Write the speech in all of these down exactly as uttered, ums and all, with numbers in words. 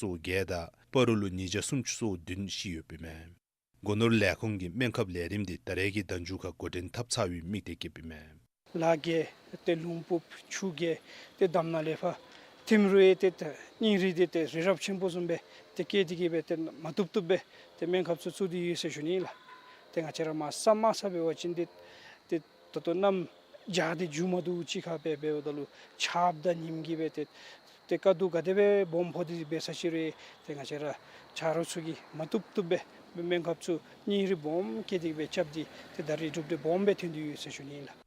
སོ་བརྒྱད་དང་སྤ་རོ་ལུ་ཉིས་བརྒྱ་སུམ་ཅུ་སོ་བདུན་ཤི་ཡོདཔ་ཨིན་མས། སྒོ་ནོར་ལས་ཁུངས་ཀྱི་སྨན་ཁབ་ལས་རིམ་འདི་ད་རེས་ཀྱི་ཟླ་མཇུག་ཁར་འགོ་འདྲེན་འཐབ་ཚར་བའི་དམིགས་གཏད་བསྐྱེདཔ་ཨིན་མས། ལ་རྒྱལ་ཏེ་ལུང་ཕུག་ཆུ་རྒྱལ་ཏེ་དམ་ནང་ལས་ཕར་ཐིམ་རུང་ཡང་ཏེ་ཏེ་སྙིང་རུས་འདི་ཏེ་རི་རབ་ཆེན་པོ་བཟུམ་སྦེ་ཏེ་བསྐྱེད་དེ་གི་སྦེ་ཏེ་མ་བཏུབ་བཏུབ་སྦེ་ཏེ་སྨན་ཁབ་ཚུ་བཙུགས་ཏེ་ཡོད་ཟེར་ཞུ་ནི་ལགས། ཏེ་ང་བཅས་ར་མ་གསར་མ་གསར་འབད་བ་ཅིན་ཏེ་ཏེ་ད་ལྟོ་གནམ་བྱཱར་འདི་འགྱོ་མ་བཏུབ་ཅིག་ཁར་སྦེ་འབདཝ་ད་ལུ་ཆརཔ་དང་ཉིམ་གིས་སྦེ་ཏེ་ཏེ་དཀའ་སྡུག་ག་དེ་སྦེ་སྦོམ་ཕོག་སྟེ་འབད་ས་ཅིག་རུང་ཏེ་ང་བཅས་ར་ཆ་རོགས་ཚུ་གིས་མ་བཏུབ་བཏུབ་སྦེ་སྨན་ཁབ་ཚུ་སྙིང་རུས་སྦོམ་བསྐྱེད་དེ་སྦེ་རྐྱབ་སྟེ་ཏེ་ད་རེས་གྲུབ་འབྲས་སྦོམ་སྦེ་ཐོན་ཏེ་ཡོད་ཟེར་ཞུ་ནི་ལགས།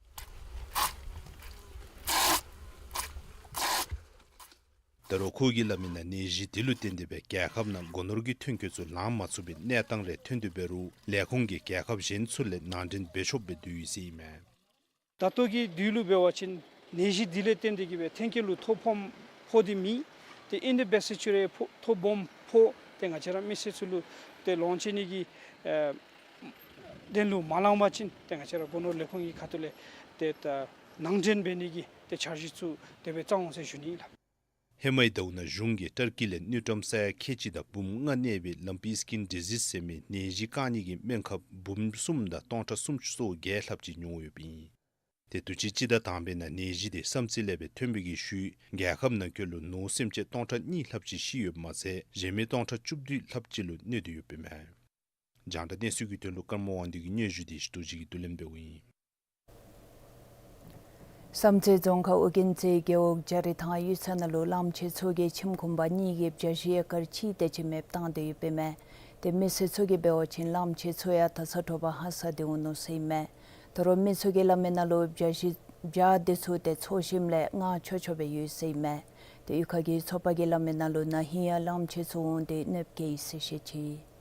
ད་རུང་ཁོ་གིས་སླབ་མི་ནང་ནད་གཞི་འདི་ལུ་བརྟེན་ཏེ་སྦེ་རྒྱལ་ཁབ་ནང་སྒོ་ནོར་གྱི་ཐོན་སྐྱེད་ཚུ་ལང་མ་ཚུགས་པའི་གནས་སྟངས་རེ་ཐོན་ཏེ་འབད་རུང་ལས་ཁུངས་ཀྱིས་རྒྱལ་ཁབ་གཞན་ཚུ་ལས་ནང་འདྲེན་འབད་ཆོགཔ་སྦེ་བསྡུ་ཡི་ཟེར་ཨིན་མས། ད་ལྟོ་གི་དུས་ལུ་འབད་བ་ཅིན་ནད་གཞི་འདི་ལས་བརྟེན་ཏེ་གི་སྦེ་ཐོན་སྐྱེད་ལུ་ཐོ་ཕོག་ཕོག་སྟེ་མེད། ཏེ་ཨིན་དེ་འབད་ས་ཅིག་རུང་ཕོག་ཐོ་སྦོམ་ཕོག་ཏེ་ང་བཅས་ར་མི་སེར་ཚུ་ལུ་ཏེ་ལོངས་སྤྱོད་ནི་གི་ཨེ་དོན་ལུ་མ་ལང་པ་ཅིན་ཏེ་ང་བཅས་ར་སྒོ་ནོར་ལས་ཁུངས་ཀྱི་ཁ་ཐུག་ལས་ཏེ་ད་ནང་འདྲེན་འབད་ནི་གི་ཏེ་འཆར་གཞི་ཚུ་དེ་སྦེ་བརྩམ་འོང་ཟེར་ཞུ་ནི་ལགས། ཧེ་མའི་ཟླཝ་ནང་གཞུང་གིས་ཏར་ཀི་ལས་དངུལ་ཀྲམ་ས་ཡ་ཁལ་གཅིག་དང་འབུམ་ལྔ་གནས་པའི་ལམ་པི་སི་ཀིན་ཌི་ཟིསི་ཟེར་མི་ནད་གཞི་བཀག་ནི་གི་སྨན་ཁབ་འབུམ་གསུམ་དང་སྟོང་ཕྲག་སུམ་ཅུ་སོ་བརྒྱད་ལྷགཔ་ཅིག་ཉོ་ཡོདཔ་ཨིན། ཏེ་དུས་ཅི་སྤྱི་ཟླ་དང་པའི་ནང་ནད་གཞི་དེ་བསམ་རྩེ་ལས་སྦེ་ཐོན་པའི་གི་ཤུལ་རྒྱལ་ཁབ་ནང་འཁོད་ལུ་ནོར་སེམས་ཅན་སྟོང་ཕྲག་གཉིས་ལྷགཔ་ཅིག་ཤི་ཡོདཔ་མ་ཚད་གཞན་མི་སྟོང་ཕྲག་བཅུ་བདུན་ལྷགཔ་ཅིག་ལུ་གནོད་དེ་ཡོདཔ་ཨིན་མས། རྒྱང་བསྒྲགས་གནས་ཚུལ་གྱི་དོན་ལུ་ཀརྨ་དབང་འདུས་ཀྱི་སྙན་ཞུ་དེ་ཞུ་དོ་ཅིག་གིས་བསྡུ་ལེན་འབདཝ་ཨིན། བསམ་རྩེ་རྫོང་ཁག་ཨོ་རྒྱན་རྩེ་རྒེད་འོག་ལྕགས་རི་ཐང་གཡུས་ཚན་ནང་ལུ་གླངམོ་ཆེ་མཚོ་གི་ཁྱིམ་གུང་པ་གཉིས་ཀྱིས་བྱ་ཤིང་ཨེ་ཀར་གཅིག་དེ་ཅིག་མེདཔ་བཏང་སྟེ་ཡོདཔ་ཨིན་མས། ཏེ་མི་སེར་ཚུ་གིས་འབད་བ་ཅིན་གླངམོ་ཆེ་མཚོ་ཡང་ད་ས་དྲོ་པ་ཧ་སག་སྟེ་འོང་ནུག་ཟེར་ཨིན་མས། ད་རུང་མི་ཚུ་གིས་སླབ་མི་ནང་ལུ་བྱ་ཤིང་བྱ་དེ་ཚུ་ཏེ་མཚོ་ཞིནམ་ལས་མངར་ཆོག་ཆོ་སྦེ་ཡོད་ཟེར་ཨིན་མས། ཏེ་གཡུས་ཁ་གི་ཚོགས་པ་གིས་སླབ་མི་ནང་ལུ་ན་ཧིང་ཡང་གླངམོ་ཆེ་ཚུ་འོང་སྟེ་གནོདཔ་བཀལ་ཡི་ཟེར་བཤད་ཅི།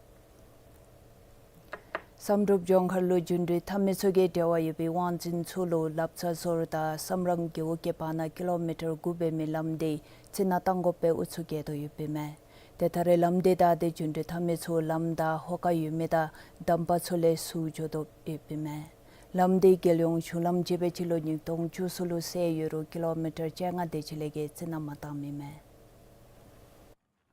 བསམ་གྲུབ་ལྗོངས་མཁར་ལུ་རྒྱུན་འགྲུལ་འཐབ་མི་ཚུ་གིས་འབྲེལ་བ་ཡོད་པའི་དབང་འཛིན་ཚུ་ལུ་ལབ་རྩ་ཟོར་དང་བསམ་རང་རྒེད་འོག་གི་བར་ན་ཀི་ལོ་མི་ཊར་དགུ་འབད་མི་ལམ་དེ་རྩི་ནག་བཏང་དགོ་པའི་ཨུ་ཚུགས་རྐྱབ་དོ་ཡོདཔ་ཨིན་མས། ཏེ་ད་རེས་ལམ་དེ་བདའ་སྟེ་རྒྱུན་འགྲུལ་འཐབ་མི་ཚུ་ལམ་བདའ་ཧོ་ཀ་ཡོད་མི་དང་འདམ་པ་ཚུ་ལས་ཟུར་འགྱོ་དོ་ཡོདཔ་ཨིན་མས། ལམ་དེ་རྒྱལ་ཡོངས་གཞུང་ལམ་ཅིག་སྦེ་སྤྱི་ལོ་ཉིས་སྟོང་བཅུ་གསུམ་ལུ་བསལ་ཡོད་རུང་ཀི་ལོ་མི་ཊར་བཅོ་ལྔ་དེ་ཅིག་ལས་བརྒལ་རྩི་ནག་མ་བཏངམ་ཨིན་མས།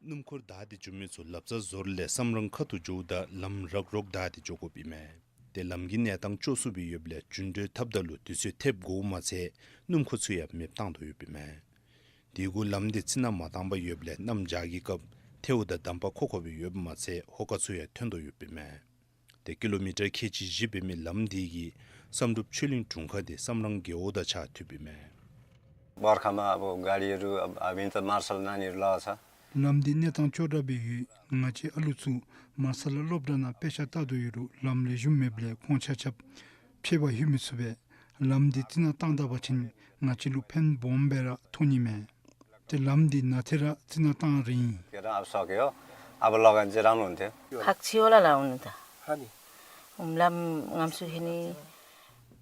སྣུམ་འཁོར་བདའ་སྟེ་འགྱོ་མི་ཚུ་ལབ་རྩ་ཟོར་ལས་བསམ་རང་ཁ་ཐུག་འགྱོཝ་ད་ལམ་རག་རོག་བདའ་སྟེ་འགྱོ་དགོཔ་ཨིན་མས། ཏེ་ལམ་གྱི་གནས་སྟངས་སྐྱོ་སུ་སྦེ་ཡོདཔ་ལས་རྒྱུན་འགྲུལ་འཐབ་ད་ལུ་དུས་ཚོད་ཐེབས་དགོཔ་མ་ཚད་སྣུམ་འཁོར་ཚུ་ཡང་མེདཔ་བཏང་དོ་ཡོདཔ་ཨིན་མས། དེ་གུ་ལམ་དེ་རྩི་ནག་མ་བཏང་པར་ཡོདཔ་ལས་གནམ་བྱཱར་གྱི་སྐབས་ཐལཝ་དང་འདམ་པ་ཁོག་ཁོག་སྦེ་ཡོདཔ་མ་ཚད་ཧོ་ཀ་ཚུ་ཡང་ཐོན་དོ་ཡོདཔ་ཨིན་མས། ཏེ་ཀི་ལོ་མི་ཊར་ཁལ་གཅིག་བཞི་འབད་མི་ལམ་དེ་གིས་བསམ་གྲུབ་ཆོས་གླིང་དྲུང་ཁག་དེ་བསམ་རང་རྒེད་འོག་དང་གཅིག་ཁར་མཐུདཔ་ཨིན་མས། བར་ཁ་མ་ཨ་བོ་ག་རི་རུ་ཨ་བིན་ཏ་མར་སལ་ན་ནི་རུ་ལ་ས། ལམ་འདི་གནས་སྟངས་སྐྱོ་དྲགས་སྦེ་ཡོད། ང་བཅས་ཨ་ལུ་ཚུ་མར་སལ་ལ་སློབ་གྲྭ་ནང་དཔེ་ཆ་ལྟ་དོ་ཡོད་རུང་ལམ་ལེགས་ཤོམ་མེདཔ་ལས་ཁོང་ཆ་ཁྱབ་ཕྱད་པར་ལྷོད་མི་ཚུགས་པས། ལམ་འདི་རྩི་ནག་བཏང་ད་པ་ཅིན་ང་བཅས་ལུ་ཕན་སྦོམ་སྦེ་ར་ཐོགས་ནི་མས། ཏེ་ལམ་འདི་ནང་ཐད་ར་རྩི་ནག་བཏང་རན་ཡི། ཁག་ཆེ་བ་ལ་ལ་འོང་ད། ཨུམ་ལམ་ངམ་སུ་ཧེ་ནི།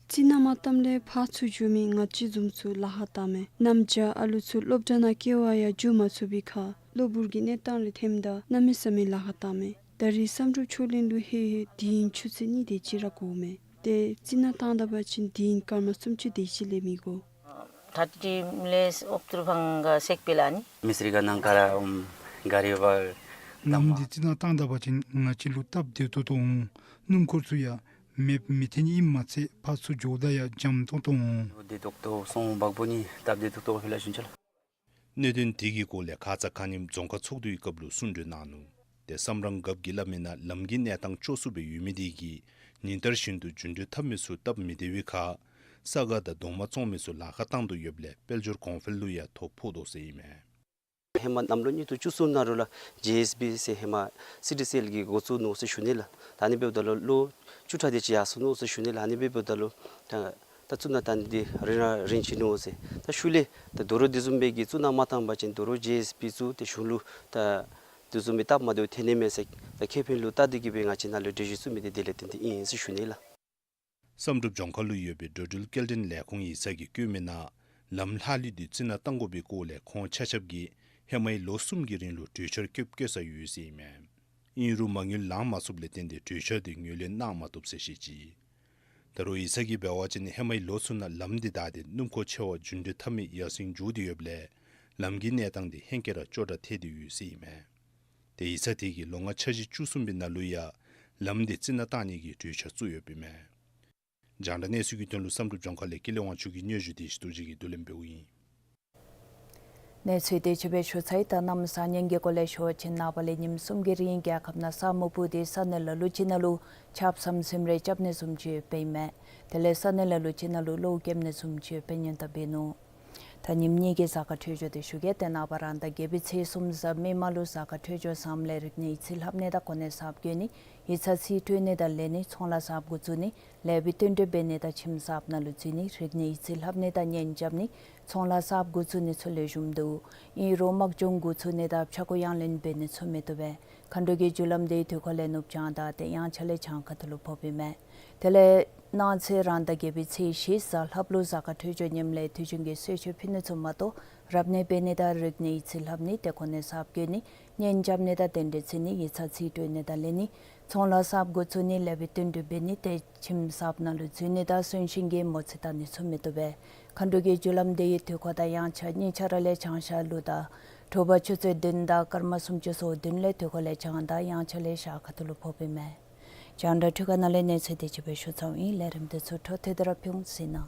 རྩི་ནག་མ་བཏངམ་ལས་ཕར་ཚུར་འགྱོ་མི་ང་བཅས་བཟུམ་ཚུ་ལཱ་ཁག་བཏངམ་མས། གནམ་བྱཱར་ཨ་ལུ་ཚུ་སློབ་གྲྭ་ནང་སྐྱེལ་བར་ཡང་འགྱོ་མ་ཚུགས་པའི་ཁར་གློ་བུར་གྱི་གནས་སྟངས་རེ་ཐོནམ་ད་གནམ་མེད་ས་མེད་ལཱ་ཁག་བཏངམ་མས། ད་རེས་བསམ་གྲུབ་ཆོས་གླིང་ལུ་ལྷོད་ལྷོད་དིང་ཆུ་ཚོད་གཉིས་དེ་ཅིག་ར་འགོརཝ་མས། ཏེ་རྩི་ནག་བཏང་ད་པ་ཅིན་དིང་སྐར་མ་སུམ་ཅུ་དེ་ཅིག་ལས་མི་འགོར། ད་ཏི་མི་ལེ་ཨོབ་ཏུར་ཕང་ག་སེག་པེ་ལ་ནི། མི་སི་རི་ག་ནང་ག་ར་ཨུམ་ག་རི་བ། ལམ་འདི་རྩི་ནག་བཏང་ད་པ་ཅིན་ང་བཅས་ལུ་སྟབས་བདེ་ཏོག་ཏོ་འོང་། སྣུམ་འཁོར་ཚུ་ཡང་མེདཔ་མི་ཐོན་ནི་ཨིནམ་མ་ཚད་ཕར་ཚུར་འགྱོཝ་ད་ཡང་འཇམ་ཏོང་ཏོ་འོང་། བདེ་ཏོག་ཏོ་སོང་བག་པོ་ནི་སྟབས་བདེ་ཏོག་ཏོ་ཕི་ལ་ཞུན་ཆ་ལ། གནད་དོན་དེ་གི་སྐོར་ལས་ཁ་ཙ་ཁ་ཉིནམ་རྫོང་ཁག་ཚོགས་འདུའི་སྐབས་ལུ་གསུང་གྲོས་གནང་ནུག། ཏེ་བསམ་རང་རྒཔོ་གིས་སླབ་མི་ནང་ལམ་གྱི་གནས་སྟངས་སྐྱོ་སུ་སྦེ་ཡོད་མི་དེ་གིས་ཉིན་ལྟར་བཞིན་དུ་རྒྱུན་འགྲུལ་འཐབ་མི་ཚུ་སྟབས་མི་བདེ་བའི་ཁར་ས་ག་དང་གདོང་མ་བཙོང་མི་ཚུ་ལཱ་ཁག་བཏང་དོ་ཡོདཔ་ལས་དཔལ་འབྱོར་གོང་འཕེལ་ལུ་ཡང་ཐོ་ཕོག་དོ་ཟེར་ཨིན་མས། ཧེ་མ་གནམ་ལོ་ཉིས་སྟོང་བཅུ་གསུམ་ནང་རུ་ལ་ཇེ་ཨེས་བི་ཟེར་ཧེ་མ་སི་ཌི་སི་ཨེལ་གྱིས་འགོ་བཙུགས་ནུག་ཟེར་ཞུ་ནི་ལགས། ད་ནི་འབདཝ་ད་ལུ་ལོ་བཅུ་ཕྲག་དེ་ཅིག་ཡར་སོ་ནུག་ཟེར་ཞུ་ནི་ལགས། ཨ་ནི་འབདཝ་ད་ལུ་ད་ད་བཙུགས་ནི་ད་ནི་འདི་རིང་ར་རིང་ཅི་ནུག་ཟེར། ད་ཤུལ་ལས་ད་དོ་རུང་དེ་བཟུམ་སྦེ་གི་བཙུགས་ནི་མ་བཏང་པ་ཅིན་དོ་རུང་ཇེ་ཨེས་བི་བཙུགས་ཏེ་གཞུང་ལུ་ད་དེ་བཟུམ་སྦེ་སྟབས་མ་བདེཝ་ཐོན་ནི་མས་ཟེར་ད་ཁེ་ཕན་ལུ་བལྟ་སྟེ་གི་སྦེ་ང་བཅས་ནཱ་ལུ་གྲོས་གཞི་བཙུགས་མི་དེ་དེ་ལས་བརྟེན་ཏེ་ཨིན་ཟེར་ཞུ་ནི་ལགས། བསམ་གྲུབ་ལྗོངས་མཁར་ལུ་ཡོད་པའི་འགྲོ་འགྲུལ་སྐྱེལ་འདྲེན་ལས་ཁུངས་ཡིག་ཚང་གིས་བཀོད་མི་ནང་ལམ་ལྷག་ལུས་དེ་རྩི་ནག་བཏང་དགོ་པའི་སྐོར་ལས་ཁོང་ཆ་ཁྱབ་ཀྱིས་ཧེ་མའི་ལོ་གསུམ་གྱི་རིང་ལུ་གྲོས་འཆར་བཀོད་བཀོད་ཚར་ཡོད་ཟེར་ཨིན་མས། ཨིན་རུང་མ་དངུལ་ལང་མ་ཚུགསཔ་ལས་བརྟེན་ཏེ་གྲོས་འཆར་དེ་ངོས་ལེན་གནང་མ་བཏུབ་ཟེར་བཤད་ཅི། ད་རུང་ཡིག་ཚང་གིས་འབད་བ་ཅིན་ཧེ་མའི་ལོ་ཚུ་ནང་ལམ་དེ་བདའ་སྟེ་སྣུམ་འཁོར་ཆེ་བ་རྒྱུན་འགྲུལ་འཐབ་མི་ཡར་སེང་འགྱོ་སྟེ་ཡོདཔ་ལས་ལམ་གྱི་གནས་སྟངས་དེ་ཧེང་སྐལ་ར་སྐྱོ་དྲགས་ཐལ་ཏེ་ཡོད་ཟེར་ཨིན་མས། ཏེ་ཡིག་ཚང་དེ་གིས་ལོ་ངོ་འཆར་གཞི་བཅུ་གསུམ་པའི་ནང་ལུ་ཡང་ལམ་དེ་རྩི་ནག་བཏང་ནི་གི་གྲོས་འཆར་བཙུགས་ཡོདཔ་ཨིན་མས། རྒྱང་བསྒྲགས་གནས་ཚུལ་གྱི་དོན་ལུ་བསམ་གྲུབ་ལྗོངས་མཁར་ལས་ཀུན་ལེགས་དབང་ཕྱུག་གིས་སྙན་ཞུ་དེ་ཞུ་དོ་ཅིག་གིས་བསྡུ་ལེན་འབདཝ་ཨིན། གནས་ཚུལ་དེ་ཅིག་སྦེ་ཞུ་ཚར་ཡི། ད་གནམ་ས་བསྙེན་གྱི་སྐོར་ལས་ཞུ་བ་ཅིན་ནངས་པ་ལས་ཉིནམ་གསུམ་གྱི་རིང་རྒྱལ་ཁབ་ནང་ས་སྨུག་སྤུབས་ཏེ་ས་གནས་ལ་ལུ་ཅིག་ནང་ལུ་ཆརཔ་ཟམ་ཟིམ་རེ་རྐྱབ་ནི་བཟུམ་ཅིག་འབད་ཨིན་མས། དེ་ལས་ས་གནས་ལ་ལུ་ཅིག་ནང་ལུ་གློག་རྐྱབ་ནི་བཟུམ་ཅིག་འབད་ནི་དང་འབད་ནུག། ད་ཉིནམ་གཉིས་ཀྱི་གཟའ་སྐར་འཕྲོད་སྦྱོར་དེ་ཞུ་གེ། ཏེ་ནངས་པ་རང་ཟླ་བརྒྱད་པའི་ཚེས་གསུམ་གཟའ་མིག་དམར་ལུ་གཟའ་སྐར་འཕྲོད་སྦྱོར་བཟངམ་ལས་རིག་གནས་ཡིག་རྩིས་ལྷབ་ནི་དང་གོ་གནས་གསརཔ་བཀོད་ནི། ཡིག་ཚང་རྩིས་སྤྲོད་ནི་དང་ལེན་ནི། ཚོང་ལཱ་གསརཔ་འགོ་བཙུགས་ནི། ལེགས་པའི་བསྟུན་གྲོས་འབད་ནི་དང་ཁྱིམ་གསརཔ་ནང་ལུ་འཛུལ་ནི། རིག་གནས་ཡིག་རྩིས་ལྷབ་ནི་དང་གཉེན་རྐྱབ་ནི། ཚོང་ལཱ་གསརཔ་འགོ་བཙུགས་ནི་ཚུ་ལེགས་ཤོམ་འདུག། ཨིན་རུང་དམག་སྦྱོང་འགོ་བཙུགས་ནི་དང་ཕྱྭ་འགོ་གཡང་ལེན་འབད་ནི་ཚུ་མི་བཏུབ་པས། མཁའ་འགྲོ་གི་རྒྱུ་ལམ་དེ་དུས་འཁོར་ལས་ནུབ་བྱང་དང་ཏེ་དབྱངས་འཆར་ལས་བྱང་ཁ་ཐུག་ལུ་ཕོགཔ་ཨིན་མས། དེ་ལས་གནངས་ཚེ་རང་ཟླ་བརྒྱད་པའི་ཚེས་བཞི་གཟའ་ལྷགཔ་ལུ་གཟའ་སྐར་འཕྲོད་སྦྱོར་ཉམས་ལས་དུས་རྒྱུན་གྱི་གསོལ་མཆོད་ཕུལ་ནི་ཚུ་མ་གཏོགས་རབ་གནས་འབད་ནི་དང་རིག་གནས་ཡིག་རྩིས་ལྷབ་ནི་ཏེ་གོ་གནས་གསརཔ་བཀོད་ནི་གཉེན་རྐྱབ་ནི་དང་གདན་འདྲེན་བརྩི་ནི་ཡིག་ཚང་རྩིས་སྤྲོད་ནི་དང་ལེན་ནི་ཚོང་ལཱ་གསརཔ་འགོ་བཙུགས་ནི་ལེགས་པའི་བསྟུན་གྲོས་འབད་ནི་ཏེ་ཁྱིམ་གསརཔ་ནང་ལུ་འཛུལ་ནི་དང་གསོན་གཤིན་གྱི་མོ་རྩིས་བལྟ་ནི་ཚུ་མི་བཏུབ་པས། མཁའ་འགྲོ་གི་རྒྱུ་ལམ་དེ་ཡང་དུས་འཁོར་དང་དབྱངས་འཆར་གཉིས་ཆ་ར་ལས་བྱང་ཤར་ལུ་དང་དྲོ་པ་ཆུ་ཚོད་བདུན་དང་སྐར་མ་སུམ་ཅུ་སོ་བདུན་ལས་དུས་འཁོར་ལས་བྱང་དང་དབྱངས་འཆར་ལས་ཤར་ཁ་ཐུག་ལུ་ཕོགཔ་ཨིན་མས། རྒྱང་བསྒྲགས་འཕྲུལ་ཁང་ནང་ལས་གནས་ཚུལ་དེ་ཅིག་སྦེ་ཞུ་ཚརཝ་ཨིན། ལས་རིམ་དེ་ཚུ་འཕྲོ་མཐུད་དེ་ར་ཕུལ་ཚུགས་གནང་།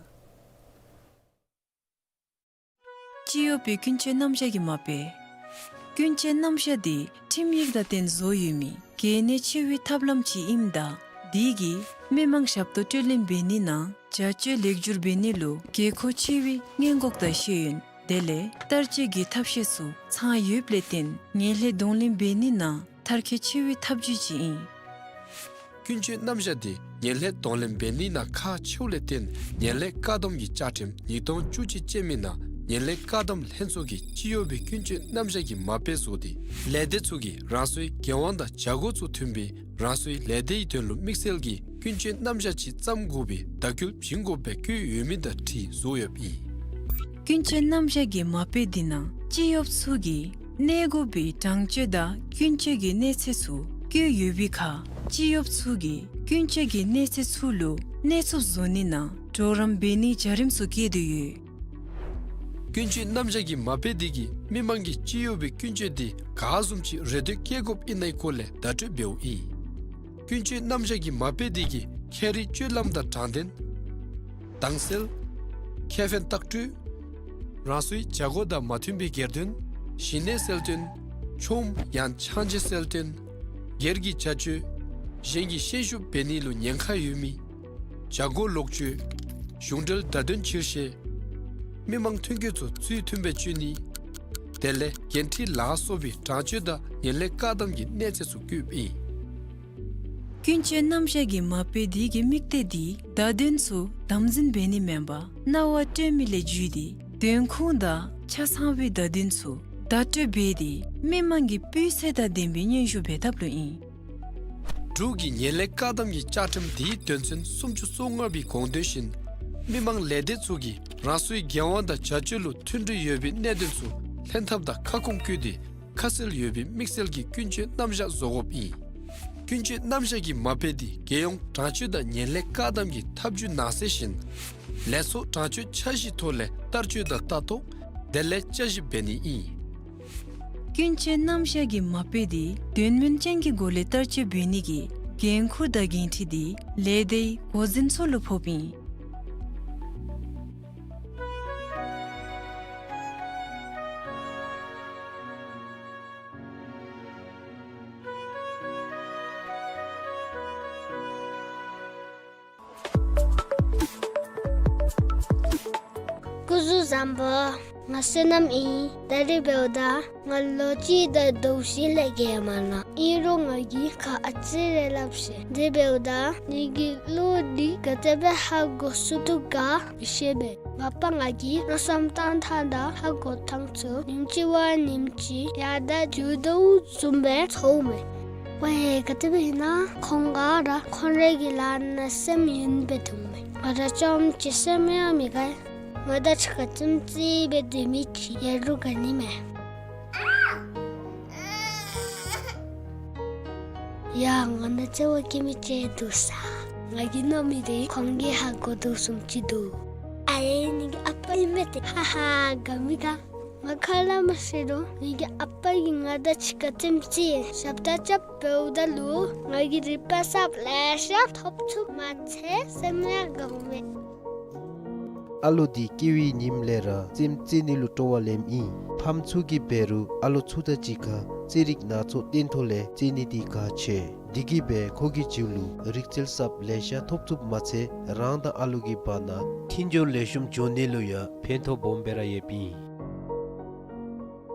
སྤྱི་གཡོགཔ་གི་ཀུན་སྤྱོད་རྣམ་གཞག་གི་མ་དཔེ། ཀུན་སྤྱོད་རྣམ་གཞག་དེ་ཁྲིམས་ཡིག་དང་བརྟེན་བཟོ་ཡོད་མི་གལ་གནད་ཆེ་བའི་ཐབས་ལམ་ཅིག་ཨིནམ་ད་དེ་གིས་མི་མང་ཞབས་ཏོག་སྤྲོད་ལེན་འབད་ནི་ནང་བྱ་སྤྱོད་ལེགས་བསྒྱུར་འབད་ནི་ལུ་དགོས་མཁོ་ཆེ་བའི་སྔོན་འགོག་དང་ཤེས་ཡོན་དེ་ལས་བསྟར་སྤྱོད་ཀྱི་ཐབས་ཤེས་ཚུ་ཚང་ཡོདཔ་ལས་བརྟེན་ངན་ལྷད་གདོང་ལེན་འབད་ནི་ནང་མཐར་འཁྱོལ་ཆེ་བའི་ཐབས་བྱུས་ཅིག་ཨིན། ཀུན་སྤྱོད་རྣམ་གཞག་དེ་ངན་ལྷད་གདོང་ལེན་འབད་ནི་ནང་ཁག་ཆེཝ་ལས་བརྟེན་ངན་ལྷད་བཀག་སྡོམ་གྱི་བཅའ་ཁྲིམས་ཉིས་སྟོང་བཅུ་གཅིག་ཅན་མའི་ནང་ངན་ལྷད་བཀག་སྡོམ་ལྷན་ཚོགས་ཀྱིས་སྤྱི་གཡོགཔ་གི་ཀུན་སྤྱོད་རྣམ་གཞག་གི་མ་དཔེ་བཟོ་སྟེ་ལས་སྡེ་ཚུ་གིས་རང་སོའི་འགན་དབང་དང་བྱ་སྒོ་ཚུ་མཐུན་པའི་རང་སོའི་ལས་སྡེའི་དོན་ལུ་དམིགས་བསལ་གྱི་ཀུན་སྤྱོད་རྣམ་གཞག་ཅིག་བརྩམ་དགོ་པའི་བརྡ་བསྐུལ་བྱིན་དགོཔ་སྦེ་བཀོད་ཡོད་མི་དང་འཁྲིལ་བཟོ་ཡོདཔ་ཨིན། ཀུན་སྤྱོད་རྣམ་གཞག་གི་མ་དཔེ་འདི་ནང་སྤྱི་གཡོགཔ་ཚུ་གིས་གནས་དགོ་པའི་དྲང་སྤྱོད་དང་ཀུན་སྤྱོད་ཀྱི་གནས་ཚད་ཚུ་བཀོད་ཡོད་པའི་ཁར་སྤྱི་གཡོགཔ་ཚུ་གིས་ཀུན་སྤྱོད་ཀྱི་གནས་ཚད་ཚུ་ལུ་གནས་ཚུགསཔ་བཟོ་ནི་ནང་གྲོགས་རམ་འབད་ནིའི་བྱ་རིམ་ཚུ་བཀོད་དེ་ཡོད། ཀུན་སྤྱོད་རྣམ་གཞག་གི་མ་དཔེ་འདི་གིས་མི་མང་གིས་སྤྱི་གཡོགཔ་གི་ཀུན་སྤྱོད་འདི་ག་བཟུམ་ཅིག་རེ་ལྟོས་བསྐྱེད་དགོཔ་ཨིན་ན་གི་སྐོར་ལས་བརྡ་སྤྲོད་འབདཝ་ཨིན། ཀུན་སྤྱོད་རྣམ་གཞག་གི་མ་དཔེ་འདི་གིས་ཁྱད་རིག་སྤྱོད་ལམ་དང་དྲང་བདེན། དྭངས་གསལ། ཁེ་ཕན་ལྟག་སྤྲོད། རང་སོའི་བྱ་སྒོ་དང་མ་མཐུན་པའི་སྒེར་དོན། ཞི་གནས་གསལ་སྟོན། ཆོམ་ཡང་ཆང་བརྗེ་གསལ་སྟོན། སྒེར་གྱི་བྱ་སྤྱོད། གཞན་གྱི་ཤན་ཤུགས་འབད་ནི་ལུ་ཉེན་ཁ་ཡོད་མི། བྱ་སྒོ་ལོག་སྤྱོད། གཞུང་འབྲེལ་བརྡ་དོན་ཕྱིར་བཤེར། མི་མང་ཐོན་སྐྱེད་ཚུ་ཚུལ་མཐུན་སྦེ་སྤྱོད་ནི། དེ་ལས་འགན་འཁྲི་ལ་སོགས་པའི་དྲང་སྤྱོད་དང་ངན་ལྷད་བཀག་སྡོམ་གྱི་གནས་ཚད་ཚུ་བཀོདཔ་ཨིན། ཀུན་སྤྱོད་རྣམ་གཞག་གི་མ་དཔེ་འདི་གི་དམིགས་གཏད་འདི་བརྡ་དོན་ཚུ་དམ་འཛིན་འབད་ནི་མེན་པར་རྣ་བར་སྤྲོད་མི་ལས་བརྒྱུད་དེ་དོན་ཁུངས་དང་ཆ་ཚང་བའི་བརྡ་དོན་ཚུ་བརྡ་སྤྲོད་འབད་དེ་མི་མང་གི་སྤུས་ཚད་དང་ལྡན་པའི་སྙན་ཞུ་འབད་ཐབས་ལུ་ཨིན། འབྲུག་གི་ངན་ལྷད་བཀག་སྡོམ་གྱི་བཅའ་ཁྲིམས་འདིའི་དོན་ཚན་སུམ་ཅུ་སོ་ལྔ་པའི་དགོངས་དོན་བཞིན་མི་མང་ལས་སྡེ་ཚུ་གིས་རང་སོའི་འགན་དབང་དང་བྱ་སྤྱོད་ལུ་མཐུན་སྒྲིལ་ཡོད་པའི་གནད་དོན་ཚུ་ལྷན་ཐབས་དང་ཁ་སྐོང་བཀོད་དེ་ཁ་གསལ་ཡོད་པའི་དམིགས་བསལ་གྱི་ཀུན་སྤྱོད་རྣམ་གཞག་བཟོ་དགོཔ་ཨིན། ཀུན་སྤྱོད་རྣམ་གཞག་གི་མ་དཔེ་འདི་རྒྱལ་ཡོངས་དྲང་སྤྱོད་དང་ངན་ལྷད་བཀག་སྡོམ་གྱི་ཐབས་བྱུས་ནང་གསེས་བཞིན་ལས་ཚོགས་དྲང་སྤྱོད་འཆར་གཞིའི་ཐོག་ལས་བསྟར་སྤྱོད་དང་ལྟ་རྟོག་དེ་ལས་བསྐྱར་ཞིབ་འབད་ནི་ཨིན། ཀུན་སྤྱོད་རྣམ་གཞག་གི་མ་དཔེ་འདི་དོན་སྨིན་ཅན་གྱི་སྒོ་ལས་བསྟར་སྤྱོད་འབད་ནི་གི་འགན་ཁུར་དང་འགན་འཁྲི་འདི་ལས་སྡེའི་འགོ་འཛིན་ཚུ་ལུ་ཕོགཔ་ཨིན། སྐུ་གཟུགས་བཟང་པོ། ང་བསོད་ནམས་ཨིན། ད་རིས་འབདཝ་ད་ང་ལོ་གཅིག་དང་ཟླཝ་བཞི་ལས་བརྒལ་མ་ནུག། ཨིན་རུང་ང་གིས་ཁ་ཨ་ཙི་རེ་སླབ་ཤེས། དེ་འབདཝ་ད་ངེ་གི་བློ་འདི་ག་དེ་སྦེ་ཧ་གོ་ཚུགས་དོ་ག་མི་ཤེས་པས། མ་པ་ང་གིས་མནོ་བསམ་བཏང་ཐངས་དང་ཧ་གོ་ཐངས་ཚུ་ཉིནམ་གཅིག་བ་ཉིནམ་གཅིག་ཡར་དང་འགྱོ་དོ་བཟུམ་སྦེ་ཚོརཝ་མས། ཝའེ་ག་དེ་སྦེ་ཨིན་ན་ཁོང་ག་ར་ཁོང་རའི་གི་ལཱ་ནང་སེམས་ཡེངས་སྦེ་འདུག་མས། ང་ར་ཅོག་ཙེ་སེམས་ཡང་མི་དགའ། ང་ད་ཆ་ཁ་ཙིམ་ཙིག་སྦེ་སྡོད་མི་ཅིག་ཡོད་རུང་དགའ་ནི་མས། ཡ་ང་ནང་བརྩེ་བ་བསྐྱེད་མི་ཅིག་འདུག་ས། ང་གིས་མནོ་མི་དེ་ཁོང་གིས་ཧ་གོ་དོ་བཟུམ་ཅིག་འདུག། ཨའེ་ངེ་གི་ཨ་པ་ཨིན་མས་ཏེ། ཧ་ཧ་དགའ་མི་དགའ། ང་ཁ་ལས་མར་ཤེས་རུང་ངེ་གི་ཨ་པ་གིས་ང་དང་གཅིག་ཁར་རྩེདམོ་རྩེ་ཞབས་ཏོག་རྐྱབ་འབདཝ་ད་ལུ་ང་གིས་རིག་པ་གསརཔ་ལེ་ཤ་ཐོབ་ཚུགསཔ་མ་ཚད་སེམས་ཡང་དགའཝ་མས། ཨ་ལོ་འདི་སྐྱེ་བའི་ཉིནམ་ལས་ར་རྩེདམོ་རྩེ་ནི་ལུ་སྤྲོ་བ་ལེནམ་ཨིན། ཕམ་ཚུ་གིས་འབད་རུང་ཨ་ལོ་ཚུ་དང་གཅིག་ཁར་རྩེད་རིགས་སྣ་ཚོགས་སྟོན་ཐོག་ལས་རྩེ་ནི་འདི་ཁག་ཆེ། འདི་གིས་འབད་ཁོ་གི་རྒྱུད་ལུ་རིག་རྩལ་གསརཔ་ལེ་ཤ་ཐོབ་ཚུགསཔ་མ་ཚད་རང་དང་ཨ་ལོ་གི་བར་ན་མཐུན་སྦྱོར་ལེགས་ཤོམ་འགྱོ་ནི་ལུ་ཡང་ཕན་ཐོགས་སྦོམ་སྦེ་ར་ཡོདཔ་ཨིན།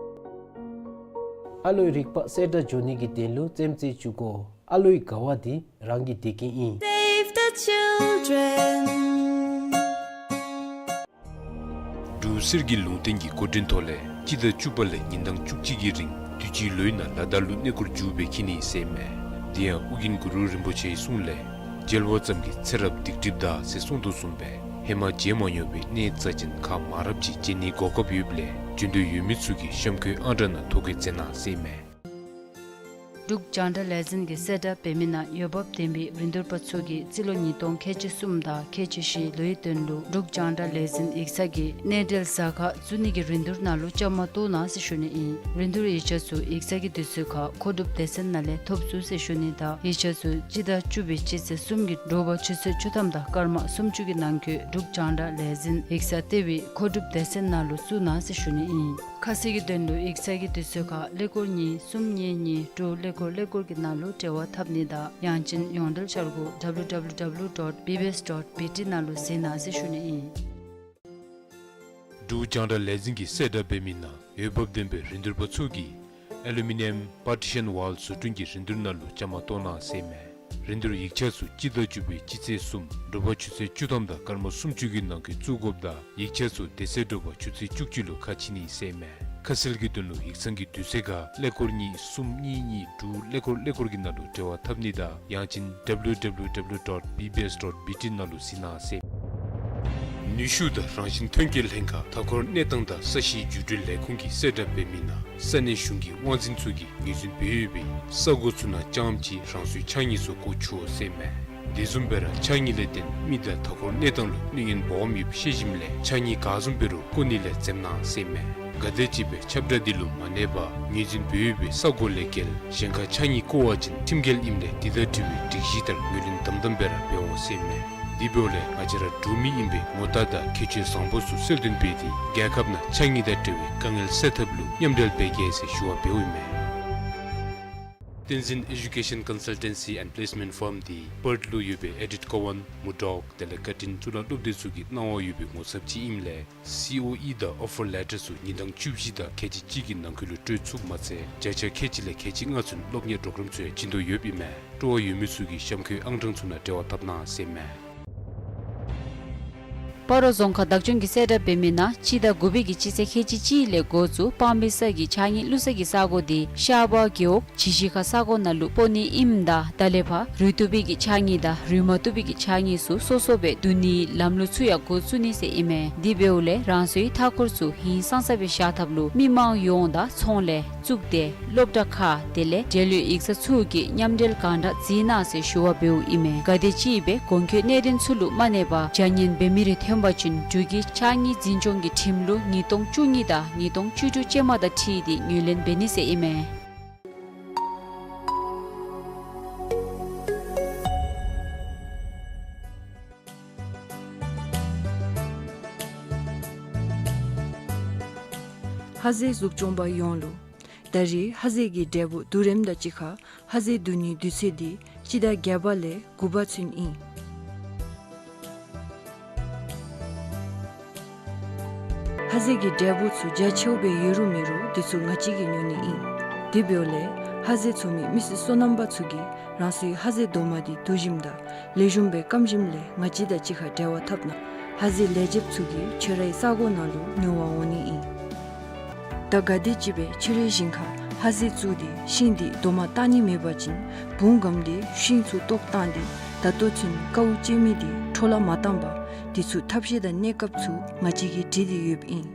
ཨ་ལོའི་རིག་པ་གསལ་དྲགས་འགྱོ་ནི་གི་དོན་ལུ་རྩེདམོ་རྩེ་བཅུག་དགོ། ཨ་ལོའི་དགའ་བ་འདི་རང་གི་བདེ་སྐྱིད་ཨིན། Save the children. འབྲུག་གསེར་གྱི་ལུང་བསྟན་གྱི་འགོ་འདྲེན་ཐོག་ལས་སྤྱི་ཟླ་བཅུ་པ་ལས་ཉིན་གྲངས་བཅུ་གཅིག་གི་རིང་དུས་ཅི་ལོའི་ནང་ལ་དྭགས་ལུ་གནས་སྐོར་མཇུག་སྦེ་འཁྱིད་ནི་ཟེར་མས། དེ་ཡང་ཨོ་རྒྱན་གུ་རུ་རིན་པོ་ཆེའི་གསུང་ལས། མཇལ་བ་ཙམ་གྱིས་ཚེ་རབས་སྡིག་སྒྲིབ་འདག་ཟེར་གསུངས་དོ་བཟུམ་སྦེ་ཧེ་མ་མཇལ་མ་མྱོང་བའི་གནས་རྩ་ཅན་ཁག་མང་རབས་ཅིག་མཇལ་ནི་གོ་སྐབས་ཡོདཔ་ལས་འབྱོན་འདོད་ཡོད་མི་ཚུ་གིས་གཤམ་འཁོད་ཨང་གྲངས་ནང་ཐོ་བཀོད་མཛད་གནང་ཟེར་མས། འབྲུག་རྒྱང་བསྒྲགས་ལས་འཛིན་གྱིས་གསལ་བསྒྲགས་འབད་མི་ནང་འོས་འབབ་ལྡན་པའི་རིན་བསྡུར་པ་ཚུ་གིས་རྩིས་ལོ་ཉིས་སྟོང་ཁལ་གཅིག་གསུམ་དང་ཁལ་གཅིག་བཞི་ལོའི་དོན་ལུ་འབྲུག་རྒྱང་བསྒྲགས་ལས་འཛིན་ཡིག་ཚང་གིས་གནས་འབྲེལ་གཟའ་སྐར་བཙུགས་ནི་གི་རིན་བསྡུར་ནང་ལུ་བཅའ་མར་གཏོགས་གནང་ཟེར་ཞུ་ནི་ཨིན། རིན་བསྡུར་ཡིག་ཆ་ཚུ་ཡིག་ཚང་གི་དུས་ཚོད་ཁར་མཁོ་སྒྲུབ་སྡེ་ཚན་ནང་ལས་ཐོབ་ཚུགས་ཟེར་ཞུ་ནི་དང་ཡིག་ཆ་ཚུ་སྤྱི་ཟླ་བཅུ་པའི་སྤྱི་ཚེས་གསུམ་གྱི་དྲོ་པ་ཆུ་ཚོད་བཅུ་ཐམ་དང་སྐར་མ་སུམ་ཅུ་གི་ནང་འཁོད་འབྲུག་རྒྱང་བསྒྲགས་ལས་འཛིན་ཡིག་ཚང་ལྟེ་བའི་མཁོ་སྒྲུབ་སྡེ་ཚན་ནང་ལུ་བཙུགས་གནང་ཟེར་ཞུ་ནི་ཨིན། ཁ་གསལ་གྱི་དོན་ལུ་ཡིག་ཚང་གི་དུས་ཚོད་ཁར་ཀླད་ཀོར་གཉིས་གསུམ་གཉིས་གཉིས་དྲུག་ཀླད་ཀོར་ཀླད་ཀོར་གྱི་ནང་ལུ་འབྲེལ་བ་འཐབ་ནི་དང་ཡང་ཅིན་ཡོངས་འབྲེལ་འཆར་སྒོ་W W W dot B B S dot B T ནང་ལུ་གཟིགས་གནང་ཟེར་ཞུ་ནི་ཨིན། འབྲུག་རྒྱང་བསྒྲགས་ལས་འཛིན་གྱིས་གསལ་བསྒྲགས་འབད་མི་ནང་འོས་འབབ་ལྡན་པའི་རིན་བསྡུར་པ་ཚུ་གིས་ཨེ་ལུ་མི་ནི་ཡམ་པར་ཊི་ཤཱན་ཝཱལ་བཟོ་སྐྲུན་གྱི་རིན་བསྡུར་ནང་ལུ་བཅའ་མར་གཏོགས་གནང་ཟེར་མས། རིན་བསྡུར་ཡིག་ཆ་ཚུ་སྤྱི་ཟླ་བཅུ་པའི་སྤྱི་ཚེས་གསུམ་དྲོ་པ་ཆུ་ཚོད་བཅུ་ཐམ་དང་སྐར་མ་སུམ་ཅུ་གི་ནང་འཁོད་བཙུགས་དགོཔ་དང་ཡིག་ཆ་ཚུ་དེ་ཚེ་དྲོ་པ་ཆུ་ཚོད་བཅུ་གཅིག་ལུ་ཁ་ཕྱེ་ནི་ཟེར་མས། ཁ་གསལ་གྱི་དོན་ལུ་ཡིག་ཚང་གི་དུས་ཚོད་ཁར་ཀླད་ཀོར་གཉིས་གསུམ་གཉིས་གཉིས་དྲུག་ཀླད་ཀོར་ཀླད་ཀོར་གྱི་ནང་ལུ་འབྲེལ་བ་འཐབ་ནི་དང་ཡང་ཅིན་W W W dot B B S dot B T ནང་ལུ་གཟིགས་གནང་ཟེར། ནུས་ཤུགས་དང་རང་བཞིན་ཐོན་སྐྱེད་ལྷན་ཁག་མཐའ་འཁོར་གནས་སྟངས་དང་ས་གཤིས་འགྱུར་འགྲོས་ལས་ཁུངས་ཀྱིས་གསལ་བསྒྲགས་འབད་མི་ནང་ས་གནས་གཞུང་གི་དབང་འཛིན་ཚུ་གིས་ངོས་འཛིན་འབད་ཡོད་པའི་ས་གོ་ཚུ་ནང་རྐྱངམ་ཅིག་རང་སོའི་ཕྱགས་སྙིགས་ཚུ་བཀོ་ཆོག་ཟེར་མས། དེ་བཟུམ་སྦེ་ར་ཕྱགས་སྙིགས་ལས་བརྟེན་མི་དང་མཐའ་འཁོར་གནས་སྟངས་ལུ་གནོད་ཡོན་འབག་འོངམ་ཡོདཔ་ཤེས་ཞིནམ་ལས་ཕྱགས་སྙིགས་ག་བཟུམ་འབད་རུང་བཀོ་ནི་ལས་འཛེམ་གནང་ཟེར་མས། ག་དེམ་ཅིག་སྦེ་ཁྱབ་བསྒྲགས་འདི་ལུ་མ་གནས་པར་ངོས་འཛིན་འབད་ཡོད་པའི་ས་གོ་ལས་བརྒལ་གཞན་ཁར་ཕྱགས་སྙིགས་བཀོ་བ་ཅིན་ཁྲིམས་འགལ་ཨིནམ་ལས་འདི་དང་འབྲེལ་བའི་སྒྲིག་གཞི་ལྟར་ངོས་ལེན་དམ་དམ་སྦེ་ར་འབད་འོང་ཟེར་མས། དེ་འབདཝ་ལས་ང་བཅས་ར་འབྲུག་མི་ཨིན་པའི་ངོ་རྟགས་དང་ཁྱད་ཆོས་བཟང་པོ་ཚུ་གསལ་སྟོན་འབད་དེ་རྒྱལ་ཁབ་ནང་ཕྱགས་སྙིགས་དང་འབྲེལ་བའི་དཀའ་ངལ་སེལ་ཐབས་ལུ་མཉམ་འབྲེལ་འབད་གེ་ཟེར་ཞུ་བ་འབདཝ་ཨིན་མས། Tenzin Education Consultancy and Placement Firm འདི་པརཐ་ལུ་ཡོད་པའི་ཨེ་ཌིཐ་ཀོ་ཝཱན་མུར་ཌོག་དེ་ལས་ཀར་ཊིན་གཙུག་ལག་སློབ་སྡེ་ཚུ་གི་གནང་བ་ཡོད་པའི་ངོ་ཚབ་ཅིག་ཨིནམ་ལས་སི་ཨོ་ཨི་དང་ཨོ་ཕར་ལེ་ཊར་ཚུ་ཉིན་གྲངས་བཅུ་བཞི་དང་ཁལ་གཅིག་གཅིག་གི་ནང་འཁོད་ལུ་སྤྲོད་ཚུགསཔ་མ་ཚད་བརྒྱ་ཆ་ཁལ་གཅིག་ལས་ཁལ་གཅིག་ལྔ་ཚུན་སློབ་གཉེར་པོརོ་གརམ་ཚུ་ཡང་བྱིན་དོ་ཡོདཔ་ཨིན་མས། སྤྲོ་བ་ཡོད་མི་ཚུ་གིས་གཤམ་འཁོད་ཨང་གྲངས་ཚུ་ནང་འབྲེལ་བ་འཐབ་གནང་ཟེར་མས། སྤ་རོ་རྫོང་ཁག་བདག་སྐྱོང་གིས་གསལ་བསྒྲགས་འབད་མི་ནང་སྤྱི་ཟླ་དགུ་པའི་གི་སྤྱི་ཚེས་ཁལ་གཅིག་གཅིག་ལས་འགོ་བཙུགས་སྤང་སྦིས་ས་གི་ཕྱགས་སྙིགས་བླུགས་ས་གི་ས་གོ་འདི་ཤར་པ་རྒེད་འོག་བྱི་ཤིང་ཁ་ས་གོ་ནང་ལུ་སྤོ་ནི་ཨིནམ་ད་ད་ལས་ཕར་རུལ་བཏུབ་པའི་གི་ཕྱགས་སྙིགས་དང་རུལ་མ་བཏུབ་པའི་གི་ཕྱགས་སྙིགས་ཚུ་སོ་སོ་སྦེ་བསྡུ་ནིའི་ལམ་ལུགས་ཚུ་ཡང་འགོ་བཙུགས་ནི་ཟེར་ཨིན་མས། དེ་འབདཝ་ལས་རང་སོའི་མཐའ་འཁོར་ཚུ་ཧིང་སངས་ས་སྦེ་བཞག་ཐབས་ལུ་མི་མང་ཡོངས་དང་ཚོང་ལས་གཙུག་སྡེ་སློབ་གྲྭ་ཁག་དེ་ལས་འབྲེལ་ཡོད་ཡིག་ཚང་ཚུ་གིས་མཉམ་འབྲེལ་གང་དྲག་བརྩི་གནང་ཟེར་ཞུ་བ་འབདཝ་ཨིན་མས། ག་དེམ་ཅིག་སྦེ་གོང་འཁོད་གནད་དོན་ཚུ་ལུ་མ་གནས་པར་བྱ་ཉེས་འབད་མི་རེ་ཐོན་པ་ཅིན་འབྲུག་གི་ཕྱགས་སྙིགས་འཛིན་སྐྱོང་གི་ཁྲིམས་ལུགས་ཉིས་སྟོང་བཅུ་གཉིས་དང་ཉིས་སྟོང་བཅུ་དྲུག་ཅན་མ་དང་འཁྲིལ་ཏེ་ངོས་ལེན་འབད་ནི་ཟེར་ཨིན་མས། ཧ་ཟེ་གཟུགས་སྐྱོང་པ་ཡོངས་ལུ། ད་རེས་ཧ་ཟེ་གི་འབྲས་བུ་བསྡུ་རིམ་དང་གཅིག་ཁར་ཧ་ཟེ་བསྡུ་ནིའི་དུས་ཚོད་འདི་སྤྱི་ཟླ་བརྒྱད་པ་ལས་དགུ་པ་ཚུན་ཨིན། ཧ་ཟེ་གི་འབྲས་བུ་ཚུ་རྒྱ་ཆེཝ་སྦེ་ཡོད་རུང་མེད་རུང་འདི་ཚུ་ང་བཅས་ཀྱིས་ཉོ་ནི་ཨིན། དེ་འབདཝ་ལས་ཧ་ཟེ་འཚོ་མི་མི་སེར་སོ་ནམ་པ་ཚུ་གིས་རང་སོའི་ཧ་ཟེ་རྡོག་མ་འདི་བསྡུ་ཞིནམ་དང་ལེགས་ཤོམ་སྦེ་སྐམ་ཞིནམ་ལས་ང་བཅས་དང་གཅིག་ཁར་འབྲེལ་བ་འཐབ་གནང་། ཧ་ཟེ་ལེགས་ཆེཝ་ཚུ་གིས་ཁྱོད་རའི་ས་གོ་ནང་ལུ་ཉོ་བར་འོང་ནི་ཨིན། ད་ག་དེམ་ཅིག་སྦེ་ཁྱོད་རའི་ཞིང་ཁར་ཧ་ཟེ་བཙུགས་ཏེ་ཤིང་འདི་རྡོག་མ་བཏགས་ནི་མེད་པ་ཅིན་བུང་སྒམ་སྟེ་ཤིང་ཚུ་བཏོག་བཏང་སྟེ་ད་ལྟོ་ཚུན་དཀའཝ་སྤྱད་མི་འདི་འཕྲོ་བརླག་མ་བཏང་པར་འདི་ཚུ་ཐབས་ཤེས་དང་གནས་སྐབས་ཚུ་ང་བཅས་ཀྱིས་སྒྲིག་སྟེ་ཡོདཔ་ཨིན།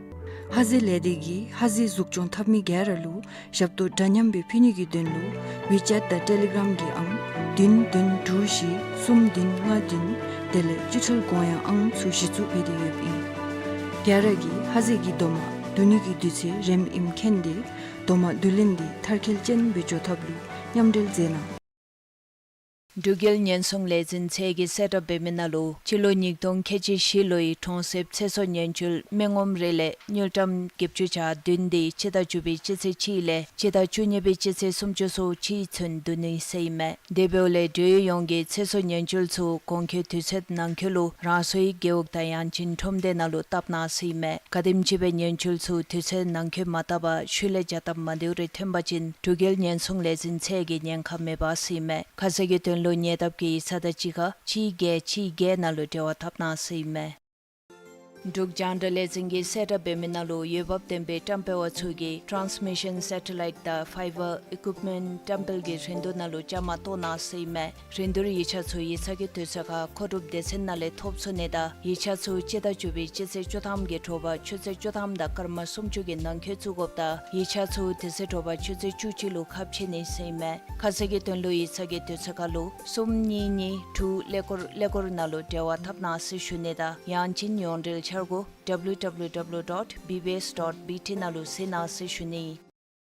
ཧ་ཟེ་ལས་སྡེ་གིས་ཧ་ཟེ་གཟུགས་སྐྱོང་འཐབ་མི་ག་ར་ལུ་ཞབས་ཏོག་འདྲ་མཉམ་སྦེ་ཕུལ་ནི་གི་དོན་ལུ་ཝི་ཅེཊ་དང་ཊེ་ལི་གརམ་གྱི་ཨང་བདུན་བདུན་དྲུག་བཞི་གསུམ་བདུན་ལྔ་བདུན་དེ་ལས་སྤྱི་ཐུར་གོང་ཡང་ཨང་ཚུ་གཞི་བཙུགས་འབད་དེ་ཡོདཔ་ཨིན། ག་ར་གིས་ཧ་ཟེ་གི་རྡོག་མ་ སྡོད་ནི་གི་དུས་ཚོད་རནམ་ཨིནམ་མཁྱེན་ཏེ་དོ་མ་བསྡུ་ལེན་འདི་མཐར་འཁྱོལ་ཅན་སྦེ་འགྱོ་ཐབས་ལུ་མཉམ་འབྲེལ་མཛད་གནང་། འབྲུག་རྒྱལ་ཉེན་སྲུང་ལས་འཛིན་ཚད་ཀྱིས་གསལ་བསྒྲགས་འབད་མི་ནང་ལུ་སྤྱི་ལོ་ཉིས་སྟོང་ཁལ་གཅིག་བཞི་ལོའི་གྲོང་གསེབ་ཚེ་སྲོག་ཉེན་བཅོལ་མི་ངོམ་རེ་ལས་དངུལ་ཀྲམ་བརྒྱད་ཅུ་གྱ་བདུན་དེ་སྤྱི་ཟླ་བཅུ་པའི་སྤྱི་ཚེས་གཅིག་ལས་སྤྱི་ཟླ་བཅུ་གཉིས་པའི་སྤྱི་ཚེས་སུམ་ཅུ་སོ་གཅིག་ཚུན་བསྡུ་ནི་ཟེར་ཨིན་མས། དེ་འབདཝ་ལས་འབྲེལ་ཡོད་ཡོངས་ཀྱིས་ཚེ་སྲོག་ཉེན་བཅོལ་ཚུ་གོང་འཁོད་དུས་ཚོད་ནང་འཁོད་ལུ་རང་སོའི་རྒེད་འོག་དང་ཡང་ཅིན་ཁྲོམ་སྡེ་ནང་ལུ་བཏབ་གནང་ཟེར་ཨིན་མས། ག་དེམ་ཅིག་སྦེ་ཉེན་བཅོལ་ཚུ་དུས་ཚོད་ནང་འཁོད་མ་བཏབ་པར་ཤུལ་ལས་བྱ་སྟབས་མ་བདེཝ་རེ་ཐོན་པ་ཅིན་འབྲུག་རྒྱལ་ཉེན་སྲུང་ལས་འཛིན་ཚད་ཀྱིས་ཉེན་ཁ་མེད་པ་ཟེར་ཨིན་མས། ཁ་གསལ་གྱི་དོན་ལུ་ཉེ་འདབས་ཀྱི་ཡིག་ཚང་དང་གཅིག་ཁར་གཅིག་བརྒྱད་གཅིག་བརྒྱད་ནང་ལུ་འབྲེལ་བ་འཐབ་གནང་ཟེར་ཨིན་མས། འབྲུག་རྒྱང་བསྒྲགས་ལས་འཛིན་གྱིས་གསལ་བསྒྲགས་འབད་མི་ནང་ལུ་འོས་འབབ་ལྡན་པའི་བཀྲམ་སྤེལ་བ་ཚུ་གིས་ཊཱནསི་མི་ཤཱན་སེ་ཊི་ལའིཊ་དང་ཕའི་བར་ཨི་ཀུའིཔ་མེནཊ་བཀྲམ་སྤེལ་གྱི་རིན་བསྡུར་ནང་ལུ་བཅའ་མར་གཏོགས་གནང་ཟེར་ཨིན་མས། རིན་བསྡུར་ཡིག་ཆ་ཚུ་ཡིག་ཚང་གི་དུས་ཚོད་ཁར་མཁོ་སྒྲུབ་སྡེ་ཚན་ནང་ལས་ཐོབ་ཚུགས་ནི་དང་ཡིག་ཆ་ཚུ་སྤྱི་ཟླ་བཅུ་པའི་སྤྱི་ཚེས་བཅུ་ཐམ་གྱི་དྲོ་པ་ཆུ་ཚོད་བཅུ་ཐམ་དང་སྐར་མ་སུམ་ཅུ་གི་ནང་འཁོད་བཙུགས་དགོཔ་དང་ཡིག་ཆ་ཚུ་དེ་ཚེ་དྲོ་པ་ཆུ་ཚོད་བཅུ་གཅིག་ལུ་ཁ་ཕྱེ་ནི་ཟེར་ཨིན་མས། ཁ་གསལ་གྱི་དོན་ལུ་ཡིག་ཚང་གི་དུས་ཚོད་ཁར་ལུ་གསུམ་གཉིས་གཉིས་དྲུག་ཀླད་ཀོར་ཀླད་ཀོར་ནང་ལུ་འབྲེལ་བ་འཐབ་གནང་ཟེར་ཞུ་ནི་དང་ཡང་ཅིན་ཡོངས་འབྲེལ་འཆར་སྒོ་W W W dot B B S dot B T ནང་ལུ་གཟིགས་གནང་ཟེར་ཞུ་ནི།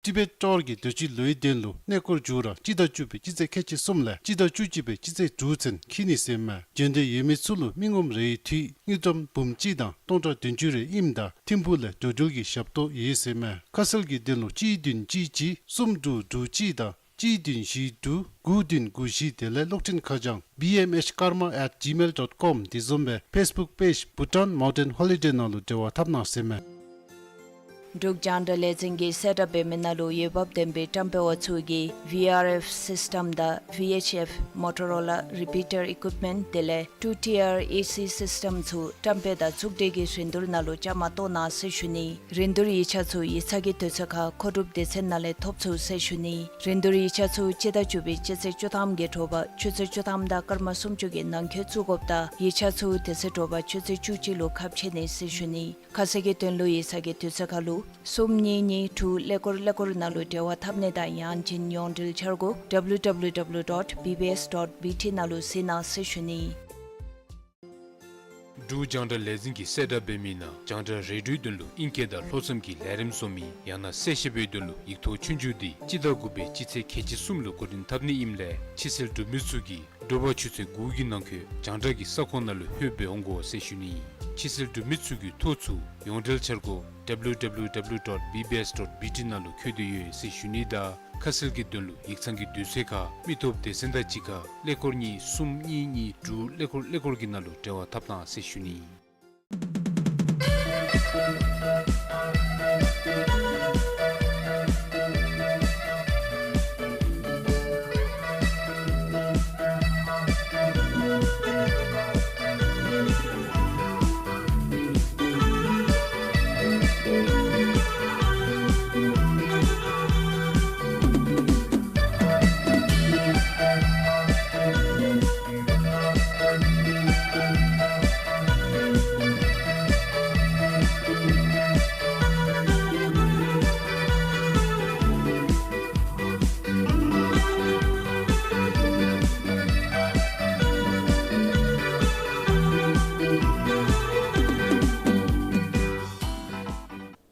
ཊི་བེཊ་ཊོར་གྱི་དུས་ཅི་ལོའི་དོན་ལུ་གནས་སྐོར་མཇུག་ར་སྤྱི་ཟླ་བཅུ་པའི་སྤྱི་ཚེས་ཁལ་གཅིག་གསུམ་ལས་སྤྱི་ཟླ་བཅུ་གཅིག་པའི་སྤྱི་ཚེས་དྲུག་ཚུན་འཁྱིད་ནི་ཟེར་ཨིན་མས། འབྱོན་འདོད་ཡོད་མི་ཚུ་ལུ་མི་ངོམ་རེའི་འཐུས་དངུལ་ཀྲམ་འབུམ་གཅིག་དང་སྟོང་ཕྲག་བདུན་ཅུ་རེ་ཨིནམ་ད་ཐིམ་ཕུག་ལས་འགྲོ་འགྲུལ་གྱི་ཞབས་ཏོག་ཡོད་ཟེར་ཨིན་མས། ཁ་གསལ་གྱི་དོན་ལུ་གཅིག་བདུན་གཅིག་གཅིག་གསུམ་དྲུག་དྲུག་གཅིག་དང་གཅིག་བདུན་བཞི་དྲུག་དགུ་བདུན་དགུ་བཞི་དེ་ལས་གློག་འཕྲིན་ཁ་བྱང་B M H karma at gmail dot com དེ་བཟུམ་སྦེ་ཕེསི་བུཀ་པེཇ་Bhutan Mountain Holiday ནང་ལུ་འབྲེལ་བ་འཐབ་གནང་ཟེར་ཨིན་མས། འབྲུག་རྒྱང་བསྒྲགས་ལས་འཛིན་གྱིས་གསལ་བསྒྲགས་འབད་མི་ནང་ལུ་འོས་འབབ་ལྡན་པའི་བཀྲམ་སྤེལ་བ་ཚུ་གིས་V R F system དང་V H F Motorola repeater equipment དེ་ལས་two tier A C system ཚུ་བཀྲམ་སྤེལ་དང་གཙུག་སྤྲོད་ཀྱི་རིན་བསྡུར་ནང་ལུ་བཅའ་མར་གཏོགས་གནང་ཟེར་ཞུ་ནི། རིན་བསྡུར་ཡིག་ཆ་ཚུ་ཡིག་ཚང་གི་དུས་ཚོད་ཁར་མཁོ་སྒྲུབ་སྡེ་ཚན་ནང་ལས་ཐོབ་ཚུགས་ཟེར་ཞུ་ནི། རིན་བསྡུར་ཡིག་ཆ་ཚུ་སྤྱི་ཟླ་བཅུ་པའི་སྤྱི་ཚེས་བཅུ་ཐམ་གྱི་དྲོ་པ་ཆུ་ཚོད་བཅུ་ཐམ་དང་སྐར་མ་སུམ་ཅུ་གི་ནང་འཁོད་བཙུགས་དགོཔ་དང་ཡིག་ཆ་ཚུ་དེ་ཚེ་དྲོ་པ་ཆུ་ཚོད་བཅུ་གཅིག་ལུ་ཁ་ཕྱེ་ནི་ཟེར་ཞུ་ནི། ཁ་གསལ་གྱི་དོན་ལུ་ཡིག་ཚང་གི་དུས་ཚོད་ཁར་ལུ་གསུམ་གཉིས་གཉིས་དྲུག་ཀླད་ཀོར་ཀླད་ཀོར་ནང་ལུ་འབྲེལ་བ་འཐབ་ནི་དང་ཡང་ཅིན་ཡོངས་འབྲེལ་འཆར་སྒོ་W W W dot B B S dot B T ནང་ལུ་གཟིགས་གནང་ཟེར་ཞུ་ནི། འབྲུག་རྒྱང་བསྒྲགས་ལས་འཛིན་གྱིས་གསལ་བསྒྲགས་འབད་མི་ནང་རྒྱང་བསྒྲགས་རེ་ཌིའོའི་དོན་ལུ་ཨིང་སྐད་དང་ལྷོ་མཚམས་ཀྱི་ལས་རིམ་བཟོ་མི་ཡང་ན་གསལ་བཤད་པའི་དོན་ལུ་ཡིག་ཐོག་ཆོས་རྒྱུགས་འདི་སྤྱི་ཟླ་དགུ་པའི་སྤྱི་ཚེས་ཁལ་གཅིག་གསུམ་ལུ་འགོ་འདྲེན་འཐབ་ནི་ཨིནམ་ལས་ཕྱི་སེལ་གྲུབ་མི་ཚུ་གིས་དྲོ་པ་ཆུ་ཚོད་དགུ་གི་ནང་འཁོད་རྒྱང་བསྒྲགས་ཀྱི་ས་ཁོངས་ནང་ལུ་ལྷོད་སྦེ་འོང་དགོ་ཟེར་ཞུ་ནི། ཕྱི་སེལ་གྲུབ་མི་ཚུ་གི་ཐོ་ཚུ་ཡོངས་འབྲེལ་འཆར་སྒོ་W W W dot B B S dot B T ནང་ལུ་བཀོད་དེ་ཡོད་ཟེར་ཞུ་ནི་དང་ཁ་གསལ་གྱི་དོན་ལུ་ཡིག་ཚང་གི་དུས་ཚོད་ཁར་མི་སྟོབས་སྡེ་ཚན་དང་གཅིག་ཁར་ཀླད་ཀོར་གཉིས་གསུམ་གཉིས་གཉིས་དྲུག་ཀླད་ཀོར་ཀླད་ཀོར་གྱི་ནང་ལུ་འབྲེལ་བ་འཐབ་གནང་ཟེར་ཞུ་ནི།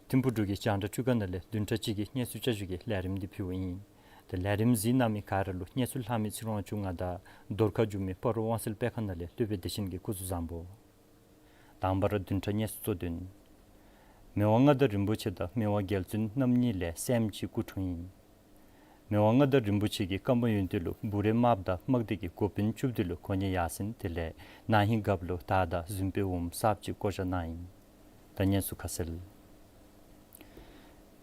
ཐིམ་ཕུག་འབྲུག་གི་རྒྱང་བསྒྲགས་ཁྲུས་ཁང་ནང་ལས་བདུན་ཕྲག་གཅིག་གི་གནས་ཚུལ་བསྐྱར་ཞུ་གི་ལས་རིམ་འདི་ཕུལཝ་ཨིན། ཏེ་ལས་རིམ་གཟིགས་གནང་མི་ག་ར་ལུ་གནས་ཚུལ་ལྷག་མི་ཚེ་རིང་དབང་ཕྱུག་ང་དང་རྡོར་ཁ་རྒྱུད་མི་སྤ་རོ་དབང་གསལ་སྤེལ་ཁང་ནང་ལས་སློབ་དཔོན་བདེ་ཆེན་གྱི་སྐུ་གཟུགས་བཟང་པོ། དང་པ་ར་བདུན་ཕྲག་གནས་ཚུལ་གཙོ་དོན། མི་དབང་མངའ་བདག་རིན་པོ་ཆེ་དང་མི་དབང་རྒྱལ་བཙུན་རྣམ་གཉིས་ལས་སྲསམོ་ཅིག་སྐུ་འཁྲུངས་ཡི། མི་དབང་མངའ་བདག་རིན་པོ་ཆེ་གིས་ཀམ་པ་ཡོན་ཏན་ལུ་བུ་རའི་རྨགཔ་དང་རྨག་སྡེ་གི་འགོ་དཔོན་བཅུ་བདུན་ལུ་གོ་གནས་ཡར་སེང་དེ་ལས་ན་ཧིང་རྒཔོ་ལུ་དར་དང་གཟིམ་དཔོན་འོགམ་གསརཔ་ཅིག་བསྐོ་བཞག་གནང་ཡི། ད་གནས་ཚུལ་ཁ་གསལ།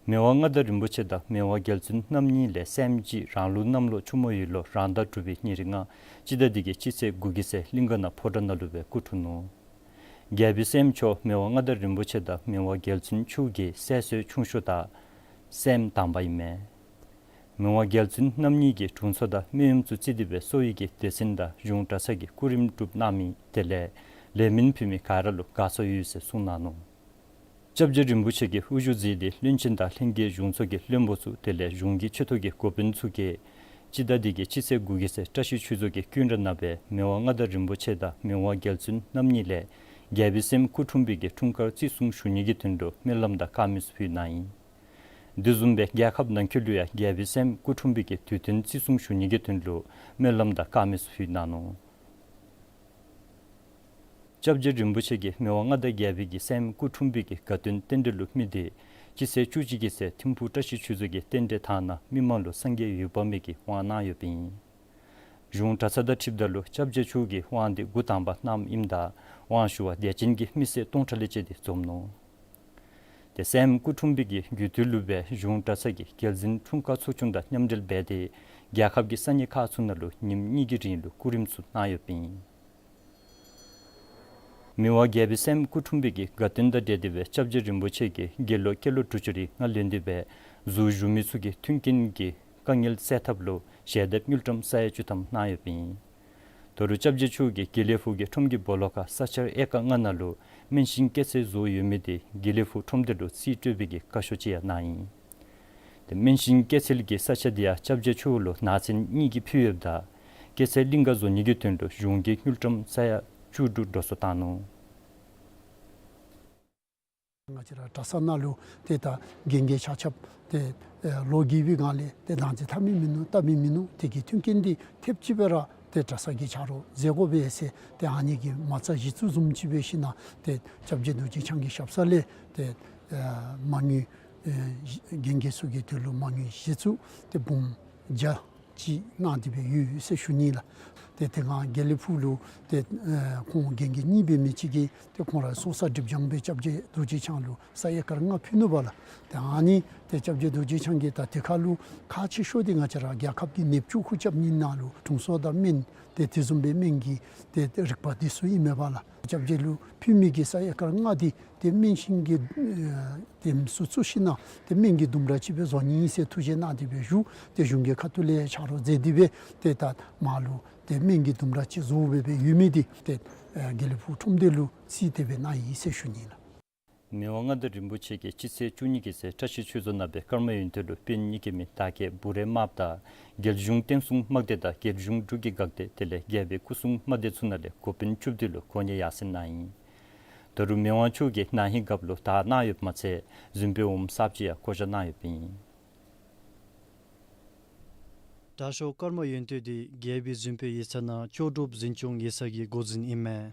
མི་དབང་མངའ་བདག་རིན་པོ་ཆེ་དང་མི་དབང་རྒྱལ་བཙུན་རྣམ་གཉིས་ལས་སྲསམོ་ཅིག་རང་ལུགས་གནམ་ལོ་ཆུ་མོ་ཡོས་ལོ་རང་ཟླ་དྲུག་པའི་ཉེར་ལྔ་སྤྱི་ཟླ་འདི་གི་སྤྱི་ཚེས་དགུ་གི་ཚེ་གླིང་ག་ནང་ཕོ་བྲང་ནང་ལུ་སྦེ་སྐུ་འཁྲུངས་ནུག། རྒྱལ་པོའི་སྲསམོ་མཆོག་མི་དབང་མངའ་བདག་རིན་པོ་ཆེ་དང་མི་དབང་རྒྱལ་བཙུན་མཆོག་གི་སྲས་སུ་ཆུང་ཤོས་དང་སྲསམོ་དང་པ་ཨིན་མས། མི་དབང་རྒྱལ་བཙུན་རྣམ་གཉིས་ཀྱིས་དྲུང་འཚོ་དང་སྨན་གཡོགམ་ཚུ་བརྩིས་ཏེ་སྦེ་གསོ་བའི་གི་སྡེ་ཚན་དང་གཞུང་གྲྭ་ཚང་གི་སྐུ་རིམ་སྒྲུབ་གནང་མི་དེ་ལས་ལས་མི་ཕུལ་མི་ག་ར་ལུ་དགའ་ཚོར་ཡོད་ཟེར་གསུངས་གནང་ནུག། སྐྱབས་རྗེ་རིན་པོ་ཆེ་གིས་དབུ་བཞུགས་མཛད་དེ་བློན་ཆེན་དང་ལྷན་རྒྱས་གཞུང་ཚོགས་ཀྱི་བློན་པོ་ཚུ་དེ་ལས་གཞུང་གི་ཆེ་མཐོ་གི་འགོ་དཔོན་ཚུ་གིས་སྤྱི་ཟླ་འདི་གི་སྤྱི་ཚེས་དགུ་གི་ཚེ་བཀྲ་ཤིས་ཆོས་རྫོང་གི་ཀུན་ར་ནང་སྦེ་མི་དབང་མངའ་བདག་རིན་པོ་ཆེ་དང་མི་དབང་རྒྱལ་བཙུན་རྣམ་གཉིས་ལས་ རྒྱལ་པོའི་སྲསམོ་སྐུ་འཁྲུངས་པའི་གི་འཁྲུངས་སྐར་བརྩི་སྲུང་ཞུ་ནི་གི་དོན་ལུ་སྨོན་ལམ་དང་དཀར་མེ་ཕུལ་གནང་ཡི། དེ་བཟུམ་སྦེ་རྒྱལ་ཁབ་ནང་འཁོད་ལུ་ཡང་རྒྱལ་པོའི་སྲསམོ་སྐུ་འཁྲུངས་པའི་གི་དུས་སྟོན་བརྩི་སྲུང་ཞུ་ནི་གི་དོན་ལུ་སྨོན་ལམ་དང་དཀར་མེ་ཕུལ་གནང་ནུག། སྐྱབས་རྗེ་རིན་པོ་ཆེ་གིས་མི་དབང་མངའ་བདག་རྒྱལ་པོའི་གི་སྲསམོ་སྐུ་འཁྲུངས་པའི་གི་དགའ་སྟོན་རྟེན་འབྲེལ་ལུ་དམིགས་ཏེ་སྤྱི་ཚེས་བཅུ་གཅིག་གི་ཚེ་ཐིམ་ཕུག་བཀྲ་ཤིས་ཆོས་རྫོང་གི་རྟེན་འབྲེལ་ཐང་ནང་མི་མང་ལུ་སངས་རྒྱས་འོད་དཔག་མེད་ཀྱི་དབང་གནང་ཡོདཔ་ཨིན། གཞུང་གྲྭ་ཚང་དང་འཁྲིལཝ་ད་ལུ་སྐྱབས་རྗེ་མཆོག་གིས་དབང་འདི་འགོ་དང་པ་གནངམ་ཨིནམ་ད་དབང་ཞུ་བར་དད་ཅན་གྱི་མི་སེར་སྟོང་ཕྲག་ལས་བཅད་དེ་འཛོམས་ནུག། ཏེ་སྲསམོ་སྐུ་འཁྲུངས་པའི་གི་དགུ་སྟོད་ལུ་སྦེ་གཞུང་གྲྭ་ཚང་གི་རྒྱལ་འཛིན་འཁྲུངས་སྐར་ཚོགས་ཆུང་དང་མཉམ་འབྲེལ་འབད་དེ་རྒྱལ་ཁབ་ཀྱི་ས་གནས་ཁག་ཚུ་ནང་ལུ་ཉིནམ་གཉིས་ཀྱི་རིང་ལུ་སྐུ་རིམ་ཚུ་གནང་ཡོདཔ་ཨིན། མི་དབང་རྒྱལ་པོའི་སྲསམོ་སྐུ་འཁྲུངས་པའི་གི་དགའ་སྟོན་དང་འབྲེལ་ཏེ་སྦེ་སྐྱབས་རྗེ་རིན་པོ་ཆེ་གིས་དགེ་སློང་སྐྱེས་ལོ་དྲུག་ཅུ་རེ་ལྔ་ལེན་ཏེ་སྦེ་ཟུར་བཞུགས་མི་ཚུ་གི་མཐུན་རྐྱེན་གྱི་དཀའ་ངལ་སེལ་ཐབས་ལུ་ཞལ་འདེབས་དངུལ་ཀྲམ་ས་ཡ་བཅུ་ཐམ་གནང་ཡོདཔ་ཨིན། ད་རུང་སྐྱབས་རྗེ་མཆོག་གིས་དགེ་ལེགས་ཕུག་གི་ཁྲོམ་གྱི་སྦོ་ལོགས་ཁར་ས་ཆ་ཨེ་ཀར་ལྔ་ནང་ལུ་སྨན་ཤིང་སྐྱེད་ཚལ་བཟོ་ཡོད་མི་དེ་དགེ་ལེགས་ཕུག་ཁྲོམ་སྡེ་ལུ་རྩིས་སྤྲོད་པའི་གི་བཀའ་ཤོག་ཅིག་ཡང་གནང་ཡི། ཏེ་སྨན་ཤིང་སྐྱེད་ཚལ་གྱི་ས་ཆ་དེ་ཡང་སྐྱབས་རྗེ་མཆོག་ལུ་ནང་ཚན་གཉིས་ཀྱིས་ཕུལ་ཡོདཔ་ད་སྐྱེད་ཚལ་གླིང་ག་བཟོ་ནི་གི་དོན་ལུ་གཞུང་གིས་དངུལ་ཀྲམ་ས་ཡ་བཅུ་དྲུག་འགྲོ་སོང་བཏང་ནུག། ང་བཅས་ར་གྲྭ་ཚང་ནང་ལུ་ཏེ་ད་རྒན་རྒས་ཆ་ཁྱབ་ཏེ་ཨེ་ལོ་རྒས་པའི་སྒང་ལས་ཏེ་དང་འཛིན་འཐབ་མི་མིན་ནུག། འཐབ་མི་མིན་ནུག། དེ་གི་མཐུན་རྐྱེན་འདི་ཐེབས་ཅིག་སྦེ་ར་ཏེ་གྲྭ་ཚང་གི་ཆ་རོགས་མཛད་དགོ་པས་ཟེར་ཏེ་ཨ་ནི་གི་མ་རྩ་གཞི་བཙུགས་བཟུམ་ཅིག་འབད་ཞིན་ན་ཏེ་སྐྱབས་རྗེ་རྡོ་རྗེ་འཆང་གི་ཞབས་ས་ལས་ཏེ་ཨེ་མ་དངུལ་ཨེ་རྒན་རྒས་ཚུ་གི་དོན་ལུ་མ་དངུལ་གཞི་བཙུགས་ཏེ་འབུམ་བརྒྱ་ཅིག་གནང་སྟེ་སྦེ་ཡོད་ཟེར་ཞུ་ནི་ལགས། ཏེ་དེ་སྒང་དགེ་ལེགས་ཕུག་ལུ་ཏེ་ཨེ་ཁོང་རྒན་རྒས་གཉིས་འབད་མི་ཅིག་གིས་ཏེ་ཁོང་ར་ཚོགས་བསགས་སྒྲིབ་སྦྱང་སྦེ་སྐྱབས་རྗེ་རྡོ་རྗེ་འཆང་ལུ་ས་ཨེ་ཀར་ལྔ་ཕུལ་ནུག་པ་ལགས། ཏེ་ཨ་ནི་ཏེ་སྐྱབས་རྗེ་རྡོ་རྗེ་འཆང་གིས་ད་དེ་ཁར་ལུ་ཁག་ཆེ་ཤོས་འདི་ང་བཅས་ར་རྒྱལ་ཁབ་ཀྱི་ནདཔ་བཅོ་ཁུར་རྐྱབ་ནི་ནང་ལུ་དྲུང་འཚོ་དང་སྨན་ཏེ་དེ་བཟུམ་སྦེ་སྨན་གྱི་ཏེ་རིག་པ་འདི་ཚུ་ཨིན་མས་པ་ལགས། སྐྱབས་རྗེ་ལུ་ཕུལ་མི་གི་ས་ཨེ་ཀར་ལྔ་འདི་ཏེ་སྨན་ཤིང་གི་ཨེ་ཏེ་མི་སུ་བཙུགས་ཞིན་ན་ཏེ་སྨན་གྱི་ལྡུམ་ར་ཅིག་སྦེ་བཟོ་ནི་ཨིན་ཟེར་ཐུགས་བཞེད་གནང་སྟེ་སྦེ་བཞུགས། ཏེ་གཞུང་གི་ཁ་ཐུག་ལས་ཆ་རོགས་མཛད་དེ་སྦེ་ཏེ་ད་མར་ལུ་ཏེ་སྨན་གྱི་ལྡུམ་ར་ཅིག་བཟོ་སྦེ་སྦེ་ཡོད་མི་འདི་ཏེ་ཨེ་དགེ་ལེགས་ཕུག་ཁྲོམ་སྡེ་ལུ་རྩིས་སྤྲོད་སྦེ་གནང་ཡི་ཟེར་ཞུ་ནི་ལགས། མི་དབང་མངའ་བདག་རིན་པོ་ཆེ་གིས་སྤྱི་ཚེས་བཅུ་གཉིས་ཀྱི་ཚེ་བཀྲ་ཤིས་ཆོས་རྫོང་ནང་སྦེ་ཀརྨ་ཡོན་ཏན་ལུ་དཔོན་གཉིས་ཀྱི་མི་དར་རྒྱས་བུ་རའི་དམརཔོ་དང་རྒྱལ་གཞུང་བསྟན་སྲུང་དམག་སྡེ་དང་རྒྱལ་གཞུང་འབྲུག་གི་འགག་སྡེ་དེ་ལས་རྒྱལ་པོའི་སྐུ་སྲུང་དམག་སྡེ་ཚུ་ནང་ལས་འགོ་དཔོན་བཅུ་བདུན་ལུ་གོ་གནས་ཡར་སེང་གནང་ཡི། ད་རུང་མི་དབང་མཆོག་གིས་ན་ཧིང་རྒཔོ་ལུ་དར་གནང་ཡོདཔ་མ་ཚད་གཟིམ་དཔོན་འོགམ་གསརཔ་ཅིག་ཡང་བསྐོ་བཞག་གནང་ཡོདཔ་ཨིན། དྲག་ཤོས་ཀརྨ་ཡོན་ཏན་འདི་རྒྱལ་པོའི་གཟིམ་དཔོན་ཡིག་ཚང་ནང་ལྕོགས་གྲུབ་འཛིན་སྐྱོང་ཡིག་ཚང་གི་འགོ་འཛིན་ཨིན་མས།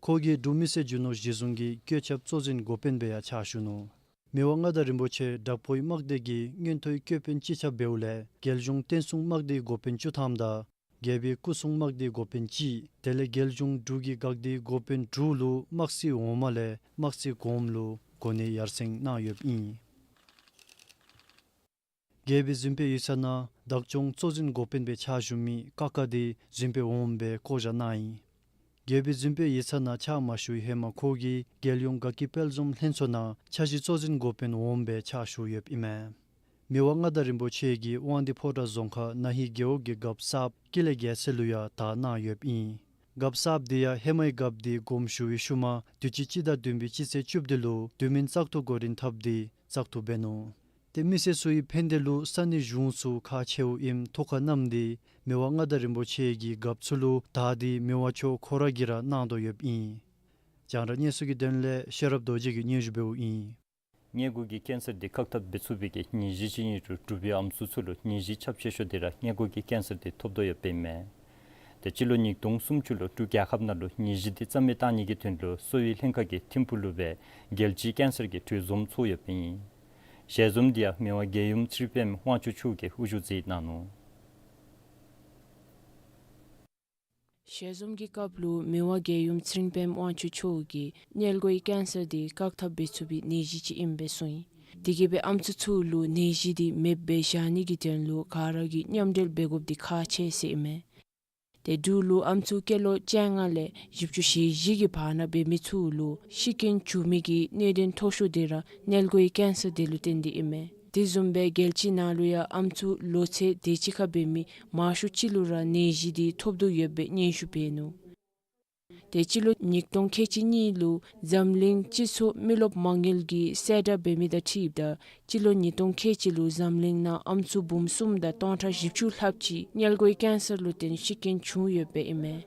ཁོ་གིས་འབྲུག་མི་སེར་རྒྱུ་ནོར་གཞི་བཟུང་གི་བཀོད་ཁྱབ་གཙོ་འཛིན་འགོ་དཔོན་སྦེ་ཡང་ཕྱག་ཞུ་ནུག། མི་དབང་མངའ་བདག་རིན་པོ་ཆེ་དྲག་པོའི་དམག་སྡེ་གི་མངོན་མཐོའི་བཀོད་དཔོན་སྤྱི་ཁྱབ་འབདཝ་ལས་རྒྱལ་གཞུང་བསྟན་སྲུང་དམག་སྡེའི་འགོ་དཔོན་བཅུ་ཐམ་དང་རྒྱལ་པོའི་སྐུ་སྲུང་དམག་སྡེའི་འགོ་དཔོན་གཅིག་དེ་ལས་རྒྱལ་གཞུང་འབྲུག་གི་འགག་སྡེའི་འགོ་དཔོན་དྲུག་ལུ་དམག་སྲིད་འོག་མ་ལས་དམག་སྲིད་གོངམ་ལུ་གོ་གནས་ཡར་སེང་གནང་ཡོདཔ་ཨིན། རྒྱལ་པོའི་གཟིམ་དཔོན་ཡིག་ཚང་ནང་བདག་སྐྱོང་གཙོ་འཛིན་འགོ་དཔོན་སྦེ་ཕྱག་ཞུ་མི་ཀ་ཀ་འདི་གཟིམ་དཔོན་འོགམ་སྦེ་བསྐོ་བཞག་གནང་ཡི། རྒྱལ་པོའི་གཟིམ་དཔོན་ཡིག་ཚང་ནང་ཕྱག་མ་ཞུ་བའི་ཧེ་མ་ཁོ་གིས་རྒྱལ་ཡོངས་དགའ་སྐྱིད་དཔལ་འཛོམས་ལྷན་ཚོགས་ནང་འཆར་གཞི་གཙོ་འཛིན་འགོ་དཔོན་འོགམ་སྦེ་ཕྱག་ཞུ་ཡོདཔ་ཨིན་མས། མི་དབང་མངའ་བདག་རིན་པོ་ཆེ་གིས་དབང་འདི་ཕོ་བྲང་རྫོང་ཁག་ན་ཧིང་རྒེད་འོག་གི་རྒཔོ་གསརཔ་ཀུན་ལེགས་རྒྱལ་མཚན་ལུ་ཡང་དར་གནང་ཡོདཔ་ཨིན། རྒཔོ་གསརཔ་འདི་ཡང་ཧེ་མའི་རྒཔོ་འདི་དགོངསམ་ཞུ་བའི་ཤུལ་མ་དུས་ཅི་སྤྱི་ཟླ་བདུན་པའི་སྤྱི་ཚེས་བཅུ་བདུན་ལུ་དུས་མིན་བཙག་འཐུ་འགོ་འདྲེན་འཐབ་སྟེ་བཙག་འཐུ་འབད་ནུག། ཏེ་མི་སེར་ཚུ་གི་ཕན་བདེ་ལུ་ས་གནས་གཞུང་ཚུ་ཁག་ཆེཝ་ཨིནམ་ཐུགས་ཁར་བསྣམས་ཏེ་མི་དབང་མངའ་བདག་རིན་པོ་ཆེ་གིས་རྒཔོ་ཚུ་ལུ་དར་འདི་མི་དབང་མཆོག་ཁོ་ར་གིས་ར་གནང་དོ་ཡོདཔ་ཨིན། རྒྱང་བསྒྲགས་གནས་ཚུལ་གྱི་དོན་ལས་ཤེས་རབ་རྡོ་རྗེ་གིས་སྙན་ཞུ་འབདཝ་ཨིན། སྔས་མགུ་གི་ཀེན་སར་འདི་བཀག་ཐབས་འབད་ཚུགས་པའི་གི་ནད་གཞི་ཅིག་ཨིན་རུང་འབྲུག་པའི་ཨམ་སྲུ་ཚུ་ལུ་ནད་གཞི་ཁྱབ་ཆེ་ཤོས་འདི་ར་སྔས་མགུ་གི་ཀེན་སར་འདི་ཐོབ་དོ་ཡོདཔ་ཨིན་མས། ཏེ་སྤྱི་ལོ་ཉིས་སྟོང་སུམ་ཅུ་ལུ་འབྲུག་རྒྱལ་ཁབ་ནང་ལུ་ནད་གཞི་འདི་རྩ་མེད་བཏང་ནི་གི་དོན་ལུ་གསོ་བའི་ལྷན་ཁག་གིས་ཐིམ་ཕུག་ལུ་སྦེ་རྒྱལ་སྤྱིའི་ཀེན་སར་གྱི་གྲོས་འཛོམས་ཚོགས་ཡོདཔ་ཨིན། ཞལ་འཛོམས་འདི་ཡང་མི་དབང་རྒྱལ་ཡུམ་ཚེ་རིང་དཔལ་དབང་ཕྱུག་མཆོག་གིས་དབུ་བཞུགས་མཛད་གནང་ནུག། ཞལ་འཛོམས་ཀྱི་སྐབས་ལུ་མི་དབང་རྒྱལ་ཡུམ་ཚེ་རིང་དཔལ་དབང་ཕྱུག་མཆོག་གིས་སྔས་མགུའི་ཀེན་སར་འདི་བཀག་ཐབས་འབད་ཚུགས་པའི་ནད་གཞི་ཅིག་ཨིནམ་སྦེ་གསུངས་ཡི། དེ་གིས་སྦེ་ཨམ་སྲུ་ཚུ་ལུ་ནད་གཞི་འདི་མེདཔ་སྦེ་བཞག་ནི་གི་དོན་ལུ་ག་ར་གིས་མཉམ་འབྲེལ་འབད་དགོཔ་འདི་ཁག་ཆེ་ཟེར་ཨིན་མས། ཏེ་འབྲུག་ལུ་ཨམ་སྲུ་སྐྱེས་ལོ་བཅོ་ལྔ་ལས་བཞི་བཅུ་ཞེ་བཞི་གི་བར་ན་འབད་མི་ཚུ་ལུ་ཤི་རྐྱེན་བྱུང་མི་གི་གནད་དོན་མཐོ་ཤོས་འདི་ར་སྔས་མགུའི་ཀེན་སར་འདི་ལུ་བརྟེན་ཏེ་ཨིན་མས། དེ་བཟུམ་སྦེ་རྒྱལ་སྤྱི་ནང་ལུ་ཡང་ཨམ་སྲུ་ལོ་ཚད་དེ་ཅིག་ཁར་འབད་མི་མང་ཤོས་ཅིག་ལུ་ར་ནད་གཞི་འདི་ཐོབ་དོ་ཡོདཔ་སྦེ་སྙན་ཞུ་འབད་ནུག། ཏེ་སྤྱི་ལོ་ཉིས་སྟོང་ཁལ་གཅིག་གཉིས་ལུ་འཛམ་གླིང་སྤྱི་ཚོགས་མི་རློབས་མ་དངུལ་གྱིས་གསལ་བསྒྲགས་འབད་མི་དང་འཁྲིལཝ་ད་སྤྱི་ལོ་ཉིས་སྟོང་ཁལ་གཅིག་ལུ་འཛམ་གླིང་ནང་ཨམ་སྲུ་འབུམ་གསུམ་དང་སྟོང་ཕྲག་བཞི་བཅུ་ལྷགཔ་ཅིག་སྔས་མགུའི་ཀེན་སར་ལུ་བརྟེན་ཤི་རྐྱེན་བྱུང་ཡོདཔ་ཨིན་མས།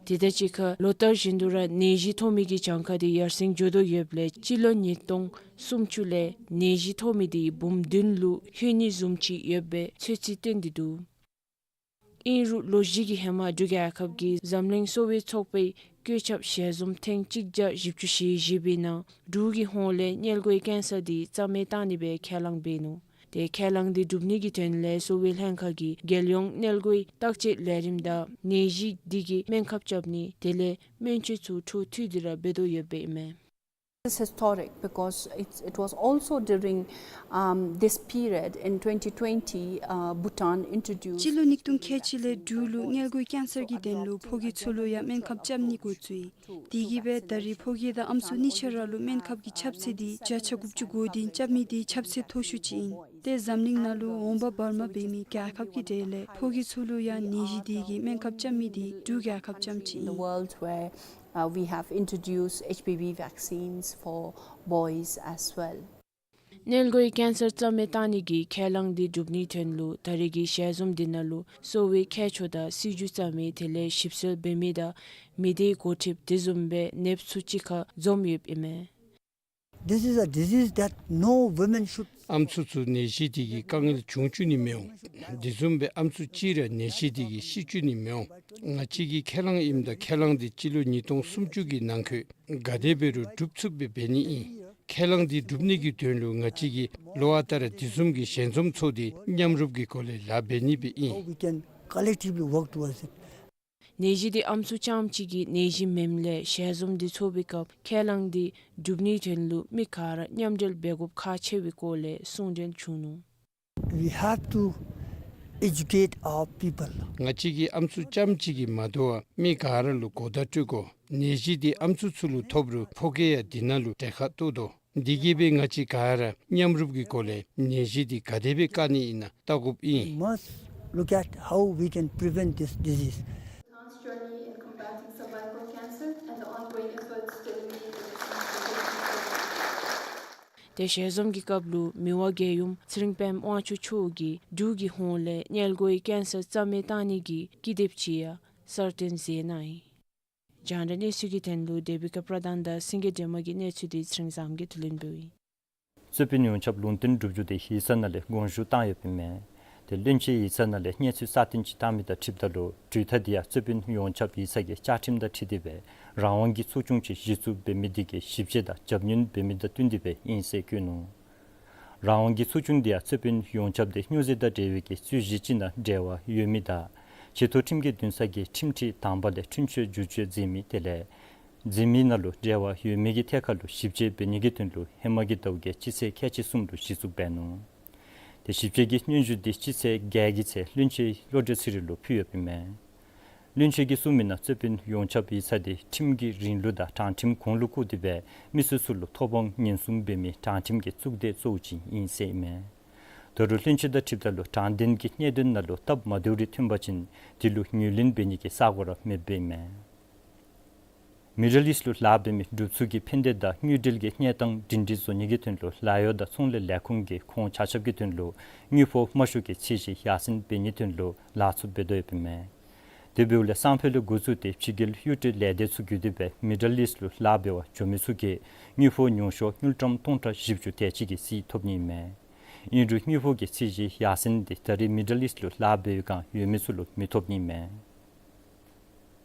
དེ་དང་གཅིག་ཁར་ལོ་ལྟར་བཞིན་དུ་ར་ནད་གཞི་ཐོབ་མི་གི་གྱངས་ཁ་དེ་ཡར་སེང་འགྱོ་དོ་ཡོདཔ་ལས་སྤྱི་ལོ་ཉིས་སྟོང་སུམ་ཅུ་ལས་ནད་གཞི་ཐོབ་མི་དེ་འབུམ་བདུན་ལུ་ལྷོད་ནི་བཟུམ་ཅིག་ཡོདཔ་སྦེ་ཚོད་རྩིས་བཏོན་ཏེ་འདུག། ཨིན་རུང་ལོ་བཞི་གི་ཧེ་མ་འབྲུག་རྒྱལ་ཁབ་ཀྱི་འཛམ་གླིང་གསོ་བའི་ཚོགས་པའི་བཀོད་ཁྱབ་ཞལ་འཛོམས་ཐེངས་གཅིག་བརྒྱ་བཞི་བཅུ་ཞེ་བཞི་པའི་ནང་འབྲུག་གི་ཧོངས་ལས་མངལ་སྒོའི་ཀེན་སར་དེ་རྩ་མེད་བཏང་ནི་སྦེ་ཁས་བླངས་འབད་ནུག། དེ་ཁས་བླངས་དེ་སྒྲུབ་ནི་གི་དོན་ལས་གསོ་བའི་ལྷན་ཁག་གིས་རྒྱལ་ཡོངས་མངལ་སྒོའི་བརྟག་དཔྱད་ལས་རིམ་དང་ནད་གཞི་དེ་གི་སྨན་ཁབ་རྐྱབ་ནི་དེ་ལས་སྨན་བཅོས་ཚུ་འཕྲོ་མཐུད་དེ་ར་འབད་དོ་ཡོདཔ་ཨིན་མས། It's historic because it's, it was also during, um, this period in twenty twenty, uh, Bhutan introduced སྤྱི་ལོ་ཉིས་སྟོང་ཁལ་གཅིག་ལས་འབྲུག་ལུ་མངལ་སྒོའི་ཀེན་སར་གྱི་དོན་ལུ་ཕོ་སྐྱེས་ཚུ་ལུ་ཡང་སྨན་ཁབ་རྐྱབ་ནི་འགོ་བཙུགས་ཡི། དེ་གིས་སྦེ་ད་རེས་ཕོ་སྐྱེས་དང་ཨམ་སྲུ་གཉིས་ཆ་ར་ལུ་སྨན་ཁབ་ཀྱི་ཁྱབ་ཚད་དེ་བརྒྱ་ཆ་དགུ་བཅུ་གོ་བདུན་རྐྱབ་མི་དེ་ཁྱབ་ཚད་མཐོ་ཤོས་ཅིག་ཨིན། ཏེ་འཛམ་གླིང་ནང་ལུ་འོང་འབབ་བར་མ་འབད་མི་རྒྱལ་ཁབ་ཀྱི་གྲས་ལས་ཕོ་སྐྱེས་ཚུ་ལུ་ཡང་ནད་གཞི་དེ་གི་སྨན་ཁབ་རྐྱབ་མི་དེ་འབྲུག་རྒྱལ་ཁབ་རྐྱངམ་ཅིག་ཨིན། The world where, uh, we have introduced H P V vaccines for boys as well. མངལ་སྒོའི་ཀེན་སར་རྩ་མེད་བཏང་ནི་གི་ཁས་བླངས་དེ་སྒྲུབ་ནིའི་དོན་ལུ་ད་རེས་ཀྱི་ཞལ་འཛོམས་དེ་ནང་ལུ་གསོ་བའི་མཁས་མཆོག་དང་སྲིད་བྱུས་བརྩམ་མི་དེ་ལས་ཞིབ་འཚོལ་འབད་མི་དང་མི་སྡེའི་འགོ་ཁྲིདཔ་དེ་བཟུམ་སྦེ་ནདཔ་ཚུ་གཅིག་ཁར་འཛོམས་ཡོདཔ་ཨིན་མས། This is a disease that no women should ཨམ་སྲུ་ཚུ་ནད་གཞི་དེ་གིས་དཀའ་ངལ་བྱུང་བཅུག་ནི་མི་འོང་། དེ་བཟུམ་སྦེ་ཨམ་སྲུ་གཅིག་ར་ནད་གཞི་དེ་གིས་ཤི་བཅུག་ནི་མི་འོང་། ང་བཅས་ཀྱི་ཁས་བླངས་ཨིནམ་ད་ཁས་བླངས་དེ་སྤྱི་ལོ་ཉིས་སྟོང་སུམ་ཅུ་གི་ནང་འཁོད་ག་དེ་འབད་རུང་སྒྲུབ་ཚུགསཔ་སྦེ་འབད་ནི་ཨིན། ཁས་བླངས་དེ་སྒྲུབ་ནི་གི་དོན་ལུ་ང་བཅས་ཀྱིས་ལོ་ཨ་རྟག་ར་དེ་བཟུམ་གྱི་ཞལ་འཛོམས་ཚོགས་ཏེ་མཉམ་རུབ་ཀྱི་སྒོ་ལས་ལཱ་འབད་ནི་སྦེ་ཨིན། How we can collectively work towards it. ནད་གཞི་དེ་ཨམ་སྲུ་རྐྱངམ་ཅིག་གི་ནད་གཞི་མེནམ་ལས་ཞལ་འཛོམས་དེ་ཚོགས་པའི་སྐབས་ཁས་བླངས་དེ་སྒྲུབ་ནིའི་དོན་ལུ་མི་ག་ར་མཉམ་འབྲེལ་འབད་དགོཔ་ཁག་ཆེ་བའི་སྐོར་ལས་གསུང་གྲོས་བྱུང་ནུག། We have to educate our people. ང་བཅས་ཀྱིས་ཨམ་སྲུ་རྐྱངམ་ཅིག་གིས་མ་དོ་བར་མི་ག་ར་ལུ་གོ་བརྡ་སྤྲོད་དགོ། ནད་གཞི་དེ་ཨམ་སྲུ་ཚུ་ལུ་ཐོབ་རུང་ཕོ་སྐྱེས་ཡང་དེ་ནང་ལུ་གྲལ་ཁར་གཏོགས་དོ། དེ་གིས་སྦེ་ང་བཅས་ག་ར་མཉམ་རུབ་ཀྱི་སྒོ་ལས་ནད་གཞི་དེ་ག་དེ་སྦེ་བཀག་ནི་ཨིན་ན་བལྟ་དགོཔ་ཨིན། We must look at how we can prevent this disease. Bhutan's journey in combating cervical cancer and the ongoing efforts to eliminate the disease. དེ་ཞལ་འཛོམས་ཀྱི་སྐབས་ལུ་མི་དབང་རྒྱལ་ཡུམ་ཚེ་རིང་དཔལམོ་དབང་ཕྱུག་མཆོག་གིས་འབྲུག་གི་ཧོངས་ལས་མངལ་སྒོའི་ཀེན་སར་རྩ་མེད་བཏང་ནི་གི་ཀི་དེབ་ཅིག་ཡང་གསར་བཏོན་མཛད་གནང་ཡི། རྒྱང་བསྒྲགས་གནས་ཚུལ་གྱི་དོན་ལུ་དེ་བི་ཀ་པྲ་དཱན་དང་སེང་གེ་སྒྲོལ་མ་གི་གནས་ཚུལ་དེ་ཚེ་རིང་བཟངམོ་གིས་བསྡུ་ལེན་འབདཝ་ཨིན། རྩོད་དཔོན་ཡོངས་ཁྱབ་ལུང་བསྟན་གྲུབ་རྒྱུ་དེ་ཡིག་ཚང་ནང་ལས་དགོངས་ཞུ་བཏང་ཡོདཔ་ཨིན་མས། དེ་བློན་ཆེན་ཡིག་ཚང་ནང་ལས་གནས་ཚུལ་གསར་བཏོན་ཅིག་བཏང་མི་དང་འཁྲིལཝ་ད་ལུ་གྲོས་ཐག་དེ་ཡང་རྩོད་དཔོན་ཡོངས་ཁྱབ་ཡིག་ཚང་གི་བཅའ་ཁྲིམས་དང་འཁྲིལ་ཏེ་སྦེ་རང་དབང་གི་ཚོགས་ཆུང་ཅིག་གཞི་བཙུགས་འབད་མི་དེ་གིས་ཞིབ་དཔྱད་དང་རྒྱབ་སྣོན་འབད་མི་དང་བསྟུན་ཏེ་སྦེ་ཨིན་ཟེར་བཀོད་ནུག། རང་དབང་གི་ཚོགས་ཆུང་དེ་ཡང་རྩོད་དཔོན་ཡོངས་ཁྱབ་དེ་སྨྱོ་རྫས་དང་འབྲེལ་བའི་གི་རྩོད་གཞི་ཅིག་ནང་འབྲེལ་བ་ཡོད་མི་དང་ཆེ་མཐོ་ཁྲིམས་ཀྱི་འདུན་ས་གི་ཁྲིམས་ཁྲི་དང་པ་ལས་འཁྲུན་ཆོད་བསྒྱུར་བཅོས་མཛད་མི་དེ་ལས་འཛིན་མི་ནང་ལུ་འབྲེལ་བ་ཡོད་མི་གི་ཐད་ཁར་ལུ་ཞིབ་དཔྱད་འབད་ནི་གི་དོན་ལུ་ཧེ་མ་གི་ཟླཝ་གི་སྤྱི་ཚེས་ཁལ་གཅིག་གསུམ་ལུ་གཞི་བཙུགས་འབད་ནུག། དེ་ཞིབ་དཔྱད་ཀྱི་སྙན་ཞུ་དེ་སྤྱི་ཚེས་བརྒྱད་ཀྱི་ཚེ་བློན་ཆེན་བློ་གྲོས་ཚེ་རིང་ལུ་ཕུལ་ཡོདཔ་ཨིན་མས། བློན་ཆེན་གྱིས་གསུངས་མི་ནང་རྩོད་དཔོན་ཡོངས་ཁྱབ་ཡིག་ཚང་དེ་ཁྲིམས་ཀྱི་རིང་ལུགས་དང་དྲང་ཁྲིམས་གོང་ལུ་བཀུར་ཏེ་སྦེ་མི་སེར་ཚུ་ལུ་ཐོབ་དབང་ཉེན་སྲུང་འབད་མི་དྲང་ཁྲིམས་ཀྱི་གཙུག་སྡེ་གཙོ་བོ་ཅིག་ཨིན་ཟེར་ཨིན་མས། ད་རུང་བློན་ཆེན་དང་འཁྲིལཝ་ད་ལུ་དྲང་བདེན་གྱི་གནད་དོན་ནང་ལུ་སྟབས་མ་བདེཝ་རེ་ཐོན་པ་ཅིན་དེ་ལུ་ངོས་ལེན་འབད་ནི་གི་ས་གོ་ར་མེདཔ་ཨིན་མས། མི་ཌལ་ཨིསཊ་ལུ་ལཱ་འབད་མི་འབྲུགཔ་ཚུ་གི་ཕན་བདེ་དང་དངུལ་འབྲེལ་གྱི་གནས་སྟངས་སྒྲིང་སྒྲི་བཟོ་ནི་གི་དོན་ལུ་ལཱ་གཡོག་དང་ཚོང་ལས་ལས་ཁུངས་ཀྱིས་ཁོང་ཆ་ཁྱབ་ཀྱི་དོན་ལུ་དངུལ་ཕོགས་དམའ་ཤོས་ཀྱི་ཚད་གཞི་ཡར་སེང་འབད་ནིའི་དོན་ལུ་ལཱ་ཚུ་འབད་དོ་ཡོདཔ་ཨིན་མས། དེ་འབདཝ་ལས་སང་ཕོད་ལས་འགོ་བཙུགས་ཏེ་ཕྱི་རྒྱལ་གཡོག་བྲལ་ལས་སྡེ་ཚུ་བརྒྱུད་དེ་སྦེ་མི་ཌལ་ཨིསཊ་ལུ་ལཱ་འབད་བར་འགྱོ་མི་ཚུ་གིས་དངུལ་ཕོགས་ཉུང་ཤོས་དངུལ་ཀྲམ་སྟོང་ཕྲག་བཞི་བཅུ་དེ་ཅིག་གི་རྩིས་ཐོབ་ནི་ཨིན་མས། ཨིན་རུང་དངུལ་ཕོགས་ཀྱི་ཚད་གཞི་ཡར་སེང་དེ་ད་རེས་མི་ཌལ་ཨིསཊ་ལུ་ལཱ་འབད་བའི་སྒང་ཡོད་མི་ཚུ་ལུ་མི་ཐོབ་ནི་ཨིན་མས།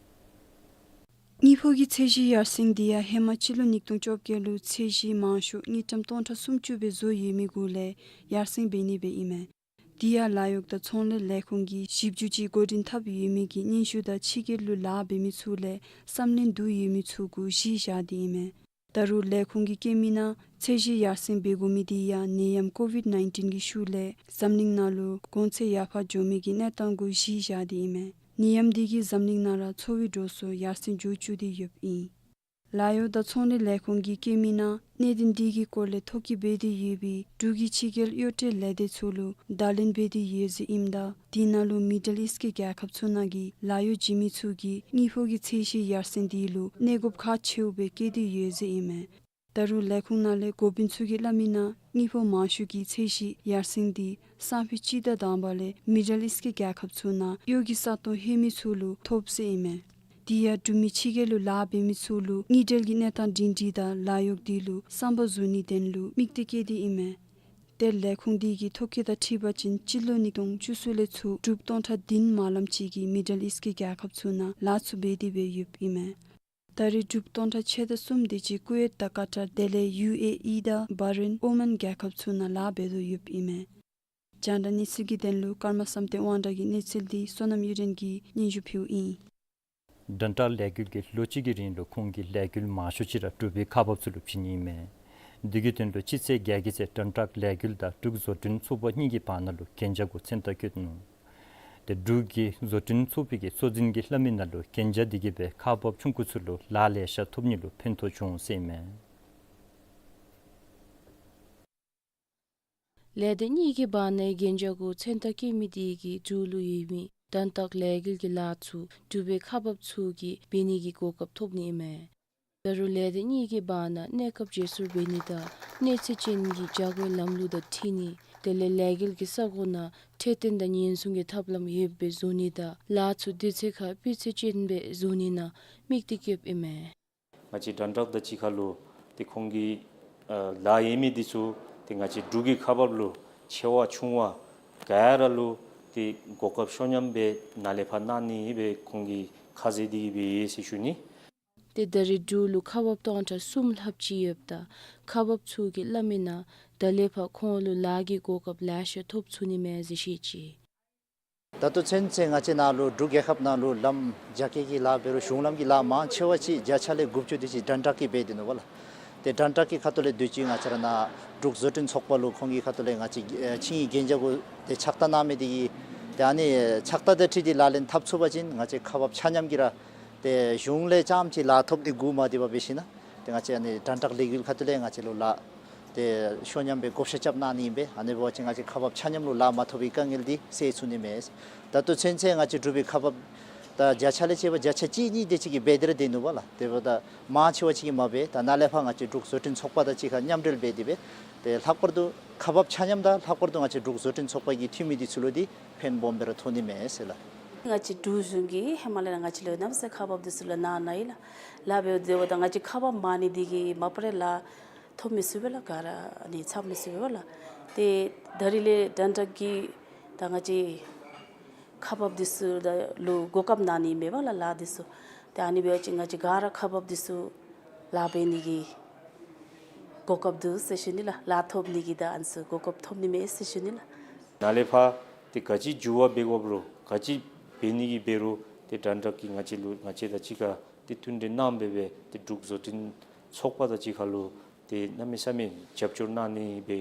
དངུལ་ཕོགས་ཀྱི་ཚད་གཞི་ཡར་སེང་དེ་ཡང་ཧེ་མ་སྤྱི་ལོ་ཉིས་སྟོང་བཅོ་བརྒྱད་ལུ་ཚད་གཞི་མང་ཤོས་དངུལ་ཀྲམ་སྟོང་ཕྲག་སུམ་ཅུ་སྦེ་བཟོ་ཡོད་མི་གུ་ལས་ཡར་སེང་འབད་ནི་སྦེ་ཨིན་མས། དེ་ཡང་ལཱ་གཡོག་དང་ཚོང་ལས་ལས་ཁུངས་ཀྱིས་ཞིབ་འཇུག་ཅིག་འགོ་འདྲེན་འཐབ་ཡོད་མི་གི་སྙན་ཞུ་དང་ཕྱི་རྒྱལ་ལུ་ལཱ་འབད་མི་ཚུ་ལས་བསམ་ལན་བསྡུ་ཡོད་མི་ཚུ་གུ་གཞི་བཞག་སྟེ་ཨིན་མས། ད་རུང་ལས་ཁུངས་ཀྱིས་བཀོད་མི་ནང་ཚད་གཞི་ཡར་སེང་འབད་དགོ་མི་དེ་ཡང་ནད་ཡམས་ཀོ་བིཌ་ནའིན་ཊིན་གྱི་ཤུལ་ལས་འཛམ་གླིང་ནང་ལུ་གོང་ཚད་ཡར་འཕར་འགྱོ་མི་གི་གནས་སྟངས་གུ་གཞི་བཞག་སྟེ་ཨིན་མས། ནད་ཡམས་དེ་གིས་འཛམ་གླིང་ནང་ར་འཚོ་བའི་འགྲོ་སོང་ཡར་སེང་འགྱོ་བཅུག་སྟེ་ཡོདཔ་ཨིན། ལཱ་གཡོག་དང་ཚོང་ལས་ལས་ཁུངས་ཀྱིས་བཀོད་མི་ནང་གནད་དོན་དེ་གི་སྐོར་ལས་ཐོ་བཀོད་འབད་དེ་ཡོད་པའི་འབྲུག་གི་ཕྱི་རྒྱལ་གཡོག་བྲལ་ལས་སྡེ་ཚུ་ལུ་བརྡ་ལན་འབད་དེ་ཡོད་ཟེར་ཨིནམ་ད་དེ་ནང་ལུ་མི་ཌལ་ཨིསཊ་ཀྱི་རྒྱལ་ཁབ་ཚུ་ནང་གི་ལཱ་གཡོག་བྱིན་མི་ཚུ་གིས་དངུལ་ཕོགས་ཀྱི་ཚད་གཞི་ཡར་སེང་དེ་ལུ་གནས་དགོཔ་ཁག་ཆེཝ་སྦེ་བཀོད་དེ་ཡོད་ཟེར་ཨིན་མས། ད་རུང་ལས་ཁུངས་ནང་ལས་འགོ་དཔོན་ཚུ་གིས་སླབ་མི་ནང་དངུལ་ཕོགས་མང་ཤོས་ཀྱི་ཚད་གཞི་ཡར་སེང་དེ་སང་ཕོད་སྤྱི་ཟླ་དང་པ་ལས་མི་ཌལ་ཨིསཊ་ཀྱི་རྒྱལ་ཁབ་ཚུ་ནང་གཡོག་གི་ས་སྟོང་ལྷོད་མི་ཚུ་ལུ་ཐོབ་ཟེར་ཨིན་མས། དེ་ཡང་འབྲུག་མི་ཕྱི་རྒྱལ་ལུ་ལཱ་འབད་མི་ཚུ་ལུ་དངུལ་འབྲེལ་གྱི་གནས་སྟངས་སྒྲིང་སྒྲིང་དང་ལཱ་གཡོག་དེ་ལུ་བསམ་པ་བཟོ་ནིའི་དོན་ལུ་དམིགས་གཏད་བསྐྱེད་དེ་ཨིན་མས། དེ་ལས་ཁོང་དེ་གིས་ཐོ་བཀོད་དང་འཁྲིལ་བ་ཅིན་སྤྱི་ལོ་ཉིས་སྟོང་བཅུ་གསུམ་ལས་ཚུར་འབྲུགཔ་སྟོང་ཕྲག་བདུན་མ་ལམ་ཅིག་གིས་མི་ཌལ་ཨིསཊ་གི་རྒྱལ་ཁབ་ཚུ་ནང་ལཱ་ཚུ་འབད་དེ་སྦེ་ཡོདཔ་ཨིན་མས། ད་རེས་འབྲུགཔ་སྟོང་ཕྲག་ཕྱེད་དང་གསུམ་དེ་ཅིག་ཀུ་ཝེཊ་དང་ཀ་ཊར་དེ་ལས་ཡུ་ཨེ་ཨི་དང་བྷ་རེན་ཨོ་མཱན་རྒྱལ་ཁབ་ཚུ་ནང་ལཱ་འབད་དོ་ཡོདཔ་ཨིན་མས། རྒྱང་བསྒྲགས་གནས་ཚུལ་གྱི་དོན་ལུ་ཀརྨ་བསམ་གཏན་དབང་གྲགས་ཀྱི་གནས་ཚུལ་འདི་བསོད་ནམས་གཡུ་སྒྲོན་གྱིས་སྙན་ཞུ་ཕུལཝ་ཨིན། དྲན་ཊག་ལས་འགུལ་གྱིས་ལོ་གཅིག་གི་རིང་ལུ་ཁོང་གིས་ལས་འགུལ་མང་ཤོས་ཅིག་ར་འབྲུག་པའི་ཁག་འབགཔ་ཚུ་ལུ་བྱིན་ནི་ཨིན་མས། འདི་གི་དོན་ལུ་སྤྱི་ཚེས་བརྒྱད་ཀྱི་ཚེ་དྲན་ཊག་ལས་འགུལ་དང་འབྲུག་བཟོ་སྐྲུན་ཚོགས་པ་གཉིས་ཀྱི་བར་ན་ལུ་གན་རྒྱ་གུ་མཚན་རྟགས་བཀོད་ནུག། ཏེ་འབྲུག་གི་བཟོ་སྐྲུན་ཚོགས་པའི་གི་གཙོ་འཛིན་གྱིས་སླབ་མི་ནང་ལུ་གན་རྒྱ་འདི་གིས་སྦེ་ཁག་འབགཔ་ཆུང་ཀུ་ཚུ་ལུ་ལཱ་ལེ་ཤ་ཐོབ་ནི་ལུ་ཕན་ཐོགས་བྱུང་ཟེར་ཨིན་མས། ལས་སྡེ་གཉིས་ཀྱི་བར་ནའི་གན་རྒྱ་གུ་མཚན་རྟགས་བཀོད་མི་དེ་གིས་འབྲུག་ལུ་ཡོད་མི་དྲན་ཊག་ལས་འགུལ་གྱི་ལཱ་ཚུ་འབྲུག་པའི་ཁག་འབགཔ་ཚུ་གིས་འབད་ནི་གི་གོ་སྐབས་ཐོབ་ནི་ཨིན་མས། ད་རུང་ལས་སྡེ་གཉིས་ཀྱི་བར་ན་གནས་སྐབས་བརྗེ་སོར་འབད་ནི་དང་གནས་ཚད་ཅན་གྱི་ཇ་གོའི་ལམ་ལུགས་དང་འཁྲིལ་ནི་དེ་ལས་ལས་འགུལ་གྱི་ས་གོ་ནང་འཕྲོད་བསྟེན་དང་ཉེན་སྲུང་གི་ཐབས་ལམ་ཡོདཔ་སྦེ་བཟོ་ནི་དང་ལཱ་ཚུ་དུས་ཚོད་ཁར་སྤུས་ཚད་ཅན་སྦེ་བཟོ་ནི་ནང་དམིགས་གཏད་བསྐྱེདཔ་ཨིན་མས། ང་བཅས་དྲན་ཊག་དང་གཅིག་ཁར་ལུ་ཏེ་ཁོང་གི་ཨ་ལཱ་ཡོད་མི་འདི་ཚུ་ཏེ་ང་བཅས་འབྲུག་གི་ཁག་འབགཔ་ལུ་ཆེ་བ་ཆུང་བ་ག་ར་ལུ་ཏེ་གོ་སྐབས་ཤོ་ཉམས་སྦེ་ནཱ་ལས་ཕར་གནང་ནི་སྦེ་ཁོང་གིས་ཁ་ཟས་འདི་གིས་སྦེ་ཡོད་ཟེར་ཞུ་ནི། ཏེ་ད་རེས་འབྲུག་ལུ་ཁག་འབགཔ་སྟོང་ཕྲག་གསུམ་ལྷགཔ་ཅིག་ཡོདཔ་ད་ཁག་འབགཔ་ཚུ་གིས་སླབ་མི་ནང་ད་ལས་ཕར་ཁོང་ལུ་ལཱ་གི་གོ་སྐབས་ལེ་ཤ་ཐོབ་ཚུགས་ནི་མས་ཟེར་བཤད་ཅི། ད་ལྟོ་ཚུན་ཚོད་ང་བཅས་ནཱ་ལུ་འབྲུག་རྒྱལ་ཁབ་ནང་ལུ་ལམ་རྒྱ་སྐྱེད་ཀྱི་ལཱ་འབད་རུང་གཞུང་ལམ་གྱི་ལཱ་མང་ཆེ་བ་ཅིག་བརྒྱ་ཆ་ལས་དགུ་བཅུ་དེ་ཅིག་དྲན་ཊག་གིས་འབད་དེ་ནུག་པ་ལགས། ཏེ་དྲན་ཊག་གི་ཁ་ཐུག་ལས་དུས་ཅི་ང་བཅས་ར་ནཱ་འབྲུག་བཟོ་སྐྲུན་ཚོགས་པ་ལུ་ཁོང་གི་ཁ་ཐུག་ལས་ང་བཅས་ཨེ་ཆིངས་ཡིག་གན་རྒྱ་གུ་ཏེ་ཕྱག་རྟགས་གནང་མི་དེ་གིས་ཏེ་ཨ་ནི་ཕྱག་རྟགས་དང་འཁྲིལ་ཏེ་ལག་ལེན་འཐབ་ཚུགས་པ་ཅིན་ང་བཅས་ཁག་འབགཔ་ཆ་མཉམ་གྱིས་ར་ཏེ་གཞུང་ལས་རྐྱངམ་ཅིག་ལཱ་ཐོབ་ནི་སྒུག་མ་སྡོད་པར་འབད་ཞིན་ན་ཏེ་ང་བཅས་ཨ་ནི་དྲན་ཊག་ལས་འགུལ་ཁ་ཐུག་ལས་ང་བཅས་ལུ་ལཱ་ཏེ་ཤོ་ཉམས་སྦེ་བགོ་བཤའ་རྐྱབ་གནང་ནི་ཨིན་པས། ཨ་ནི་འབད་བ་ཅིན་ང་བཅས་ཁག་འབགཔ་ཆ་མཉམ་ལུ་ལཱ་མ་ཐོབ་པའི་དཀའ་ངལ་འདི་སེལ་ཚུགས་ནི་མས། ད་ལྟོ་ཚུན་ཚོད་ང་བཅས་འབྲུག་པའི་ཁག་འབགཔ་ད་བརྒྱ་ཆ་ལས་བྱེ་བ་བརྒྱ་ཆ་གཅིག་གཉིས་དེ་ཅིག་གིས་འབད་དེ་ར་སྡོད་ནུག་པ་ལགས། དེ་འབདཝ་ད་མང་ཆེ་བ་ཅིག་གིས་མ་འབད། ད་ནཱ་ལས་ཕར་ང་བཅས་འབྲུག་བཟོ་སྐྲུན་ཚོགས་པ་དང་གཅིག་ཁར་མཉམ་འབྲེལ་འབད་དེ་སྦེ་ཏེ་ལྷག་པར་དུ་ཁག་འབགཔ་ཆ་མཉམ་དང་ལྷག་པར་དུ་ང་བཅས་འབྲུག་བཟོ་སྐྲུན་ཚོགས་པ་གི་འཐུས་མི་འདི་ཚུ་ལུ་འདི་ཕན་སྦོམ་སྦེ་ར་ཐོགས་ནི་མས་ཟེར་ལགས། ང་བཅས་འབྲུག་གཞུང་གིས་ཧེ་མ་ལས་ར་ང་བཅས་ལུ་གནམ་མེད་ས་མེད་ཁག་འབགཔ་འདི་ཚུ་ལུ་གནང་གནང་ཡི་ལགས། ལཱ་འབདཝ་ད་ང་བཅས་ཁག་འབགཔ་མང་ནི་འདི་གིས་མ་པ་རེ་ལཱ་ཐོབ་མི་ཚུགས་པས་ལགས། ག་ར་ཨ་ནི་ཚར་མི་ཚུགས་པས་ལགས། ཏེ་ད་རིས་ལས་དྲན་ཊག་གིས་ད་ང་བཅས་ཁག་འབགཔ་འདི་ཚུ་ད་ལུ་གོ་སྐབས་གནང་ནི་མེད་པ་ལགས་ལཱ་འདི་ཚུ། ཏེ་ཨ་ནི་འབད་བ་ཅིན་ང་བཅས་ག་ར་ཁག་འབགཔ་འདི་ཚུ་ལཱ་འབད་ནི་གི་གོ་སྐབས་འདུག་ཟེར་ཞུ་ནི་ལགས། ལཱ་ཐོབ་ནི་གི་ད་ཨ་ནི་ཚུ་གོ་སྐབས་ཐོབ་ནི་མས་ཟེར་ཞུ་ནི་ལགས། ནཱ་ལས་ཕར་ཏེ་ག་ཅི་འགྱུར་བ་འབད་དགོཔ་རུང་ག་ཅི་འབད་ནི་གི་འབད་རུང་ཏེ་དྲན་ཊག་གིས་ང་བཅས་ལུ་ང་བཅས་དང་གཅིག་ཁར་ཏེ་མཐུན་འབྲེལ་གནང་སྦེ་སྦེ་ཏེ་འབྲུག་བཟོ་སྐྲུན་ཚོགས་པ་དང་གཅིག་ཁར་ལུ་ཏེ་གནམ་མེད་ས་མེད་རྒྱབ་སྐྱོར་གནང་ནི་སྦེ་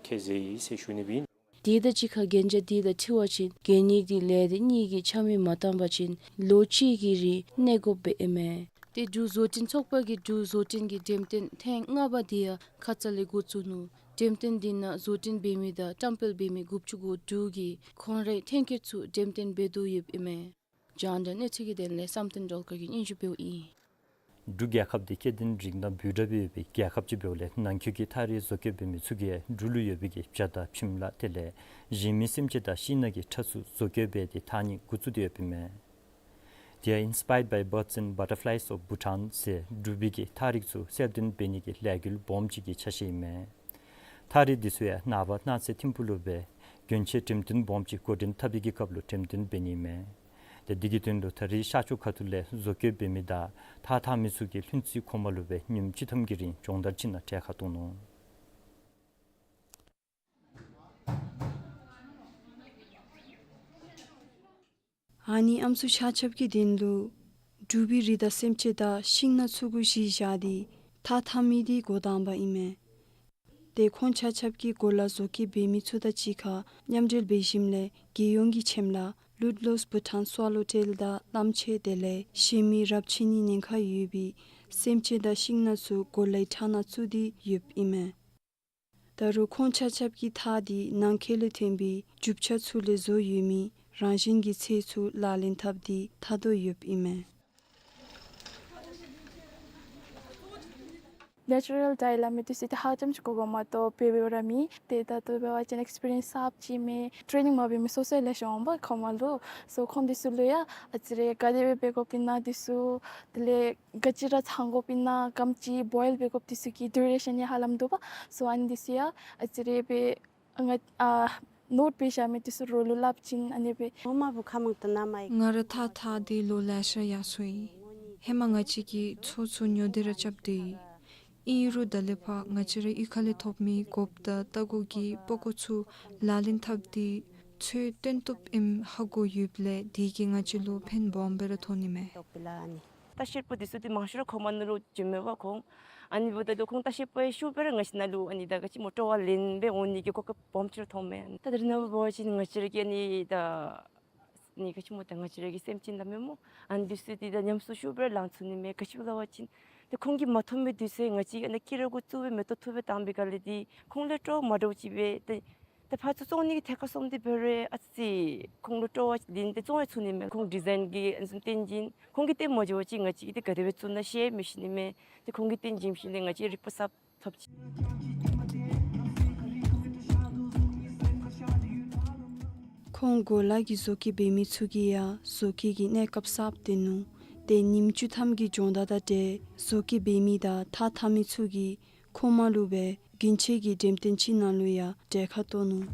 ཁས་ལེན་ཡི་ཟེར་ཞུ་ནི་སྦེ་ཨིན། དེ་དང་གཅིག་ཁར་གན་རྒྱ་འདི་དང་འཁྲིལ་བ་ཅིན་གན་ཡིག་འདི་ལས་སྡེ་གཉིས་ཀྱིས་ཆ་མེད་མ་བཏང་པ་ཅིན་ལོ་གཅིག་གི་རིང་གནས་དགོཔ་སྦེ་ཨིན་མས། ཏེ་འབྲུག་བཟོ་སྐྲུན་ཚོགས་པ་གིས་འབྲུག་བཟོ་སྐྲུན་གྱི་འགྲེམས་སྟོན་ཐེངས་ལྔ་པ་འདི་ཡང་ཁ་ཙ་ལས་འགོ་བཙུགས་ནུག། འགྲེམས་སྟོན་འདི་ནང་བཟོ་སྐྲུན་འབད་མི་དང་བཀྲམ་སྤེལ་འབད་མི་དགུ་བཅུ་གོ་དྲུག་གིས་ཁོང་རའི་ཐོན་སྐྱེད་ཚུ་འགྲེམས་སྟོན་འབད་དོ་ཡོདཔ་ཨིན་མས། རྒྱང་བསྒྲགས་གནས་ཚུལ་གྱི་དོན་ལས་བསམ་གཏན་སྒྲོལ་དཀར་གྱིས་སྙན་ཞུ་འབདཝ་ཨིན། འབྲུག་རྒྱལ་ཁབ་འདི་སྐྱེ་ལྡན་རིགས་སྣ་འབོར་དྲགས་སྦེ་ཡོད་པའི་རྒྱལ་ཁབ་ཅིག་འབདཝ་ལས་ནང་འཁོད་ཀྱི་ཐགས་རིས་བཟོ་བཀོད་འབད་མི་ཚུ་གིས་འབྲུག་ལུ་ཡོད་པའི་གི་བྱ་དང་ཁྱིམ་ལཱ་དེ་ལས་གཞན་མི་སེམས་ཅན་དང་ཤིང་སྣ་གི་ཕྲ་ཚུ་བཟོ་བཀོད་འབད་དེ་འཐག་ནི་འགོ་བཙུགས་ཏེ་ཡོདཔ་ཨིན་མས། དེ་ཡང་Inspired by Birds and Butterflies of Bhutan ཟེར་འབྲུག་པའི་གི་ཐགས་རིས་ཚུ་གསལ་སྟོན་འབད་ནི་གི་ལས་འགུལ་སྦོམ་ཅིག་གི་ཆ་ཤས་ཨིན་མས། ཐགས་རིས་འདི་ཚུ་ཡང་ནངས་པ་གནངས་ཚེ་ཐིམ་ཕུག་ལུ་སྦེ་གྱོན་ཆས་འགྲེམས་སྟོན་སྦོམ་ཅིག་འགོ་འདྲེན་འཐབ་པའི་གི་སྐབས་ལུ་འགྲེམས་སྟོན་འབད་ནི་ཨིན་མས། ཏེ་འདི་གི་དོན་ལུ་ད་རིས་ཤར་ཕྱོགས་ཁ་ཐུག་ལས་བཟོ་བཀོད་འབད་མི་དང་ཐགས་འཐག་མི་ཚུ་གིས་ལྷུན་རྩེ་མཁོ་མ་ལུ་སྦེ་ཉིནམ་བཅུ་ཐམ་གྱི་རིང་སྦྱོང་བརྡར་ཅིག་ནང་གྲལ་ཁར་གཏོགས་ནུག། ཨ་ནི་ཨམ་སྲུ་ཆ་ཁྱབ་ཀྱི་དོན་ལུ་འབྲུག་པའི་རི་དྭགས་སེམས་ཅན་དང་ཤིང་སྣ་ཚུ་གུ་གཞི་བཞག་སྟེ་ཐགས་འཐག་མི་འདི་འགོ་དང་པ་ཨིན་མས། ཏེ་ཁོང་ཆ་ཁྱབ་ཀྱིས་གོ་ལ་བཟོ་བཀོད་འབད་མི་ཚུ་དང་གཅིག་ཁར་མཉམ་འབྲེལ་འབད་ཞིནམ་ལས་རྒྱལ་ཡོངས་ཀྱི་ཁྱིམ་ལཱ་Ludlows Bhutan Swallowtail དང་གླངམོ་ཆེ་དེ་ལས་གཞན་མི་རབས་ཆད་ནིའི་ཉེན་ཁ་ཡོད་པའི་སེམས་ཅན་དང་ཤིང་སྣ་ཚུ་གོ་ལའི་ཕྲ་ནང་བཙུགས་ཏེ་ཡོདཔ་ཨིན་མས། ད་རུང་ཁོང་ཆ་ཁྱབ་ཀྱིས་ཐགས་འདི་ནང་འཁོད་ལས་ཐོན་པའི་རྒྱུ་ཆ་ཚུ་ལས་བཟོ་ཡོད་མི་རང་བཞིན་གྱི་ཚོས་ཚུ་ལག་ལེན་འཐབ་སྟེ་འཐག་དོ་ཡོདཔ་ཨིན་མས། ནེ་ཅུ་རཱལ་ཌའི་སླབ་མི་འདི་ཚུ་ཏེ་ཧ་ལམ་ཅིག་གོ་དགོ་མ་གཏོགས་འབད་འབདཝ་ར་མེད། ཏེ་ད་ལྟོ་འབད་བ་ཅིན་ཨེགསི་པི་རི་ཡེནསི་གསརཔ་ཅིག་མས། ཊེ་ནིང་མ་འབད་མི་སོ་སོ་ལེ་ཤ་འོང་པ་ཁོ་མ་ལུ། སོ་ཁོང་འདི་ཚུ་ལུ་ཡང་ཨ་ཙི་རེ་ག་དེ་སྦེ་འབད་དགོཔ་ཨིན་ན་འདི་ཚུ་དེ་ལས་ག་ཅི་ར་ཚང་དགོཔ་ཨིན་ན་ག་དེམ་ཅིག་བོའིལ་འབད་དགོཔ་འདི་ཚུ་གི་ཌུ་རེ་ཤཱན་ཡང་ཧ་ལམ་འདུག་པ། སོ་ཨ་ནི་འདི་ཚུ་ཡང་ཨ་ཙི་རེ་སྦེ་ང་ཨ་ནོཊ་སྦེ་བཞག་མི་འདི་ཚུ་རོགས་ལུ་སླབ་བྱིན། ཨ་ནི་སྦེ། ངོ་མ་བུ་ཁ་མང་ཏོ་ན་མ་ཡི། ང་ར་ཐགས་འཐག་སྟེ་ལོ་ལེ་ཤ་ཡར་སོ་ཡི། ཧེ་མ་ང་བཅས་ཀྱིས་མཚོ་ཚུ་ཉོ་སྟེ་ར་རྐྱབ་སྟེ་ཡོད། ཨིན་རུང་ད་ལས་ཕར་ང་བཅས་ར་གཡུས་ཁ་ལས་ཐོབ་མི་རྒོདཔ་དང་རྟ་རྒོད་ཀྱི་པགས་ཀོ་ཚུ་ལག་ལེན་འཐབ་སྟེ་ཚོད་བཏོན་བཏུབ་ཨིནམ་ཧ་གོ་ཡོདཔ་ལས་དེ་གིས་ང་བཅས་ལུ་ཕན་སྦོམ་སྦེ་ར་ཐོགས་ནི་མས། ལྟ་བཤལ་པ་འདི་ཚུ་ཏེ་མང་ཤོས་ར་ཁོ་མ་ནང་ལུ་བྱོན་མས་པ་ཁོང་། ཨ་ནི་འབདཝ་ད་ལུ་ཁོང་ལྟ་བཤལ་པ་ཡང་ཤུགས་སྦེ་ར་ང་བཅས་ནང་ལུ་ཨ་ནི་ད་ག་ཅི་སྨོ་སྤྲོ་བ་ལེན་སྦེ་འོང་ནི་གི་གོ་སྐབས་སྦོམ་ཅིག་ར་ཐོབ་མས། ད་ད་རེས་ནངས་པ་འབད་བ་ཅིན་ང་བཅས་ར་གི་ཨ་ནི་ད་ནི་ག་ཅི་སྨོ་ད་ང་བཅས་ར་གི་སེམས་ཅན་ད་མེན་སྨོ། ཨ་ནི་འདི་ཚུ་ཏེ་ད་ཉམས་སུ་ཤུགས་སྦེ་ར་ལང་ཚུགས་ནི་མས། ག་ཅི་སླབ་པ་ཅིན་ཏེ་ཁོང་གིས་མ་ཐོབ་མི་འདི་ཚུ་ང་བཅས་ཨ་ནི་སྐེ་རགས་གུ་བཙུགས་སྦེ་མེ་ཏོག་འཐུ་སྦེ་བཏང་པའི་སྒང་ལས་ཏེ་ཁོང་ལུ་སྤྲོ་བ་མ་འདྲཝ་ཅིག་སྦེ་ཏེ་ཏེ་ཕར་ཚུར་བཙོང་ནི་གི་ཐད་ཁར་སོངམ་ད་འབད་རུང་ཨ་ཙི་ཁོང་ལུ་སྤྲོ་བ་ལེན་ཏེ་བཙོང་ཡང་ཚུགས་ནི་མས། ཁོང་ཌི་ཛའིན་གྱི་ཨ་ནི་བཟུམ་སྟོན་བྱིན། ཁོང་གིས་སྟོན་མ་བྱིན་པ་ཅིན་ང་བཅས་ཀྱིས་ཏེ་ག་དེ་སྦེ་བཙུགས་ན་ཤེས་མི་ཤེས་ནི་མས། ཏེ་ཁོང་གིས་སྟོན་བྱིན་བྱིན་ཏེ་ང་བཅས་རིག་པ་གསརཔ་ཐོབ་ཅི། ཁོང་གོ་ལ་གི་བཟོ་བཀོད་འབད་མི་ཚུ་གིས་ཡང་བཟོ་བཀོད་ཀྱི་གནས་སྐབས་གསརཔ་སྟོན་ནུག། ཏེ་ཉིནམ་བཅུ་ཐམ་གྱི་སྦྱོང་བརྡར་དང་འབྲེལ་བཟོ་བཀོད་འབད་མི་དང་ཐགས་འཐག་མི་ཚུ་གིས་ཁོ་མ་ལུ་སྦེ་གྱོན་ཆས་ཀྱི་འགྲེམས་སྟོན་ཅིག་ནང་ལུ་ཡང་གྲལ་ཁར་གཏོགས་ནུག།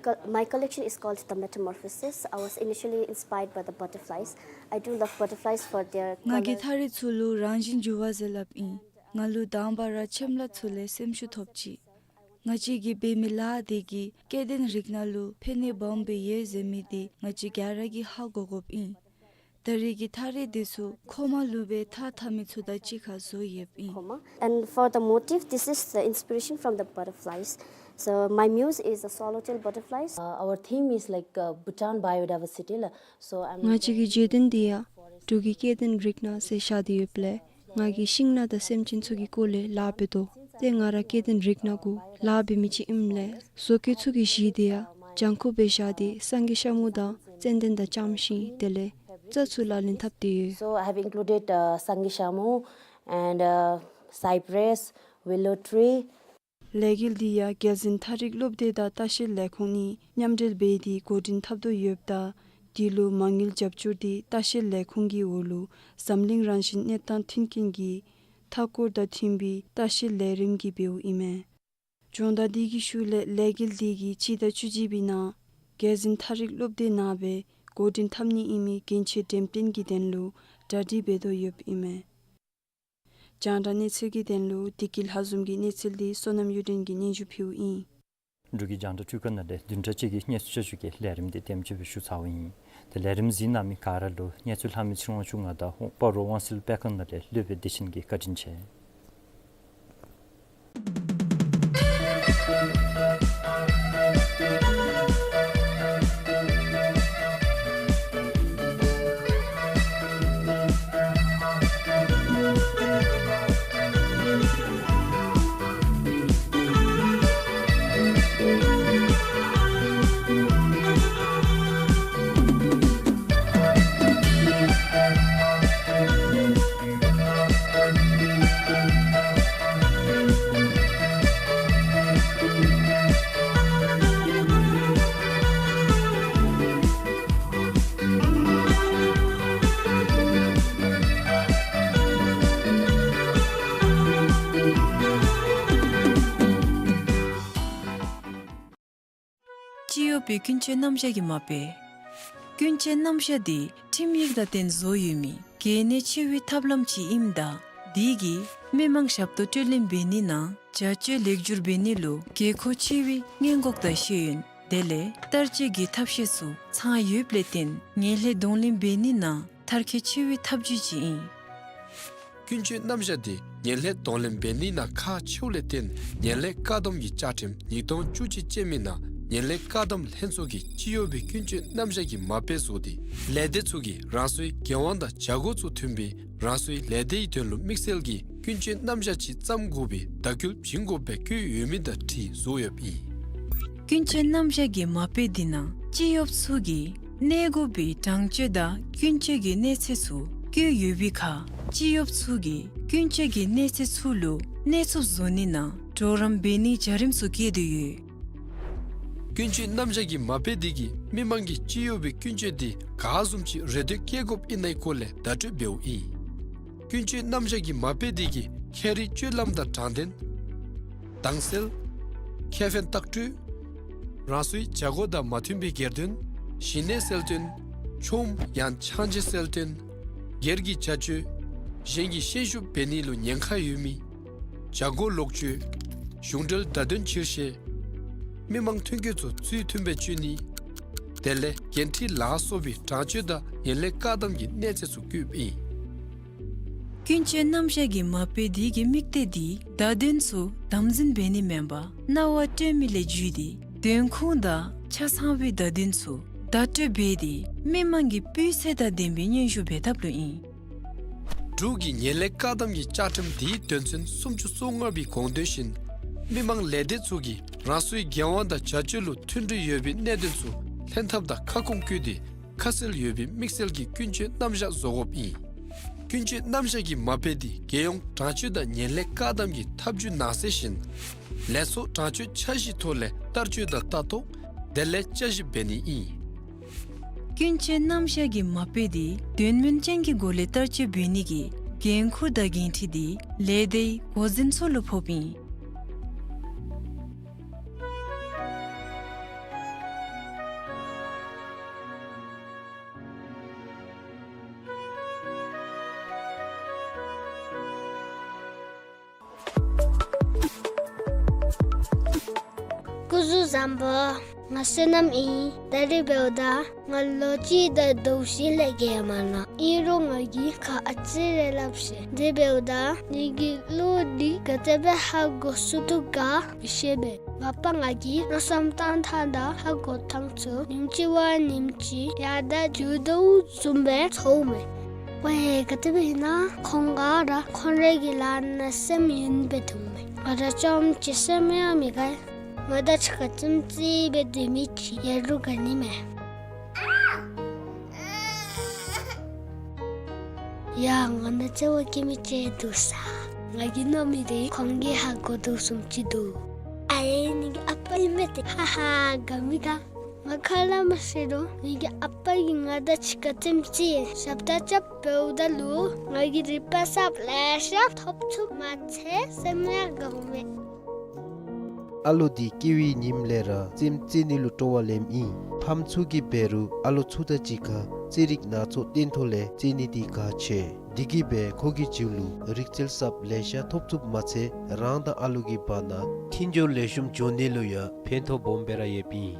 Col- my collection is called The Metamorphosis. I was initially inspired by the butterflies. I do love butterflies for their ང་གི་ཐགས་རིས་ཚུ་ལུ་རང་བཞིན་འགྱུར་བ་ཟེར་སླབ་ཨིན། ང་ལུ་དང་པ་ར་ཕྱེམ་ལ་ཚུ་ལས་སེམས་ཤུགས་ཐོབ་ཅི། ང་བཅས་ཀྱིས་འབད་མི་ལཱ་འདི་གིས་སྐྱེ་ལྡན་རིགས་སྣ་ལུ་ཕན་ནུས་སྦོམ་སྦེ་ཡོད་ཟེར་མི་འདི་ང་བཅས་ག་ར་གིས་ཧ་གོ་དགོཔ་ཨིན། ད་རེས་ཀྱི་ཐགས་རིས་འདི་ཚུ་ཁོ་མ་ལུ་སྦེ་ཐགས་འཐག་མི་ཚུ་དང་གཅིག་ཁར་བཟོ་ཡོདཔ་ཨིན། Comma. And for the motif, this is the inspiration from the butterflies. So my muse is the swallowtail butterflies. Uh, our theme is like, uh, Bhutan biodiversity la. So I'm ང་བཅས་ཀྱི་བརྗོད་དོན་འདི་ཡང་འབྲུག་གི་སྐྱེ་ལྡན་རིགས་སྣ་ཟེར་བཞག་སྟེ་ཡོདཔ་ལས་ང་གིས་ཤིང་སྣ་དང་སེམས་ཅན་ཚུ་གི་སྐོར་ལས་ལཱ་འབད་དོ། ཏེ་ང་ར་སྐྱེ་ལྡན་རིགས་སྣ་གུ་ལཱ་འབད་མི་ཅིག་ཨིནམ་ལས་བཟོ་བཀོད་ཚུ་གི་གཞི་འདི་ཡང་ལྗང་ཁུ་སྦེ་བཞག་སྟེ་སངས་རྒྱས་ཤ་མུ་དང་ཙན་དན་དང་ལྕངམ་ཤིང་དེ་ལས་རྩྭ་ཚུ་ལག་ལེན་འཐབ་སྟེ་ཡོད། So I have included, uh, Sangay Shamu and, uh, cypress, willow tree. ལས་འགུལ་འདི་ཡང་རྒྱལ་འཛིན་ཐ་རིག་སློབ་སྡེ་དང་ལྟ་བཤལ་ལས་ཁུངས་གཉིས་མཉམ་འབྲེལ་འབད་དེ་འགོ་འདྲེན་འཐབ་དོ་ཡོདཔ་ད་འདི་ལུ་མ་དངུལ་རྒྱབ་སྐྱོར་འདི་ལྟ་བཤལ་ལས་ཁུངས་ཀྱི་འོག་ལུ་འཛམ་གླིང་རང་བཞིན་གནས་སྟངས་མཐུན་རྐྱེན་གྱི་མཐའ་འཁོར་དང་མཐུན་པའི་ལྟ་བཤལ་ལས་རིམ་གྱི་འབདཝ་ཨིན་མས། སྦྱོང་བརྡར་འདི་གི་ཤུལ་ལས་ལས་འགུལ་འདི་གིས་སྤྱི་ཟླ་བཅུ་གཅིག་པའི་ནང་རྒྱལ་འཛིན་ཐ་རིག་སློབ་སྡེ་ནང་སྦེ་འགོ་འདྲེན་འཐབ་ནི་ཨིན་མི་གྱོན་ཆས་འགྲེམས་སྟོན་གྱི་དོན་ལུ་གྲ་སྒྲིག་འབད་དོ་ཡོདཔ་ཨིན་མས། རྒྱང་བསྒྲགས་གནས་ཚུལ་གྱི་དོན་ལུ་བདེ་སྐྱིད་ལྷ་འཛོམས་ཀྱི་གནས་ཚུལ་འདི་བསོད་ནམས་གཡུ་སྒྲོན་གྱིས་སྙན་ཞུ་ཕུལཝ་ཨིན། འབྲུག་གི་རྒྱང་བསྒྲགས་འཕྲུལ་ཁང་ནང་ལས་བདུན་ཕྲག་གཅིག་གི་གནས་ཚུལ་བསྐྱར་ཞུ་གི་ལས་རིམ་འདི་དེམ་ཅིག་སྦེ་ཞུ་ཚརཝ་ཨིན། ཏེ་ལས་རིམ་གཟིགས་གནང་མི་ག་ར་ལུ་གནས་ཚུལ་ལྷག་མི་ཚེ་རིང་དབང་ཕྱུག་ང་དང་སྤ་རོ་དབང་སེལ་སྤེལ་ཁང་ནང་ལས་སློབ་དཔོན་བདེ་ཆེན་གྱིས་བཀའ་དྲིན་ཆེ། སྤྱི་ཡོངས་པའི་ཀུན་སྤྱོད་རྣམ་གཞག་གི་མ་དཔེ། ཀུན་སྤྱོད་རྣམ་གཞག་འདི་ཁྲིམས་ཡིག་དང་བསྟུན་བཟོ་ཡོད་མི་གལ་གནད་ཆེ་བའི་ཐབས་ལམ་ཅིག་ཨིནམ་ད་འདི་གིས་མི་མང་ཞབས་ཏོག་སྤྲོད་ལེན་འབད་ནི་ནང་བྱ་སྤྱོད་ལེགས་བསྒྱུར་འབད་ནི་ལུ་དགོས་མཁོ་ཆེ་བའི་སྔོན་འགོག་དང་ཤེས་ཡོན་དེ་ལས་བསྟར་སྤྱོད་ཀྱི་ཐབས་ཤེས་ཚུ་ཚང་ཡོདཔ་ལས་བརྟེན་ངན་ལྷད་གདོང་ལེན་འབད་ནི་ནང་མཐར་འཁྱོལ་ཆེ་བའི་ཐབས་བྱུས་ཅིག་ཨིན། ཀུན་སྤྱོད་རྣམ་གཞག་འདི་ངན་ལྷད་གདོང་ལེན་འབད་ནི་ནང་ཁག་ཆེཝ་ལས་བརྟེན་ངན་ལྷད་བཀག་སྡོམ་གྱི་བཅའ་ཁྲིམས་ཉིས་སྟོང་བཅུ་གཅིག་ཅན་མའི་ནང་ངན་ལྷད་བཀག་སྡོམ་ལྷན་ཚོགས་ཀྱིས་སྤྱི་ཡོངས་པའི་ཀུན་སྤྱོད་རྣམ་གཞག་གི་མ་དཔེ་བཟོ་སྟེ་ལས་སྡེ་ཚུ་གིས་རང་སོའི་འགན་དབང་དང་བྱ་སྒོ་ཚུ་མཐུན་པའི་རང་སོའི་ལས་སྡེའི་དོན་ལུ་དམིགས་བསལ་གྱི་ཀུན་སྤྱོད་རྣམ་གཞག་ཅིག་བརྩམ་དགོ་པའི་བརྡ་སྐུལ་བྱིན་དགོཔ་སྦེ་བཀོད་ཡོད་མི་དང་འཁྲིལ་བཟོ་ཡོདཔ་ཨིན། ཀུན་སྤྱོད་རྣམ་གཞག་གི་མ་དཔེ་འདི་ནང་སྤྱི་ཡོངས་ཚུ་གིས་གནས་དགོ་པའི་དྲང་སྤྱོད་དང་ཀུན་སྤྱོད་ཀྱི་གནས་ཚད་ཚུ་ བཀོད་ཡོད་པའི་ཁར་སྤྱི་གཡོགཔ་ཚུ་གིས་ཀུན་སྤྱོད་ཀྱི་གནས་ཚད་ཚུ་ལུ་གནས་ཚུགསཔ་བཟོ་ནི་ནང་གྲོགས་རམ་འབད་ནིའི་བྱ་རིམ་ཚུ་བཀོད་དེ་ཡོད། ཀུན་སྤྱོད་རྣམ་གཞག་གི་མ་དཔེ་འདི་གིས་མི་མང་གིས་སྤྱི་གཡོག་པའི་ཀུན་སྤྱོད་འདི་ག་བཟུམ་ཅིག་རེ་འདོད་བསྐྱེད་དགོཔ་ཨིན་ནའི་སྐོར་ལས་བརྡ་སྤྲོད་འབདཝ་ཨིན། ཀུན་སྤྱོད་རྣམ་གཞག་གི་མ་དཔེ་འདི་གིས་ཁྱད་རིག་སྤྱོད་ལམ་དང་དྲང་བདེན། དྭངས་གསལ། ཁེ་ཕན་ལྟག་སྤྲོད། རང་སོའི་བྱ་སྒོ་དང་མ་མཐུན་པའི་སྒེར་དོན། ཞི་གནས་གསལ་སྟོན། ཆོམ་ཡང་ཆང་བརྗེ་གསལ་སྟོན། སྒེར་གྱི་བྱ་སྤྱོད། གཞན་གྱི་ཤན་ཤུགས་འབད་ནི་ལུ་ཉེན་ཁ་ཡོད་མི། བྱ་སྒོ་ལོག་སྤྱོད། གཞུང་འབྲེལ་བརྡ་དོན་ཕྱིར་བཤེར། མི་མང་ཐོན་སྐྱེད་ཚུ་ཚུལ་མཐུན་སྦེ་སྤྱོད་ནི། དེ་ལས་འགན་འཁྲི་ལ་སོགས་པའི་དྲང་སྤྱོད་དང་ངན་ལྷད་བཀག་སྡོམ་གྱི་གནས་ཚད་ཚུ་བཀོདཔ་ཨིན། ཀུན་སྤྱོད་རྣམ་གཞག་གི་མ་དཔེ་འདི་གི་དམིགས་གཏད་འདི་བརྡ་དོན་ཚུ་དམ་འཛིན་འབད་ནི་མེན་པར་རྣ་བར་སྤྲོད་མི་ལས་བརྒྱུད་དེ་དོན་ཁུངས་དང་ཆ་ཚང་བའི་བརྡ་དོན་ཚུ་བརྡ་སྤྲོད་འབད་དེ་མི་མང་གི་སྤུས་ཚད་དང་ལྡན་པའི་སྙན་ཞུ་འབད་ཐབས་ལུ་ཨིན། འབྲུག་གི་ངན་ལྷད་བཀག་སྡོམ་གྱི་བཅའ་ཁྲིམས་འདིའི་དོན་ཚན་སུམ་ཅུ་སོ་ལྔ་པའི་དགོངས་དོན་བཞིན་མི་མང་ལས་སྡེ་ཚུ་གིས་རང་སོའི་འགན་དབང་དང་བྱ་སྤྱོད་ལུ་མཐུན་སྒྲིལ་ཡོད་པའི་གནད་དོན་ཚུ་ལྷན་ཐབས་དང་ཁ་སྐོང་བཀོད་དེ་ཁ་གསལ་ཡོད་པའི་དམིགས་བསལ་གྱི་ཀུན་སྤྱོད་རྣམ་གཞག་བཟོ་དགོཔ་ཨིན། ཀུན་སྤྱོད་རྣམ་གཞག་གི་མ་དཔེ་འདི་རྒྱལ་ཡོངས་དྲང་སྤྱོད་དང་ངན་ལྷད་བཀག་སྡོམ་གྱི་ཐབས་བྱུས་ནང་གསལ་བཞིན་ལས་ཚོགས་དྲང་སྤྱོད་འཆར་གཞིའི་ཐོག་ལས་བསྟར་སྤྱོད་དང་ལྟ་རྟོག་དེ་ལས་བསྐྱར་ཞིབ་འབད་ནི་ཨིན། ཀུན་སྤྱོད་རྣམ་གཞག་གི་མ་དཔེ་འདི་དོན་སྨིན་ཅན་གྱི་སྒོ་ལས་བསྟར་སྤྱོད་འབད་ནི་གི་འགན་ཁུར་དང་འགན་འཁྲི་འདི་ལས་སྡེའི་འགོ་འཛིན་ཚུ་ལུ་ཕོགཔ་ཨིན། སྐུ་གཟུགས་བཟང་པོ། ང་བསོད་ནམས་ཨིན། ད་རིས་འབདཝ་ད་ང་ལོ་གཅིག་དང་ཟླཝ་བཞི་ལས་བརྒལ་མ་ནུག། ཨིན་རུང་ང་གིས་ཁ་ཨ་ཙི་རེ་སླབ་ཤིག། དེ་འབདཝ་ད་ངེ་གི་གླུ་འདི་ག་དེ་སྦེ་ཧ་གོ་ཚུགས་དོ་ག་མི་ཤེས་པས། མ་པ་ང་གིས་མནོ་བསམ་བཏང་ཐངས་དང་ཧ་གོ་ཐངས་ཚུ་ཉིནམ་གཅིག་བ་ཉིནམ་གཅིག་ཡར་དང་འགྱོ་དོ་བཟུམ་སྦེ་ཚོརཝ་མས། ཝའེ་ག་དེ་སྦེ་ཨིན་ན་ཁོང་ག་ར་ཁོང་རའི་གི་ལཱ་ནང་སེམས་ཡེངས་སྦེ་འདུག་མས། ང་ར་ཅམ་ཅིག་སེམས་ཡང་མི་དགའ། ང་དང་གཅིག་ཁར་རྩེདམོ་རྩེ་སྦེ་སྡོད་མི་ཅིག་ཡོད་རུང་དགའ་ནི་མས། ཡ་ང་དང་རྩེདམོ་རྩེ་མི་ཅིག་འདུག་ས། ང་གིས་མནོ་མི་འདི་ཁོང་གིས་ཧ་གོ་དོ་བཟུམ་ཅིག་འདུག། ཨའེ་ངེ་གི་ཨ་པ་ཨིན་མས་ཏེ། ཧ་ཧ་དགའ་མི་དགའ། ང་ཁ་སླབ་མ་ཤེས་རུང་ངེ་གི་ཨ་པ་གིས་ང་དང་གཅིག་ཁར་རྩེདམོ་རྩེ་ཞབས་ཏ་རྐྱབ་འབདཝ་ད་ལུ་ང་གིས་རིག་པ་གསརཔ་ལེ་ཤ་ཐོབ་ཚུགས་མ་ཚད་སེམས་ཡང་དགའཝ་མས། ཨ་ལོ་འདི་སྐྱེ་བའི་ཉིནམ་ལས་ར་རྩེདམོ་རྩེ་ནི་ལུ་སྤྲོ་བ་ལེནམ་ཨིན། ཕམ་ཚུ་གིས་འབད་རུང་ཨ་ལོ་ཚུ་དང་གཅིག་ཁར་རྩེད་རིགས་སྣ་ཚོགས་སྟོན་ཐོག་ལས་རྩེ་ནི་འདི་གལ་ཆེ། འདི་གིས་འབད་ཁོ་གི་རྒྱུད་ལུ་རིག་རྩལ་གསརཔ་ལེ་ཤ་ཐོབ་ཚུགསཔ་མ་ཚད་རང་དང་ཨ་ལོ་གི་བར་ན་མཐུན་སྦྱོར་ལེགས་ཤོམ་འགྱོ་ནི་ལུ་ཡང་ཕན་ཐོགས་སྦོམ་སྦེ་ར་ཡོདཔ་ཨིན།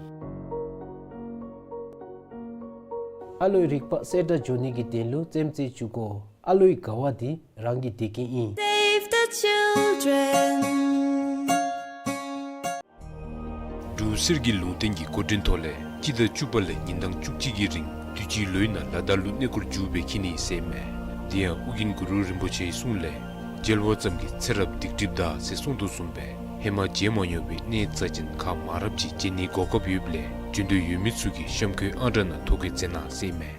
ཨ་ལོའི་རིག་པ་གསལ་དྲགས་འགྱོ་ནི་གི་དོན་ལུ་རྩེདམོ་རྩེ་བཅུག་དགོ། ཨ་ལོའི་དགའ་བ་འདི་རང་གི་བདེ་སྐྱིད་ཨིན། Save the children. འབྲུག་གསེར་གྱི་ལུང་བསྟན་གྱི་འགོ་འདྲེན་ཐོག་ལས་སྤྱི་ཟླ་བཅུ་པ་ལས་ཉིན་གྲངས་བཅུ་གཅིག་གི་རིང་དུས་ཅི་ལོའི་ནང་ལ་དྭགས་ལུ་གནས་སྐོར་མཇུག་སྦེ་འཁྱིད་ནི་ཟེར་མས། དེ་ཡང་ཨོ་རྒྱན་གུ་རུ་རིན་པོ་ཆེའི་གསུང་ལས་མཇལ་བ་ཙམ་གྱིས་ཚེ་རབས་སྡིག་སྒྲིབ་འདག་ཟེར་གསུངས་དོ་བཟུམ་སྦེ་ཧེ་མ་མཇལ་མ་མྱོང་བའི་གནས་རྩ་ཅན་ཁག་མང་རབས་ཅིག་མཇལ་ནིའི་གོ་སྐབས་ཡོདཔ་ལས་འབྱོན་འདོད་ཡོད་མི་ཚུ་གིས་གཤམ་འཁོད་ཨང་གྲངས་ནང་ཐོ་བཀོད་མཛད་གནང་ཟེར་མས།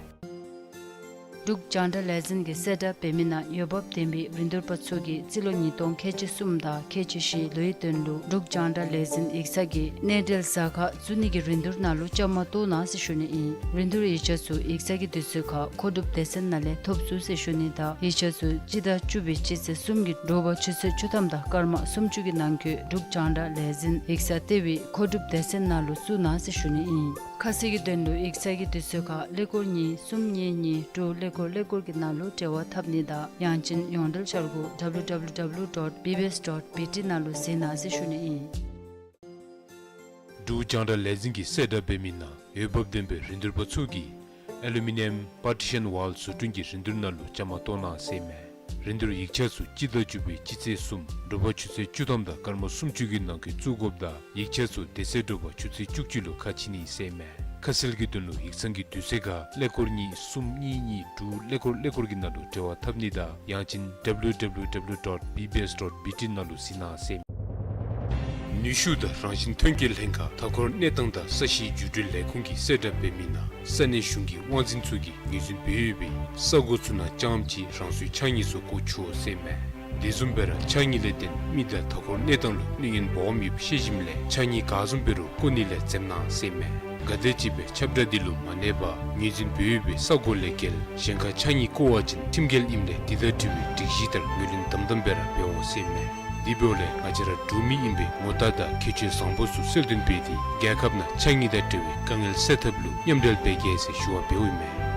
འབྲུག་རྒྱང་བསྒྲགས་ལས་འཛིན་གྱིས་གསལ་བསྒྲགས་འབད་མི་ནང་འོས་འབབ་ལྡན་པའི་རིན་བསྡུར་པ་ཚུ་གིས་རྩིས་ལོ་ཉིས་སྟོང་ཁལ་གཅིག་གསུམ་དང་ཁལ་གཅིག་བཞི་ལོའི་དོན་ལུ་འབྲུག་རྒྱང་བསྒྲགས་ལས་འཛིན་ཡིག་ཚང་གི་གནས་འབྲེལ་ཟ་ཁང་བཙུགས་ནི་གི་རིན་བསྡུར་ནང་ལུ་བཅའ་མར་གཏོགས་གནང་ཟེར་ཞུ་ནི་ཨིན། རིན་བསྡུར་ཡིག་ཆ་ཚུ་ཡིག་ཚང་གི་དུས་ཚོད་ཁར་མཁོ་སྒྲུབ་སྡེ་ཚན་ནང་ལས་ཐོབ་ཚུགས་ཟེར་ཞུ་ནི་དང་ཡིག་ཆ་ཚུ་སྤྱི་ཟླ་བཅུ་པའི་སྤྱི་ཚེས་གསུམ་གྱི་དྲོ་པ་ཆུ་ཚོད་བཅུ་ཐམ་དང་སྐར་མ་སུམ་ཅུ་གི་ནང་འཁོད་འབྲུག་རྒྱང་བསྒྲགས་ལས་འཛིན་ཡིག་ཚང་ལྟེ་བའི་མཁོ་སྒྲུབ་སྡེ་ཚན་ནང་ལུ་བཙུགས་གནང་ཟེར་ཞུ་ནི་ཨིན། ཁ་གསལ་གྱི་དོན་ལུ་ཡིག་ཚང་གི་དུས་ཚོད་ཁར་ཀླད་ཀོར་གཉིས་གསུམ་གཉིས་གཉིས་དྲུག་ཀླད་ཀོར་ཀླད་ཀོར་གྱི་ནང་ལུ་འབྲེལ་བ་འཐབ་ནི་དང་ཡང་ཅིན་ཡོངས་འབྲེལ་འཆར་སྒོ་W W W dot B B S dot B T ནང་ལུ་གཟིགས་གནང་ཟེར་ཞུ་ནི་ཨིན། འབྲུག་རྒྱང་བསྒྲགས་ལས་འཛིན་གྱིས་གསལ་བསྒྲགས་འབད་མི་ནང་འོས་འབབ་ལྡན་པའི་རིན་བསྡུར་པ་ཚུ་གིས་ཨེ་ལུ་མི་ནི་ཡམ་པར་ཊི་ཤཱན་ཝཱལ་བཟོ་སྐྲུན་གྱི་རིན་བསྡུར་ནང་ལུ་བཅའ་མར་གཏོགས་གནང་ཟེར་མས། རིན་བསྡུར་ཡིག་ཆ་ཚུ་སྤྱི་ཟླ་བཅུ་པའི་སྤྱི་ཚེས་གསུམ་དྲོ་པ་ཆུ་ཚོད་བཅུ་ཐམ་དང་སྐར་མ་སུམ་ཅུ་གི་ནང་འཁོད་བཙུགས་དགོཔ་དང་ཡིག་ཆ་ཚུ་དེ་ཚེ་དྲོ་པ་ཆུ་ཚོད་བཅུ་གཅིག་ལུ་ཁ་ཕྱེ་ནི་ཟེར་མས། ཁ་གསལ་གྱི་དོན་ལུ་ཡིག་ཚང་གི་དུས་ཚོད་ཁར་ཀླད་ཀོར་གཉིས་གསུམ་གཉིས་གཉིས་དྲུག་ཀླད་ཀོར་ཀླད་ཀོར་གྱི་ནང་ལུ་འབྲེལ་བ་འཐབ་ནི་དང་ཡང་ཅིན་W W W dot B B S dot B T ནང་ལུ་གཟིགས་གནང་ཟེར་མས། ནུས་ཤུགས་དང་རང་བཞིན་ཐོན་སྐྱེད་ལྷན་ཁག་མཐའ་འཁོར་གནས་སྟངས་དང་ས་གཤིས་འགྱུར་འགྲོས་ལས་ཁུངས་ཀྱིས་གསལ་བསྒྲགས་འབད་མི་ནང་ས་གནས་གཞུང་གི་དབང་འཛིན་ཚུ་གིས་ངོས་འཛིན་འབད་ཡོད་པའི་ས་གོ་ཚུ་ནང་རྐྱངམ་ཅིག་རང་སོའི་ཕྱགས་སྙིགས་ཚུ་བཀོ་ཆོག་ཟེར་མས། དེ་བཟུམ་སྦེ་ར་ཕྱགས་སྙིགས་ལས་བརྟེན་མི་དང་མཐའ་འཁོར་གནས་སྟངས་ལུ་གནོད་ཡོན་འབག་འོངམ་ཡོདཔ་ཤེས་ཞིནམ་ལས་ཕྱགས་སྙིགས་ག་བཟུམ་འབད་རུང་བཀོ་ནི་ལས་འཛེམ་གནང་ཟེར་མས། ག་དེམ་ཅིག་སྦེ་ཁྱབ་བསྒྲགས་འདི་ལུ་མ་གནས་པར་ངོས་འཛིན་འབད་ཡོད་པའི་ས་གོ་ལས་བརྒལ་གཞན་ཁར་ཕྱགས་སྙིགས་བཀོ་བ་ཅིན་ཁྲིམས་འགལ་ཨིནམ་ལས་དེ་དང་འབྲེལ་བའི་སྒྲིག་གཞི་ལྟར་ངོས་ལེན་དམ་དམ་སྦེ་ར་འབད་འོང་ཟེར་མས། དེ་འབདཝ་ལས་ང་བཅས་ར་འབྲུག་མི་ཨིན་པའི་ངོ་རྟགས་དང་ཁྱད་ཆོས་བཟང་པོ་ཚུ་གསལ་སྟོན་འབད་དེ་རྒྱལ་ཁབ་ནང་ཕྱགས་སྙིགས་དང་འབྲེལ་བའི་དཀའ་ངལ་སེལ་ཐབས་ལུ་མཉམ་འབྲེལ་འབད་གེ་ཟེར་ཞུ་བ་འབདཝ་ཨིན་མས།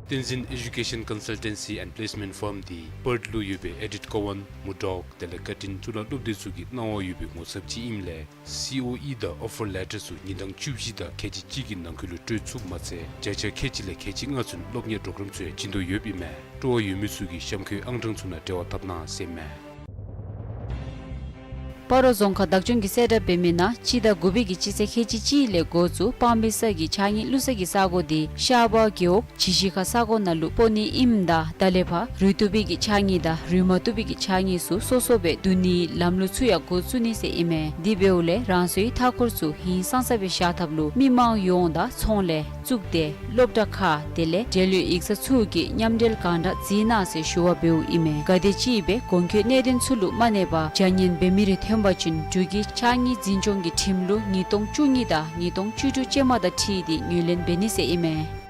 Tenzin Education Consultancy and Placement Firm འདི་པརཐ་ལུ་ཡོད་པའི་ཨེ་ཌིཊ་ཀོ་ཝཱན་མུར་ཌོག་དེ་ལས་ཀར་ཊིན་གཙུག་ལག་སློབ་སྡེ་ཚུ་གིས་གནང་བ་ཡོད་པའི་ངོ་ཚབ་ཅིག་ཨིནམ་ལས་སི་ཨོ་ཨི་དང་ཨོ་ཕར་ལེ་ཊར་ཚུ་ཉིན་གྲངས་བཅུ་བཞི་དང་ཁལ་གཅིག་གཅིག་གི་ནང་འཁོད་ལུ་སྤྲོད་ཚུགསཔ་མ་ཚད་བརྒྱ་ཆ་ཁལ་གཅིག་ལས་ཁལ་གཅིག་ལྔ་ཚུན་སློབ་གཉེར་གྲོགས་རམ་ཚུ་ཡང་བྱིན་དོ་ཡོདཔ་ཨིན་མས། སྤྲོ་བ་ཡོད་མི་ཚུ་གིས་གཤམ་འཁོད་ཨང་གྲངས་ཚུ་ནང་འབྲེལ་བ་འཐབ་གནང་ཟེར་མས། སྤ་རོ་རྫོང་ཁག་བདག་སྐྱོང་གིས་གསལ་བསྒྲགས་འབད་མི་ནང་སྤྱི་ཟླ་དགུ་པའི་གི་སྤྱི་ཚེས་ཁལ་གཅིག་གཅིག་ལས་འགོ་བཙུགས་སྤང་སྦིས་ས་གི་ཕྱགས་སྙིགས་བླུག་ས་གི་ས་གོ་འདི་ཤར་པ་རྒེད་འོག་བྱི་ཤི་ཁ་ས་གོ་ནང་ལུ་སྤོ་ནི་ཨིནམ་ད་ད་ལས་ཕར་རུལ་བཏུབ་པའི་གི་ཕྱགས་སྙིགས་དང་རུལ་མ་བཏུབ་པའི་གི་ཕྱགས་སྙིགས་ཚུ་སོ་སོ་སྦེ་བསྡུ་ནིའི་ལམ་ལུགས་ཚུ་ཡང་འགོ་བཙུགས་ནི་ཟེར་ཨིན་མས། དེ་འབདཝ་ལས་རང་སོའི་མཐའ་འཁོར་ཚུ་ཧིང་སངས་ས་སྦེ་བཞག་ཐབས་ལུ་མི་མང་ཡོངས་དང་ཚོང་ལས་གཙུག་སྡེ་སློབ་གྲྭ་ཁག་དེ་ལས་འབྲེལ་ཡོད་ཡིག་ཚང་ཚུ་གིས་མཉམ་འབྲེལ་གང་དྲག་བརྩི་གནང་ཟེར་ཞུ་བ་འབདཝ་ཨིན་མས། ག་དེམ་ཅིག་སྦེ་གོང་འཁོད་གནད་དོན་ཚུ་ལུ་མ་གནས་པར་བྱ་ཉེས་འབད་མི་རེ་ཐོན་པ་ཅིན་འབྲུག་གི་ཕྱགས་སྙིགས་འཛིན་སྐྱོང་གི་ཁྲིམས་ལུགས་ཉིས་སྟོང་བཅུ་གཉིས་དང་ཉིས་སྟོང་བཅུ་དྲུག་ཅན་མ་དང་འཁྲིལ་ཏེ་ངོས་ལེན་འབད་ནི་ཟེར་ཨིན་མས།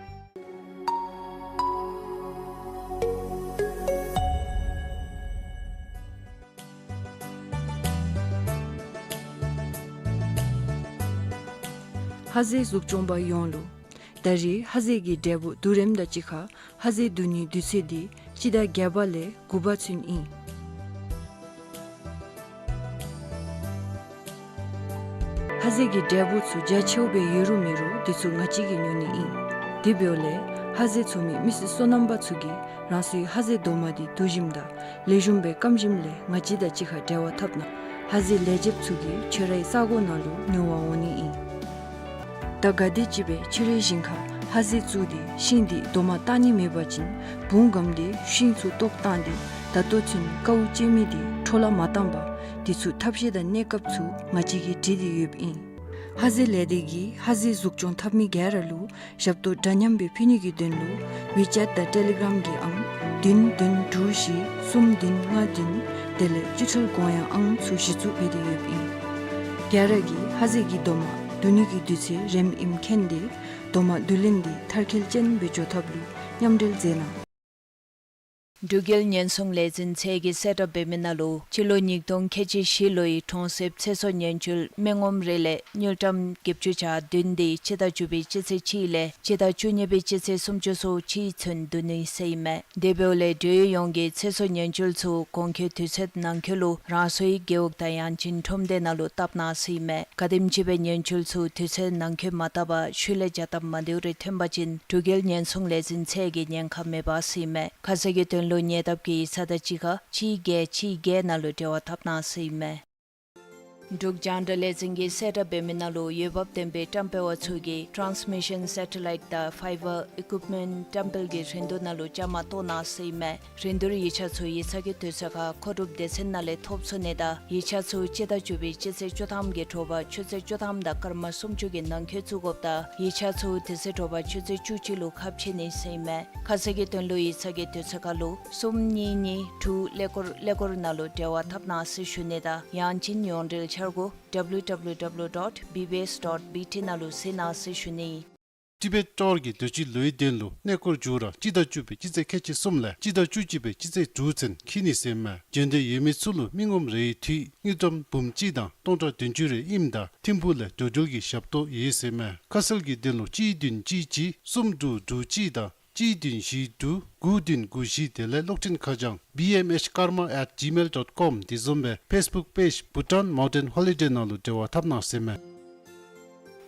ཧ་ཟེ་གཟུགས་སྐྱོང་པ་ཡོངས་ལུ། ད་རེས་ཧ་ཟེ་གི་འབྲས་བུ་བསྡུ་རནམ་དང་གཅིག་ཁར་ཧ་ཟེ་བསྡུ་ནིའི་དུས་ཚོད་འདི་སྤྱི་ཟླ་བརྒྱད་པ་ལས་དགུ་པ་ཚུན་ཨིན། ཧ་ཟེ་གི་འབྲས་བུ་ཚུ་རྒྱ་ཆེཝ་སྦེ་ཡོད་རུང་མེད་རུང་འདི་ཚུ་ང་བཅས་ཀྱིས་ཉོ་ནི་ཨིན། དེ་འབདཝ་ལས་ཧ་ཟེ་འཚོ་མི་མི་སེར་སོ་ནམ་པ་ཚུ་གིས་རང་སོའི་ཧ་ཟེ་རྡོག་མ་འདི་བསྡུ་ཞིནམ་དང་ལེགས་ཤོམ་སྦེ་སྐམ་ཞིནམ་ལས་ང་བཅས་དང་གཅིག་ཁར་འབྲེལ་བ་འཐབ་གནང་། ཧ་ཟེ་ལས་བྱེདཔ་ཚུ་གིས་ཁྱོད་རའི་ས་གོ་ནང་ལུ་ཉོ་བར་འོང་ནི་ཨིན། ད་ག་དེམ་ཅིག་སྦེ་ཕྱི་རོལ་ཞིང་ཁར་ཧ་ཟེ་བཙུགས་ཏེ་ཤིང་འདི་རྡོག་མ་བཏགས་ནི་མེད་པ་ཅིན་བུང་སྒམ་སྟེ་ཤིང་ཚུ་བཏོག་བཏང་སྟེ་ད་ལྟོ་ཚུན་དཀའཝ་སྤྱད་མི་འདི་འཕྲོ་བརླག་མ་བཏང་པར་དེ་ཚུ་ཐབས་ཤེས་དང་གནས་སྐབས་ཚུ་ང་བཅས་ཀྱིས་བྲིས་ཏེ་ཡོདཔ་ཨིན། ཧ་ཟེ་ལས་སྡེ་གིས་ཧ་ཟེ་གཟུགས་སྐྱོང་འཐབ་མི་ག་ར་ལུ་ཞབས་ཏོག་འདྲ་མཉམ་སྦེ་ཕུལ་ནི་གི་དོན་ལུ་ཝི་ཅེཊ་དང་ཊེ་ལི་གརམ་གྱི་ཨང་བདུན་བདུན་དྲུག་བཞི་གསུམ་བདུན་ལྔ་བདུན་དེ་ལས་སྤྱི་ཁྲལ་དགོངས་ཡངས་ཨང་ཚུ་གཞི་བཙུགས་འབད་དེ་ཡོདཔ་ཨིན། ག་ར་གིས་ཧ་ཟེ་གི་རྡོག་མ་བསྡུ་ནི་གི་དུས་ཚོད་རནམ་ཨིནམ་མཁྱེན་ཏེ་རྡོག་མ་བསྡུ་ལེན་འདི་མཐར་འཁྱོལ་ཅན་སྦེ་འགྱོ་ཐབས་ལུ་མཉམ་འབྲེལ་མཛད་གནང་། འབྲུག་རྒྱལ་ཉེན་སྲུང་ལས་འཛིན་ཚད་ཀྱིས་གསལ་བསྒྲགས་འབད་མི་ནང་ལུ་སྤྱི་ལོ་ཉིས་སྟོང་ཁལ་གཅིག་བཞི་ལོའི་གྲོང་གསེབ་ཚེ་སྲོག་ཉེན་བཅོལ་མི་ངོམ་རེ་ལས་དངུལ་ཀྲམ་བརྒྱད་ཅུ་གྱ་བདུན་འདི་སྤྱི་ཟླ་བཅུ་པའི་སྤྱི་ཚེས་གཅིག་ལས་སྤྱི་ཟླ་བཅུ་གཉིས་པའི་སྤྱི་ཚེས་སུམ་ཅུ་སོ་གཅིག་ཚུན་བསྡུ་ནི་ཟེར་ཨིན་མས། དེ་འབདཝ་ལས་འབྲེལ་ཡོད་ཡོངས་ཀྱིས་ཚེ་སྲོག་ཉེན་བཅོལ་ཚུ་གོང་འཁོད་དུས་ཚོད་ནང་འཁོད་ལུ་རང་སོའི་རྒེད་འོག་དང་ཡང་ཅིན་ཁྲོམ་སྡེ་ནང་ལུ་བཏབ་གནང་ཟེར་ཨིན་མས། ག་དེམ་ཅིག་སྦེ་ཉེན་བཅོལ་ཚུ་དུས་ཚོད་ནང་འཁོད་མ་བཏབ་པར་ཤུལ་ལས་བྱ་སྟབས་མ་བདེཝ་རེ་ཐོན་པ་ཅིན་འབྲུག་རྒྱལ་ཉེན་སྲུང་ལས་འཛིན་ཚད་ཀྱིས་ཉེན་ཁ་མེད་པ་ཟེར་ཨིན་མས། ཁ་གསལ་གྱི་དོན་ལུ་ཉེ་འདབས་ཀྱི་ཡིག་ཚང་དང་གཅིག་ཁར་གཅིག་བརྒྱད་གཅིག་བརྒྱད་ནང་ལུ་འབྲེལ་བ་འཐབ་གནང་ཟེར་ཨིན་མས། འབྲུག་རྒྱང་བསྒྲགས་ལས་འཛིན་གྱིས་གསལ་བསྒྲགས་འབད་མི་ནང་ལུ་འོས་འབབ་ལྡན་པའི་བཀྲམ་སྤེལ་བ་ཚུ་གིས་ཊཱནསི་མི་ཤཱན་སེ་ཊ་ལའིཊ་དང་ཕའི་བར་ཨི་ཀུའིཔ་མེནཊ་བཀྲམ་སྤེལ་གྱི་རིན་བསྡུར་ནང་ལུ་བཅའ་མར་གཏོགས་གནང་ཟེར་ཨིན་མས། རིན་བསྡུར་ཡིག་ཆ་ཚུ་ཡིག་ཚང་གི་དུས་ཚོད་ཁར་མཁོ་སྒྲུབ་སྡེ་ཚན་ནང་ལས་ཐོབ་ཚུགས་ནི་དང་ཡིག་ཆ་ཚུ་སྤྱི་ཟླ་བཅུ་པའི་སྤྱི་ཚེས་བཅུ་ཐམ་གྱི་དྲོ་པ་ཆུ་ཚོད་བཅུ་ཐམ་དང་སྐར་མ་སུམ་ཅུ་གི་ནང་འཁོད་བཙུགས་དགོཔ་དང་ཡིག་ཆ་ཚུ་དེ་ཚེ་དྲོ་པ་ཆུ་ཚོད་བཅུ་གཅིག་ལུ་ཁ་ཕྱེ་ནི་ཟེར་ཨིན་མས། ཁ་གསལ་གྱི་དོན་ལུ་ཡིག་ཚང་གི་དུས་ཚོད་ཁར་ལུ་གསུམ་གཉིས་གཉིས་དྲུག་ཀླད་ཀོར་ཀླད་ཀོར་ནང་ལུ་འབྲེལ་བ་འཐབ་གནང་ཟེར་ཞུ་ནི་དང་ཡང་ཅིན་ཡོངས་འབྲེལ་འཆར་སྒོ་W W W dot B B S dot B T ནང་ལུ་གཟིགས་གནང་ཟེར་ཞུ་ནི། ཊི་བེཊ་ཊོར་གྱིས་དུས་ཅི་ལོའི་དོན་ལུ་གནས་སྐོར་མཇུག་ར་སྤྱི་ཟླ་བཅུ་པའི་སྤྱི་ཚེས་ཁལ་གཅིག་གསུམ་ལས་སྤྱི་ཟླ་བཅུ་གཅིག་པའི་སྤྱི་ཚེས་དྲུག་ཚུན་འཁྱིལ་ནི་ཟེར་ཨིན་མས། འབྱོན་འདོད་ཡོད་མི་ཚུ་ལུ་མི་ངོམ་རེའི་འཐུས་དངུལ་ཀྲམ་འབུམ་གཅིག་དང་སྟོང་ཕྲག་བདུན་ཅུ་རེ་ཨིནམ་ད་ཐིམ་ཕུག་ལས་འགྲོ་འགྲུལ་གྱི་ཞབས་ཏོག་ཡོད་ཟེར་ཨིན་མས། ཁ་གསལ་གྱི་དོན་ལུ་གཅིག་བདུན་གཅིག་གཅིག་གསུམ་དྲུག་དྲུག་གཅིག་དང་གཅིག་བདུན་བཞི་དྲུག་དགུ་བདུན་དགུ་བཞི་དེ་ལས་གློག་འཕྲིན་ཁ་བྱང་B M H karma at gmail dot com དེ་བཟུམ་སྦེ་ཕེསི་བུཀ་པེཇ་Bhutan Mountain Holiday ནང་ལུ་འབྲེལ་བ་འཐབ་གནང་ཟེར་ཨིན་མས།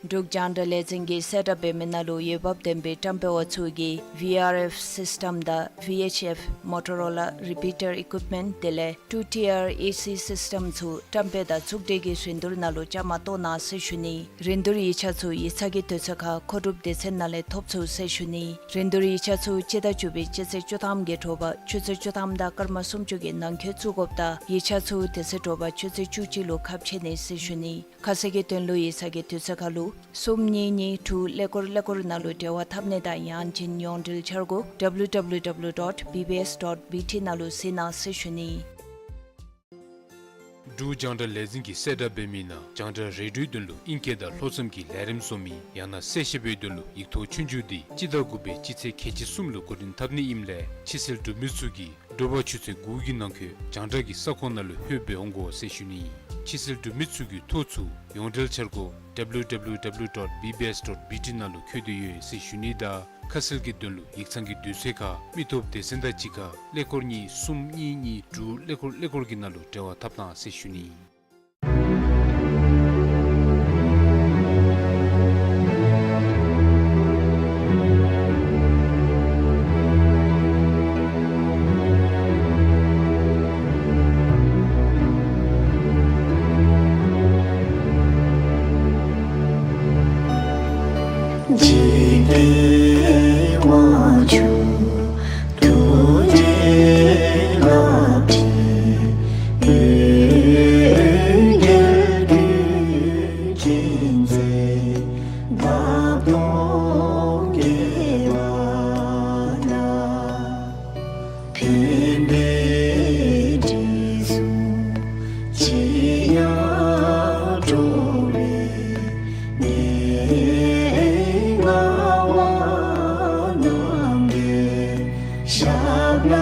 འབྲུག་རྒྱང་བསྒྲགས་ལས་འཛིན་གྱིས་གསལ་བསྒྲགས་འབད་མི་ནང་ལུ་འོས་འབབ་ལྡན་པའི་བཀྲམ་སྤེལ་བ་ཚུ་གིས་V R F system དང་V H F Motorola repeater equipment དེ་ལས་two tier A C system ཚུ་བཀྲམ་སྤེལ་དང་ཚོགས་སྒྲིག་གི་རིན་བསྡུར་ནང་ལུ་བཅའ་མར་གཏོགས་གནང་ཟེར་ཞུ་ནི། རིན་བསྡུར་ཡིག་ཆ་ཚུ་ཡིག་ཚང་གི་དུས་ཚོད་ཁར་མཁོ་སྒྲུབ་སྡེ་ཚན་ནང་ལས་ཐོབ་ཚུགས་ཟེར་ཞུ་ནི། རིན་བསྡུར་ཡིག་ཆ་ཚུ་སྤྱི་ཟླ་བཅུ་པའི་སྤྱི་ཚེས་བཅུ་ཐམ་གྱི་དྲོ་པ་ཆུ་ཚོད་བཅུ་ཐམ་དང་སྐར་མ་སུམ་ཅུ་གི་ནང་འཁོད་བཙུགས་དགོཔ་དང་ཡིག་ཆ་ཚུ་དེ་ཚེ་དྲོ་པ་ཆུ་ཚོད་བཅུ་གཅིག་ལུ་ཁ་ཕྱེ་ནི་ཟེར་ཞུ་ནི། ཁ་གསལ་གྱི་དོན་ལུ་ཡིག་ཚང་གི་དུས་ཚོད་ཁར་ལུ་གསུམ་གཉིས་གཉིས་དྲུག་ཀླད་ཀོར་ཀླད་ཀོར་ནང་ལུ་འབྲེལ་བ་འཐབ་ནི་དང་ཡང་ཅིན་ཡོངས་འབྲེལ་འཆར་སྒོ་W W W dot B B S dot B T ནང་ལུ་གཟིགས་གནང་ཟེར་ཞུ་ནི། འབྲུག་རྒྱང་བསྒྲགས་ལས་འཛིན་གྱིས་གསལ་བསྒྲགས་འབད་མི་ནང་རྒྱང་བསྒྲགས་རེ་ཌིའོའི་དོན་ལུ་ཨིང་སྐད་དང་ལྷོ་མཚམས་ཀྱི་ལས་རིམ་བཟོ་མི་ཡང་ན་གསལ་བཤད་པའི་དོན་ལུ་ཡིག་ཐོག་ཆོས་རྒྱུགས་འདི་སྤྱི་ཟླ་དགུ་པའི་སྤྱི་ཚེས་ཁལ་གཅིག་གསུམ་ལུ་འགོ་འདྲེན་འཐབ་ནི་ཨིནམ་ལས་ཕྱི་སེལ་འབྲུག་མི་ཚུ་གིས་དྲོ་པ་ཆུ་ཚོད་དགུ་གི་ནང་འཁོད་རྒྱང་བསྒྲགས་ཀྱི་ས་ཁོངས་ནང་ལུ་ལྷོད་འབད་འོང་དགོ་ཟེར་ཞུ་ནི། ཕྱི་སེལ་འབྲུག་མི་ཚུ་གིས་ཐོ་ཚུ་ཡོངས་འབྲེལ་འཆར་སྒོ་W W W dot B B S dot B T ནང་ལུ་བཀོད་དེ་ཡོད་ཟེར་ཞུ་ནི་དང་ཁ་གསལ་གྱི་དོན་ལུ་ཡིག་ཚང་གི་དུས་ཚོད་ཁར་མི་ཐོབ་སྡེ་ཚན་དང་གཅིག་ཁར་ཀླད་ཀོར་གཉིས་གསུམ་གཉིས་གཉིས་དྲུག་ཀླད་ཀོར་ཀླད་ཀོར་གྱི་ནང་ལུ་འབྲེལ་བ་འཐབ་གནང་ཟེར་ཞུ་ནི། འཇིག་རྟེན་དབང་ཕྱུག་ཐུགས་རྗེའི་རླབས་ཀྱིས་འོད་འགྱེད་གུས་ཀྱི་མཛད་པ་སྟོང་རྒྱས་པ་ལ། ཕན་པའི་དྲི་བསུང་ཅི་ཡང་བྲོ་བའི་གནས་ལྔ་བ་རྣམས་ཀྱི་ཞབས་ལ་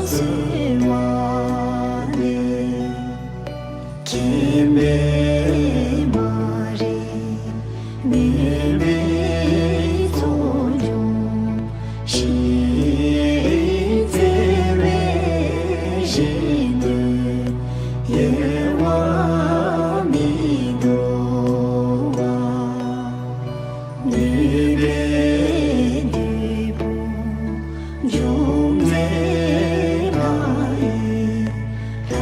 གསོལ་བ་འདེབས། མཁྱེན་པའི་མ་རིག་མུན་པའི་ཚོགས་འཇོམས་ཤིང་རྩེ་བའི་ཞིང་དུ་གཡེང་བ་མི་འདོར་བར། ནུས་པའི་བདུད་དཔུང་འཇོམས་མཛད་ལྷ་ཡི་ལྷ་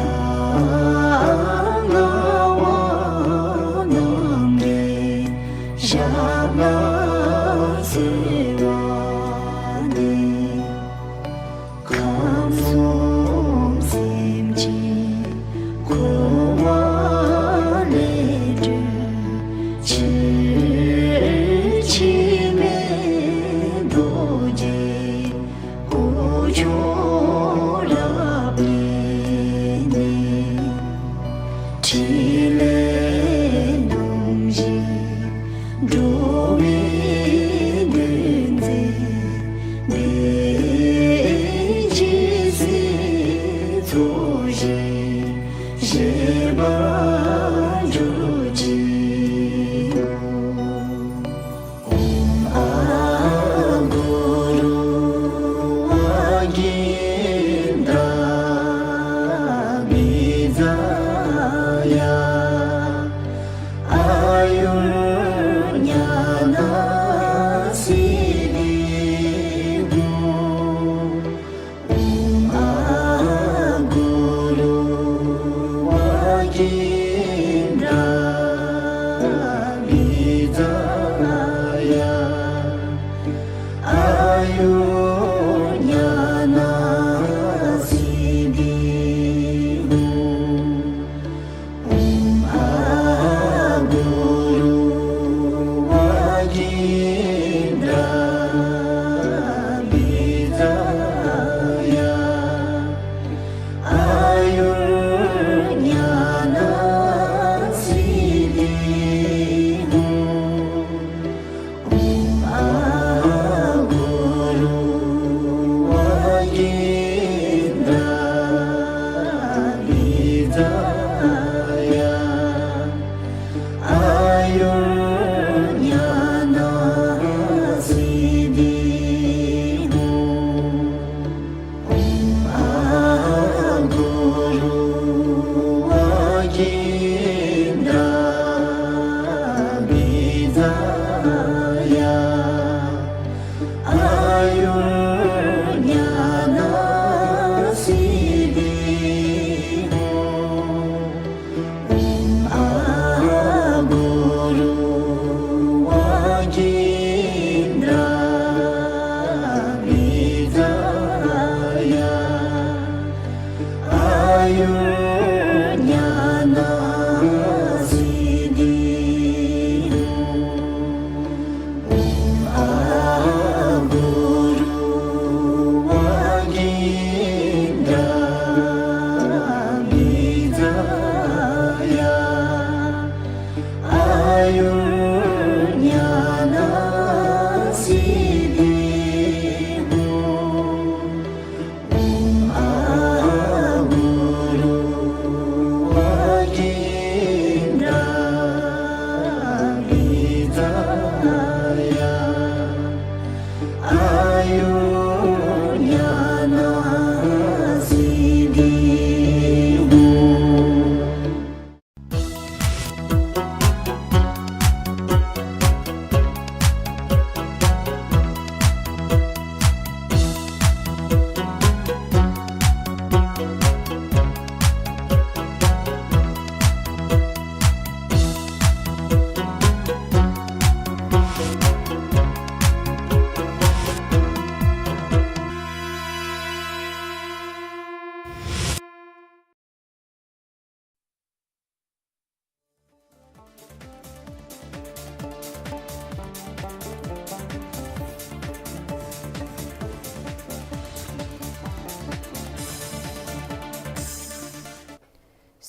ལྔ་བ་རྣམས་ཀྱི་ཞབས་ལ་གསོལ་བ་འདེབས། ཁམས་གསུམ་སེམས་ཅན་འཁོར་བ་ལས་སྒྲོལ་ཕྱིར། འཆི་མེད་རྡོ་རྗེ་སྐུ་མཆོག་རབ་བརྙེས་ནས། ཕྲིན་ལས་རྣམ་བཞི་འགྲོ་བའི་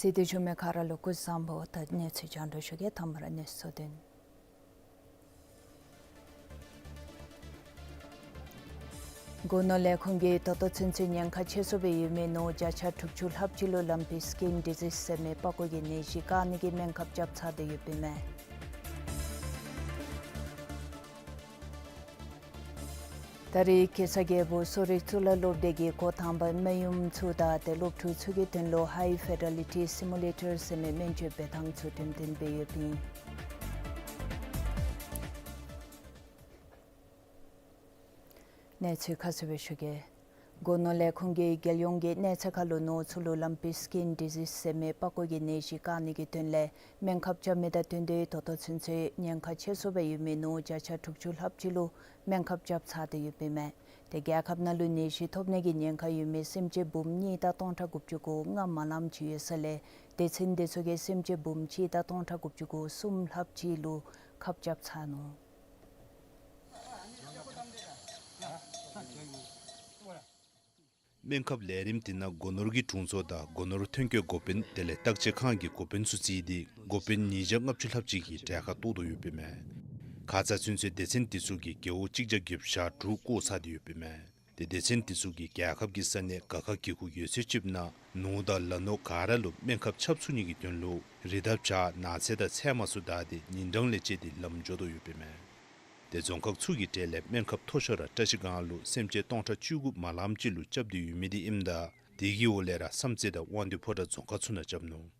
གསན་མི་ཆ་ཁྱབ་ཁ་ར་ལུ་སྐུ་གཟུགས་བཟང་པོ། ད་གནས་ཚུལ་རྒྱང་བསྒྲགས་ཞུ་གེ། ཐ་མ་ར་གནས་ཚུལ་དོན། སྒོ་ནོར་ལས་ཁུངས་ཀྱིས་ད་ལྟོ་ཚུན་ཚོད་ཉེན་ཁ་ཆེ་སུ་སྦེ་ཡོད་མི་ནོར་བརྒྱ་ཆ་དྲུག་ཅུ་ལྷགཔ་ཅིག་ལུ་ལམ་པའི་སི་ཀིན་ཌི་ཟིསི་ཟེར་མི་པགས་ཀོ་གི་ནད་གཞི་བཀག་ནི་གི་སྨན་ཁབ་རྐྱབ་ཚར་ཏེ་ཡོདཔ་ཨིན་མས། ད་རེས་གེ་སར་རྒྱལ་པོ་གསོ་རིག་གཙུག་ལག་སློབ་སྡེ་གིས་འགོ་དང་པ་སྨན་ཡོམ་ཚུ་དང་ཏེ་སློབ་ཕྲུག་ཚུ་གི་དོན་ལུ་ཧའི་ཕེ་ཌེ་ལི་ཊི་སི་མུ་ལེ་ཊར་ཟེར་མི་སྨན་བཅོས་འབད་ཐངས་ཚུ་འགྲེམས་སྟོན་འབད་ཡོདཔ་ཨིན། གནས་ཚུལ་ཁ་གསལ་སྦེ་ཞུ་གེ། སྒོ་ནོར་ལས་ཁུངས་ཀྱིས་རྒྱལ་ཡོངས་ཀྱི་གནས་ཚད་ཁར་ལུ་ནོར་ཚུ་ལུ་ལམ་པའི་སི་ཀིན་ཌི་ཟིསི་ཟེར་མི་པགས་ཀོ་གི་ནད་གཞི་བཀག་ནི་གི་དོན་ལས་སྨན་ཁབ་རྐྱབ་མི་དང་བསྟུན་ཏེ་ད་ལྟོ་ཚུན་ཚོད་ཉེན་ཁ་ཆེ་སུ་སྦེ་ཡོད་མི་ནོར་བརྒྱ་ཆ་དྲུག་ཅུ་ལྷགཔ་ཅིག་ལུ་སྨན་ཁབ་རྐྱབ་ཚར་ཏེ་ཡོདཔ་ཨིན་མས། ཏེ་རྒྱལ་ཁབ་ནང་ལུ་ནད་གཞི་ཐོབ་ནི་གི་ཉེན་ཁ་ཡོད་མི་སེམས་ཅན་འབུམ་གཉིས་དང་སྟོང་ཕྲག་དགུ་བཅུ་གོ་ལྔ་མ་ལངམ་ཅིག་ཡོད་ས་ལས་སྡེ་ཚན་འདི་ཚུ་གིས་སེམས་ཅན་འབུམ་གཅིག་དང་སྟོང་ཕྲག་དགུ་བཅུ་གོ་གསུམ་ལྷགཔ་ཅིག་ལུ་ཁབ་རྐྱབ་ཚར་ནུག། སྨན་ཁབ་ལས་རིམ་འདི་ནང་སྒོ་ནོར་གྱི་དྲུང་འཚོ་དང་སྒོ་ནོར་ཐོན་སྐྱེད་འགོ་དཔོན་དེ་ལས་བརྟག་དཔྱད་ཁང་གི་འགོ་དཔོན་ཚུ་བརྩིས་ཏེ་འགོ་དཔོན་ཉིས་བརྒྱ་ལྔ་བཅུ་ལྷགཔ་ཅིག་གིས་གྲལ་ཁར་གཏོགས་དོ་ཡོདཔ་ཨིན་མས། ཁ་ཙ་ཚུན་ཚོད་སྡེ་ཚན་འདི་ཚུ་གིས་རྒེད་འོག་གཅིག་བརྒྱ་བརྒྱད་ཅུ་གྱ་དྲུག་བསྐོ་ཚར་ཏེ་ཡོདཔ་ཨིན་མས། ཏེ་སྡེ་ཚན་འདི་ཚུ་གིས་རྒྱལ་ཁབ་ཀྱི་ས་གནས་སྒར་ཁ་གི་ཁུག་ཡོད་ཚད་ཅིག་ནང་ནོར་དང་ལ་ནོར་ག་ར་ལུ་སྨན་ཁབ་ཁྱབ་ཚུགས་ནི་གི་དོན་ལུ་རི་དྭགས་བྱ་ནགས་ཚལ་དང་ཚལ་མ་ཚུ་བདའ་སྟེ་ཉིན་གྲངས་ལས་བཅད་དེ་ལམ་འགྱོ་དོ་ཡོདཔ་ཨིན་མས། ཏེ་རྫོང་ཁག་ཚུ་གི་གྲས་ལས་སྨན་ཁབ་མཐོ་ཤོས་ར་བཀྲ་ཤིས་སྒང་ལུ་སེམས་ཅན་སྟོང་ཕྲག་བཅུ་དགུ་མ་ལངམ་ཅིག་ལུ་རྐྱབ་སྟེ་ཡོད་མི་འདི་ཨིནམ་ད་དེ་གི་འོག་ལས་ར་བསམ་རྩེ་དང་དབང་འདུས་ཕོ་བྲང་རྫོང་ཁག་ཚུ་ནང་རྐྱབ་ནུག།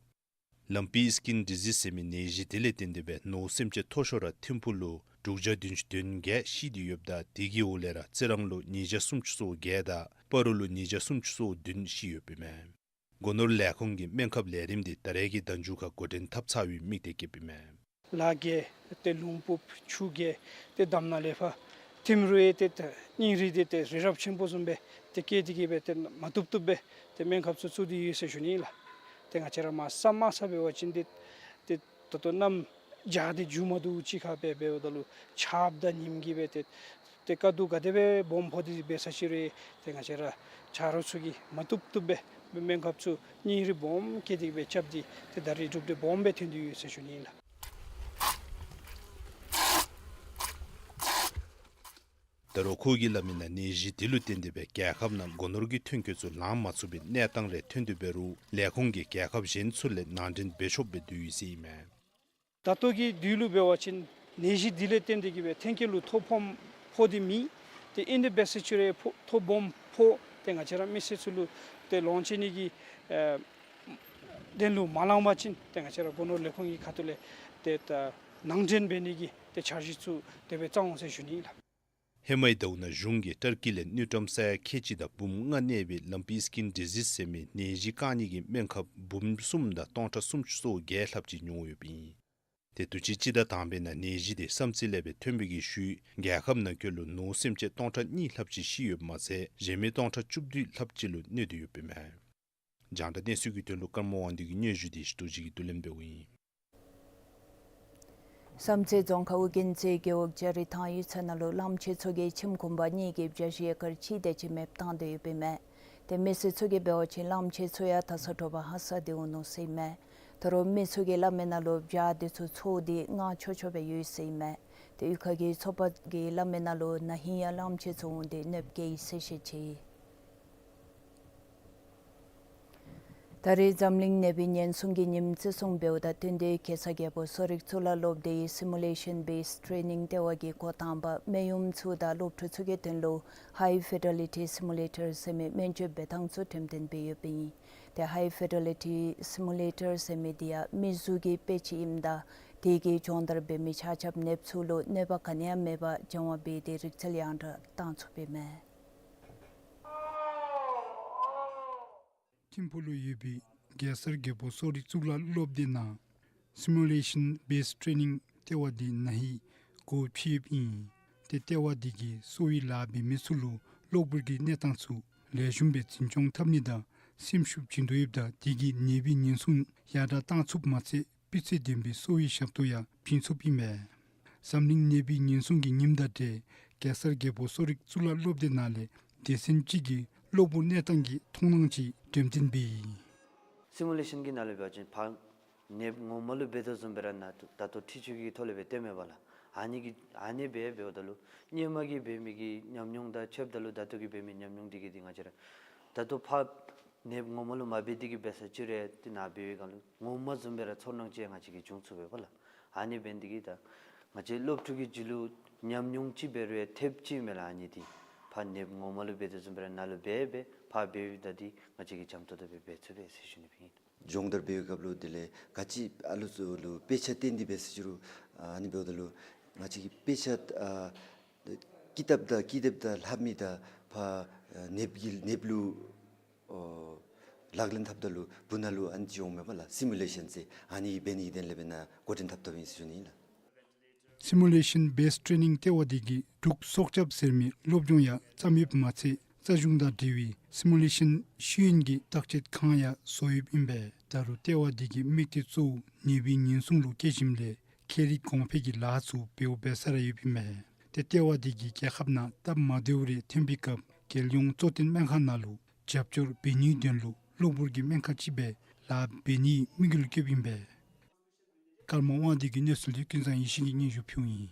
ལམ་པའི་སི་ཀིན་ཌི་ཟིསི་ཟེར་མི་ནད་གཞི་དེ་ལས་བརྟེན་ཏེ་སྦེ་ནོར་སེམས་ཅན་མཐོ་ཤོས་ར་ཐིམ་ཕུག་ལུ་དྲུག་བརྒྱ་བདུན་ཅུ་དོན་བརྒྱད་ཤི་སྟེ་ཡོདཔ་ད་དེ་གི་འོག་ལས་ར་རྩི་རང་ལུ་ཉིས་བརྒྱ་སུམ་ཅུ་སོ་བརྒྱད་དང་སྤ་རོ་ལུ་ཉིས་བརྒྱ་སུམ་ཅུ་སོ་བདུན་ཤི་ཡོདཔ་ཨིན་མས། སྒོ་ནོར་ལས་ཁུངས་ཀྱི་སྨན་ཁབ་ལས་རིམ་འདི་ད་རེས་ཀྱི་ཟླ་མཇུག་ཁར་འགོ་འདྲེན་འཐབ་ཚར་བའི་དམིགས་གཏད་བསྐྱེདཔ་ཨིན་མས། ལ་བརྒལ་ཏེ་ལུང་ཕུག་ཆུ་བརྒལ་ཏེ་དམ་ནག་ལས་ཕར་ཐིམ་རུང་ཡང་ཏེ་ད་སྙིང་རུས་འདི་ཏེ་རི་རབ་ཆེན་པོ་བཟུམ་སྦེ་ཏེ་བསྐྱེད་དེ་གི་སྦེ་ཏེ་མ་བཏུབ་བཏུབ་སྦེ་ཏེ་སྨན་ཁབ་ཚུ་བཙུགས་ཏེ་ཡོད་ཟེར་ཞུ་ནི་ལགས། ཏེ་ང་བཅས་ར་མ་གསར་མ་གསར་འབད་བ་ཅིན་ཏེ་ཏེ་ད་ལྟོ་གནམ་བྱཱར་འདི་མཇུག་མ་བསྡུ་ཅིག་ཁར་སྦེ་འབདཝ་ད་ལུ་ཆརཔ་དང་ཉིམ་གིས་སྦེ་ཏེ་ཏེ་དཀའ་སྡུག་ག་དེ་སྦེ་སྦོམ་ཕོག་སྟེ་འབད་ས་ཅིག་རུང་ཏེ་ང་བཅས་ར་ཆ་རོགས་ཚུ་གིས་མ་བཏུབ་བཏུབ་སྦེ་སྨན་ཁབ་ཚུ་སྙིང་རུས་སྦོམ་བསྐྱེད་དེ་སྦེ་རྐྱབ་སྟེ་ཏེ་ད་རེས་གྲུབ་འབྲས་སྦོམ་སྦེ་ཐོན་ཏེ་ཡོད་ཟེར་ཞུ་ནི་ལགས། ད་རུང་ཁོ་གིས་སླབ་མི་ནང་ནད་གཞི་འདི་ལུ་བརྟེན་ཏེ་སྦེ་རྒྱལ་ཁབ་ནང་སྒོ་ནོར་གྱི་ཐོན་སྐྱེད་ཚུ་ལང་མ་ཚུགས་པའི་གནས་སྟངས་རེ་ཐོན་ཏེ་འབད་རུང་ལས་ཁུངས་ཀྱིས་རྒྱལ་ཁབ་གཞན་ཚུ་ལས་ནང་འདྲེན་འབད་ཆོགཔ་སྦེ་བསྡུ་ཡི་ཟེར་ཨིན་མས། ད་ལྟོ་གི་དུས་ལུ་འབད་བ་ཅིན་ནད་གཞི་འདི་ལས་བརྟེན་ཏེ་གི་སྦེ་ཐོན་སྐྱེད་ལུ་ཐོ་ཕོག་ཕོག་སྟེ་མེད། ཏེ་ཨིན་ཏེ་འབད་ས་ཅིག་རུང་ཕོག་ཐོ་སྦོམ་ཕོག་ཏེ་ང་བཅས་ར་མི་སེར་ཚུ་ལུ་ཏེ་ལོངས་སྤྱོད་ནི་གི་ཨེ་དོན་ལུ་མ་ལང་པ་ཅིན་ཏེ་ང་བཅས་ར་སྒོ་ནོར་ལས་ཁུངས་ཀྱི་ཁ་ཐུག་ལས་ཏེ་ད་ནང་འདྲེན་འབད་ནི་གི་ ཏེ་འཆར་གཞི་ཚུ་དེ་སྦེ་བརྩམ་འོང་ཟེར་ཞུ་ནི་ལགས། ཧེ་མའི་ཟླཝ་ནང་གཞུང་གིས་ཏར་ཀི་ལས་དངུལ་ཀྲམ་ས་ཡ་ཁལ་གཅིག་དང་འབུམ་ལྔ་གནས་པའི་ལམ་པི་སི་ཀིན་ཌི་ཟིསི་ཟེར་མི་ནད་གཞི་བཀག་ནིའི་སྨན་ཁབ་འབུམ་གསུམ་དང་སྟོང་ཕྲག་སུམ་ཅུ་སོ་བརྒྱད་ལྷགཔ་ཅིག་ཉོ་ཡོདཔ་ཨིན། ཏེ་དུས་ཅི་སྤྱི་ཟླ་དང་པའི་ནང་ནད་གཞི་དེ་བསམ་རྩེ་ལས་སྦེ་ཐོན་པའི་ཤུལ་རྒྱལ་ཁབ་ནང་འཁོད་ལུ་ནོར་སེམས་ཅན་སྟོང་ཕྲག་གཉིས་ལྷགཔ་ཅིག་ཤི་ཡོདཔ་མ་ཚད་གཞན་མི་སྟོང་ཕྲག་བཅུ་བདུན་ལྷགཔ་ཅིག་ལུ་གནོད་དེ་ཡོདཔ་ཨིན་མས། རྒྱང་བསྒྲགས་གནས་ཚུལ་གྱི་དོན་ལུ་ཀརྨ་དབང་འདུས་ཀྱི་སྙན་ཞུ་དེ་ཞུ་དོ་ཅིག་གིས་བསྡུ་ལེན་འབདཝ་ཨིན། བསམ་རྩེ་རྫོང་ཁག་ཨོ་རྒྱན་རྩེ་རྒེད་འོག་ལྕགས་རི་ཐང་ཡིག་ཚང་ནང་ལུ་གླངམོ་ཆེ་ཚུ་གིས་ཁྱིམ་གུང་པ་གཉིས་ཀྱི་བྱ་ཞིང་ཨེ་ཀར་གཅིག་དེ་ཅིག་མེདཔ་བཏང་སྟེ་ཡོདཔ་ཨིན་མས། ཏེ་མི་སེར་ཚུ་གིས་འབད་བ་ཅིན་གླངམོ་ཆེ་ཚུ་ཡང་དར་ས་དྲོ་པ་ཧ་སག་སྟེ་འོང་ནུག་ཟེར་ཨིན་མས། ད་རུང་མི་ཚུ་གིས་སླབ་མི་ནང་ལུ་བྱ་དེ་ཚུ་འཚོ་སྟེ་མངར་ཆོ་ཆོ་སྦེ་ཡོད་ཟེར་ཨིན་མས། ཏེ་གཡུས་ཁ་གི་ཚོགས་པ་གིས་སླབ་མི་ནང་ལུ་ན་ཧིང་ཡང་གླངམོ་ཆེ་ཚུ་འོང་སྟེ་གནོདཔ་བཀལ་ཡི་ཟེར་བཤད་ཅི། ད་རེས་འཛམ་གླིང་ནད་པའི་ཉེན་སྲུང་གི་ཉིནམ་བརྩི་སྲུང་འབདཝ་དང་བསྟུན་ཏེ་གེ་སར་རྒྱལ་པོ་གསོ་རིག་གཙུག་ལག་སློབ་སྡེའི་སི་མུ་ལེ་ཤཱན་བེསི་ཊེ་རེ་ནིང་ལྟེ་བ་གི་འགོ་དང་པ་སྨན་གཡོགམོ་ཚུ་དང་སློབ་ཕྲུག་ཚུ་གི་དོན་ལུ་ཧའི་ཕི་ཌེ་ལི་ཊི་སི་མུ་ལེ་ཊར་ཟེར་མི་སྨན་བཅོས་འབད་ཐངས་ཚུ་འགྲེམས་སྟོན་འབད་ཡོདཔ་ཨིན། ཏེ་ཧའི་ཕི་ཌེ་ལི་ཊི་སི་མུ་ལེ་ཊར་ཟེར་མི་དེ་ཡང་མི་གཟུགས་ཀྱི་དཔེ་ཅིག་ཨིནམ་ད་དེ་གིས་སྦྱོང་བརྡར་འབད་མི་ཆ་ཁྱབ་ནདཔ་ཚུ་ལུ་གནོད་པ་ག་ནི་ཡང་མེད་པར་སྦྱང་བ་འབད་དེ་རིག་རྩལ་ཡང་དག་བཏང་ཚུགསཔ་ཨིན་མས། ཐིམ་ཕུག་ལུ་ཡོད་པའི་གེ་སར་རྒྱལ་པོ་གསོ་རིག་གཙུག་ལག་སློབ་སྡེ་ནང་སི་མུ་ལེ་ཤཱན་བེསི་ཊེ་རེ་ནིང་ལྟེ་བ་འདི་ན་ཧིང་སྒོ་ཕྱེ་ཡོདཔ་ཨིན། ཏེ་ལྟེ་བ་འདི་གིས་གསོ་བའི་ལཱ་འབད་མི་ཚུ་ལུ་གློ་བུར་གྱི་གནས་སྟངས་ཚུ་ལེགས་ཤོམ་སྦེ་འཛིན་སྐྱོང་འཐབ་ནི་དང་སེམས་ཤུགས་བྱིན་དོ་ཡོདཔ་ད་དེ་གིས་ནད་པའི་ཉེན་སྲུང་ཡར་དྲག་བཏང་ཚུགསཔ་མ་ཚད་སྤུས་ཚད་ལྡན་པའི་གསོ་བའི་ཞབས་ཏོག་ཡང་བྱིན་ཚུགསཔ་ཨིན་མས། འཛམ་གླིང་ནད་པའི་ཉེན་སྲུང་གི་ཉིནམ་དང་འབྲེལ་གེ་སར་རྒྱལ་པོ་གསོ་རིག་གཙུག་ལག་སློབ་སྡེ་ནང་ལས་སྡེ་ཚན་ཅིག་གིས་གློ་བུར་གནས་སྟངས་ཀྱི་མཐོང་སྣང་ཅིག་འགྲེམས་སྟོན་འབད་ཡི། སི་མུ་ལེ་ཤཱན་གྱི་ནང་ལས་འབད་བ་ཅིན་ཕར་ནདཔ་ངོ་མ་ལུ་འབད་དོ་བཟུམ་སྦེ་ར་ན་ད་ལྟོ་འཕྲུལ་ཆས་ཀྱི་ཐོག་ལས་སྦེ་སྟོནམ་མས་པ་ལགས། ཨ་ནི་གི་ཨ་ནི་སྦེ་འབདཝ་ད་ལུ་སྔོན་མ་གི་འབད་མི་གི་ཉམས་མྱོང་དང་ཕྱདཔ་ད་ལུ་ད་ལྟོ་གི་འབད་མི་ཉམས་མྱོང་འདི་གིས་འདི་ང་བཅས་ར་ད་ལྟོ་ཕར་ནདཔ་ངོ་མ་ལུ་མ་འབད་དེ་གི་འབད་ས་ཅིག་རུང་ཏེ་ནཱ་འབད་བའི་སྒང་ལུ་ངོ་མ་བཟུམ་སྦེ་ར་ཚོར་སྣང་ཅིག་ང་བཅས་ཀྱིས་བྱུང་ཚུགས་པས་པ་ལགས། ཨ་ནི་འབད་ནི་འདི་གིས་ད་ང་བཅས་སློབ་ཕྲུག་གི་རྒྱུད་ལུ་ཉམས་མྱོང་ཅིག་འབད་རུང་ཡང་ཐེབས་ཅིག་མས་ལགས། ཨ་ནི་འདི་ཕར་ནདཔ་ངོ་མ་ལུ་འབད་དོ་བཟུམ་སྦེ་ར་ནཱ་ལུ་འབད་སྦེ་ཕར་འབད་བའི་ད་འདི་ང་བཅས་ཀྱིས་འཇམ་ཏོང་ཏོ་སྦེ་འབད་ཚུགས་པས་ཟེར་ཞུ་ནི་སྦེ་ཨིན། སྦྱོང་བརྡར་འབད་བའི་སྐབས་ལུ་དེ་ལས་ག་ཅི་ཨ་ལུ་ཚུ་ལུ་དཔེ་ཆ་སྟོན་ཏེ་འབད་ཟེར་ཞུ་རུང་ཨ་ནི་འབདཝ་ད་ལུ་ང་བཅས་ཀྱི་དཔེ་ཆ་ཨ་ཀི་ཏབ་དང་ཀི་ཏབ་དང་ལྷབ་མི་དང་ཕར་ཨ་ནདཔ་གི་ནདཔ་ལུ་ཨོ་ལག་ལེན་འཐབ་ད་ལུ་སྦུག་ན་ལུ་ཨ་ནི་ཅིག་འོང་མས་པ་ལགས། སི་མུ་ལེ་ཤཱན་ཟེར་ཨ་ནི་འབད་ནི་གི་དོན་ལས་འབད་ན་འགོ་འདྲེན་འཐབ་འཐབ་ཨིན་ཟེར་ཞུ་ནི་ཨིན་ལགས། སི་མུ་ལེ་ཤཱན་བེསི་ཊེ་རེ་ནིང་ལྟེ་བ་འདི་གིས་འབྲུག་སྲོག་སྐྱབས་ཟེར་མི་སློབ་སྦྱོང་ཡང་བརྩམས་ཡོདཔ་མ་ཚད་རྩ་གཞུང་དང་འབྲེལ་བའི་སི་མུ་ལེ་ཤཱན་ཤེས་ཡོན་གྱི་བརྟག་དཔྱད་ཁང་ཡང་བཟོ་ཡོདཔ་ཨིན་པས། ད་རུང་ལྟེ་བ་འདི་གི་དམིགས་གཏད་གཙོ་བོ་ནད་པའི་ཉེན་སྲུང་ལུ་བསྐྱལ་ཞིནམ་ལས་ཁྱད་རིག་གོང་འཕེལ་གྱི་ལཱ་ཚུ་འབདཝ་འབད་ས་ར་ཡོདཔ་ཨིན་མས། ཏེ་ལྟེ་བ་འདི་གིས་རྒྱལ་ཁབ་ནང་སྟབས་མ་བདེཝ་རེ་ཐོན་པའི་སྐབས་རྒྱལ་ཡོངས་གཙོ་བསྟེན་སྨན་ཁང་ནང་ལུ་རྒྱབ་སྐྱོར་འབད་ནིའི་དོན་ལུ་གློ་བུར་གྱི་སྨན་ཁང་ཅིག་སྦེ་ལཱ་འབད་ནིའི་དམིགས་ཡུལ་བསྐྱེདཔ་ཨིན་པས། ཀརྨ་དབང་འདུས་ཀྱི་གནས་ཚུལ་འདི་ཀུན་བཟང་ཡེ་ཤེས་ཀྱིས་སྙན་ཞུ་ཕུལཝ་ཨིན།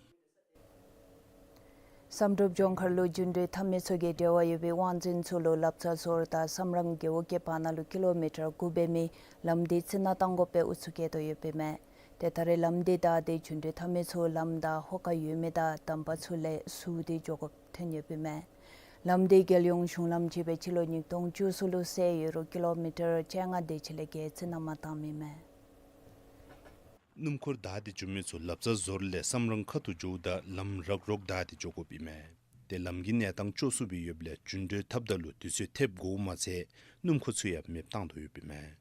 བསམ་གྲུབ་ལྗོངས་མཁར་ལུ་རྒྱུན་འགྲུལ་འཐབ་མི་ཚུ་གིས་འབྲེལ་བ་ཡོད་པའི་དབང་འཛིན་ཚུ་ལུ་ལབ་རྩ་ཟོར་དང་སམ་རང་རྒེད་འོག་གི་བར་ན་ལུ་ཀི་ལོ་མི་ཊར་དགུ་འབད་མི་ལམ་འདི་རྩི་ནག་བཏང་དགོཔ་སྦེ་ཨུ་ཚུགས་བཀལ་དོ་ཡོདཔ་ཨིན་མས། ཏེ་ད་རེས་ལམ་འདི་བདའ་སྟེ་རྒྱུན་འགྲུལ་འཐབ་མི་ཚུ་ལམ་དང་ཧོ་ཀ་ཡོད་མི་དང་དམ་པ་ཚུ་ལས་ཟུར་ཏེ་འགྱོ་དགོཔ་ཐོན་ཡོདཔ་ཨིན་མས། ལམ་འདི་རྒྱལ་ཡོངས་གཞུང་ལམ་ཅིག་སྦེ་སྤྱི་ལོ་ཉིས་སྟོང་བཅུ་གསུམ་ལུ་བསལ་ཡོད་རུང་ཀི་ལོ་མི་ཊར་བཅོ་ལྔ་དེ་ཅིག་ལས་བརྒལ་རྩི་ནག་མ་བཏངམ་ཨིན་མས། སྣུམ་འཁོར་བདའ་སྟེ་འགྱོ་མི་ཚུ་ལབ་རྩ་ཟོར་ལས་སམ་རང་ཁ་ཐུག་འགྱོཝ་ད་ལམ་རག་རོག་བདའ་སྟེ་འགྱོ་དགོཔ་ཨིན་མས། ཏེ་ལམ་གྱི་གནས་སྟངས་སྐྱོ་སུ་སྦེ་ཡོདཔ་ལས་རྒྱུན་འགྲུལ་འཐབ་ད་ལུ་དུས་ཚོད་ཐེབས་དགོཔ་མ་ཚད་སྣུམ་འཁོར་ཚུ་ཡང་མེདཔ་བཏང་དོ་ཡོདཔ་ཨིན་མས།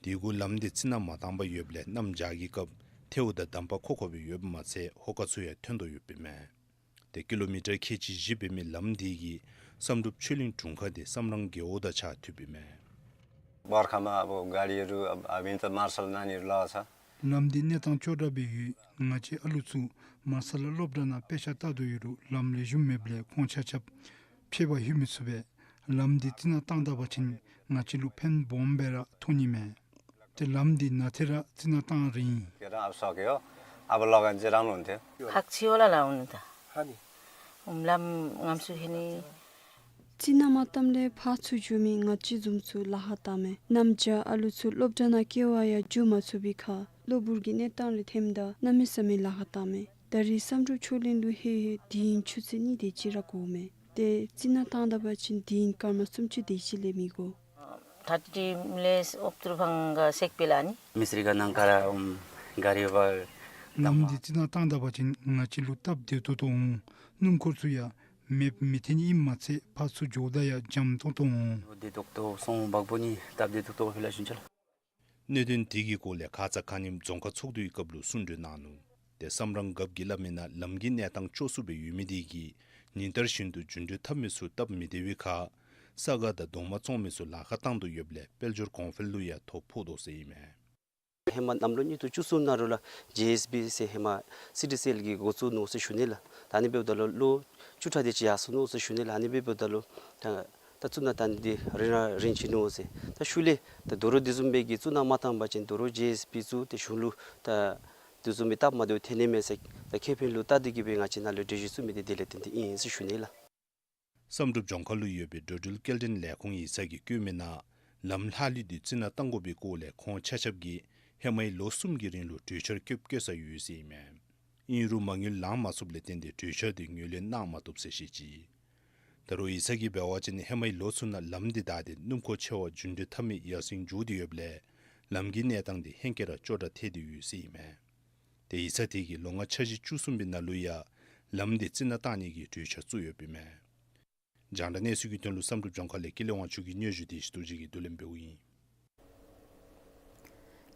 དེ་གུ་ལམ་འདི་རྩི་ནག་མ་བཏང་པར་ཡོདཔ་ལས་གནམ་བྱཱར་གྱི་སྐབས་ཐལཝ་དང་དམ་པ་མཁོ་མཁོ་སྦེ་ཡོདཔ་མ་ཚད་ཧོ་ཀ་ཚུ་ཡང་ཐོན་དོ་ཡོདཔ་ཨིན་མས། ཏེ་ཀི་ལོ་མི་ཊར་ཁལ་གཅིག་བཞི་འབད་མི་ལམ་འདི་གིས་བསམ་གྲུབ་ཆོས་གླིང་དྲུང་ཁག་དེ་སམ་རང་རྒེད་འོག་དང་གཅིག་ཁར་མཐུདཔ་ཨིན་མས། བར་ཁ་མ་ཨ་བོ་ག་རི་རུ་ཨ་བིན་ཏ་མར་སལ་ན་ནི་རུ་ལ་ས། ལམ་འདི་གནས་སྟངས་ཅོག་འཐདཔ་སྦེ་ཡོད། ང་བཅས་ཨ་ལུ་ཚུ་མར་སལ་སློབ་གྲྭ་ནང་དཔེ་ཆ་ལྟ་དོ་ཡོད་རུང་ལམ་ལེགས་ཤོམ་མེདཔ་ལས་ཁོང་ཆ་ཁྱབ་ཕྱད་པར་ལྷོད་མི་ཚུགས་པས། ལམ་འདི་རྩི་ནག་བཏང་ད་པ་ཅིན་ང་བཅས་ལུ་ཕན་སྦོམ་སྦེ་ར་ཐོགས་ནི་མས། ཏེ་ལམ་འདི་ནང་ཐད་ར་རྩི་ནག་བཏང་རན་ཡི། ཁྱེད་རང་ཨབ་སོག་གི་ཡོ། ཨབ་ལོག་ག་ཅི་རང་ལུང་ཏེ། ཁག་ཆེ་བ་ལ་ལ་འོང་ད། ཧ་ནི། ཨུམ་ལམ་ངམ་སུ་ཧེ་ནི། རྩི་ནག་མ་བཏངམ་ལས་ཕར་ཚུར་འགྱོ་མི་ང་བཅས་བཟུམ་ཚུ་ལཱ་ཁག་བཏངམ་མས། གནམ་བྱཱར་ཨ་ལུ་ཚུ་སློབ་གྲྭ་ནང་སྐྱེལ་བར་ཡང་འགྱོ་མ་ཚུགས་པའི་ཁར་གློ་བུར་གྱི་གནས་སྟངས་རེ་ཐོནམ་ད་གནམ་མེད་ས་མེད་ལཱ་ཁག་བཏངམ་མས། ད་རེས་བསམ་གྲུབ་ཆོས་གླིང་ལུ་ལྷོད་ལྷོདཔ་དུས་ཡུན་ཆུ་ཚོད་གཉིས་དེ་ཅིག་ར་འགོརཝ་མས། ཏེ་རྩི་ནག་བཏང་ད་པ་ཅིན་དུས་ཡུན་སྐར་མ་སུམ་ཅུ་དེ་ཅིག་ལས་མི་འགོར། ཐ་ཏི་མི་ལེས་ཨོབ་ཏུར་ཕང་ག་སེག་པེ་ལ་ནི། མི་སི་རི་ག་ནང་ཀ་ར་ཨུམ་ག་རི་བ་ ལམ་འདི་རྩི་ནག་བཏང་ད་པ་ཅིན་ང་བཅས་ལུ་སྟབས་བདེ་ཏོག་ཏོ་འོང་། སྣུམ་འཁོར་ཚུ་ཡང་མེདཔ་མི་ཐོན་ནི་ཨིནམ་མ་ཚད་ཕར་ཚུར་འགྱོཝ་ད་ཡང་འཇམ་ཏོང་ཏོ་འོང་། བདེ་ཏོག་ཏོ་སོང་། བག་བོ་ནི་སྟབས་བདེ་ཏོག་ཏོ་ཧེ་ལ་ཞུན་ཆ་ལགས། གནད་དོན་དེ་གི་སྐོར་ལས་ཁ་ཙ་ཁ་ཉིནམ་རྫོང་ཁག་ཚོགས་འདུའི་སྐབས་ལུ་གསུང་གྲོས་གནང་ནུག། དེ་བསམ་རང་རྒཔོ་གིས་སླབ་མིའི་ནང་ལམ་གྱི་གནས་སྟངས་སྐྱོ་སུ་སྦེ་ཡོད་མི་དེ་གིས་ཉིན་ལྟར་བཞིན་དུ་རྒྱུན་སྡོད་འཐབ་མི་ཚུ་སྟབས་མི་བདེ་བའི་ཁར་ས་ག་དང་གདོང་མ་བཙོང་མི་ཚུ་ལཱ་ཁག་བཏང་དོ་ཡོདཔ་ལས་དཔལ་འབྱོར་གོང་འཕེལ་ལུ་ཡང་ཐོ་ཕོག་དོ་ཟེར་ཨིན་མས། ཧེ་མ་གནམ་ལོ་ཉིས་སྟོང་བཅུ་གསུམ་ནང་ལུ་ལགས་ཇེ་ཨེསི་བི་ཟེར་ཧེ་མ་སི་ཊི་སི་ཨེལ་གྱིས་འགོ་བཙུགས་ནུག་ཟེར་ཞུ་ནི་ལགས། ད་ཨ་ནི་འབདཝ་ད་ལུ་ལོ་བཅུ་ཕྲག་དེ་ཅིག་ཡར་སོང་ནུག་ཟེར་ཞུ་ནི་ལགས། ཨ་ནི་འབདཝ་ད་ལུ་ད་ད་ཚུ་ནང་ད་ཨ་ནི་འདི་རིམ་རིམ་བྱིན་ནུག་ཟེར། ད་ཤུལ་ལས་ད་དོ་རུང་དེ་བཟུམ་སྦེ་གི་ཚུ་ནང་མ་བཏང་པ་ཅིན་དོ་རུང་ཇེ་ཨེསི་བི་ཚུ་ཏེ་གཞུང་ལུ་ད་དེ་བཟུམ་སྦེ་སྟབས་མ་བདེཝ་ཐོན་ནི་མས་ཟེར་ད་ཁེ་ཕན་ལུ་བལྟ་སྟེ་གི་སྦེ་ང་བཅས་ནཱ་ལུ་གྲོས་གཞི་བཙུགས་མི་འདི་དེ་ལས་བརྟེན་ཏེ་ཨིན་ཟེར་ཞུ་ནི་ལགས། བསམ་གྲུབ་ལྗོངས་མཁར་ལུ་ཡོད་པའི་འགྲོ་འགྲུལ་སྐྱེལ་འདྲེན་ལས་ཁུངས་ཡིག་ཚང་གིས་བཀོད་མིའི་ནང་ལམ་ལྷག་ལུས་འདི་རྩི་ནག་བཏང་དགོ་པའི་སྐོར་ལས་ཁོང་ཆ་ཁྱབ་ཀྱིས་ཧེ་མའི་ལོ་གསུམ་གྱི་རིང་ལུ་གྲོས་འཆར་བཀོད་བཀོད་ས་ཡོད་ཟེར་ཨིན་མས། ཨིན་རུང་མ་དངུལ་ལང་མ་ཚུགསཔ་ལས་བརྟེན་ཏེ་གྲོས་འཆར་འདི་ངོས་ལེན་གནང་མ་བཏུབ་ཟེར་བཤད་ཅི། ད་རུང་ཡིག་ཚང་གིས་འབད་བ་ཅིན་ཧེ་མའི་ལོ་ཚུ་ནང་ལམ་འདི་བདའ་སྟེ་སྣུམ་འཁོར་ཆེ་བ་རྒྱུན་སྡོད་འཐབ་མི་ཡར་སེང་འགྱོ་སྟེ་ཡོདཔ་ལས་ལམ་གྱི་གནས་སྟངས་འདི་ཧེང་སྐལ་ར་སྐྱོ་དྲགས་ཐལ་ཏེ་ཡོད་ཟེར་ཨིན་མས། དེ་ཡིག་ཚང་དེ་གིས་ལོ་ལྔ་འཆར་གཞི་བཅུ་གསུམ་པའི་ནང་ལུ་ཡང་ལམ་འདི་རྩི་ནག་བཏང་ནི་གི་གྲོས་འཆར་བཙུགས་ཡོདཔ་ཨིན་མས། རྒྱང་བསྒྲགས་གནས་ཚུལ་གྱི་དོན་ལུ་བསམ་གྲུབ་ལྗོངས་མཁར་ལས་ཀུན་ལེགས་དབང་ཕྱུག་གི་སྙན་ཞུ་དེ་ཞུ་དོ་ཅིག་གིས་བསྡུ་ལེན་འབདཝ་ཨིན།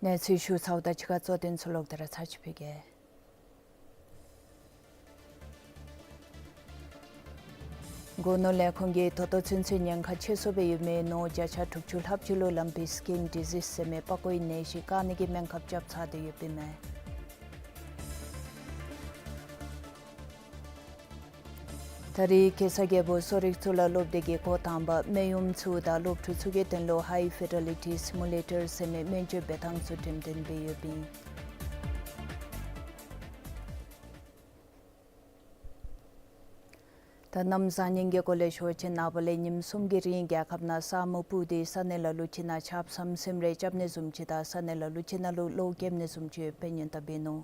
གནས་ཚུལ་ཞུ་ཚརཝ་ད་ཕྱི་ཁར་གཙོ་དོན་ཚུ་ལོག་སྟེ་ར་ཚར་ཅིག་ཕུལ་གེ། སྒོ་ནོར་ལས་ཁུངས་ཀྱིས་ད་ལྟོ་ཚུན་ཚོད་ཉེན་ཁ་ཆེ་སུ་སྦེ་ཡོད་མི་ནོར་བརྒྱ་ཆ་དྲུག་ཅུ་ལྷགཔ་ཅིག་ལུ་ལམ་པའི་སི་ཀིན་ཌི་ཟིསི་ཟེར་མི་པགས་ཀོའི་ནད་གཞི་བཀག་ནི་གི་སྨན་ཁབ་རྐྱབ་ཚར་ཏེ་ཡོདཔ་ཨིན་མས། ད་རེས་གེ་སར་རྒྱལ་པོ་གསོ་རིག་ཚུ་ལ་སློབ་སྡེ་གི་འགོ་དང་པ་སྨན་ཡུམ་ཚུ་དང་སློབ་ཕྲུག་ཚུ་གི་དོན་ལུ་ཧའི་ཕི་ཌེ་ལི་ཊི་སི་མུ་ལེ་ཊར་ཟེར་མི་སྨན་བཅོས་འབད་ཐངས་ཚུ་འགྲེམས་སྟོན་འབད་ཡོདཔ་ཨིན། ད་གནམ་བཟང་ངན་གྱི་སྐོར་ལས་ཞུ་བ་ཅིན་ནངས་པ་ལས་ཉིནམ་གསུམ་གྱི་རིང་རྒྱལ་ཁབ་ནང་ས་སྨུག་སྤུབས་ཏེ་ས་གནས་ལ་ལུ་ཅིག་ནང་ཆརཔ་ཟམ་ཟིམ་རེ་རྐྱབ་ནི་བཟུམ་ཅིག་དང་ས་གནས་ལ་ལུ་ཅིག་ནང་ལུ་གློག་རྐྱབ་ནི་བཟུམ་ཅིག་ཡོདཔ་སྦེ་སྙན་གྲགས་འབད་ནུག།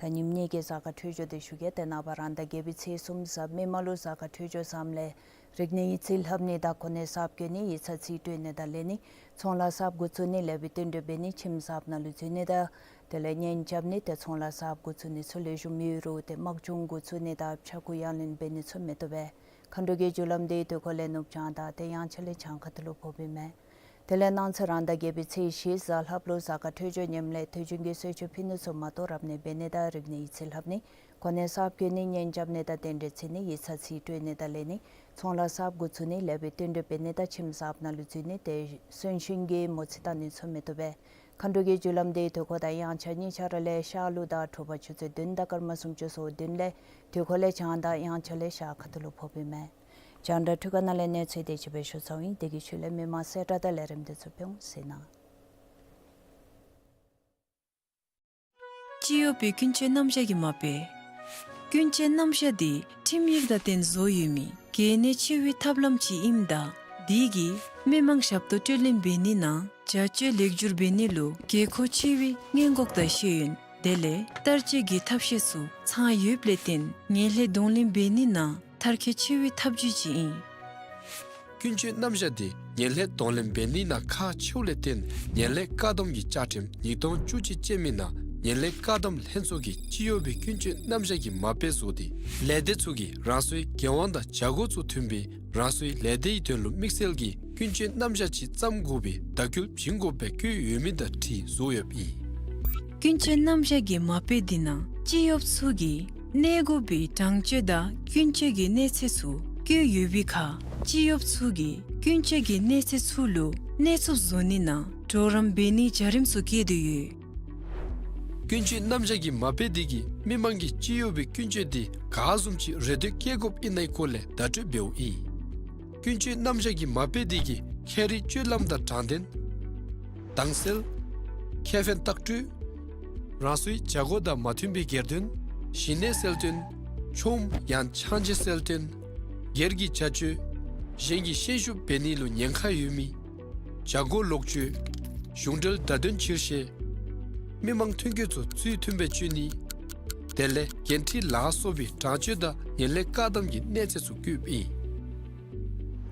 ད་ཉིནམ་གཉིས་ཀྱི་གཟའ་སྐར་འཕྲོད་སྦྱོར་དེ་ཞུ་གེ། ཏེ་ནངས་པ་རང་ཟླ་བརྒྱད་པའི་ཚེས་གསུམ་གཟའ་མིག་དམར་ལུ་གཟའ་སྐར་འཕྲོད་སྦྱོར་བཟངམ་ལས་རིག་གནས་ཡིག་རྩིས་ལྷབ་ནི་དང་གོ་གནས་གསརཔ་བཀོད་ནི་ཡིག་ཚང་རྩིས་སྤྲོད་ནི་དང་ལེན་ནི་ཚོང་ལཱ་གསརཔ་འགོ་བཙུགས་ནི་ལེགས་པའི་བསྟུན་གྲོས་འབད་ནི་ཁྱིམ་གསརཔ་ནང་ལུ་འཛུལ་ནི་དང་དེ་ལས་གཉེན་རྐྱབ་ནི་ཏེ་ཚོང་ལཱ་གསརཔ་འགོ་བཙུགས་ནི་ཚུ་ལེགས་ཤོམ་ཡོད་རུང་ཏེ་དམག་སྦྱོང་འགོ་བཙུགས་ནི་དང་ཕྱྭ་འགུགས་གཡང་ལེན་འབད་ནི་ཚུ་མི་བཏུབ་པས། མཁའ་འགྲོ་གི་རྒྱུ་ལམ་འདི་དུས་འཁོར་ལས་ནུབ་བྱང་དང་ཏེ་དབྱངས་འཆར་ལས་བྱང་ཁ་ཐུག་ལུ་ཕོགཔ་ཨིན་མས། དེ་ལས་གནངས་ཚེ་རང་ཟླ་བརྒྱད་པའི་ཚེས་བཞི་གཟའ་ལྷགཔ་ལུ་གཟའ་སྐར་འཕྲོད་སྦྱོར་ཉམས་ལས་དུས་རྒྱུན་གྱི་གསོལ་མཆོད་ཕུལ་ནི་ཚུ་མ་གཏོགས་རབ་གནས་འབད་ནི་དང་རིག་གནས་ཡིག་རྩིས་ལྷབ་ནི་གོ་གནས་གསརཔ་བཀོད་ནི་གཉེན་རྐྱབ་ནི་དང་རྟེན་འབྲེལ་འཚོལ་ནི་ཡིག་ཚང་རྩིས་སྤྲོད་ནི་དང་ལེན་ནི་ཚོང་ལཱ་གསརཔ་འགོ་བཙུགས་ནི་ལེགས་པའི་བསྟུན་གྲོས་འབད་ནི་དང་ཁྱིམ་གསརཔ་ནང་ལུ་འཛུལ་ནི་ཏེ་གསོན་གཤིན་གྱི་མོ་རྩིས་བཏང་ནི་ཚུ་མི་བཏུབ་པས། མཁའ་འགྲོ་གི་རྒྱུ་ལམ་འདི་དུས་འཁོར་དང་དབྱངས་འཆར་གཉིས་ཆ་ར་ལས་ཤར་ལུགས་དང་དྲོ་པ་ཆུ་ཚོད་བདུན་དང་སྐར་མ་སུམ་ཅུ་སོ་བདུན་ལས་དུས་འཁོར་ལས་བྱང་དང་དབྱངས་འཆར་ལས་ཤར་ཁ་ཐུག་ལུ་ཕོགཔ་ཨིན་མས། རྒྱང་བསྒྲགས་འཕྲུལ་ཁང་ནང་ལས་གནས་ཚུལ་དེ་ཅིག་སྦེ་ཞུ་ཚརཝ་ཨིན། དེ་གི་ཤུལ་ལས་མི་མང་གསལ་བསྒྲགས་དང་ལས་རིམ་དེ་ཚུ་སྦེ་འོང་ཟེར་ན། སྤྱི་གཡོགཔ་པའི་ཀུན་སྤྱོད་རྣམ་གཞག་གི་མ་དཔེ། ཀུན་སྤྱོད་རྣམ་གཞག་འདི་ཁྲིམས་ཡིག་དང་བསྟུན་བཟོ་ཡོད་མི་གལ་གནད་ཆེ་བའི་ཐབས་ལམ་ཅིག་ཨིནམ་ད་འདི་གིས་མི་མང་ཞབས་ཏོག་སྤྲོད་ལེན་འབད་ནི་ནང་བྱ་སྤྱོད་ལེགས་བསྒྱུར་འབད་ནི་ལུ་དགོས་མཁོ་ཆེ་བའི་སྔོན་འགོག་དང་ཤེས་ཡོན་དེ་ལས་བསྟར་སྤྱོད་ཀྱི་ཐབས་ཤེས་ཚུ་ཚང་ཡོདཔ་ལས་བརྟེན་ངན་ལྷད་གདོང་ལེན་འབད་ནི་ནང་མཐར་འཁྱོལ་ཆེ་བའི་ཐབས་བྱུས་ཅིག་ཨིན། ཀུན་སྤྱོད་རྣམ་གཞག་འདི་ངན་ལྷད་གདོང་ལེན་འབད་ནི་ནང་ཁག་ཆེཝ་ལས་བརྟེན་ངན་ལྷད་བཀག་སྡོམ་གྱི་བཅའ་ཁྲིམས་ཉིས་སྟོང་བཅུ་གཅིག་ཅན་མའི་ནང་ངན་ལྷད་བཀག་སྡོམ་ལྷན་ཚོགས་ཀྱིས་སྤྱི་གཡོགཔ་པའི་ཀུན་སྤྱོད་རྣམ་གཞག་གི་མ་དཔེ་བཟོ་སྟེ་ལས་སྡེ་ཚུ་གིས་རང་སོའི་འགན་དབང་དང་བྱ་སྒོ་ཚུ་མཐུན་པའི་རང་སོའི་ལས་སྡེའི་དོན་ལུ་དམིགས་བསལ་གྱི་ཀུན་སྤྱོད་རྣམ་གཞག་ཅིག་བརྩམ་དགོ་པའི་བརྡ་སྐུལ་བྱིན་དགོཔ་སྦེ་བཀོད་ཡོད་མི་དང་འཁྲིལ་བཟོ་ཡོདཔ་ཨིན། ཀུན་སྤྱོད་རྣམ་གཞག་གི་མ་དཔེ་འདི་ནང་སྤྱི་གཡོགཔ་ཚུ་གིས་གནས་དགོ་པའི་དྲང་སྤྱོད་དང་ཀུན་སྤྱོད་ཀྱི་གནས་ཚད་ཚུ་བཀོད་ཡོད་པའི་ཁར་སྤྱི་གཡོགཔ་ཚུ་གིས་ཀུན་སྤྱོད་ཀྱི་གནས་ཚད་ཚུ་ལུ་གནས་ཚུགསཔ་བཟོ་ནི་ནང་གྲོགས་རམ་འབད་ནིའི་བྱ་རིམ་ཚུ་བཀོད་དེ་ཡོད། ཀུན་སྤྱོད་རྣམ་གཞག་གི་མ་དཔེ་འདི་གིས་མི་མང་གིས་སྤྱི་གཡོགཔ་པའི་ཀུན་སྤྱོད་འདི་ག་བཟུམ་ཅིག་རེ་འདོད་བསྐྱེད་དགོཔ་ཨིན་ནའི་སྐོར་ལས་བརྡ་སྤྲོད་འབདཝ་ཨིན། ཀུན་སྤྱོད་རྣམ་གཞག་གི་མ་དཔེ་འདི་གིས་ཁྱད་རིག་སྤྱོད་ལམ་དང་དྲང་བདེན། དྭངས་གསལ། ཁེ་ཕན་ལྟག་སྤྲོད། རང་སོའི་བྱ་སྒོ་དང་མ་མཐུན་པའི་སྒེར་དོན། ཞི་གནས་གསལ་སྟོན། ཆོམ་ཡང་ཆང་བྱེད་གསལ་སྟོན། སྒེར་གྱི་བྱ་སྤྱོད། གཞན་གྱི་ཤན་ཤུགས་འབད་ནི་ལུ་ཉེན་ཁ་ཡོད་མི། བྱ་སྒོ་ལོག་སྤྱོད། གཞུང་འབྲེལ་བརྡ་དོན་ཕྱིར་བཤེར། མི་མང་ཐོན་སྐྱེད་ཚུ་ཚུལ་མཐུན་པའི་སྤྱོད་ནི། དེ་ལས་འགན་འཁྲི་ལ་སོགས་པའི་དྲང་སྤྱོད་དང་ངན་ལྷད་བཀག་སྡོམ་གྱི་གནས་ཚད་ཚུ་བཀོདཔ་ཨིན།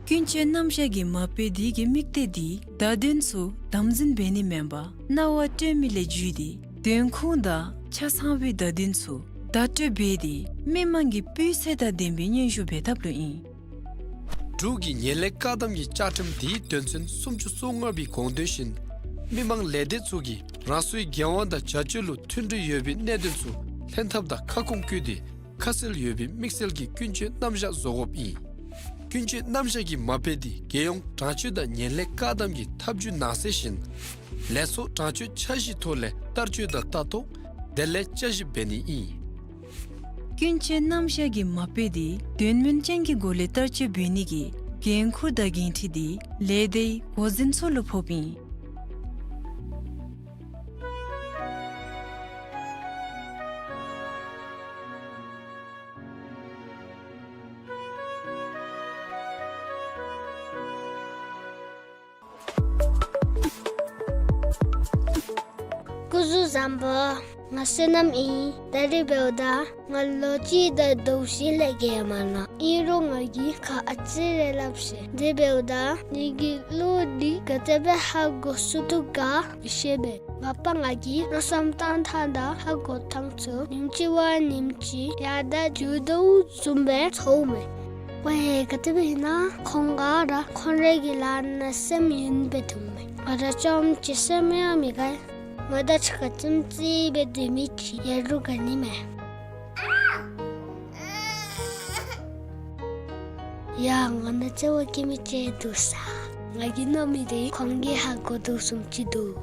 ཀུན་སྤྱོད་རྣམ་གཞག་གི་མ་དཔེ་འདི་གི་དམིགས་གཏད་འདི་བརྡ་དོན་ཚུ་དམ་འཛིན་འབད་ནི་མེན་པར་སྣང་བ་སྤྲོད་མི་ལས་བརྒྱུད་དེ་ བདེན་ཁུངས་དང་ཆ་ཚང་བའི་བརྡ་དོན་ཚུ་བརྡ་སྤྲོད་འབད་དེ་མི་མང་གི་སྤུས་ཚད་དང་ལྡན་པའི་སྙན་ཞུ་འབད་ཐབས་ལུ་ཨིན། འབྲུག་གི་ངན་ལྷད་བཀག་སྡོམ་གྱི་བཅའ་ཁྲིམས་དེའི་དོན་ཚན་སུམ་ཅུ་སོ་ལྔ་པའི་དགོངས་དོན་བཞིན་མི་མང་ལས་སྡེ་ཚུ་གིས་རང་སོའི་འགན་དབང་དང་བྱ་སྤྱོད་ལུ་མཐུན་སྒྲིལ་ཡོད་པའི་གནད་དོན་ཚུ་ལྷན་ཐབས་དང་ཁ་སྐོང་བཀོད་དེ་ཁ་གསལ་ཡོད་པའི་དམིགས་བསལ་གྱི་ཀུན་སྤྱོད་རྣམ་གཞག་བཟོ་དགོཔ་ཨིན། ཀུན་སྤྱོད་རྣམ་གཞག་གིས་མ་དཔེ་དེ་རྒྱལ་ཡོངས་དྲང་སྤྱོད་དང་ངན་ལྷད་བཀག་སྡོམ་གྱི་ཐབས་ཇུས་ནང་གསེས་བཞིན་ལས་ཚོགས་དྲང་སྤྱོད་འཆར་གཞིའི་ཐོག་ལས་བསྟར་སྤྱོད་དང་ལྟ་རྟོག་དེ་ལས་བསྐྱར་ཞིབ་འབད་ནི་ཨིན། ཀུན་སྤྱོད་རྣམ་གཞག་གིས་མ་དཔེ་དེ་དོན་སྨིན་ཅན་གྱི་སྒོ་ལས་བསྟར་སྤྱོད་འབད་ནི་གི་འགན་ཁུར་དང་འགན་འཁྲི་དེ་ལས་སྡེའི་འགོ་འཛིན་ཚུ་ལུ་ཕོགཔ་ཨིན། སྐུ་གཟུགས་བཟང་པོ། ང་བསོད་ནམས་ཨིན། ད་རིས་འབདཝ་ད་ང་ལོ་གཅིག་དང་ཟླཝ་བཞི་ལས་བརྒལ་མ་ནུམ། ཨིན་རུང་ང་གིས་ཁ་ཨ་ཙི་རེ་སླབ་ཤེས། དེ་འབདཝ་ད་ངེ་གི་བློ་འདི་ག་དེ་སྦེ་ཧ་གོ་ཚུགས་དོ་ག་མི་ཤེས་པས། ང་པ་ང་གིས་མནོ་བསམ་བཏང་ཐངས་དང་ཧ་གོ་ཐངས་ཚུ་ཉིནམ་གཅིག་བ་ཉིནམ་གཅིག་ཡར་དང་འགྱོ་དོ་བཟུམ་སྦེ་ཚོརཝ་མས། ཝའེ་ག་དེ་སྦེ་ཨིན་ན་ཁོང་ག་ར་ཁོང་རའི་གི་ལཱ་ནང་སེམས་ཡེངས་སྦེ་འདུག་མས། ང་ར་རྐྱངམ་གཅིག་སེམས་ཡང་མི་དགའ། ང་དང་གཅིག་ཁར་ཙིམ་ཙི་སྦེ་སྡོད་མི་ཅིག་ཡོད་རུང་དགའ་ནི་མས། ཡ་ང་ནང་བརྩེ་བ་བསྐྱེད་མི་ཅིག་འདུག་ས། ང་གིས་མནོ་མི་དེ་ཁོང་གིས་ཧ་གོ་དོ་བཟུམ་ཅིག་འདུག།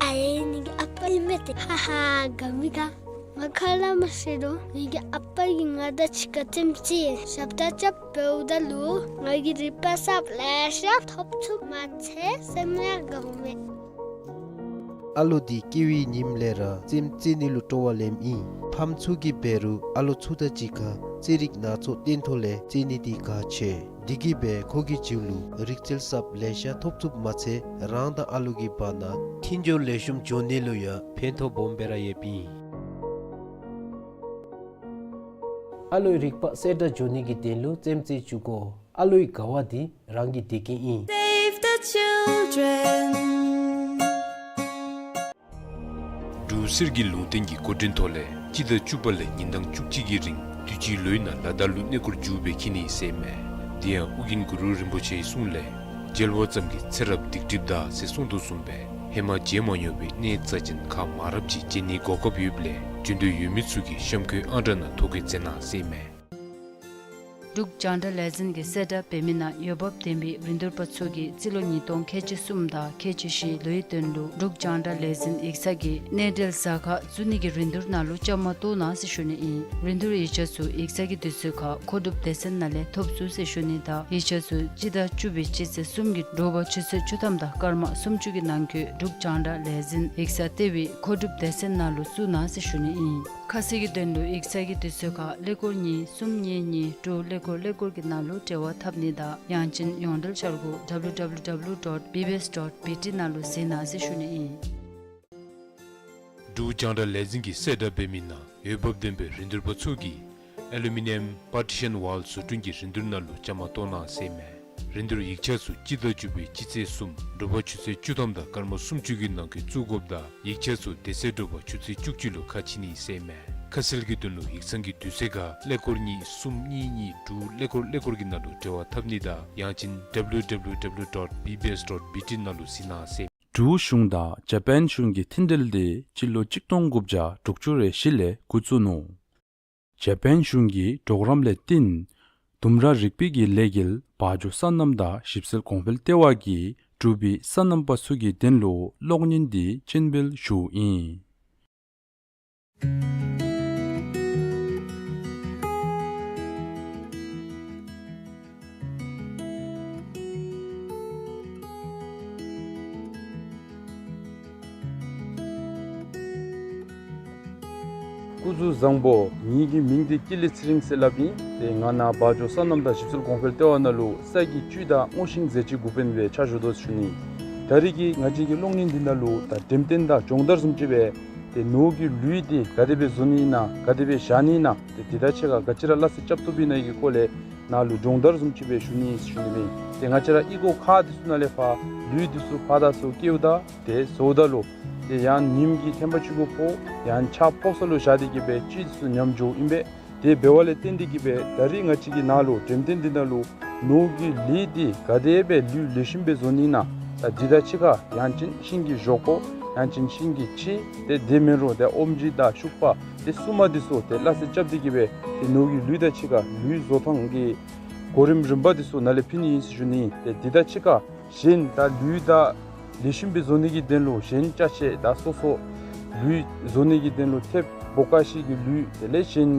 ཨའེ་ངེ་གི་ཨ་པ་ཨིན་མས་ཏེ། ཧ་ཧ་དགའ་མི་དགའ། ང་ཁ་སླབ་མ་ཤེས་རུང་ངེ་གི་ཨ་པ་གིས་ང་དང་གཅིག་ཁར་ཙིམ་ཙི་ཞབས་ཁྲ་རྐྱབ་འབདཝ་ད་ལུ་ང་གིས་རིག་པ་གསརཔ་ལེ་ཤ་ཐོབ་ཚུགས་མ་ཚད་སེམས་ཡང་དགའཝ་མས། ཨ་ལོ་འདི་སྐྱེ་བའི་ཉིནམ་ལས་ར་ཙིམ་ཙི་ནི་ལུ་སྤྲོ་བ་ལེནམ་ཨིན། ཕམ་ཚུ་གིས་འབད་རུང་ཨ་ལོ་ཚུ་དང་གཅིག་ཁར་ཙི་རིག་སྣ་ཚོགས་སྟོན་ཐོག་ལས་ཙི་ནི་འདི་ག་ཆེ། འདི་གིས་འབད་ཁོ་གི་རྒྱུད་ལུ་རིག་རྩལ་གསརཔ་ལེ་ཤ་ཐོབ་ཚུགས་མ་ཚད་རང་དང་ཨ་ལོ་གི་བར་ན་མཐུན་སྦྱོར་ལེགས་ཤོམ་འགྱོ་ནི་ལུ་ཡང་ཕན་ཐོགས་སྦོམ་སྦེ་ར་ཡོདཔ་ཨིན། ཨ་ལོའི་རིག་པ་གསལ་དྲགས་འགྱོ་ནི་གི་དོན་ལུ་ཙིམ་ཙི་བཙུགས་དགོ། ཨ་ལོའི་དགའ་བ་འདི་རང་གི་བདེ་སྐྱིད་ཨིན། Save the children. འབྲུག་གསེར་གྱི་ལུང་བསྟན་གྱི་འགོ་འདྲེན་ཐོག་ལས་སྤྱི་ཟླ་བཅུ་པ་ལས་ཉིན་གྲངས་བཅུ་གཅིག་གི་རིང་དུས་ཅི་ལོའི་ནང་ལ་དྭགས་ལུ་གནས་སྐོར་མཇུག་སྦེ་འཁྱིད་ནི་ཟེར་མས། དེ་ཡང་ཨོ་རྒྱན་གུ་རུ་རིན་པོ་ཆེའི་གསུང་ལས་མཇལ་བ་ཙམ་གྱིས་ཚེ་རབས་སྡིག་སྒྲིབ་འདག་ཟེར་གསུངས་དོ་བཟུམ་སྦེ་ཧེ་མ་མཇལ་མ་མྱོང་བའི་གནས་རྩ་ཅན་ཁག་མང་རབས་ཅིག་མཇལ་ནིའི་གོ་སྐབས་ཡོདཔ་ལས་འབྱོན་འདོད་ཡོད་མི་ཚུ་གིས་གཤམ་འཁོད་ཨང་གྲངས་ནང་ཐོ་བཀོད་མཛད་གནང་ཟེར་མས། འབྲུག་རྒྱང་བསྒྲགས་ལས་འཛིན་གྱིས་གསལ་བསྒྲགས་འབད་མི་ནང་འོས་འབབ་ལྡན་པའི་རིན་བསྡུར་པ་ཚུ་གིས་རྩིས་ལོ་ཉིས་སྟོང་ཁལ་གཅིག་གསུམ་དང་ཁལ་གཅིག་བཞི་ལོའི་དོན་ལུ་འབྲུག་རྒྱང་བསྒྲགས་ལས་འཛིན་ཡིག་ཚང་གི་གནས་འབྲེལ་ཟ་ཁང་བཙུགས་ནི་གི་རིན་བསྡུར་ནང་ལུ་བཅའ་མར་གཏོགས་གནང་ཟེར་ཞུ་ནི་ཨིན། རིན་བསྡུར་ཡིག་ཆ་ཚུ་ཡིག་ཚང་གི་དུས་ཚོད་ཁར་མཁོ་སྒྲུབ་སྡེ་ཚན་ནང་ལས་ཐོབ་ཚུགས་ཟེར་ཞུ་ནི་དང་ཡིག་ཆ་ཚུ་སྤྱི་ཟླ་བཅུ་པའི་སྤྱི་ཚེས་གསུམ་གྱི་དྲོ་པ་ཆུ་ཚོད་བཅུ་ཐམ་དང་སྐར་མ་སུམ་ཅུ་གི་ནང་འཁོད་འབྲུག་རྒྱང་བསྒྲགས་ལས་འཛིན་ཡིག་ཚང་ལྟེ་བའི་མཁོ་སྒྲུབ་སྡེ་ཚན་ནང་ལུ་བཙུགས་གནང་ཟེར་ཞུ་ནི་ཨིན། ཁ་གསལ་གྱི་དོན་ལུ་ཡིག་ཚང་གི་དུས་ཚོད་ཁར་ཀླད་ཀོར་གཉིས་གསུམ་གཉིས་གཉིས་དྲུག་ཀླད་ཀོར་ཀླད་ཀོར་གྱི་ནང་ལུ་འབྲེལ་བ་འཐབ་ནི་དང་ཡང་ཅིན་ཡོངས་འབྲེལ་འཆར་སྒོ་W W W dot B B S dot B T ནང་ལུ་གཟིགས་གནང་ཟེར་ཞུ་ནི་ཨིན། འབྲུག་རྒྱང་བསྒྲགས་ལས་འཛིན་གྱིས་གསལ་བསྒྲགས་འབད་མི་ནང་འོས་འབབ་ལྡན་པའི་རིན་བསྡུར་པ་ཚུ་གིས་ཨེ་ལུ་མི་ནི་ཡམ་པར་ཊི་ཤཱན་ཝཱལ་བཟོ་སྐྲུན་གྱི་རིན་བསྡུར་ནང་ལུ་བཅའ་མར་གཏོགས་གནང་ཟེར་མས། རིན་བསྡུར་ཡིག་ཆ་ཚུ་སྤྱི་ཟླ་བཅུ་པའི་སྤྱི་ཚེས་གསུམ་དྲོ་པ་ཆུ་ཚོད་བཅུ་ཐམ་དང་སྐར་མ་སུམ་ཅུ་གི་ནང་འཁོད་བཙུགས་དགོཔ་དང་ཡིག་ཆ་ཚུ་དེ་ཚེ་དྲོ་པ་ཆུ་ཚོད་བཅུ་གཅིག་ལུ་ཁ་ཕྱེ་ནི་ཟེར་མས། ཁ་གསལ་གྱི་དོན་ལུ་ཡིག་ཚང་གི་དུས་ཚོད་ཁར་ཀླད་ཀོར་གཉིས་གསུམ་གཉིས་གཉིས་དྲུག་ཀླད་ཀོར་ཀླད་ཀོར་གྱི་ནང་ལུ་འབྲེལ་བ་འཐབ་ནི་དང་ཡང་ཅིན་W W W dot B B S dot B T ནང་ལུ་གཟིགས་གནང་ཟེར། འབྲུག་གཞུང་དང་ཇ་པཱན་གཞུང་གི་མཐུན་འབྲེལ་དེ་སྤྱི་ལོ་གཅིག་སྟོང་དགུ་བརྒྱ་དྲུག་ཅུ་རེ་བཞི་ལས་འགོ་བཙུགས་ནུག། ཇ་པཱན་གཞུང་གི་གྲོགས་རམ་ལས་བརྟེན་ལྡུམ་ར་རིག་པའི་གི་ལས་འགུལ་བ་འཇོ་སོ་ནམ་དང་ཞིབ་འཚོལ་གོང་འཕེལ་ལྟེ་བ་གིས་འབྲུག་པའི་སོ་ནམ་པ་ཚུ་གི་དོན་ལུ་གློག་བརྙན་འདི་སྤྱན་འབུལ་ཞུཝ་ཨིན། སྐུ་གཟུགས་བཟང་པོ། ངེ་གི་མིང་འདི་ཀི་ལི་ཚེ་རིང་ཟེར་སླབ་ཨིན། ཏེ་ང་ནཱ་བ་འཇོ་སོ་ནམ་དང་ཞིབ་འཚོལ་གོང་འཕེལ་ལྟེ་བ་ནང་ལུ་ས་ཡི་བཅུད་དང་རྔོ་ཤིང་རྫས་ཆས་འགོ་དཔོན་སྦེ་ཕྱག་ཞུ་དོ་ཟེར་ཞུ་ནི། ད་རིས་ཀྱི་ང་བཅས་ཀྱི་གློག་བརྙན་འདི་ནང་ལུ་ད་འགྲེམས་སྟོན་དང་སྦྱོང་བརྡར་བཟུམ་ཅིག་སྦེ་ཏེ་ནོར་གྱི་ལུད་འདི་ག་དེ་སྦེ་བཟོ་ནི་ཨིན་ན་ག་དེ་སྦེ་བཞག་ནི་ཨིན་ན་ཏེ་དེ་དང་གཅིག་ཁར་ག་ཅི་ར་སླ་བསྲེ་རྐྱབ་བཏུབ་ཨིན་ན་གི་སྐོར་ལས་ནཱ་ལུ་སྦྱོང་བརྡར་བཟུམ་ཅིག་སྦེ་ཞུ་ནི་ཨིན་ཟེར་ཞུ་ནི་ཨིན། ཏེ་ང་བཅས་ར་ཨི་ཀོ་ཁ་འདི་ཚུ་ནང་ལས་ཕར་ལུད་འདི་ཚུ་ཕར་དང་ཚུར་བཀལཝ་ད་ཏེ་བཟོཝ་ད་ལུ་ ཡང་ཉིམ་གི་ཐེམ་པ་ཅིག་གུ་ཕོག་ཡང་ཆརཔ་ཕོག་ས་ལུ་བཞག་སྟེ་གི་སྦེ་ཅིག་ཚུ་ཉམས་འགྱོཝ་ཨིན་པས། དེ་འབདཝ་ལས་བརྟེན་ཏེ་གི་སྦེ་ད་རིས་ང་བཅས་ཀྱི་ནཱ་ལུ་འགྲེམས་སྟོན་འདི་ནང་ལུ་ནོར་གྱི་ལུད་འདི་ག་དེ་སྦེ་ལུད་ལེགས་ཤོམ་སྦེ་བཟོ་ནི་ཨིན་ན། ད་འདི་དང་གཅིག་ཁར་ཡང་ཅིན་ཤིང་གི་ཞོག་ཁོག་ཡང་ཅིན་ཤིང་གི་ཕྱེ་དེ་དེ་མེན་རུང་ཏེ་ཨོམ་ཇི་དང་ཤུག་པ་དེ་སྲུ་མ་འདི་ཚུ་ཏེ་སླ་བསྲེ་རྐྱབ་སྟེ་གི་སྦེ་ཏེ་ནོར་གྱི་ལུད་དང་གཅིག་ཁར་ལུད་བཟོ་ཐངས་ཀྱི་གོ་རིམ་རིམ་པ་འདི་ཚུ་ནཱ་ལས་ཕུལ་ནི་ཨིན་ཟེར་ཞུ་ནི། ཏེ་འདི་དང་གཅིག་ཁར་གཞན་ད་ལུད་ད་ལེགས་ཤོམ་སྦེ་བཟོ་ནི་གི་དོན་ལུ་གཞན་ཅ་ཆས་ད་སོ་སོ་ལུད་བཟོ་ནི་གི་དོན་ལུ་ཐེབས་བོ་ཀ་ཤི་གི་ལུད་དེ་ལས་གཞན་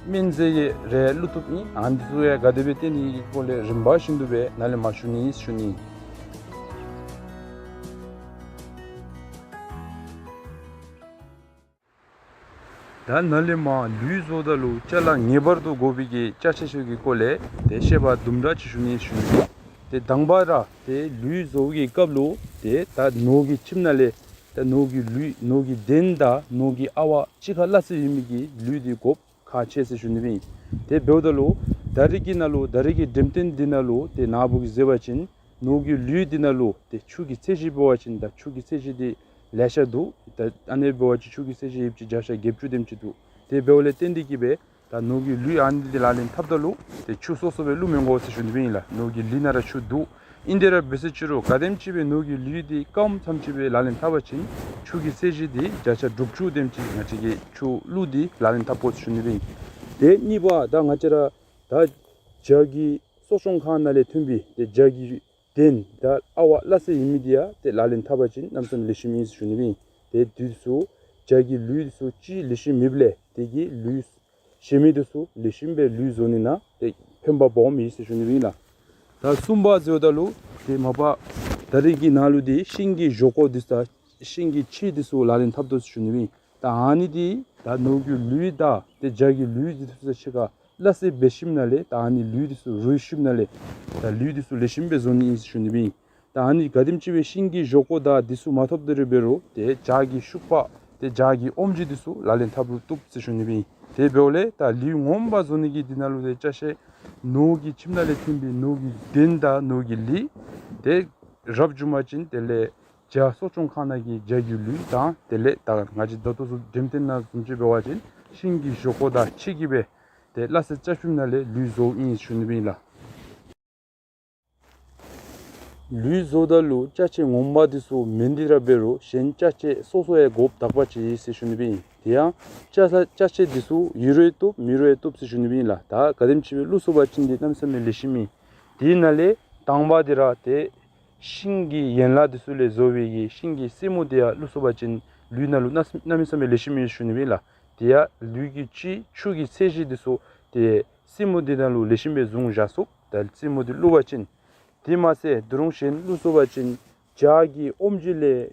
སྨན་རྫས་ཡང་རེ་བླུག་བཏུབ་ཨིན། ཨ་ནི་ཚུ་ཡང་ག་དེ་སྦེ་བཏོན་ནི་གི་སྐོར་ལས་རིམ་པ་བཞིན་དུ་སྦེ་ནཱ་ལས་མར་ཞུ་ནི་ཨིན་ཟེར་ཞུ་ནི། ད་ནཱ་ལས་མར་ལུད་བཟོཝ་ད་ལུ་ཅ་ལ་ངེས་པར་དུ་དགོ་པའི་གི་ཅ་ཆས་ཚུ་གི་སྐོར་ལས་ཏེ་བཤད་པ་དུམ་གྲ་ཅིག་ཞུ་ནི་ཞུ་ནི། ཏེ་དང་པ་ར་ཏེ་ལུད་བཟོ་བའི་གི་སྐབས་ལུ་ཏེ་ད་ནོར་གྱི་ཁྱིམ་ནང་ལས་ད་ནོར་གྱི་ལུད་ནོར་གྱི་གདན་དང་ནོར་གྱི་ཨ་ཝ་གཅིག་ཁར་སླ་བསྲེ་ཡོད་མི་གི་ལུད་འདི་དགོཔ་ཁག་ཆེ་ཟེར་ཞུ་ནི་སྦེ་ཨིན། དེ་འབདཝ་ད་ལུ་ད་རིས་ཀྱི་ནང་ལུ་ད་རིས་ཀྱི་འགྲེམས་སྟོན་འདི་ནང་ལུ་ཏེ་ནཱ་བུ་གིས་གཟིགས་པ་ཅིན་ནོར་གྱི་ལུད་འདི་ནང་ལུ་ཏེ་ཆུ་གི་ཚད་གཞི་འབད་བ་ཅིན་ད་ཆུ་གི་ཚད་གཞི་འདི་ལེ་ཤ་འདུག། ད་ཨ་ནི་འབད་བ་ཅིན་ཆུ་གི་ཚད་གཞི་ཡོདཔ་ཅིག་བརྒྱ་ཆ་བརྒྱད་ཅུ་དེམ་ཅིག་འདུག། དེ་འབདཝ་ལས་བརྟེན་ཏེ་གི་སྦེ་ད་ནོར་གྱི་ལུད་ཨ་ནི་འདི་ལག་ལེན་འཐབ་ད་ལུ་ཏེ་ཆུ་སོ་སོ་སྦེ་བླུག་མི་དགོ་ཟེར་ཞུ་ནི་སྦེ་ཨིན་ལགས། ནོར་གྱི་ལུད་ནང་ར་ཆུ་འདུག། ཨིན་དེ་ར་འབད་ཟེར་ཅི་རུང་ག་དེམ་ཅིག་སྦེ་ནོར་གྱི་ལུད་འདི་སྐམ་ཙམ་ཅིག་སྦེ་ལག་ལེན་འཐབ་པ་ཅིན་ཆུ་གི་ཚད་གཞི་འདི་བརྒྱ་ཆ་དྲུག་ཅུ་དེམ་ཅིག་ང་བཅས་ཀྱིས་ཆུ་བླུགས་ཏེ་ལག་ལེན་འཐབ་དགོ་ཟེར་ཞུ་ནི་སྦེ་ཨིན། དེ་གཉིས་པ་ད་ང་བཅས་ར་ད་རྒྱ་གི་གསོ་སྐྱོང་ཁང་ནང་ལས་ཐོན་པའི་ཏེ་རྒྱ་གི་གདན་དང་ཨ་ཝ་སླ་བསྲེ་ཡོད་མི་འདི་ཡང་ཏེ་ལག་ལེན་འཐབ་པ་ཅིན་གནམ་མེད་ས་མེད་ལེགས་ཤོམ་ཨིན་ཟེར་ཞུ་ནི་སྦེ་ཨིན། ཏེ་འདི་ཚུ་རྒྱ་གི་ལུད་འདི་ཚུ་ཅིག་ལེགས་ཤོམ་མེདཔ་ལས་དེ་གིས་ལུད་གཞན་མི་འདི་ཚུ་ལེགས་ཤོམ་སྦེ་ལུད་བཟོ་ནི་ནང་ཏེ་ཕན་པ་སྦོམ་ཡོད་ཟེར་ཞུ་ནི་སྦེ་ཨིན་ལགས། ད་གསུམ་པ་ཟེརཝ་ད་ལུ་ཏེ་མ་པ་ད་རིས་ཀྱི་ནང་ལུ་ཏེ་ཤིང་གི་ཞོག་ཁོག་འདི་ཚུ་དང་ཤིང་གི་ཕྱེ་འདི་ཚུ་ལག་ལེན་འཐབ་དོ་ཟེར་ཞུ་ནི་སྦེ་ཨིན། ད་ཨ་ནི་འདི་ད་ནོར་གྱི་ལུད་དང་ཏེ་རྒྱ་གི་ལུད་འདི་ཚུ་དང་གཅིག་ཁར་སླ་བསྲེ་འབད་ཞིནམ་ལས་ད་ཨ་ནི་ལུད་འདི་ཚུ་རུལ་ཞིནམ་ལས་ད་ལུད་འདི་ཚུ་ལེགས་ཤོམ་སྦེ་བཟོ་ནི་ཨིན་ཟེར་ཞུ་ནི་སྦེ་ཨིན། ད་ཨ་ནི་ག་དེམ་ཅིག་སྦེ་ཤིང་གི་ཞོག་ཁོག་དང་འདི་ཚུ་མ་ཐོབ་དེ་ར་འབད་རུང་ཏེ་རྒྱ་གི་ཤུག་པ་ཏེ་རྒྱ་གི་ཨོམ་ཇི་འདི་ཚུ་ལག་ལེན་འཐབ་རུང་བཏུབ་ཟེར་ཞུ་ནི་སྦེ་ཨིན། དེ་འབདཝ་ལས་ད་ལུད་ངོ་མ་བཟོ་ནི་གི་འདི་ནང་ལུ་ཏེ་ཅ་ཆས་ནོར་གྱི་ཁྱིམ་ནང་ལས་ཐོན་པའི་ནོར་གྱི་གདན་དང་ནོར་གྱི་ལུད་དེ་རབ་བྱུང་པ་ཅིན་དེ་ལས་རྒྱ་གསོ་སྐྱོང་ཁང་ནང་གི་རྒྱ་གི་ལུད་དང་དེ་ལས་ད་ང་བཅས་ད་ལྟོ་ཚུ་འགྲེམས་སྟོན་ནང་བཟུམ་ཅིག་འབད་བ་ཅིན་ཤིང་གི་ཞོག་ཁོག་དང་གཅིག་ཁར་སྦེ་ཏེ་སླ་བསྲེ་རྐྱབ་ཞིནམ་ལས་ལུད་བཟོཝ་ཨིན་ཟེར་ཞུ་ནི་སྦེ་ཨིན་ལགས། ལུད་བཟོཝ་ད་ལུ་ཅ་ཆས་ངོ་མ་འདི་ཚུ་མེན་དེ་ར་འབད་རུང་གཞན་ཅ་ཆས་སོ་སོ་ཡང་དགོཔ་དག་པ་ཅིག་ཨིན་ཟེར་ཞུ་ནི་སྦེ་ཨིན། དེ་ཡང་ཅ་ཆས་ཅ་ཆས་འདི་ཚུ་ཡོད་རུང་བཏུབ་མེད་རུང་བཏུབ་ཟེར་ཞུ་ནི་སྦེ་ཨིན་ལགས། ད་ག་དེམ་ཅིག་སྦེ་བླུགས་ཚུགས་པ་ཅིན་འདི་གནམ་མེད་ས་མེད་ལེགས་ཤོམ་ཨིན། དེ་ནང་ལས་དང་པ་འདི་ར་ཏེ་ཤིང་གི་ཡན་ལག་འདི་ཚུ་ལས་བཟོ་བའི་གི་ཤིང་གི་སེན་མོ་འདི་ཡང་བླུགས་ཚུགས་པ་ཅིན་ལུད་ནང་ལུ་གནམ་མེད་ས་མེད་ལེགས་ཤོམ་ཨིན་ཟེར་ཞུ་ནི་སྦེ་ཨིན་ལགས། དེ་ཡང་ལུད་ཀྱི་ཆུ་ཆུ་གི་ཚད་གཞི་འདི་ཚུ་ཏེ་སེན་མོ་འདི་ནང་ལུ་ལེགས་ཤོམ་སྦེ་བཟུང་བཞག་ཚུགས། ད་སེན་མོ་འདི་བླུགས་པ་ཅིན། དེ་མ་ཚད་ད་རུང་གཞན་བླུགས་ཚུགས་པ་ཅིན་རྒྱ་གི་ཨོམ་ཇི་ལས་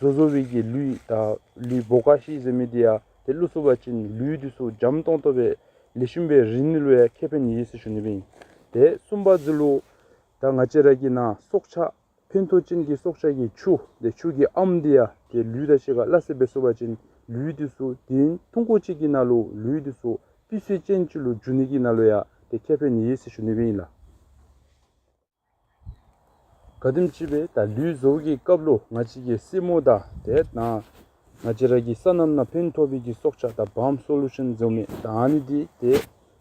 བཟོ་བཟོ་བའི་གི་ལུད་དང་ལུད་བོ་ཀ་ཤི་ཟེར་མི་འདི་ཡང་ཏེ་བླུགས་ཚུགས་པ་ཅིན་ལུད་འདི་ཚུ་འཇམ་ཏོང་ཏོ་སྦེ་ལེགས་ཤོམ་སྦེ་རིལ་ནི་ལུ་ཡང་ཁེ་ཕན་ཡོད་ཟེར་ཞུ་ནི་སྦེ་ཨིན། ཏེ་གསུམ་པ་ཚུ་ལུ་ད་ང་བཅས་ར་གི་ནཱ་སྲོག་ཆགས་ཕན་ཐོགས་ཅན་གྱི་སྲོག་ཆགས་ཀྱི་ཆུ་ཏེ་ཆུ་གི་ཨམ་འདི་ཡང་ཏེ་ལུད་དང་གཅིག་ཁར་སླ་བསྲེ་འབད་ཚུགས་པ་ཅིན་ལུད་འདི་ཚུ་དུས་ཡུན་ཐུང་ཀུ་ཅིག་གི་ནང་ལུ་ལུད་འདི་ཚུ་སྤུས་ཚད་ཅན་ཅིག་ལུ་འགྱུར་ནི་གི་ནང་ལུ་ཡང་ཏེ་ཁེ་ཕན་ཡོད་ཟེར་ཞུ་ནི་སྦེ་ཨིན་ལགས། ག་དེམ་ཅིག་སྦེ་ད་ལུད་བཟོ་བའི་གི་སྐབས་ལུ་ང་བཅས་ཀྱི་སེན་མོ་དང་ཏེ་ནཱ་ང་བཅས་ར་གི་སོ་ནམ་ནང་ཕན་ཐོགས་པའི་གི་སྲོག་ཆགས་དང་བམ་སོ་ལུ་ཤཱན་ཟེར་མི་ད་ཨ་ནི་འདི་ཏེ་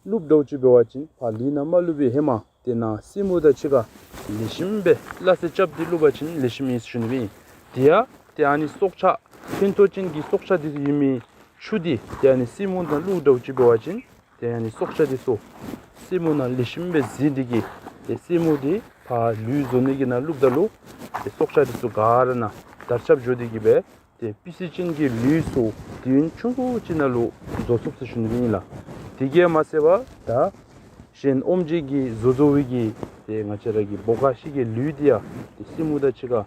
བླུགསཔ་འདྲཝ་ཅིག་འབད་བ་ཅིན་ཕར་ལུད་ནང་མ་བླུགས་པའི་ཧེ་མ་ཏེ་ནཱ་སེན་མོ་དང་གཅིག་ཁར་ལེགས་ཤོམ་སྦེ་སླ་བསྲེ་རྐྱབ་སྟེ་བླུགས་པ་ཅིན་ལེགས་ཤོམ་ཨིན་ཟེར་ཞུ་ནི་སྦེ་ཨིན། དེ་ཡང་ཏེ་ཨ་ནི་སྲོག་ཆགས་ཕན་ཐོགས་ཅན་གྱི་སྲོག་ཆགས་འདི་ཚུ་ཡོད་མི་ཆུ་འདི་ཏེ་ཨ་ནི་སེན་མོ་ནང་བླུགས་འདྲཝ་ཅིག་འབད་བ་ཅིན་ཏེ་ཨ་ནི་སྲོག་ཆགས་འདི་ཚུ་སེན་མོ་ནང་ལེགས་ཤོམ་སྦེ་འཛུལ་ཏེ་གིས་ཏེ་སེན་མོ་འདི་ཕར་ལུད་བཟོ་ནི་གི་ནང་བླུགསཔ་ད་ལུ་ཏེ་སྲོག་ཆགས་འདི་ཚུ་ག་ར་ནཱ་དར་ཁྱབ་འགྱོ་སྟེ་གིས་སྦེ་ཏེ་སྤུས་ཚད་ཅན་གྱི་ལུད་ཚུ་དུས་ཡུན་ཆུང་ཀུ་ཅིག་ནང་ལུ་བཟོ་ཚུགས་ཟེར་ཞུ་ནི་སྦེ་ཨིན་ལགས། དེ་གིས་མ་ཚད་པར་ད་གཞན་ཨོམ་ཇི་གིས་བཟོ་བཟོ་བའི་གི་ཏེ་ང་བཅས་ར་གི་བོ་ཀ་ཤི་གི་ལུད་འདི་ཡང་ཏེ་སེན་མོ་དང་གཅིག་ཁར་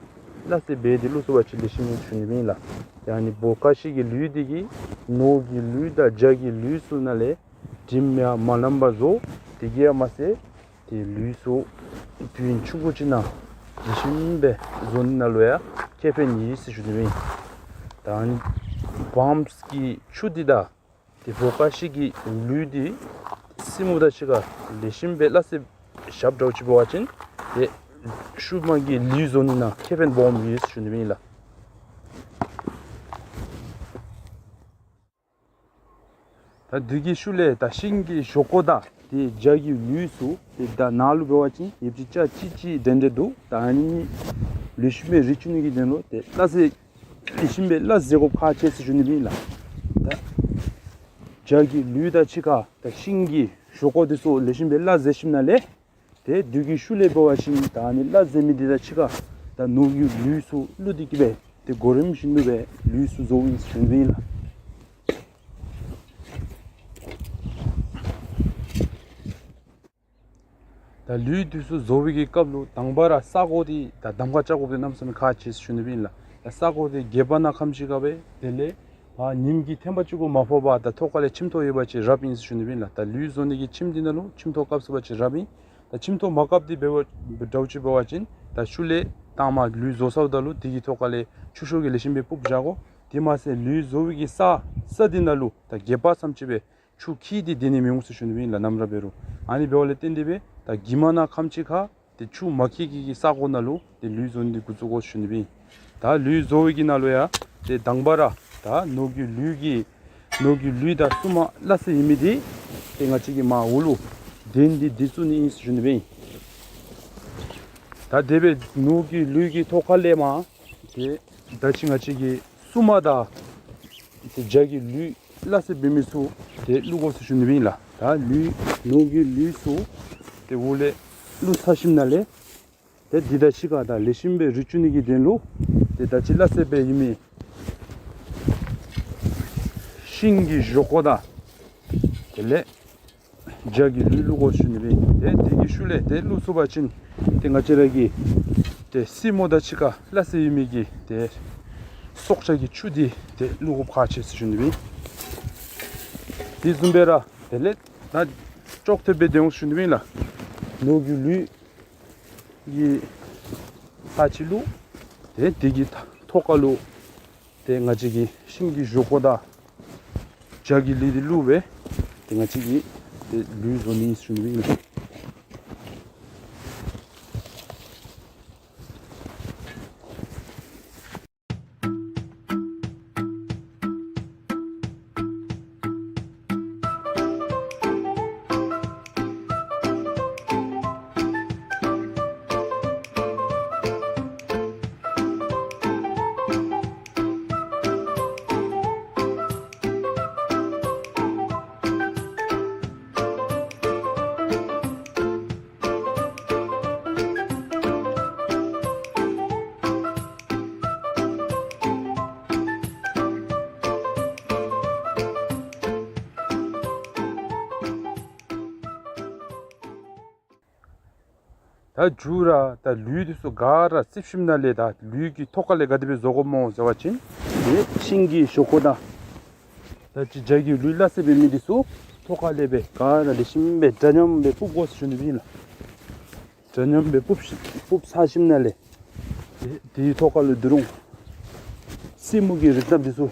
སླ་བསྲེ་འབད་དེ་བླུགས་ཚུགས་པ་ཅིན་ལེགས་ཤོམ་ཨིན་ཟེར་ཞུ་ནི་སྦེ་ཨིན་ལགས། ཏེ་ཨ་ནི་བོ་ཀ་ཤི་གི་ལུད་འདི་གིས་ནོར་གྱི་ལུད་དང་རྒྱ་གི་ལུད་ཚུ་ནང་ལས་དྲིམ་ཡང་མ་ལངམ་པར་བཟོ། དེ་གིས་མ་ཚད་ཏེ་ལུད་ཚུ་དུས་ཡུན་ཆུང་ཀུ་ཅིག་ནང་ལེགས་ཤོམ་སྦེ་བཟོ་ནི་ནང་ལུ་ཡང་ཁེ་ཕན་ཡོད་ཟེར་ཞུ་ནི་སྦེ་ཨིན། ད་ཨ་ནི་བམ་གི་ཆུ་འདི་དང་ཏེ་བོ་ཀ་ཤི་གི་ལུད་འདི་སེན་མོ་དང་གཅིག་ཁར་ལེགས་ཤོམ་སྦེ་སླ་བསྲེ་བཞགཔ་འདྲཝ་ཅིག་འབད་བ་ཅིན་ཏེ་ཤུལ་མ་གི་ལུད་བཟོ་ནི་ནང་ཁེ་ཕན་སྦོམ་ཡོད་ཟེར་ཞུ་ནི་སྦེ་ཨིན་ལགས། ད་དེ་གི་ཤུལ་ལས་ད་ཤིང་གི་ཞོག་ཀོ་དང་ཏེ་བྱ་གི་ལུས་ཚུ་ཏེ་ད་ནཱ་ལུ་འབད་བ་ཅིན་ཡོདཔ་ཅིག་ཅ་ཅིག་ཅིག་འདྲན་འདྲ་འདུག། ད་ཨ་ནི་ལེགས་ཤོམ་སྦེ་རི་བཅུག་ནི་གི་དོན་ལུ་ཏེ་སླ་བསྲེ་ལེགས་ཤོམ་སྦེ་སླ་བསྲེ་དགོཔ་ཁག་ཆེ་ཟེར་ཞུ་ནི་ཨིན་ལགས། ད་བྱ་གི་ལུས་དང་གཅིག་ཁར་ད་ཤིང་གི་ཞོག་ཀོ་འདི་ཚུ་ལེགས་ཤོམ་སྦེ་སླ་བསྲེ་ཞིནམ་ལས་ཏེ་དེ་གི་ཤུལ་ལས་འབད་བ་ཅིན་ད་ཨ་ནི་སླ་བསྲེ་མི་འདི་དང་གཅིག་ཁར་ད་ནོར་གྱི་ལུས་ཚུ་བླུགས་ཏེ་གི་སྦེ་ཏེ་གོ་རིམ་བཞིན་དུ་སྦེ་ལུས་ཚུ་བཟོཝ་ཨིན་ཟེར་ཞུ་ནི་ཨིན་ལགས། ད་ལུས་འདི་ཚུ་བཟོ་བའི་གི་སྐབས་ལུ་དང་པ་ར་ས་གོ་འདི་ད་གདམ་ཁ་རྐྱབ་དགོཔ་འདི་གནམ་མེད་ས་མེད་ཁག་ཆེ་ཟེར་ཞུ་ནི་ཨིན་ལགས། ད་ས་གོ་འདི་སྒལ་པ་ནང་ཁམས་ཅིག་ཁར་སྦེ་དེ་ལས་ཨ་ཉིམ་གྱི་ཐན་པ་ཅིག་གུ་མ་ཕོག་པར་ད་ཐོག་ཁ་ལས་ཁྱིམ་ཐོག་ཡོད་པ་ཅིན་རབ་ཨིན་ཟེར་ཞུ་ནི་ཨིན་ལགས། ད་ལུས་བཟོ་ནི་གི་ཁྱིམ་འདི་ནང་ལུ་ཁྱིམ་ཐོག་བཀབ་ཚུགས་པ་ཅིན་རབ་ཨིན། ད་ཁྱིམ་ཐོག་མ་བཀབ་སྟེ་འབད་བ་འདྲཝ་ཅིག་འབད་བ་ཅིན་ད་ཤུལ་ལས་དང་པ་ལུས་བཟོ་ཚརཝ་ད་ལུ་དེ་གི་ཐོག་ཁ་ལས་ཆུ་ཤོག་གིས་ལེགས་ཤོམ་སྦེ་སྤུབས་བཞག་དགོ། དེ་མ་ཚད་ལུས་བཟོ་བའི་གི་ས་ས་འདི་ནང་ལུ་ད་སྒལ་པ་ཙམ་ཅིག་སྦེ་ཆུ་འཁྱིལ་ཏེ་སྡོད་ནི་མི་འོང་ཟེར་ཞུ་ནི་ཨིན་ལགས། ནམ་ར་འབད་རུང་ཨ་ནི་འབདཝ་ལས་བརྟེན་ཏེ་སྦེ་ད་གྱིབ་མ་ནང་ཁམས་ཅིག་ཁར་ཏེ་ཆུ་མ་འཁྱིལ་གྱི་གི་ས་གོ་ནང་ལུ་ཏེ་ལུས་བཟོ་ནི་འདི་འགོ་བཙུགས་དགོ་ཟེར་ཞུ་ནི་ཨིན། ད་ལུས་བཟོ་བའི་གི་ནང་ལུ་ཡང་ཏེ་དང་པ་ར་ད་ནོར་གྱི་ལུས་ཀྱི་ནོར་གྱི་ལུས་དང་སྲུངམ་སླ་བསྲེ་ཨིན་མི་འདི་ཏེ་ང་བཅས་ཀྱིས་མར་འོག་ལུ་གདན་འདི་འདི་བཙུགས་ནི་ཨིན་ཟེར་ཞུ་ནི་ཨིན། ད་དེ་སྦེ་ནོར་གྱི་ལུས་ཀྱི་ཐོག་ཁ་ལས་མར་ཏེ་ད་ཅི་ང་བཅས་ཀྱིས་སྲུངམ་དང་ཏེ་བྱ་གི་ལུས་སླ་བསྲེ་འབད་མི་ཚུ་ཏེ་བླུགས་དགོ་ཟེར་ཞུ་ནི་ཨིན་ལགས། ད་ལུས་ནོར་གྱི་ལུས་ཚུ་ཏེ་འོག་ལས་བླུགས་ཚར་ཞིནམ་ལས་ཏེ་འདི་དང་གཅིག་ཁར་ད་ལེགས་ཤོམ་སྦེ་རི་བཅུག་ནི་གི་དོན་ལུ་ཏེ་ད་ཅི་སླ་བསྲེ་འབད་ཡོད་མི་ཤིང་གི་ཞོག་ཀོ་དང་དེ་ལས་བྱ་གི་ལུས་བླུགས་དགོ་ཟེར་ཞུ་ནི་ཨིན། ཏེ་དེ་གི་ཤུལ་ལས་ཏེ་བླུགས་ཚུགས་པ་ཅིན་ཏེ་ང་བཅས་ར་གི་ཏེ་སེན་མོ་དང་གཅིག་ཁར་སླ་བསྲེ་ཡོད་མི་གི་ཏེ་སྲོག་ཆགས་ཀྱི་ཆུ་འདི་ཏེ་བླུགས་དགོཔ་ཁག་ཆེ་ཟེར་ཞུ་ནི་ཨིན། དེ་བཟུམ་སྦེ་ར་དེ་ལས་ད་ཅོག་འཐདཔ་སྦེ་སྡོད་འོང་ཟེར་ཞུ་ནི་ཨིན་ལགས། ནོར་གྱི་ལུས་ཀྱི་ས་ཅིག་ལུ་ཏེ་དེ་གི་ཐོག་ཁ་ལུ་ཏེ་ང་བཅས་ཀྱིས་ཤིང་གི་ཞོག་ཀོ་དང་བྱ་གི་ལུས་འདི་བླུགས་སྦེ་ཏེ་ང་བཅས་ཀྱིས་ཏེ་ལུས་བཟོ་ནི་ཟེར་ཞུ་ནི་ཨིན། ད་མཇུག་ར་ད་ལུས་འདི་ཚུ་ག་ར་བཙེམ་ཞིནམ་ལས་ད་ལུས་ཀྱི་ཐོག་ཁ་ལས་ག་དེ་སྦེ་བཟོ་དགོཔ་སྨོ་ཟེར་བ་ཅིན་ཏེ་ཤིང་གི་ཞོག་ཀོ་དང་ད་ཅི་བྱ་གི་ལུས་སླ་བསྲེ་འབད་མི་འདི་ཚུ་ཐོག་ཁ་ལས་སྦེ་ག་ར་ལེགས་ཤོམ་སྦེ་འདྲ་མཉམ་སྦེ་སྤུབ་དགོ་ཟེར་ཞུ་ནི་ཨིན་ལགས། འདྲ་མཉམ་སྦེ་སྤུབ་ཤི་སྤུབ་ཚར་ཞིནམ་ལས་ཏེ་དེའི་ཐོག་ཁ་ལུ་ད་རུང་སེན་མོ་གི་རིགས་ལྟབ་འདི་ཚུ་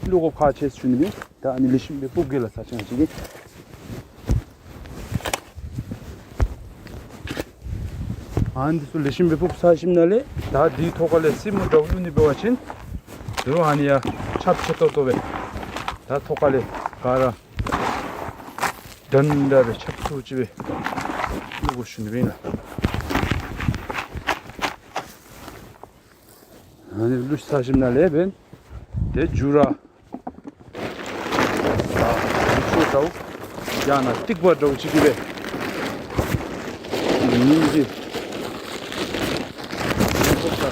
བླུགས་དགོཔ་ཁག་ཆེ་ཟེར་ཞུ་ནི་ཨིན། ད་ཨ་ནི་ལེགས་ཤོམ་སྦེ་སྤུབ་གེ་ལགས་ས་ཆ་ང་བཅས་ཀྱིས། ཨ་ནི་འདི་ཚུ་ལེགས་ཤོམ་སྦེ་སྤུབ་ཚར་ཞིནམ་ལས་ད་དེའི་ཐོག་ཁ་ལས་སེན་མོ་འདྲཝ་བླུགས་ནི་འབད་བ་ཅིན་ད་རུང་ཨ་ནི་ཡང་ཁྱབ་ཆེ་ཏོག་ཏོ་སྦེ་ད་ཐོག་ཁ་ལས་ག་ར་འདྲན་འདྲ་སྦེ་ཁྱབ་ཚུགསཔ་ཅིག་སྦེ་བླུགས་དགོ་ཟེར་ཞུ་ནི་ཨིན་ལགས། ཨ་ནི་བླུགས་ཚར་ཞིནམ་ལས་འབདན་ཏེ་མཇུག་ར་ད་ཆུ་འདྲཝ་ཡང་ན་ཐིགས་པ་འདྲཝ་ཅིག་གིས་སྦེ་ཉིམ་གྱི་ཉིམ་ཕོག་ས་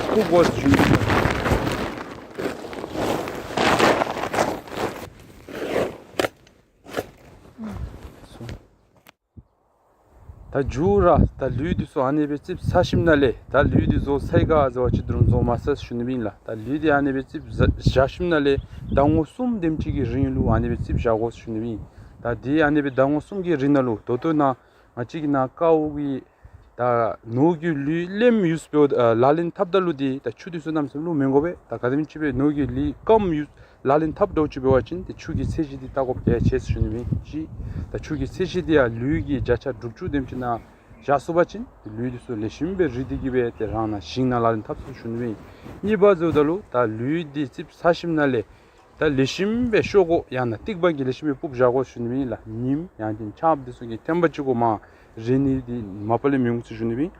སྤུབ་དགོ་ཟེར་ཞུ་ནི་ཨིན་ལགས། ད་མཇུག་ར་ད་ལུས་འདི་ཚུ་ཨ་ནེ་སྦེ་བཙེམ་ཚར་ཞིནམ་ལས་ད་ལུས་འདི་བཟོ་ཚར་ག་ཟེར་བ་ཅིན་ད་རུང་བཟོ་མ་ཚར་ཟེར་ཞུ་ནི་ཨིན་ལགས། ད་ལུས་འདི་ཨ་ནེ་སྦེ་བཙེམ་བཞག་ཞིནམ་ལས་ཟླ་ངོ་གསུམ་དེམ་ཅིག་གི་རིང་ལུ་ཨ་ནེ་སྦེ་བཙེམ་བཞག་དགོ་ཟེར་ཞུ་ནི་ཨིན། ད་དེ་ཨ་ནེ་སྦེ་ཟླ་ངོ་གསུམ་གྱི་རིང་ནང་ལུ་ད་ལྟོ་ནཱ་ང་བཅས་ཀྱི་ནཱ་ཀཝ་གི་ད་ནོར་གྱི་ལུས་ལེནམ་ཡུས་འབདཝ་ད་ལག་ལེན་འཐབ་ད་ལུ་འདི་ད་ཆུ་འདི་ཚུ་གནམ་མེད་ས་མེད་བླུག་མི་དགོ་པས། ད་ག་དེམ་ཅིག་སྦེ་ནོར་གྱི་ལུས་སྐམ་ཡུས་ལག་ལེན་འཐབ་འདྲཝ་ཅིག་འབད་བ་ཅིན་ཏེ་ཆུ་གི་ཚད་གཞི་འདི་བལྟ་དགོཔ་གལ་ཆེ་ཟེར་ཞུ་ནི་ཨིན། གཅིག་ད་ཆུ་གི་ཚད་གཞི་འདི་ཡང་ལུས་ཀྱི་བརྒྱ་ཆ་དྲུག་ཅུ་དེམ་ཅིག་ནང་བཞག་ཚུགས་པ་ཅིན་ཏེ་ལུས་འདི་ཚུ་ལེགས་ཤོམ་སྦེ་རིལ་ཏེ་གི་སྦེ་ཏེ་རང་ནཱ་ཞིང་ནང་ལག་ལེན་འཐབ་ཚུགས་ཟེར་ཞུ་ནི་ཨིན། གཉིས་པ་ཟེརཝ་ད་ལུ་ད་ལུས་འདི་བཙེམ་ཚར་ཞིནམ་ལས་ ད་ལེགས་ཤོམ་སྦེ་ཤོག་གུ་ཡང་ན་ཏིག་པ་གིས་ལེགས་ཤོམ་སྦེ་སྤུབ་བཞག་དགོ་ཟེར་ཞུ་ནི་ཨིན་ལགས། ཉིམ་ཡང་ཅིན་ཆརཔ་འདི་ཚུ་གིས་ཐེམ་པ་ཅིག་གུ་མར་རེག་ནི་འདི་མ་པ་ལས་མི་འོང་ཟེར་ཞུ་ནི་ཨིན།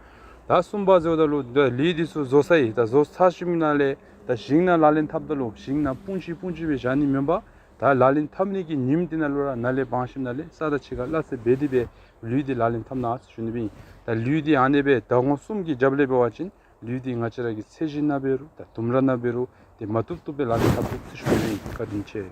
ད་གསུམ་པ་ཟེརཝ་ད་ལུ་ད་ལུད་འདི་ཚུ་བཟོ་ས་ཨིན། ད་བཟོ་ཚར་ཞིནམ་ལས་ད་ཞིང་ནང་ལག་ལེན་འཐབ་ད་ལུ་ཞིང་ནང་སྤུངས་ཅི་སྤུངས་ཅི་སྦེ་བཞག་ནི་མེན་པར་ད་ལག་ལེན་འཐབ་ནི་གི་ཉིམ་འདི་ནང་ལུ་ར་ནཱ་ལས་སྦང་ཞིནམ་ལས་ས་དང་གཅིག་ཁར་སླ་བསྲེ་འབད་དེ་སྦེ་ལུད་འདི་ལག་ལེན་འཐབ་གནང་ཟེར་ཞུ་ནི་ཨིན། ད་ལུད་འདི་ཨ་ནི་སྦེ་ཟླ་ངོ་གསུམ་གྱི་རྒྱབ་ལས་འབད་བ་ཅིན་ལུད་འདི་ང་བཅས་ར་གི་ཚད་གཞི་ནང་འབད་རུང་ད་ལྡུམ་ར་ནང་འབད་རུང་ཏེ་མ་བཏུབ་བཏུབ་སྦེ་ལག་ལེན་འཐབ་ཚུགས་ཟེར་ཞུ་ནི་ཨིན། བཀའ་དྲིན་ཆེ།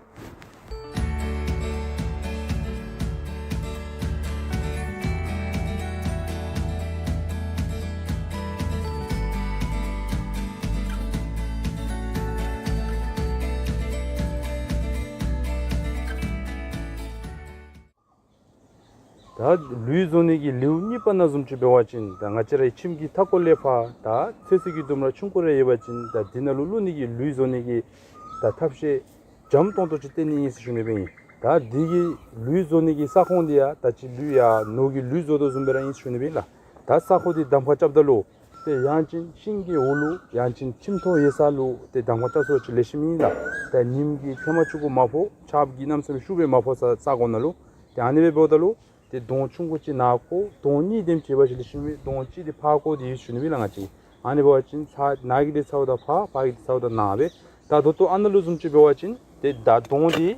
ད་ལུད་བཟོ་ནི་གི་ལེའུ་གཉིས་པ་ནང་བཟུམ་ཅིག་འབད་བ་ཅིན་ད་ང་བཅས་རའི་ཁྱིམ་གྱི་མཐའ་འཁོར་ལས་ཕར་ད་ཚོད་བསྲེ་གི་ལྡུམ་ར་ཆུང་ཀུ་རེ་ཡོད་པ་ཅིན་ད་འདི་ནང་ལུ་བླུག་ནི་གི་ལུད་བཟོ་ནི་གི་ད་ཐབས་ཤེས་འཇམ་ཏོང་ཏོ་ཅིག་སྟོན་ནི་ཨིན་ཟེར་ཞུ་ནི་སྦེ་ཨིན། ད་འདི་གི་ལུད་བཟོ་ནི་གི་ས་ཁོངས་འདི་ཡང་ད་ཅི་ལུད་ཡར་ནོར་གྱི་ལུད་བཟོ་དོ་བཟུམ་སྦེ་ར་ཨིན་ཟེར་ཞུ་ནི་སྦེ་ཨིན་ལགས། ད་ས་ཁོངས་འདི་གདམ་ཁ་རྐྱབ་ད་ལུ་ཏེ་ཡང་ཅིན་ཤིང་གི་འོག་ལུ་ཡང་ཅིན་ཁྱིམ་ཐོག་ཡོད་ས་ལུ་ཏེ་གདམ་ཁ་རྐྱབ་ས་ཅིག་ལེགས་ཤོམ་ཨིན་ལགས། ད་ཉིམ་གྱིས་ཐེམ་པ་ཅིག་གུ་མ་ཕོག། ཆརཔ་གིས་གནམ་མེད་ས་མེད་ཤུགས་སྦེ་མ་ཕོག་ས་ས་གོ་ནང་ལུ། ཏེ་ཨ་ནི་སྦེ་འབདཝ་ད་ལུ་ཏེ་དོང་ཆུང་ཀུ་ཅིག་ནཱ་བརྐོ། དོང་གཉིས་དེམ་ཅིག་ཡོད་པ་ཅིན་ལེགས་ཤོམ་ཨིན། དོང་གཅིག་འདི་ཕར་བརྐོ་སྟེ་ཡོད་ཟེར་ཞུ་ནི་སྦེ་ཨིན་ལགས། ང་བཅས་ཨ་ནི་འབད་བ་ཅིན་ཚར་ནཱ་གི་འདི་ཚརཝ་ད་ཕར་ཕར་གི་འདི་ཚརཝ་ད་ནཱ་སྦེ། ད་ད་ལྟོ་ཨ་ནཱ་ལུ་བཟུམ་ཅིག་འབད་བ་ཅིན་ཏེ་ད་དོང་འདི་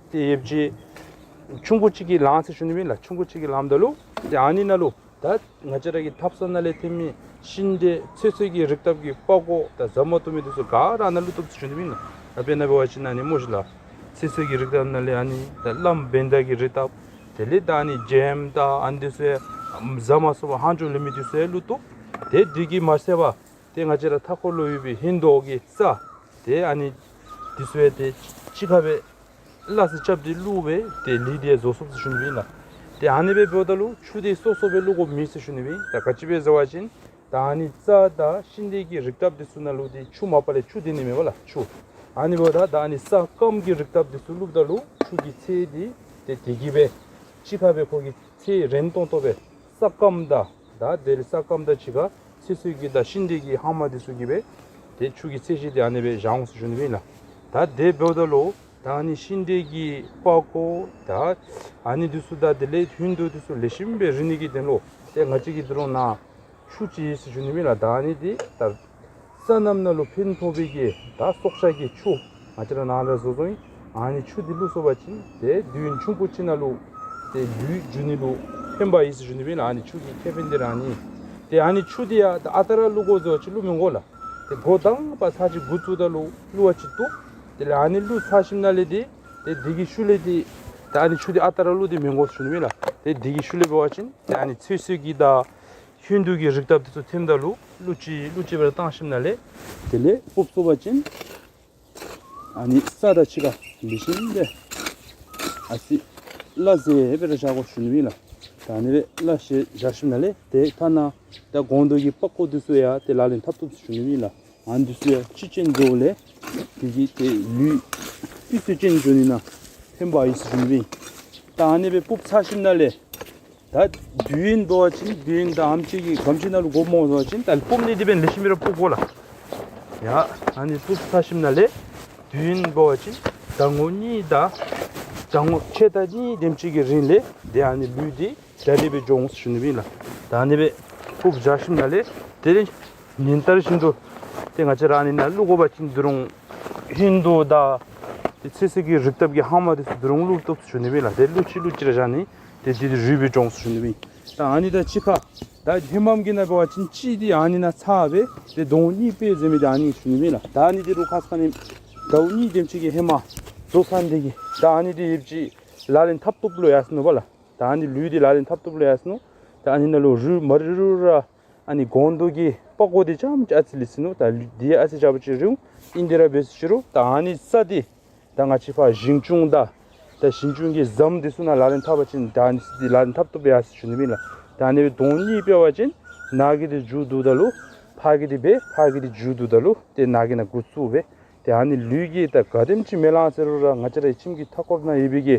ཏེ་ཡོདཔ་ཅིག་ཆུང་ཀུ་ཅིག་གིས་ལང་ཟེར་ཞུ་ནི་སྦེ་ཨིན་ལགས། ཆུང་ཀུ་ཅིག་གིས་ལངམ་ད་ལུ་ཏེ་ཨ་ནི་ནང་ལུ་ད་ང་བཅས་ར་གི་ཐབ་ས་ནང་ལས་ཐོན་མི་ཤིང་འབྲས་ཚོད་བསྲེ་གི་རིགས་བཏབ་ཀྱི་པགས་ཀོ་ད་ཟ་མ་བཏུབ་མི་འདི་ཚུ་ག་ར་ནཱ་ལུ་བཏུབ་ཟེར་ཞུ་ནི་སྦེ་ཨིན་ལགས། ད་དཔེར་ན་འབད་བ་ཅིན་ཨ་ནི་སྨོ་ཤིག་ལགས། ཚོད་བསྲེ་གི་རིགས་བཏབ་ནང་ལས་ཨ་ནི་ད་ལམ་བེན་ཌ་གི་རིགས་བཏབ། དེ་ལས་ད་ཨ་ནི་ཇེམ་ད་ཨ་ནི་འདི་ཚུ་ཡང་ཟ་མ་ཚུགས་པར་ཧང་ཅོ་ལེན་མི་འདི་ཚུ་ཡང་བླུག་བཏུབ། ཏེ་འདི་གིས་མ་ཚད་པར་ཏེ་ང་བཅས་ར་མཐའ་འཁོར་ལུ་ཡོད་པའི་ཧིང་རྡོ་གི་རྩྭ་ཏེ་ཨ་ནི་འདི་ཚུ་ཡང་ཏེ་གཅིག་ཁར་སྦེ་སླ་བསྲེ་རྐྱབ་སྟེ་བླུག་སྦེ་ཏེ་ལུད་འདི་ཡང་བཟོ་ཚུགས་ཟེར་ཞུ་ནི་སྦེ་ཨིན་ལགས། ཏེ་ཨ་ནི་སྦེ་འབདཝ་ད་ལུ་ཆུ་འདི་སོ་སོ་སྦེ་བླུག་དགོཔ་མེད་ཟེར་ཞུ་ནི་སྦེ་ཨིན། ད་ག་ཅི་སྦེ་ཟེར་བ་ཅིན་ད་ཨ་ནི་རྩྭ་དང་ཤིང་འབྲས་ཀྱི་རིགས་བཏབ་འདི་ཚུ་ནང་ལུ་ཏེ་ཆུ་མ་པ་ལས་ཆུ་འདི་ནི་མེན་པ་ལགས། ཆུ་ཨ་ནི་འབདཝ་ད་ད་ཨ་ནི་ས་སྐམ་གྱི་རིགས་བཏབ་འདི་ཚུ་བླུགཔ་ད་ལུ་ཆུ་གི་ཚད་འདི་ཏེ་དེ་གིས་སྦེ་གཅིག་ཁར་སྦེ་ཁོ་གི་ཚད་རན་ཏོང་ཏོ་སྦེ་ས་སྐམ་དང་ད་དེ་ལས་ས་སྐམ་དང་གཅིག་ཁར་ཚོད་བསྲེ་གི་དང་ཤིང་འབྲས་ཀྱི་ཧ་མ་འདི་ཚུ་གིས་སྦེ་ཏེ་ཆུ་གི་ཚད་གཞི་འདི་ཨ་ནི་སྦེ་བཞག་འོང་ཟེར་ཞུ་ནི་སྦེ་ཨིན་ལགས། ད་དེ་འབདཝ་ད་ལུ་ད་ཨ་ནི་ཤིང་འབྲས་ཀྱི་པགས་ཀོ་ད་ཨ་ནི་འདི་ཚུ་ད་དེ་ལས་ཧིང་རྡོ་འདི་ཚུ་ལེགས་ཤོམ་སྦེ་རིལ་ནི་གི་དོན་ལུ་ཏེ་ང་བཅས་ཀྱིས་འདི་རུང་ནཱ་ཆུ་ཅིག་ཡོད་ཟེར་ཞུ་ནི་སྦེ་ཨིན་ལགས། ད་ཨ་ནི་འདི་ད་སོ་ནམ་ནང་ལུ་ཕན་ཐོགས་པའི་གི་ད་སྲོག་ཆགས་ཀྱི་ཆུ་ང་བཅས་ར་ནཱ་ལས་བཟོ་བཟོཝ་ཨིན། ཨ་ནི་ཆུ་འདི་བླུགས་སོང་པ་ཅིན་ཏེ་དུས་ཡུན་ཆུང་ཀུ་ཅིག་ནང་ལུ་ཏེ་ལུད་འབྱུང་ནི་ལུ་ཕན་པ་ཡོད་ཟེར་ཞུ་ནི་སྦེ་ཨིན་ལགས། ཨ་ནི་ཆུ་གི་ཁེ་ཕན་འདི་ར་ཨ་ནི། ཏེ་ཨ་ནི་ཆུ་འདི་ཡང་ད་ཨ་རྟག་ར་བླུག་དགོ་ཟེར་བ་ཅིན་བླུག་མི་དགོ་ལགས། ཏེ་འགོ་དང་པ་ཚར་ཅིག་འགོ་བཙུགས་ད་ལུ་བླུག་པ་ཅིན་བཏུབ། དེ་ལས་ཨ་ནི་བླུགས་ཚར་ཞིནམ་ལས་འདི་ཏེ་འདི་གི་ཤུལ་ལས་འདི་ད་ཨ་ནི་ཆུ་འདི་ཨ་རྟག་ར་བླུག་སྟེ་མི་དགོ་ཟེར་ཞུ་ནི་སྦེ་ཨིན་ལགས། ཏེ་འདི་གི་ཤུལ་ལས་འབད་བ་ཅིན་ཏེ་ཨ་ནི་ཚོད་བསྲེ་གི་དང་ཧིང་རྡོ་གི་རིགས་བཏབ་འདི་ཚུ་ཐོནམ་ད་ལུ་བླུག་ཅི་བླུག་ཅི་སྦེ་བཏང་ཞིནམ་ལས་དེ་ལས་སྤུབ་སོང་པ་ཅིན་ཨ་ནི་ས་དང་གཅིག་ཁར་ལེགས་ཤོམ་སྦེ་ཨ་ཙི་སླ་བསྲེ་སྦེ་ར་བཞག་དགོ་ཟེར་ཞུ་ནི་སྦེ་ཨིན་ལགས། ད་ཨ་ནི་སྦེ་སླ་བསྲེ་བཞག་ཞིནམ་ལས་ཏེ་ཐ་ན་ད་སྒོང་རྡོག་གི་པགས་ཀོ་འདི་ཚུ་ཡང་ཏེ་ལག་ལེན་འཐབ་བཏུབ་ཟེར་ཞུ་ནི་སྦེ་ཨིན་ལགས། ཨ་ནི་འདི་ཚུ་ཡང་ཅི་ཅན་འགྱོཝ་ལས་དེ་གིས་ཏེ་ལུད་སྤུས་ཚད་ཅན་འགྱོ་ནི་ནང་ཕན་པ་ཡོད་ཟེར་ཞུ་ནི་སྦེ་ཨིན། ད་ཨ་ནི་སྦེ་སྤུབ་ཚར་ཞིནམ་ལས་ད་དུས་ཡུན་འབད་བ་ཅིན་དུས་ཡུན་ད་ཨམ་ཅིག་གི་ག་དེམ་ཅིག་ནང་ལུ་འགོརཝ་སྨོ་ཟེར་བ་ཅིན་ད་སྤུབ་ནི་འདི་འབདན་ལེགས་ཤོམ་སྦེ་ར་སྤུབ་དགོ་ལགས། ཡ་ཨ་ནི་སྤུབ་ཚར་ཞིནམ་ལས་དུས་ཡུན་འབད་བ་ཅིན་ཟླ་ངོ་གཉིས་དང་ཟླ་ངོ་ཕྱེད་དང་གཉིས་དེམ་ཅིག་གི་རིང་ལས་ཏེ་ཨ་ནི་ལུད་འདི་ད་རིས་སྦེ་འགྱོ་འོང་ཟེར་ཞུ་ནི་སྦེ་ཨིན་ལགས། ད་ཨ་ནི་སྦེ་སྤུབ་བཞག་ཞིནམ་ལས་དེ་ལས་ཉིན་ལྟར་བཞིན་དུ་ཏེ་ང་བཅས་ར་ཨ་ནི་ནང་བླུག་དགོ་པ་ཅིན་འདི་རུང་ཧིང་རྡོ་དང་ཏེ་ཚོད་བསྲེ་གི་རིགས་བཏབ་ཀྱི་ཧ་མ་འདི་ཚུ་འདི་རུང་བླུག་བཏུབ་ཟེར་ཞུ་ནི་སྦེ་ཨིན་ལགས། ཏེ་བླུག་ཅི་བླུག་ཅི་ར་བཞག་ནི་ཏེ་འདི་འདི་རུལ་སྦེ་འགྱོ་འོང་ཟེར་ཞུ་ནི་སྦེ་ཨིན། ད་ཨ་ནི་དང་གཅིག་ཁར་ད་ཧེ་མམ་གྱི་ནང་འབད་བ་ཅིན་གཅིག་འདི་ཨ་ནི་ནང་ཚར་སྦེ་ཏེ་དོང་གཉིས་སྤེལ་ཟེར་མི་འདི་ཨ་ནི་ཟེར་ཞུ་ནི་སྦེ་ཨིན་ལགས། ད་ཨ་ནི་འདི་རུང་ཁ་ཙ་ཁ་ཉིནམ་ཟླཝ་གཉིས་དེམ་ཅིག་གི་ཧེ་མ་བཟོ་ཚར་ནི་དེ་གིས་ད་ཨ་ནི་འདི་ཡོདཔ་ཅིག་ལག་ལེན་འཐབ་བཏུབ་ལོ་ཡར་སོ་ནུག་པ་ལགས། ད་ཨ་ནི་ལུད་འདི་ལག་ལེན་འཐབ་བཏུབ་ལོ་ཡར་སོ་ནུག། ད་ཨ་ནི་ནང་ལུ་རུལ་མ་རུལ་རུལ་ར་ཨ་ནི་སྒོང་རྡོག་གི་པགས་ཀོ་འདི་ཙམ་ཅིག་ཨ་ཙི་ལུས་སོ་ནུག། ད་ལུད་འདི་ཨ་ཙི་རྐྱབ་ཅི་རུང་ཨིན་དེ་ར་འབད་ཟེར་ཞུ་རུང་ད་ཨ་ནི་ས་འདི་ད་ང་བཅས་ཕར་ཞིང་ཆུང་དང་ད་ཞིང་ཆུང་གི་ཟམ་འདི་ཚུ་ནང་ལག་ལེན་འཐབ་པ་ཅིན་ད་ཨ་ནི་ས་འདི་ལག་ལེན་འཐབ་བཏུབ་ཡར་སོ་ནུག་ཟེར་ཞུ་ནི་སྦེ་ཨིན་ལགས། ད་ཨ་ནི་སྦེ་དོང་གཉིས་སྤེལ་བ་ཅིན་ནཱ་གི་འདི་མཇུག་བསྡུཝ་ད་ལུ་ཕར་གི་འདི་སྦེ་ཕར་གི་འདི་མཇུག་བསྡུཝ་ད་ལུ་ཏེ་ནཱ་གི་ནང་འགོ་བཙུགས་སྦེ་ཏེ་ཨ་ནི་ལུད་ཀྱི་ད་ག་དེམ་ཅིག་མེ་ལང་ཟེར་རུང་ར་ང་བཅས་རའི་ཁྱིམ་གྱི་མཐའ་འཁོར་ནང་ཡོད་པའི་གི་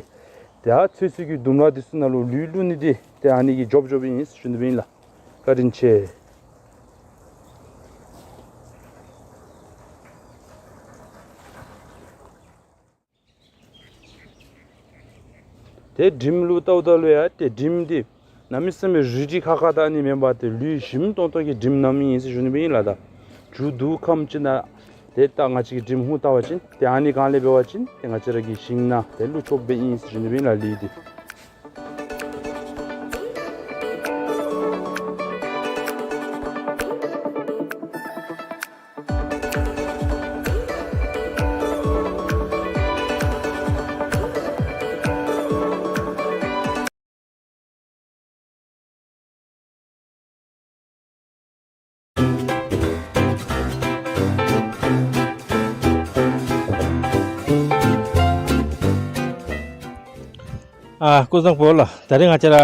ཏེ་ཨ་ཚོད་བསྲེ་གི་ལྡུམ་ར་འདི་ཚུ་ནང་ལུ་ལུད་བླུག་ནི་འདི་ཏེ་ཨ་ནི་གིས་འགྱོཝ་འགྱོཝ་ཨིན་ཟེར་ཞུ་ནི་སྦེ་ཨིན་ལགས། བཀའ་དྲིན་ཆེ། ཏེ་དྲིམ་ལུ་བལྟཝ་ད་ལུ་ཡང་ཏེ་དྲིམ་འདི་གནམ་མེད་ས་མེད་རུལ་དྲི་ཁག་ཁ་དང་ཨ་ནི་མེན་པར་ཏེ་ལུས་ཞིམ་ཏོང་ཏོ་གི་དྲིམ་མནམ་ཨིན་ཟེར་ཞུ་ནི་སྦེ་ཨིན་ལགས། ད་མཇུག་བསྡུ་ཁམས་ཅིག་ནང་ཏེ་ད་ང་བཅས་ཀྱིས་དྲིམ་ཧུང་བལྟ་བ་ཅིན་ཏེ་ཨ་ནི་སྒང་ལས་འབད་བ་ཅིན་ཏེ་ང་བཅས་ར་གི་ཤིང་ནགས་ཏེ་བླུག་ཆོགཔ་སྦེ་ཨིན་ཟེར་ཞུ་ནི་སྦེ་ཨིན་ལགས། ལུས་འདི། ཨ་སྐུ་གཟུགས་བཟང་པོ་ལགས། ད་རིས་ང་བཅས་ར་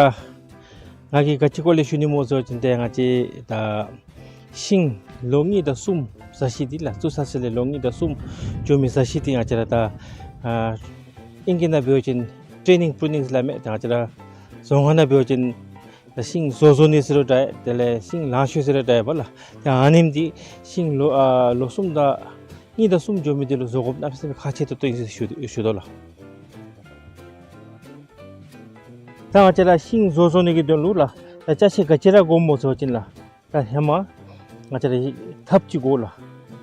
ང་གིས་ག་ཅི་སྐོར་ལས་ཞུ་ནི་སྨོ་ཟེར་བ་ཅིན་ཏེ་ང་བཅས་ད་ཤིང་ལོ་གཉིས་དང་གསུམ་བཟའ་ཤེས་འདི་ལགས། བཙུགས་ཚར་ཞིནམ་ལས་ལོ་གཉིས་དང་གསུམ་འགྱོ་མི་བཟའ་ཤེས་འདི་ང་བཅས་ར་ད་ཨ་ཨིང་སྐད་ནང་འབད་བ་ཅིན་ཊེ་ནིང་པྲུ་ནིང་ཟེར་སླབ་མས། ད་ང་བཅས་ར་རྫོང་ཁ་ནང་འབད་བ་ཅིན་ད་ཤིང་བཟོ་བཟོ་ནི་ཟེར་རུང་འདྲ། དེ་ལས་ཤིང་ལང་ཤོར་ཟེར་རུང་འདྲ་བ་ལགས། ཏེ་ཨ་ནེམ་འདི་ཤིང་ལོ་ཨ་ལོ་གསུམ་དང་གཉིས་དང་གསུམ་འགྱོ་མི་འདི་ལུ་བཟོ་དགོཔ་གནམ་མེད་ས་མེད་ཁག་ཆེ་ཏོག་ཏོ་ཨིན་ཟེར་ཞུ་ཞུ་དོ་ལགས། ད་ང་བཅས་ར་ཤིང་བཟོ་བཟོ་ནི་གི་དོན་ལུ་ལགས་ད་ཅ་ཆས་ག་ཅི་ར་དགོཔ་སྨོ་ཟེར་བ་ཅིན་ལགས། ད་ཧེ་མ་ང་བཅས་ར་ཐགཔ་ཅིག་དགོ་ལགས།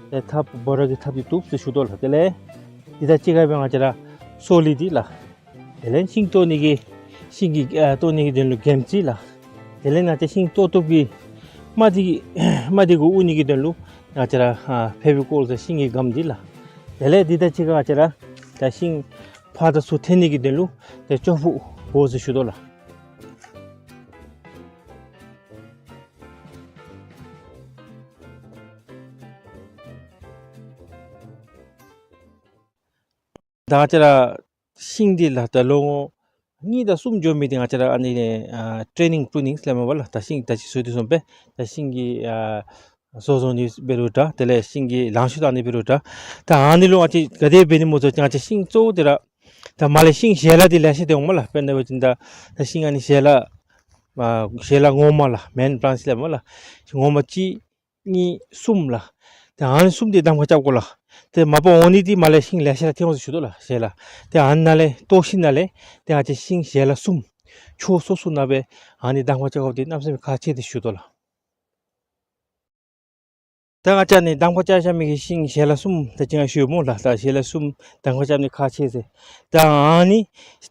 ཏེ་ཐགཔ་བོ་ར་གི་ཐགཔ་ཅིག་བཏོག་ཟེར་ཞུ་དོ་ལགས། དེ་ལས་འདི་དང་གཅིག་ཁར་སྦེ་ང་བཅས་ར་སོ་ལི་འདི་ལགས། དེ་ལས་ཤིང་བཏོག་ནི་གི་ཤིང་གི་ཨ་བཏོག་ནི་གི་དོན་ལུ་གྱེམ་ཅིག་ལགས། དེ་ལས་ང་བཅས་ཤིང་བཏོག་བཏོགཔ་གི་རྨ་འདི་རྨ་འདི་གུ་དབུར་ནི་གི་དོན་ལུ་ང་བཅས་ར་ཨ་ཕེ་བི་ཀོལ་ཟེར་ཤིང་གི་སྒམ་འདི་ལགས། དེ་ལས་འདི་དང་གཅིག་ཁར་ང་བཅས་ར་ད་ཤིང་ཕར་དང་ཚུར་འཐེན་ནི་གི་དོན་ལུ་ཏེ་ཅོག་ཕུག་དགོ་ཟེར་ཞུ་དོ་ལགས། ད་ང་བཅས་ར་ཤིང་འདི་ལགས་ད་ལོ་ངོ་གཉིས་དང་གསུམ་འགྱོ་མི་འདི་ང་བཅས་ར་ཨ་ནི་ཨ་ཊེ་ནིང་པྲུ་ནིང་ཟེར་སླབ་མས་པ་ལགས། ད་ཤིང་ད་ཅི་ཞུ་དོ་བཟུམ་སྦེ་ད་ཤིང་གི་ཨ་བཟོ་བཟོ་ནི་འབད་རུང་འདྲ། དེ་ལས་ཤིང་གི་ལང་ཤོར་བཏང་ནི་འབད་རུང་འདྲ། ད་ཨ་ནི་ལུ་ང་བཅས་ག་དེ་འབད་ནི་སྨོ་ཟེར་བ་ཅིན་ང་བཅས་ཤིང་གཙོ་བོ་འདི་ར་ད་མར་ལས་ཤིང་ཞལ་ལག་འདི་ལེ་ཤ་འདི་འོང་མས་ལགས། དཔེར་ན་འབད་བ་ཅིན་ད་ད་ཤིང་ཨ་ནི་ཞལ་ལག་ཨ་ཞལ་ལག་ངོ་མ་ལགས། མེན་བྲཱནཆ་ལགས་སྨོ་ལགས། ངོ་མ་གཅིག་གཉིས་གསུམ་ལགས། ཏེ་ཨ་ནི་གསུམ་འདི་གདམ་ཁ་རྐྱབ་དགོ་ལགས། ཏེ་མ་པ་འོང་ནི་འདི་མར་ལས་ཤིང་ལེ་ཤ་ར་འཐེན་འོང་ཟེར་ཞུ་དོ་ལགས། ཞལ་ལག་ཏེ་ཨ་ནཱ་ལས་བཏོག་ཞིནམ་ལས་ཏེ་ང་བཅས་ཤིང་ཞལ་ལག་གསུམ་ཕྱོགས་སོ་སོ་ནང་སྦེ་ཨ་ནི་གདམ་ཁ་རྐྱབ་དགོཔ་འདི་གནམ་མེད་ས་མེད་ཁག་ཆེ་ཟེར་ཞུ་དོ་ལགས། ད་ང་བཅས་ཨ་ནི་གདམ་ཁ་རྐྱབ་བཞག་མི་གི་ཤིང་ཞལ་ལག་གསུམ་ད་ཅི་ང་ཞུ་ཡི་སྨོ་ལགས། ད་ཞལ་ལག་གསུམ་གདམ་ཁ་རྐྱབ་ནི་ཁག་ཆེ་ཟེར། ད་ཨ་ནི་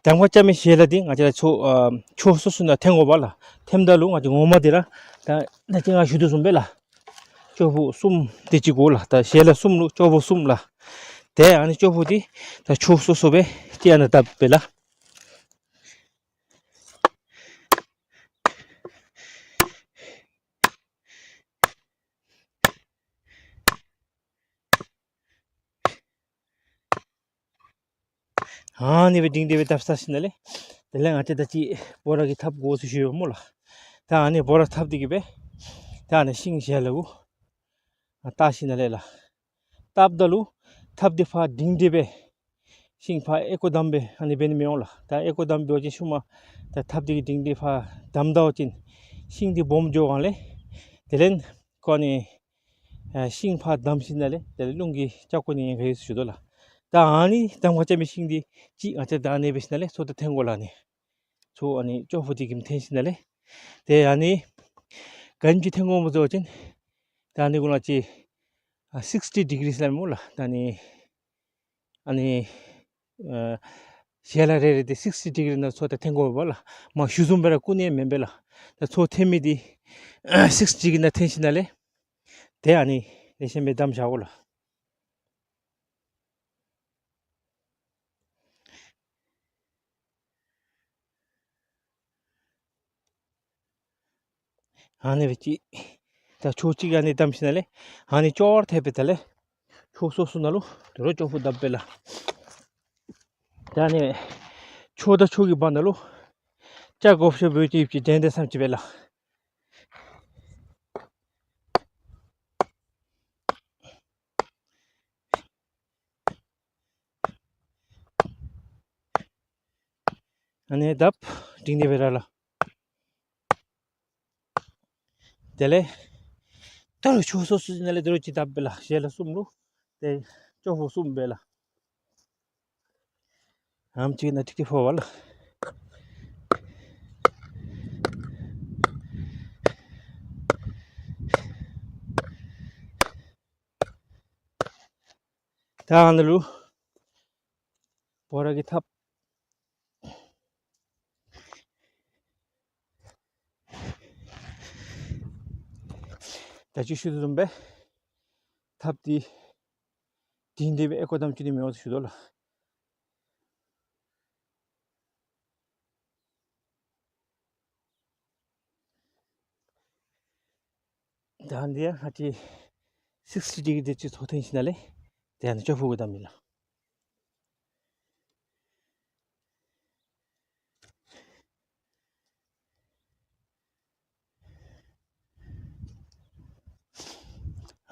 གདམ་ཁ་རྐྱབ་མི་ཞལ་ལག་འདི་ང་བཅས་ར་ཕྱོགས་ཨ་ཕྱོགས་སོ་སོ་ནང་འཐེན་དགོ་པ་ལགས། འཐེནམ་ད་ལུ་ང་བཅས་ངོ་མ་འདི་ར་ད་ད་ཅི་ང་ཞུ་དོ་བཟུམ་སྦེ་ལགས། ཅོག་ཕུག་གསུམ་དེ་ཅིག་དགོ་ལགས། ད་ཞལ་ལག་གསུམ་ལུ་ཅོག་ཕུག་གསུམ་ལགས། ཏེ་ཨ་ནི་ཅོག་ཕུག་འདི་ད་ཕྱོགས་སོ་སོ་སྦེ་ཅིག་ཨ་ནཱ་བཏབ་པས་ལགས། ཨ་ནི་སྦེ་སྒྲིང་སྒྲི་སྦེ་བཏབ་ཚར་ཞིནམ་ལས་དེ་ལས་ང་བཅས་ད་ཅི་བོ་ར་གི་ཐགཔ་དགོ་ཟེར་ཞུ་ཡི་སྨོ་ལགས། ད་ཨ་ནི་བོ་ར་ཐགཔ་འདི་གིས་སྦེ་ད་ཨ་ནི་ཤིང་ཞལ་ལག་གུ་བཏགས་ཞིནམ་ལས་ལགས། བཏགསཔ་ད་ལུ་ཐགཔ་འདི་ཕར་སྒྲིང་སྒྲི་སྦེ་ཤིང་ཕར་ཨེ་ཀོ་བསྡམ་སྦེ་ཨ་ནི་འབད་ནི་མི་འོང་ལགས། ད་ཨེ་ཀོ་བསྡམ་འབད་བ་ཅིན་ཤུལ་མ་ད་ཐགཔ་འདི་གིས་སྒྲིང་སྒྲི་ཕར་བསྡམ་ད་བ་ཅིན་ཤིང་འདི་སྦོམ་འགྱོ་སྒང་ལས་དེ་ལས་ཁོ་ཨ་ནི་ཨ་ཤིང་ཕར་བསྡམ་ཞིནམ་ལས་དེ་ལས་རླུང་གིས་ཆག་འགྱོ་ནི་ཉེན་ཁ་ཡོད་ཟེར་ཞུ་དོ་ལགས། ད་ཨ་ནི་གདམ་ཁ་རྐྱབ་མི་ཤིང་འདི་ཅིག་ང་བཅས་ད་ཨ་ནི་འབད་ཞིནམ་ལས་ཚུར་ད་འཐེན་དགོ་ལགས། ཨ་ནི་ཚུར་ཨ་ནི་ཅོག་ཕུག་འདི་གིས་འཐེན་ཞིནམ་ལས་ཏེ་ཨ་ནི་ག་དེམ་ཅིག་འཐེན་དགོཔ་སྨོ་ཟེར་བ་ཅིན་ད་ཨ་ནི་གུ་ང་བཅས་ཨ་སིགསི་ཊི་ཌི་གི་རི་ཟེར་སླབ་མས་སྨོ་ལགས། ད་ཨ་ནི་ཨ་ནི་ཨ་ཞལ་ལག་རེ་རེ་འདི་སིགསི་ཊི་ཌི་གི་རི་ནང་ཚུར་ད་འཐེན་དགོ་པས་ལགས། མ་ཞུ་བཟུམ་སྦེ་ར་ཀུན་ནས་མེན་པས་ལགས། ད་ཚུར་འཐེན་མི་འདི་ཨ་སིགསི་ཊི་ཌི་གི་རི་ནང་འཐེན་ཞིནམ་ལས་ཏེ་ཨ་ནི་ལེགས་ཤོམ་སྦེ་བསྡམ་བཞག་དགོ་ལགས། ཨ་ནི་སྦེ་ཅིག་ད་ཕྱོགས་གཅིག་ཨ་ནི་བསྡམ་ཞིནམ་ལས་ཨ་ནི་ཅོག་ར་འཐདཔ་སྦེ་ད་ལས་ཕྱོགས་སོ་སོ་ནང་ལུ་དོ་རུང་ཅོག་ཕུག་བཏབ་པས་ལགས། ད་ཨ་ནི་ཕྱོགས་དང་ཕྱོགས་ཀྱི་བར་ན་ལུ་ཅ་དགོཔ་ཤོས་འབད་བ་ཅིན་ཡིབ་ཅིག་འདྲེན་འདྲེན་བསྡམ་ཅི་སྦེ་ལགས། ཨ་ནི་བཏབ་སྒྲིང་སྒྲི་སྦེ་ར་ལགས། དེ་ལས་ད་རུང་ཕྱོགས་སོ་སོ་ནང་ལས་དོ་རུང་ཅིག་བཏབ་པས་ལགས། ཞལ་ལག་གསུམ་ལུ་ཏེ་ཅོག་ཕུག་གསུམ་སྦེ་ལགས། ཨམ་ཅིག་ནང་ཏིག་ཏིག་ཕོག་པས་ལགས། ཡ་ཨ་ནཱ་ལུ་བོ་ར་གི་ཐགཔ། ད་ཅི་ཞུ་དོ་བཟུམ་སྦེ་ཐགཔ་འདི་དེ་འདི་སྦེ་ཨེ་ཀོ་དམ་ཅིག་ནི་མི་འོང་ཟེར་ཞུ་དོ་ལགས། ད་འདི་ཡང་ཨ་ཙི་སིགསི་ཊི་ཌི་གི་རི་འདི་ཅིག་ཚོ་འཐེན་ཞིནམ་ལས་ཏེ་ཨ་ནི་ཅོག་ཕུག་གུ་བསྡམ་ཨིན་ལགས།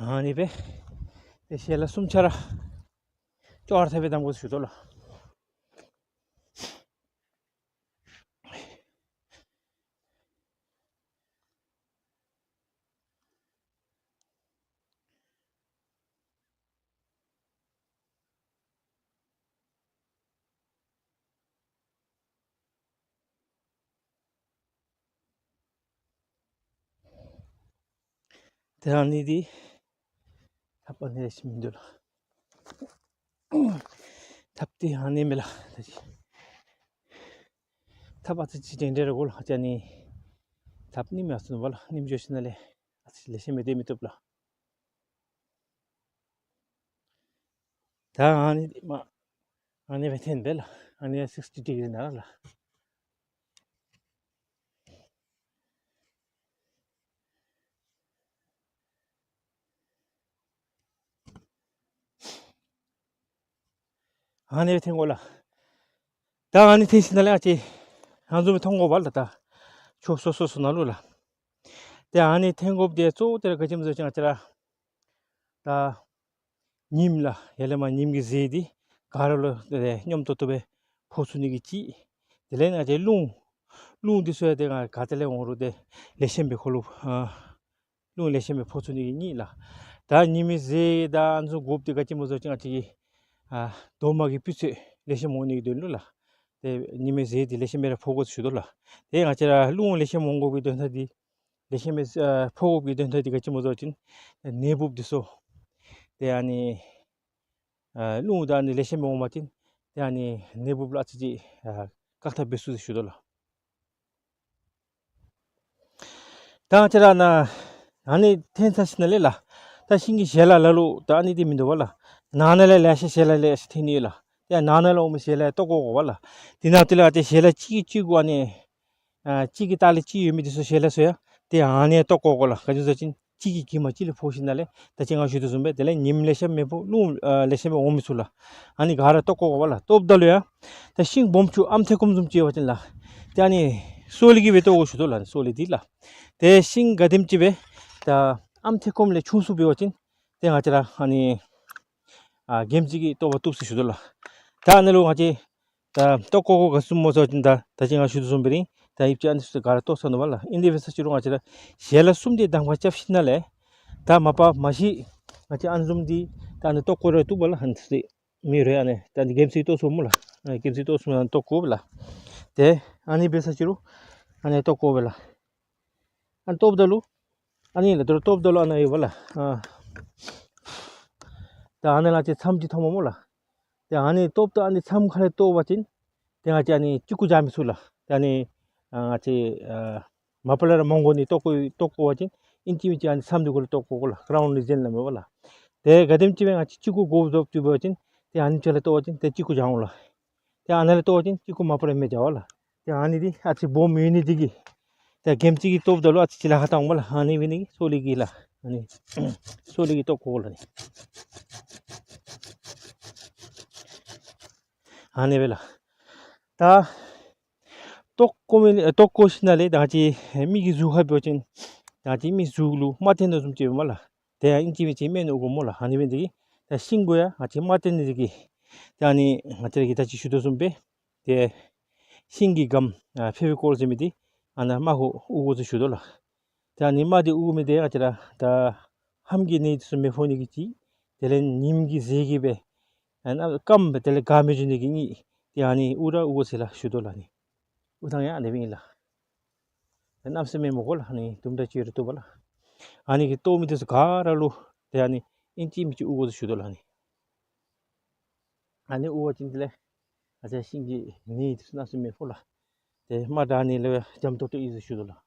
ཨ་ནི་སྦེ་ཏེ་ཞལ་ལག་གསུམ་ཆ་ར་ཅོག་ར་འཐདཔ་སྦེ་བསྡམ་དགོ་ཟེར་ཞུ་དོ་ལགས། ཏེ་ཨ་ནི་འདི་ཐགཔ་ཨ་ནི་ལེགས་ཤོམ་མིན་འདུག་ལགས། ཐགཔ་འདི་ཨ་ནི་མས་ལགས། ད་ཅི་ཐགཔ་ཨ་ཙི་ཅིག་འདྲན་འདྲ་ར་དགོ་ལགས། ཨ་ཙི་ཨ་ནི་ཐགཔ་རྙིངམ་ཡར་སོང་ནུག་པ་ལགས། རྙིངམ་འགྱོ་ཞིནམ་ལས་ཨ་ཙི་ལེགས་ཤོམ་སྦེ་སྡོད་མི་བཏུབ་ལགས། ད་ཨ་ནི་མ་ཨ་ནི་སྦེ་འཐེན་པས་ལགས། ཨ་ནི་སིགསི་ཊི་ཌི་གི་རི་ནང་ལགས། ཨ་ནི་སྦེ་འཐེན་དགོ་ལགས། ད་ཨ་ནི་འཐེན་ཞིནམ་ལས་ཨ་ཙི་ཨ་ནི་བཟུམ་སྦེ་མཐོང་དགོ་པ་ལགས། ད་ཕྱོགས་སོ་སོ་སོ་ནང་ལུ་ལགས། ཏེ་ཨ་ནི་འཐེན་དགོཔ་འདི་གཙོ་བོ་དེ་ར་ག་ཅི་སྨོ་ཟེར་བ་ཅིན་ང་བཅས་ར་ད་ཉིམ་ལགས། ཡར་ལས་མར་ཉིམ་གྱི་ཟས་འདི་ག་ར་ལུ་ཏེ་སྙོམས་ཏོག་ཏོ་སྦེ་ཕོག་ཚུགས་ནི་གི་ཅིག། དེ་ལས་ང་བཅས་རླུང་རླུང་འདི་ཚུ་ཡང་ཏེ་ག་ཏེ་ལས་འོང་རུང་ཏེ་ལེགས་ཤོམ་སྦེ་ཁོ་ལུ་ཨ་རླུང་ལེགས་ཤོམ་སྦེ་ཕོག་ཚུགས་ནི་གི་གཉིས་ལགས། ད་ཉིམ་གྱི་ཟས་དང་ཨ་ནི་ཚུ་དགོཔ་འདི་ག་ཅི་སྨོ་ཟེར་བ་ཅིན་ང་བཅས་ཀྱི་ཨ་རྡོག་མ་གི་སྤུས་ཚད་ལེགས་ཤོམ་འོང་ནི་གི་དོན་ལུ་ལགས། ཏེ་ཉིམ་གྱི་ཟས་འདི་ལེགས་ཤོམ་སྦེ་ར་ཕོག་དགོ་ཟེར་ཞུ་དོ་ལགས། ཏེ་ང་བཅས་ར་རླུང་ལེགས་ཤོམ་འོང་དགོ་པའི་དོན་དག་འདི་ལེགས་ཤོམ་སྦེ་ཨ་ཕོག་དགོ་པའི་དོན་དག་འདི་ག་ཅི་སྨོ་ཟེར་བ་ཅིན་ནད་འབུཔ་འདི་ཚུ་ཏེ་ཨ་ནི་ཨ་རླུང་དང་ཨ་ནི་ལེགས་ཤོམ་སྦེ་འོང་པ་ཅིན་ཏེ་ཨ་ནི་ནད་འབུཔ་ལུ་ཨ་ཙི་ཅིག་ཨ་བཀག་ཐབས་འབད་ཚུགས་ཟེར་ཞུ་དོ་ལགས། ད་ང་བཅས་ར་ཨ་ནཱ་ཨ་ནི་འཐེན་ཚར་ཞིནམ་ལས་ལགས། ད་ཤིང་གི་ཞལ་ལག་ལ་ལུ་ད་ཨ་ནི་འདི་མིན་འདུག་པ་ལགས། ནང་ན་ལས་ལེ་ཤ་ཞལ་ལག་ལེ་ཤ་འཐེན་ནི་ཡོད་ལགས། ཏེ་ནང་ན་ལས་འོང་མི་ཞལ་ལག་བཏོག་བཀོ་དགོ་པ་ལགས། དེ་ནང་དེ་ལས་ཏེ་ཞལ་ལག་གཅིག་གིས་གཅིག་གུ་ཨ་ནི་ཨ་གཅིག་གི་ལྟག་ལས་གཅིག་ཡོད་མི་འདི་ཚུ་ཞལ་ལག་ཚུ་ཡང་ཏེ་ཨ་ནི་བཏོག་བཀོ་དགོ་ལགས། ག་ཅི་སྨོ་ཟེར་བ་ཅིན་གཅིག་གིས་གྱིབ་མ་གཅིག་ལུ་ཕོག་ཞིནམ་ལས་ད་ཅི་ང་ཞུ་དོ་བཟུམ་སྦེ་དེ་ལས་ཉིམ་ལེགས་ཤོམ་མི་ཕོག། རླུང་ཨ་ལེགས་ཤོམ་སྦེ་འོང་མི་ཚུགས་ལགས། ཨ་ནི་ག་ར་བཏོག་བཀོ་དགོ་པ་ལགས། བཏོགཔ་ད་ལུ་ཡང་ད་ཤིང་སྦོམ་ཆུང་ཨམ་ཐེ་ཀོམ་བཟུམ་ཅིག་ཡོད་པ་ཅིན་ལགས། ཏེ་ཨ་ནི་སོ་ལེ་གིས་སྦེ་བཏོག་དགོ་ཞུ་དོ་ལགས། སོ་ལེ་འདི་ལགས། ཏེ་ཤིང་ག་དེམ་ཅིག་སྦེ་ད་ཨམ་ཐེ་ཀོམ་ལས་ཆུང་སུ་འབད་བ་ཅིན་ཏེ་ང་བཅས་ར་ཨ་ནི་ཨ་གྱིབ་ཅིག་གིས་བཏོག་པ་བཏུབ་ཟེར་ཞུ་དོ་ལགས། ད་ཨ་ནི་ལུ་ང་བཅས་ད་བཏོག་བཀོ་དགོཔ་ག་ཅི་སྨོ་ཟེར་བ་ཅིན་ད་ད་ཅི་ང་ཞུ་དོ་བཟུམ་སྦེ་ར་ད་ཡིབ་ཅིག་ཨ་ནི་ཚུ་ག་ར་བཏོག་ཚར་ནུག་པ་ལགས། ཨིན་དེ་འབད་ས་ཅིག་རུང་ང་བཅས་ར་ཞལ་ལག་གསུམ་འདི་གདམ་ཁ་རྐྱབ་ཞིནམ་ལས་ད་མ་པ་མ་གཞི་ང་བཅས་ཨ་ནི་བཟུམ་འདི་ད་ཨ་ནི་བཏོག་བཀོ་རུང་བཏུབ་པ་ལགས། ཨ་ནི་ཚུ་འདི་མི་རེ་ཨ་ནི་ད་ཨ་ནི་གྱིབ་ཅིག་བཏོག་ཚུགས་སྨོ་ལགས། ཨ་གྱིབ་ཅིག་བཏོག་ཚུགས་ཨ་ནི་བཏོག་བཀོ་བས་ལགས། ཏེ་ཨ་ནི་འབད་ས་ཅིག་རུང་ཨ་ནི་བཏོག་བཀོ་བས་ལགས། ཨ་ནི་བཏོགཔ་ད་ལུ་ཨ་ནི་ལགས་ད་རུང་བཏོགཔ་ད་ལུ་ཨ་ནི་ཡོད་པ་ལགས། ཨ་ད་ཨ་ནི་ལགས་ཏེ་མཚམས་ཅིག་མཐོངམ་སྨོ་ལགས། ཏེ་ཨ་ནི་བཏོགཔ་ད་ཨ་ནི་མཚམས་ཁ་ལས་བཏོག་པ་ཅིན་ཏེ་ང་བཅས་ཨ་ནི་གཅིག་གུ་བཞག་མི་ཚུགས་ལགས། ཏེ་ཨ་ནི་ཨ་ང་བཅས་ཨ་མ་པ་ལས་ར་མང་སྒོ་ནི་བཏོག་བཀོ་བཏོག་བཀོ་བ་ཅིན་ཨིན་ཅི་མིན་ཅི་ཨ་ནི་མཚམས་འདི་གུ་ལུ་བཏོག་བཀོ་དགོ་ལགས། ཀ་རའུནཌ་རི་ཇཱན་སླབ་མས་པ་ལགས། ཏེ་ག་དེམ་ཅིག་སྦེ་ང་བཅས་གཅིག་གུ་དགོཔ་བཟུམ་འབད་བ་ཅིན་ཏེ་ཨ་ནི་ཅིག་ལས་བཏོག་པ་ཅིན་ཏེ་གཅིག་གུ་བཞག་འོང་ལགས། ཏེ་ཨ་ནཱ་ལས་བཏོག་པ་ཅིན་གཅིག་གུ་མ་པ་ལས་མི་བཞག་པ་ལགས། ཏེ་ཨ་ནི་འདི་ཨ་ཙི་སྦོམ་ཡོད་ནི་འདི་གིས་ཏེ་གྱིབ་ཅིག་གིས་བཏོགཔ་ད་ལུ་ཨ་ཙི་ཅིག་ལཱ་ཁག་བཏང་འོང་པ་ལགས། ཨ་ནི་འབད་ནི་གིས་སོ་ལེ་གིས་ལགས། ཨ་ནི་སོ་ལེ་གིས་བཏོག་བཀོ་དགོ་ལགས་ཨ་ནི། ཨ་ནི་སྦེ་ལགས། ད་བཏོག་བཀོ་མི་ཨེ་བཏོག་བཀོ་ཞིནམ་ལས་ད་ཅི་མི་གི་གཟུགས་ཁར་འབད་བ་ཅིན་ད་ཅི་མི་གཟུགས་ལུ་མ་བརྟེན་དོ་བཟུམ་ཅིག་སྨོ་ལགས། ཏེ་ཨིན་ཅི་མིན་ཅི་སྨན་དབུལ་དགོ་སྨོ་ལགས། ཨ་ནི་འབད་ནི་འདི་གིས་ད་ཤིང་གུ་ཡང་ང་བཅས་མ་བརྟེན་ནི་འདི་གིས་ད་ཨ་ནི་ང་བཅས་ར་གིས་ད་ཅི་ཞུ་དོ་བཟུམ་སྦེ་ཏེ་ཤིང་གི་སྒམ་ཨ་ཕེ་བི་ཀོལ་ཟེར་མི་འདི་ཨ་ནཱ་མར་ཁུ་དབུལ་དགོ་ཟེར་ཞུ་དོ་ལགས། ཏེ་ཨ་ནི་མར་འདི་དབུལ་མི་འདི་ང་བཅས་ར་ད་ཧམ་གྱི་ནད་འདི་ཚུ་མི་ཕོག་ནི་གི་གཅིག། དེ་ལས་ཉིམ་གྱི་ཟས་ཀྱིས་སྦེ་ཨ་ནཱ་སྐམ་སྦེ་དེ་ལས་ག་མི་འགྱོ་ནི་གི་གཉིས། ཏེ་ཨ་ནི་དབུལ་ར་དབུལ་དགོ་ཟེར་ལགས་ཞུ་དོ་ལགས། ཨ་ནི་དབུལ་ཐངས་ཡང་ཨ་ནི་སྦེ་ཨིན་ལགས། ཏེ་གནམ་མེད་ས་མེད་མི་དགོ་ལགས། ཨ་ནི་དུམ་གྲ་ཅིག་ར་བཏུབ་པ་ལགས། ཨ་ནི་གི་བཏོག་མི་འདི་ཚུ་ག་ར་ལུ་ཏེ་ཨ་ནི་ཨིན་ཅི་མིན་ཅི་དབུལ་དགོ་ཟེར་ཞུ་དོ་ལགས། ཨ་ནི་ ཨ་ནི་ཨུ་བ་ཅིན་དེ་ལས་ང་བཅས་ཤིང་གི་ནི་དེ་ཚུ་གནམ་མེད་ས་མེད་ཕོག་ལགས། ཏེ་མ་དྲག་ནི་ལས་འཇམ་ཏོག་ཏོ་ཨིན་ཟེར་ཞུ་དོ་ལགས།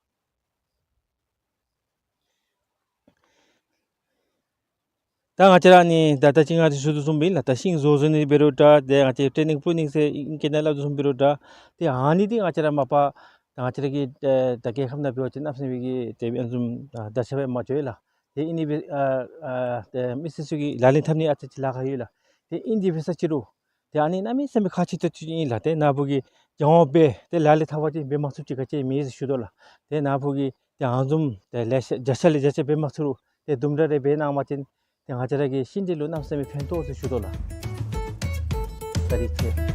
ད་ང་བཅས་ར་ནི་ད་ད་ཅི་ང་གིས་ཞུ་དོ་བཟུམ་སྦེ་ལགས། ད་ཤིང་བཟོ་བཟོ་ནི་འབད་རུང་འདྲ། ཏེ་ང་བཅས་པྲུ་ནིང་པྲུ་ནིང་ཟེར་ཨིང་སྐད་ནང་སླབ་དོ་བཟུམ་འབད་རུང་འདྲ། ཏེ་ཨ་ནི་འདི་ང་བཅས་ར་མ་པ་ད་ང་བཅས་ར་གི་ཨེ་ད་རྒྱལ་ཁབ་ནང་འབད་བ་ཅིན་གནམ་མེད་ས་མེད་ཀྱི་ཏེ་ཨ་ནི་བཟུམ་ཨ་དར་ཁྱབ་སྦེ་མ་འགྱོ་ཡི་ལགས། ཏེ་ཨིན་ནི་སྦེ་ཨ་ཨ་ཏེ་མི་སེར་ཚུ་གིས་ལག་ལེན་འཐབ་ནི་ཨ་ཙི་ཅིག་ལཱ་ཁག་ཡོད་ལགས། ཏེ་ཨིན་དེ་འབད་ས་ཅིག་རུང་ཏེ་ཨ་ནི་གནམ་མེད་ས་མེད་ཁག་ཆེ་ཏོག་ཏོ་ཅིག་ཨིན་ལགས། ཏེ་ནཱ་བུ་གིས་སྦྱང་བ་འབད་དེ་ལག་ལེན་འཐབ་པ་ཅིན་འབད་མ་ཚུགསཔ་ཅིག་ག་ཅི་མེད་ཟེར་ཞུ་དོ་ལགས། ཏེ་ནཱ་བུ་གིས་ཏེ་ཨ་ནི་བཟུམ་ཏེ་ལེ་ཤ་བརྒྱ་ཆ་ལས་བརྒྱ་ཆ་འབད་མ་ཚུགས་རུང་ཏེ་དུམ་གྲ་རེ་འབད་གནང་བ་ཅིན་ཏེ་ང་བཅས་ར་གི་ཤིང་འབྲས་ལུ་གནམ་མེད་ས་མེད་ཕན་ཐོགས་ཟེར་ཞུ་དོ་ལགས། བཀའ་དྲིན་ཆེ།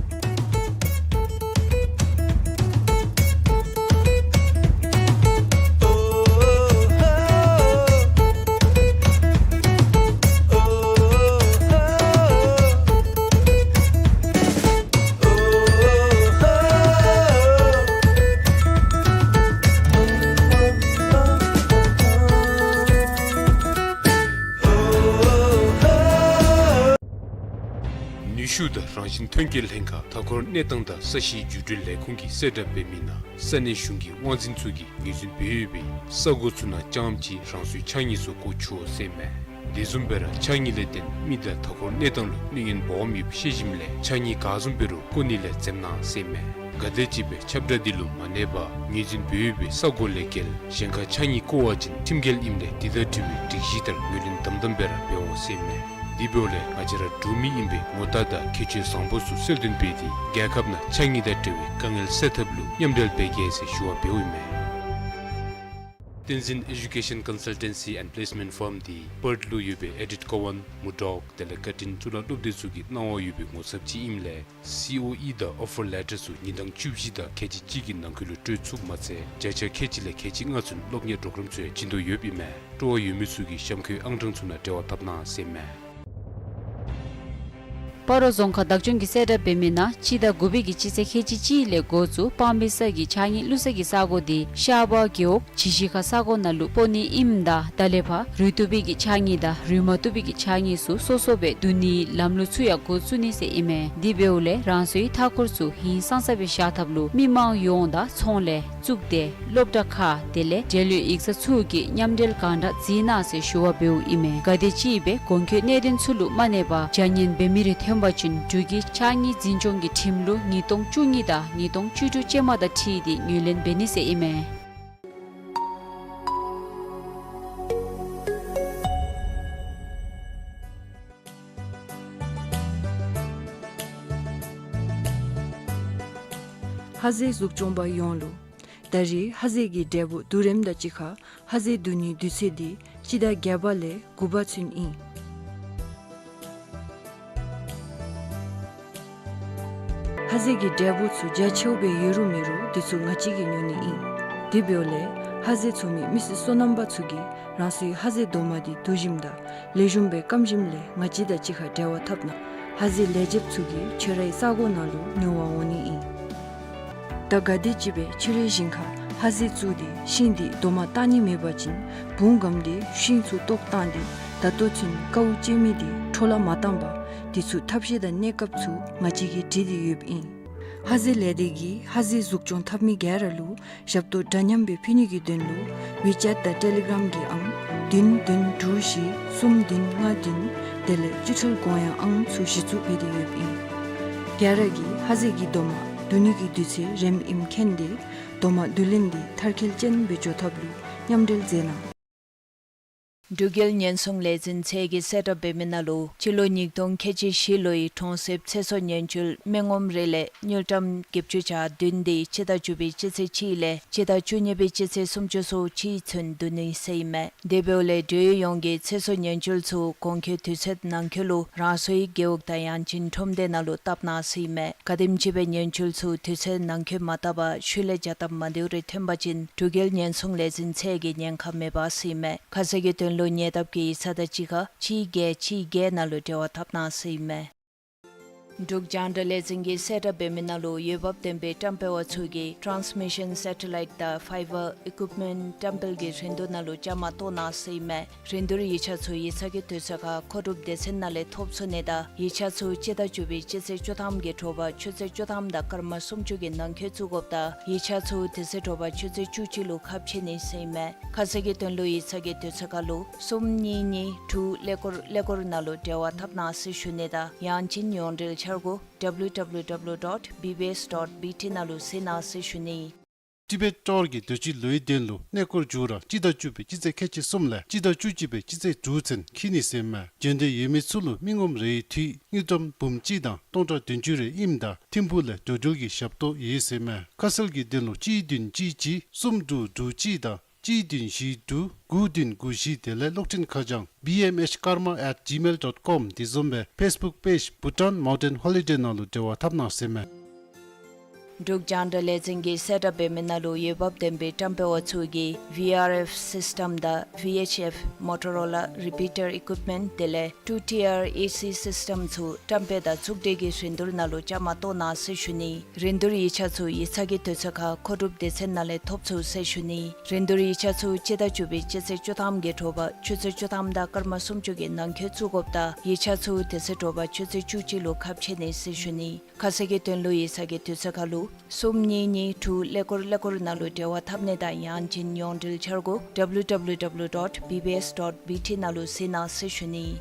ནུས་ཤུགས་དང་རང་བཞིན་ཐོན་སྐྱེད་ལྷན་ཁག་མཐའ་འཁོར་གནས་སྟངས་དང་ས་གཤིས་འགྱུར་འགྲོས་ལས་ཁུངས་ཀྱིས་གསལ་བསྒྲགས་འབད་མི་ནང་ས་གནས་གཞུང་གི་དབང་འཛིན་ཚུ་གིས་ངོས་འཛིན་འབད་ཡོད་པའི་ས་གོ་ཚུ་ནང་རྐྱངམ་ཅིག་རང་སོའི་ཕྱགས་སྙིགས་ཚུ་བཀོ་ཆོག་ཟེར་མས། དེ་བཟུམ་སྦེ་ར་ཕྱགས་སྙིགས་ལས་བརྟེན་མི་དང་མཐའ་འཁོར་གནས་སྟངས་ལུ་གནོད་ཡོན་འབག་འོངམ་ཡོདཔ་ཤེས་ཞིནམ་ལས་ཕྱགས་སྙིགས་ག་བཟུམ་འབད་རུང་བཀོ་ནི་ལས་འཛེམ་གནང་ཟེར་མས། ག་དེམ་ཅིག་སྦེ་ཁྱབ་བསྒྲགས་འདི་ལུ་མ་གནས་པར་ངོས་འཛིན་འབད་ཡོད་པའི་ས་གོ་ལས་བརྒལ་གཞན་ཁར་ཕྱགས་སྙིགས་བཀོ་བ་ཅིན་ཁྲིམས་འགལ་ཨིནམ་ལས་དེ་དང་འཁྲིལ་བའི་སྒྲིག་གཞི་ལྟར་ངོས་ལེན་དམ་དམ་སྦེ་ར་འབད་འོང་ཟེར་མས། དེ་འབདཝ་ལས་ང་བཅས་ར་འབྲུག་མི་ཨིན་པའི་ངོ་རྟགས་དང་ཁྱད་ཆོས་བཟང་པོ་ཚུ་གསལ་སྟོན་འབད་དེ་རྒྱལ་ཁབ་ནང་ཕྱགས་སྙིགས་དང་འབྲེལ་བའི་དཀའ་ངལ་སེལ་ཐབས་ལུ་མཉམ་འབྲེལ་འབད་གེ་ཟེར་ཞུ་བ་འབདཝ་ཨིན་མས། བསྟན་འཛིན་Education Consultancy and Placement Firm འདི་པརཐ་ལུ་ཡོད་པའི་ཨེ་ཌིཐ་ཀོ་ཝཱན་མུར་ཌོག་དེ་ལས་ཀར་ཊིན་གཙུག་ལག་སློབ་སྡེ་ཚུ་གིས་གནང་བ་ཡོད་པའི་ངོ་ཚབ་ཅིག་ཨིནམ་ལས་སི་ཨོ་ཨི་དང་ཨོ་ཕར་ལེ་ཊར་ཚུ་ཉིན་གྲངས་བཅུ་བཞི་དང་ཁལ་གཅིག་གཅིག་གི་ནང་འཁོད་ལུ་སྤྲོད་ཚུགསཔ་མ་ཚད་བརྒྱ་ཆ་ཁལ་གཅིག་ལས་ཁལ་གཅིག་ལྔ་ཚུན་སློབ་གཉེར་པོརོ་གརམ་ཚུ་ཡང་བྱིན་དོ་ཡོདཔ་ཨིན་མས། སྤྲོ་བ་ཡོད་མི་ཚུ་གིས་གཤམ་འཁོད་ཨང་གྲངས་ཚུ་ནང་འབྲེལ་བ་འཐབ་གནང་ཟེར་མས། སྤ་རོ་རྫོང་ཁག་བདག་སྐྱོང་གིས་གསལ་བསྒྲགས་འབད་མི་ནང་སྤྱི་ཟླ་དགུ་པའི་གི་སྤྱི་ཚེས་ཁལ་གཅིག་གཅིག་ལས་འགོ་བཙུགས་སྤང་སྦིས་ས་གི་ཕྱགས་སྙིགས་བླུག་ས་གི་ས་གོ་འདི་ཤར་པ་རྒེད་འོག་བྱི་ཤིང་ཁ་ས་གོ་ནང་ལུ་སྤོ་ནི་ཨིནམ་ད་ད་ལས་ཕར་རུལ་བཏུབ་པའི་གི་ཕྱགས་སྙིགས་དང་རུལ་མ་བཏུབ་པའི་གི་ཕྱགས་སྙིགས་ཚུ་སོ་སོ་སྦེ་བསྡུ་ནིའི་ལམ་ལུགས་ཚུ་ཡང་འགོ་བཙུགས་ནི་ཟེར་ཨིན་མས། དེ་འབདཝ་ལས་རང་སོའི་མཐའ་འཁོར་ཚུ་ཧིང་སངས་ས་སྦེ་བཞག་ཐབས་ལུ་མི་མང་ཡོངས་དང་ཚོང་ལས་གཙུག་སྡེ་སློབ་གྲྭ་ཁག་དེ་ལས་འབྲེལ་ཡོད་ཡིག་ཚང་ཚུ་གིས་མཉམ་འབྲེལ་གང་དྲག་བརྩི་གནང་ཟེར་ཞུ་བ་འབདཝ་ཨིན་མས། ག་དེམ་ཅིག་སྦེ་གོང་འཁོད་གནད་དོན་ཚུ་ལུ་མ་གནས་པར་བྱ་ངན་འབད་མི་རེ་ཐོན་པ་ཅིན་འབྲུག་གི་ཕྱགས་སྙིགས་འཛིན་སྐྱོང་གི་ཁྲིམས་ལུགས་ཉིས་སྟོང་བཅུ་གཉིས་དང་ཉིས་སྟོང་བཅུ་དྲུག་ཅན་མ་དང་འཁྲིལ་ཏེ་ངོས་ལེན་འབད་ནི་ཟེར་ཨིན་མས། ཧ་ཟེ་གཟུགས་སྐྱོང་པ་ཡོངས་ལུ། ད་རེས་ཧ་ཟེ་གི་འབྲས་བུ་བསྡུ་རནམ་དང་གཅིག་ཁར་ཧ་ཟེ་བསྡུ་ནིའི་དུས་ཚོད་འདི་སྤྱི་ཟླ་བརྒྱད་པ་ལས་དགུ་པ་ཚུན་ཨིན། ཧ་ཟེ་གི་འབྲས་བུ་ཚུ་རྒྱ་ཆེཝ་སྦེ་ཡོད་རུང་མེད་རུང་དེ་ཚུ་ང་བཅས་ཀྱིས་ཉོ་ནི་ཨིན། དེ་འབདཝ་ལས་ཧ་ཟེ་འཚོ་མི་མི་སེར་སོ་ནམ་པ་ཚུ་གིས་རང་སོའི་ཧ་ཟེ་རྡོག་མ་འདི་བསྡུ་ཞིནམ་དང་ལེགས་ཤོམ་སྦེ་སྐམ་ཞིནམ་ལས་ང་བཅས་དང་གཅིག་ཁར་འབྲེལ་བ་འཐབ་གནང་། ཧ་ཟེ་ལས་བྱེདཔ་ཚུ་གིས་ཁྱོད་རའི་ས་གོ་ནང་ལུ་ཉོ་བར་འོང་ནི་ཨིན། ད་ག་དེམ་ཅིག་སྦེ་ཁྱོད་རའི་ཞིང་ཁར་ཧ་ཟེ་བཙུགས་ཏེ་ཤིང་འདི་རྡོག་མ་བཏགས་ནི་མེད་པ་ཅིན་བུང་སྒམ་སྟེ་ཤིང་ཚུ་བཏོག་བཏང་སྟེ་ད་ལྟོ་ཚུན་དཀའཝ་སྤྱད་མི་འདི་འཕྲོ་བརླག་མ་བཏང་པར་དེ་ཚུ་ཐབས་ཤེས་དང་གནས་སྐབས་ཚུ་ང་བཅས་ཀྱིས་སྒྲིག་སྟེ་ཡོདཔ་ཨིན། ཧ་ཟེ་ལས་སྡེ་གིས་ཧ་ཟེ་གཟུགས་སྐྱོང་འཐབ་མི་ག་ར་ལུ་ཞབས་ཏོག་འདྲ་མཉམ་སྦེ་ཕུལ་ནི་གི་དོན་ལུ་ཝི་ཅེཊ་དང་ཊེ་ལི་གརམ་གྱི་ཨང་བདུན་བདུན་དྲུག་བཞི་གསུམ་བདུན་ལྔ་བདུན་དེ་ལས་སྤྱི་ཐོལ་གོང་ཡངས་ཨང་ཚུ་གཞི་བཙུགས་འབད་དེ་ཡོདཔ་ཨིན། ག་ར་གིས་ཧ་ཟེ་གི་རྡོག་མ་བསྡུ་ནི་གི་དུས་ཚོད་རནམ་ཨིནམ་མཁྱེན་ཏེ་རྡོག་མ་བསྡུ་ལེན་འདི་མཐར་འཁྱོལ་ཅན་སྦེ་འགྱོ་ཐབས་ལུ་མཉམ་འབྲེལ་མཛད་གནང་། འབྲུག་རྒྱལ་ཉེན་སྲུང་ལས་འཛིན་ཚད་ཀྱིས་གསལ་བསྒྲགས་འབད་མི་ནང་ལུ་སྤྱི་ལོ་ཉིས་སྟོང་ཁལ་གཅིག་བཞི་ལོའི་གྲོང་གསེབ་ཚེ་སྲོག་ཉེན་བཅོལ་མི་ངོམ་རེ་ལས་དངུལ་ཀྲམ་བརྒྱད་ཅུ་གྱ་བདུན་འདི་སྤྱི་ཟླ་བཅུ་པའི་སྤྱི་ཚེས་གཅིག་ལས་སྤྱི་ཟླ་བཅུ་གཉིས་པའི་སྤྱི་ཚེས་སུམ་ཅུ་སོ་གཅིག་ཚུན་བསྡུ་ནི་ཟེར་ཨིན་མས། དེ་འབདཝ་ལས་འབྲེལ་ཡོད་ཡོངས་ཀྱིས་ཚེ་སྲོག་ཉེན་བཅོལ་ཚུ་གོང་འཁོད་དུས་ཚོད་ནང་འཁོད་ལུ་རང་སོའི་རྒེད་འོག་དང་ཡང་ཅིན་ཁྲོམ་སྡེ་ནང་ལུ་བཏབ་གནང་ཟེར་ཨིན་མས། ག་དེམ་ཅིག་སྦེ་ཉེན་བཅོལ་ཚུ་དུས་ཚོད་ནང་འཁོད་མ་བཏབ་པར་ཤུལ་ལས་བྱ་སྟབས་མ་བདེཝ་རེ་ཐོན་པ་ཅིན་འབྲུག་རྒྱལ་ཉེན་སྲུང་ལས་འཛིན་ཚད་ཀྱིས་ཉེན་ཁ་མེད་པ་ཟེར་ཨིན་མས། ཁ་གསལ་གྱི་དོན་ལུ་ཉེ་འདབས་ཀྱི་ཡིག་ཚང་དང་གཅིག་ཁར་གཅིག་བརྒྱད་གཅིག་བརྒྱད་ནང་ལུ་འབྲེལ་བ་འཐབ་གནང་ཟེར་ཨིན་མས། འབྲུག་རྒྱང་བསྒྲགས་ལས་འཛིན་གྱིས་གསལ་བསྒྲགས་འབད་མི་ནང་ལུ་འོས་འབབ་ལྡན་པའི་བཀྲམ་སྤེལ་བ་ཚུ་གིས་ཊཱནསི་མི་ཤཱན་སེ་ཊ་ལའིཊ་དང་ཕའི་བར་ཨི་ཀུཡིཔ་མེནཊ་བཀྲམ་སྤེལ་གྱི་རིན་བསྡུར་ནང་ལུ་བཅའ་མར་གཏོགས་གནང་ཟེར་ཨིན་མས། རིན་བསྡུར་ཡིག་ཆ་ཚུ་ཡིག་ཚང་གི་དུས་ཚོད་ཁར་མཁོ་སྒྲུབ་སྡེ་ཚན་ནང་ལས་ཐོབ་ཚུགས་ནི་དང་ཡིག་ཆ་ཚུ་སྤྱི་ཟླ་བཅུ་པའི་སྤྱི་ཚེས་བཅུ་ཐམ་གྱི་དྲོ་པ་ཆུ་ཚོད་བཅུ་ཐམ་དང་སྐར་མ་སུམ་ཅུ་གི་ནང་འཁོད་བཙུགས་དགོཔ་དང་ཡིག་ཆ་ཚུ་དེ་ཚེ་དྲོ་པ་ཆུ་ཚོད་བཅུ་གཅིག་ལུ་ཁ་ཕྱེ་ནི་ཟེར་ཨིན་མས། ཁ་གསལ་གྱི་དོན་ལུ་ཡིག་ཚང་གི་དུས་ཚོད་ཁར་ལུ་གསུམ་གཉིས་གཉིས་དྲུག་ཀླད་ཀོར་ཀླད་ཀོར་ནང་ལུ་འབྲེལ་བ་འཐབ་གནང་ཟེར་ཞུ་ནི་དང་ཡང་ཅིན་ཡོངས་འབྲེལ་འཆར་སྒོ་W W W dot B B S dot B T ནང་ལུ་གཟིགས་གནང་ཟེར་ཞུ་ནི། ཊི་བེཊ་ཊོར་གྱི་དུས་ཅི་ལོའི་དོན་ལུ་གནས་སྐོར་མཇུག་ར་སྤྱི་ཟླ་བཅུ་པའི་སྤྱི་ཚེས་ཁལ་གཅིག་གསུམ་ལས་སྤྱི་ཟླ་བཅུ་གཅིག་པའི་སྤྱི་ཚེས་དྲུག་ཚུན་འཁྱིད་ནི་ཟེར་ཨིན་མས། འབྱོན་འདོད་ཡོད་མི་ཚུ་ལུ་མི་ངོམ་རེའི་འཐུས་དངུལ་ཀྲམ་འབུམ་གཅིག་དང་སྟོང་ཕྲག་བདུན་ཅུ་རེ་ཨིནམ་ད་ཐིམ་ཕུག་ལས་འགྲོ་འགྲུལ་གྱི་ཞབས་ཏོག་ཡོད་ཟེར་ཨིན་མས། ཁ་གསལ་གྱི་དོན་ལུ་གཅིག་བདུན་གཅིག་གཅིག་གསུམ་དྲུག་དྲུག་གཅིག་དང་གཅིག་བདུན་བཞི་དྲུག་དགུ་བདུན་དགུ་བཞི། དེ་ལས་གློག་འཕྲིན་ཁ་བྱང་B M H Karma at gmail dot com དེ་བཟུམ་སྦེ་ཕེསི་བུཀ་པེཇ་Bhutan Mountain Holiday ནང་ལུ་འབྲེལ་བ་འཐབ་གནང་ཟེར་ཨིན་མས། འབྲུག་རྒྱང་བསྒྲགས་ལས་འཛིན་གྱིས་གསལ་བསྒྲགས་འབད་མི་ནང་ལུ་འོས་འབབ་ལྡན་པའི་བཀྲམ་སྤེལ་བ་ཚུ་གིས་V R F སིསི་ཊམ་དང་V H F Motorola repeater equipment དེ་ལས་two tier A C སིསི་ཊམ་ཚུ་བཀྲམ་སྤེལ་དང་བཙུགས་འབྲེལ་གྱི་རིན་བསྡུར་ནང་ལུ་བཅའ་མར་གཏོགས་གནང་ཟེར་ཞུ་ནི། རིན་བསྡུར་ཡིག་ཆ་ཚུ་ཡིག་ཚང་གི་དུས་ཚོད་ཁར་མཁོ་སྒྲུབ་སྡེ་ཚན་ནང་ལས་ཐོབ་ཚུགས་ཟེར་ཞུ་ནི། རིན་བསྡུར་ཡིག་ཆ་ཚུ་སྤྱི་ཟླ་བཅུ་པའི་སྤྱི་ཚེས་བཅུ་ཐམ་གྱི་དྲོ་པ་ཆུ་ཚོད་བཅུ་ཐམ་དང་སྐར་མ་སུམ་ཅུ་གི་ནང་འཁོད་བཙུགས་དགོཔ་དང་ཡིག་ཆ་ཚུ་དེ་ཚེ་དྲོ་པ་ཆུ་ཚོད་བཅུ་གཅིག་ལུ་ཁ་ཕྱེ་ནི་ཟེར་ཞུ་ནི། ཁ་གསལ་གྱི་དོན་ལུ་ཡིག་ཚང་གི་དུས་ཚོད་ཁར་ལུ་གསུམ་གཉིས་གཉིས་དྲུག་ཀླད་ཀོར་ཀླད་ཀོར་ནང་ལུ་འབྲེལ་བ་འཐབ་ནི་དང་ཡང་ཅིན་ཡོངས་འབྲེལ་འཆར་སྒོ་W W W dot B B S dot B T ནང་ལུ་གཟིགས་གནང་ཟེར་ཞུ་ནི།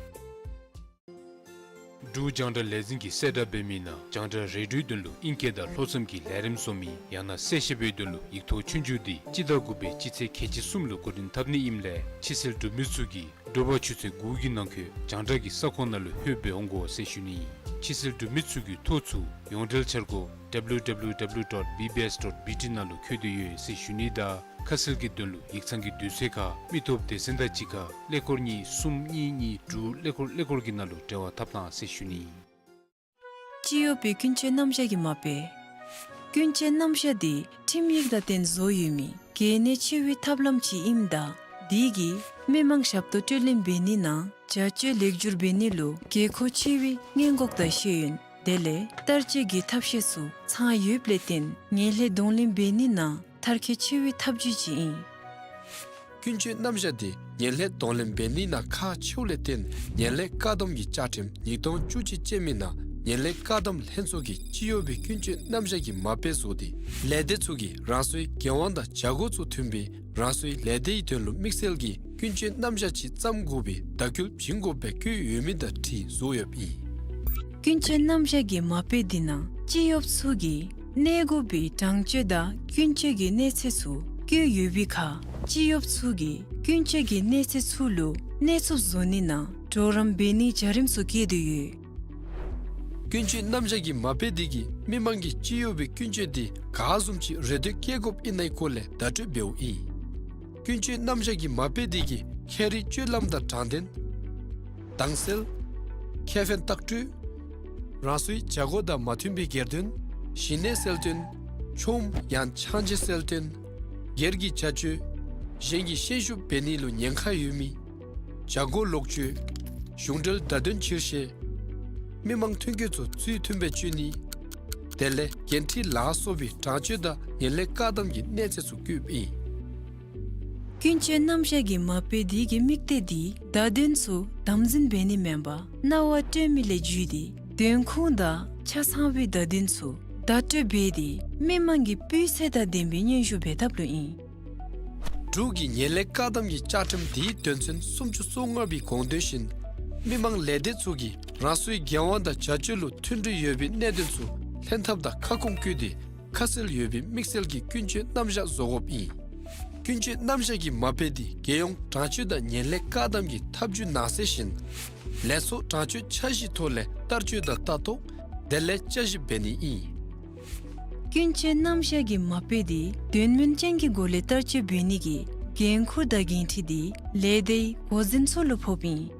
འབྲུག་རྒྱང་བསྒྲགས་ལས་འཛིན་གྱིས་གསལ་བསྒྲགས་འབད་མི་ནང་རྒྱང་བསྒྲགས་རེ་ཌིའོའི་དོན་ལུ་ཨིང་སྐད་དང་ལྷོ་མཚམས་ཀྱི་ལས་རིམ་བཟོ་མི་ཡང་ན་གསལ་བཤད་པའི་དོན་ལུ་ཡིག་ཐོག་ཆོས་རྒྱུགས་འདི་སྤྱི་ཟླ་དགུ་པའི་སྤྱི་ཚེས་ཁལ་གཅིག་གསུམ་ལུ་འགོ་འདྲེན་འཐབ་ནི་ཨིནམ་ལས་ཕྱི་སེལ་གྲུབ་མི་ཚུ་གིས་དྲོ་པ་ཆུ་ཚོད་དགུ་གི་ནང་འཁོད་རྒྱང་བསྒྲགས་ཀྱི་ས་ཁོངས་ནང་ལུ་ལྷོད་སྦེ་འོང་དགོ་ཟེར་ཞུ་ནི། ཕྱི་སེལ་གྲུབ་མི་ཚུ་གི་ཐོ་ཚུ་ཡོངས་འབྲེལ་འཆར་སྒོ་W W W dot B B S dot B T ནང་ལུ་འཁོད་དེ་ཡོད་ཟེར་ཞུ་ནི་དང་ཁ་གསལ་གྱི་དོན་ལུ་ཡིག་ཚང་གི་དུས་ཚོད་ཁར་མི་སྟོབས་སྡེ་ཚན་དང་གཅིག་ཁར་ཀླད་ཀོར་གཉིས་གསུམ་གཉིས་གཉིས་དྲུག་ཀླད་ཀོར་ཀླད་ཀོར་གྱི་ནང་ལུ་འབྲེལ་བ་འཐབ་གནང་ཟེར་ཞུ་ནི། སྤྱི་ཡོངས་པའི་ཀུན་སྤྱོད་རྣམ་གཞག་གི་མ་དཔེ། ཀུན་སྤྱོད་རྣམ་གཞག་འདི་ཁྲིམས་ཡིག་དང་བསྟུན་བཟོ་ཡོད་མི་གལ་གནད་ཆེ་བའི་ཐབས་ལམ་ཅིག་ཨིནམ་ད་འདི་གིས་མི་མང་ཞབས་ཏོག་སྤྲོད་ལེན་འབད་ནི་ནང་བྱ་སྤྱོད་ལེགས་བསྒྱུར་འབད་ནི་ལུ་དགོས་མཁོ་ཆེ་བའི་སྔོན་འགོག་དང་ཤེས་ཡོན་དེ་ལས་བསྟར་སྤྱོད་ཀྱི་ཐབས་ཤེས་ཚུ་ཚང་ཡོདཔ་ལས་བརྟེན་ངན་ལྷད་གདོང་ལེན་འབད་ནི་ནང་མཐར་འཁྱོལ་ཆེ་བའི་ཐབས་བྱུས་ཅིག་ཨིན། ཀུན་སྤྱོད་རྣམ་གཞག་འདི་ངན་ལྷད་གདོང་ལེན་འབད་ནི་ནང་ཁག་ཆེཝ་ལས་བརྟེན་ངན་ལྷད་བཀག་སྡོམ་གྱི་བཅའ་ཁྲིམས་ཉིས་སྟོང་བཅུ་གཅིག་ཅན་མའི་ནང་ངན་ལྷད་བཀག་སྡོམ་ལྷན་ཚོགས་ཀྱིས་སྤྱི་ཡོངས་པའི་ཀུན་སྤྱོད་རྣམ་གཞག་གི་མ་དཔེ་བཟོ་སྟེ་ལས་སྡེ་ཚུ་གིས་རང་སོའི་འགན་དབང་དང་བྱ་སྒོ་ཚུ་མཐུན་པའི་རང་སོའི་ལས་སྡེའི་དོན་ལུ་དམིགས་བསལ་གྱི་ཀུན་སྤྱོད་རྣམ་གཞག་ཅིག་བརྩམ་དགོ་པའི་བརྡ་སྐུལ་བྱིན་དགོཔ་སྦེ་བཀོད་ཡོད་མི་དང་འཁྲིལ་བཟོ་ཡོདཔ་ཨིན། ཀུན་སྤྱོད་རྣམ་གཞག་གི་མ་དཔེ་འདི་ནང་སྤྱི་གཡོགཔ་ཚུ་གིས་གནས་དགོ་པའི་དྲང་སྤྱོད་དང་ཀུན་སྤྱོད་ཀྱི་གནས་ཚད་ཚུ་བཀོད་ཡོད་པའི་ཁར་སྤྱི་གཡོགཔ་ཚུ་གིས་ཀུན་སྤྱོད་ཀྱི་གནས་ཚད་ཚུ་ལུ་གནས་ཚུགསཔ་བཟོ་ནི་ནང་གྲོགས་རམ་འབད་ནིའི་བྱ་རིམ་ཚུ་བཀོད་དེ་ཡོད། ཀུན་སྤྱོད་རྣམ་གཞག་གི་མ་དཔེ་འདི་གིས་མི་མང་གིས་སྤྱི་གཡོག་པའི་ཀུན་སྤྱོད་འདི་ག་བཟུམ་ཅིག་རེ་འདོད་བསྐྱེད་དགོཔ་ཨིན་ནའི་སྐོར་ལས་བརྡ་སྤྲོད་འབདཝ་ཨིན། ཀུན་སྤྱོད་རྣམ་གཞག་གི་མ་དཔེ་འདི་གིས་ཁྱད་རིག་སྤྱོད་ལམ་དང་དྲང་བདེན། དྭངས་གསལ། ཁེ་ཕན་ལྟག་སྤྲོད། རང་སོའི་བྱ་སྒོ་དང་མ་མཐུན་པའི་སྒེར་དོན། ཞི་གནས་གསལ་སྟོན། ཆོམ་ཡང་ཆང་ཆེ་གསལ་སྟོན། སྒེར་གྱི་བྱ་སྤྱོད། གཞན་གྱི་ཤན་ཤུགས་འབད་ནི་ལུ་ཉེན་ཁ་ཡོད་མི། བྱ་སྒོ་ལོག་སྤྱོད། གཞུང་འབྲེལ་བརྡ་དོན་ཕྱིར་བཤད། མི་མང་ཐོན་སྐྱེད་ཚུ་ཚུལ་མཐུན་སྦེ་སྤྱོད་ནི། དེ་ལས་འགན་འཁྲི་ལ་སོགས་པའི་དྲང་སྤྱོད་དང་ངན་ལྷད་བཀག་སྡོམ་གྱི་གནས་ཚད་ཚུ་བཀོདཔ་ཨིན། ཀུན་སྤྱོད་རྣམ་གཞག་གི་མ་དཔེ་འདི་གི་དམིགས་གཏད་འདི་བརྡ་དོན་ཚུ་དམ་འཛིན་འབད་ནི་མེན་པར་སྣང་བ་སྤྲོད་མི་ལས་བརྒྱུད་དེ་དོན་ཁུངས་དང་ཆ་ཚང་བའི་བརྡ་དོན་ཚུ་བརྡ་སྤྲོད་འབད་དེ་མི་མང་གི་སྤུས་ཚད་དང་ལྡན་པའི་སྙན་ཞུ་འབད་ཐབས་ལུ་ཨིན། འབྲུག་གི་ངན་ལྷད་བཀག་སྡོམ་གྱི་བཅའ་ཁྲིམས་འདིའི་དོན་ཚན་སུམ་ཅུ་སོ་ལྔ་པའི་དགོངས་དོན་བཞིན་མི་མང་ལས་སྡེ་ཚུ་གིས་རང་སོའི་འགན་དབང་དང་བྱ་སྤྱོད་ལུ་མཐུན་སྒྲིལ་ཡོད་པའི་གནད་དོན་ཚུ་ལྷན་ཐབས་དང་ཁ་སྐོང་བཀོད་དེ་ཁ་གསལ་ཡོད་པའི་དམིགས་བསལ་གྱི་ཀུན་སྤྱོད་རྣམ་གཞག་བཟོ་དགོཔ་ཨིན། ཀུན་སྤྱོད་རྣམ་གཞག་གི་མ་དཔེ་འདི་རྒྱལ་ཡོངས་དྲང་སྤྱོད་དང་ངན་ལྷད་བཀག་སྡོམ་གྱི་ཐབས་བྱུས་ནང་གསེས་བཞིན་ལས་ཚོགས་དྲང་སྤྱོད་འཆར་གཞིའི་ཐོག་ལས་བསྟར་སྤྱོད་དང་ལྟ་རྟོག་དེ་ལས་བསྐྱར་ཞིབ་འབད་ནི་ཨིན། ཀུན་སྤྱོད་རྣམ་གཞག་གི་མ་དཔེ་འདི་དོན་སྨིན་ཅན་གྱི་སྒོ་ལས་བསྟར་སྤྱོད་འབད་ནི་གི་འགན་ཁུར་དང་འགན་འཁྲི་འདི་ལས་སྡེའི་འགོ་འཛིན་ཚུ་ལུ་ཕོགཔ་ཨིན།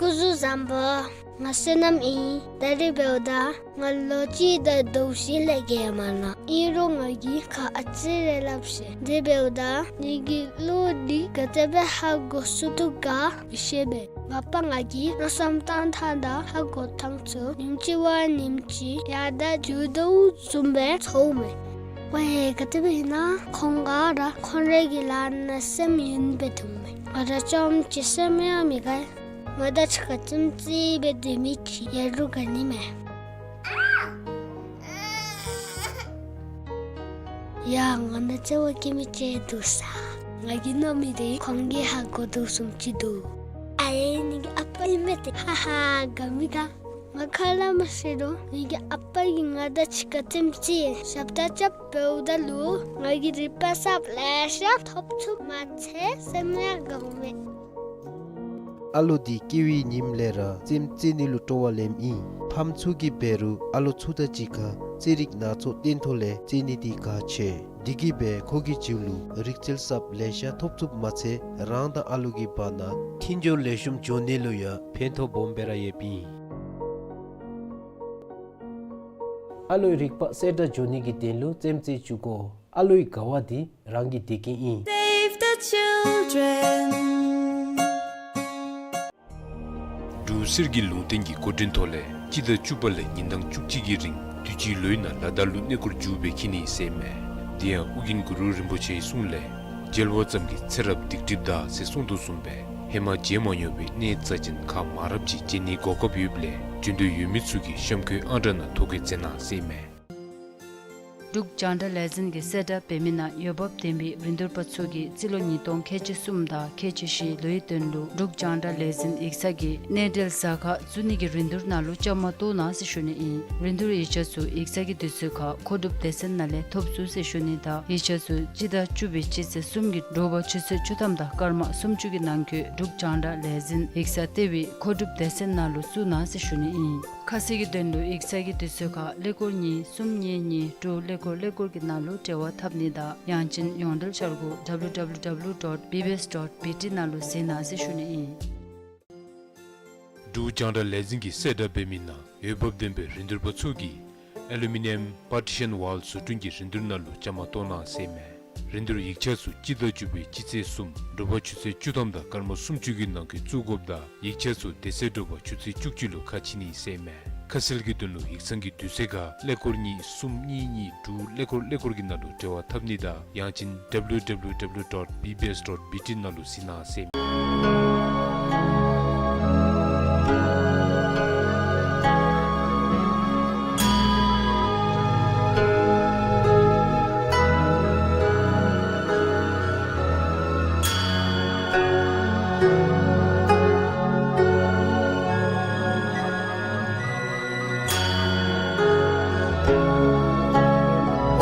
སྐུ་གཟུགས་བཟང་པོ། ང་བསོད་ནམས་ཨིན། ད་རིས་འབདཝ་ད་ང་ལོ་གཅིག་དང་ཟླཝ་བཞི་ལས་བརྒལ་མ་ནུག། ཨིན་རུང་ང་གིས་ཁ་ཨ་ཙི་རེ་སླབ་ཤེས། དེ་འབདཝ་ད་ངེ་གི་གླུ་འདི་ག་དེ་སྦེ་ཧ་གོ་ཚུགས་དོ་ག་མི་ཤེས་པས། ང་པ་ང་གིས་མནོ་བསམ་བཏང་ཐངས་དང་ཧ་གོ་ཐངས་ཚུ་ཉིནམ་གཅིག་བ་ཉིནམ་གཅིག་ཡར་དྲག་འགྱོ་དོ་བཟུམ་སྦེ་ཚོརཝ་མས། ཝའེ་ག་དེ་སྦེ་ཨིན་ན་ཁོང་ག་ར་ཁོང་རའི་གི་ལཱ་ནང་སེམས་ཡེངས་སྦེ་འདུག་མས། ང་ར་བཅོམ་ཅིག་སེམས་ཡང་མི་དགའ། ང་དང་གཅིག་ཁར་ཙིམ་ཙི་སྦེ་སྡོད་མི་ཅིག་ཡོད་རུང་ག་ནི་མས། ཡ་ང་ནཱ་བརྩེ་བ་བསྐྱེད་མི་ཅིག་འདུག་ས། ང་གིས་མནོ་མི་དེ་ཁོང་གིས་ཧ་གོ་དོ་བཟུམ་ཅིག་འདུག། ཨའེ་ངེ་གི་ཨ་པ་ཨིན་མས་ཏེ། ཧ་ཧ་དགའ་མི་དགའ། ང་ཁ་སླབ་མ་ཤེས་རུང་ངེ་གི་ཨ་པ་གིས་ང་དང་གཅིག་ཁར་ཙིམ་ཙི་ཞབས་ཏོག་རྐྱབ་འབདཝ་ད་ལུ་ང་གིས་རིག་པ་གསརཔ་ལེ་ཤ་ཐོབ་ཚུགསཔ་མ་ཚད་སེམས་ཡང་དགའཝ་མས། ཨ་ལོ་འདི་སྐྱེ་བའི་ཉིནམ་ལས་ར་ཙིམ་ཙི་ནི་ལུ་སྤྲོ་བ་ལེནམ་ཨིན། ཕམ་ཚུ་གིས་འབད་རུང་ཨ་ལོ་ཚུ་དང་གཅིག་ཁར་ཙི་རིག་སྣ་ཚོགས་སྟོན་ཐོག་ལས་ཙི་ནི་འདི་ག་ཆེ། དེ་གིས་འབད་ཁོ་གི་རྒྱུད་ལུ་རིག་རྩལ་གསརཔ་ལེ་ཤ་ཐོབ་ཚུགསཔ་མ་ཚད་རང་དང་ཨ་ལོ་གི་བར་ན་མཐུན་སྦྱོར་ལེགས་ཤོམ་འགྱོ་ནི་ལུ་ཡང་ཕན་ཐོགས་སྦོམ་སྦེ་ར་ཡོདཔ་ཨིན། ཨ་ལོའི་རིག་པ་གསལ་དྲགས་འགྱོ་ནི་གི་དོན་ལུ་ཙིམ་ཙི་བཙུགས་དགོ། ཨ་ལོའི་དགའ་བ་འདི་རང་གི་བདེ་སྐྱིད་ཨིན། Save the children. འབྲུག་གསེར་གྱི་ལུང་བསྟན་གྱི་བཀོད་དྲིན་ཐོག་ལས་སྤྱི་ཟླ་བཅུ་པ་ལས་ཉིན་གྲངས་བཅུ་གཅིག་གི་རིང་དུས་ཅི་ལོའི་ནང་ལ་དྭགས་ལུ་གནས་སྐོར་མཇུག་སྦེ་འཁྱིད་ནི་ཟེར་མས། དེ་ཡང་ཨོ་རྒྱན་གུ་རུ་རིན་པོ་ཆེའི་གསུང་ལས་མཇལ་བ་ཙམ་གྱིས་ཚེ་རབས་སྡིག་སྒྲིབ་དག་ཟེར་གསུངས་དོ་བཟུམ་སྦེ་ཧེ་མ་མཇལ་མ་མྱོང་བའི་གནས་རྩ་ཅན་ཁག་མང་རབས་ཅིག་མཇལ་ནིའི་གོ་སྐབས་ཡོདཔ་ལས་འབྱོན་འདོད་ཡོད་མི་ཚུ་གིས་གཤམ་འཁོད་ཨང་གྲངས་ནང་ཐོ་བཀོད་མཛད་གནང་ཟེར་མས། འབྲུག་རྒྱང་བསྒྲགས་ལས་འཛིན་གྱིས་གསལ་བསྒྲགས་འབད་མི་ནང་འོས་འབབ་ལྡན་པའི་རིན་བསྡུར་པ་ཚུ་གིས་རྩིས་ལོ་ཉིས་སྟོང་ཁལ་གཅིག་གསུམ་དང་ཁལ་གཅིག་བཞི་ལོའི་དོན་ལུ་འབྲུག་རྒྱང་བསྒྲགས་ལས་འཛིན་ཡིག་ཚང་གི་གནས་འབྲེལ་ཟ་ཁང་བཙུགས་ནི་གི་རིན་བསྡུར་ནང་ལུ་བཅའ་མར་གཏོགས་གནང་ཟེར་ཞུ་ནི་ཨིན། རིན་བསྡུར་ཡིག་ཆ་ཚུ་ཡིག་ཚང་གི་དུས་ཚོད་ཁར་མཁོ་སྒྲུབ་སྡེ་ཚན་ནང་ལས་ཐོབ་ཚུགས་ཟེར་ཞུ་ནི་དང་ཡིག་ཆ་ཚུ་སྤྱི་ཟླ་བཅུ་པའི་སྤྱི་ཚེས་གསུམ་གྱི་དྲོ་པ་ཆུ་ཚོད་བཅུ་ཐམ་དང་སྐར་མ་སུམ་ཅུ་གི་ནང་འཁོད་འབྲུག་རྒྱང་བསྒྲགས་ལས་འཛིན་ཡིག་ཚང་ལྟེ་བའི་མཁོ་སྒྲུབ་སྡེ་ཚན་ནང་ལུ་བཙུགས་གནང་ཟེར་ཞུ་ནི་ཨིན། ཁ་གསལ་གྱི་དོན་ལུ་ཡིག་ཚང་གི་དུས་ཚོད་ཁར་ཀླད་ཀོར་གཉིས་གསུམ་གཉིས་གཉིས་དྲུག་ཀླད་ཀོར་ཀླད་ཀོར་གྱི་ནང་ལུ་འབྲེལ་བ་འཐབ་ནི་དང་ཡང་ཅིན་ཡོངས་འབྲེལ་འཆར་སྒོ་W W W dot B B S dot B T ནང་ལུ་གཟིགས་གནང་ཟེར་ཞུ་ནི་ཨིན། འབྲུག་རྒྱང་བསྒྲགས་ལས་འཛིན་གྱིས་གསལ་བསྒྲགས་འབད་མི་ནང་འོས་འབབ་ལྡན་པའི་རིན་བསྡུར་པ་ཚུ་གིས་ཨེ་ལུ་མི་ནི་ཡམ་པར་ཊི་ཤཱན་ཝཱལ་བཟོ་སྐྲུན་གྱི་རིན་བསྡུར་ནང་ལུ་བཅའ་མར་གཏོགས་གནང་ཟེར་མས། རིན་བསྡུར་ཡིག་ཆ་ཚུ་སྤྱི་ཟླ་བཅུ་པའི་སྤྱི་ཚེས་གསུམ་དྲོ་པ་ཆུ་ཚོད་བཅུ་ཐམ་དང་སྐར་མ་སུམ་ཅུ་གི་ནང་འཁོད་བཙུགས་དགོཔ་དང་ཡིག་ཆ་ཚུ་དེ་ཚེ་དྲོ་པ་ཆུ་ཚོད་བཅུ་གཅིག་ལུ་ཁ་ཕྱེ་ནི་ཟེར་མས། ཁ་གསལ་གྱི་དོན་ལུ་ཡིག་ཚང་གི་དུས་ཚོད་ཁར་ཀླད་ཀོར་གཉིས་གསུམ་གཉིས་གཉིས་དྲུག་ཀླད་ཀོར་ཀླད་ཀོར་གྱི་ནང་ལུ་འབྲེལ་བ་འཐབ་ནི་དང་ཡང་ཅིན་W W W dot B B S dot B T ནང་ལུ་གཟིགས་གནང་ཟེར་མས།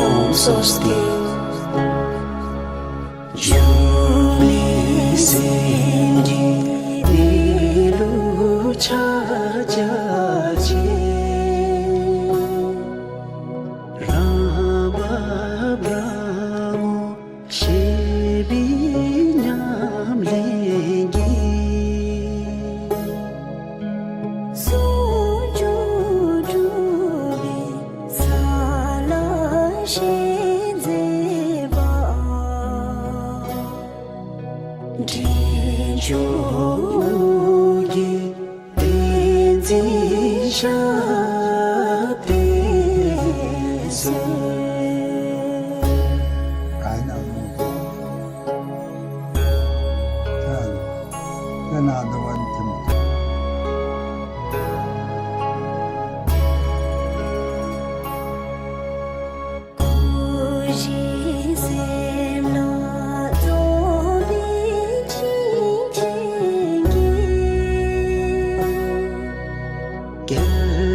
ཨོཾ་སྭ་སྟི། འབྱུང་གནས་སེམས་ཀྱི་གནས་ལུགས་ཕྱག་རྒྱ་ཆེ། རང་བབས་རང་ངོ་ཤེས་པའི་ཉམས་ལེན་གྱིས། ཟུང་འཇུག་གྲུབ་པའི་ས་ལ་ཞེན་མཛད་པ། འདྲེན་མཆོག་གི་བསྟན་འཛིན་ཞབས་པད་སྲས། སྐུ་བཞི་སེམས་ལ་རྫོགས་པའི་ཆིངས་ཅན་གྱི། རྒྱལ་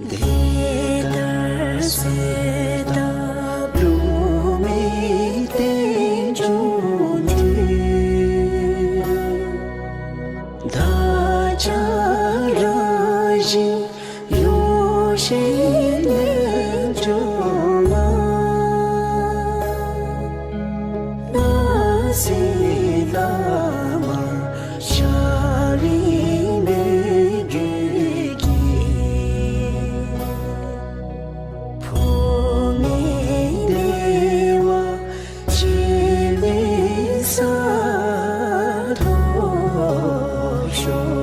དེ་ལྟར་གསལ་བཏབ་འབྲུག་མི་རྟེན་འབྱུང་འདི། བདག་ཅག་རང་བཞིན་ཡོངས་ཤེས་རྣལ་འབྱོར་མ། སྣང་སྲིད་ལ་མ་ཤར་རིང་མོས་གུས་ཀྱིས། འཕོ་མེད་བདེ་བ་སྤྱན་ལ་གསལ་ཐོབ་ཤོག།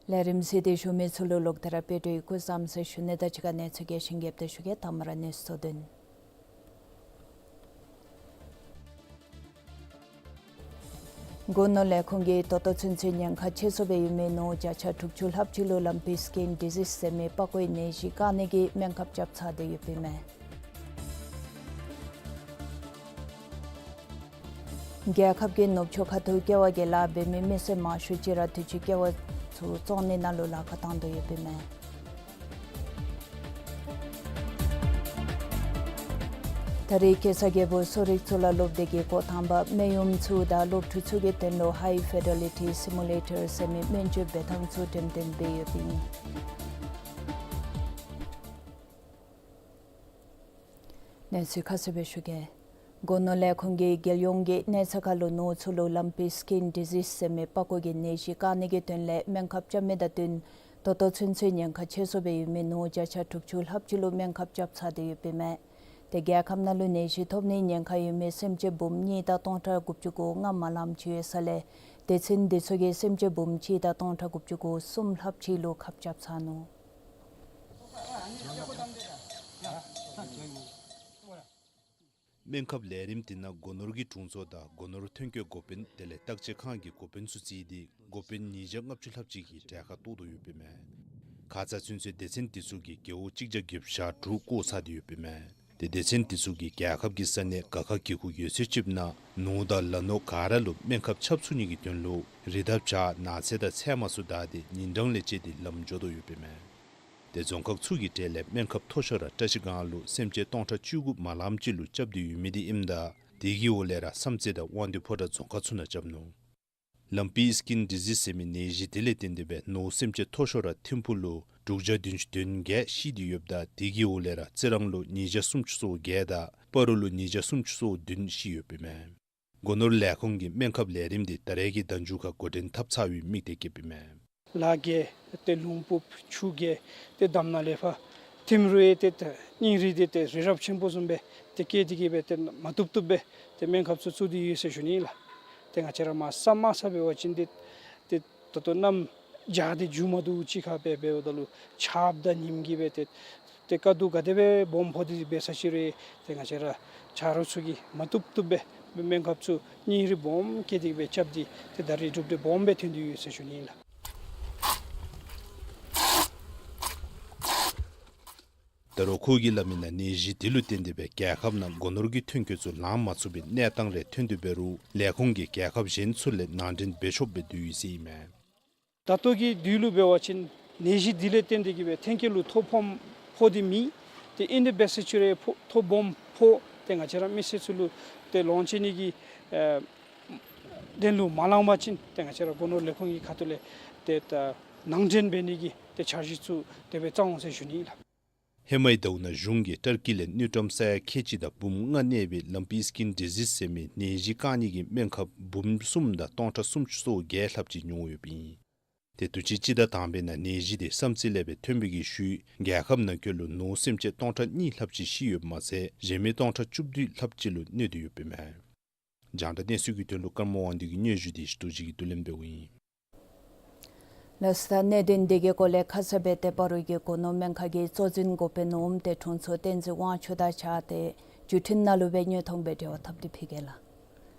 ལས་རིམ་གཟིགས་ཏེ་བཞུགས་མི་ཚུ་ལུ་ལོག་སྟེ་ར་དཔལ་སྒྲོན་གྱིས་སྐུ་གཟུགས་བཟང་ཟེར་ཞུ་ནི་དང་གཅིག་ཁར་གནས་ཚུལ་རྒྱས་ཤིང་རྒྱསཔ་སྦེ་ཞུ་གེ། དང་པ་ར་གནས་ཚུལ་བསྡུ་ནི། སྒོ་ནོར་ལས་ཁུངས་ཀྱིས་ད་ལྟོ་ཚུན་ཚོད་ཉེན་ཁ་ཆེ་ཤོས་སྦེ་ཡོད་མི་ནོར་བརྒྱ་ཆ་དྲུག་ཅུ་ལྷགཔ་ཅིག་ལུ་ལམ་པི་སི་ཀིན་ཌི་ཟིསི་ཟེར་མི་པགས་ཀོའི་ནད་གཞི་བཀག་ནི་གི་སྨན་ཁབ་རྐྱབ་ཚར་ཏེ་ཡོདཔ་ཨིན་མས། རྒྱལ་ཁབ་ཀྱིས་ནུབ་ཕྱོགས་ཁ་ཐུག་ཀེ་བ་གི་ལཱ་འབད་མི་མི་སེར་མང་ཤོས་ཅིག་ར་དུས་ཅི་ཀེ་བ་ཚུ་བཙོང་ནི་ནང་ལུ་ལཱ་ཁག་བཏང་དོ་ཡོདཔ་ཨིན་མས། ད་རེས་གེ་སར་རྒྱལ་པོ་གསོ་རིག་གཙུག་ལག་སློབ་སྡེ་གི་འགོ་དང་པ་སྨན་གཡོགམ་ཚུ་དང་སློབ་ཕྲུག་ཚུ་གི་དོན་ལུ་ཧའི་ཕི་ཌེ་ལི་ཊི་སི་མུ་ལེ་ཊར་ཟེར་མི་སྨན་བཅོས་འབད་ཐངས་ཚུ་འགྲེམས་སྟོན་འབད་ཡོདཔ་ཨིན། གནས་ཚུལ་ཁ་གསལ་སྦེ་ཞུ་གེ། སྒོ་ནོར་ལས་ཁུངས་ཀྱིས་རྒྱལ་ཡོངས་ཀྱི་གནས་ཚད་ཁར་ལུ་ནོར་ཚུ་ལུ་ལམ་པི་སི་ཀིན་ཌི་ཟིསི་ཟེར་མི་པགས་ཀོ་གི་ནད་གཞི་བཀག་ནི་གི་དོན་ལས་སྨན་ཁབ་རྐྱབ་མི་དང་བསྟུན་ད་ལྟོ་ཚུན་ཚོད་ཉེན་ཁ་ཆེ་ཤོས་སྦེ་ཡོད་མི་ནོར་བརྒྱ་ཆ་དྲུག་ཅུ་ལྷགཔ་ཅིག་ལུ་སྨན་ཁབ་རྐྱབ་ཚར་ཏེ་ཡོདཔ་ཨིན་མས། ཏེ་རྒྱལ་ཁབ་ནང་ལུ་ནད་གཞི་ཐོབ་ནིའི་ཉེན་ཁ་ཡོད་མི་སེམས་ཅན་འབུམ་གཉིས་དང་སྟོང་ཕྲག་དགུ་བཅུ་གོ་ལྔ་མ་ལངམ་ཅིག་ཡོད་ས་ལས་སྡེ་ཚན་འདི་ཚུ་གིས་སེམས་ཅན་འབུམ་གཅིག་དང་སྟོང་ཕྲག་དགུ་བཅུ་གོ་གསུམ་ལྷགཔ་ཅིག་ལུ་ཁབ་རྐྱབ་ཚར་ནུག། སྨན་ཁབ་ལས་རིམ་འདི་ནང་སྒོ་ནོར་གྱི་དྲུང་འཚོ་དང་སྒོ་ནོར་ཐོན་སྐྱེད་འགོ་དཔོན་དེ་ལས་བརྟག་དཔྱད་ཁང་གི་འགོ་དཔོན་ཚུ་བརྩིས་ཏེ་འགོ་དཔོན་ཉིས་བརྒྱ་ལྔ་བཅུ་ལྷགཔ་ཅིག་གིས་གྲལ་ཁར་གཏོགས་དོ་ཡོདཔ་ཨིན་མས། ཁ་ཙ་ཚུན་ཚོད་སྡེ་ཚན་འདི་ཚུ་གིས་རྒེད་འོག་གཅིག་བརྒྱ་བརྒྱད་ཅུ་གྱ་དྲུག་བསྐོར་ཚར་ཏེ་ཡོདཔ་ཨིན་མས། ཏེ་སྡེ་ཚན་འདི་ཚུ་གིས་རྒྱལ་ཁབ་ཀྱི་ས་གནས་སྒར་ཁ་གི་ཁུག་ཡོད་ཚད་ཅིག་ནང་ནོར་དང་ལ་ནོར་ག་ར་ལུ་སྨན་ཁབ་ཁྱབ་ཚུགས་ནི་གི་དོན་ལུ་རི་དྭགས་བྱག་ནགས་ཚལ་དང་ཚལ་མ་ཚུ་བདའ་སྟེ་ཉིན་གྲངས་ལས་བཅད་དེ་ལམ་འགྱོ་དོ་ཡོདཔ་ཨིན་མས། ཏེ་རྫོང་ཁག་ཚུ་གི་གྲས་ལས་སྨན་ཁབ་མཐོ་ཤོས་ར་བཀྲ་ཤིས་སྒང་ལུ་སེམས་ཅན་སྟོང་ཕྲག་བཅུ་དགུ་མ་ལངམ་ཅིག་ལུ་རྐྱབ་སྟེ་ཡོད་མི་འདི་ཨིནམ་ད་དེ་གི་འོག་ལས་ར་བསམ་རྩེ་དང་དབང་འདུས་ཕོ་བྲང་རྫོང་ཁག་ཚུ་ནང་རྐྱབ་ནུག། ལམ་པི་སི་ཀིན་ཌི་ཟིསི་ཟེར་མི་ནད་གཞི་དེ་ལས་བརྟེན་ཏེ་སྦེ་ནོར་སེམས་ཅན་མཐོ་ཤོས་ར་ཐིམ་ཕུག་ལུ་དྲུག་བརྒྱ་བདུན་ཅུ་དོན་བརྒྱད་ཤི་སྟེ་ཡོདཔ་ད་དེ་གི་འོག་ལས་ར་རྩི་རང་ལུ་ཉིས་བརྒྱ་སུམ་ཅུ་སོ་བརྒྱད་དང་སྤ་རོ་ལུ་ཉིས་བརྒྱ་སུམ་ཅུ་སོ་བདུན་ཤི་ཡོདཔ་ཨིན་མས། སྒོ་ནོར་ལས་ཁུངས་ཀྱིས་སྨན་ཁབ་ལས་རིམ་འདི་ད་རེས་ཀྱི་ཟླ་མཇུག་ཁར་འགོ་འདྲེན་འཐབ་ཚར་བའི་དམིགས་གཏད་བསྐྱེདཔ་ཨིན་མས། ལ་བརྒལ་ཏེ་ལུང་ཕུབ་ཆུ་བརྒལ་ཏེ་འདམ་ནང་ལས་ཕར་ཐིམ་རུང་ཡང་ཏེ་ད་སྙིང་རུས་འདི་ཏེ་རི་རབ་ཆེན་པོ་བཟུམ་སྦེ་ཏེ་སྐྱེས་ཏེ་གི་སྦེ་ཏེ་མ་བཏུབ་བཏུབ་སྦེ་ཏེ་སྨན་ཁབ་ཚུ་བཙུགས་ཏེ་ཡོད་ཟེར་ཞུ་ནི་ལགས། ཏེ་ང་བཅས་ར་མ་ས་མ་ས་འབད་བ་ཅིན་ཏེ་ཏེ་ད་ལྟོ་གནམ་བྱཱར་ཏེ་མཇུག་མ་བསྡུ་ཅིག་ཁར་སྦེ་འབདཝ་ད་ལུ་ཆརཔ་དང་ཉིམ་གྱིས་སྦེ་ཏེ་ཏེ་དཀའ་སྡུག་ག་དེ་སྦེ་སྦོམ་ཕོག་སྟེ་འབད་ས་ཅིག་རུང་ཏེ་ང་བཅས་ར་ཆ་རོགས་ཚུ་གིས་མ་བཏུབ་བཏུབ་སྦེ་སྨན་ཁབ་ཚུ་སྙིང་རུས་སྦོམ་བསྐྱེད་དེ་གི་སྦེ་རྐྱབ་སྟེ་ཏེ་ད་རེས་གྲུབ་འབྲས་སྦོམ་སྦེ་ཐོན་ཏེ་ཡོད་ཟེར་ཞུ་ནི་ལགས། ད་རུང་ཁོ་གིས་སླབ་མི་ནང་ནད་གཞི་དེ་ལུ་བརྟེན་ཏེ་སྦེ་རྒྱལ་ཁབ་ནང་སྒོ་ནོར་གྱི་ཐོན་སྐྱེད་ཚུ་ལང་མ་ཚུགས་པའི་གནས་སྟངས་རེ་ཐོན་ཏེ་འབད་རུང་ལས་ཁུངས་ཀྱིས་རྒྱལ་ཁབ་གཞན་ཚུ་ལས་ནང་འདྲེན་འབད་ཆོགཔ་སྦེ་བསྡུ་ཡི་ཟེར་ཨིན་མས། ད་ལྟོ་གི་དུས་ལུ་འབད་བ་ཅིན་ནད་གཞི་འདི་ལས་བརྟེན་ཏེ་གི་སྦེ་ཐོན་སྐྱེད་ལུ་ཐོ་ཕོག་ཕོག་སྟེ་མེད། ཏེ་ཨིན་ཏེ་འབད་ས་ཅིག་རུང་ཕོག་ཐོ་སྦོམ་ཕོག་ཏེ་ང་བཅས་ར་མི་སེར་ཚུ་ལུ་ཏེ་ལོངས་སྤྱོད་ནི་གི་ཨེ་དོན་ལུ་མ་ལང་པ་ཅིན་ཏེ་ང་བཅས་ར་སྒོ་ནོར་ལས་ཁུངས་ཀྱི་ཁ་ཐུག་ལས་ཏེ་ད་ནང་འདྲེན་འབད་ནི་གི་ཏེ་འཆར་གཞི་ཚུ་དེ་སྦེ་བརྩམ་འོང་ཟེར་ཞུ་ནི་ལགས། ཧེ་མའི་ཟླཝ་ནང་གཞུང་གིས་ཏར་ཀི་ལས་དངུལ་ཀྲམ་ས་ཡ་ཁལ་གཅིག་དང་འབུམ་ལྔ་གནས་པའི་ལམ་པི་སི་ཀིན་ཌི་ཟིསི་ཟེར་མི་ནད་གཞི་བཀག་ནིའི་སྨན་ཁབ་འབུམ་གསུམ་དང་སྟོང་ཕྲག་སུམ་ཅུ་སོ་བརྒྱད་ལྷགཔ་ཅིག་ཉོ་ཡོདཔ་ཨིན། ཏེ་དུས་ཅི་སྤྱི་ཟླ་དང་པའི་ནང་ནད་གཞི་དེ་བསམ་རྩེ་ལས་སྦེ་ཐོན་པའི་ཤུལ་རྒྱལ་ཁབ་ནང་འཁོད་ལུ་ནོར་སེམས་ཅན་སྟོང་ཕྲག་གཉིས་ལྷགཔ་ཅིག་ཤི་ཡོདཔ་མ་ཚད་གཞན་མི་སྟོང་ཕྲག་བཅུ་བདུན་ལྷགཔ་ཅིག་ལུ་གནོད་དེ་ཡོདཔ་ཨིན་མས། རྒྱང་བསྒྲགས་གནས་ཚུལ་གྱི་དོན་ལུ་ཀརྨ་དབང་འདུས་ཀྱི་སྙན་ཞུ་དེ་ཞུ་དོ་ཅིག་གིས་བསྡུ་ལེན་འབདཝ་ཨིན། ལགས་སོ། ད་གནད་དོན་དེ་གི་སྐོར་ལས་ཁ་གསལ་སྦེ་ཏེ་སྤ་རོ་གི་སྒོ་ནོར་སྨན་ཁང་གི་གཙོ་འཛིན་འགོ་དཔོན་ནོར་བུམ་སྡེ་དྲུང་འཚོ་བསྟན་འཛིན་དབང་ཕྱུག་དང་གཅིག་ཁར་ཏེ་བརྒྱུད་འཕྲིན་ནང་ལུ་སྦེ་བརྙན་ཐུང་སྦེ་འབྲེལ་བ་འཐབ་སྟེ་ཕུལ་གེ་ལགས།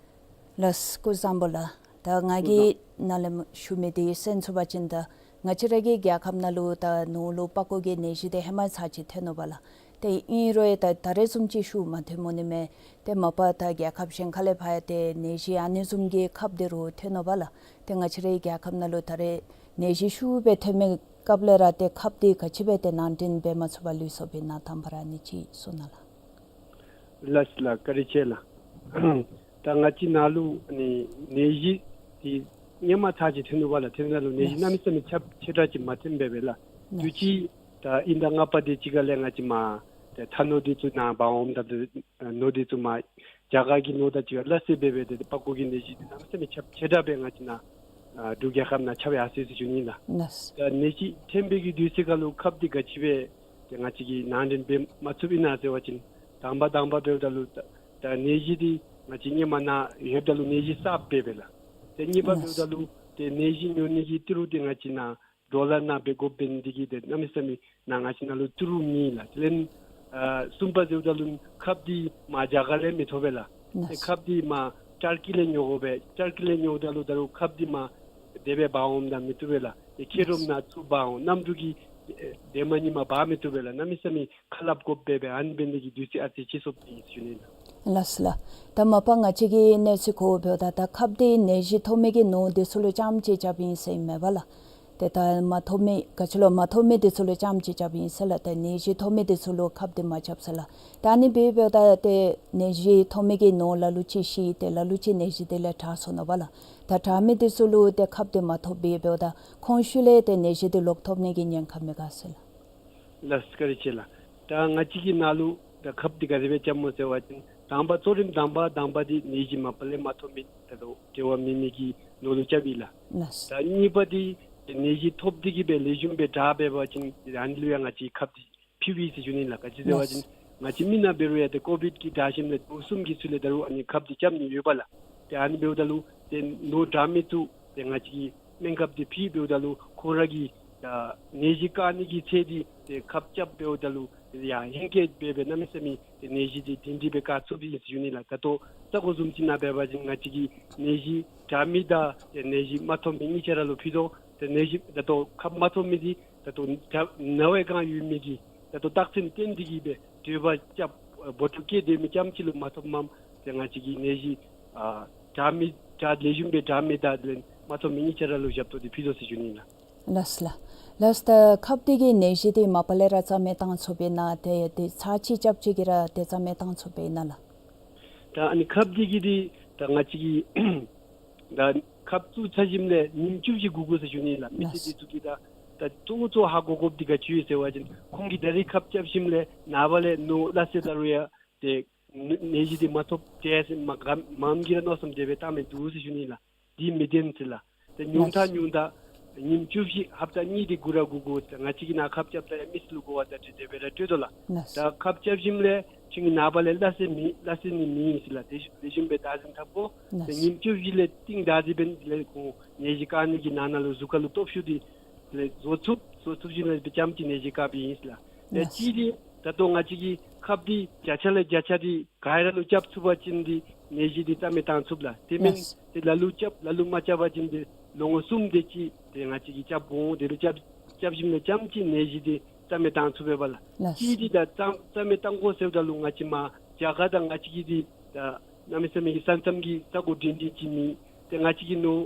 ལགས་སོ། སྐུ་གཟུགས་བཟང་པོ་ལགས། ད་ང་གིས་ནཱ་ལས་ཞུ་མི་དེ་གསན་ཚུགས་པ་ཅིན་ད་ང་བཅས་ར་གི་རྒྱལ་ཁབ་ནང་ལུ་ད་ནོར་ལུ་པགས་ཀོ་གི་ནད་གཞི་དེ་ཧེ་མ་ཚར་ཅིག་ཐོན་ནུག་པ་ལགས། ཏེ་ཨིན་རུང་ཡང་ད་ད་རེས་བཟུམ་ཅིག་ཤུགས་མ་ཐོན་མནོཝ་མས། ཏེ་མ་པ་ད་རྒྱལ་ཁབ་གཞན་ཁ་ལས་ཕར་ཡང་ཏེ་ནད་གཞི་ཨ་ནི་བཟུམ་གྱི་ཁབ་དེ་རུང་ཐོན་ནུག་པ་ལགས། ཏེ་ང་བཅས་རའི་རྒྱལ་ཁབ་ནང་ལུ་ད་རེས་ནད་གཞི་ཤུགས་སྦེ་ཐོན་མི་སྐབས་ལས་ར་ཏེ་ཁབ་དེ་ག་ཅི་སྦེ་ཏེ་ནང་འདྲེན་འབད་མ་ཚུགས་པར་ལུས་སོཔ་ཨིན་ན། དང་པ་ར་ཨ་ནི་ཅིག་གསུང་གནང་ལགས། ལགས་ལགས། བཀའ་དྲིན་ཆེ་ལགས། ད་ང་བཅས་ནཱ་ལུ་ནི་ནད་གཞི་དེ་ཧེ་མ་ཚར་ཅིག་ཐོན་ནུག་པ་ལགས། ཐོན་ནུག་ལགས། ནད་གཞི་གནམ་མེད་ས་མེད་ཁྱབ་ཆེ་དྲགས་ཅིག་མ་ཐོན་པས་པས་ལགས། ལགས། དུས་ཅི་ད་དབྱིན་ཟླ་ལྔ་པ་དེ་ཅིག་ཁ་ལས་ང་བཅས་མར་ད་ཐ་ནོར་དེ་ཚུ་ནཱ་འབག་འོངམ་ད་ནོར་དེ་ཚུ་མར་རྒྱ་གར་གྱི་ནོར་དང་གཅིག་ཁར་སླ་བསྲེ་འབད་འབད་དེ་པགས་ཀོ་གི་ནད་གཞི་དེ་གནམ་མེད་ས་མེད་ཁྱབ་ཆེ་དྲགས་སྦེ་ང་བཅས་ནཱ་ཨ་འབྲུག་རྒྱལ་ཁབ་ནང་ཁྱབ་ཡར་སོ་ཡི་ཟེར་ཞུ་ནི་ལགས། ལགས། ད་ནད་གཞི་ཐོན་པའི་གི་དུས་ཚོད་ཁར་ལུ་ཁབ་དེ་ག་ཅི་སྦེ་ཏེ་ང་བཅས་ཀྱིས་ནང་འདྲེན་འབད་མ་ཚུགསཔ་ཨིན་ན་ཟེར་བ་ཅིན་དང་པ་དང་པ་འབདཝ་ད་ལུ་ད་ད་ནད་གཞི་དེ་ང་བཅས་ཧེ་མ་ནཱ་ཡོདཔ་ད་ལུ་ནད་གཞི་གསརཔ་སྦེ་འབད་ལགས། ཏེ་གཉིས་པ་ལགས། འབདཝ་ད་ལུ་ཏེ་ནད་གཞི་ཉོ་ནི་གི་ཏི་རུ་དེ་ང་བཅས་ནཱ་ཌོ་ལར་ནང་འབད་དགོཔ་འབད་ནི་དེ་གིས་ཏེ་གནམ་མེད་ས་མེད་ནཱ་ང་བཅས་ནང་ལུ་ཏི་རུ་མེད་ལགས། དེ་ལས་ཨ་གསུམ་པ་ཟེརཝ་ད་ལུ་ཁབ་དེ་མར་རྒྱ་གར་ལས་མི་ཐོབ་པས་ལགས། ཏེ་ལགས། ཁབ་དེ་མར་ཊར་ཀི་ལས་ཉོ་དགོ་པས། ཊར་ཀི་ལས་ཉོཝ་ད་ལུ་ད་རུང་ཁབ་དེ་མར་དེ་སྦེ་འབག་འོངམ་ད་མི་བཏུབ་པས་ལགས། ཏེ་ཁྱེད་རོམ་ནང་བཙུགས་འབག་འོང་། གནམ་གྲུ་གིས་ཨེ་དེ་མ་ཉིནམ་འབག་མི་བཏུབ་པས་ལགས། གནམ་མེད་ས་མེད་ཁ་སླབ་དགོཔ་སྦེ་འབད་ཨ་ནི་འབད་ནི་དེ་གིས་དུས་ཚོད་ཨ་ཙི་ཅིག་སོངམ་ཨིན་ཟེར་ཞུ་ནི་ལགས། ལགས་སོ་ལགས། ད་མ་པ་ང་བཅས་ཀྱིས་གནས་ཚུལ་གོཝ་འབདཝ་ད་ད་ཁབ་དེ་ནད་གཞི་ཐོབ་མི་གི་ནོར་དེ་ཚུ་ལུ་རྐྱངམ་ཅིག་རྐྱབ་ཨིན་ཟེར་ཨིན་མས་པ་ལགས། ཏེ་ད་མ་ཐོབ་མི་ག་ཅི་ལོ་མ་ཐོབ་མི་དེ་ཚུ་ལུ་རྐྱངམ་ཅིག་རྐྱབ་ཨིན་ཟེར་ལགས། ཏེ་ནད་གཞི་ཐོབ་མི་དེ་ཚུ་ལུ་ཁབ་དེ་མ་རྐྱབ་ཟེར་ལགས། ད་ཨ་ནི་འབདཝ་ད་ཏེ་ནད་གཞི་ཐོབ་མི་གི་ནོར་ལ་ལུ་ཅིག་ཤི་སྟེ་ལ་ལུ་ཅིག་ནད་གཞི་དེ་ལས་དྲག་སོ་ནུག་པ་ལགས། ད་དྲག་མི་དེ་ཚུ་ལུ་ཏེ་ཁབ་དེ་མ་ཐོབ་པའི་འབདཝ་ད་ཁོང་ཤུལ་ལས་ཏེ་ནད་གཞི་དེ་ལོག་ཐོབ་ནི་གི་ཉེན་ཁ་མེད་ག་ཟེར་ལགས། ལགས་སོ། བཀའ་དྲིན་ཆེ་ལགས། ད་ང་བཅས་ཀྱིས་ནཱ་ལུ་ད་ཁབ་དེ་ག་དེ་སྦེ་རྐྱབ་སྨོ་ཟེར་བ་ཅིན་དང་པ་གཙོ་རིམ་དང་པ་དང་པ་དེ་ནད་གཞི་མ་པ་ལས་མ་ཐོབ་མི་ད་ལྟོ་འབྲེལ་བ་མེད་མི་གི་ནོར་ལུ་རྐྱབ་ཨིན་ལགས། ལགས། ད་གཉིས་པ་དེ་ནད་གཞི་ཐོབ་སྟེ་གིས་སྦེ་ལེགས་ཤོམ་སྦེ་དྲག་འབད་བ་ཅིན་ཨ་ནི་ལུ་ཡང་ང་བཅས་ཁབ་དེ་ཕུལཝ་ཨིན་ཟེར་ཞུ་ནི་ལགས། ག་ཅི་ཟེར་བ་ཅིན་ལགས། ང་བཅས་མི་ནང་འབད་རུང་ཡང་ཏེ་ཀོ་བིཌ་ཀྱིས་དྲག་ཞིནམ་ལས་ཟླཝ་གསུམ་གྱི་ཚུན་ལས་ད་རུང་ཨ་ནི་ཁབ་དེ་རྐྱབ་ནི་ཡོད་པ་ལགས། ཏེ་ཨ་ནི་འབདཝ་ད་ལུ་ཏེ་ནོར་དྲག་མི་ཚུ་ཏེ་ང་བཅས་ཀྱིས་སྨན་ཁབ་དེ་ཕུལ་འབདཝ་ད་ལུ་ཁོང་ར་གི་ད་ནད་གཞི་བཀག་ནི་གི་ཚད་དེ་ཏེ་ཁབ་རྐྱབ་འབདཝ་ད་ལུ་ཡང་ཧེང་སྐལ་འབད་འབད་གནམ་མེད་ས་མེད་ཏེ་ནད་གཞི་དེ་འདི་འདི་སྦེ་བཀག་ཚུགསཔ་ཨིན་ཟེར་ཞུ་ནི་ལགས། ད་ལྟོ་ས་གོ་བཟུམ་ཅིག་ནང་འབད་བ་ཅིན་ང་བཅས་ཀྱིས་ནད་གཞི་དྲག་མི་དང་ཏེ་ནད་གཞི་མ་ཐོབ་མི་གཉིས་ཆ་ར་ལུ་ཕུལ་དོ། ཏེ་ནད་གཞི་ད་ལྟོ་ཁབ་མ་ཐོབ་མི་དེ་ད་ལྟོ་ད་ན་བའི་སྒང་ཡོད་མི་གི་ད་ལྟོ་རྟགས་མཚན་སྟོན་ཏེ་གིས་སྦེ་དྲོད་འབར་རྐྱབ་འབོ་ཐོབ་སྐྱེ་སྡོད་མི་རྐྱངམ་ཅིག་ལུ་མ་ཐོབ་མས། ཏེ་ང་བཅས་ཀྱིས་ནད་གཞི་ཨ་དྲག་མི་དྲག་ལེགས་ཤོམ་སྦེ་དྲག་མི་དང་དེ་ལས་མ་ཐོབ་མི་གཉིས་ཆ་ར་ལུ་ཞབས་ཏོག་དེ་ཕུལ་དོ་ཟེར་ཞུ་ནི་ལགས། ལགས་ལགས། ལགས། ད་ཁབ་དེ་གིས་ནད་གཞི་དེ་མ་པ་ལས་ར་རྩ་མེད་བཏང་ཚུགསཔ་ཨིན་ན་ཏེ་ཏེ་ཚར་གཅིག་རྐྱབ་ཅིག་གིས་ར་ཏེ་རྩ་མེད་བཏང་ཚུགསཔ་ཨིན་ན་ལགས། ད་ཨ་ནི་ཁབ་དེ་གིས་དེ་ད་ང་བཅས་ཀྱིས་ད་ཁབ་བཙུགས་ཚར་ཞིནམ་ལས་ཉིནམ་བཅུ་བཞི་སྒུག་དགོ་ཟེར་ཞུ་ནི་ལགས། མི་སེར་དེ་ཚུ་གིས་ད་ད་གཙོ་བོ་གཙོ་བོ་ཧ་གོ་དགོཔ་དེ་ག་ཅི་ཡོད་ཟེར་བ་ཅིན་ཁོང་གིས་ད་རིས་ཁབ་རྐྱབ་ཞིནམ་ལས་ནངས་པ་ལས་ནོར་སླ་བསྲེ་ད་རུང་ཡང་ཏེ་ནད་གཞི་དེ་མ་ཐོབ་ཏེ་ཟེར་མ་ག་མངམ་གིས་ར་མནོ་བསམ་དེ་སྦེ་བཏང་མི་འདུག་ཟེར་ཞུ་ནི་ལགས། དེ་མི་བདེན་ཟེར་ལགས། ཏེ་ཉུང་མཐའ་ལགས། ཉུང་མཐའ་ཉིནམ་བཅུ་བཞི་ཧབ་ཏ་གཉིས་དེ་སྒུག་ར་སྒུག་དགོ་ཟེར། ང་བཅས་ཀྱིས་ནཱ་ཁབ་རྐྱབ་ད་ཡང་མི་སེར་ལུ་གོ་བ་བརྡ་སྤྲོད་དེ་སྦེ་ར་སྤྲོད་དོ་ལགས། ལགས། ད་ཁབ་རྐྱབ་ཞིནམ་ལས་ཁྱོད་ཀྱིས་ནངས་པ་ལས་སླ་བསྲེ་མེད་སླ་བསྲེ་ནི་མེད་ཟེར་ལགས། དེ་ལེགས་ཤོམ་སྦེ་བདག་འཛིན་འཐབ་དགོ། ལགས། ཏེ་ཉིནམ་བཅུ་བཞི་ལས་གཏིང་བདག་འཛིན་འབད་ནི་དེ་ལས་ཁོང་ནད་གཞི་བཀག་ནི་གི་ནང་ན་ལུ་གཟུགས་ཁར་ལུ་སྟོབས་ཤུགས་དེ་ལས་བཟོ་ཚུགས་བཟོ་ཚུགས་ཞིནམ་ལས་རྐྱངམ་ཅིག་ནད་གཞི་བཀགཔ་ཨིན་ཟེར་ལགས། ཏེ་ལགས། གཅིག་དེ་ད་ལྟོ་ང་བཅས་ཀྱིས་ཁབ་དེ་བརྒྱ་ཆ་ལས་བརྒྱ་ཆ་དེ་ག་ར་ལུ་རྐྱབ་ཚུགས་པ་ཅིན་དེ་ནད་གཞི་དེ་རྩ་མེད་བཏང་ཚུགས་ལགས། དེ་མེན་ལགས། ཏེ་ལ་ལུ་རྐྱབ་ལ་ལུ་མ་རྐྱབ་པ་ཅིན་དེ་ལོ་ངོ་གསུམ་དེ་ཅིག་ཏེ་ང་བཅས་ཀྱིས་རྐྱབ་དགོ། དེ་ལུ་རྐྱབ་རྐྱབ་ཞིནམ་ལས་རྐྱངམ་ཅིག་ནད་གཞི་དེ་རྩ་མེད་བཏང་ཚུགས་པས་པ་ལགས། ལགས། གཅིག་དེ་ད་རྩ་རྩ་མེད་བཏང་དགོ་ཟེརཝ་ད་ལུ་ང་བཅས་མར་རྒྱ་གར་དང་ང་བཅས་ཀྱི་དེ་ད་གནམ་མེད་ས་མེད་ཀྱི་ས་མཚམས་ཀྱི་ས་གོ་འདྲན་འདྲ་ཅིག་མེད། ཏེ་ང་བཅས་ཀྱིས་ནོར་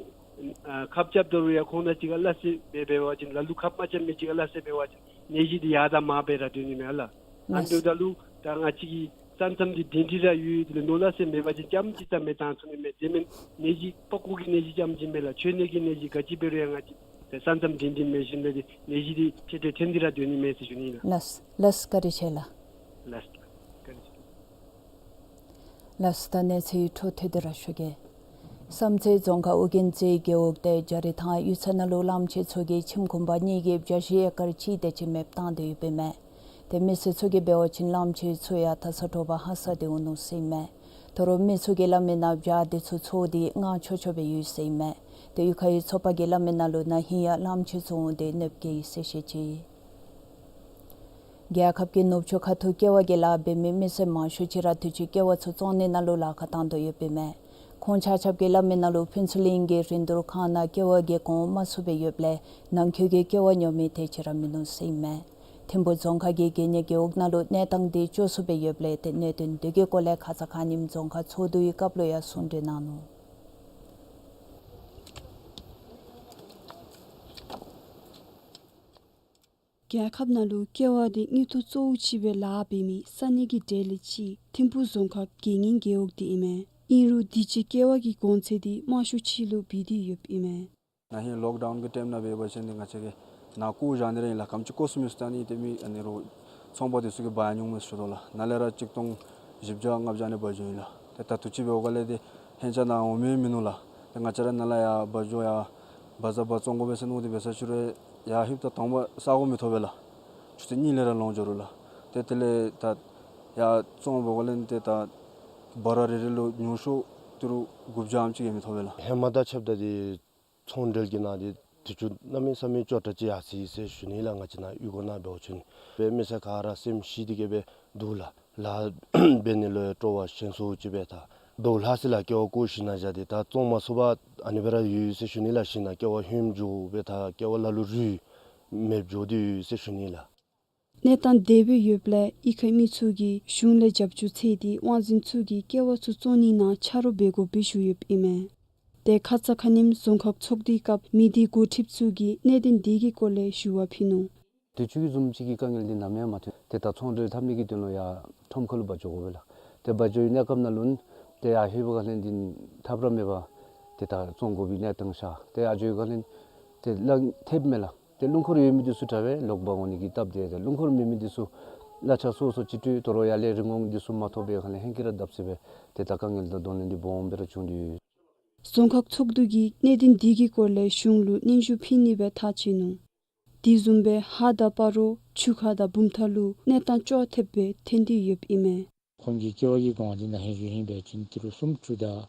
ཨ་ཁབ་རྐྱབ་ད་རུང་ཡང་ཁོང་དང་གཅིག་ཁར་སླ་བསྲེ་འབད་འབད་བ་ཅིན་ལ་ལུ་ཁབ་མ་རྐྱབ་མི་གཅིག་ཁར་སླ་བསྲེ་འབད་བ་ཅིན་ནད་གཞི་དེ་ཡར་དང་མར་སྦེ་ར་སྡོད་ནི་མས་ལགས། ཨ་ལགས། སྡོདཔ་ད་ལུ་ད་ང་བཅས་ཀྱི་ས་མཚམས་དེ་འདྲན་འདྲ་ར་ཡོད། དེ་ལས་ནོར་སླ་བསྲེ་མེད་པ་ཅིན་རྐྱངམ་ཅིག་རྩ་མེད་བཏང་ཚུགས་ནི་མས། དེ་མེན་ནད་གཞི་པགས་ཀོ་གི་ནད་གཞི་རྐྱངམ་ཅིག་མེན་ལགས། མཆོད་གནས་ཀྱི་ནད་གཞི་ག་ཅི་འབད་རུང་ཡང་ང་བཅས་ ཏེ་ས་མཚམས་འདི་འདི་མེད་བཞིན་པའི་ནད་གཞི་འདི་ཕྱི་འགྱུར་ཐོན་ཏེ་ར་སྡོད་ནི་མས་ཟེར་ཞུ་ནི་ལགས། ལགས་ལགས། བཀའ་དྲིན་ཆེ་ལགས། ལགས་བཀའ་དྲིན་ཆེ། ལགས་སོ། ད་གནས་ཚུལ་འཕྲོ་མཐུད་དེ་ར་ཞུ་གེ། བསམ་རྩེ་རྫོང་ཁག་ཨོ་རྒྱན་རྩེ་རྒེད་འོག་ཏེ་རྒྱ་རི་ཐང་གཡུས་ཚན་ནང་ལུ་གླངམོ་ཆེ་ཚུ་གིས་ཁྱིམ་གུང་པ་གཉིས་ཀྱི་བྱ་ཤིང་ཨེ་ཀར་གཅིག་དེ་ཅིག་མེདཔ་བཏང་སྟེ་ཡོདཔ་ཨིན་མས། ཏེ་མི་སེར་ཚུ་གིས་འབད་བ་ཅིན་གླངམོ་ཆེ་ཚུ་ཡང་ད་ས་དྲོ་པ་ཧ་སག་སྟེ་འོང་ནུག་ཟེར་ཨིན་མས། ད་རུང་མི་ཚུ་གིས་སླབ་མི་ནང་བྱ་འདི་ཚུ་འཚོ་སྟེ་མངར་ཆོག་ཆོག་སྦེ་ཡོད་ཟེར་ཨིན་མས། ཏེ་གཡུས་ཁའི་ཚོགས་པ་གིས་སླབ་མི་ནང་ལུ་ན་ཧིང་ཡང་གླངམོ་ཆེ་ཚུ་འོང་སྟེ་གནོདཔ་བཀལ་ཡི་ཟེར་བཤད་ཅི། རྒྱལ་ཁབ་ཀྱི་ནུབ་ཕྱོགས་ཁ་ཐུག་ཀེ་བ་གི་ལཱ་འབད་མི་མི་སེར་མང་ཤོས་ཅིག་ར་དུས་ཅི་ཀེ་བ་ཚུ་བཙོང་ནི་ནང་ལུ་ལཱ་ཁག་བཏང་དོ་ཡོདཔ་ཨིན་མས། ཁོང་ཆ་ཁྱབ་ཀྱིས་སླབ་མི་ནང་ལུ་ཕུན་ཚོགས་གླིང་གི་རིན་བསྡུར་ཁང་ནང་ཀེ་བ་གི་གོང་མ་ཚུགས་པའི་ཡོདཔ་ལས་ནང་འཁོད་ཀྱི་ཀེ་བ་ཉོ་མི་དེ་ཅིག་ར་མིན་ནུག་ཟེར་ཨིན་མས། ཐིམ་ཕུ་རྫོང་ཁག་གི་དགེ་བསྙེན་རྒེད་འོག་ནང་ལུ་གནས་སྟངས་འདི་སྐྱོ་སུ་སྦེ་ཡོདཔ་ལས་ཏེ་གནད་དོན་འདི་གི་སྐོར་ལས་ཁ་ཙ་ཁ་ཉིནམ་རྫོང་ཁག་ཚོགས་འདུའི་སྐབས་ལུ་ཡང་གསུང་གྲོས་གནང་ནུག། རྒྱལ་ཁབ་ནང་ལུ་ཀེ་བ་འདི་དངུལ་ཐོག་གཙོ་བོ་ཅིག་སྦེ་ལཱ་འབད་མི་ས་གནས་ཀྱི་གྲས་ལས་གཅིག་ཐིམ་ཕུ་རྫོང་ཁག་དགེ་བསྙེན་རྒེད་འོག་འདི་ཨིན་མས། ཨིན་རུང་དུས་ཅི་ཀེ་བ་གི་གོང་ཚད་འདི་དམའ་ཤོས་ཅིག་ལུ་སྦེ་སྡོད་ཡོདཔ་ཨིན་མས། ན་ཧིང་ལོག་ཌའུན་གྱི་ཊེམ་ནང་འབད་བ་ཅིན་འདི་ང་བཅས་ཀྱིས་ནཱ་བཀོ་བཞག་ནི་ར་ཨིན་ལགས། ག་དེམ་ཅིག་བཀོ་ཚུགས་མི་ཚུགས་ད་ནི་ཏེ་མི་ཨ་ནི་རོགས་ཚོང་པ་འདི་ཚུ་གིས་འབག་ཡར་འོང་མས་ཟེར་ཞུ་དོ་ལགས། ནཱ་ལས་ར་གཅིག་སྟོང་བཞི་བརྒྱ་ལྔ་བརྒྱ་ཨ་ནི་འབག་འགྱོཝ་ཨིན་ལགས། ཏེ་ད་དུས་ཅི་འབདཝ་ལས་ཏེ་ཧེང་ཆ་ནཱ་འོང་མི་མིན་ནུག་ལགས། ཏེ་ང་བཅས་ར་ནཱ་ལས་ཡར་འབག་འགྱོ་ཡར་བཛྲ་འབག་བཙོང་དགོ་པས་ཟེར་མནོ་སྟེ་འབད་ས་ཅིག་རུང་ཡར་ལྷོདཔ་ད་དང་པ་ས་གོ་མི་ཐོབ་པས་ལགས། ཆུ་ཚོད་གཉིས་ལས་ར་ལོང་འགྱོ་རུང་ལགས། ཏེ་དེ་ལས་ད་ཡར་བཙོང་འབདཝ་ལས་ཏེ་ད་འབག་ར་རེ་རེ་ལུ་ཉུང་ཤོས་ཏི་རུ་དགུ་བརྒྱའམ་ཅིག་ཡང་མི་ཐོབ་པས་ལགས། ཧེ་མ་དང་ཕྱདཔ་ད་འདི་ཚོང་འབྲེལ་གྱི་ནང་འདི་དུས་ཅི་གནམ་མེད་ས་མེད་སྐྱོ་དྲགས་ཅིག་ཡར་སོ་ཡི་ཟེར་ཞུ་ནི་ལགས། ང་བཅས་ནཱ་གཡུས་སྒོ་ནང་འབད་བ་ཅིན་སྦེ་མི་སེར་ག་ར་སེམས་ཤི་སྟེ་གི་སྦེ་འདུག་ལགས། ལཱ་འབད་ནི་ལུ་ཡང་སྤྲོ་བ་ཞན་སུ་ཅིག་སྦེ་ད་དོ་ལྷག་སི་ལགས། ཀེ་བ་བཀོ་ཞིནམ་ལས་བཞག་སྟེ་ད་བཙོང་མ་ཚུགས་པར་ཨ་ནི་སྦེ་ར་ཡོད་ཟེར་ཞུ་ནི་ལགས། ཞིནམ་ལས་ཀེ་བ་ཧོནམ་འགྱོ་སྦེ་ད་ཀེ་བ་ལ་ལུ་རུལ་མེདཔ་འགྱོ་སྟེ་ཡོད་ཟེར་ཞུ་ནི་ལགས། གནས་སྟངས་དེ་སྦེ་ཡོདཔ་ལས་གཡུས་ཁའི་མི་ཚུ་གིས་གཞུང་ལས་རྒྱབ་སྐྱོར་འཚོལ་ཏེ་དབང་འཛིན་ཚུ་གིས་ཀེ་བ་ཚུ་བཙོང་ནི་ནང་ཆ་རོགས་འབད་དགོ་པའི་ཞུ་ཡོདཔ་ཨིན་མས། ཏེ་ཁ་ཙ་ཁ་ཉིནམ་རྫོང་ཁག་ཚོགས་འདུའི་སྐབས་མི་སྡེ་འགོ་ཁྲིདཔ་ཚུ་གིས་གནད་དོན་འདི་གི་སྐོར་ལས་ཞུ་བ་ཕུལ་ནུག། དུས་ཅི་གི་བཟུམ་ཅིག་གི་དཀའ་ངལ་འདི་ནམ་ཡང་མ་ཐོན། ཏེ་ད་ཚོང་འབྲེལ་འཐབ་ནི་གི་དོན་ལུ་ཡར་ཁྲོམ་ཁ་ལུ་འབག་འགྱོ་དགོ་པས་ལགས། ཏེ་འབག་འགྱོ་བའི་གནས་སྐབས་ནང་ལུ་ཏེ་ཡར་ལྷོད་པའི་སྒང་ལས་འདི་ཐབས་ར་མེད་པར་ཏེ་ད་བཙོང་དགོ་པའི་གནས་སྟངས་ཤར། ཏེ་ཡར་འགྱོ་བའི་སྒང་ལས་ཏེ་ལག་ཐེབས་མས་ལགས། ཏེ་རླུང་འཁོར་ཡོད་མི་འདི་ཚུ་དྲག་པས་ལོག་འབག་འོང་ནི་གི་སྟབས་བདེ། ཏེ་རླུང་འཁོར་མེད་མི་འདི་ཚུ་གླ་ཆ་སོ་སོ་ཅིག་སྤྲོད། དོ་རུང་ཡར་ལས་རིན་གོང་འདི་ཚུ་མ་ཐོབ་པའི་སྒང་ལས་ཧེང་སྐལ་ར་བརྡབ་སོ་སྦེ་ཏེ་ད་དཀའ་ངལ་དང་གདོང་ལེན་འདི་སྦོམ་སྦེ་ར་བྱུང་སྟེ་ཡོད། རྫོང་ཁག་ཚོགས་འདུ་གིས་གནད་དོན་འདི་གི་སྐོར་ལས་གཞུང་ལུ་སྙན་ཞུ་ཕུལ་ནི་སྦེ་ཐག་བཅད་ནུག། དེ་བཟུམ་སྦེ་ཧཱ་དང་སྤ་རོ་ཆུ་ཁ་དང་བུམ་ཐང་ལུ་གནས་སྟངས་སྐྱོ་ཐེབས་སྦེ་ཐོན་ཏེ་ཡོདཔ་ཨིན་མས། ཁོང་གི་ཀེ་བ་གི་གོང་འདི་ནཱ་ཧེང་ཞུ་ཧེང་འབད་བ་ཅིན་ཏི་རུ་སུམ་ཅུ་དང་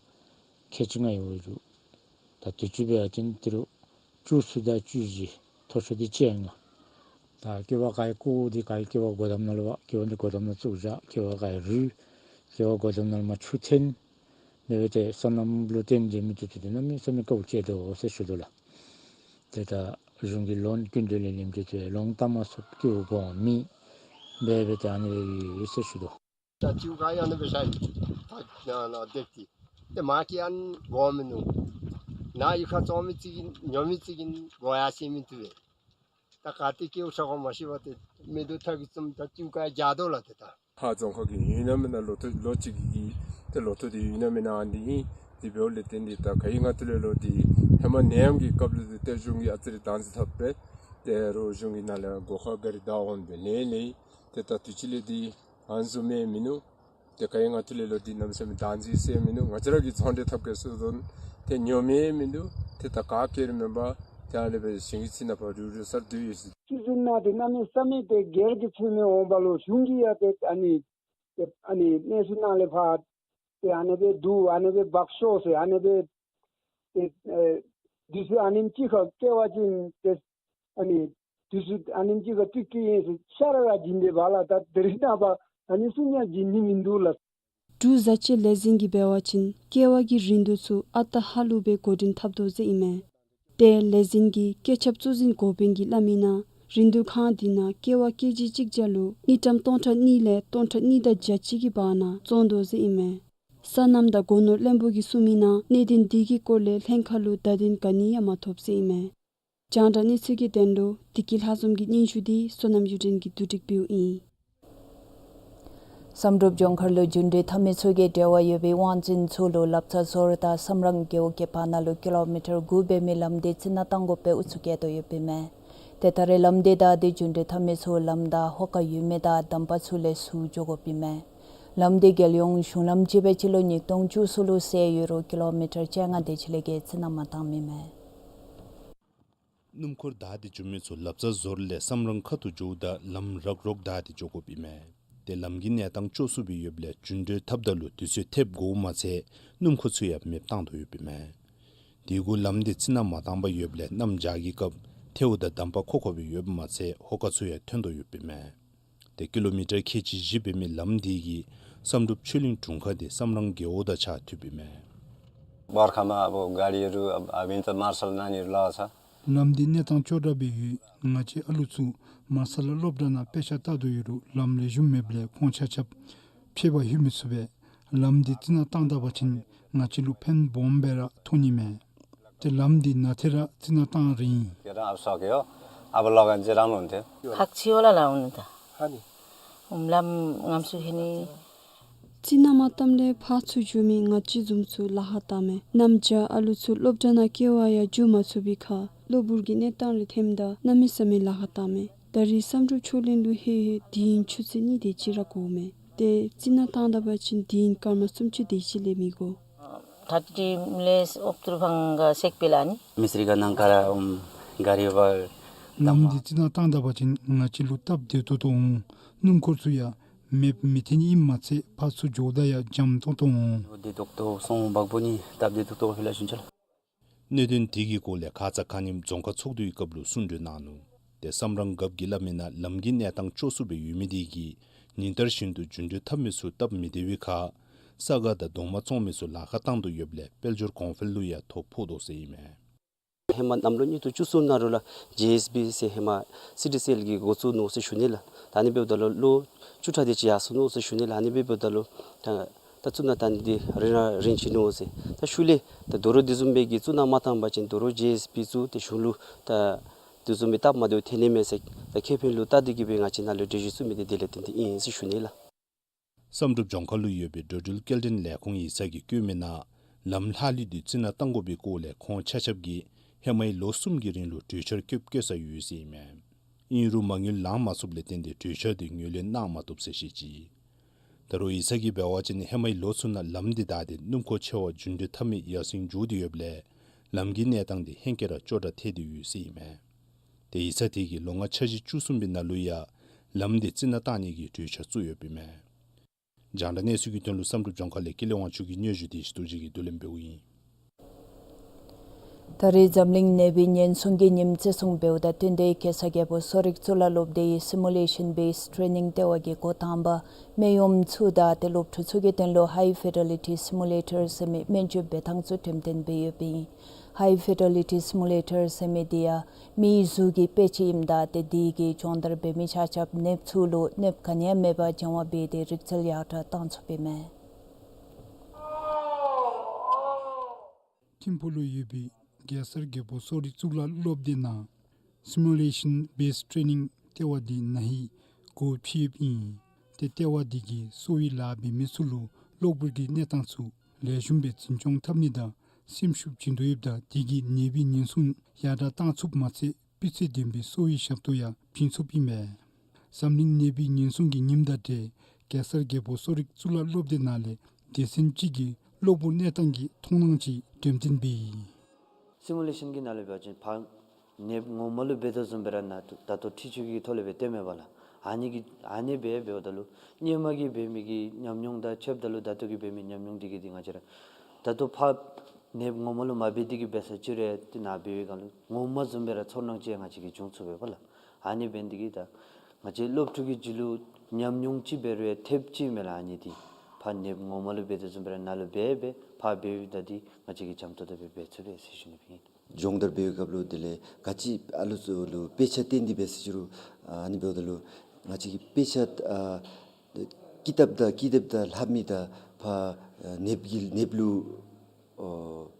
ཁལ་གཅིག་ལྔ་ཡོད་ཡོད། ད་དུས་ཅི་འབད་བ་ཅིན་ཏི་རུ་བཅུ་གསུམ་དང་བཅུ་བཞི་མཐོ་ཤོས་འདི་བཅོ་ལྔ། ད་ཀེ་བ་ག་ར་བཀོ་སྟེ་ག་ར་ཀེ་བ་སྒོ་དམ་ནང་ལུ་འབག། ཀེ་བ་འདི་སྒོ་དམ་ནང་བཙུགས་བཞག། ཀེ་བ་ག་ར་རུལ། ཀེ་བ་སྒོ་དམ་ནང་ལུ་མར་ཆུ་ཐོན། དེ་སྦེ་ཏེ་སོ་ནམ་ལུ་བརྟེན་ཏེ་མི་འདི་ཚུ་འདི་གནམ་མེད་ས་མེད་དཀའཝ་སྤྱད་དོ་ཟེར་ཞུ་དོ་ལགས། ཏེ་ད་གཞུང་གི་ལོན་སྐྱིན་འགྲུལ་ལེན་ལེན་འདི་ཚུ་ལོང་བཏབ་མ་ཚུགས། སྐྱིན་འགྲུལ་མེད། འབད་འབད་ཏེ་ཨ་ནི་སྦེ་ཡོད་ཟེར་ཞུ་དོ། ད་ཅིག་ག་ཡང་ནི་འབད་ཤ་ཡི། ད་ནཱ་ནཱ་སྡོད་དེ་ཏེ་མ་སྐྱེས་ཨ་ནི་དགོ་མི་ནུག། ནཱ་གཡུས་ཁར་བཙོང་མི་ཅིག་ཨིན་ཉོ་མི་ཅིག་ཨིན་དགོ་ཡར་སོང་མི་འདུག་པས། ད་ག་ཏེ་སྐྱེཝ་ཆགས་ག་མ་ཤེས་པར་ཏེ་མེ་ཏོག་ཐག་གི་བཙུམ་ད་ཅིག་ག་རྒྱག་དོ་ལགས། ཏེ་ད་ཧཱ་རྫོང་ཁག་གི་ཡུན་ནན་མི་ནང་ལོ་ཐོག་ལོ་གཅིག་གི་ཏེ་ལོ་ཐོག་འདི་ཡུན་ནན་མི་ནང་འདི་ཨིན། དེ་འབདཝ་ལས་བརྟེན་ཏེ་ད་ག་ཡི་ང་ཐུ་ལེ་ལོ་འདི་ཧེ་མ་ནད་ཡམས་ཀྱི་སྐབས་ལུ་འདི་ཏེ་གཞུང་གིས་ཨ་ཙི་རེ་བདག་འཛིན་འཐབ་སྦེ་ཏེ་རོགས་གཞུང་གི་ནང་ལས་སྒོ་ཁར་ག་ར་བདའ་འོང་སྦེ་ལེན་ལེན། ཏེ་ད་དུས་ཅི་ལས་འདི་ཨ་ནི་བཟུམ་མི་མིན་ནུག། ཏེ་ག་ཡི་ང་ཐུ་ལེ་ལོ་འདི་གནམ་མེད་ས་མེད་བདག་འཛིན་ཟེར་མིན་འདུག། ང་བཅས་ར་གིས་ཚོང་འབྲེལ་འཐབ་གེ་ཟེར་དོ་ཏེ་ཉོ་མི་མིན་འདུག། ཏེ་ད་ག་ཁེ་རེ་མེན་པར་ཏེ་ཨ་ནི་སྦེ་ཞིང་གི་ཚིག་ནང་ཕར་རུལ་རུལ་སར་སྡོད་ཡོད་ཟེར། སྲིད་གཞུང་ནང་ཏེ་གནམ་མེད་ས་མེད་ཏེ་སྒེར་གྱི་ཚུལ་མི་འོང་པ་ལུ་གཞུང་གིས་ཡང་ཏེ་ཨ་ནི་ཏེ་ཨ་ནི་གནས་ཚུལ་ནང་ལས་ཕར་ཏེ་ཨ་ནི་སྦེ་འདུག། ཨ་ནི་སྦེ་འབག་ཤོག་ཟེར། ཨ་ནི་སྦེ་ཏེ་ཨེ་དུས་ཚོད་ཨ་ནེམ་ཅིག་ཁར་སྐྱེལ་བ་ཅིན་ཏེ་ཨ་ནི་དུས་ཚོད་ཨ་ནེམ་ཅིག་ཁར་ཏིག་ཏིག་ཨིན་ཟེར་ཤ་ར་ར་བྱིན་ཏེ་འབག་ལགས། ད་དེ་རིང་ནངས་པ་ཨ་ནི་ཚུ་ཡང་བྱིན་ནི་མིན་འདུག་ལགས། འབྲུག་བཟའ་སྤྱོད་ལས་འཛིན་གྱིས་འབད་བ་ཅིན་ཀེ་བ་གི་རིན་བསྡུར་ཚུ་ཨ་རྟག་ཧ་ལུགས་སྦེ་འགོ་འདྲེན་འཐབ་དོ་ཟེར་ཨིན་མས། ཏེ་ལས་འཛིན་གྱི་སྐྱེད་ཆབ་གཙོ་འཛིན་འགོ་དཔོན་གྱིས་སླབ་མི་ནང་རིན་བསྡུར་ཁང་འདི་ནང་ཀེ་བ་ཀེ་ཇི་གཅིག་བརྒྱ་ལུ་དངུལ་ཀྲམ་སྟོང་ཕྲག་གཉིས་ལས་སྟོང་ཕྲག་གཉིས་དང་བརྒྱ་གཅིག་གི་བར་ན་བཙོང་དོ་ཟེར་ཨིན་མས། སོ་ནམ་དང་སྒོ་ནོར་བློན་པོ་གིས་གསུང་མི་ནང་གནད་དོན་འདི་གི་སྐོར་ལས་ལྷན་ཁག་ལུ་བརྡ་དོན་ག་ནི་ཡང་མ་ཐོབ་ཟེར་ཨིན་མས། རྒྱང་བསྒྲགས་གནས་ཚུལ་གྱི་དོན་ལུ་བདེ་སྐྱིད་ལྷ་འཛོམས་ཀྱི་སྙན་ཞུ་འདི་བསོད་ནམས་གཡུ་སྒྲོན་གྱིས་བསྡུ་སྒྲིག་འབདཝ་ཨིན། བསམ་གྲུབ་ལྗོངས་མཁར་ལུ་རྒྱུ་འབྲས་འཐབ་མི་ཚུ་གིས་འབྲེལ་བ་ཡོད་པའི་དབང་འཛིན་ཚུ་ལུ་ལབ་རྩ་ཟོར་དང་སམ་རང་རྒེད་འོག་གི་བར་ན་ལུ་ཀི་ལོ་མི་ཊར་དགུ་འབད་མི་ལམ་འདི་རྩི་ནག་བཏང་དགོ་པའི་ཨུ་ཚུགས་བསྐྱེད་དོ་ཡོདཔ་ཨིན་མས། ཏེ་ད་རེས་ལམ་འདི་བདའ་སྟེ་རྒྱུ་འབྲས་འཐབ་མི་ཚུ་ལམ་དང་ཧོ་ཀ་ཡོད་མི་དང་འདམ་པ་ཚུ་ལས་ཟུར་འགྱོ་དགོཔ་ཨིན་མས། ལམ་འདི་རྒྱལ་ཡོངས་གཞུང་ལམ་ཅིག་འབད་ཅི་ལོ་ཉིས་སྟོང་བཅུ་གསུམ་ལུ་བསལ་ཡོད་རུང་ཀི་ལོ་མི་ཊར་བཅོ་ལྔ་དེ་ཅིག་ལས་བརྒལ་རྩི་ནག་མ་བཏངམ་ཨིན་མས། སྣུམ་འཁོར་བདའ་སྟེ་འགྱོ་མི་ཚུ་ལབ་རྩ་ཟོར་ལས་སམ་རང་ཁ་ཐུག་འགྱོཝ་ད་ལམ་རག་རོག་བདའ་སྟེ་འགྱོ་དགོཔ་ཨིན་མས། ཏེ་ལམ་གྱི་གནས་སྟངས་སྐྱོ་སུ་སྦེ་ཡོདཔ་ལས་རྒྱུ་འབྲས་འཐབ་ད་ལུ་དུས་ཚོད་ཐེབས་དགོཔ་མ་ཚད་སྣུམ་འཁོར་ཚུ་ཡང་མེདཔ་བཏང་དོ་ཡོདཔ་ཨིན་མས། དེ་གུ་ལམ་འདི་རྩི་ནག་མ་བཏང་པར་ཡོདཔ་ལས་གནམ་བྱཱར་གྱི་སྐབས་ཐལཝ་དང་འདམ་པ་ཁོག་ཁོ་སྦེ་ཡོདཔ་མ་ཚད་ཧོ་ཀ་ཚུ་ཡང་ཐོན་དོ་ཡོདཔ་ཨིན་མས། ཏེ་ཀི་ལོ་མི་ཊར་ཁལ་གཅིག་བཞི་འབད་མི་ལམ་འདི་གིས་བསམ་གྲུབ་ཆོས་གླིང་དྲུང་ཁག་འདི་སམ་རང་རྒེད་འོག་དང་ཕྱག་མཐུདཔ་ཨིན་མས། བར་ཁ་མ་ཨ་བོ་ག་རི་རུ་ཨ་བིན་ཏ་མར་སལ་ནང་ནི་ལ་ས། ལམ་འདི་གནས་སྟངས་སྐྱོ་དྲགས་སྦེ་ཡོད། ང་བཅས་ཨ་ལུ་ཚུ་མར་སལ་སློབ་གྲྭ་ནང་དཔེ་ཆ་ལྟ་དོ་ཡོད་རུང་ལམ་ལེགས་ཤོམ་མེདཔ་ལས་ཁོང་ཆ་ཁྱབ་ཕྱད་པར་ལྷོད་མི་ཚུགས་པས། ལམ་འདི་རྩི་ནག་བཏང་ད་པ་ཅིན་ང་བཅས་ལུ་ཕན་སྦོམ་སྦེ་ར་ཐོགས་ནི་མས། ཏེ་ལམ་འདི་ནཱ་ཏེ་ར་རྩི་ནག་བཏང་རན་ཡི། ཁྱེད་རང་ཨ་བསོ་གེ་ཡོ། ཨ་བ་ལོག་ག་འཛི་རང་ལོན་ཏེ། ཁག་ཆེ་བ་ལ་ལ་འོང་ད། ཧ་ནི། ཨུམ་ལམ་ངམ་སུ་ཧེ་ནི། རྩི་ནག་མ་བཏངམ་ལས་ཕར་ཚུར་འགྱོ་མི་ང་བཅས་བཟུམ་ཚུ་ལཱ་ཁག་བཏངམ་མས། གནམ་བྱཱར་ཨ་ལུ་ཚུ་སློབ་གྲྭ་ནང་སྐྱེལ་བར་ཡང་འགྱོ་མ་ཚུགས་པའི་ཁར་གློ་བུར་གྱི་གནས་སྟངས་རེ་ཐོནམ་ད་གནམ་མེད་ས་མེད་ལཱ་ཁག་བཏངམ་མས། ད་རེས་བསམ་གྲུབ་ཆོས་གླིང་ལུ་ལྷོད་ལྷོདཔ་འདི་ཡང་ཆུ་ཚོད་གཉིས་དེ་ཅིག་ར་འགོརཝ་མས། ཏེ་རྩི་ནག་བཏང་ད་པ་ཅིན་འདི་ཡང་སྐར་མ་སུམ་ཅུ་དེ་ཅིག་ལས་མི་འགོར། ཐ་ཏི་མི་ལས་ཨོབ་ཏུར་ཕང་ག་སེག་པེ་ལ་ནི། མི་སི་རི་ག་ནང་ཁར་ཨམ་ག་རི་བ། ལམ་འདི་རྩི་ནག་བཏང་ད་པ་ཅིན་ང་བཅས་ལུ་སྟབས་བདེ་ཏོག་ཏོ་འོང་། སྣུམ་འཁོར་ཚུ་ཡང་མེདཔ་མི་ཐོན་ནི་ཨིནམ་མ་ཚད་ཕར་ཚུར་འགྱོཝ་ད་ཡང་འཇམ་ཏོང་ཏོ་འོང་། བདེ་ཏོག་ཏོ་སོང་བག་བོ་ནི་སྟབས་བདེ་ཏོག་ཏོ་ཧེ་ལ་ཞུན་ཆ་ལ། གནད་དོན་དེ་གི་སྐོར་ལས་ཁ་ཙ་ཁ་ཉིནམ་རྫོང་ཁག་ཚོགས་འདུའི་སྐབས་ལུ་གསུང་གྲོས་གནང་ནུག། ཏེ་སམ་རང་རྒཔོ་གིས་སླབ་མིའི་ནང་ལམ་གྱི་གནས་སྟངས་སྐྱོ་སུ་སྦེ་ཡོད་མི་དེ་གིས་ཉིན་ལྟར་བཞིན་དུ་རྒྱུ་འབྲས་འཐབ་མི་ཚུ་སྟབས་མི་བདེ་བའི་ཁར་ས་ག་དང་གདོང་མ་བཙོང་མི་ཚུ་ལཱ་ཁག་བཏང་དོ་ཡོདཔ་ལས་དཔལ་འབྱོར་གོང་འཕེལ་ལུ་ཡང་ཐོ་ཕོག་དོ་ཟེར་ཨིན་མས། ཧེ་མ་གནམ་ལོ་ཉིས་སྟོང་བཅུ་གསུམ་ནང་ལུ་ལ་ཇེ་ཨེས་བི་ཟེར་ཧེ་མ་སི་ཌི་སི་ཨེལ་གྱིས་འགོ་བཙུགས་ནུག་ཟེར་ཞུ་ནི་ལགས། ད་ཨ་ནི་འབདཝ་ད་ལུ་ལོ་བཅུ་ཕྲག་དེ་ཅིག་ཡར་སོང་ནུག་ཟེར་ཞུ་ནི་ལགས། ཨ་ནི་འབདཝ་ད་ལུ་ད་ད་ཚུ་ནང་ད་ཨ་ནི་འདི་རིང་ར་རིང་ཅི་ནུག་ཟེར། ད་ཤུལ་ལས་ད་དོ་རུང་དེ་བཟུམ་སྦེ་གི་ཚུ་ནང་མ་བཏང་པ་ཅིན་དོ་རུང་ཇེ་ཨེས་བི་ཚུ་ཏེ་གཞུང་ལུ་ད་དེ་བཟུམ་སྦེ་སྟབས་མ་བདེཝ་ཐོན་ནི་མས་ཟེར་ད་ཁེ་ཕན་ལུ་བལྟ་སྟེ་གི་སྦེ་ང་བཅས་ནཱ་ལུ་གྲོས་གཞི་བཙུགས་མི་འདི་དེ་ལས་བརྟེན་ཏེ་ཨིན་ཟེར་ཞུ་ནི་ལགས། བསམ་གྲུབ་ལྗོངས་མཁར་ལུ་ཡོད་པའི་འགྲོ་འགྲུལ་སྐྱེལ་འདྲེན་ལས་ཁུངས་ཡིག་ཚང་གིས་བཀོད་མིའི་ནང་ལམ་ལྷག་ལུས་འདི་རྩི་ནག་བཏང་དགོ་པའི་སྐོར་ལས་ཁོང་ཆ་ཁྱབ་ཀྱིས་ཧེ་མའི་ལོ་གསུམ་གྱི་རིང་ལུ་གྲོས་འཆར་བཀོད་བཀོད་ས་ཡོད་ཟེར་ཨིན་མས། ཨིན་རུང་མ་དངུལ་ལང་མ་ཚུགསཔ་ལས་བརྟེན་ཏེ་གྲོས་འཆར་འདི་ངོས་ལེན་གནང་མ་བཏུབ་ཟེར་བཤད་ཅི། ད་རུང་ཡིག་ཚང་གིས་འབད་བ་ཅིན་ཧེ་མའི་ལོ་ཚུ་ནང་ལམ་འདི་བདའ་སྟེ་སྣུམ་འཁོར་ཆེ་བ་རྒྱུ་འབྲས་འཐབ་མི་ཡར་སེང་འགྱོ་སྟེ་ཡོདཔ་ལས་ལམ་གྱི་གནས་སྟངས་འདི་ཧེང་སྐལ་ར་སྐྱོ་དྲགས་ཐལ་ཏེ་ཡོད་ཟེར་ཨིན་མས། ཏེ་ཡིག་ཚང་དེ་གིས་ལོ་ལྔ་འཆར་གཞི་བཅུ་གསུམ་པའི་ནང་ལུ་ཡང་ལམ་འདི་རྩི་ནག་བཏང་ནི་གི་གྲོས་འཆར་བཙུགས་ཡོདཔ་ཨིན་མས། རྒྱང་བསྒྲགས་གནས་ཚུལ་གྱི་དོན་ལུ་བསམ་གྲུབ་ལྗོངས་མཁར་ལས་ཀུན་ལེགས་དབང་ཕྱུག་གི་སྙན་ཞུ་དེ་ཞུ་དོ་ཅིག་གིས་བསྡུ་ལེན་འབདཝ་ཨིན། ད་རེས་འཛམ་གླིང་ནད་པའི་ཉེན་སྲུང་གི་ཉིནམ་བརྩི་སྲུང་འབདཝ་དང་བསྟུན་ཏེ་གེ་སར་རྒྱལ་པོ་གསོ་རིག་གཙུག་ལག་སློབ་སྡེའི་Simulation Based Training ལྟེ་བ་གིས་འགོ་དང་པ་སྨན་གཡོགམོ་ཚུ་དང་ཏེ་སློབ་ཕྲུག་ཚུ་གི་དོན་ལུ་High Fidelity Simulator ཟེར་མི་སྨན་བཅོས་འབད་ཐངས་ཚུ་འགྲེམས་སྟོན་འབད་ཡོདཔ་ཨིན། High Fidelity Simulator ཟེར་མི་འདི་ཡང་མིའི་གཟུགས་ཀྱི་དཔེ་ཅིག་ཨིནམ་ད་ཏེ་དེ་གི་སྦྱོང་བརྡར་འབད་མི་ཆ་ཁྱབ་ནདཔ་ཚུ་ལུ་ནདཔ་ག་ནི་ཡང་མེད་པར་སྦྱང་བ་འབད་དེ་རིག་རྩལ་ཡར་དྲག་གཏང་ཚུགསཔ་ཨིན་མས། ཐིམ་ཕུག་ལུ་ཡོད་པའི་གེ་སར་རྒྱལ་པོ་གསོ་རིག་གཙུག་ལག་སློབ་སྡེ་ནང་Simulation Based Training ལྟེ་བ་འདི་ན་ཧིང་འགོ་ཕྱེཝ་ཨིན། ཏེ་ལྟེ་བ་འདི་གིས་གསོ་བའི་ལཱ་འབད་མི་ཚུ་ལུ་གློ་བུར་གྱི་གནས་སྟངས་ཚུ་ལེགས་ཤོམ་སྦེ་འཛིན་སྐྱོང་འཐབ་ནི་དང་སེམས་ཤུགས་བྱིན་དོ་ཡོདཔ་ད་དེ་གིས་ནད་པའི་ཉེན་སྲུང་ཡར་དྲག་གཏང་ཚུགསཔ་མ་ཚད་སྤུས་ཚད་ལྡན་པའི་གསོ་བའི་ཞབས་ཏོག་ཡང་བྱིན་ཚུགསཔ་ཨིན་མས། འཛམ་གླིང་ནད་པའི་ཉེན་སྲུང་གི་ཉིནམ་དང་འབྲེལ་གེ་སར་རྒྱལ་པོ་གསོ་རིག་གཙུག་ལག་སློབ་སྡེ་ནང་ལས་སྡེ་ཚན་གཅིག་གིས་གློ་བུར་གནས་སྟངས་ཀྱི་མཐོང་སྣང་ཅིག་འགྲེམས་སྟོན་འབད་ཡི། སི་མུ་ལེ་ཤཱན་གྱི་ནང་ལས་འབད་བ་ཅིན་ཕར་ནདཔ་ངོ་མ་ལུ་འབད་དོ་བཟུམ་སྦེ་ར་ནཱ་ད་ལྟོ་འཕྲུལ་ཆས་ཀྱི་ཐོག་ལས་སྦེ་སྟོནམ་མས་པ་ལགས། ཨ་ནི་གི་ཨ་ནི་སྦེ་འབདཝ་ད་ལུ་སྔོན་མ་གི་འབད་མི་གི་ཉམས་མྱོང་དང་ཕྱདཔ་ད་ལུ་ད་ལྟོ་གི་འབད་མི་ཉམས་མྱོང་འདི་གིས་འདི་ང་བཅས་ར་ད་ལྟོ་ཕར་ནདཔ་ངོ་མ་ལུ་མ་འབད་དེ་གི་འབད་ས་ཅིག་རུང་ཏེ་ནཱ་འབད་བའི་སྒང་ལུ་ངོ་མ་བཟུམ་སྦེ་ར་ཚོར་སྣང་ཅིག་ང་བཅས་ཀྱིས་བྱུང་ཚུགས་པས་པ་ལགས། ཨ་ནི་འབད་ནི་འདི་གིས་ད་ང་བཅས་སློབ་ཕྲུག་གི་རྒྱུད་ལུ་ཉམས་མྱོང་ཅིག་འབད་རུང་ཐེབས་ཅིག་མས་ལགས། ཨ་ནི་འདི་ཕར་ནདཔ་ངོ་མ་ལུ་འབད་དོ་བཟུམ་སྦེ་ར་ནཱ་ལུ་འབད་སྦེ་ཕར་འབདཝ་ད་འདི་ང་བཅས་ཀྱིས་འཇམ་ཏོང་ཏོ་སྦེ་འབད་ཚུགས་པས་ཟེར་ཞུ་ནི་སྦེ་ཨིན། སྦྱོང་བརྡར་འབད་བའི་སྐབས་ལུ་དེ་ལས་ག་ཅི་ཨ་ལུ་ཚུ་ལུ་དཔེ་ཆ་སྟོན་ཏེ་འབད་ཟེར་ཞུ་རུང་ཨ་ནི་འབདཝ་ད་ལུ་ང་བཅས་ཀྱི་དཔེ་ཆ་ཨ་ཀི་དེབ་དང་ཀི་དེབ་དང་ལྷབ་མི་དང་ཕར་ཨ་ནདཔ་གི་ནདཔ་ལུ་ཨོ་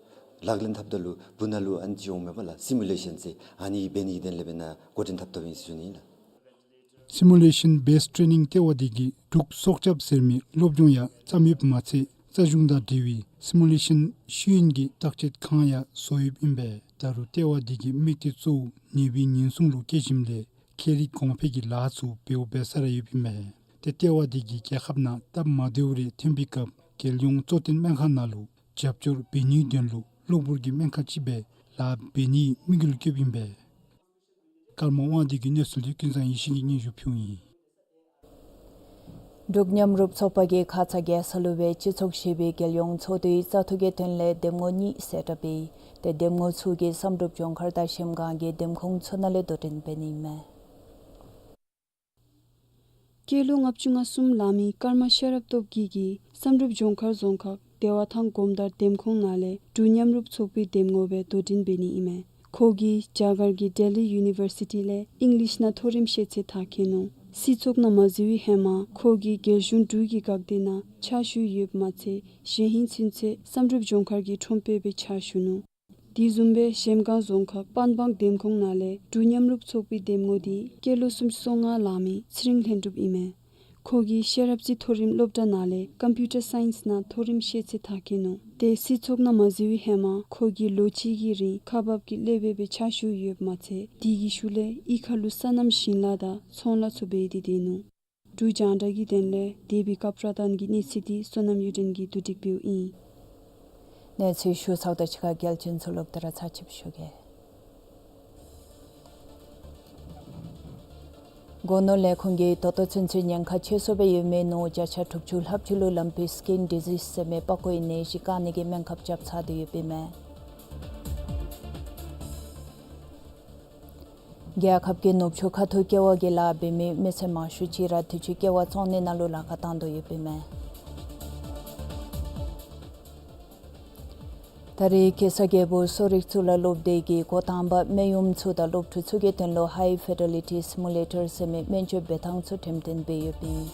ལག་ལེན་འཐབ་ད་ལུ་སྦུག་ན་ལུ་ཨ་ནི་ཅིག་འོངམ་མས་པ་ལགས། སི་མུ་ལེ་ཤཱན་ཟེར་ཨ་ནི་འབད་ནི་གི་དོན་ལས་འབད་ནཱ་འགོ་འདྲེན་འཐབ་འཐབ་ཨིན་ཟེར་ཞུ་ནི་ཨིན་ལགས། Simulation Based Training ལྟེ་བ་དེ་གིས་འབྲུག་སྲོག་སྐྱབས་ཟེར་མིའི་སློབ་སྦྱོང་ཡང་བརྩམས་ཡོདཔ་མ་ཚད་རྩ་གཞུང་དང་འབྲེལ་བའི་སི་མུ་ལེ་ཤཱན་ཤེས་ཡོན་གྱི་བརྟག་དཔྱད་ཁང་ཡང་བཟོ་ཡོདཔ་ཨིན་པས། ད་རུང་ལྟེ་བ་དེ་གི་དམིགས་གཏད་གཙོ་བོ་ནད་པའི་ཉེན་སྲུང་ལུ་བསྐྱལ་ཞིནམ་ལས་ཁེ་རིག་གོང་འཕེལ་གྱི་ལཱ་ཚུ་འབདཝ་འབད་སར་ཡོདཔ་ཨིན་པས། ཏེ་ལྟེ་བ་དེ་གིས་རྒྱལ་ཁབ་ནང་སྟབས་མ་བདེཝ་རེ་ཐོན་པའི་སྐབས་རྒྱལ་ཡོངས་གཙོ་བསྟེན་སྨན་ཁང་ནང་ལུ་རྒྱབ་སྐྱོར་འབད་ནིའི་དོན་ལུ་གློ་བུར་གྱི་སྨན་ཁང་ཅིག་སྦེ་ལཱ་འབད་ནིའི་དམིགས་ཡུལ་བསྐྱེདཔ་ཨིན་པས། ཀརྨ་དབང་འདུས་ཀྱི་གནས་ཚུལ་འདི་ཀུན་བཟང་ཡེ་ཤེས་ཀྱིས་སྙན་ཞུ་ཕུལཝ་ཨིན། འབྲུག་མཉམ་རུབ་ཚོགས་པ་གིས་ཁ་ཙ་རྒྱལ་ས་ལུ་སྦེ་སྤྱི་ཚོགས་བཞི་པའི་རྒྱལ་ཡོངས་ཚོགས་འདུའི་བཙག་འཐུ་གི་དོན་ལས་འདེམས་ངོ་གཉིས་གསལ་བསྒྲགས་འབད་ཡི། ཏེ་འདེམས་ངོ་ཚུ་གིས་བསམ་གྲུབ་ལྗོངས་མཁར་དང་གཞལམ་སྒང་གི་འདེམས་ཁོངས་ཚུ་ནང་ལས་དོ་འགྲན་འབད་ནི་ཨིན་མས། སྐྱེས་ལོ་ལྔ་བཅུ་ང་གསུམ་ལང་མི་ཀརྨ་ཤེས་རབ་སྟོབས་རྒྱས་ཀྱིས་བསམ་གྲུབ་ལྗོངས་མཁར་རྫོང་ཁག་བདེ་བ་ཐང་སྒོམ་དར་འདེམས་ཁོངས་ནང་ལས་འབྲུག་མཉམ་རུབ་ཚོགས་པའི་འདེམས་ངོ་སྦེ་དོ་འགྲན་འབད་ནི་ཨིན་མས། ཁོ་གིས་རྒྱ་གར་གྱི་ལྡི་ལི་ཡུ་ནི་བར་སི་ཊི་ལས་ཨིང་ལིཤ་ནང་མཐོ་རིམ་ཤེས་ཚད་མཐར་འཁྱོལ་ནུག། སྲིད་ཚོགས་ནང་མ་འཛུལ་བའི་ཧེ་མ་ཁོ་གིས་རྒྱལ་གཞུང་འབྲུག་གི་འགག་སྡེ་ནང་ཕྱག་ཞུ་ཡོདཔ་མ་ཚད་གཞེས་ཧིང་ཚུན་ཚོད་བསམ་གྲུབ་ལྗོངས་མཁར་གྱི་ཁྲོམ་དཔོན་སྦེ་ཕྱག་ཞུ་ནུག། དེ་བཟུམ་སྦེ་གཞལམ་སྒང་རྫོང་ཁག་པན་སྦང་འདེམས་ཁོངས་ནང་ལས་འབྲུག་མཉམ་རུབ་ཚོགས་པའི་འདེམས་ངོ་འདི་སྐྱེས་ལོ་སུམ་ཅུ་སོ་ལྔ་ལང་མི་ཚེ་རིང་ལྷུན་གྲུབ་ཨིན་མས། ཁོ་གིས་ཤེས་རབ་རྩེ་མཐོ་རིམ་སློབ་གྲྭ་ནང་ལས་ཀམ་པིའུ་ཊར་སའིནསི་ནང་མཐོ་རིམ་ཤེས་ཚད་མཐར་འཁྱོལ་ནུག། ཏེ་སྲིད་ཚོགས་ནང་མ་འཛུལ་བའི་ཧེ་མ་ཁོ་གིས་ལོ་གཅིག་གི་རིང་ཁག་འབག་གི་སློབ་དཔོན་སྦེ་ཕྱག་ཞུ་ཡོདཔ་མ་ཚད་དེ་གི་ཤུལ་ལས་གཡུས་ཁ་ལུ་སོ་ནམ་ཞིང་ལཱ་དང་ཚོང་ལཱ་ཚུ་འབད་དེ་སྡོད་ནུག། འབྲུག་རྒྱང་བསྒྲགས་ཀྱི་དོན་ལས་འདས་པའི་སྐབས་ར་དང་གི་གནས་ཚུལ་འདི་བསོད་ནམས་གཡུ་སྒྲོན་གྱིས་བསྡུ་སྒྲིག་འབདཝ་ཨིན། གནས་ཚུལ་ཞུ་ཚརཝ་དང་གཅིག་ཁར་རྒྱལ་སྤྱིའི་གནས་ཚུལ་ལོག་སྟེ་ར་ཚར་གཅིག་ཞུ་གེ། སྒོ་ནོར་ལས་ཁུངས་ཀྱིས་ད་ལྟོ་ཚུན་ཚོད་ཉེན་ཁ་ཆེ་ཤོས་སྦེ་ཡོད་མི་ནང་བརྒྱ་ཆ་དྲུག་ཅུ་ལྷགཔ་ཅིག་ལུ་ལམ་པའི་སི་ཀིན་ཌི་ཟིསི་ཟེར་མི་པགས་ཀོའི་ནད་གཞི་བཀག་ནི་གི་སྨན་ཁབ་རྐྱབ་ཚར་ཏེ་ཡོདཔ་ཨིན་མས། རྒྱལ་ཁབ་ཀྱི་ནུབ་ཕྱོགས་ཁ་ཐུག་ཀེ་བ་གི་ལཱ་འབད་མི་མི་སེར་མང་ཤོས་ཅིག་ར་དུས་ཅི་ཀེ་བ་བཙོང་ནི་ནང་ལུ་ལཱ་ཁག་བཏང་དོ་ཡོདཔ་ཨིན་མས། ད་རེས་གེ་སར་རྒྱལ་པོ་གསོ་རིག་གཙུག་ལག་སློབ་སྡེ་གིས་འགོ་དང་པ་སྨན་གཡོགམོ་ཚུ་དང་སློབ་ཕྲུག་ཚུ་གི་དོན་ལུ་ཧའི་ཕི་ཌེ་ལི་ཊི་སི་མུ་ལེ་ཊར་ཟེར་མི་སྨན་བཅོས་འབད་ཐངས་ཚུ་འགྲེམས་སྟོན་འབད་ཡོདཔ་ཨིན།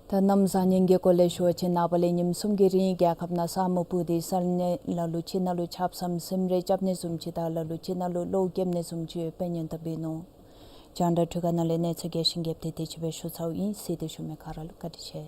ད་གནམ་བཟང་ངན་གྱི་སྐོར་ལས་ཞུ་བ་ཅིན་ནངས་པ་ལས་ཉིནམ་གསུམ་གྱི་རིང་རྒྱལ་ཁབ་ནང་ས་སྨུག་སྤུབས་ཏེ་ས་གནས་ལ་ལུ་ཅིག་ནང་ལུ་ཆརཔ་ཟམ་ཟིམ་རེ་རྐྱབ་ནི་བཟུམ་ཅིག་དང་ལ་ལུ་ཅིག་ནང་ལུ་གློག་རྒྱབ་ནི་བཟུམ་ཅིག་ཡོདཔ་སྦེ་སྙན་ཐོ་འབད་ནུག། རྒྱང་བསྒྲགས་འཕྲུལ་ཁང་ནང་ལས་གནས་ཚུལ་རྒྱས་ཤིང་རྒྱསཔ་འདི་དེ་ཅིག་སྦེ་ཞུ་ཚརཝ་ཨིན། གཟིགས་ཏེ་བཞུགས་མི་ག་ར་ལུ་བཀའ་དྲིན་ཆེ།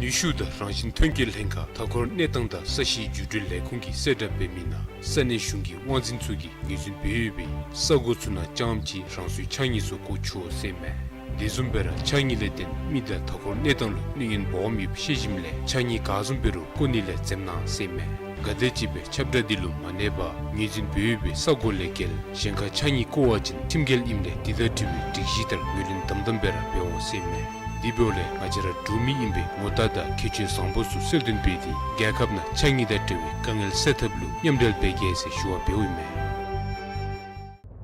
ནུས་ཤུགས་དང་རང་བཞིན་ཐོན་སྐྱེད་ལྷན་ཁག་མཐའ་འཁོར་གནས་སྟངས་དང་ས་གཤིས་འགྱུར་འགྲོས་ལས་ཁུངས་ཀྱིས་གསལ་བསྒྲགས་འབད་མི་ནང་ས་གནས་གཞུང་གི་དབང་འཛིན་ཚུ་གིས་ངོས་འཛིན་འབད་ཡོད་པའི་ས་གོ་ཚུ་ནང་རྐྱངམ་གཅིག་རང་སོའི་ཕྱགས་སྙིགས་བཟོ་བཀོག་ཆོག་ཟེར་མས། དེ་བཟུམ་སྦེ་ར་ཕྱགས་སྙིགས་ལས་བརྟེན་མི་དང་མཐའ་འཁོར་གནས་སྟངས་ལུ་གནོད་ཡོན་སྦོམ་ཡོདཔ་ཤེས་ཞིནམ་ལས་ཕྱགས་སྙིགས་ག་བཟུམ་འབད་རུང་བཀོག་ནི་ལས་འཛེམ་གནང་ཟེར་མས། ག་དེམ་ཅིག་སྦེ་ཁྱབ་བསྒྲགས་འདི་ལུ་མ་གནས་པར་ངོས་འཛིན་འབད་ཡོད་པའི་ས་གོ་ལས་བརྒལ་གཞན་ཁར་ཕྱགས་སྙིགས་བཀོ་བ་ཅིན་ཁྲིམས་འགལ་ཨིནམ་ལས་དེ་དང་འཁྲིལ་བའི་སྒྲིག་གཞི་ལྟར་ངོས་ལེན་དམ་དམ་སྦེ་ར་འབད་འོང་ཟེར་མས། དེ་འབདཝ་ལས་ང་བཅས་ར་འབྲུག་མི་ཨིན་པའི་ངོ་རྟགས་དང་ཁྱད་ཆོས་བཟང་པོ་ཚུ་གསལ་སྟོན་འབད་དེ་རྒྱལ་ཁབ་ནང་ཕྱགས་སྙིགས་དང་འབྲེལ་བའི་དཀའ་ངལ་སེལ་ཐབས་ལུ་མཉམ་འབྲེལ་འབད་གེ་ཟེར་ཞུ་བ་འབདཝ་ཨིན་མས།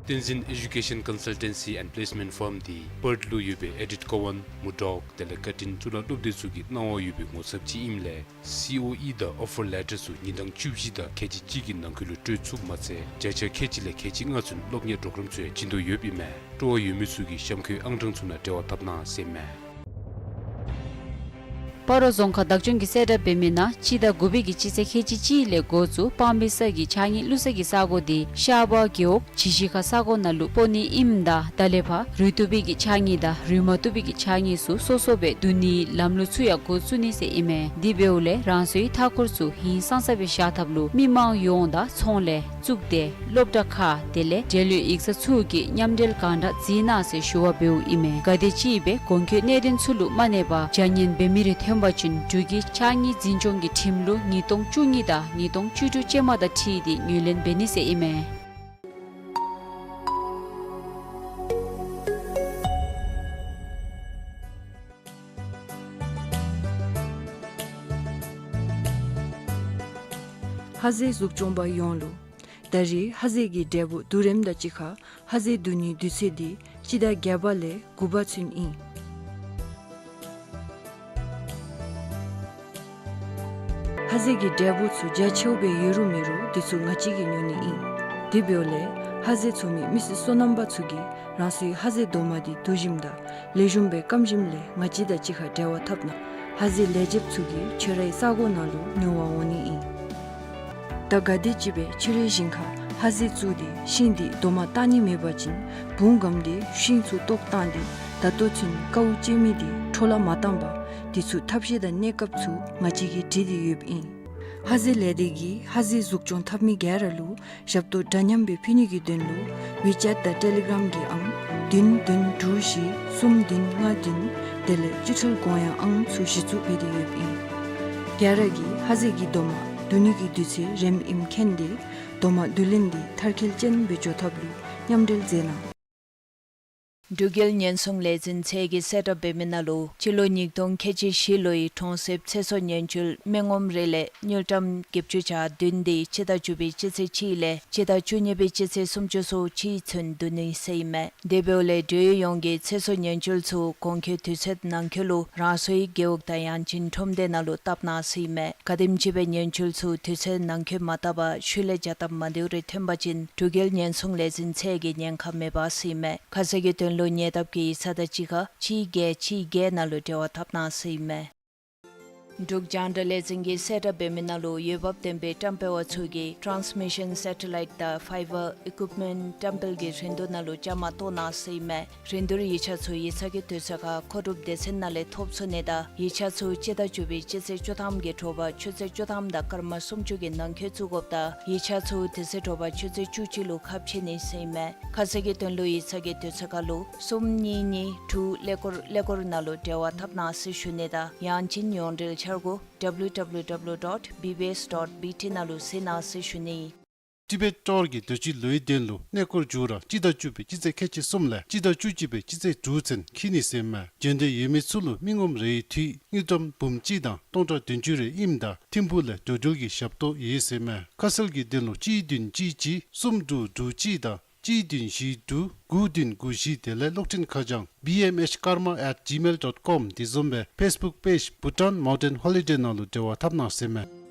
བསྟན་འཛིན་ཨེ་ཌུ་ཀེ་ཤཱན་ཀོན་སཱལ་ཊེན་སི་ཨེནཌ་པི་ལེསི་མེནཊ་ཕརམ་འདི་པརཐ་ལུ་ཡོད་པའི་ཨེ་ཌིཐ་ཀོ་ཝཱན་མུར་ཌོག་དེ་ལས་ཀར་ཊིན་གཙུག་ལག་སློབ་སྡེ་ཚུ་གིས་གནང་བ་ཡོད་པའི་ངོ་ཚབ་ཅིག་ཨིནམ་ལས་སི་ཨོ་ཨི་དང་ཨོ་ཕར་ལེ་ཊར་ཚུ་ཉིན་གྲངས་བཅུ་བཞི་དང་ཁལ་གཅིག་གཅིག་གི་ནང་འཁོད་ལུ་སྤྲོད་ཚུགསཔ་མ་ཚད་བརྒྱ་ཆ་ཁལ་གཅིག་ལས་ཁལ་གཅིག་ལྔ་ཚུན་སློབ་གཉེར་གྲོགས་རམ་ཚུ་ཡང་བྱིན་དོ་ཡོདཔ་ཨིན་མས། སྤྲོ་བ་ཡོད་མི་ཚུ་གིས་གཤམ་འཁོད་ཨང་གྲངས་ཚུ་ནང་འབྲེལ་བ་འཐབ་གནང་ཟེར་མས། སྤ་རོ་རྫོང་ཁག་བདག་སྐྱོང་གི་གསལ་བསྒྲགས་འབད་མི་ནང་སྤྱི་ཟླ་དགུ་པའི་གི་སྤྱི་ཚེས་ཁལ་གཅིག་གཅིག་ལས་འགོ་བཙུགས་སྤང་སྦིས་ས་གི་ཕྱགས་སྙིགས་བླུག་ས་གི་ས་གོ་འདི་ཤར་པ་རྒེད་འོག་བྱི་ཤིང་ཁ་ས་གོ་ནང་ལུ་སྤོ་ནི་ཨིནམ་ད་ད་ལས་ཕར་རུལ་བཏུབ་པའི་གི་ཕྱགས་སྙིགས་དང་རུལ་མ་བཏུབ་པའི་གི་ཕྱགས་སྙིགས་ཚུ་སོ་སོ་སྦེ་བསྡུ་ནིའི་ལམ་ལུགས་ཚུ་ཡང་འགོ་བཙུགས་ནི་ཟེར་ཨིན་མས། དེ་འབདཝ་ལས་རང་སོའི་མཐའ་འཁོར་ཚུ་ཧིང་སངས་ས་སྦེ་བཞག་ཐབས་ལུ་མི་མང་ཡོངས་དང་ཚོང་ལས་གཙུག་སྡེ་སློབ་གྲྭ་ཁག་དེ་ལས་འབྲེལ་ཡོད་ཡིག་ཚང་ཚུ་གིས་མཉམ་འབྲེལ་གང་དྲག་བརྩི་གནང་ཟེར་ཞུ་བ་འབདཝ་ཨིན་མས། ག་དེམ་ཅིག་སྦེ་གོང་འཁོད་གནད་དོན་ཚུ་ལུ་མ་གནས་པར་བྱ་ངན་འབད་མི་རེ་ཐོན་པ་ཅིན་འབྲུག་གི་ཕྱགས་སྙིགས་འཛིན་སྐྱོང་གི་ཁྲིམས་ལུགས་ཉིས་སྟོང་བཅུ་གཉིས་དང་ཉིས་སྟོང་བཅུ་དྲུག་ཅན་མ་དང་འཁྲིལ་ཏེ་ངོས་ལེན་འབད་ནི་ཟེར་ཨིན་མས། ཧ་ཟེ་གཟུགས་སྐྱོང་པ་ཡོངས་ལུ། ད་རེས་ཧ་ཟེ་གི་འབྲས་བུ་བསྡུ་རིམ་དང་གཅིག་ཁར་ཧ་ཟེ་བསྡུ་ནིའི་དུས་ཚོད་འདི་སྤྱི་ཟླ་བརྒྱད་པ་ལས་དགུ་པ་ཚུན་ཨིན། ཧ་ཟེ་གི་འབྲས་བུ་ཚུ་རྒྱ་ཆེཝ་སྦེ་ཡོད་རུང་མེད་རུང་འདི་ཚུ་ང་བཅས་ཀྱིས་ཉོ་ནི་ཨིན། དེ་འབདཝ་ལས་ཧ་ཟེ་འཚོ་མི་མི་སེར་སོ་ནམ་པ་ཚུ་གིས་རང་སོའི་ཧ་ཟེ་རྡོག་མ་འདི་བསྡུ་ཞིནམ་དང་ལེགས་ཤོམ་སྦེ་སྐམ་ཞིནམ་ལས་ང་བཅས་དང་གཅིག་ཁར་འབྲེལ་བ་འཐབ་གནང་། ཧ་ཟེ་ལས་བྱེདཔ་ཚུ་གིས་ཁྱོད་རའི་ས་གོ་ནང་ལུ་ཉོ་བར་འོང་ནི་ཨིན། ད་ག་དེམ་ཅིག་སྦེ་ཁྱོད་རའི་ཞིང་ཁར་ཧ་ཟེ་བཙུགས་ཏེ་ཤིང་འདི་རྡོག་མ་བཏགས་ནི་མེད་པ་ཅིན་བུང་སྒམ་སྟེ་ཤིང་ཚུ་བཏོག་བཏང་སྟེ་ད་ལྟོ་ཚུན་དཀའཝ་སྤྱད་མི་འདི་འཕྲོ་བརླག་མ་བཏང་པར་འདི་ཚུ་ཐབས་ཤེས་དང་གནས་སྐབས་ཚུ་ང་བཅས་ཀྱིས་བྲིས་ཏེ་ཡོདཔ་ཨིན། ཧ་ཟེ་ལས་སྡེ་གིས་ཧ་ཟེ་གཟུགས་སྐྱོང་འཐབ་མི་ག་ར་ལུ་ཞབས་ཏོག་འདྲ་མཉམ་སྦེ་ཕུལ་ནི་གི་དོན་ལུ་ཝི་ཅེཊ་དང་ཊེ་ལི་གརམ་གྱི་ཨང་བདུན་བདུན་དྲུག་བཞི་གསུམ་བདུན་ལྔ་བདུན་དེ་ལས་སྤྱི་ཐུལ་གོང་ཡང་ཨང་ཚུ་གཞི་བཙུགས་འབད་དེ་ཡོདཔ་ཨིན། ག་ར་གིས་ཧ་ཟེ་གི་རྡོག་མ་བསྡུ་ནི་གི་དུས་ཚོད་རནམ་ཨིནམ་མཁྱེན་ཏེ་རྡོག་མ་བསྡུ་ལེན་འདི་མཐར་འཁྱོལ་ཅན་སྦེ་འགྱོ་ཐབས་ལུ་མཉམ་འབྲེལ་མཛད་གནང་། འབྲུག་རྒྱལ་ཉེན་སྲུང་ལས་འཛིན་ཚད་ཀྱིས་གསལ་བསྒྲགས་འབད་མི་ནང་ལུ་སྤྱི་ལོ་ཉིས་སྟོང་ཁལ་གཅིག་བཞི་ལོའི་གྲོང་གསེབ་ཚེ་སྲོག་ཉེན་བཅོལ་མི་ངོམ་རེ་ལས་དངུལ་ཀྲམ་བརྒྱད་ཅུ་གྱ་བདུན་འདི་སྤྱི་ཟླ་བཅུ་པའི་སྤྱི་ཚེས་གཅིག་ལས་སྤྱི་ཟླ་བཅུ་གཉིས་པའི་སྤྱི་ཚེས་སུམ་ཅུ་སོ་གཅིག་ཚུན་བསྡུ་ནི་ཟེར་ཨིན་མས། དེ་འབདཝ་ལས་འབྲེལ་ཡོད་ཡོངས་ཀྱིས་ཚེ་སྲོག་ཉེན་བཅོལ་ཚུ་གོང་འཁོད་དུས་ཚོད་ནང་འཁོད་ལུ་རང་སོའི་རྒེད་འོག་དང་ཡང་ཅིན་ཁྲོམ་སྡེ་ནང་ལུ་བཏབ་གནང་ཟེར་ཨིན་མས། ག་དེམ་ཅིག་སྦེ་ཉེན་བཅོལ་ཚུ་དུས་ཚོད་ནང་འཁོད་མ་བཏབ་པར་ཤུལ་ལས་བྱ་སྟབས་མ་བདེཝ་རེ་ཐོན་པ་ཅིན་འབྲུག་རྒྱལ་ཉེན་སྲུང་ལས་འཛིན་ཚད་ཀྱིས་ཉེན་ཁ་མེད་པ་ཟེར་ཨིན་མས། ཁ་གསལ་གྱི་དོན་ལུ་ཉེ་འདབས་ཀྱི་ཡིག་ཚང་དང་གཅིག་ཁར་གཅིག་བརྒྱད་གཅིག་བརྒྱད་ནང་ལུ་འབྲེལ་བ་འཐབ་གནང་ཟེར་ཨིན་མས། འབྲུག་རྒྱང་བསྒྲགས་ལས་འཛིན་གྱིས་གསལ་བསྒྲགས་འབད་མི་ནང་ལུ་འོས་འབབ་ལྡན་པའི་བཀྲམ་སྤེལ་བ་ཚུ་གིས་ཊཱནསི་མི་ཤཱན་སེ་ཊ་ལའིཊ་དང་ཕའི་བར་ཨི་ཀུབ་མེནཊ་བཀྲམ་སྤེལ་གྱི་རིན་བསྡུར་ནང་ལུ་བཅའ་མར་གཏོགས་གནང་ཟེར་ཨིན་མས། རིན་བསྡུར་ཡིག་ཆ་ཚུ་ཡིག་ཚང་གི་དུས་ཚོད་ཁར་མཁོ་སྒྲུབ་སྡེ་ཚན་ནང་ལས་ཐོབ་ཚུགས་ནི་དང་ཡིག་ཆ་ཚུ་སྤྱི་ཟླ་བཅུ་པའི་སྤྱི་ཚེས་བཅུ་ཐམ་གྱི་དྲོ་པ་ཆུ་ཚོད་བཅུ་ཐམ་དང་སྐར་མ་སུམ་ཅུ་གི་ནང་འཁོད་བཙུགས་དགོཔ་དང་ཡིག་ཆ་ཚུ་དེ་ཚེ་དྲོ་པ་ཆུ་ཚོད་བཅུ་གཅིག་ལུ་ཁ་ཕྱེ་ནི་ཟེར་ཨིན་མས། ཁ་གསལ་གྱི་དོན་ལུ་ཡིག་ཚང་གི་དུས་ཚོད་ཁར་ལུ་གསུམ་གཉིས་གཉིས་དྲུག་ཀླད་ཀོར་ཀླད་ཀོར་ནང་ལུ་འབྲེལ་བ་འཐབ་གནང་ཟེར་ཞུ་ནི་དང་ཡང་ཅིན་ཡོངས་འབྲེལ་འཆར་སྒོ་W W W dot B B S dot B T ནང་ལུ་གཟིགས་གནང་ཟེར་ཞུ་ནི། ཊི་བེཊ་ཊོར་གྱི་དུས་ཅི་ལོའི་དོན་ལུ་གནས་སྐོར་མཇུག་ར་སྤྱི་ཟླ་བཅུ་པའི་སྤྱི་ཚེས་ཁལ་གཅིག་གསུམ་ལས་སྤྱི་ཟླ་བཅུ་གཅིག་པའི་སྤྱི་ཚེས་དྲུག་ཚུན་འཁྱིད་ནི་ཟེར་ཨིན་མས། འབྱོན་འདོད་ཡོད་མི་ཚུ་ལུ་མི་ངོམ་རེའི་འཐུས་དངུལ་ཀྲམ་འབུམ་གཅིག་དང་སྟོང་ཕྲག་བདུན་ཅུ་རེ་ཨིནམ་ད་ཐིམ་ཕུག་ལས་འགྲོ་འགྲུལ་གྱི་ཞབས་ཏོག་ཡོད་ཟེར་ཨིན་མས། ཁ་གསལ་གྱི་དོན་ལུ་གཅིག་བདུན་གཅིག་གཅིག་གསུམ་དྲུག་དྲུག་གཅིག་དང་གཅིག་བདུན་བཞི་དྲུག་དགུ་བདུན་དགུ་བཞི་དེ་ལས་གློག་འཕྲིན་ཁ་བྱང་B M H Karma at gmail dot com དེ་བཟུམ་སྦེ་ཕེསི་བུཀ་པེཇ་བྷུ་ཊཱན་མའུན་ཊེན་ཧོ་ལི་ཌེ་ནང་ལུ་འབྲེལ་བ་འཐབ་གནང་ཟེར་ཨིན་མས།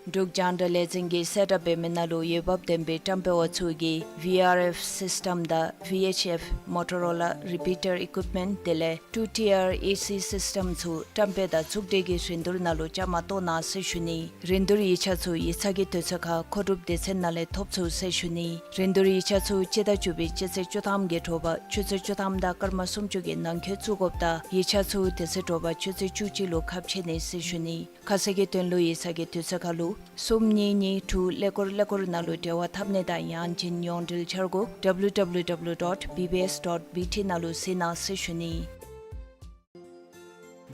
འབྲུག་རྒྱང་བསྒྲགས་ལས་འཛིན་གྱིས་གསལ་བསྒྲགས་འབད་མི་ནང་ལུ་འོས་འབབ་ལྡན་པའི་བཀྲམ་སྤེལ་བ་ཚུ་གིས་V R F སིསི་ཊམ་དང་V H F མོ་ཊོ་རོ་ལ་རི་པི་ཊར་ཨི་ཀུབ་མེནཊ་དེ་ལས་ཊུ་ཊི་ཨར་ཨེ་སི་སིསི་ཊམ་ཚུ་བཀྲམ་སྤེལ་དང་བཙུགས་སྒྲིག་གི་རིན་བསྡུར་ནང་ལུ་བཅའ་མར་གཏོགས་གནང་ཟེར་ཞུ་ནི། རིན་བསྡུར་ཡིག་ཆ་ཚུ་ཡིག་ཚང་གི་དུས་ཚོད་ཁར་མཁོ་སྒྲུབ་སྡེ་ཚན་ནང་ལས་ཐོབ་ཚུགས་ཟེར་ཞུ་ནི། རིན་བསྡུར་ཡིག་ཆ་ཚུ་སྤྱི་ཟླ་བཅུ་པའི་སྤྱི་ཚེས་བཅུ་ཐམ་གྱི་དྲོ་པ་ཆུ་ཚོད་བཅུ་ཐམ་དང་སྐར་མ་སུམ་ཅུ་གི་ནང་འཁོད་བཙུགས་དགོཔ་དང་ཡིག་ཆ་ཚུ་དེ་ཚེ་དྲོ་པ་ཆུ་ཚོད་བཅུ་གཅིག་ལུ་ཁ་ཕྱེ་ནི་ཟེར་ཞུ་ནི། ཁ་གསལ་གྱི་དོན་ལུ་ཡིག་ཚང་གི་དུས་ཚོད་ཁར་ལུ་གསུམ་གཉིས་གཉིས་དྲུག་ཀླད་ཀོར་ཀླད་ཀོར་ནང་ལུ་འབྲེལ་བ་འཐབ་ནི་དང་ཡང་ཅིན་ཡོངས་འབྲེལ་འཆར་སྒོ་W W W dot B B S dot B T ནང་ལུ་གཟིགས་གནང་ཟེར་ཞུ་ནི།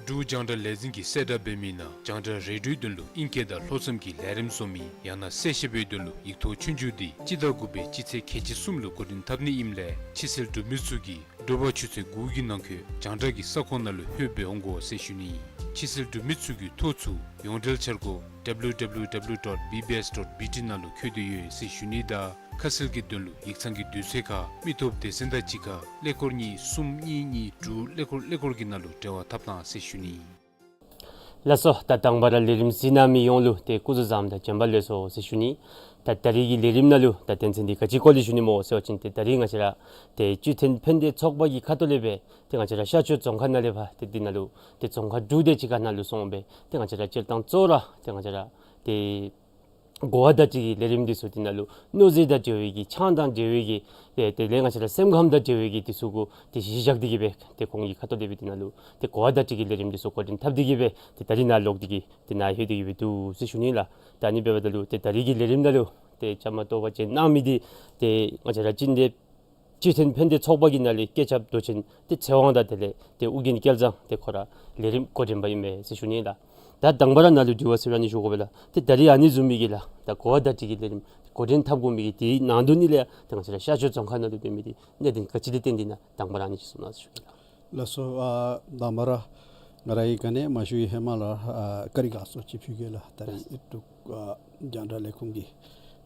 འབྲུག་རྒྱང་བསྒྲགས་ལས་འཛིན་གྱིས་གསལ་བསྒྲགས་འབད་མི་ནང་རྒྱང་བསྒྲགས་རེ་ཌིའོའི་དོན་ལུ་ཨིང་སྐད་དང་ལྷོ་མཚམས་ཀྱི་ལས་རིམ་བཟོ་མི་ཡང་ན་གསལ་བཤད་པའི་དོན་ལུ་ཡིག་ཐོག་ཆོས་རྒྱུགས་འདི་སྤྱི་ཟླ་དགུ་པའི་སྤྱི་ཚེས་ཁལ་གཅིག་གསུམ་ལུ་འགོ་འདྲེན་འཐབ་ནི་ཨིནམ་ལས་ཕྱི་སེལ་འབྲུག་མི་ཚུ་གིས་དྲོ་པ་ཆུ་ཚོད་དགུ་གི་ནང་འཁོད་རྒྱང་བསྒྲགས་ཀྱི་ས་ཁོངས་ནང་ལུ་ལྷོདཔ་སྦེ་འོང་དགོ་ཟེར་ཞུ་ནི། ཕྱི་སེལ་འབྲུག་མི་ཚུ་གི་ཐོ་ཚུ་ཡོངས་འབྲེལ་འཆར་སྒོ་W W W dot B B S dot B T ནང་ལུ་འཁོད་དེ་ཡོད་ཟེར་ཞུ་ནི་དང་ཁ་གསལ་གྱི་དོན་ལུ་ཡིག་ཚང་གི་དུས་ཚོད་ཁར་མི་སྟོབས་སྡེ་ཚན་དང་གཅིག་ཁར་ཀླད་ཀོར་གཉིས་གསུམ་གཉིས་གཉིས་དྲུག་ཀླད་ཀོར་ཀླད་ཀོར་གྱི་ནང་ལུ་འབྲེལ་བ་འཐབ་གནང་ཟེར་ཞུ་ནི། ལགས་སོ། ད་དང་པ་ར་ལས་རིམ་གཟིགས་གནང་མི་ཡོངས་ལུ་ཏེ་སྐུ་གཟུགས་བཟང་དང་བྱོན་པ་ལེགས་སོ་ཟེར་ཞུ་ནི། ད་ད་རིས་ཀྱི་ལས་རིམ་ནང་ལུ་ད་དོན་ཚན་འདི་ག་ཅི་སྐོར་ལས་ཞུ་ནི་སྨོ་ཟེར་བ་ཅིན་ཏེ་ད་རིས་ང་བཅས་ར་ཏེ་སྤྱི་མཐུན་ཕན་བདེ་ཚོགས་པ་གི་ཁ་ཐུག་ལས་སྦེ་ཏེ་ང་བཅས་ར་ཤར་ཕྱོགས་རྫོང་ཁག་ནང་ལས་ཕར་ཏེ་འདི་ནང་ལུ་ཏེ་རྫོང་ཁག་དྲུག་དེ་ཅིག་ཁར་ནང་ལུ་སོང་སྦེ་ཏེ་ང་བཅས་ར་སྤྱིར་བཏང་གཙོ་བོ་ར་ཏེ་ང་བཅས་ར་ཏེ་གོ་བ་བརྡ་སྤྲོད་ཀྱི་ལས་རིམ་འདི་ཚུ་འདི་ནང་ལུ་མྱོས་རྫས་དང་འབྲེལ་བའི་གི་ཆང་དང་འབྲེལ་བའི་གི་ཏེ་དེ་ལས་ང་བཅས་ར་སེམས་ཁམས་དང་འབྲེལ་བའི་གི་འདི་ཚུ་གུ་ཏེ་གཞི་བཞག་སྟེ་གི་སྦེ་ཏེ་ཁོང་གི་ཁ་ཐུག་ལས་སྦེ་འདི་ནང་ལུ་ཏེ་གོ་བ་བརྡ་སྤྲོད་ཀྱི་ལས་རིམ་འདི་ཚུ་འགོ་འདྲེན་འཐབ་སྟེ་གི་སྦེ་ཏེ་ད་རིས་ནཱ་ལོག་སྟེ་གི་ཏེ་ནཱ་ལྷོད་དེ་གི་སྦེ་འདུག་ཟེར་ཞུ་ནི་ལགས། ད་ཨ་ནི་འབདཝ་ད་ལུ་ཏེ་ད་རིས་ཀྱི་ལས་རིམ་ནང་ལུ་ཏེ་བཅའ་མར་གཏོགས་པ་ཅིན་གནང་མི་འདི་ཏེ་ང་བཅས་ར་སྤྱི་མཐུན་སྤྱི་མཐུན་ཕན་བདེ་ཚོགས་པ་གི་ནང་ལས་བཀོད་ཁྱབ་མདོ་ཆེན་ཏེ་ཚེ་དབང་དང་དེ་ལས་ཏེ་ཨོ་རྒྱན་སྐལ་བཟང་ཏེ་ཁོ་ར་ལས་རིམ་འགོ་འདྲེན་པ་ཨིན་མས་ཟེར་ཞུ་ནི་ལགས། ད་དང་པ་ར་ནཱ་ལུ་དྲི་བ་ཟེར་བ་ནི་ཞུ་དགོ་པས་ལགས། ཏེ་ད་རིས་ཨ་ནི་བཟུམ་མའི་གི་ལགས་ད་གོ་བ་བརྡ་སྤྲོད་ཀྱི་ལས་རིམ་འགོ་འདྲེན་འཐབ་དགོ་མི་གི་དེའི་ནང་དོན་ནི་ལས་ཡང་ཏེ་ང་བཅས་ར་ཤར་ཕྱོགས་རྫོང་ཁག་ནང་ལུ་འབད་མི་འདི་གནད་དོན་ག་ཅི་ལས་བརྟེན་ཏེ་ཨིན་ན་དང་པ་ར་ཨ་ནི་ཅིག་གསུང་གནང་ཟེར་ཞུ་ནི་ལགས། ལགས་སོ། ཨ་དང་པ་ར་ང་ར་གིས་ག་ནི་མ་ཞུ་བའི་ཧེ་མ་ལུ་ཨ་བཀྲིས་དགའ་ཚོར་ཅིག་ཕུལ་གེ་ལགས། ད་རིས་འབྲུག་ཨ་རྒྱང་བསྒྲགས་ལས་ཁུངས་ཀྱིས་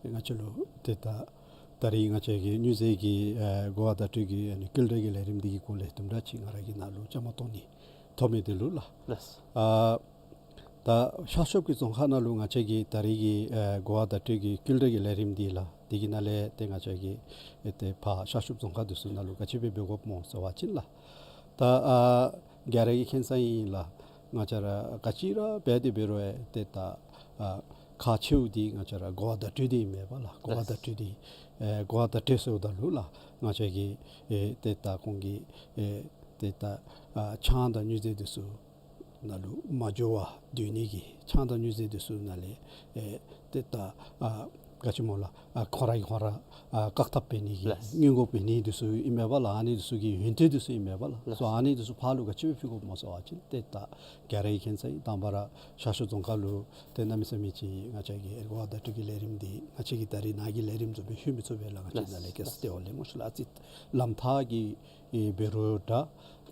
ང་བཅས་ལུ་ཏེ་ད་ད་རིས་ང་བཅས་ཀྱི་མྱོས་རྫས་ཀྱི་ཨ་གོ་བ་བརྡ་སྤྲོད་ཀྱི་ཨ་ནི་བསྐུལ་བསྒྲགས་ཀྱི་ལས་རིམ་འདི་གི་སྐོར་ལས་དུམ་གྲ་ཅིག་ང་ར་གིས་ནཱ་ལུ་བཅའ་མར་གཏོགས་ནི་ཐོབ་མི་འདི་ལུ་ལགས། ལགས། ཨ་ད་ཤར་ཕྱོགས་ཀྱི་རྫོང་ཁག་ནང་ལུ་ང་བཅས་ཀྱི་ད་རིས་ཀྱི་ཨ་གོ་བ་བརྡ་སྤྲོད་ཀྱི་བསྐུལ་བསྒྲགས་ཀྱི་ལས་རིམ་འདི་ལགས། དེ་གི་ནང་ལས་ཏེ་ང་བཅས་ཀྱི་ཨེ་ཏེ་ཕར་ཤར་ཕྱོགས་རྫོང་ཁག་འདི་ཚུ་ནང་ལུ་ག་ཅི་སྦེ་འབད་དགོཔ་སྨོ་ཟེར་བ་ཅིན་ལགས། ད་ཨ་ག་ར་གིས་མཁྱེན་གསལ་ཨིན་ལགས། ང་བཅས་ར་ག་ཅི་ར་འབད་དེ་འབད་རུང་ཨེ་ཏེ་ད་ཨ་ཁག་ཆེཝ་འདི་ང་བཅས་ར་གོ་བ་བརྡ་སྤྲོད་འདི་ཨིན་མས་པ་ལགས། གོ་བ་བརྡ་སྤྲོད་འདི་ཨེ་གོ་བ་བརྡ་སྤྲོད་ཟེརཝ་ད་ལུ་ལགས་ང་བཅས་ཀྱི་ཨེ་ཏེ་ད་ཁོང་གི་ཨེ་ཏེ་ད་ཨ་ཆང་དང་མྱོས་རྫས་འདི་ཚུ་ནང་ལུ་མ་འགྱོ་བར་སྡོད་ནི་གི་ཆང་དང་མྱོས་རྫས་འདི་ཚུ་ནང་ལས་ཨེ་ཏེ་ད་ཨ་ག་ཅི་སྨོ་ལགས། ཨ་ཁོང་ར་གིས་ཁོང་ར་ཨ་བཀག་ཐབས་འབད་ནི་གི་ལགས། སྔོན་འགོག་འབད་ནི་འདི་ཚུ་ཨིན་མས་པ་ལགས། ཨ་ནི་འདི་ཚུ་གི་ཡོན་ཏན་འདི་ཚུ་ཨིན་མས་པ་ལགས། ལགས། སོ་ཨ་ནི་འདི་ཚུ་ཕར་ལུ་ག་ཅི་སྦེ་ཕུལ་དགོཔ་སྨོ་ཟེར་བ་ཅིན་ཏེ་ད་ག་ར་གིས་མཁྱེན་གསལ་ཨིན། དང་པ་ར་ཤར་ཕྱོགས་རྫོང་ཁག་ལུ་ཏེ་གནམ་མེད་ས་མེད་ཅིག་ང་བཅས་ཀྱི་ཨེ་གོ་བ་བརྡ་སྤྲོད་ཀྱི་ལས་རིམ་འདི་ང་བཅས་ཀྱི་ད་རིས་ནཱ་གི་ལས་རིམ་བཟུམ་སྦེ་ལྷོད་མི་ཚུགས་པས་ལགས། ང་བཅས་ནཱ་ལས་ཀྱི་ལྟེ་བ་ལས་སྨོ་ཤིག་ལགས། ཨ་ཙི་ལམ་ཐག་གི་ཨེ་འབད་རུང་འདྲ།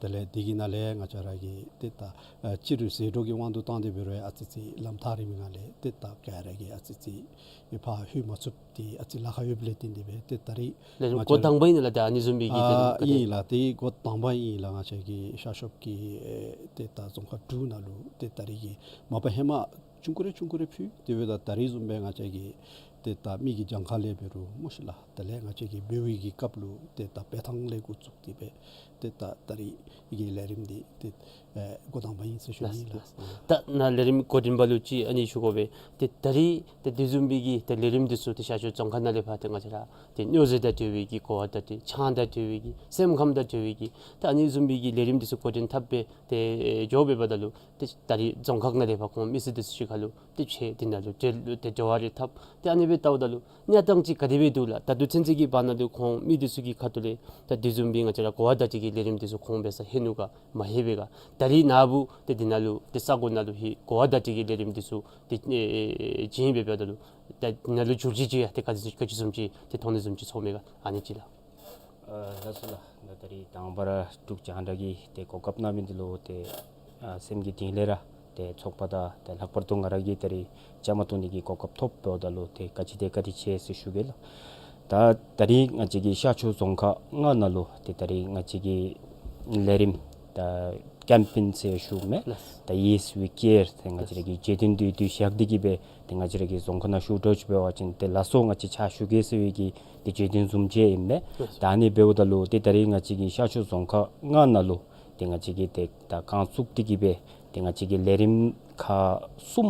དེ་ལས་དེ་གི་ནང་ལས་ང་བཅས་ར་གི་ཏེ་ད་ཨ་སྤྱིར་ཟད་འགྲོ་གི་དབང་དུ་བཏང་སྟེ་འབད་རུང་ཨ་ཙི་ཅིག་ལམ་ཐག་རིང་མི་ནང་ལས་ཏེ་ད་ག་ར་གིས་ཨ་ཙི་ཅིག་ཨེ་ཕར་ལྷོད་མ་ཚུགསཔ་འདི་ཨ་ཙི་ལཱ་ཁག་ཡོདཔ་ལས་བརྟེན་ཏེ་སྦེ་ཏེ་ད་རིས་ལས་རིམ་ང་འགོ་བཅས་དང་པ་ཨིན་ལགས། ད་ཨ་ནི་བཟུམ་མའི་གི་ལས་རིམ་ཨ་ག་དེ་ཨིན་ལགས། དེ་འགོ་དང་པ་ཨིན་ལགས། ང་བཅས་ཀྱི་ཤར་ཕྱོགས་ཀྱི་ཨེ་ཏེ་ད་རྫོང་ཁག་དྲུག་ནང་ལུ་ཏེ་ད་རིས་ཀྱི་མ་པ་ཧེ་མ་ཆུང་ཀུ་རེ་ཆུང་ཀུ་རེ་ཕུལ། དེ་འབདཝ་ད་ད་རིས་བཟུམ་སྦེ་ང་བཅས་ཀྱི་ཏེ་ད་མི་གི་གྱངས་ཁ་ལས་འབད་རུང་སྨོ་ཤིག་ལགས། དེ་ལས་ང་བཅས་ཀྱིས་འབད་བའི་གི་སྐབས་ལུ་ཏེ་ད་འབད་ཐངས་ལས་འགོ་བཙུགས་ཏེ་སྦེ་ཏེ་ད་ད་རིས་ཀྱི་ལས་རིམ་འདི་ཏེ་ཨེ་འགོ་དང་པ་ཨིན་ཟེར་ཞུ་ནི་ལགས། ལགས། ད་ནཱ་ལས་རིམ་འགོ་འདྲེན་པ་ལུ་ཅིག་ཨ་ནི་ཞུ་དགོ་པས། ཏེ་ད་རིས་ཏེ་དེ་བཟུམ་སྦེ་གི་ཏེ་ལས་རིམ་འདི་ཚུ་ཏེ་ཤར་ཕྱོགས་རྫོང་ཁག་ནང་ལས་ཕར་ཏེ་ང་བཅས་ར་ཏེ་མྱོས་རྫས་དང་འབྲེལ་བའི་གི་གོ་བ་བརྡ་སྤྲོད་ཆང་དང་འབྲེལ་བའི་གི་སེམས་ཁམས་དང་འབྲེལ་བའི་གི་ད་ཨ་ནི་བཟུམ་སྦེ་གི་ལས་རིམ་འདི་ཚུ་འགོ་འདྲེན་འཐབ་སྦེ་ཏེ་འགྱོ་འབདཝ་ད་ལུ་ཏེ་ད་རིས་རྫོང་ཁག་ནང་ལས་ཕར་ཁོང་མི་སེར་འདི་ཚུ་གཅིག་ཁར་ལུ་ཏེ་ཕྱད་དེ་ནང་ལུ་འབྲེལ་ཏེ་འབྲེལ་བ་རེ་འཐབ། ཏེ་ཨ་ནི་སྦེ་བལྟཝ་ད་ལུ་གནས་སྟངས་ཅིག་ག་དེ་སྦེ་འདུག་ལགས། ད་དུས་ཚོད་ཅིག་གི་བར་ན་ལུ་ཁོང་མི་འདི་ཚུ་གི་ཁ་ཐུག་ལས་ད་དེ་བཟུམ་སྦེ་ང་བཅས་ར་གོ་བ་བརྡ་སྤྲོད་ཀྱི་ལས་རིམ་འདི་ཚུ་ཁོང་འབད་ས་ལྷོད་ནུག་ག་མ་ལྷོད་པས་ག། ད་རིས་ནཱ་བུ་ཏེ་འདི་ནང་ལུ་ཏེ་ས་གོ་ནང་ལུ་ཧེ་གོ་བ་བརྡ་སྤྲོད་ཀྱི་ལས་རིམ་འདི་ཚུ་ཏེ་ཨེ་ཨེ་བྱིན་འབདཝ་ད་ལུ་ད་འདི་ནང་ལུ་འགྱུར་བཅོས་ཅིག་ཡང་ཏེ་ག་ཅི་ག་ཅི་བཟུམ་ཅིག་ཏེ་མཐོང་ནི་བཟུམ་ཅིག་ཚོར་མས་ག། ཨ་ནི་ཅིག་ལགས། ཨ་ལགས་སོ་ལགས། ད་ད་རིས་དང་པ་ར་འབྲུག་རྒྱང་བསྒྲགས་ཀྱིས་ཏེ་གོ་སྐབས་གནང་མི་འདི་ལུ་ཏེ་ཨ་སེམས་ཀྱི་གཏིང་ལས་ར་ཏེ་ཚོགས་པ་དང་ཏེ་ལྷག་པར་དུ་ང་ར་གིས་ད་རིས་བཅའ་མར་གཏོགས་ནི་གི་གོ་སྐབས་ཐོབ་འབདཝ་ད་ལུ་ཏེ་བཀའ་དྲིན་དང་བཀའ་དྲིན་ཆེ་ཟེར་ཞུ་གེ་ལགས། ད་ད་རིས་ང་བཅས་ཀྱི་ཤར་ཕྱོགས་རྫོང་ཁག་ལྔ་ནང་ལུ་ཏེ་ད་རིས་ང་བཅས་ཀྱི་ལས་རིམ་ད་ཀེམ་པེན་ཟེར་ཞུཝ་མས། ལགས། ད་Yes We Care ཟེར་ང་བཅས་ར་གི་བརྗོད་དོན་འདི་བསྡུས་བཞག་སྟེ་གི་སྦེ་ཏེ་ང་བཅས་ར་གི་རྫོང་ཁག་ནང་ཞུ་འགྱོ་ཅི་འབད་བ་ཅིན་ཏེ་ལགས་སོ་ང་བཅས་ཕྱག་ཞུ་གེ་ཟེར་བའི་གི་ཏེ་བརྗོད་དོན་བཟུམ་ཅིག་ཨིན་མས། ད་ཨ་ནི་འབདཝ་ད་ལུ་ཏེ་ད་རིས་ང་བཅས་ཀྱི་ཤར་ཕྱོགས་རྫོང་ཁག་ལྔ་ནང་ལུ་ཏེ་ང་བཅས་ཀྱིས་ཏེ་ད་རྐང་བཙུགས་ཏེ་གི་སྦེ་ཏེ་ང་བཅས་ཀྱིས་ལས་རིམ་ཁག་གསུམ་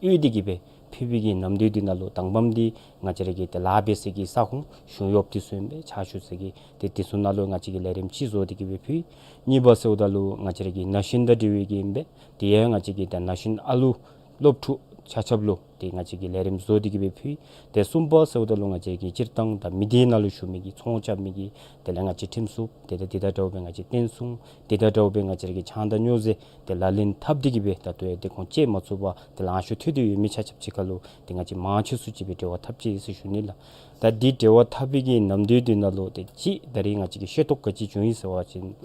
གཡུགས་ཏེ་གི་སྦེ་ཕུལ་བའི་གི་ནམ་དུས་འདི་ནང་ལུ་དང་པམ་འདི་ང་བཅས་ར་གི་ཏེ་ལཱ་འབད་ས་གི་ས་ཁོངས་གཞུང་གཡོགཔ་འདི་ཚུ་ཨིན་པས། ཕྱག་ཞུ་ས་གི་ཏེ་འདི་ཚུ་ནང་ལུ་ང་བཅས་ཀྱིས་ལས་རིམ་ཅིག་བཟོ་སྟེ་གི་སྦེ་ཕུལ། གཉིས་པ་ཟེརཝ་ད་ལུ་ང་བཅས་ར་གི་ན་གཞོན་དང་འབྲེལ་བའི་གི་ཨིན་པས། དེ་ཡང་ང་བཅས་ཀྱིས་ད་ན་གཞོན་ཨ་ལུ་སློབ་ཕྲུག་ཆ་ཁྱབ་ལུ་ཏེ་ང་བཅས་ཀྱིས་ལས་རིམ་བཟོ་སྟེ་གི་སྦེ་ཕུལ། ཏེ་གསུམ་པ་ཟེརཝ་ད་ལུ་ང་བཅས་ཀྱི་སྤྱིར་བཏང་ད་མི་སྡེ་ནང་ལུ་བཞུགས་མི་གི་ཚོང་རྐྱབ་མི་གི་དེ་ལས་ང་བཅས་ཁྲིམས་སྲུང་དེ་དང་དེ་དང་འདྲཝ་སྦེ་ང་བཅས་བསྟན་སྲུང་དེ་དང་འདྲཝ་སྦེ་ང་བཅས་ར་གི་ཆང་དང་མྱོས་རྫས་ཏེ་ལག་ལེན་འཐབ་སྟེ་གི་སྦེ་ད་ལྟོ་ཡང་ཏེ་ཁོང་བཅད་མ་ཚུགས་པར་ཏེ་ལང་ཤོར་ཐལ་ཏེ་ཡོད་མི་ཆ་ཁྱབ་ཅིག་ཁར་ལུ་ཏེ་ང་བཅས་མང་ཆེ་སུ་ཅིག་སྦེ་འབྲེལ་བ་འཐབ་ཅི་ཟེར་ཞུ་ནི་ལགས། ད་འདི་འབྲེལ་བ་འཐབ་པའི་གི་ནམ་དུས་འདི་ནང་ལུ་ཏེ་ཅིག་ད་རིས་ང་བཅས་ཀྱིས་ཤེས་རྟོགས་ག་ཅི་བྱུང་ཡི་ཟེར་བ་ཅིན་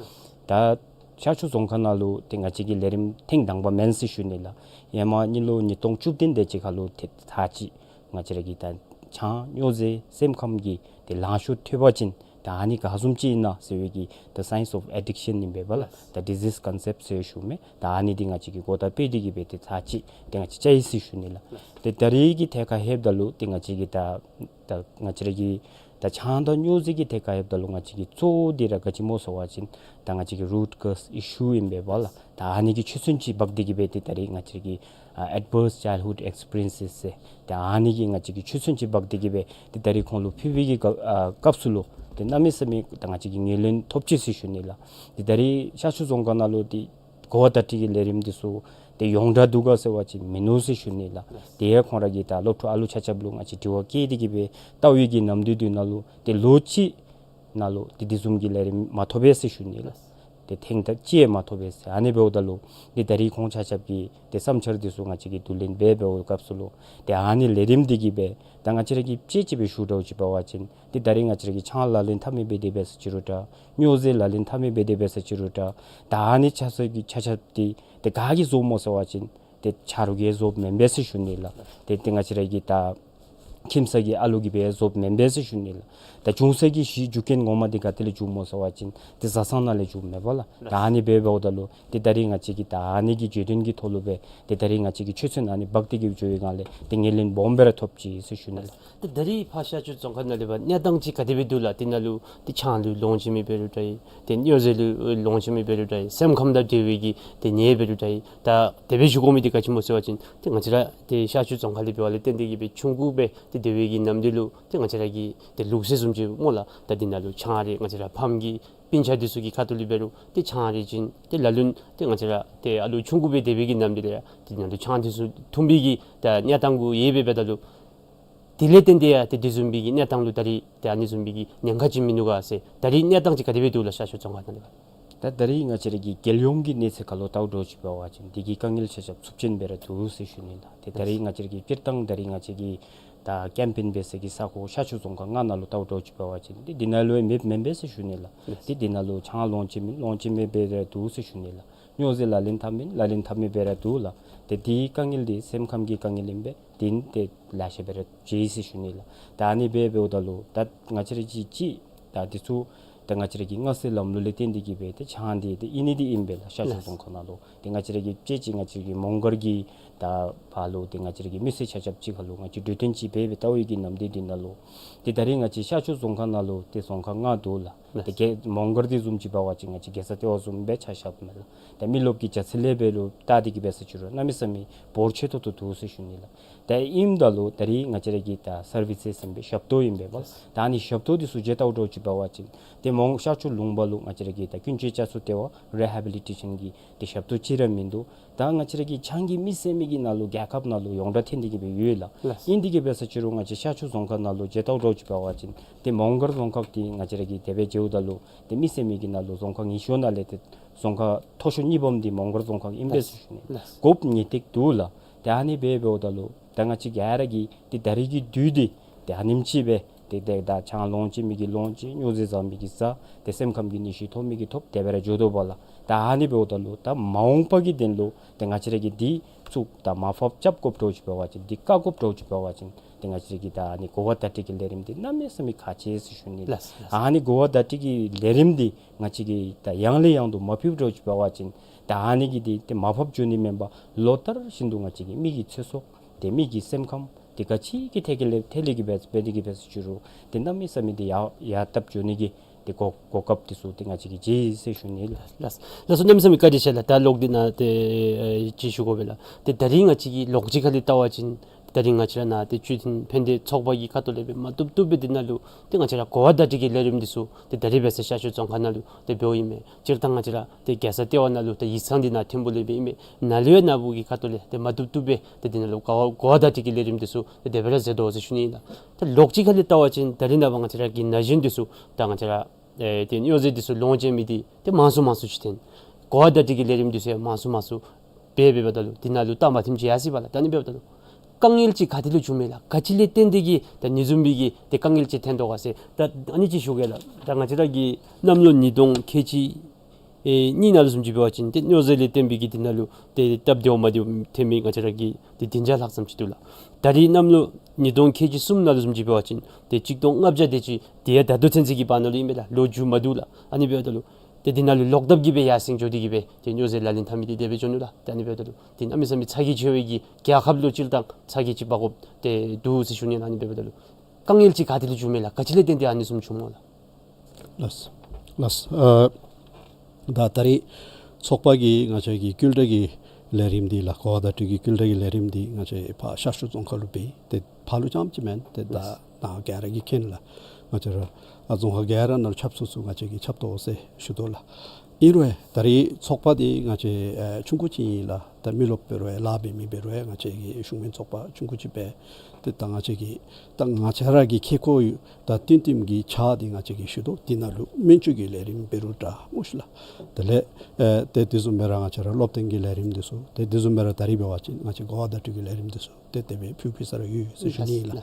ད་ཤར་ཕྱོགས་རྫོང་ཁག་ནང་ལུ་ཏེ་ང་བཅས་ཀྱི་ལས་རིམ་ཐེངས་དང་པ་མེན་ཟེར་ཞུ་ནི་ལགས། ཧེ་མ་གཉིས་ལོ་ཉིས་སྟོང་བཅུ་བདུན་དེ་ཅིག་ཁར་ལུ་ཏེ་ད་ཅི་ང་བཅས་ར་གི་ད་ཆང་མྱོས་རྫས་སེམས་ཁམས་ཀྱི་ཏེ་ལང་ཤོར་ཐལ་བ་ཅིན་ ད་ཨ་ནི་ག་བཟུམ་ཅིག་ཨིན་ན་ཟེར་བའི་གི་the science of addiction ཨིན་པས་པ་ལགས། ལགས། ད་disease concept ཟེར་ཞུ་མི་ད་ཨ་ནི་འདི་ང་བཅས་ཀྱིས་གོ་བརྡ་སྤེལ་ཏེ་གི་སྦེ་ཏེ་ཚར་གཅིག་ཏེ་ང་བཅས་བཅར་ཡི་ཟེར་ཞུ་ནི་ལགས། ལགས། ཏེ་ད་རེས་ཀྱི་ཐད་ཁར་ལྷོདཔ་ད་ལུ་ཏེ་ང་བཅས་ཀྱིས་ད་ད་ང་བཅས་ར་གི་ད་ཆང་དང་སྨྱོ་རྫས་ཀྱི་ཐད་ཁར་ལྷོདཔ་ད་ལུ་ང་བཅས་ཀྱི་གཙོ་བོ་འདི་ར་ག་ཅི་སྨོ་ཟེར་བ་ཅིན་ད་ང་བཅས་ཀྱི་root cause issue ཨིན་པས་པ་ལགས། ད་ཨ་ནི་གི་ཆོས་ཚན་ཅིག་འབག་སྟེ་གི་སྦེ་ཏེ་ད་རེས་ང་བཅས་ཀྱི་ཨ་adverse childhood experiences ཟེར་ཏེ་ཨ་ནི་གི་ང་བཅས་ཀྱི་ཆོས་ཚན་ཅིག་འབག་སྟེ་གི་སྦེ་ཏེ་ད་རེས་ཁོང་ལུ་ཕུལ་བའི་གི་སྐབས་ཨ་སྐབས་སུ་ལུ་ཏེ་གནམ་མེད་ས་མེད་ད་ང་བཅས་ཀྱིས་ངོས་ལེན་ཐོབ་ཅི་ཟེར་ཞུ་ནི་ལགས། ཏེ་ད་རེས་ཤར་ཕྱོགས་རྫོང་ཁག་ནང་ལུ་ཏེ་གོ་བ་བརྡ་སྤྲོད་ཀྱི་ལས་རིམ་འདི་ཚུ་ཏེ་ཡོངས་གྲགས་འདུག་ག་ཟེར་བ་ཅིན་མིན་ནུག་ཟེར་ཞུ་ནི་ལགས། ཏེ་ཁོང་ར་གི་ད་སློབ་ཕྲུག་ཨ་ལུ་ཆ་ཁྱབ་ལུ་ང་བཅས་དྲི་བ་བཀོད་དེ་གི་སྦེ་བལྟ་བའི་གི་ནམ་དུས་འདི་ནང་ལུ་ཏེ་ལོ་གཅིག་ནང་ལུ་ཏེ་དེ་བཟུམ་གྱི་ལས་རིམ་མ་ཐོབ་པས་ཟེར་ཞུ་ནི་ལགས། ཏེ་ཐེངས་ད་གཅིག་མ་ཐོབ་པས་ཟེར། ཨ་ནི་འབདཝ་ད་ལུ་ཏེ་ད་རེས་ཁོང་ཆ་ཁྱབ་ཀྱི་ཏེ་བསམ་འཆར་འདི་ཚུ་ང་བཅས་ཀྱིས་བསྡུ་ལེན་འབད་འབདཝ་སྐབས་སུ་ལུ་ཏེ་ཨ་ནི་ལས་རིམ་འདི་གིས་སྦེ་ད་ང་བཅས་ར་གི་དཔྱེ་ཅིག་སྦེ་ཞུ་འདྲཝ་ཅིག་འབད་བ་ཅིན་ཏེ་ད་རེས་ང་བཅས་ར་གི་ཆང་ལག་ལེན་འཐབ་མི་འབད་དེ་འབད་ས་ཅིག་རུང་འདྲ། སྨྱོ་རྫས་ལག་ལེན་འཐབ་མི་འབད་དེ་འབད་ས་ཅིག་རུང་འདྲ། ད་ཨ་ནི་ཆ་ས་གི་ཆ་ཁྱབ་འདི་ཏེ་ག་གིས་བཟོཝ་སྨོ་ཟེར་བ་ཅིན་ཏེ་ཆ་རོགས་ཀྱིས་བཟོཝ་མེན་པས་ཟེར་ཞུ་ནི་ལགས། ཏེ་ཏེ་ང་བཅས་ར་གི་ད་ཁྱིམ་ས་གི་ཨ་ལུ་གིས་སྦེ་བཟོཝ་མེན་པས་ཟེར་ཞུ་ནི་ལགས། ད་འབྱུང་ས་གི་གཞི་རྒྱུ་རྐྱེན་ངོ་མ་འདི་ག་ཏེ་ལས་འབྱུངམ་སྨོ་ཟེར་བ་ཅིན་ཏེ་བཟའ་ཚང་ནང་ལས་འབྱུངམ་མས་པ་ལགས། ད་ཨ་ནི་འབདཝ་ད་ལུ་ཏེ་ད་རེས་ང་བཅས་ཀྱིས་ད་ཨ་ནི་གི་བརྗོད་དོན་གྱི་ཐོག་ལུ་སྦེ་ཏེ་ད་རེས་ང་བཅས་ཀྱིས་ཆོས་ཚན་ཨ་ནི་འབག་སྟེ་གི་འགྱོ་བའི་སྒང་ལས་ཏེ་ངོས་ལེན་སྦོམ་སྦེ་ར་ཐོབ་ཅི་ཟེར་ཞུ་ནི་ལགས། ཏེ་ད་རེས་ཕར་ཤར་ཕྱོགས་རྫོང་ཁག་ནང་ལས་འབད་གནས་སྟངས་ཅིག་ག་དེ་སྦེ་འདུག་ལགས། དེ་ནང་ལུ་ཏེ་ཆང་ལུ་ལོངས་སྤྱོད་མི་འབད་རུང་འདྲ་ཡི། ཏེ་སྨྱོ་རྫས་ལུ་ལོངས་སྤྱོད་མི་འབད་རུང་འདྲ་ཡི། སེམས་ཁམས་དང་འབྲེལ་བའི་གི་ཏེ་ནད་འབད་རུང་འདྲ་ཡི། ད་དེ་སྦེ་ཞུ་དགོ་མི་འདི་ག་ཅི་སྨོ་ཟེར་བ་ཅིན་ཏེ་ང་བཅས་ར་ཏེ་ཤར་ཕྱོགས་རྫོང་ཁག་ལས་འབདཝ་ལས་བརྟེན་ཏེ་གི་སྦེ་ཆུང་ཀུ་སྦེ་ཏེ་སྡོད་པའི་གི་ནམ་དུས་ལུ་ཏེ་ང་བཅས་ར་གི་ཏེ་ལུགས་སྲོལ་བཟུམ་ཅིག་སྨོ་ལགས། ད་དེ་ནང་ལུ་ཆང་རེ་ང་བཅས་ར་ཕམ་གི་སྤུན་ཆ་འདི་ཚུ་གི་ཁ་ཐུག་ལས་འབད་རུང་ཏེ་ཆང་རེ་བྱིན། ཏེ་ལ་ལུ་ཏེ་ང་བཅས་ར་ཏེ་ཨ་ལུ་ཆུང་ཀུ་སྦེ་སྡོད་པའི་གི་ནམ་དུས་ལས་ར་ཏེ་ནང་དུ་ཆང་འདི་ཚུ་འཐུང་པའི་གི་ད་གནས་སྟངས་གུ་ཡོད་པས། འབདཝ་ད་ལུ་དེ་ལས་བརྟེན་ཏེ་ཡང་ཏེ་དེ་བཟུམ་མའི་གི་གནས་སྟངས་ལུ་ད་རེས་ཏེ་ཨ་ནི་བཟུམ་མའི་གི་ཉེན་ཁ་ཅིག་མིན་ནུག་ག་ཟེར། ད་རེས་གནས་སྟངས་ཅིག་ག་དེ་སྦེ་འདུག་ལགས་ཤར་ཕྱོགས་རྫོང་ཁག་ནང་ལས་འབད། ད་ད་རེས་ང་བཅས་ར་གི་རྒྱལ་ཡོངས་ཀྱི་གནས་ཚད་ཁར་ལུ་བལྟཝ་འདྲཝ་ཅིག་འབད་བ་ཅིན་དེ་གི་དཀའ་ངལ་ཆ་ཁྱབ་ཚབས་ཆེན་སྦེ་ར་འདུག་ཟེར་ཞུ་ནི་ལགས། ཏེ་ད་རེས་ང་བཅས་ར་གི་སྤྱིར་བཏང་ད་རེས་ང་བཅས་ཀྱི་ད་ཀེམ་པེན་འབད་ས་གི་ས་ཁོངས་ཤར་ཕྱོགས་རྫོང་ཁག་ལྔ་ནང་ལུ་བལྟཝ་འདྲཝ་ཅིག་འབད་བ་ཅིན་ཏེ་དེ་ནང་ལུ་ཡང་མེདཔ་མེན་པས་ཟེར་ཞུ་ནི་ལགས། ཏེ་དེ་ནང་ལུ་ཆང་ལོངས་སྤྱོད་མི་ལོངས་སྤྱོད་མི་སྦེ་ར་འདུག་ཟེར་ཞུ་ནི་ལགས། སྨྱོ་རྫས་ལག་ལེན་འཐབ་མི་ལག་ལེན་འཐབ་མི་སྦེ་ར་འདུག་ལགས། ཏེ་དེའི་དཀའ་ངལ་འདི་སེམས་ཁམས་ཀྱི་དཀའ་ངལ་ཨིན་པས། དེ་ཏེ་ལེ་ཤ་སྦེ་ར་མཇལ་ཡི་ཟེར་ཞུ་ནི་ལགས། ད་ཨ་ནི་སྦེ་འབདཝ་ད་ལུ་ད་ང་བཅས་ར་གཅིག་གཅིག་ད་འདི་ཚུ་ད་ང་བཅས་ར་གི་མངའ་སའི་ལམ་ལུགས་ལས་བརྟེན་ཏེ་གི་སྦེ་ཏེ་ཆང་འདི་ཏེ་ཨིན་ནི་འདི་ཨིན་པས་ལགས། ཤར་ཕྱོགས་རྫོང་ཁག་ནང་ལུ་ཏེ་ང་བཅས་ར་གི་དཔྱེ་ཅིག་ང་བཅས་ར་གི་མོང་སྒར་གྱི་ད་ཕར་ལུ་ཏེ་ང་བཅས་ར་གི་མི་སེར་ཆ་ཁྱབ་ཅིག་ཁར་ལུ་ང་བཅས་གྲོས་བསྟུན་ཅིག་འབད་སྦེ་བལྟ་བའི་གི་ནམ་དུས་འདི་ནང་ལུ་ཏེ་ད་རེས་ང་བཅས་ཤར་ཕྱོགས་རྫོང་ཁག་ནང་ལུ་ཏེ་རྫོང་ཁག་ལྔ་འདུག་ལགས། ཏེ་རྒྱལ་མོང་སྒར་འདི་བཟུམ་ཅིག་འབད་བ་ཅིན་ང་བཅས་རྒྱལ་ས་ལྟེ་བ་བཟུམ་སྦེ་ཆ་བཞགཔ་མས་ལགས། ཏེ་མི་རློབས་ཀྱི་རྒྱ་ཚད་ལས་འབད་རུང་བལྟ་སྟེ་གི་འབད་ས་ཅིག་རུང་གནམ་མེད་ས་མེད་འབོར་ཆེ་ཏོག་ཏོ་འདུག་ཟེར་ཞུ་ནི་ལགས། ཏེ་ཨིནམ་ད་ལུ་ད་རེས་ང་བཅས་ར་གི་ད་སར་བི་སེས་ཨིན་པས། ཞབས་ཏོག་ཨིན་པས་པ། ད་ཨ་ནི་ཞབས་ཏོག་འདི་ཚུ་མཇལ་བལྟཝ་འདྲཝ་ཅིག་འབད་བ་ཅིན་ཏེ་མོང་ཤར་ཕྱོགས་ལུང་པ་ལུ་ང་བཅས་ར་གི་ད་ཀུན་སྤྱོད་བསྐྱར་གསོ་ལྟེ་བ་རི་ཧེ་བི་ལི་ཊེ་ཤཱན་གྱི་ཏེ་ཞབས་ཏོག་ཅིག་ར་མིན་འདུག། ད་ང་བཅས་ར་གི་ཆང་གིས་མི་བསད་མི་གི་ནང་ལུ་རྒྱལ་ཁབ་ནང་ལུ་ཡོངས་གྲགས་ཐོན་ཏེ་གི་སྦེ་ཡོད་ལགས། ལགས། ཨིན་ཏེ་གི་འབད་ས་ཅིག་རུང་ང་བཅས་ཤར་ཕྱོགས་རྫོང་ཁག་ནང་ལུ་མཇལ་བལྟཝ་འདྲཝ་ཅིག་འབད་བ་ཅིན་ཏེ་མོང་སྒར་རྫོང་ཁག་འདི་ང་བཅས་ར་གིས་དེ་སྦེ་མཇལཝ་ད་ལུ་ཏེ་མི་བསད་མི་གི་ནང་ལུ་རྫོང་ཁག་ཉི་ཤུ་ནང་ལས་ཏེ་རྫོང་ཁག་མཐོ་ཤོས་གཉིས་པམ་འདི་མོང་སྒར་རྫོང་ཁག་ཨིན་པས་ཟེར་ཞུ་ནི། ལགས། དགོཔ་ངེས་ཏིག་འདུག་ལགས། ཏེ་ཨ་ནི་སྦེ་འབདཝ་ད་ལུ་ད་ང་བཅས་ག་ར་གིས་ཏེ་ད་རེས་ཀྱི་དུས་འདི་ཏེ་ཨ་ནེམ་ཅིག་སྦེ་ཏེ་ཏེ་ད་ཆང་ལོངས་སྤྱོད་མི་གིས་ལོངས་སྤྱོད། སྨྱོ་རྫས་བཟའ་མི་གིས་བཟའ། ཏེ་སེམས་ཁམས་ཀྱི་ནད་གཞི་ཐོབ་མི་གིས་ཐོབ། དེ་སྦེ་ར་འགྱོ་དོ་བ་ལགས། ད་ཨ་ནི་འབདཝ་ད་ལུ་ད་མ་འོངས་པ་གི་དོན་ལུ་ཏེ་ང་བཅས་ར་གིས་འདི་ཚུ་ད་མར་ཕབ་རྐྱབ་དགོཔ་འདྲཝ་ཅིག་འབད་བ་ཅིན་འདི་བཀག་དགོཔ་འདྲཝ་ཅིག་འབད་བ་ཅིན་ཏེ་ང་བཅས་ར་གི་ད་ཨ་ནི་གོ་བ་བརྡ་སྤྲོད་ཀྱི་ལས་རིམ་འདི་གནམ་མེད་ས་མེད་ཁག་ཆེ་ཟེར་ཞུ་ནི། ལགས། ལགས། ཨ་ནི་གོ་བ་བརྡ་སྤྲོད་ཀྱི་ལས་རིམ་འདི་ང་བཅས་ཀྱིས་ད་ཡང་ལས་ཡང་དུ་མ་ཕུལཝ་འདྲཝ་ཅིག་འབད་བ་ཅིན་ད་ཨ་ནི་གི་འདི་ཏེ་མར་ཕབ་འགྱོ་ནི་མེན་པར་ལོ་ལྟར་བཞིན་དུ་ང་བཅས་ཀྱི་མི་གི་ཚེ་སྲོག་ཏེ་མི་གི་སེམས་ཁམས་འདི་ག་ཅི་གི་ཐད་ཀྱི་ལས་ཐད་ལས་ཀྱི་འབད་འབད་དེ་གི་འབད་ས་ཅིག་རུང་ཏེ་གནམ་མེད་ས་མེད་འདི་ཡར་ཡར་བཏབ་འགྱོ་ནི་གི་ཏེ་གོ་གོ་སྐབས་འདི་ཚུ་ཏེ་ང་བཅས་ཀྱིས་མཇལ་ཡི་ཟེར་ཞུ་ནི་ལགས། ལགས། ལགས་སོ། གནམ་མེད་ས་མེད་བཀའ་དྲིན་ཆེ་ལགས། ད་ལོག་སྟེ་ནཱ་ཏེ་ཨེ་ཅིག་ཞུ་དགོ་པས་ལགས། ཏེ་ད་རིས་ང་བཅས་ཀྱི་ལོགས་གཅིག་ཁ་ལས་བལྟ་བ་ཅིན་ད་རིས་ང་བཅས་ར་ནཱ་ཏེ་སྤྱི་མཐུན་ཕན་བདེ་ཚོགས་པ་གི་ཁ་ཐུག་ལས་སྦེ་མ་བཏུབ་བཏུབ་སྦེ་འདི་ནང་ལུ་ཏེ་ང་བཅས་ར་གོ་བ་བརྡ་སྤྲོད་ཀྱི་ལས་རིམ་འདི་ཚུ་ཏེ་ད་རིས་འབད་ས་ཤར་ཕྱོགས་རྫོང་ཁག་ནང་ལུ་ཏེ་འབདཝ་ཨིན་མས། སྤྱིར་བཏང་ང་བཅས་ར་ཏེ་རྒྱལ་ས་ལྟེ་བ་ནང་ལུ་ཏེ་ཡིག་ཚང་འདི་ནཱ་ཐིམ་ཕུག་ལས་སྦེ་ཨིན་མས། ནཱ་ལུ་ཡང་ནཱ་བུ་གི་ཁ་ཐུག་ལས་ཏེ་མ་བཏུབ་བཏུབ་སྦེ་ཏེ་འདི་ནང་ལུ་གོ་བ་གོ་བ་བརྡ་སྤྲོད་ཀྱི་ལས་རིམ་འདི་ཚུ་ཏེ་དེ་སྦེ་ར་མཛད་དོ་ཟེར་ཞུ་ནི་ཨིན་ལགས། ད་ལོགས་གཅིག་ཁ་ལས་བལྟ་བ་ཅིན་ད་རིས་ནངས་པ་ང་བཅས་ར་གི་ན་གཞོན་འདི་ཚུ་ད་ང་བཅས་ར་ཨེ་ཏེ་སྨྱོ་རྫས་འདི་ཚུ་ལོངས་སྤྱོད་མི་འདི་ཏེ་མང་སུ་མང་སུ་ཅིག་ཐོན། གོ་བ་བརྡ་སྤྲོད་ཀྱི་ལས་རིམ་འདི་ཚུ་ཡང་མང་སུ་མང་སུ་འབད་འབདཝ་ད་ལུ་འདི་ནང་ལུ་ལྟ་མ་ཐིམ་ཅིག་ཡར་སོ་ཡི་པ་ལགས། ད་ཨ་ནི་འབདཝ་ད་ལུ་དཀའ་ངལ་ཅིག་ག་ཏེ་ལུ་བྱུངམ་མས་ལགས། ག་ཅི་ལས་བརྟེན་ཏེ་གིས་ད་ཨ་ནི་བཟུམ་མའི་གི་ཏེ་དཀའ་ངལ་ཅིག་ཐོན་དོ་ག་ཟེར། ད་ཨ་ནི་ཅིག་ཞུ་གེ་ལགས། ད་ང་བཅས་ར་གི་གནམ་ལོ་ཉིས་སྟོང་ཁལ་གཅིག་ ཨེ་གཉིས་ནང་ལུ་བཟུམ་ཅིག་འབད་བ་ཅིན་ཏེ་སྨྱོ་རྫས་ལས་བརྟེན་པའི་གི་འདི་ནང་ལུ་ཏེ་སྟབས་བདེཝ་མ་བདེཝ་ཐོན་མི་ང་བཅས་ར་གི་ཏེ་བདུན་བརྒྱ་ལྷག་ཙམ་ཅིག་འདུག་ལགས། ད་རིས་གནམ་ལོ་ཉིས་སྟོང་ཁལ་གཅིག་གསུམ་ནང་ལུ་བཟུམ་ཅིག་འབད་བ་ཅིན་ཏེ་གཅིག་སྟོང་ལྔ་བརྒྱ་དེ་ཅིག་དེ་ཡང་ད་ལྟོ་ཚུན་ཚོད་ཀྱི་བར་ན་ལུ་ཨིན་པས་ལགས། ལོ་མཇུག་མ་བསྡུ་ལགས། ཨ་ནི་འབདཝ་ད་ལུ་ཏེ་འདི་ནང་ལུ་ལོག་ལྟབ་ཀྱིས་སྦེ་ཡར་སེང་འགྱོ་སྟེ་གིས་སྦེ་ཏེ་སྨྱོ་རྫས་ལག་ལེན་འཐབ་མི་འདི་དེ་སྦེ་འགྱོ་ནུག་ལགས། ཏེ་ཨ་ནི་འབདཝ་ད་ལུ་ཏེ་གནམ་མེད་ས་མེད་ཚ་གྱང་ཆེ་བའི་གི་རྒྱལ་ཁབ་ལུ་སྤྱིར་བཏང་ཚ་གྱང་ཅིག་འབག་དགོཔ་ཏེ་འདུག་ཟེར་ཞུ་ནི་ལགས། ཨ་ནི་འབདཝ་ད་ལུ་དཀའ་ངལ་ཅིག་ག་ཏེ་ལས་བྱུངམ་མས་ལགས། ག་ཅི་ལས་བརྟེན་ཏེ་ཨ་ནི་བཟུམ་བྱུངམ་སྨོ་ལགས། ལགས། ལགས། ཨ་ད་ད་རིས་ཚོགས་པ་གིས་ང་བཅས་ཀྱི་ཀུན་བརྟགས་ཀྱི་ལས་རིམ་འདི་ལགས། གོ་བ་བརྡ་སྤྲོད་ཀྱི་ཀུན་བརྟགས་ཀྱི་ལས་རིམ་འདི་ང་བཅས་ཕར་ཤར་ཕྱོགས་རྫོང་ཁག་ལུ་འབད་ཏེ་ཕར་ལུ་རྐྱངམ་ཅིག་མེན། ཏེ་ད་ལགས། ནཱ་ག་ར་གིས་མཁྱེན་ལགས། ང་བཅས་ར་ཨ་རྫོང་ཁག་ག་ར་ནང་ལུ་ཁྱབ་ཚུགས་ཚུགས་ང་བཅས་ཀྱིས་ཁྱབ་དོ་ཟེར་ཞུ་དོ་ལགས། ཨིན་རུང་ད་རིས་ཚོགས་པ་འདི་ང་བཅས་ཨེ་ཆུང་ཀུ་ཅིག་ཨིན་ལགས། ད་མི་རློབས་འབད་རུང་ལཱ་འབད་མི་འབད་རུང་ང་བཅས་ཀྱི་གཞུང་མིན་ཚོགས་པ་ཆུང་ཀུ་ཅིག་འབད། ཏེ་ད་ང་བཅས་ཀྱི་ད་ང་བཅས་ར་གི་ཁེ་ཀོ་ཡོད་ད་བསྟུན་གཏམ་གྱི་ཆ་འདི་ང་བཅས་ཀྱིས་ཞུ་དོ། འདི་ནང་ལུ་སྨན་བཅོས་ཀྱི་ལས་རིམ་འབད་རུང་འདྲ་སྨོ་ཤི་ལགས། དེ་ལས་ཨེ་ཏེ་དེ་བཟུམ་སྦེ་ར་ང་བཅས་ར་སློབ་སྟོན་གྱི་ལས་རིམ་འདི་ཚུ་ཏེ་དེ་བཟུམ་སྦེ་ར་ད་རིས་འབད་བ་ཅིན་ང་བཅས་གོ་བ་བརྡ་སྤྲོད་ཀྱི་ལས་རིམ་འདི་ཚུ་ཏེ་དེ་སྦེ་ཕུལ་ཕུལ་ས་ར་ཡོད་ཟེར་ཞུ་ནི་ལགས། ལགས།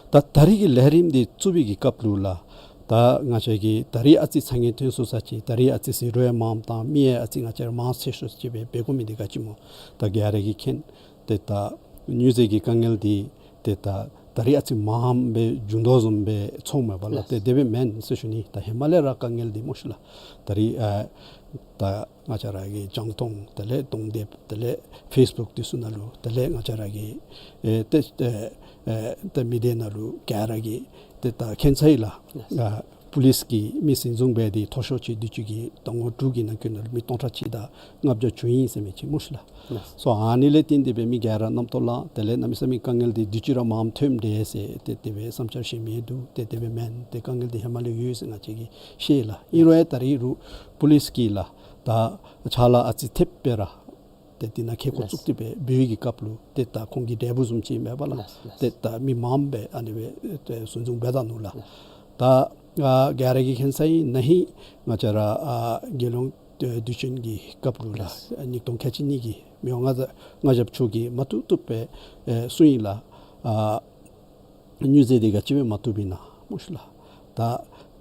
ད་ད་རིས་ཀྱི་ལས་རིམ་འདི་བཙུགས་པའི་གི་སྐབས་ལུ་ལགས། ད་ང་བཅས་ཀྱིས་ད་རིས་ཨ་ཙི་ཚ་ངན་ཐོན་སོ་ས་ཅིག་ད་རིས་ཨ་ཙི་ཟད་འགྲོ་ཡང་མངམ་བཏང་མི་ཡང་ཨ་ཙི་ང་བཅས་ར་མང་སུ་སོ་ཅིག་སྦེ་འབད་དགོ་མི་འདི་ག་ཅི་སྨོ། ད་ག་ར་གིས་མཁྱེན། ཏེ་ད་སྨྱོ་རྫས་ཀྱི་དཀའ་ངལ་འདི་ཏེ་ད་ད་རིས་ཨ་ཙི་མངམ་སྦེ་བྱུང་དོ་བཟུམ་སྦེ་ཚོརཝ་མས་པ་ལགས། ལགས། ཏེ་དེ་སྦེ་མེན་ཟེར་ཞུ་ནི། ད་ཧེ་མ་ལས་ར་དཀའ་ངལ་འདི་སྨོ་ཤི་ལགས། ད་རིས་ཨ་ད་ང་བཅས་ར་གི་རྒྱང་མཐོང་དེ་ལས་གཏོང་དེབ་དེ་ལས་ཕེསི་བུཀ་འདི་ཚུ་ནང་ལུ་དེ་ལས་ང་བཅས་ར་གི་ཨེ་ཏེ་ཨེ་ཨེ་ཏེ་མི་སྡེ་ནང་ལུ་ག་ར་གིས་ཏེ་ད་མཁྱེན་ཚར་ཡི་ལགས། ལགས། ཨ་པུ་ལིསི་གིས་མི་སྲིད་བཟུང་འབད་དེ་མཐོ་ཤོས་ཅིག་དུས་ཅི་གི་ཟླ་ངོ་དྲུག་གི་ནང་འཁོད་ནང་ལུ་མི་སྟོང་ཕྲག་གཅིག་དང་ལྔ་བརྒྱ་བཅུ་ཨིན་ཟེར་མི་ཅིག་སྨོ་ཤི་ལགས། ལགས། སོ་ཨ་ནི་ལས་བརྟེན་ཏེ་སྦེ་མི་ག་ར་རྣམ་རྟོག་ལངས། དེ་ལས་གནམ་མེད་ས་མེད་དཀའ་ངལ་འདི་དུས་ཅི་ར་མངམ་ཐོནམ་འདྲས་ཟེར་ཏེ་དེ་སྦེ་བསམ་འཆར་བཤད་མི་འདུག། ཏེ་དེ་སྦེ་མེན། ཏེ་དཀའ་ངལ་འདི་ཧེ་མ་ལས་ཡོད་ཟེར་ང་བཅས་ཀྱིས་ཤེས་ལགས། ཨིན་རུང་ཡང་ད་རིས་རུང་པུ་ལིསི་གིས་ལགས་ད་ཕྱག་ལཱ་ཨ་ཙི་ཐེབས་སྦེ་ར་ཏེ་འདི་ནང་ཁེ་ཀོ་ལགས། བཙུགས་ཏེ་སྦེ་འབད་བའི་གི་སྐབས་ལུ་ཏེ་ད་ཁོང་གི་འབྲས་བུ་བཟུམ་ཅིག་མས་པ་ལགས། ལགས། ཏེ་ད་མི་མངམ་སྦེ་ཨ་ནི་སྦེ་ཏེ་སྲུང་སྐྱོབ་འབད་ད་ནུག་ལགས། ལགས། ད་ཨ་ག་ར་གིས་མཁྱེན་ས་ཨིན། ན་ཧིང་ང་བཅས་ར་ཨ་རྒྱལ་ཡོངས་ཨེ་དུས་ཆེན་གྱི་སྐབས་ལུ་ལགས། ལགས། ཉིས་སྟོང་ཁལ་གཅིག་གཉིས་ཀྱི་མི་དབང་མངའ་བདག་མངའ་བདག་མཆོག་གིས་མ་བཏུབ་བཏུབ་སྦེ་ཨེ་གསུངས་ཡི་ལགས། ཨ་སྨྱོ་རྫས་འདི་ག་ཅི་སྦེ་མ་བཏུབ་ཨིན་ན་སྨོ་ཤི་ལགས། ད་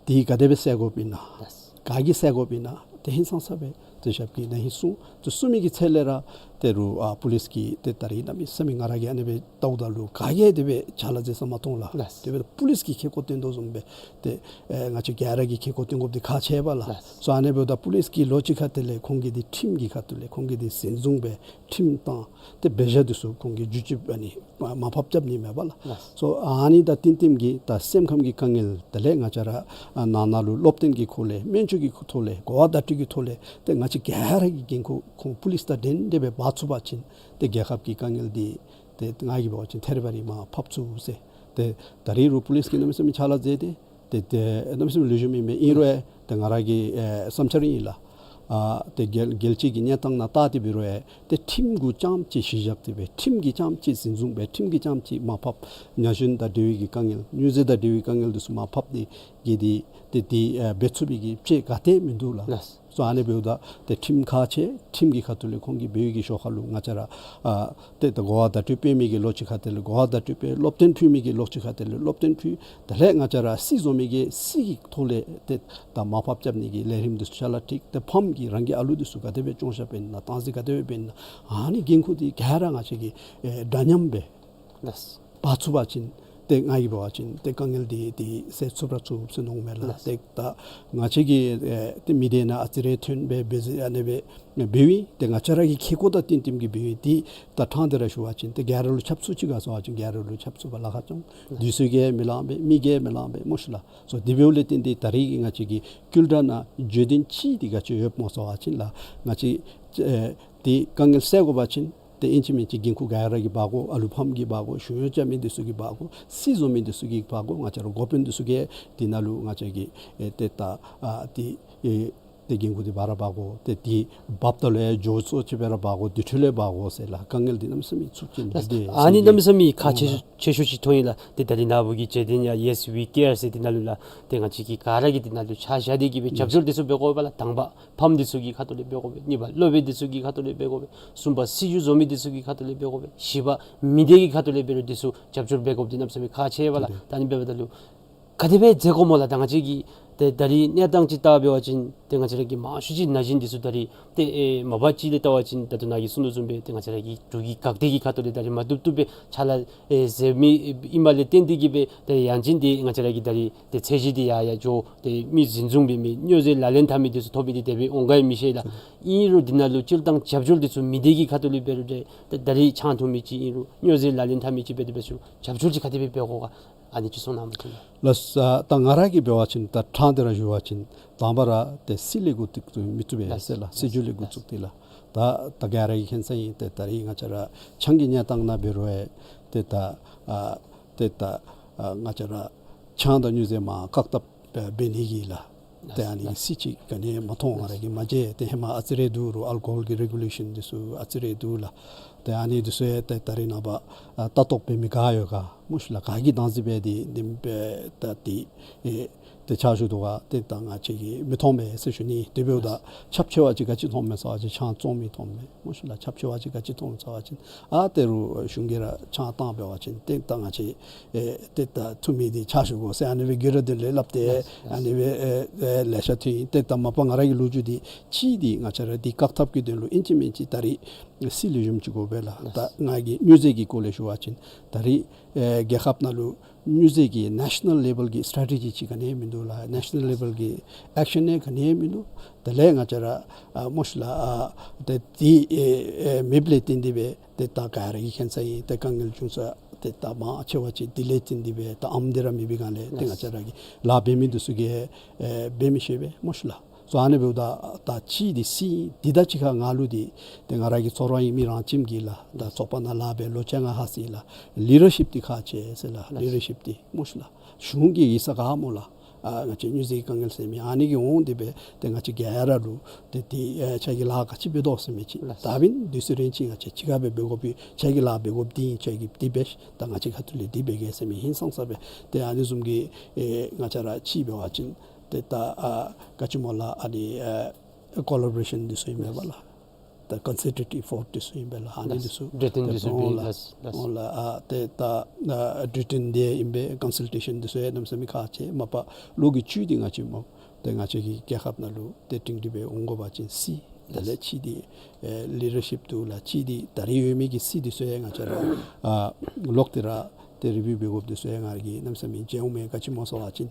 འདི་ག་དེ་སྦེ་བསལ་དགོཔ་ཨིན་ན། ལགས། ག་གིས་བསལ་དགོཔ་ཨིན་ན། ཏེ་ཧིང་སང་ས་སྦེ་ཏེ་ཞབས་ཀྱིས་ན་ཧིང་གསུངས། ཏེ་གསུངས་མི་གི་ཚེ་ལས་ར་ཏེ་རུང་ཨ་པུ་ལིསི་གིས་ཏེ་ད་རིས་གནམ་མེད་ས་མེད་ང་ར་གིས་ཨ་ནི་སྦེ་བལྟཝ་ད་ལུ་ག་གིས་དེ་སྦེ་ཕྱག་ལཱ་མཛད་ས་མ་མཐོང་ལགས། ལགས། དེ་སྦེ་པུ་ལིསི་གིས་ཁེ་ཀོ་བཏོན་དོ་བཟུམ་སྦེ་ཏེ་ཨེ་ང་བཅས་ག་ར་གིས་ཁེ་ཀོ་བཏོན་དགོཔ་འདི་ཁག་ཆེ་བས་ལགས། ལགས། སོ་ཨ་ནི་འབདཝ་ད་པུ་ལིསི་གིས་ལོགས་ཅིག་ཁ་ཐུག་ལས་ཁོང་གིས་འདི་ཁྲིམས་ཀྱི་ཁ་ཐུག་ལས་ཁོང་གིས་འདི་སྲིད་བཟུང་སྦེ་ཁྲིམས་དང་ཏེ་འབད་བཞག་འདི་ཚུ་ཁོང་གིས་བསྒྱུར་བཅོས་ཨ་ནི་མར་མར་ཕབ་རྐྱབ་ནི་མས་པ་ལགས། ལགས། སོ་ཨ་ནི་དང་བསྟུན་བསྟུནམ་གྱིས་ད་སེམས་ཁམས་ཀྱི་དཀའ་ངལ་དེ་ལས་ང་བཅས་ར་ཨ་ནང་ན་ལུ་སློབ་སྟོན་གྱི་ཁོ་ལས་སྨན་བཅོས་ཀྱི་ཐོག་ལས་གོ་བ་བརྡ་སྤྲོད་ཀྱི་ཐོག་ལས་ཏེ་ང་བཅས་ག་ར་གི་འགན་ཁུར་ཁོང་པུ་ལིསི་དང་འབྲེལ་ཏེ་སྦེ་འབག་ཚུགས་པ་ཅིན་ཏེ་རྒྱལ་ཁབ་ཀྱི་དཀའ་ངལ་འདི་ཏེ་ང་གིས་འབད་བ་ཅིན་ཐེ་རི་བ་རི་མར་ཕབ་ཚུགས་ཟེར། ཏེ་ད་རིས་རུང་པུ་ལིསི་གིས་གནམ་མེད་ས་མེད་ཕྱག་ལཱ་མཛད་དེ་ཏེ་ཏེ་གནམ་མེད་ས་མེད་ལེགས་ཤོམ་ཨིན་པས། ཨིན་རུང་ཡང་ཏེ་ང་ར་གི་ཨེ་བསམ་འཆར་ཨིན་ལགས། ཨ་ཏེ་རྒྱལ་རྒྱལ་སྤྱི་གི་གནས་སྟངས་ནང་བལྟ་སྟེ་འབད་རུང་ཡང་ཏེ་ཁྲིམས་གུ་རྐྱངམ་ཅིག་གཞི་བཞག་སྟེ་སྦེ་ཁྲིམས་ཀྱིས་རྐྱངམ་ཅིག་སྲིད་བཟུང་སྦེ་ཁྲིམས་ཀྱིས་རྐྱངམ་ཅིག་མར་ཕབ། ཉ་གཞོན་དང་འབྲེལ་བའི་གི་དཀའ་ངལ་སྨྱོ་རྫས་དང་འབྲེལ་བའི་དཀའ་ངལ་འདི་ཚུ་མར་ཕབ་སྟེ་གི་འདི་ཏེ་འདི་ཨེ་འབད་ཚུགས་པའི་གི་དཔྱད་ག་ཏེ་མིན་འདུག་ལགས། ལགས། སོ་ཨ་ནི་འབདཝ་ད་ཏེ་ཁྲིམས་ཁག་ཆེ། ཁྲིམས་ཀྱི་ཁ་ཐུག་ལས་ཁོང་གིས་འབད་བའི་གི་ཞོར་ཁ་ལུ་ང་བཅས་ར་ཨ་ཏེ་ད་གོ་བ་བརྡ་སྤྲོད་འབད་མི་གིས་ལོགས་ཅིག་ཁ་ཐུག་ལས་གོ་བ་བརྡ་སྤྲོད་འབད། སློབ་སྟོན་ཕུལ་མི་གིས་ལོགས་ཅིག་ཁ་ཐུག་ལས་སློབ་སྟོན་ཕུལ། དེ་ལས་ང་བཅས་ར་སྲིད་བཟོ་མི་གིས་སྲིད་ཀྱི་ཐོག་ལས་ཏེ་ད་མར་ཕབ་རྐྱབ་ནི་གི་ལས་རིམ་འདི་ཚུ་ཕྱག་ལཱ་སྒྲིག། ཏེ་ཕམ་གིས་རང་གི་ཨ་ལུ་འདི་ཚུ་ག་དེ་སྦེ་སྐྱོང་བཞགཔ་ཨིན་ན་བཏང་འཛིན་ག་དེ་སྦེ་འབད་ཨིན་ན་ཨ་ནི་འགན་ཁུར་འདི་ག་ར་ང་བཅས་ཀྱིས་ཨེ་འདྲ་མཉམ་སྦེ་ལགས། འབག་ཚུགས་པ་ཅིན་ཏེ་ང་གིས་འབད་བ་ཅིན་ཏེ་དཀའ་ངལ་འདི་འདི་སེལ་ཚུགས་ར་ཚུགས་ཟེར་མནོཝ་མས་ལགས། ལགས། ཏེ་ད་ང་བཅས་ཀྱི་ཨེ་ཏེ་མི་སྡེ་ནང་ཨ་ཙི་རེ་ཐོན་སྦེ་འབད་ཟེར་ཨ་ནི་སྦེ་འབདཝ་ཨིན། ཏེ་ང་བཅས་ར་གི་ཁེ་ཀོ་དང་བསྟུན་བསྟུནམ་གིས་འབདཝ་ཨིན། ཏེ་ད་ཕྲང་སྟེ་ར་ཞུ་བ་ཅིན་ཏེ་ག་ར་ལུ་ཁྱབ་ཚུགས་ཅི་ག་ཟེར་བ་ཅིན་ག་ར་ལུ་ཁྱབ་ཚུགས་པ་ལཱ་ཁག་ཆུང་། ལགས། དུས་ཚོད་ཀྱིས་མི་ལང་པས། མི་གིས་མི་ལང་པས་སྨོ་ཤི་ལགས། སོ་དེ་འབདཝ་ལས་བརྟེན་ཏེ་ད་རིས་ཀྱི་ང་བཅས་ཀྱི་ཀུན་བརྟགས་ནང་བརྗོད་དོན་ཅིག་འདི་ག་ཅི་ཡོདཔ་སྨོ་ཟེར་བ་ཅིན་ལགས། ང་བཅས་ཨེ་ཏེ་དཀའ་ངལ་སེལ་དགོ་པ་ཅིན་ཏེ་ཨིན་ཅི་མིན་ཅི་འགན་ཁུར་ག་ར་གིས་འབག་དགོ། ཨ་ལུ་ཕམ་གིས་འབག་དགོ། གཞུང་གཡོག་རྐྱབ་མི་འདི་ཚུ་གིས་འབག་དགོ། སྲིད་བཟོ་མི་འདི་ཚུ་གིས་འབག་དགོ། ང་བཅས་ར་འགོ་དཔོན་འདི་ཚུ་གིས་འདི་ནང་ལུ་ང་བཅས་ཀྱིས་ཨེ་ཏེ་ད་ཨ་ཏེ་ཨེ་ཏེ་འགན་ཁུར་འདི་འབག་ར་འབག་དགོ། ཏེ་འདི་འབགཔ་ད་ལུ་ཡང་མགྱོགས་སུ་ཅིག་སྦེ་ར་འབག་དགོ། དེ་འཕྲོ་ལས་འབག་དགོ་ཟེར་ལགས། དཀའ་ངལ་འདི་གནམ་མེད་ས་མེད་ཚུད་ཅི་ལགས། ཨ་ནི་གནམ་མེད་ས་མེད་ཁག་ཆེ་ཤོས་ཆེ་ཤོས་ཅིག་མཐོང་ཡི་ལགས། ཏེ་ད་རིས་ནཱ་བུ་གིས་བརྗོད་དོན་ཡང་Yes We Care ཟེར་འདི་ནང་ལུ་ལགས། ཏེ་ང་བཅས་ཀྱིས་ག་ར་གིས་འདི་ནང་ལུ་ཆ་བཞག་སྟེ་གིས་སྦེ་རྒྱབ་སྐྱོར་འདི་ཚུ་འབད་དགོ་པས་ལགས། དང་པ་ཕམ་འདི་ཚུ་གི་ཁ་ཐུག་ལས་འབད་དགོ་པས། གཉིས་པ་སློབ་དཔོན་འདི་ཚུ་གི་ཁ་ཐུག་ལས་འབད་དགོ་པས། གསུམ་པ་སྲིད་བྱུས་བཟོ་མི་འདི་ཚུ་གི་ཁ་ཐུག་ལས་འབད་དགོ་པས། བཞི་པ་མི་སྡེ་གི་ཁ་ཐུག་ལས་འབད་རུང་འདི་ཚུ་རྒྱབ་སྐྱོར་འབད་དགོཔ་འདི་གནམ་མེད་ས་མེད་ཁག་ཆེ་བས་ལགས། ཏེ་ད་ཨ་ནི་འབདཝ་ད་ལུ་ག་དེ་སྦེ་མཛད་དགོ་སྨོ་ལགས། ད་ང་བཅས་ཀྱིས་ ཏེ་ད་རིས་གནས་སྟངས་ཅིག་བལྟ་འབད་བ་ཅིན་ཏེ་ང་བཅས་ར་གི་མང་ཤོས་ཅིག་ན་གཞོན་འདི་ཚུ་ད་རིས་ཏེ་ཨེ་མ་པ་ཅིག་ལས་བལྟ་བ་ཅིན་ད་ལྟོ་ནཱ་གིས་གསུངས་དོ་བཟུམ་སྦེ་ཏེ་ང་བཅས་ར་གི་འབྲུག་གི་འགག་སྡེ་གི་ཁ་ཐུག་ལས་ད་རིས་མ་བཏུབ་བཏུབ་སྦེ་ཕྱག་ལཱ་ཨེ་མཛད་མི་ཨིནམ་ལས་བརྟེན་ཏེ་གིས་སྦེ་ཏེ་ཡང་ཅིན་ཏེ་ང་བཅས་ར་གི་ད་རིས་ཏེ་ཚད་གཞི་འདི་ཡར་ཡར་འགྱོ་ཏེ་མི་འཛིན་བཟུང་འབད་མི་སྨྱོ་རྫས་ལག་ལེན་འཐབ་མི་འདི་ཚུ་ཐོབ་མི་འདི་དེ་སྦེ་འོང་ག་ཡང་མི་ཤེས་ལགས། ཨིན་རུང་འདི་ནང་ལུ་སྤྱིར་བཏང་རྒྱབ་སྐྱོར་འདི་ཚུ་མི་སྡེ་གི་ཁ་ཐུག་ལས་འབད་རུང་ཏེ་ད་རིས་ཆང་འཐུང་མི་ཅིག་ཨིན་རུང་སྨྱོ་རྫས་ལག་ལེན་འཐབ་མི་ཅིག་འབད་དེ་འབད་ཞུ་རྒྱབ་སྐྱོར་ཅིག་ག་དེ་སྦེ་འབད་དགོ་ག་ཨ་ནི་ཅིག་གསུང་གནང་མི་ཅིག་ལགས། ལགས་སོ། ད་ང་ར་གིས་འབད་བ་ཅིན་ད་ཕྲང་སྟེ་ར་ཞུ་བ་ཅིན་དང་པ་ར་ཏེ་སྲིད་ལས་འགོ་བཙུགས་མི་བཏུབ་པས་ཟེར་ལགས། སྲིད་བྱུས་ལས་འགོ་བཙུགས་ཏེ་ལགས། ད་ད་ག་ར་གིས་མཁྱེན་ས་ཨིན། ཏེ་ད་རིས་ང་བཅས་ར་ཆང་གི་གནས་སྟངས་ནང་འབད་རུང་ཨེ་ཏེ་ད་ཨ་ཏེ་ད་ཨ་ང་བཅས་ར་ཆང་དང་སྨྱོ་རྫས་མར་བཀག་ཐབས་འབད་ནི་གི་ལགས། ཏེ་ཨ་ནི་གི་སྲིད་ཅིག་ག་ནི་ཡང་མ་མཐོང་། ང་ར་གིས་མ་མཇལ། ཏེ་ཧེ་མ་ཨ་ཙི་རེ་འདུག་རུང་ཨལ་ཀོ་ཧོལ་གྱི་རེ་གུ་ལེ་ཤཱན་འདི་ཚུ་ཨ་ཙི་རེ་འདུག་ལགས། ཏེ་ཨ་ནི་འདི་ཚུ་ཡང་ཏེ་ད་རིས་ནངས་པ་ཨ་ལྟ་རྟོག་འབད་མི་ག་ཡོད་ག་སྨོ་ཤི་ལགས། ག་གིས་བདག་འཛིན་འབད་དེ་འདི་འབད་ད་དེ་ཨེ་ཏེ་ཕྱག་ཞུ་དོ་ག་ཏེ་ད་ང་བཅས་ཀྱིས་མི་མཐོང་པས་ཟེར་ཞུ་ནི། དེ་འབདཝ་ད་ཁྱབ་ཆེ་བ་ཅིག་ག་ཅི་མཐོངམ་མས་ཟེར་བ་ཅིན་ཆང་བཙོང་མི་མཐོངམ་མས་སྨོ་ཤི་ལགས། ཁྱབ་ཆེ་བ་ཅིག་ག་ཅི་མཐོངམ་ཟེར་བ་ཅིན་ཨ་ཏེ་རུང་གཞུང་གིས་ར་ཆང་བཏང་འབད་བ་ཅིན་ཏེ་ད་ང་བཅས་ཨེ་ཏེ་ད་འཐུང་མི་འདི་ཕྱག་ཞུ་དགོ་ཟེར་ཨ་ནི་སྦེ་གི་ར་དེ་ལས་སླབ་སྟེ་ལགས་ལགས། ཨ་ནི་སྦེ་ཨེ་ཨེ་ལེ་ཤ་ཐོན་ཡི། ཏེ་ད་མ་པ་ང་ར་གི་ལོ་རྒྱུས་འདི་གཅིག་འདི་ང་བཅས་ར་འདི་བཀག་ཐབས་ཀྱི་དོན་ལུ་ཨིན་ཅི་མིན་ཅི་ད་རིས་སྲིད་ལེགས་ཤོམ་ཅིག་དགོ་པས་ལགས། ལགས། ད་ང་གིས་སྨྱོ་རྫས་ཀྱི་སྐོར་ལས་ཞུ་བ་ཅིན་ད་རིས་ཨེ་རྒྱལ་ཁབ་ནང་ལུ་སྨྱོ་རྫས་ཀྱི་ནེ་ཤ་ནཱལ་ལེ་བཱལ་གྱི་སི་ཊེ་རེ་ཊི་ཇི་ཅིག་ག་ནི་ཡང་མིན་འདུག་ལགས། ནེ་ཤ་ནཱལ་ལེ་བཱལ་གྱི་ཨེག་ཤཱན་ཡང་ག་ནི་ཡང་མིན་འདུག། དེ་ལས་ང་བཅས་ར་ཨ་སྨོ་ཤི་ལགས་ཨ་ཏེ་འདི་ཨེ་ཨེ་མེདཔ་ལས་བརྟེན་ཏེ་སྦེ་ཏེ་ད་ག་ར་གིས་མཁྱེན་ས་ཨིན། ཏེ་དཀའ་ངལ་བྱུང་ས་ཏེ་ད་མང་ཆེ་བ་ཅིག་འདི་ལས་བརྟེན་ཏེ་སྦེ་ད་ཨམ་འདི་ར་མེད་པའི་སྒང་ལས་ཏེ་ང་བཅས་ར་གི་ལཱ་འབད་མི་འདི་ཚུ་གིས་ཨེ་འབད་མི་ཤེས་པས་སྨོ་ཤི་ལགས། སོ་ཨ་ནི་འབདཝ་ད་ད་གཅིག་འདི་སྲིད་འདི་དང་གཅིག་ཁར་ང་ལུ་འདི་ཏེ་ང་ར་གི་ཚོར་བ་ཨིན། མི་རང་ཁྱིམ་གྱི་ལགས། ད་ཚོགས་པ་ནང་ལཱ་འབད་ལོ་བཅོ་ལྔ་ལྷག་ཅི་ལགས། ལི་ཌར་ཤིཔ་འདི་ཁག་ཆེ་ཟེར་ལགས། ལི་ཌར་ཤིཔ་འདི་སྨོ་ཤི་ལགས། གཞུང་གིས་ཡིག་ཚང་ག་སྨོ་ལགས། ཨ་ང་བཅས་སྨྱོ་རྫས་ཀྱི་དཀའ་ངལ་ཟེར་མི་ཨ་ནི་གིས་འོང་སྟེ་སྦེ་ཏེ་ང་བཅས་ག་ར་ལུ་ཏེ་ཏེ་ཨེ་ཁྱོད་ཀྱིས་ལཱ་ག་ཅི་འབད་དོ་ཟེར་མི་ཅིག། ལགས། ད་འབདན་དུས་ཚོད་རན་ཅིག་ང་བཅས་གཅིག་ཁར་སྦེ་འབད་དགོཔ་ཨིན། ཁྱོད་ཀྱིས་འདི་འབད་ཤིག། ད་ང་བཅས་ག་འབད་དགོཔ་འདི་ཨིན། ཁྱོད་ཀྱིས་འདི་འབད་ཤིག། ད་ང་བཅས་ཁ་ཐུག་ལས་འདི་འབད་གེ་ཟེར་མི་ཧིང་སངས་ས་སྦེ་ཏེ་ཨ་ནི་བཟུམ་གྱི་ཨེ་ང་བཅས་ར་གཅིག་འབད་བ་ཅིན་ཏེ་ད་ཨ་ག་ཅི་སྨོ་ལགས་ཨ་ནི་ཨེ་ཀོ་ལ་བོ་རེ་ཤཱན་འདི་ཚུ་ཨིན་པས་ལགས། ད་ཀོན་སལ་ཊེ་ཊིབ་ཨི་ཕོརཊ་འདི་ཚུ་ཨིན་པས་ལགས། ཨ་ནི་འདི་ཚུ་འབྲེལ་མཐུན་འདི་ཚུ་འབད་ལགས། ལགས། འོང་ལགས། ཨ་ཏེ་ད་ཨ་འབྲེལ་མཐུན་འདི་ཨིན་པས། ཀོན་སལ་ཊེ་ཤཱན་འདི་ཚུ་ཡང་གནམ་མེད་ས་མེད་ཁག་ཆེ། མ་པ་ལོག་གི་བཅུད་འདི་ང་བཅས་སྨོ་ཏེ་ང་བཅས་ཀྱི་རྒྱལ་ཁབ་ནང་ལུ་ཏེ་སྒྲིང་སྒྲི་སྦེ་འོང་དགོ་པ་ཅིན་སྲིད་དེ་ལས་གཅིག་འདི་ཨེ་ལི་ཌར་ཤིཔ་འདུག་ལགས། གཅིག་འདི་ད་རིས་ཡོད་མི་གི་སྲིད་འདི་ཚུ་ཡང་ང་བཅས་ར་ཨ་ལོག་སྟེ་ར་ཏེ་རི་བིའུ་འབད་དགོཔ་འདི་ཚུ་ཡང་ང་ར་གིས་གནམ་མེད་ས་མེད་མཇལ་འོང་མས། ག་ཅི་སྨོ་ཟེར་བ་ཅིན་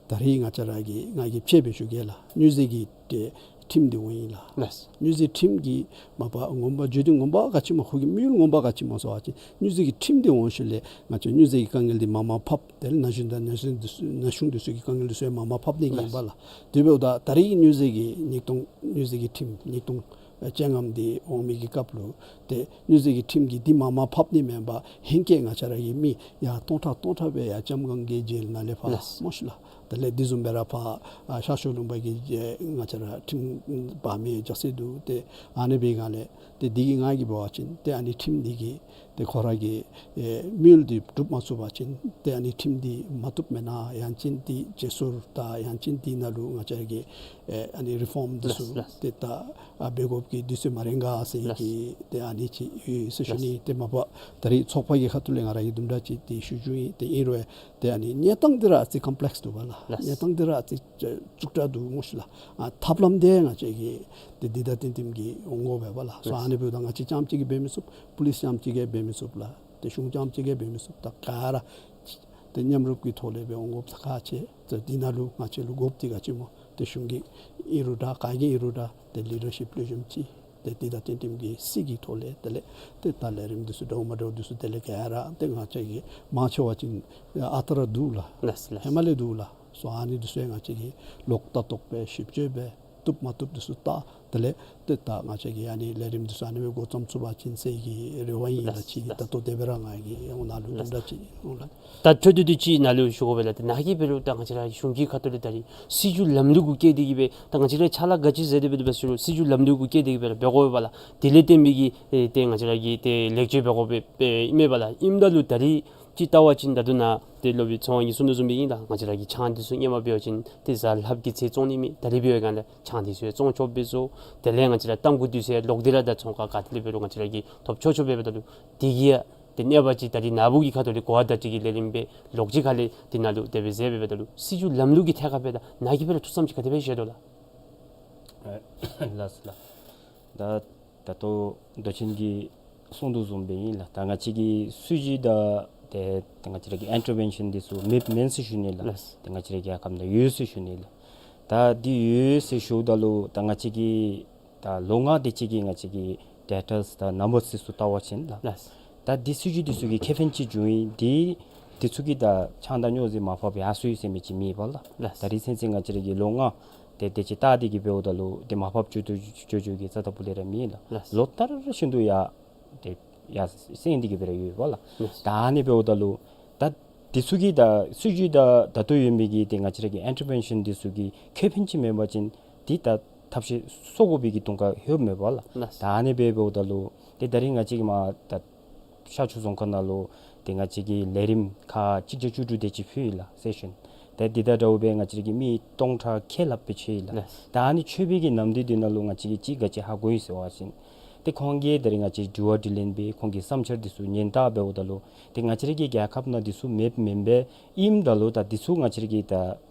ད་རིས་ང་བཅས་ར་གི་ང་གིས་དཔྱེ་སྦེ་ཞུ་གེ་ལགས། སྨྱོ་རྫས་ཀྱི་ཏེ་ཁྲིམས་འདི་འོང་ཡི་ལགས། ལགས། སྨྱོ་རྫས་ཁྲིམས་ཀྱི་མ་པ་ངོ་མ་བརྗོད་དོན་ངོ་མ་ག་ཅི་སྨོ་ཁོ་གི་དམིགས་ཡུལ་ངོ་མ་ག་ཅི་སྨོ་ཟེར་བ་ཅིན་སྨྱོ་རྫས་ཀྱི་ཁྲིམས་འདི་འོང་ཞིནམ་ལས་ང་བཅས་སྨྱོ་རྫས་ཀྱི་དཀའ་ངལ་འདི་མར་མར་ཕབ། དེ་ལས་ན་གཞོན་དང་ན་གཞོན་འདི་ཚུ་ན་གཞོན་འདི་ཚུ་ཡང་མར་མར་ཕབ་ནི་གི་ཨིན་པས་ལགས། དེ་འབདཝ་ད་ད་རིས་སྨྱོ་རྫས་ཀྱི་ཉིས་སྟོང་སྨྱོ་རྫས་ཀྱི་ཁྲིམས་ཉིས་སྟོང་ཅན་ལྔམ་འདི་འོང་མི་གི་སྐབས་ལུ་ཏེ་སྨྱོ་རྫས་ཀྱི་ཁྲིམས་ཀྱི་འདི་མར་མར་ཕབ་ནི་མེན་པར་ཧེང་སྐལ་ང་བཅས་ར་གི་མི་ཡར་སྟོང་ཕྲག་སྟོང་ཕྲག་སྦེ་ཡར་ལྕམ་སྒང་གི་ཇེལ་ནང་ལས་ཕར་ལགས། སྨོ་ཤི་ལགས། དེ་ལས་དེ་བཟུམ་སྦེ་ར་ཕར་ཨ་ཤར་ཕྱོགས་ལུང་པ་གི་ཨེ་ང་བཅས་ར་ཁྲིམས་འབག་མི་རྒྱ་སེ་འདུག། ཏེ་ཨ་ནི་འབད་སྒང་ལས་ཏེ་འདི་གིས་ང་གིས་འབད་བ་ཅིན་ཏེ་ཨ་ནི་ཁྲིམས་འདི་གིས་ཏེ་ཁོ་ར་གི་ཨེ་དམིགས་ཡུལ་འདི་འགྲུབ་མ་ཚུགས་པ་ཅིན་ཏེ་ཨ་ནི་ཁྲིམས་འདི་མ་བཏུབ་མེན་ན། ཡང་ཅིན་འདི་བརྗེ་སོར་དང་ཡང་ཅིན་འདི་ནང་ལུ་ང་བཅས་ཀྱི་ཨེ་ཨ་ནི་རི་ཕོམ་འདི་ཚུ་ལགས་ལགས། ཏེ་ད་ཨ་འབད་དགོཔ་གི་དུས་ཚོད་མ་རན་ག་ཟེར་ལགས་གི་ཏེ་ཨ་ནི་ཅིག་ཡོད་ཟེར་ཞུ་ནི། ལགས། ཏེ་མ་པ་ད་རིས་ཚོགས་པ་གི་ཁ་ཐུག་ལས་ང་ར་གིས་དུམ་གྲ་ཅིག་ཏེ་ཞུ་རྒྱུ་ཨིན། ཏེ་ཨིན་རུང་ཏེ་ཨ་ནི་གནས་སྟངས་འདི་ར་ཨ་ཙི་ཀམ་པི་ལེགསི་འདུག་པ་ལགས། ལགས། གནས་སྟངས་འདི་ར་ཨ་ཙི་རྩུབ་དྲགས་འདུག་སྨོ་ཤི་ལགས། ཨ་ཐབས་ལམ་འདི་ང་བཅས་ཀྱིས་ཏེ་འདི་དང་བསྟུན་བསྟུནམ་གིས་འོང་དགོ་པས་ལགས། སོ་ཨ་ནི་འབདཝ་ད་ང་བཅས་རྐྱངམ་གཅིག་གིས་འབད་མི་ཚུགས། པུ་ལིསི་རྐྱངམ་གཅིག་གིས་འབད་མི་ཚུགས་ལགས། ཏེ་གཞུང་རྐྱངམ་གཅིག་གིས་འབད་མི་ཚུགས། ད་ག་ར་ཏེ་མཉམ་རུབ་ཀྱི་ཐོག་ལས་སྦེ་འོང་དགོཔ་ཁག་ཆེ། ཏེ་འདི་ནང་ལུ་ང་བཅས་ལུ་དགོཔ་འདི་ག་ཅི་སྨོ། ཏེ་གཞུང་གི་ཨིན་རུང་འདྲ་ག་གི་ཨིན་རུང་འདྲ་ཏེ་ལི་ཌར་ཤིཔ་ལེགས་ཤོམ་ཅིག། ཏེ་འདི་དང་བསྟུན་བསྟུནམ་གིས་སྲིད་ཀྱི་ཐོག་ལས་དེ་ལས་ཏེ་ད་ལས་རིམ་འདི་ཚུ་འདྲཝ་མ་འདྲཝ་འདི་ཚུ་དེ་ལས་ག་ར་ཏེ་ང་བཅས་ཀྱིས་མང་ཆེ་བ་ཅིག་ཨ་རྟག་ར་འདུག་ལགས། ལགས་ལགས། ཧེ་མ་ལས་འདུག་ལགས། སོ་ཨ་ནི་འདི་ཚུ་ཡང་ང་བཅས་ཀྱིས་ལོག་ལྟ་རྟོག་འབད་ཞིབ་དཔྱད་འབད་བཏུབ་མ་བཏུབ་འདི་ཚུ་བལྟ། དེ་ལས་ཏེ་ད་ང་བཅས་ཀྱི་ཨ་ནི་ལས་རིམ་འདི་ཚུ་ཨ་ནི་སྦེ་འགོ་བརྩམ་ཚུགས་པ་ཅིན་ཟེར་གྱི་རེ་བ་ཨིན་ལགས་ལགས་ཅིག། ད་ལྟོ་དེ་སྦེ་ར་ང་གིས་ཡང་ནཱ་ལུ་དུམ་གྲ་ཅིག་འོང་ལགས། ད་འཕྲོ་མཐུད་དེ་ཅིག་ནཱ་ལུ་ཞུ་དགོ་པས་ལགས། ཏེ་ནཱ་གིས་འབད་རུང་ད་ང་བཅས་ར་གཞུང་གི་ཁ་ཐུག་ལས་ད་རིས་སྲིད་བྱུས་ལམ་ལུགས་གུ་བཀལ་ཏེ་གིས་སྦེ་ད་ང་བཅས་ར་ཕྱག་ལཱ་ག་ཅི་མཛད་དེ་འབད་དེ་འབད་ཞུ་རུང་སྲིད་བྱུས་ལམ་ལུགས་གུ་བཀལ་ཏེ་གིས་སྦེ་ར་འབད་དགོ་པས་ལགས། དེ་ལས་བརྟེན་མི་གི་ཨེ་ཏེ་ང་བཅས་ར་གི་ཏེ་ལེགས་བཅོས་འབད་དགོ་པས་ཨིན་མས་ལགས། ཨིནམ་ད་ལུ་ད་རིས་ཅིག་བལྟ་བ་ཅིན་ད་ལྟོ་ནཱ་ཏེ་སློབ་དཔོན་ཚེ་དབང་གིས་གསུངས་དོ་བཟུམ་སྦེ་ཨིན་ལགས། ང་བཅས་ར་གི་ཆང་འདི་ཚུ་ཧེ་མ་འབད་བ་ཅིན་ཏེ་གཟའ་ལྷགཔ་གི་ཚེ་བཙོང་ནི་མེད། ད་རིས་འབད་བའི་སྒང་ལས་ཆང་འདི་ཚུ་ཡང་བཙོང་ཆོགཔ་སྦེ་བཟོ། དེ་ལས་ང་བཅས་ར་ཏམ་ཁུ་འདི་ཚུ་ཡང་ལོག་སྟེ་ར་ད་ཚོང་ཁང་ག་ཏེ་ལས་འབད་རུང་ང་བཅས་ར་གིས་ཐོབ་ཆོག་ཆོགཔ་སྦེ་འབདཝ་ད་ལུ་དེ་གིས་ཡང་ ཏེ་གནས་པ་ཅིན་ད་རིས་ནཱ་བུ་གི་ཁ་ཐུག་ལས་གོ་བ་བརྡ་སྤྲོད་ཀྱི་ལས་རིམ་སྦེ་ལོགས་ཅིག་ཁ་ལས་འདི་ནང་ལུ་དེ་སྦེ་མཛད་འབདཝ་ད་ལུ་སྲིད་བྱུས་ལམ་ལུགས་ཀྱི་ཐད་ཁར་འབདཝ་ད་ནཱ་གིས་འབད་རུང་ཐུགས་བསམ་ཅིག་ག་དེ་སྦེ་བཞེས་དོ་ལགས། ལགས་སོ་ལགས། ད་ད་ལྟོ་མདོ་ཆེན་གྱིས་གསུང་དོ་བཟུམ་སྦེ་ཨིན་ལགས། ད་ང་བཅས་ཀྱི་སྲིད་བྱུས་དང་ཏེ་ཏེ་ང་བཅས་ར་གི་ཨིན་ཊར་བེན་ཤཱན་འདི་ཚུ་མེདཔ་མེན་ཟེར་ཞུ་ནི་ལགས། ལགས། ཏེ་ང་བཅས་ར་རྒྱལ་ཁབ་ནང་ཡོད་ཟེར་ཞུ་ནི་ལགས། ད་འདི་ཡོད་ཟེར་ཞུཝ་ད་ལུ་ད་ང་བཅས་ཀྱི་ད་ལོ་ལྔ་དེ་ཅིག་གི་ང་བཅས་ཀྱི་ཌེ་ཊཱས་དང་ནམ་བར་འདི་ཚུ་བལྟ་བ་ཅིན་ལགས། ལགས། ད་འདི་སྲིད་བྱུས་འདི་ཚུ་གིས་ཁེ་ཕན་ཅིག་བྱུང་ཡི། འདི་འདི་ཚུ་གིས་ད་ཆང་དང་སྨྱོ་རྫས་མར་ཕབ་ཡར་སོ་ཡི་ཟེར་མི་ཅིག་མེད་པས་ལགས། ལགས། ད་རིས་ཚུན་ཚོད་ང་བཅས་ར་གིས་ལོ་ལྔ་དེ་དེ་ཅིག་བལྟ་སྟེ་གི་འབདཝ་ད་ལུ་ཏེ་མར་ཕབ་འགྱོ་དོ་འགྱོ་འགྱོ་གི་རྩ་ལྟ་བུ་ལས་ར་མེད་ལགས། ལགས། ལོ་ལྟར་བཞིན་དུ་ཡར་ཏེ་ཡར་སེང་སྟེ་གི་སྦེ་ར་ཡོད་པས་ལགས། ལགས། ད་ཨ་ནི་འབདཝ་ད་ལུ་ད་འདི་ཚུ་གིས་ད་སྲིད་བྱུས་ད་ད་ལྟོ་ཡོད་མི་གི་ཏེ་ང་བཅས་ར་གི་ཨིན་ཊར་བེན་ཤཱན་འདི་ཚུ་གིས་ཁེ་ཕན་ཅིག་མེད་པ་ཅིན་འདི་ད་ཐབས་ཤེས་བཟོ་དགོ་པའི་གི་དོན་ཁ་ཡོདཔ་མས་པ་ལགས། ལགས། ད་ཨ་ནི་སྦེ་འབདཝ་ད་ལུ་ཏེ་ད་རིས་ང་བཅས་ཀྱིས་མར་ད་ཤར་ཕྱོགས་རྫོང་ཁག་ནང་ལུ་ཏེ་ང་བཅས་ཀྱིས་ལས་རིམ་ཁག་གཅིག་བརྒྱ་བཅུ་དྲུག་དེ་ཅིག་ཕུལ་ཡི་ལགས། སེ་ཤཱན། ཏེ་འདི་དང་འདྲཝ་སྦེ་ང་བཅས་ར་གིས་མི་སྟོང་ཕྲག་ཁལ་ལྷགཔ་སྦེ་མཇལ་ཡི་ལགས། ལགས། ད་ཨ་ནི་མཇལ་བའི་གི་ནམ་དུས་འདི་ནང་ལུ་ང་བཅས་ཀྱིས་གཅིག་ག་ཅི་ཧ་གོ་ཡི་ཟེར་བ་ཅིན་ཏེ་ཁོང་གིས་ད་རིས་ང་བཅས་དྲི་བ་དྲིས་ལན་འབད་ཁོང་གི་བསམ་འཆར་འདི་ཚུ་ཉན་བལྟ་འབདཝ་ད་ལུ་ཏེ་ང་བཅས་ར་གི་རྒྱལ་ཁབ་ནང་འདི་ཚུ་མེདཔ་མེན་པས། ཨིནམ་ད་ལུ་ད་འདི་ཚུ་ང་བཅས་ར་གིས་ད་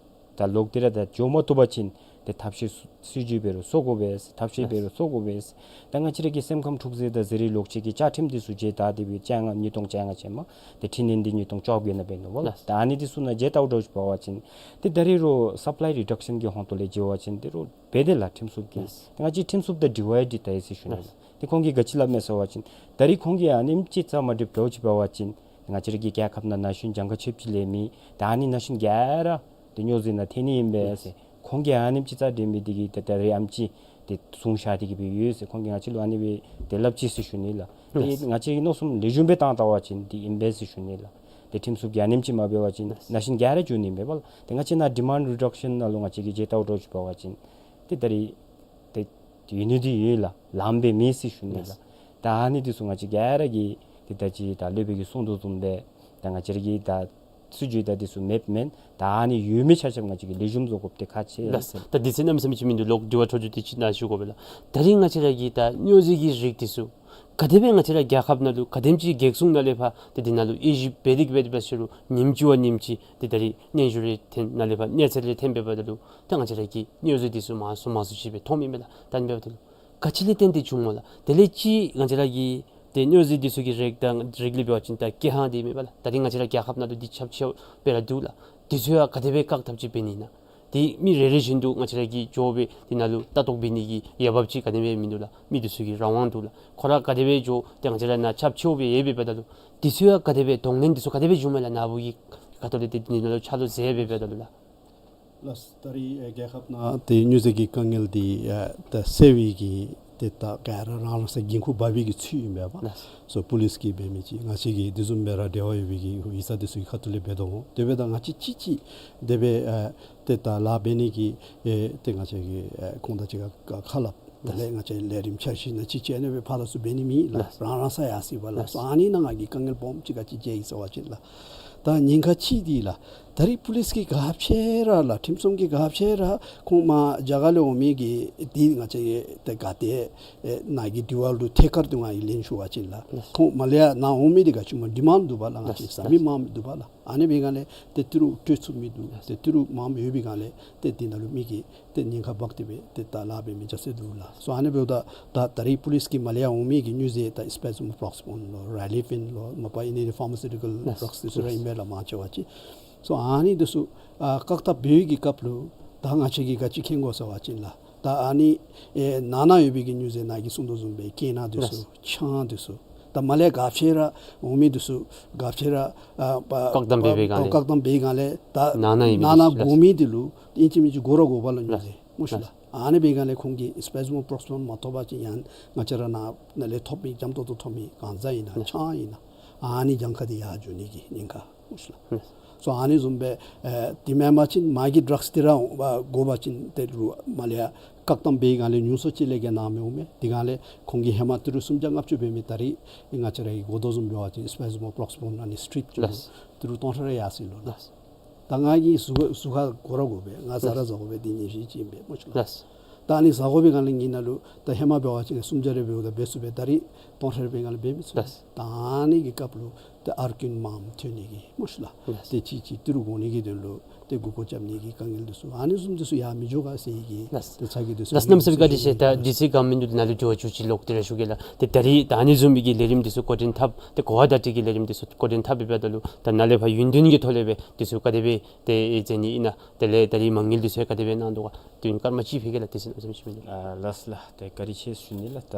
ད་ལོག་སྟེ་ར་ད་འགྱོ་མ་བཏུབ་པ་ཅིན་ཏེ་ཐབས་ཤེས་སྲིད་བྱུས་འབད་རུང་བཟོ་དགོ་པས། ཐབས་ཤེས་འབད་རུང་བཟོ་དགོ་པས། ད་ང་བཅས་ར་གི་སེམས་ཁམས་འཁྲུག་རྩོད་དང་ཟས་རིགས་ལོག་སྤྱོད་ཀྱི་བཅའ་ཁྲིམས་འདི་ཚུ་མཇལ་བལྟ་སྟེ་སྦེ་བཅོ་ལྔ་ཉིས་སྟོང་བཅོ་ལྔ་ཅན་མ་ཏེ་འཕྲི་སྣོན་འདི་ཉིས་སྟོང་བཅོ་བརྒྱད་ནང་འབད་ནུག་པ་ལགས། ལགས། ད་ཨ་ནི་འདི་ཚུ་ནང་མཇལ་བལྟཝ་འདྲཝ་ཅིག་འབད་བ་ཅིན་ཏེ་ད་རིས་རུང་སབ་ལའི་རི་ཌག་ཤཱན་གྱི་ཧོང་ཏོ་ལས་མཇལ་བ་ཅིན་ཏེ་རུང་འབད་དེ་ལགས་ཁྲིམས་སྲུང་གིས། ལགས། ང་བཅས་ཁྲིམས་སྲུང་དང་དྲི་བ་ཡང་དྲིས་བལྟ་ཡི་ཟེར་ཞུ་ནི་ལགས། ལགས། ཏེ་ཁོང་གིས་ག་ཅི་སླབ་མས་ཟེར་བ་ཅིན་ད་རིས་ཁོང་གིས་ཨ་ནེམ་ཅིག་རྩ་མ་འགྲིགཔ་འདྲཝ་ཅིག་འབད་བ་ཅིན་ང་བཅས་ར་གི་རྒྱལ་ཁབ་ནང་ན་གཞོན་གྱངས་ཁ་ཆེཝ་ཅིག་ལས་མེད། ད་ཨ་ནི་ན་གཞོན་ག་ར་ཏེ་སྨྱོ་རྫས་ནང་ཐལ་ནི་ཨིན་པས་ཟེར། ཁོང་གིས་ཨ་ནེམ་ཅིག་རྩ་འགྲིག་མི་འདི་གིས་ཏེ་ད་རིས་ཨ་ནེམ་ཅིག་ཏེ་བཟུང་བཞག་སྟེ་གི་སྦེ་ཡོད་ཟེར་ཁོང་གིས་ང་བཅས་ལུ་ཨ་ནི་སྦེ་ཏེ་སླབ་ཅི་ཟེར་ཞུ་ནི་ལགས། ཏེ་ལགས། ང་བཅས་ཀྱིས་མནོ་བསམ་ལེགས་ཤོམ་སྦེ་བཏང་བལྟ་བ་ཅིན་འདི་ཨིན་པས་ཟེར་ཞུ་ནི་ལགས། ཏེ་ཁྲིམས་སྲུང་གིས་ཨ་ནེམ་ཅིག་མ་འབད་བ་ཅིན་ལགས། ན་གཞོན་ག་ར་འགྱོ་ནི་མས་པ་ལགས། ཏེ་ང་བཅས་ནཱ་ཌི་མཱནཌ་རི་ཌག་ཤཱན་ནང་ལུ་ང་བཅས་ཀྱིས་མཇལ་བལྟཝ་འདྲཝ་ཅིག་འབད་བ་ཅིན་ཏེ་ད་རིས་ཏེ་ཡོད་ནི་འདི་ཡོད་ལགས། ལངམ་སྦེ་མེད་ཟེར་ཞུ་ནི་ལགས། ལགས། ད་ཨ་ནི་འདི་ཚུ་ང་བཅས་ག་ར་གིས་ཏེ་ད་ཅི་ད་སློབ་དཔོན་གྱིས་གསུང་དོ་བཟུམ་སྦེ་ད་ང་བཅས་ར་གི་ད་སྲིད་བྱུས་ད་འདི་ཚུ་མེདཔ་མེན། ད་ཨ་ནི་ཡོད་མི་ཆ་ཁྱབ་ང་བཅས་ཀྱིས་ལེགས་ཤོམ་བཟོ་དགོཔ་འདི་ཁག་ཆེ་ལགས། ཟེར། ད་དུས་ཚོད་གནམ་མེད་ས་མེད་ཅིག་མིན་འདུག། ལོག་དྲི་བ་འཕྲོ་མཐུད་དེ་ཅིག་ནཱ་ཞུ་དགོ་པས་ལགས། ད་རིས་ང་བཅས་ར་གི་ད་སྨྱོ་རྫས་ཀྱི་རིགས་འདི་ཚུ་ག་དེ་སྦེ་ང་བཅས་ར་རྒྱལ་ཁབ་ནང་ལུ་ག་དེམ་ཅིག་གེགས་སོང་ནཱ་ལས་ཕར་ཏེ་འདི་ནང་ལུ་དབྱེ་ཞིབ་འབད་དེ་གི་འབད་དེ་འབད་ཟེར་རུང་ཉིནམ་གཅིག་བ་ཉིནམ་གཅིག་ཏེ་ད་རིས་སྙན་ཞུ་རེ་ཐོན་ནཱ་ལས་ཕར་གནས་ཚུལ་རེ་ཐོན་འབདཝ་ད་ལུ་ད་ང་བཅས་ར་གི་སྨྱོ་རྫས་འདི་ཚུ་མང་སུ་མང་སུ་ཅིག་སྦེ་མཐོངམ་ཨིན་པས་ལགས། ད་ཨ་ནི་འབདཝ་ད་ལུ་ག་ཅི་ལས་བརྟེན་ཏེ་བྱུངམ་སྨོ་ལགས། དེ་ལས་ཅིག་ང་བཅས་ར་གི་ཏེ་སྨྱོ་རྫས་འདི་ཚུ་གི་རིགས་དང་རིགས་ལས་འབད་བ་ཅིན་ད་ཀེ་ཧང་འདི་མས་པ་ལགས། ད་རིས་ང་བཅས་ར་རྒྱལ་ཁབ་ནང་ལུ་འདི་ཁྱབ་ཆེཝ་སྦེ་ར་འདུག་ལགས། འདི་ཚུ་ཡང་ག་དེ་སྦེ་བཀག་ཐབས་ཅིག་འབད་ནི་ཨིན་ན། ཏེ་མི་རེ་རེ་བཞིན་དུ་ང་བཅས་ར་གིས་འགྱོ་སྦེ་འདི་ནང་ལུ་ལྟ་རྟོག་འབད་ནི་གི་འོས་འབབ་ཅིག་ག་དེ་སྦེ་མིན་འདུག་ལགས། མི་འདི་ཚུ་གི་རང་དབང་འདུག་ལགས། ཁོ་ར་ག་དེ་སྦེ་འགྱོ་ཏེ་ང་བཅས་ར་ནཱ་ཁྱབ་ཆེཝ་སྦེ་ཡོདཔ་འབདཝ་ད་ལུ་འདི་ཚུ་ཡང་ག་དེ་སྦེ་གདོང་ལེན་འདི་ཚུ་ག་དེ་སྦེ་བྱུངམ་མས་ལགས། ནཱ་བུ་གི་ཁ་ཐུག་ལས་ཏེ་འདི་ནང་ལུ་ཆ་ལུ་ཟེར་སྦེ་འབདཝ་ད་ལུ་ལགས། ལགས། ད་རིས་ཨེ་རྒྱལ་ཁབ་ནང་ཏེ་སྨྱོ་རྫས་ཀྱི་དཀའ་ངལ་འདི་ཨེ་ད་སེལ་བའི་གི་ཏེ་ད་ག་ར་རང་རང་སོའི་འགན་ཁུར་འབག་པའི་གི་ཚུལ་ཨིན་པས་པ། ལགས། སོ་པོ་ལིསི་གིས་འབད་མི་ཅིག་ང་བཅས་ཀྱི་དེ་བཟུམ་སྦེ་ར་འབྲེལ་བ་ཡོད་པའི་གི་ཡིག་ཚང་འདི་ཚུ་གི་ཁ་ཐུག་ལས་འབད་དོ་འོང་། དེ་འབདཝ་ད་ང་བཅས་གཅིག་གཅིག་དེ་སྦེ་ཨེ་ཏེ་ད་ལཱ་འབད་ནི་གི་ཨེ་ཏེ་ང་བཅས་ཀྱིས་ཨེ་ཁོང་དང་གཅིག་ཁར་ཁ་སླབ། དེ་ལས་ང་བཅས་ལས་རིམ་འཆར་གཞི་ནང་གཅིག་བྱས་ནི་སྦེ་ཕར་དང་ཚུར་འབད་ནི་མེད་ལགས། ལགས། རང་རང་སོ་ཡར་སོ་པ་ལགས། ལགས། སོ་ཨ་ནི་ནང་ང་གི་དཀའ་ངལ་སྦོམ་ཅིག་ག་ཅི་མཇལ་ཡི་ཟེར་བ་ཅིན་ལགས། ད་ཉེན་ཁ་གཅིག་འདི་ལགས། ད་རིས་པོ་ལིསི་གིས་ག་ཅི་ར་ལགས་ཁྲིམས་སྲུང་གིས་ག་ཅི་ར་ཁོང་མར་རྒྱ་གར་ལས་འོང་མི་གི་འདི་ང་བཅས་ཀྱིས་ཏེ་ག་ཏེ་ཨེ་ནཱ་གི་དྲི་བ་ལུ་ཐད་ཀར་དུ་ང་གིས་ལན་ཞུ་བ་ཅིན་ལགས། ལགས། ཁོང་མར་ལས་ཡར་ནཱ་འོང་མི་འདི་ག་ཅི་སྨོ་ཌི་མཱནཌ་འདུག་པ་ལགས། ང་བཅས་ལགས། ཟ་མི་མངམ་འདུག་པ་ལགས། ཨ་ནི་འབད་སྒང་ལས་ཏེ་ཏི་རུ་སྤྲོད་ཚུགས་མི་འདུག། ལགས། ཏེ་ཏི་རུ་མངམ་ཡོད་པའི་སྒང་ལས་ཏེ་འདི་ནང་ལུ་མི་གིས་ཏེ་ཉེན་ཁ་འབག་སྟེ་སྦེ་ཏེ་ད་ལཱ་འབད་མི་རྐྱབ་སྲོལ་འདུག་ལགས། སོ་ཨ་ནི་འབདཝ་ད་ད་ད་རིས་པོ་ལིསི་གིས་མར་ལས་ཡར་འོང་མི་གི་སྨྱོ་རྫས་ད་སི་པེག་ཟི་མོ་པོརོག་སི་པོན་ལོ་རི་ལི་ཕིན་ལོ་མ་པ་ཨ་ནི་ཕཱར་མ་སིའུ་ཊི་ཀཱལ་ལགས། ཌགསི་འདི་ཚུ་ར་ཨིན་པས་ལགས་མང་ཆེ་བ་ཅིག། སོ་ཨ་ནི་འདི་ཚུ་ཨ་བཀག་ཐབས་འབད་བའི་གི་སྐབས་ལུ་ད་ང་བཅས་ཀྱིས་ག་ཅི་མཁྱེན་དགོ་ཟེར་བ་ཅིན་ལགས། ད་ཨ་ནི་ཨེ་ནང་ན་ཡོད་པའི་གི་སྨྱོ་རྫས་ནཱ་གིས་གསུང་དོ་བཟུམ་སྦེ་ཀེ་ནཱ་འདི་ཚུ། ལགས། ཆང་འདི་ཚུ། ད་མར་ལས་ག་ཅི་ར་འོང་མི་འདི་ཚུ་ག་ཅི་ར་ཨ་བཀག་དམ་འབད་བའི་སྒང་ལས། བཀག་དམ་འབད་བའི་སྒང་ལས་ད་ནང་ན་ཡོད་མི་ནང་ན་འདི་ཚུ་ལགས། དགོ་མི་འདི་ལུ་ཨིན་ཅི་མིན་ཅི་དགོ་ར་དགོ་པ་ལགས་སྨྱོ་རྫས། ལགས། མ་གཞི་ལགས། ཨ་ནི་འབད་སྒང་ལས་ཁོང་གིས་སི་པེག་ཟི་མོ་པོརོག་སི་པོན་མ་ཐོབ་པ་ཅིན་ཡང་ང་བཅས་ར་ནཱ་ནཱ་ལས་ཐོབ་མི་འཇམ་ཏོང་ཏོ་ཐོབ་མི་གང་ཟག་ཨིན་ན་ལགས། ཆང་ཨིན་ན་ཨ་ནི་གྱངས་ཁ་འདི་ཡར་འགྱོ་ནི་གི་ཉེན་ཁ། ལགས། སོ་ཨ་ནི་བཟུམ་སྦེ་ཨེ་དེ་མེན་པ་ཅིན་མ་གི་ཌགསི་འདི་ར་འོང་དགོ་པ་ཅིན་ཏེ་རུང་མར་ལས་ཡར་བཀག་དམ་འབད་སྒང་ལས་ཉུང་སུ་ཅིག་ལས་བརྒལ་ནཱ་མི་འོང་མས། དེ་སྒང་ལས་ཁོང་གིས་ཧེ་མ་ཏི་རུ་སུམ་བརྒྱ་ལྔ་བཅུ་འབད་མི་ད་རིས་ང་བཅས་ར་གིས་གོ་དོ་བཟུམ་འབད་བ་ཅིན་སི་པེག་ཟི་མོ་པོརོག་སི་པོན་ཨ་ནི་སི་ཊིག་ཅིག་ལུ། ལགས། ཏི་རུ་སྟོང་ཕྲག་རེ་ཡར་སོ་ཡི་ལོ་ལགས། ལགས། ད་ང་གིས་ཟུར་ཁ་ཟུར་ཁ་གོ་ར་གོ་པས། ང་ཟ་ར་ཟ་དགོ་པས། འདི་ཉེས་ཤིང་ཅིག་ཨིན་པས་མ་གཞི་ལགས། ལགས། ད་ཨ་ནི་ཟ་དགོ་པའི་སྒང་ལས་ངེའི་ནང་ལུ་ད་ཧེ་མ་འབད་བ་ཅིན་སུམ་བརྒྱ་རེ་འབདཝ་ད་འབད་ཚུགས་པས། ད་རིས་སྟོང་ཕྲག་རེ་འབད་སྒང་ལས་འབད་མི་ཚུགས། ལགས། ད་ཨ་ནི་གི་སྐབས་ལུ་ཏེ་ཨར་ཀུན་མངམ་ཐོན་ནི་གི་མ་ཤུ་ལགས། ལགས། ཏེ་ཅིག་ཅིག་ཏི་རུ་དགོ་ནི་གི་དོན་ལུ་ཏེ་མགུ་སྐོར་རྐྱབ་ནི་གི་དཀའ་ངལ་འདི་ཚུ་ཨ་ནི་བཟུམ་འདི་ཚུ་ཡང་མི་འགྱོ་ག་ཟེར་གི། ལགས། ཏེ་ཚ་གྱང་འདི་ཚུ། ལགས། གནམ་མེད་ས་མེད་བཀའ་དྲིན་ཆེ། ད་དུས་ཚོད་ག་མིན་འདུག། ནཱ་ལུ་དྲི་བ་བཅུ་གཅིག་ལོག་སྟེ་ར་ཞུ་གེ་ལགས། ཏེ་ད་རིས་ད་ཨ་ནི་བཟུམ་མའི་གི་ལས་རིམ་འདི་ཚུ་འགོ་འདྲེན་འཐབ་སྟེ་གོ་བ་བརྡ་སྤྲོད་ཀྱི་ལས་རིམ་འདི་ཚུ་འགོ་འདྲེན་འཐབ་འབདཝ་ད་ལུ་ད་ནཱ་ལས་ཕར་ཡུན་བདུན་གྱི་ཐོག་ལས་སྦེ་འདི་ཚུ་ག་དེ་སྦེ་ཏེ་མཛད་ནི་ཨིན་ན། དེ་ལས་ད་རིས་མ་དངུལ་འདི་ཚུ་ཡང་ག་དེ་སྦེ་གནང་དོ་ག། དུས་སྐར་མ་གཅིག་ཕུལ་གེ་ལགས། དེ་ཚུ་གནམ་མེད་ས་མེད་ཞུ་མི་འདུག། ཨ་ལགས་ལགས། ཏེ་བཀའ་དྲིན་ཆེ་ཞུ་ནི་ལགས། ད་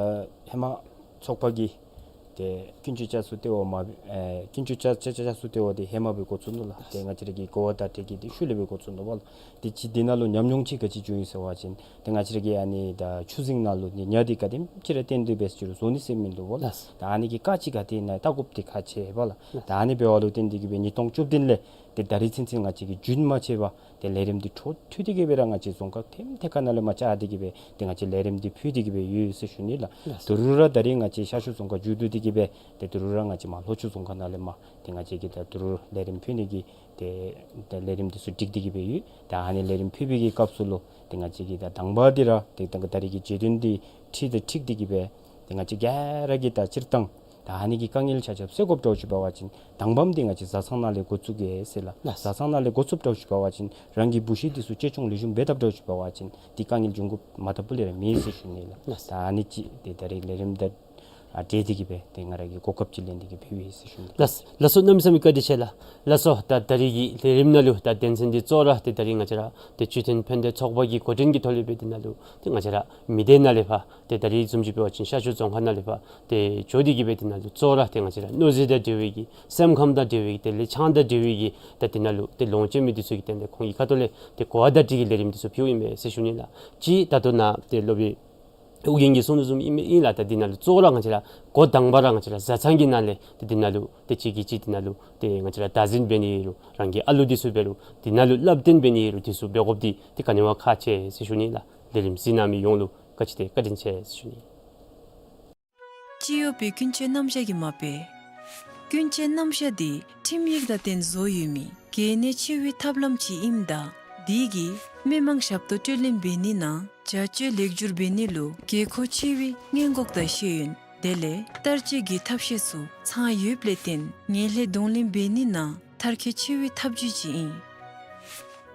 ཧེ་མ་ཚོགས་པ་གིས་ཏེ་ཀུན་སྤྱོད་བསྐྱར་གསོ་ལྟེ་བ་མ་ཨེ་ཀུན་སྤྱོད་བསྐྱར་བསྐྱར་བསྐྱར་གསོ་ལྟེ་བ་འདི་ཧེ་མ་སྦེ་འགོ་བཙུགས་ནུག་ལགས། ཏེ་ང་བཅས་ར་གི་གོ་བ་བརྡ་སྤྲོད་ཀྱི་འདི་ཤུལ་ལས་སྦེ་འགོ་བཙུགས་ནུག་པ་ལགས། ཏེ་ཅིག་འདི་ནང་ལུ་ཉམས་མྱོང་ཅིག་ག་ཅི་བྱུང་ཡི་ཟེར་བ་ཅིན་ཏེ་ང་བཅས་ར་གི་ཨ་ནི་ད་ཆུ་རྫིང་ནང་ལུ་ནི་ཉ་འདི་ག་དེམ་ཅིག་ར་བཏོན་ཏེ་འབད་ཟེར་རུང་བཟོ་ནི་ཟེར་མིན་འདུག་པ་ལགས། ལགས། ད་ཨ་ནི་གི་ཁག་ཅིག་ག་དེ་ནང་ལྟ་དགོཔ་འདི་ཁག་ཆེ་བས་ལགས། ལགས། ད་ཨ་ནི་འབདཝ་ལུ་བརྟེན་ཏེ་གི་སྦེ་ཉིས་སྟོང་བཅུ་བདུན་ལས་ཏེ་ད་རིས་ཚུན་ཚོད་ང་བཅས་ཀྱིས་རྒྱུན་མ་ཆད་པར་ཏེ་ལས་རིམ་འདི་འཕྲོ་མཐུད་དེ་གི་སྦེ་ར་ང་བཅས་རྫོང་ཁག་ཐེམ་ཐེ་ཁ་ནང་ལས་མར་བཅར་ཏེ་གི་སྦེ་ཏེ་ང་བཅས་ལས་རིམ་འདི་ཕུལ་ཏེ་གི་སྦེ་ཡོད་ཟེར་ཞུ་ནི་ལགས། ལགས། ད་རུང་ར་ད་རིས་ང་བཅས་ཤར་ཕྱོགས་རྫོང་ཁག་མཇུག་བསྡུ་སྟེ་གི་སྦེ་ཏེ་ད་རུང་ར་ང་བཅས་མར་ལྷོ་ཕྱོགས་རྫོང་ཁག་ནང་ལས་མར་ཏེ་ང་བཅས་ཀྱིས་ད་ད་རུང་ལས་རིམ་ཕུལ་ནི་གི་ཏེ་ད་ལས་རིམ་འདི་ཚུ་སྒྲིག་སྟེ་གི་སྦེ་ཡོད། ད་ཨ་ནི་ལས་རིམ་ཕུལ་བའི་གི་སྐབས་སུ་ལུ་ཏེ་ང་བཅས་ཀྱིས་ད་དང་པ་འདི་ར་ཏེ་ད་ད་རིས་ཀྱི་བརྗོད་དོན་འདི་འཁྲིལ་ཏེ་འཁྲིལ་ཏེ་གི་སྦེ་ཏེ་ང་བཅས་ག་ར་གིས་ད་སྤྱིར་བཏང་ད་ཨ་ནི་གི་དཀའ་ངལ་ཆ་ཁྱབ་སེལ་དགོཔ་འདྲཝ་ཅིག་འབད་བ་ཅིན་དང་པམ་འདི་ང་བཅས་བཟའ་ཚང་ནང་ལས་འགོ་བཙུགས་གེ་ཟེར་ལགས། ལགས། བཟའ་ཚང་ནང་ལས་འགོ་བཙུགསཔ་འདྲཝ་ཅིག་འབད་བ་ཅིན་རང་གི་བུ་གཞི་འདི་ཚུ་གཅེས་སྐྱོང་ལེགས་ཤོམ་འབད་དཔ་འདྲཝ་ཅིག་འབད་བ་ཅིན་འདི་དཀའ་ངལ་འབྱུང་དགོཔ་མ་ཐག་པུ་ལས་ར་མེད་ཟེར་ཞུ་ནི་ལགས། ལགས། ད་ཨ་ནི་ཅིག་ཏེ་ད་རིས་ལས་རིམ་ད་ཨ་འབྲེལ་ཏེ་གི་སྦེ་ཏེ་ང་ར་གིས་གོ་སྐབས་ཅིག་ལེན་ཏེ་གི་ཕུལ་བས་ཟེར་ཞུ་ནི། ལགས། ལགས་སོ། གནམ་མེད་ས་མེད་བཀའ་དྲིན་ཆེ་ལགས། ལགས་སོ། ད་ད་རིས་ཀྱི་ལས་རིམ་ནང་ལུ་ད་དོན་ཚན་འདི་གཙོ་བོ་ར་ཏེ་ད་རིས་ང་བཅས་ར་ཏེ་སྤྱི་མཐུན་ཕན་བདེ་ཚོགས་པ་གི་འགོ་འདྲེན་གྱི་ཐོག་ལས་སྦེ་འདི་ནང་ལུ་ཏེ་ང་བཅས་ར་མི་སྡེ་ནང་ལས་ཕར་ཏེ་ད་རིས་བཟུམ་ཅིག་འབད་བ་ཅིན་ཤར་ཕྱོགས་རྫོང་ཁག་ནང་ལས་ཕར་ཏེ་འགྱོ་སྟེ་གི་སྦེ་འདི་ནང་ལུ་གཙོ་བོ་ར་ཏེ་ང་བཅས་ར་མནོ་ཚད་དང་འབྲེལ་བའི་གི་སེམས་ཁམས་དང་འབྲེལ་བའི་གི་དེ་ལས་ཆང་དང་འབྲེལ་བའི་གི་ད་འདི་ནང་ལུ་ཏེ་ལོངས་སྤྱོད་མི་འདི་ཚུ་གི་དོན་ལས་ཁོང་གི་ཁ་ཐུག་ལས་ཏེ་གོ་བ་བརྡ་སྤྲོད་ཀྱི་ལས་རིམ་འདི་ཚུ་ཕུལཝ་ཨིན་མས་ཟེར་ཞུ་ནི་ལགས། ཅིག་ད་ལྟོ་ནཱ་ཏེ་སློབ་དཔོན་ཨོ་རྒྱན་གྱིས་གསུང་དོ་བཟུམ་ཨིན་མས་ཨིན་ལགས། ད་འདི་ནང་ལུ་གཙོ་བོ་ར་ང་བཅས་ར་འགོ་དང་པ་ར་ང་བཅས་ར་བཟའ་ཚང་གི་ནང་ལས་ཏེ་འདི་ནང་ལུ་ཏེ་གཅིག་གིས་གཅིག་འདི་ནང་ལུ་ཏེ་ང་བཅས་ར་བདག་འཛིན་འབད་ནི་ཨིན་རུང་རང་གི་ཨ་ལུ་འདི་ཚུ་འབད་རུང་འདི་ནང་ལུ་བསླབ་སྟོན་འབད་ནི་ཨིན་རུང་འདི་ཚུ་འབད་དགོཔ་འདི་ཏེ་ག་ནི་བ་ཁག་ཆེ་ཟེར་ཞུ་ནི་ལགས། ལས་རིམ་གཟིགས་གནང་མི་ཡོངས་ལུ་བཀའ་དྲིན་ཆེ་བཀའ་དྲིན་ཆེ་ཟེར་ཞུ་ནི། སྤྱི་གཡོགཔ་ཀུན་སྤྱོད་རྣམ་གཞག་གི་མ་དཔེ། ཀུན་སྤྱོད་རྣམ་གཞག་འདི་ཁྲིམས་ཡིག་དང་བསྟུན་བཟོ་ཡོད་མི་གལ་གནད་ཆེ་བའི་ཐབས་ལམ་ཅིག་ཨིནམ་ད་འདི་གིས་མི་མང་ཞབས་ཏོག་སྤྲོད་ལེན་འབད་ནི་ནང་བྱ་སྤྱོད་ལེགས་བསྒྱུར་འབད་ནི་ལུ་དགོས་མཁོ་ཆེ་བའི་སྔོན་འགོག་དང་ཤེས་ཡོན་དེ་ལས་བསྟར་སྤྱོད་ཀྱི་ཐབས་ཤེས་ཚུ་ཚང་ཡོདཔ་ལས་བརྟེན་ངན་ལྷད་གདོང་ལེན་འབད་ནི་ནང་མཐར་འཁྱོལ་ཆེ་བའི་ཐབས་ཇུས་ཅིག་ཨིན།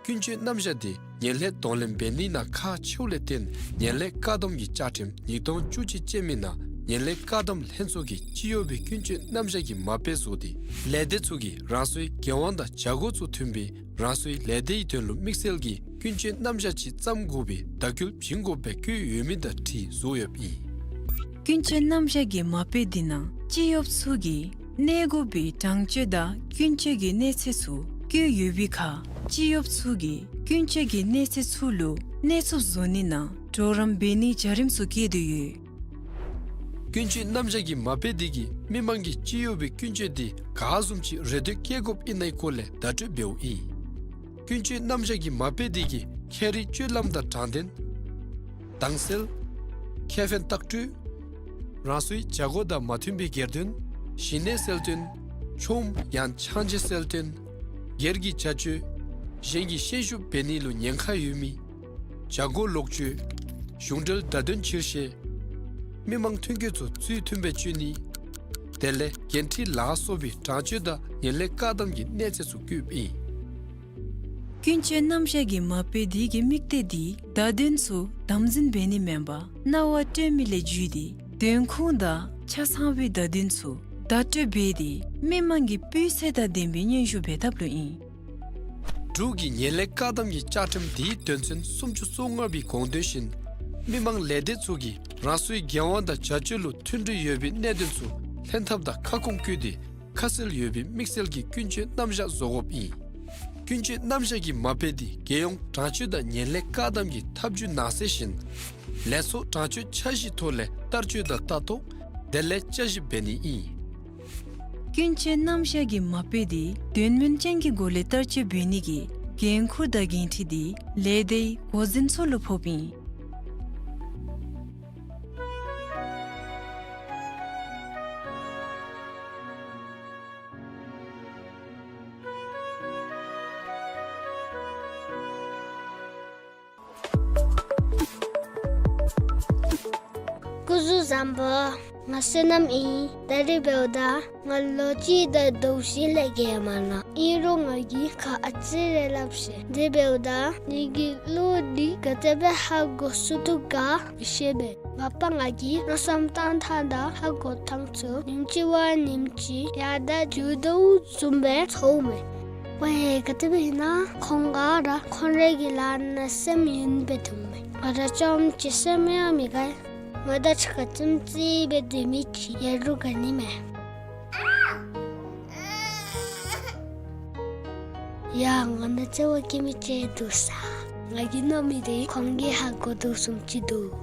ཀུན་སྤྱོད་རྣམ་གཞག་འདི་ངན་ལྷད་གདོང་ལེན་འབད་ནི་ནང་ཁག་ཆེཝ་ལས་བརྟེན་ངན་ལྷད་བཀག་སྡོམ་གྱི་བཅའ་ཁྲིམས་ཉིས་སྟོང་བཅུ་གཅིག་ཅན་མའི་ནང་ངན་ལྷད་བཀག་སྡོམ་ལྷན་ཚོགས་ཀྱིས་སྤྱི་གཡོགཔ་ཀུན་སྤྱོད་རྣམ་གཞག་གི་མ་དཔེ་བཟོ་སྟེ་ལས་སྡེ་ཚུ་གིས་རང་སོའི་འགན་དབང་དང་བྱ་སྒོ་ཚུ་མཐུན་པའི་རང་སོའི་ལས་སྡེའི་དོན་ལུ་དམིགས་བསལ་གྱི་ཀུན་སྤྱོད་རྣམ་གཞག་ཅིག་བརྩམ་དགོ་པའི་བརྡ་བསྐུལ་བྱིན་དགོཔ་སྦེ་བཀོད་ཡོད་མི་དང་འཁྲིལ་བཟོ་ཡོདཔ་ཨིན། ཀུན་སྤྱོད་རྣམ་གཞག་གི་མ་དཔེ་འདི་ནང་སྤྱི་གཡོགཔ་ཚུ་གིས་གནས་དགོ་པའི་དྲང་སྤྱོད་དང་ཀུན་སྤྱོད་ཀྱི་གནས་ཚད་ཚུ་བཀོད་ཡོད་པའི་ཁར་སྤྱི་གཡོགཔ་ཚུ་གིས་ཀུན་སྤྱོད་ཀྱི་གནས་ཚད་ཚུ་ལུ་གནས་ཚུགསཔ་བཟོ་ནི་ནང་གྲོགས་རམ་འབད་ནིའི་བྱ་རིམ་ཚུ་བཀོད་དེ་ཡོད། ཀུན་སྤྱོད་རྣམ་གཞག་གི་མ་དཔེ་འདི་གིས་མི་མང་གིས་སྤྱི་གཡོགཔ་ཀུན་སྤྱོད་འདི་ག་བཟུམ་ཅིག་རེ་འདོད་བསྐྱེད་དགོཔ་ཨིན་ནའི་སྐོར་ལས་བརྡ་སྤྲོད་འབདཝ་ཨིན། ཀུན་སྤྱོད་རྣམ་གཞག་གི་མ་དཔེ་འདི་གིས་ཁྱད་རིག་སྤྱོད་ལམ་དང་དྲང་བདེན། དྭངས་གསལ། ཁེ་ཕན་ལྟག་སྤྲོད། རང་སོའི་བྱ་སྒོ་དང་མ་མཐུན་པའི་སྒེར་དོན། ཞི་གནས་གསལ་སྟོན། ཆོམ་ཡང་ཆང་བརྗེ་གསལ་སྟོན། སྒེར་གྱི་བྱ་སྤྱོད། གཞན་གྱི་ཤན་ཤུགས་འབད་ནི་ལུ་ཉེན་ཁ་ཡོད་མི། བྱ་སྒོ་ལོག་སྤྱོད། གཞུང་འབྲེལ་བརྡ་དོན་ཕྱིར་བཤེར། མི་མང་ཐོན་སྐྱེད་ཚུ་ཚུལ་མཐུན་སྦེ་སྤྱོད་ནི། དེ་ལས་འགན་འཁྲི་ལ་སོགས་པའི་དྲང་སྤྱོད་དང་ངན་ལྷད་བཀག་སྡོམ་གྱི་གནས་ཚད་ཚུ་བཀོདཔ་ཨིན། ཀུན་སྤྱོད་རྣམ་གཞག་གི་མ་དཔེ་འདི་གི་དམིགས་གཏད་འདི་བརྡ་དོན་ཚུ་དམ་འཛིན་འབད་ནི་མེན་པར་རྣ་བར་སྤྲོད་མི་ལས་བརྒྱུད་དེ་དོན་ཁུངས་དང་ཆ་ཚང་བའི་བརྡ་དོན་ཚུ་བརྡ་སྤྲོད་འབད་དེ་མི་མང་གི་སྤུས་ཚད་དང་ལྡན་པའི་སྙན་ཞུ་འབད་ཐབས་ལུ་ཨིན། འབྲུག་གི་ངན་ལྷད་བཀག་སྡོམ་གྱི་བཅའ་ཁྲིམས་འདིའི་དོན་ཚན་སུམ་ཅུ་སོ་ལྔ་པའི་དགོངས་དོན་བཞིན་མི་མང་ལས་སྡེ་ཚུ་གིས་རང་སོའི་འགན་དབང་དང་བྱ་སྤྱོད་ལུ་མཐུན་སྒྲིལ་ཡོད་པའི་གནད་དོན་ཚུ་ལྷན་ཐབས་དང་ཁ་སྐོང་བཀོད་དེ་ཁ་གསལ་ཡོད་པའི་དམིགས་བསལ་གྱི་ཀུན་སྤྱོད་རྣམ་གཞག་བཟོ་དགོཔ་ཨིན། ཀུན་སྤྱོད་རྣམ་གཞག་གི་མ་དཔེ་འདི་རྒྱལ་ཡོངས་དྲང་སྤྱོད་དང་ངན་ལྷད་བཀག་སྡོམ་གྱི་ཐབས་ཇུས་ནང་གསེས་བཞིན་ལས་ཚོགས་དྲང་སྤྱོད་འཆར་གཞིའི་ཐོག་ལས་བསྟར་སྤྱོད་དང་ལྟ་རྟོག་དེ་ལས་བསྐྱར་ཞིབ་འབད་ནི་ཨིན། ཀུན་སྤྱོད་རྣམ་གཞག་གི་མ་དཔེ་འདི་དོན་སྨིན་ཅན་གྱི་སྒོ་ལས་བསྟར་སྤྱོད་འབད་ནི་གི་འགན་ཁུར་དང་འགན་འཁྲི་འདི་ལས་སྡེའི་འགོ་འཛིན་ཚུ་ལུ་ཕོགཔ་ཨིན། སྐུ་གཟུགས་བཟང་པོ། ང་བསོད་ནམས་ཨིན། ད་རིས་འབདཝ་ད་ང་ལོ་གཅིག་དང་ཟླཝ་བཞི་ལས་བརྒལ་མ་ནུག། ཨིན་རུང་ང་གིས་ཁ་ཨ་ཙི་རེ་སླབ་ཤེས། དེ་འབདཝ་ད་ངེ་གི་གླུ་འདི་ག་དེ་སྦེ་ཧ་གོ་ཚུགས་ཐུབ་ག་མི་ཤེས་པས། ང་པ་ང་གིས་མནོ་བསམ་བཏང་ཐངས་དང་ཧ་གོ་ཐངས་ཚུ་ཉིནམ་གཅིག་བ་ཉིནམ་གཅིག་ཡར་དང་མཇུག་ཏོ་བཟུམ་སྦེ་ཚོརཝ་མས། ཝའེ་ག་དེ་སྦེ་ཨིན་ན་ཁོང་ག་ར་ཁོང་རའི་གི་ལཱ་ནང་སེམས་ཡེངས་སྦེ་འདུག་མས། ང་ར་ཅམ་ཅིག་སེམས་ཡང་མི་དགའ། ང་དང་གཅིག་ཁར་རྩེདམོ་རྩེ་སྦེ་སྡོད་མི་ཅིག་ཡོད་རུང་དགའ་ནི་མས། ཡ་ང་ནང་རྩེདམོ་རྐྱབ་མི་ཅིག་འདུག་ས། ང་གིས་མནོ་མི་འདི་ཁོང་གིས་ཧ་གོ་དོ་བཟུམ་ཅིག་འདུག།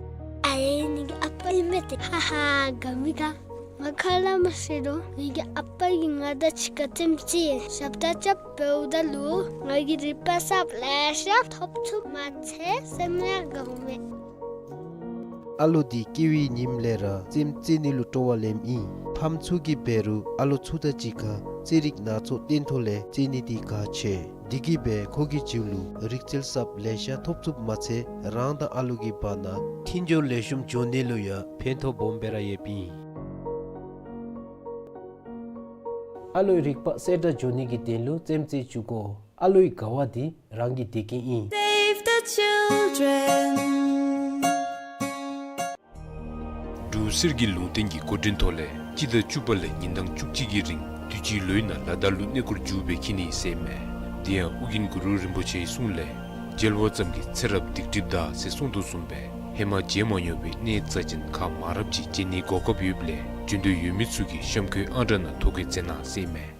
ཨའེ་ངེ་གི་ཨ་པ་ཨིན་མས་ཏེ། ཧ་ཧ་དགའ་མི་དགའ། ང་ཁ་སླབ་མ་ཤེས་རུང་ངེ་གི་ཨ་པ་གིས་ང་དང་གཅིག་ཁར་རྩེདམོ་རྩེ་ཞབས་ཁྲ་རྐྱབ་འབདཝ་ད་ལུ་ང་གིས་རིག་པ་གསརཔ་ལེ་ཤ་ཐོབ་ཚུགསཔ་མ་ཚད་སེམས་ཡང་དགའཝ་མས། ཨ་ལོ་འདི་སྐྱེ་བའི་ཉིནམ་ལས་ར་རྩེདམོ་རྩེ་ནི་ལུ་སྤྲོ་བ་ལེནམ་ཨིན། ཕམ་ཚུ་གིས་འབད་རུང་ཨ་ལོ་ཚུ་དང་གཅིག་ཁར་རྩེད་རིགས་སྣ་ཚོགས་སྟོན་ཐོག་ལས་རྩེད་ནི་འདི་གལ་ཆེ། འདི་གིས་འབད་ཁོ་གི་རྒྱུད་ལུ་རིག་རྩལ་གསརཔ་ལེ་ཤ་ཐོབ་ཚུགསཔ་མ་ཚད་རང་དང་ཨ་ལོ་གི་བར་ན་མཐུན་སྦྱོར་ལེགས་ཤོམ་འགྱོ་ནི་ལུ་ཡང་ཕན་ཐོགས་སྦོམ་སྦེ་ར་ཡོདཔ་ཨིན། ཨ་ལོའི་རིག་པ་གསལ་དྲགས་འགྱོ་ནི་གི་དོན་ལུ་རྩེདམོ་རྩེ་བཅུག་དགོ། ཨ་ལོའི་དགའ་བ་འདི་རང་གི་བདེ་སྐྱིད་ཨིན། Save the children. འབྲུག་གསེར་གྱི་ལུང་བསྟན་གྱི་འགོ་འདྲེན་ཐོག་ལས་སྤྱི་ཟླ་བཅུ་པ་ལས་ཉིན་གྲངས་བཅུ་གཅིག་གི་རིང་དུས་ཅི་ལོའི་ནང་ལ་དྭགས་ལུ་གནས་སྐོར་མཇུག་སྦེ་འཁྱིད་ནི་ཟེར་མས། དེ་ཡང་ཨོ་རྒྱན་གུ་རུ་རིན་པོ་ཆེའི་གསུང་ལས་མཇལ་བ་ཙམ་གྱིས་ཚེ་རབས་སྡིག་སྒྲིབ་འདག་ཟེར་གསུངས་དོ་བཟུམ་སྦེ་ཧེ་མ་མཇལ་མ་མྱོང་བའི་གནས་རྩ་ཅན་ཁག་མང་རབས་ཅིག་མཇལ་ནིའི་གོ་སྐབས་ཡོདཔ་ལས་འབྱོན་འདོད་ཡོད་མི་ཚུ་གིས་གཤམ་འཁོད་ཨང་གྲངས་ནང་ཐོ་བཀོད་མཛད་གནང་ཟེར་མས།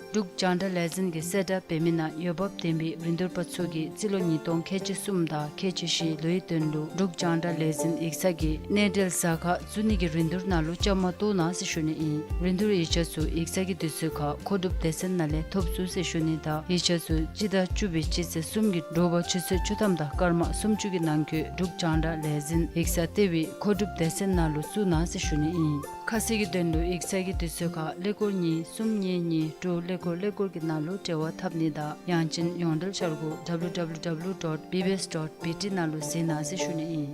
འབྲུག་རྒྱང་བསྒྲགས་ལས་འཛིན་གྱིས་གསལ་བསྒྲགས་འབད་མི་ནང་འོས་འབབ་ལྡན་པའི་རིན་བསྡུར་པ་ཚུ་གིས་རྩིས་ལོ་ཉིས་སྟོང་ཁལ་གཅིག་གསུམ་དང་ཁལ་གཅིག་བཞི་ལོའི་དོན་ལུ་འབྲུག་རྒྱང་བསྒྲགས་ལས་འཛིན་ཡིག་ཚང་གི་གནས་འབྲེལ་ཟ་ཁང་བཙུགས་ནི་གི་རིན་བསྡུར་ནང་ལུ་བཅའ་མར་གཏོགས་གནང་ཟེར་ཞུ་ནི་ཨིན། རིན་བསྡུར་ཡིག་ཆ་ཚུ་ཡིག་ཚང་གི་དུས་ཚོད་ཁར་མཁོ་སྒྲུབ་སྡེ་ཚན་ནང་ལས་ཐོབ་ཚུགས་ཟེར་ཞུ་ནི་དང་ཡིག་ཆ་ཚུ་སྤྱི་ཟླ་བཅུ་པའི་སྤྱི་ཚེས་གསུམ་གྱི་དྲོ་པ་ཆུ་ཚོད་བཅུ་ཐམ་དང་སྐར་མ་སུམ་ཅུ་གི་ནང་འཁོད་འབྲུག་རྒྱང་བསྒྲགས་ལས་འཛིན་ཡིག་ཚང་ལྟེ་བའི་མཁོ་སྒྲུབ་སྡེ་ཚན་ནང་ལུ་བཙུགས་གནང་ཟེར་ཞུ་ནི་ཨིན། ཁ་གསལ་གྱི་དོན་ལུ་ཡིག་ཚང་གི་དུས་ཚོད་ཁར་ཀླད་ཀོར་གཉིས་གསུམ་གཉིས་གཉིས་དྲུག་ཀླད་ཀོར་ཀླད་ཀོར་གྱི་ནང་ལུ་འབྲེལ་བ་འཐབ་ནི་དང་ཡང་ཅིན་ཡོངས་འབྲེལ་འཆར་སྒོ་W W W dot B B S dot B T ནང་ལུ་གཟིགས་གནང་ཟེར་ཞུ་ནི་ཨིན།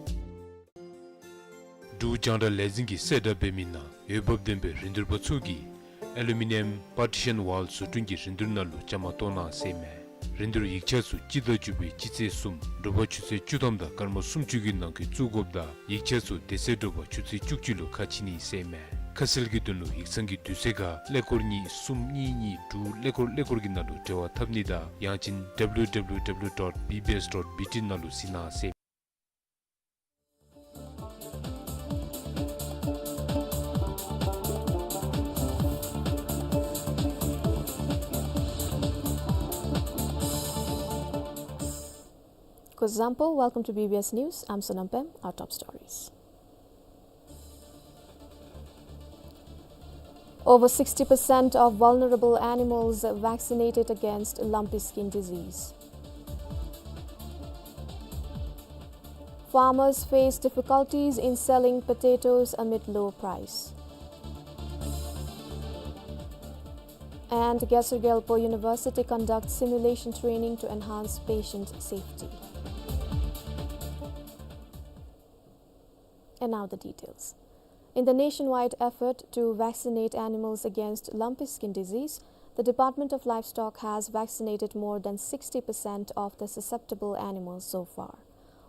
འབྲུག་རྒྱང་བསྒྲགས་ལས་འཛིན་གྱིས་གསལ་བསྒྲགས་འབད་མི་ནང་འོས་འབབ་ལྡན་པའི་རིན་བསྡུར་པ་ཚུ་གིས་ཨེ་ལུ་མི་ནི་ཡམ་པར་ཊི་ཤཱན་ཝཱལ་བཟོ་སྐྲུན་གྱི་རིན་བསྡུར་ནང་ལུ་བཅའ་མར་གཏོགས་གནང་ཟེར་མས། རིན་བསྡུར་ཡིག་ཆ་ཚུ་སྤྱི་ཟླ་བཅུ་པའི་སྤྱི་ཚེས་གསུམ་དྲོ་པ་ཆུ་ཚོད་བཅུ་ཐམ་དང་སྐར་མ་སུམ་ཅུ་གི་ནང་འཁོད་བཙུགས་དགོཔ་དང་ཡིག་ཆ་ཚུ་དེ་ཚེ་དྲོ་པ་ཆུ་ཚོད་བཅུ་གཅིག་ལུ་ཁ་ཕྱེ་ནི་ཟེར་མས། ཁ་གསལ་གྱི་དོན་ལུ་ཡིག་ཚང་གི་དུས་ཚོད་ཁར་ཀླད་ཀོར་གཉིས་གསུམ་གཉིས་གཉིས་དྲུག་ཀླད་ཀོར་ཀླད་ཀོར་གྱི་ནང་ལུ་འབྲེལ་བ་འཐབ་ནི་དང་ཡང་ཅིན W W W dot B B S dot B T ནང་ལུ་གཟིགས་གནང་ཟེར། Kuzuzangpo, welcome to B B S News. I'm Sonam Pem. Our top stories. Over sixty percent of vulnerable animals vaccinated against lumpy skin disease. Farmers face difficulties in selling potatoes amid low price. And Gesar Gyalpo University conducts simulation training to enhance patient safety. And now the details. In the nationwide effort to vaccinate animals against lumpy skin disease, the Department of Livestock has vaccinated more than sixty percent of the susceptible animals so far.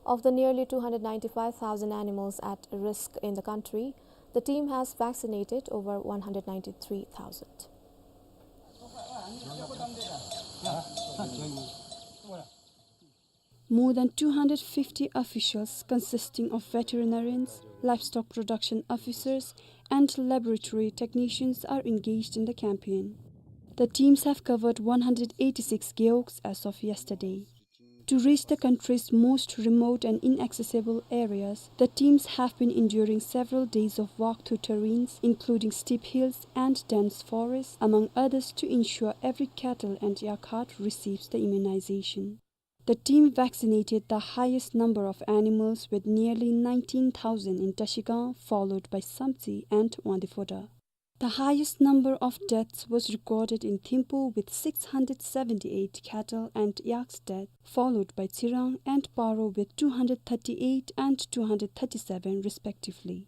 Of the nearly two hundred ninety-five thousand animals at risk in the country, the team has vaccinated over one hundred ninety-three thousand. More than two hundred fifty officials, consisting of veterinarians, livestock production officers, and laboratory technicians, are engaged in the campaign. The teams have covered one hundred eighty-six gewogs as of yesterday. To reach the country's most remote and inaccessible areas, the teams have been enduring several days of walk through terrains, including steep hills and dense forests, among others, to ensure every cattle and yak herd receives the immunization. The team vaccinated the highest number of animals, with nearly nineteen thousand in Trashigang, followed by Samtse and Wangdue Phodrang. The highest number of deaths was recorded in Thimphu with six hundred seventy-eight cattle and yaks dead, followed by Tsirang and Paro with two hundred thirty-eight and two hundred thirty-seven respectively.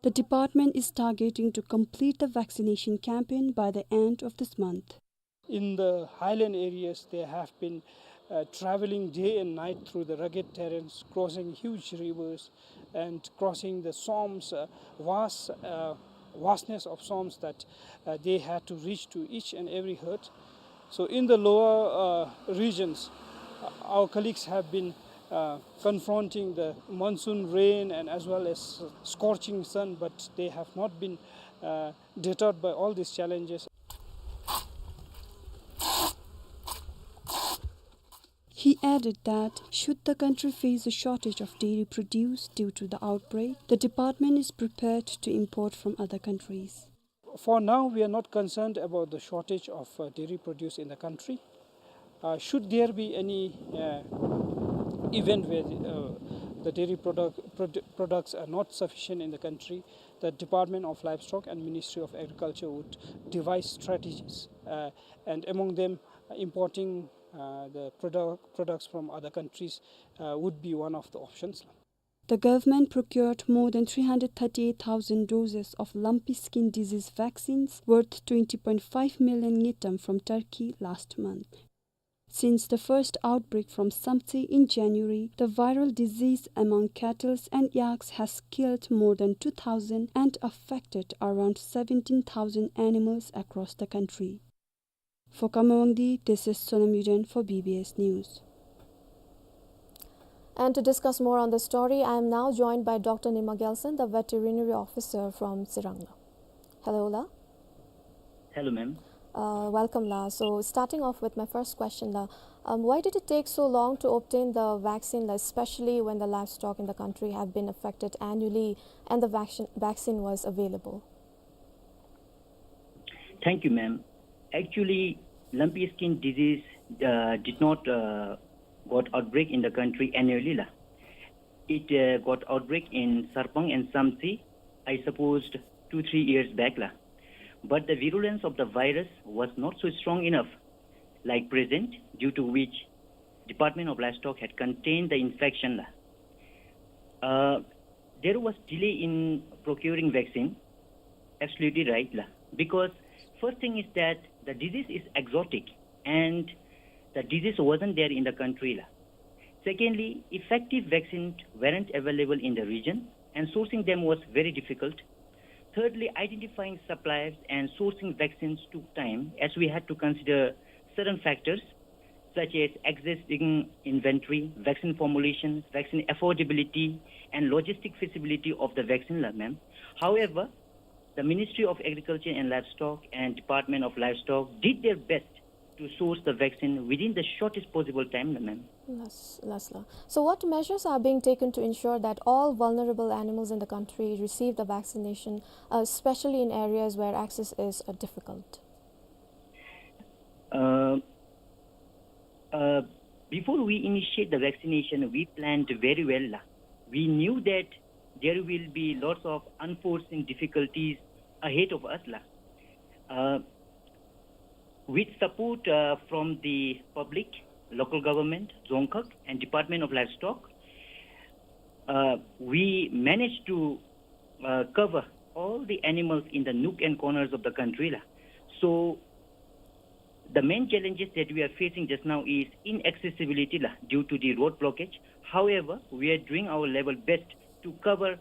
The department is targeting to complete the vaccination campaign by the end of this month. In the highland areas, they have been, uh, traveling day and night through the rugged terrains, crossing huge rivers and crossing the swamps, uh, vast, uh, vastness of swamps that, uh, they had to reach to each and every hut. So in the lower, uh, regions, uh, our colleagues have been, uh, confronting the monsoon rain and as well as scorching sun, but they have not been, uh, deterred by all these challenges. He added that should the country face a shortage of dairy produce due to the outbreak, the department is prepared to import from other countries. For now, we are not concerned about the shortage of, uh, dairy produce in the country. Uh, should there be any, uh, event where, uh, the dairy product, produ-, products are not sufficient in the country, the Department of Livestock and Ministry of Agriculture would devise strategies, uh, and among them, uh, importing, uh, the product, products from other countries, uh, would be one of the options. The government procured more than three hundred thirty-eight thousand doses of lumpy skin disease vaccines worth twenty point five million ngultrum from Turkey last month. Since the first outbreak from Samtse in January, the viral disease among cattle and yaks has killed more than two thousand and affected around seventeen thousand animals across the country. For Khamawangdi, this is Sonam Yuden for B B S News. And to discuss more on the story, I am now joined by Doctor Nima Gelson, the veterinary officer from Tsirang la. Hello la. Hello, ma'am. Uh, welcome la. So starting off with my first question la, um, why did it take so long to obtain the vaccine la, especially when the livestock in the country have been affected annually and the vaccine, vaccine was available? Thank you, ma'am. Actually, lumpy skin disease, uh, did not, uh, got outbreak in the country annually la. It, uh, got outbreak in Sarpang and Samtse, I supposed two, three years back la. But the virulence of the virus was not so strong enough, like present, due to which Department of Livestock had contained the infection la. Uh, there was delay in procuring vaccine. Absolutely right la. Because first thing is that the disease is exotic and the disease wasn't there in the country la. Secondly, effective vaccines weren't available in the region and sourcing them was very difficult. Thirdly, identifying suppliers and sourcing vaccines took time as we had to consider certain factors such as existing inventory, vaccine formulations, vaccine affordability, and logistic feasibility of the vaccine la, ma'am. However, the Ministry of Agriculture and Livestock and Department of Livestock did their best to source the vaccine within the shortest possible time la, ma'am. Yes, yes la. So what measures are being taken to ensure that all vulnerable animals in the country receive the vaccination, uh, especially in areas where access is, uh, difficult? Uh, uh, before we initiate the vaccination, we planned very well la. We knew that there will be lots of unforeseen difficulties ahead of us la. Uh, with support, uh, from the public, local government, Dzongkhag, and Department of Livestock, uh, we managed to, uh, cover all the animals in the nook and corners of the country la. So the main challenges that we are facing just now is inaccessibility la, due to the road blockage. However, we are doing our level best to cover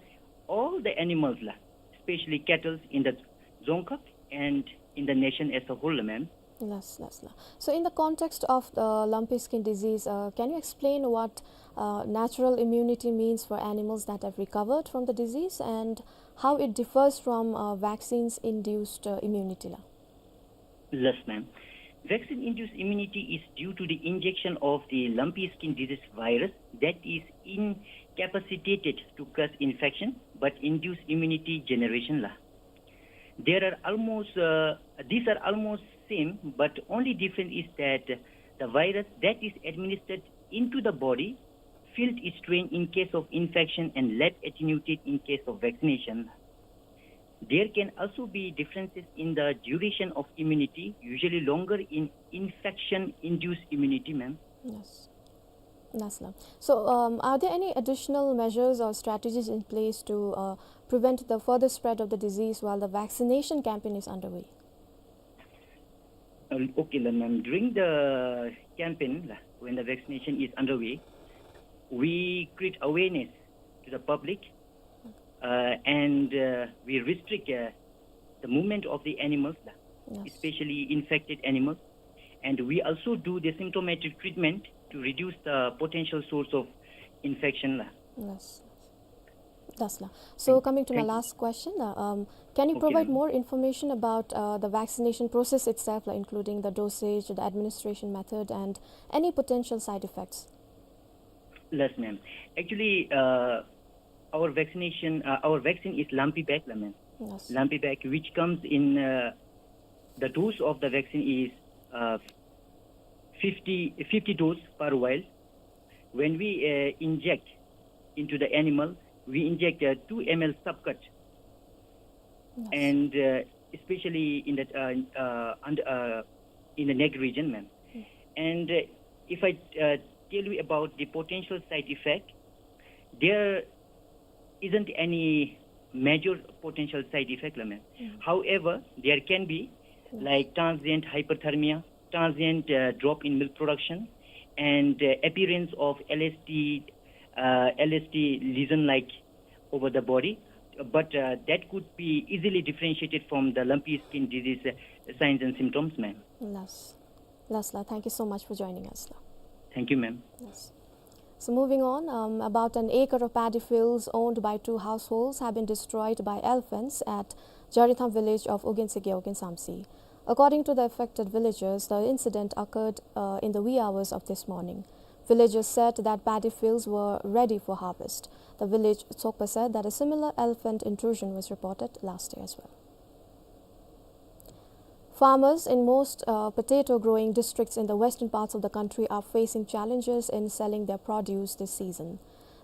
all the animals la, especially cattle in the Dzongkhag and in the nation as a whole, ma'am. Yes, yes la. So in the context of the lumpy skin disease, uh, can you explain what, uh, natural immunity means for animals that have recovered from the disease and how it differs from, uh, vaccines-induced, uh, immunity la? Yes, ma'am. Vaccine-induced immunity is due to the injection of the lumpy skin disease virus that is incapacitated to cause infection but induce immunity generation la. There are almost, uh, these are almost same, but only difference is that the virus that is administered into the body field strain in case of infection and lab attenuated in case of vaccination. There can also be differences in the duration of immunity, usually longer in infection-induced immunity, ma'am. Yes. That's la. So, um, are there any additional measures or strategies in place to, uh, prevent the further spread of the disease while the vaccination campaign is underway? Um, okay, la, ma'am. During the campaign, la, when the vaccination is underway, we create awareness to the public, uh, and, uh, we restrict, uh, the movement of the animals, la, Yes. especially infected animals. And we also do the symptomatic treatment to reduce the potential source of infection, la. Yes. That's la. So Thank coming to my Thank you. last question, uh, um, can you Okay, provide ma'am. more information about, uh, the vaccination process itself, like including the dosage, the administration method, and any potential side effects? Yes, ma'am. Actually, uh, our vaccination, uh, our vaccine is lumpy bag, la, ma'am. Yes. Lumpy bag, which comes in, uh, the dose of the vaccine is, uh, fifty, fifty dose per vial. When we, uh, inject into the animal, we inject, uh, two M L subcut. Yes. And, uh, especially in the, uh, uh, under, uh, in the neck region, ma'am. Mm. And, uh, if I, uh, tell you about the potential side effect, there isn't any major potential side effect, la, ma'am. Mm. However, there can be, Yes. like, transient hyperthermia, transient, uh, drop in milk production, and, uh, appearance of L S T, uh, L S T lesion-like over the body. But, uh, that could be easily differentiated from the lumpy skin disease, uh, signs and symptoms, ma'am. Yes. That's la, thank you so much for joining us, la. Thank you, ma'am. Yes. So moving on, um, about an acre of paddy fields owned by two households have been destroyed by elephants at Jaritham village of Ugense Gewog in Samtse. According to the affected villagers, the incident occurred, uh, in the wee hours of this morning. Villagers said that paddy fields were ready for harvest. The village Tsokpa said that a similar elephant intrusion was reported last year as well. Farmers in most, uh, potato-growing districts in the western parts of the country are facing challenges in selling their produce this season.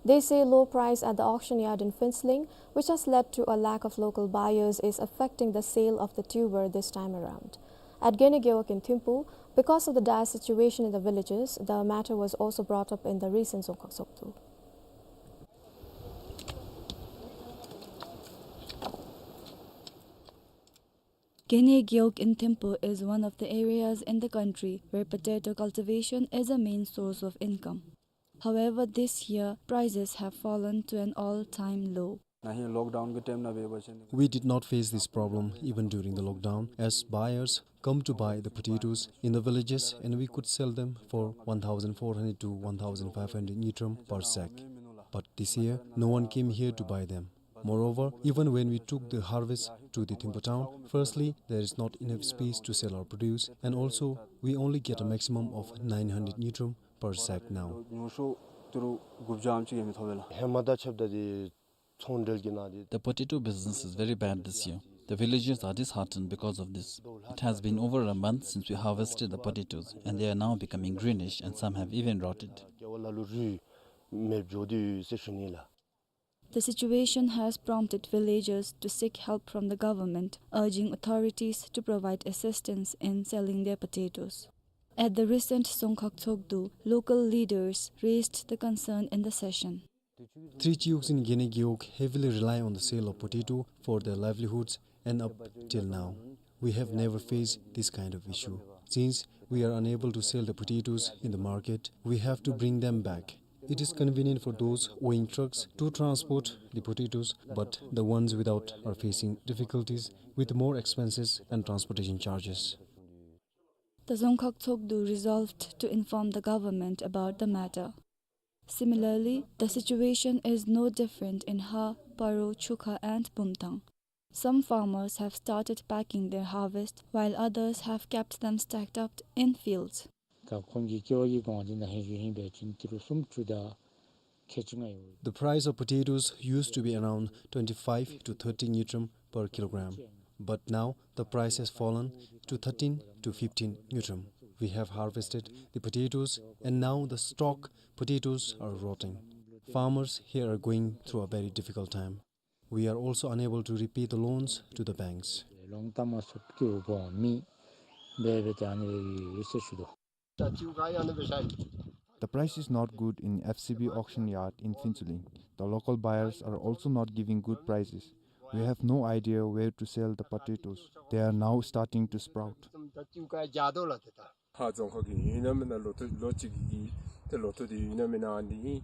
They say low price at the auction yard in Phuentsholing, which has led to a lack of local buyers, is affecting the sale of the tuber this time around. At Gene Gewog in Thimphu, because of the dire situation in the villages, the matter was also brought up in the recent Dzongkhag Tshogdu. Gene Gewog in Thimphu is one of the areas in the country where potato cultivation is a main source of income. However, this year, prices have fallen to an all-time low. नहीं, लॉकडाउन के टाइम ना भी बचे नहीं। We did not face this problem even during the lockdown, as buyers come to buy the potatoes in the villages, and we could sell them for one thousand four hundred to one thousand five hundred ngultrum per sack. But this year, no one came here to buy them. Moreover, even when we took the harvest to the Thimphu town, firstly, there is not enough space to sell our produce, and also, we only get a maximum of nine hundred ngultrum per sack now. The potato business is very bad this year. The villagers are disheartened because of this. It has been over a month since we harvested the potatoes, and they are now becoming greenish, and some have even rotted. The situation has prompted villagers to seek help from the government, urging authorities to provide assistance in selling their potatoes. At the recent Dzongkhag Tshogdu, local leaders raised the concern in the session. Three chiuks in Gene Gewog heavily rely on the sale of potato for their livelihoods, and up till now, we have never faced this kind of issue. Since we are unable to sell the potatoes in the market, we have to bring them back. It is convenient for those owning trucks to transport the potatoes, but the ones without are facing difficulties with more expenses and transportation charges. The Dzongkhag Tshogdu resolved to inform the government about the matter. Similarly, the situation is no different in Har, Paro, Chukha and Bumthang. Some farmers have started packing their harvest, while others have kept them stacked up in fields. ད་ཁོང་གི་སྐྱེ་བ་གི་གོང་འདི་ན་ཧེ་ཞུ་ཧིན་པའི་ཅིན་ཏི་རུ་སུམ་ཅུ་དང་ཁལ་གཅིག་ལྔ་ཡོད། The price of potatoes used to be around twenty-five to thirty ngultrum per kilogram, but now the price has fallen to thirteen to fifteen ngultrum. We have harvested the potatoes, and now the stock potatoes are rotting. Farmers here are going through a very difficult time. We are also unable to repay the loans to the banks. Long time was to go me, baby, Tani, you should. The price is not good in F C B auction yard in Phuentsholing. The local buyers are also not giving good prices. We have no idea where to sell the potatoes. They are now starting to sprout. ཧཱ་རྫོང་ཁག་གི་ཡུན་ནན་མེན་ན་ལོ་ཐོག་ལོ་གཅིག་གི་ཏེ་ལོ་ཐོག་འདི་ཡུན་ནན་མེན་ན་འདི་ཨིན།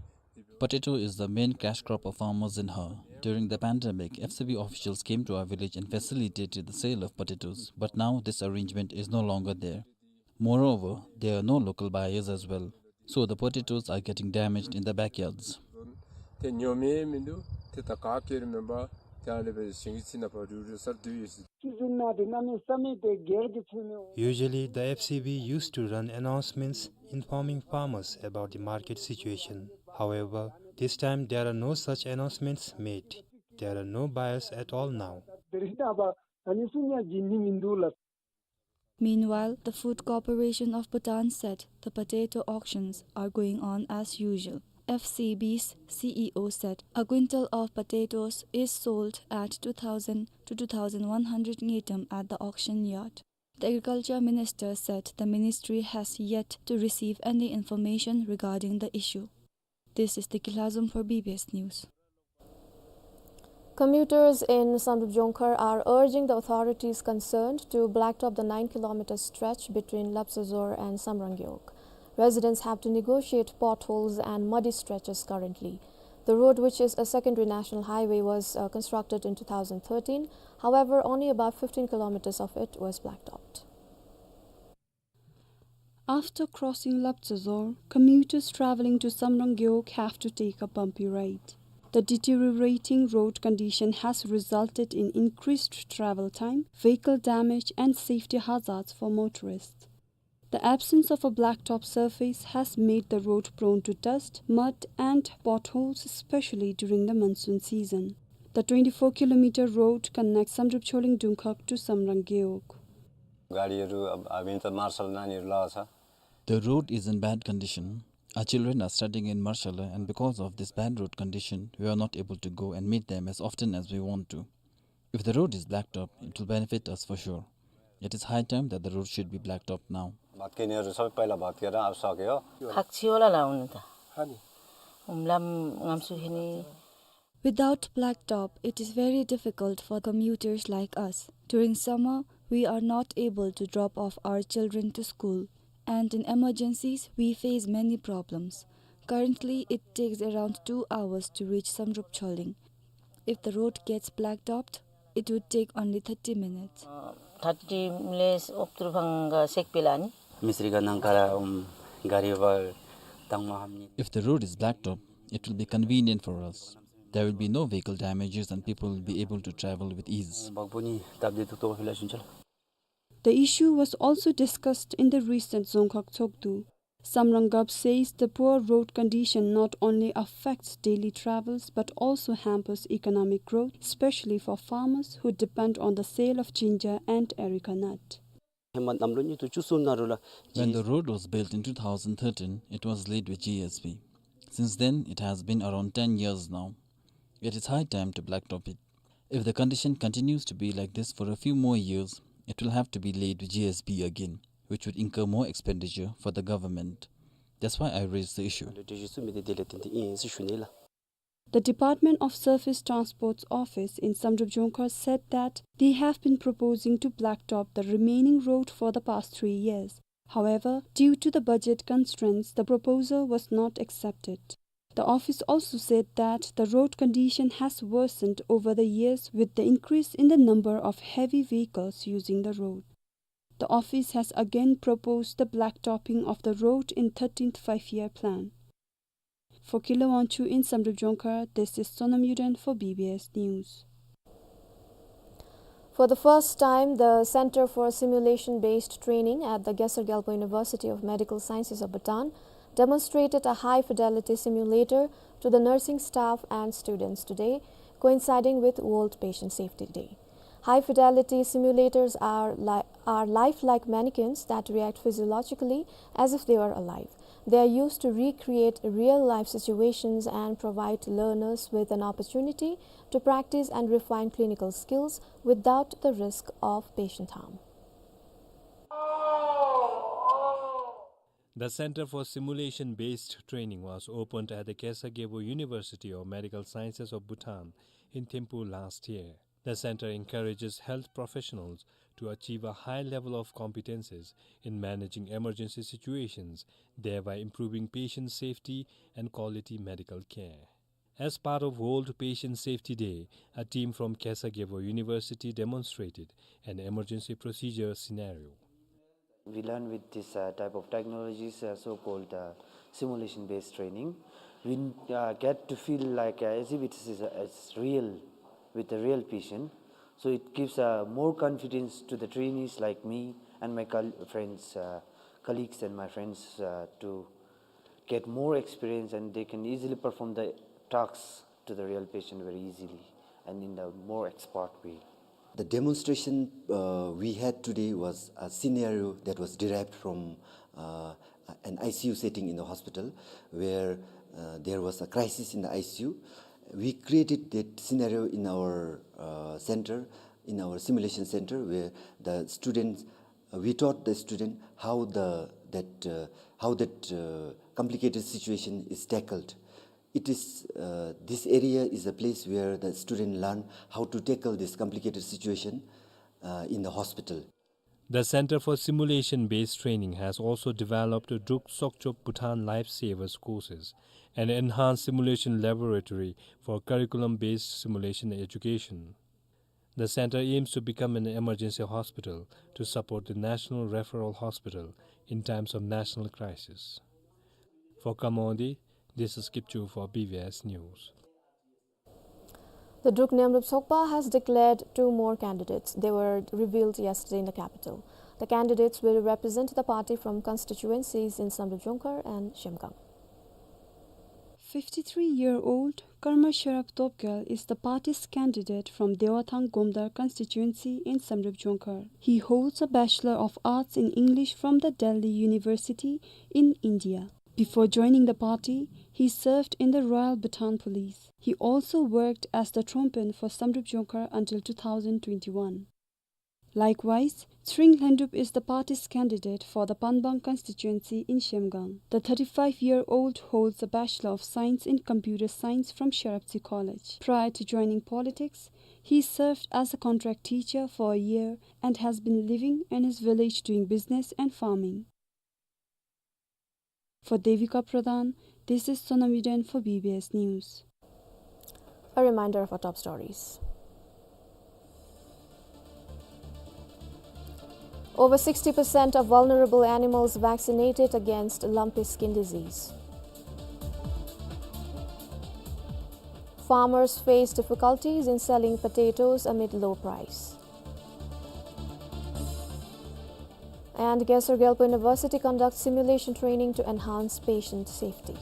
Potato is the main cash crop of farmers in Hah. During the pandemic, F C B officials came to our village and facilitated the sale of potatoes, but now this arrangement is no longer there. Moreover, there are no local buyers as well, so the potatoes are getting damaged in the backyards. ཏེ་ཉོ་མི་མིན་འདུག། ཏེ་ད་ག་ཁེ་རེ་མེན་པར་ཏེ་ཨ་ནི་སྦེ་ཞིང་ཁའི་ནང་ཕར་རུལ་རུལ་སར་བསྡུ་ཡི་ཟེར། Usually, the F C B used to run announcements informing farmers about the market situation. However, this time there are no such announcements made. There are no buyers at all now. Meanwhile, the Food Corporation of Bhutan said the potato auctions are going on as usual. F C B's C E O said a quintal of potatoes is sold at two thousand to two thousand one hundred ngultrum at the auction yard. The agriculture minister said the ministry has yet to receive any information regarding the issue. This is Deki Lhazom for B B S News. Commuters in Samdrup Jongkhar are urging the authorities concerned to blacktop the nine kilometer stretch between Lapsazor and Samrangewog. Residents have to negotiate potholes and muddy stretches currently. The road, which is a secondary national highway, was, uh, constructed in two thousand thirteen. However, only about fifteen kilometers of it was blacktopped. After crossing Lapsazor, commuters traveling to Samrangewog have to take a bumpy ride. The deteriorating road condition has resulted in increased travel time, vehicle damage, and safety hazards for motorists. The absence of a blacktop surface has made the road prone to dust, mud, and potholes, especially during the monsoon season. The twenty-four kilometer road connects Samdrup Choling Dungkhag to Samrangewog. गाडीहरू अब हामी त मार्सल नानीहरू लाएको छ। The road is in bad condition. Our children are studying in Marshala, and because of this bad road condition, we are not able to go and meet them as often as we want to. If the road is blacktopped, it will benefit us for sure. It is high time that the road should be blacktopped now. भात खेनेहरू सबै पहिला भात खेर अब सक्यो। खाँचि होला ला हुनु त। उम्लाम ङाम्सु खेनी। Without blacktop, it is very difficult for commuters like us. During summer, we are not able to drop off our children to school, and in emergencies, we face many problems. Currently, it takes around two hours to reach Samdrup Choling. If the road gets blacktopped, it would take only thirty minutes. A, thirty minutes अप्तुर भांगा सेक पेलानी। मिस्त्री का नांग कारा, उम, गाडी वर तंगमा हमनी। If the road is blacktopped, it will be convenient for us. There will be no vehicle damages and people will be able to travel with ease. बागबोनी ताप दे तो तो हिला सुनचल। The issue was also discussed in the recent Dzongkhag Tshogdu. Samrang Gap says the poor road condition not only affects daily travels but also hampers economic growth, especially for farmers who depend on the sale of ginger and areca nut. When the road was built in two thousand thirteen, it was laid with G S B. Since then, it has been around ten years now. It is high time to blacktop it. If the condition continues to be like this for a few more years, it will have to be laid with G S B again, which would incur more expenditure for the government. That's why I raised the issue. The Department of Surface Transport's office in Samdrup Dzongkhar said that they have been proposing to blacktop the remaining road for the past three years. However, due to the budget constraints, the proposal was not accepted. The office also said that the road condition has worsened over the years with the increase in the number of heavy vehicles using the road. The office has again proposed the blacktopping of the road in thirteenth Five-Year Plan. For Kilo Wangchuck in Samdrup Dzongkhar, this is Sonam Yuden for B B S News. For the first time, the Center for Simulation-Based Training at the Gesar Gyalpo University of Medical Sciences of Bhutan demonstrated a high-fidelity simulator to the nursing staff and students today, coinciding with World Patient Safety Day. High-fidelity simulators are li-, are lifelike mannequins that react physiologically as if they are alive. They are used to recreate real-life situations and provide learners with an opportunity to practice and refine clinical skills without the risk of patient harm. The Center for Simulation-Based Training was opened at the Khesar Gyalpo University of Medical Sciences of Bhutan in Thimphu last year. The center encourages health professionals to achieve a high level of competencies in managing emergency situations, thereby improving patient safety and quality medical care. As part of World Patient Safety Day, a team from Khesar Gyalpo University demonstrated an emergency procedure scenario. We learn with this, uh, type of technologies, uh, so-called, uh, simulation-based training. We, uh, get to feel like, uh, as if it is, uh, it's real, with a real patient. So it gives, uh, more confidence to the trainees like me and my col-, friends, uh, colleagues and my friends, uh, to get more experience, and they can easily perform the tasks to the real patient very easily and in the more expert way. The demonstration, uh, we had today was a scenario that was derived from, uh, an I C U setting in the hospital where, uh, there was a crisis in the I C U. We created that scenario in our, uh, center, in our simulation center, where the students, uh, we taught the student how the, that, uh, how that, uh, complicated situation is tackled. It is, uh, this area is a place where the student learn how to tackle this complicated situation, uh, in the hospital. The Center for Simulation-Based Training has also developed Druk Sokchop Bhutan Lifesavers courses, an enhanced simulation laboratory for curriculum-based simulation education. The center aims to become an emergency hospital to support the National Referral Hospital in times of national crisis. For Khammadi, this is Kipchoo for B B S News. The Druk Nemrup Sokpa has declared two more candidates. They were revealed yesterday in the capital. The candidates will represent the party from constituencies in Samdrup Jongkhar and Zhemgang. Fifty-three-year-old Karma Sherab Topgel is the party's candidate from Dewathang Gomdar constituency in Samdrup Jongkhar. He holds a Bachelor of Arts in English from the Delhi University in India. Before joining the party, he served in the Royal Bhutan Police. He also worked as the trompen for Samdrup Jongkhar until two thousand twenty-one. Likewise, Tshering Lhendup is the party's candidate for the Panbang constituency in Zhemgang. The thirty-five-year-old holds a Bachelor of Science in Computer Science from Sherabtsi College. Prior to joining politics, he served as a contract teacher for a year and has been living in his village doing business and farming. For Devika Pradhan, this is Sonam Yuden for B B S News. A reminder of our top stories. Over sixty percent of vulnerable animals vaccinated against lumpy skin disease. Farmers face difficulties in selling potatoes amid low price. And Khesar Gyalpo University conducts simulation training to enhance patient safety.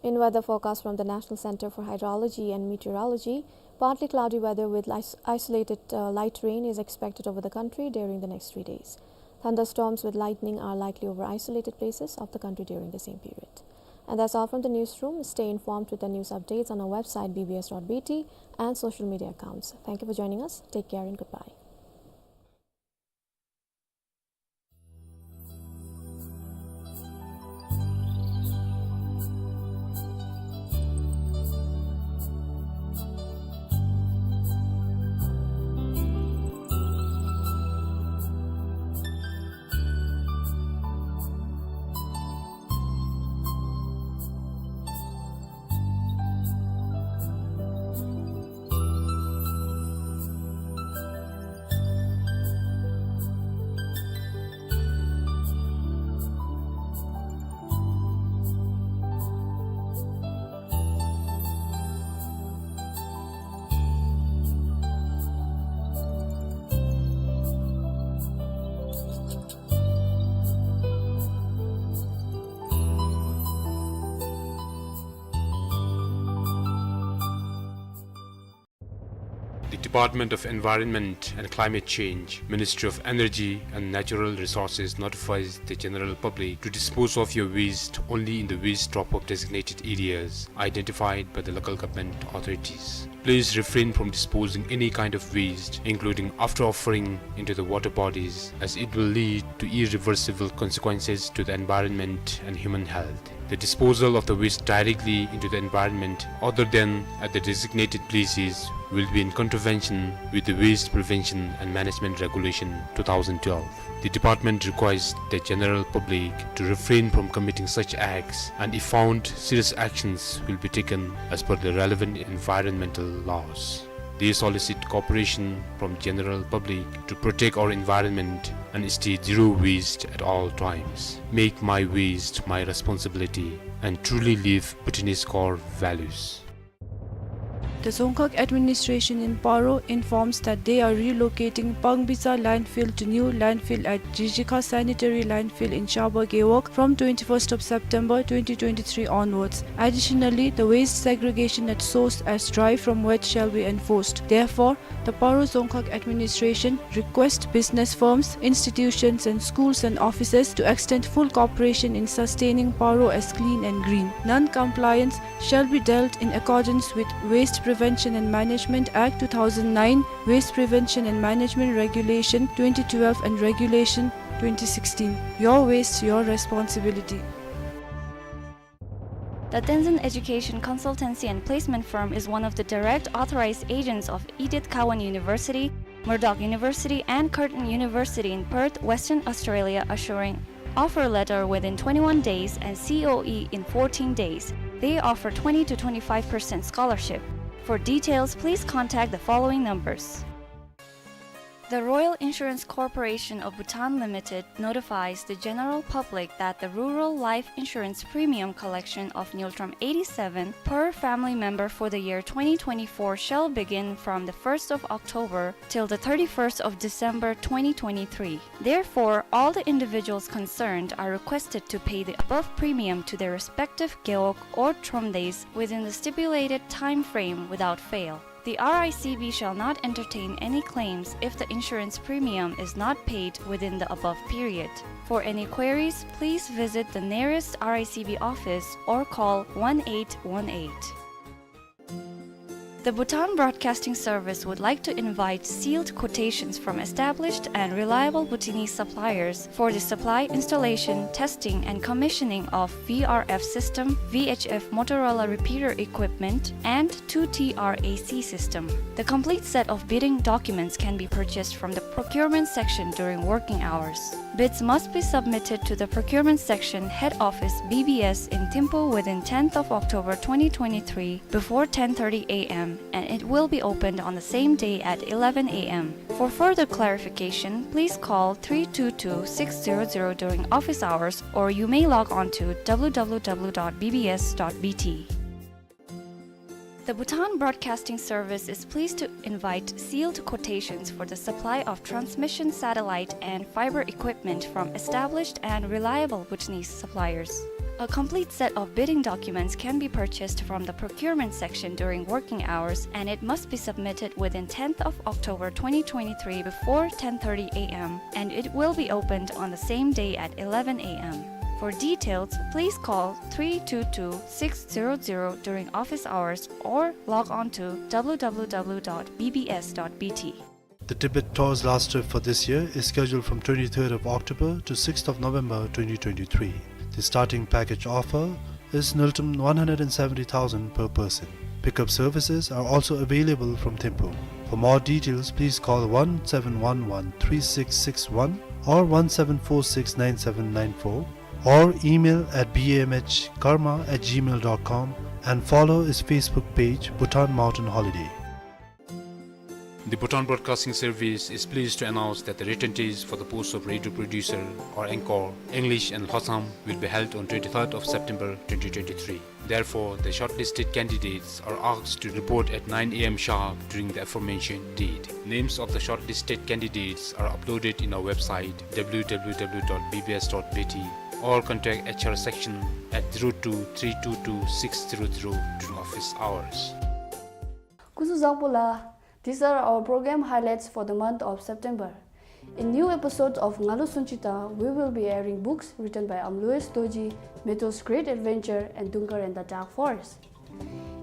In weather forecast from the National Center for Hydrology and Meteorology, partly cloudy weather with is-, isolated, uh, light rain is expected over the country during the next three days. Thunderstorms with lightning are likely over isolated places of the country during the same period. And that's all from the newsroom. Stay informed with the news updates on our website, B B S dot B T, and social media accounts. Thank you for joining us. Take care and goodbye. Department of Environment and Climate Change, Ministry of Energy and Natural Resources notifies the general public to dispose of your waste only in the waste drop-off designated areas identified by the local government authorities. Please refrain from disposing any kind of waste, including after offering, into the water bodies, as it will lead to irreversible consequences to the environment and human health. The disposal of the waste directly into the environment other than at the designated places will be in contravention with the Waste Prevention and Management Regulation two thousand twelve. The department requires the general public to refrain from committing such acts, and if found, serious actions will be taken as per the relevant environmental laws. They solicit cooperation from general public to protect our environment and stay zero waste at all times. Make my waste my responsibility and truly live Bhutanese core values. The Dzongkhag administration in Paro informs that they are relocating Pangbicha landfill to new landfill at Jijikha sanitary landfill in Shaba Gewog from twenty-first of September twenty twenty-three onwards. Additionally, the waste segregation at source as dry from wet shall be enforced. Therefore, the Paro Dzongkhag administration request business firms, institutions and schools and offices to extend full cooperation in sustaining Paro as clean and green. Non-compliance shall be dealt in accordance with Waste Prevention and Management Act two thousand nine, Waste Prevention and Management Regulation twenty twelve and Regulation twenty sixteen. Your waste, your responsibility. The Tenzin Education Consultancy and Placement Firm is one of the direct authorized agents of Edith Cowan University, Murdoch University, and Curtin University in Perth, Western Australia, assuring offer letter within twenty-one days and C O E in fourteen days. They offer twenty to twenty-five percent scholarship. For details, please contact the following numbers. The Royal Insurance Corporation of Bhutan Limited notifies the general public that the rural life insurance premium collection of Ngultrum eighty-seven per family member for the year twenty twenty-four shall begin from the first of October till the thirty-first of December twenty twenty-three. Therefore, all the individuals concerned are requested to pay the above premium to their respective Gewog or Tromdeis within the stipulated time frame without fail. The R I C B shall not entertain any claims if the insurance premium is not paid within the above period. For any queries, please visit the nearest R I C B office or call one eight one eight. The Bhutan Broadcasting Service would like to invite sealed quotations from established and reliable Bhutanese suppliers for the supply, installation, testing, and commissioning of V R F system, V H F Motorola repeater equipment, and two T R A C system. The complete set of bidding documents can be purchased from the procurement section during working hours. Bids must be submitted to the procurement section, head office, B B S in Thimphu within tenth of October twenty twenty-three before ten thirty A M, and it will be opened on the same day at eleven A M. For further clarification, please call three two two six zero zero during office hours, or you may log on to W W W dot B B S dot B T. The Bhutan Broadcasting Service is pleased to invite sealed quotations for the supply of transmission satellite and fiber equipment from established and reliable Bhutanese suppliers. A complete set of bidding documents can be purchased from the procurement section during working hours, and it must be submitted within tenth of October twenty twenty-three before ten thirty A M, and it will be opened on the same day at eleven A M. For details, please call three two two six zero zero during office hours or log on to W W W dot B B S dot B T. The Tibet Tour's last trip for this year is scheduled from twenty-third of October to sixth of November twenty twenty-three. The starting package offer is Ngultrum one hundred and seventy thousand per person. Pickup services are also available from Thimphu. For more details, please call one seven one one three six six one or one seven four six nine seven nine four, or email at B M H karma at gmail dot com and follow his Facebook page, Bhutan Mountain Holiday. The Bhutan Broadcasting Service is pleased to announce that the written test for the post of radio producer or anchor, English and Lhotsam, will be held on twenty-third of September twenty twenty-three. Therefore, the shortlisted candidates are asked to report at nine A M sharp during the aforementioned date. Names of the shortlisted candidates are uploaded in our website, W W W dot B B S dot B T, or contact H R section at zero two three two two six zero zero during office hours. སྐུ་གཟུགས་བཟང་པོ་ལགས། These are our program highlights for the month of September. In new episodes of Ngalo Sunchita, we will be airing books written by Amloes Dorji, Meto's Great Adventure and Dunkar and the Dark Forest.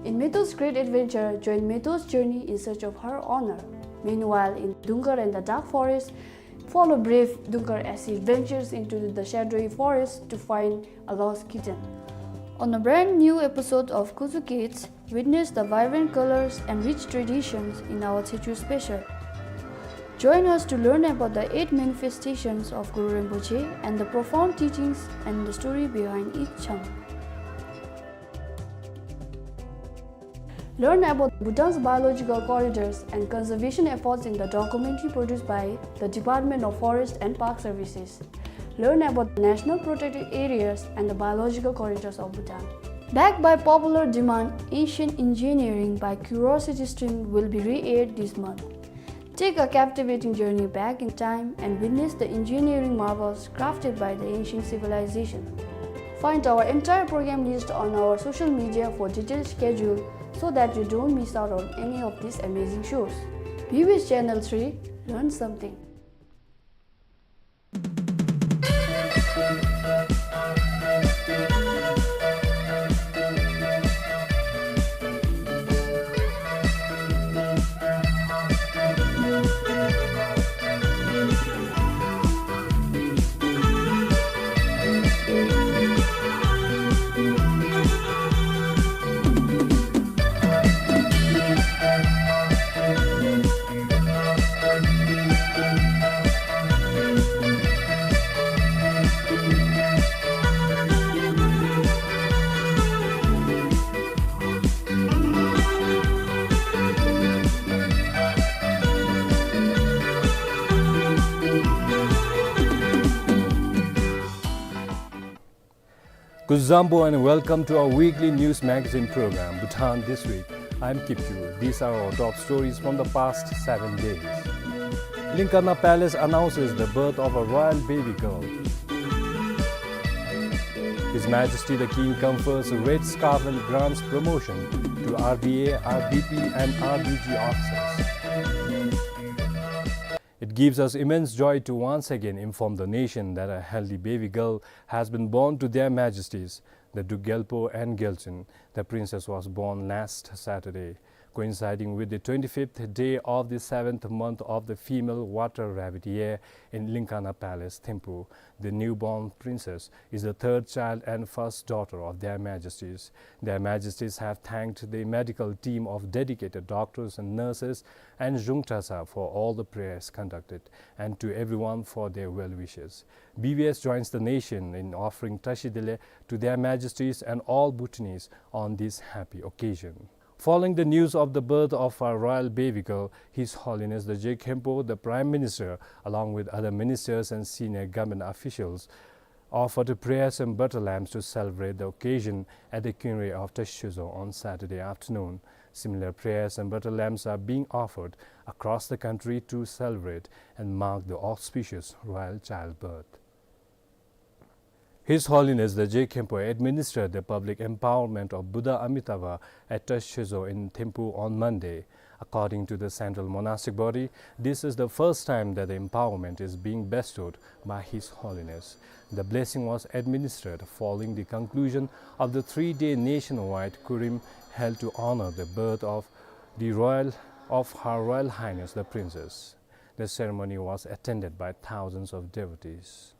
In Meto's Great Adventure, join Meto's journey in search of her honor. Meanwhile, in Dunkar and the Dark Forest, follow brave Dunkar as he ventures into the shadowy forest to find a lost kitten. On a brand new episode of Kuzu Kids, witness the vibrant colors and rich traditions in our Techo special. Join us to learn about the eight manifestations of Guru Rinpoche and the profound teachings and the story behind each chang. Learn about Bhutan's biological corridors and conservation efforts in the documentary produced by the Department of Forest and Park Services. Learn about the national protected areas and the biological corridors of Bhutan. Backed by popular demand, Ancient Engineering by Curiosity Stream will be re-aired this month. Take a captivating journey back in time and witness the engineering marvels crafted by the ancient civilization. Find our entire program list on our social media for detailed schedule so that you don't miss out on any of these amazing shows. B B S Channel three, learn something. Kuzuzangpo and welcome to our weekly news magazine program, Bhutan This Week. I'm Kipchu. These are our top stories from the past seven days. Linkana Palace announces the birth of a royal baby girl. His Majesty the King confers a red scarf and grants promotion to R B A, R B P and R B G officers. It gives us immense joy to once again inform the nation that a healthy baby girl has been born to Their Majesties, the Duke Gyalpo and Gyalchin. The princess was born last Saturday, coinciding with the twenty-fifth day of the seventh month of the female water rabbit year in Linkana Palace, Thimphu. The newborn princess is the third child and first daughter of Their Majesties. Their Majesties have thanked the medical team of dedicated doctors and nurses and Zhungtasa for all the prayers conducted, and to everyone for their well wishes. B B S joins the nation in offering Tashi Delek to Their Majesties and all Bhutanese on this happy occasion. Following the news of the birth of our royal baby girl, His Holiness the Je Khenpo, the Prime Minister, along with other ministers and senior government officials, offered prayers and butter lamps to celebrate the occasion at the Khyingre of Tashi Choezo on Saturday afternoon. Similar prayers and butter lamps are being offered across the country to celebrate and mark the auspicious royal childbirth. His Holiness the Je Khenpo administered the public empowerment of Buddha Amitabha at Tashi Choezo in Thimphu on Monday. According to the Central Monastic Body, this is the first time that the empowerment is being bestowed by His Holiness. The blessing was administered following the conclusion of the three-day nationwide Kurim held to honor the birth of the royal, of Her Royal Highness the Princess. The ceremony was attended by thousands of devotees.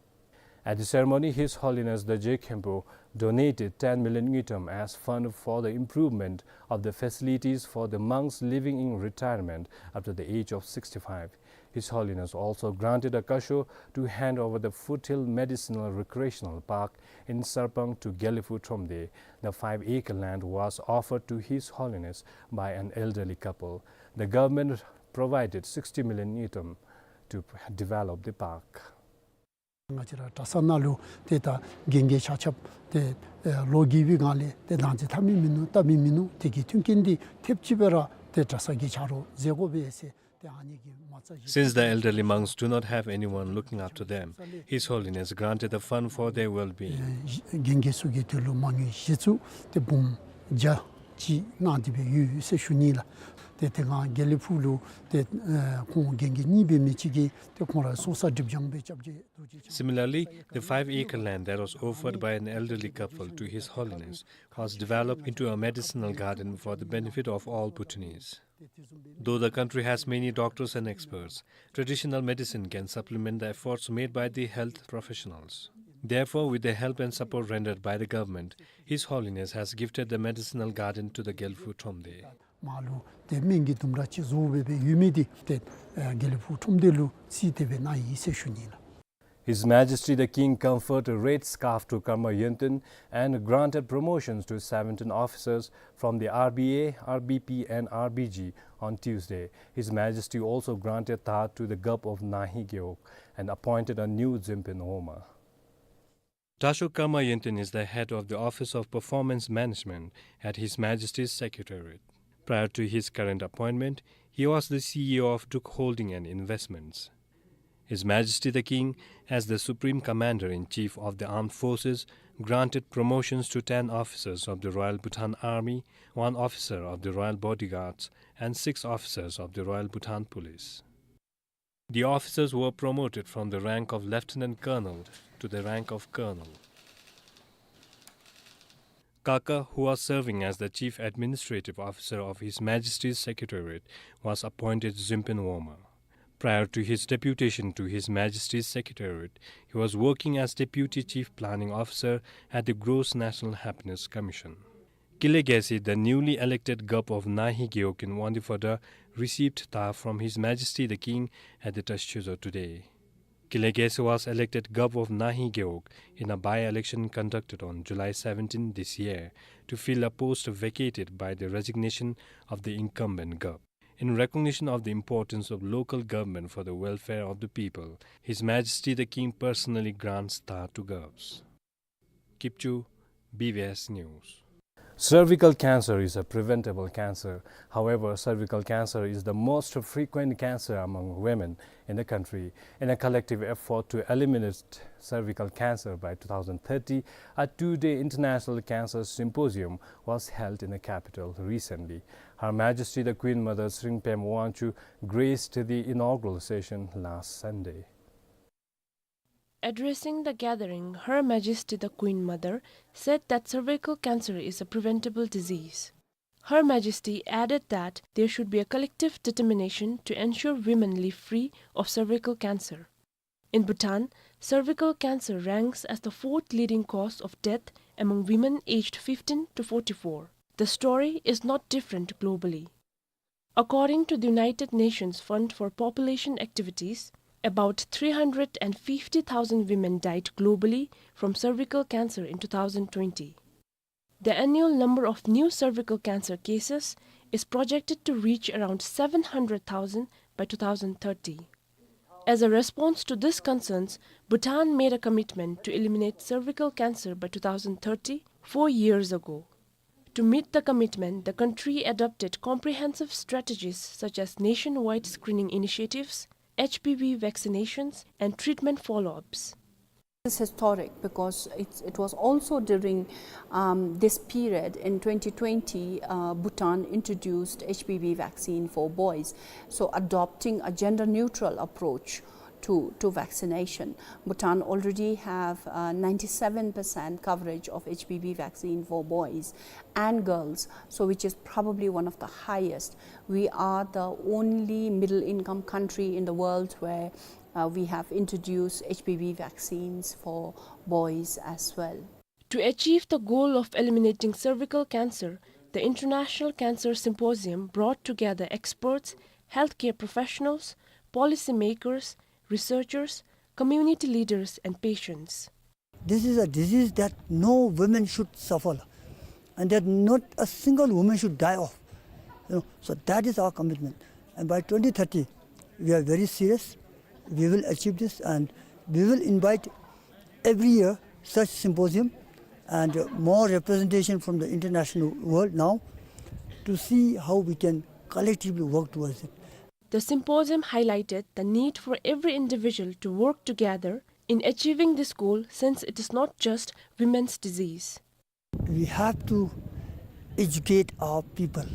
At the ceremony, His Holiness the Je Khenpo donated ten million ngultrum as fund for the improvement of the facilities for the monks living in retirement after the age of sixty-five. His Holiness also granted a kasho to hand over the Foothill Medicinal Recreational Park in Sarpang to Gelephu Thromde. The five-acre land was offered to His Holiness by an elderly couple. The government provided sixty million ngultrum to develop the park. ང་བཅས་ར་གྲྭ་ས་ནང་ལུ་ཏེ་ད་རྒན་རྒས་ཆ་ཁྱབ་ཏེ་ཨེ་ལོ་རྒས་པའི་སྒང་ལས་ཏེ་དང་འཛིན་འཐབ་མི་མིན་ནུག་བལྟ་མི་མིན་ནུག། དེ་གི་མཐུན་རྐྱེན་འདི་ཐེབས་ཅིག་སྦེ་ར་ཏེ་གྲྭ་ས་གི་ཆ་རོགས་མཛད་དགོ་པས་ཟེར་ཏེ་ཨ་ནི་གི་མ་རྩ་བཞི། Since the elderly monks do not have anyone looking after them, His Holiness granted the fund for their well-being. ཨེ་རྒན་རྒས་ཚུ་གི་དོན་ལུ་མ་དངུལ་གཞི་བཙུགས་ཏེ་འབུམ་བརྒྱ་ ཅིག་གནང་སྟེ་སྦེ་ཡོད་ཟེར་ཞུ་ནི་ལགས། ཏེ་དེ་སྒང་དགེ་ལེགས་ཕུག་ལུ་ཏེ་ཨེ་ཁོང་རྒན་གྱི་གཉིས་སྦེ་མི་ཅིག་གིས་ཏེ་ཁོང་ར་སོ་ས་སྒྲིབ་སྦྱང་སྦེ་སྐྱབས་རྗེ་རྡོ་རྗེ་འཆང་། Similarly, the five-acre land that was offered by an elderly couple to His Holiness was developed into a medicinal garden for the benefit of all Bhutanese. Though the country has many doctors and experts, traditional medicine can supplement the efforts made by the health professionals. Therefore, with the help and support rendered by the government, His Holiness has gifted the medicinal garden to the Gelphu Thromde. མར་ལུ་ཏེ་སྨན་གྱི་ལྡུམ་ར་ཅིག་བཟོ་སྦེ་སྦེ་ཡོད་མི་འདི་ཏེ་ཨེ་དགེ་ལེགས་ཕུག་ཁྲོམ་སྡེ་ལུ་རྩིས་ཏེ་སྦེ་གནང་ཡི་ཟེར་ཞུ་ནི་ལགས། His Majesty the King conferred a red scarf to Karma Yönten and granted promotions to seventeen officers from the R B A, R B P and R B G on Tuesday. His Majesty also granted tar to the Gup of Nahi Gewog and appointed a new Dzinpen Woma. Tashok Karma Yönten is the head of the Office of Performance Management at His Majesty's Secretariat. Prior to his current appointment, he was the C E O of Druk Holding and Investments. His Majesty the King, as the Supreme Commander-in-Chief of the Armed Forces, granted promotions to ten officers of the Royal Bhutan Army, one officer of the Royal Bodyguards, and six officers of the Royal Bhutan Police. The officers were promoted from the rank of Lieutenant Colonel to the rank of Colonel. Kaka, who was serving as the Chief Administrative Officer of His Majesty's Secretariat, was appointed Dzinpen Woma. Prior to his deputation to His Majesty's Secretariat, he was working as Deputy Chief Planning Officer at the Gross National Happiness Commission. Kile Gese, the newly elected Gup of Nahi Gewog in Wangdue Phodrang, received tar from His Majesty the King at the Tashi Chuzo today. Kile Gese was elected Gup of Nahi Gewog in a by-election conducted on July seventeen this year to fill a post vacated by the resignation of the incumbent Gup. In recognition of the importance of local government for the welfare of the people, His Majesty the King personally grants tar to Gups. Kipchu, B B S News. Cervical cancer is a preventable cancer. However, cervical cancer is the most frequent cancer among women in the country. In a collective effort to eliminate cervical cancer by two thousand thirty, a two-day International Cancer Symposium was held in the capital recently. Her Majesty the Queen Mother Tshering Pema Wangchuck graced the inaugural session last Sunday. Addressing the gathering, Her Majesty the Queen Mother said that cervical cancer is a preventable disease. Her Majesty added that there should be a collective determination to ensure women live free of cervical cancer. In Bhutan, cervical cancer ranks as the fourth leading cause of death among women aged fifteen to forty-four. The story is not different globally. According to the United Nations Fund for Population Activities, about three hundred and fifty thousand women died globally from cervical cancer in two thousand twenty. The annual number of new cervical cancer cases is projected to reach around seven hundred thousand by two thousand thirty. As a response to these concerns, Bhutan made a commitment to eliminate cervical cancer by two thousand thirty, four years ago. To meet the commitment, the country adopted comprehensive strategies such as nationwide screening initiatives, H P V vaccinations, and treatment follow-ups. It's historic because it's, it was also during, um, this period in twenty twenty, uh, Bhutan introduced H P V vaccine for boys. So adopting a gender-neutral approach to, to vaccination. Bhutan already have, uh, ninety-seven percent coverage of H P V vaccine for boys and girls, so which is probably one of the highest. We are the only middle-income country in the world where, uh, we have introduced H P V vaccines for boys as well. To achieve the goal of eliminating cervical cancer, the International Cancer Symposium brought together experts, healthcare professionals, policymakers, researchers, community leaders, and patients. This is a disease that no women should suffer, and that not a single woman should die of. You know, so that is our commitment. And by twenty thirty, we are very serious. We will achieve this, and we will invite every year such symposium and, uh, more representation from the international world now to see how we can collectively work towards it. The symposium highlighted the need for every individual to work together in achieving this goal, since it is not just women's disease. We have to Educate our people,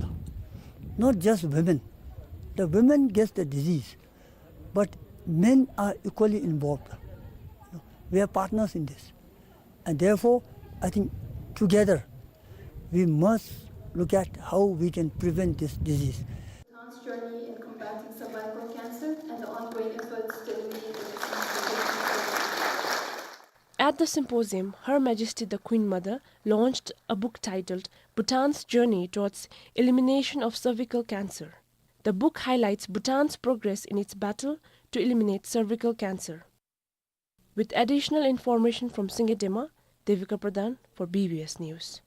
not just women. The women gets the disease, but men are equally involved. We are partners in this. And therefore, I think together we must look at how we can prevent this disease. Bhutan's journey in combating cervical cancer and the ongoing efforts to eliminate the disease. At the symposium, Her Majesty the Queen Mother launched a book titled Bhutan's Journey Towards Elimination of Cervical Cancer. The book highlights Bhutan's progress in its battle to eliminate cervical cancer. With additional information from Singye Dema, Devika Pradhan for B B S News.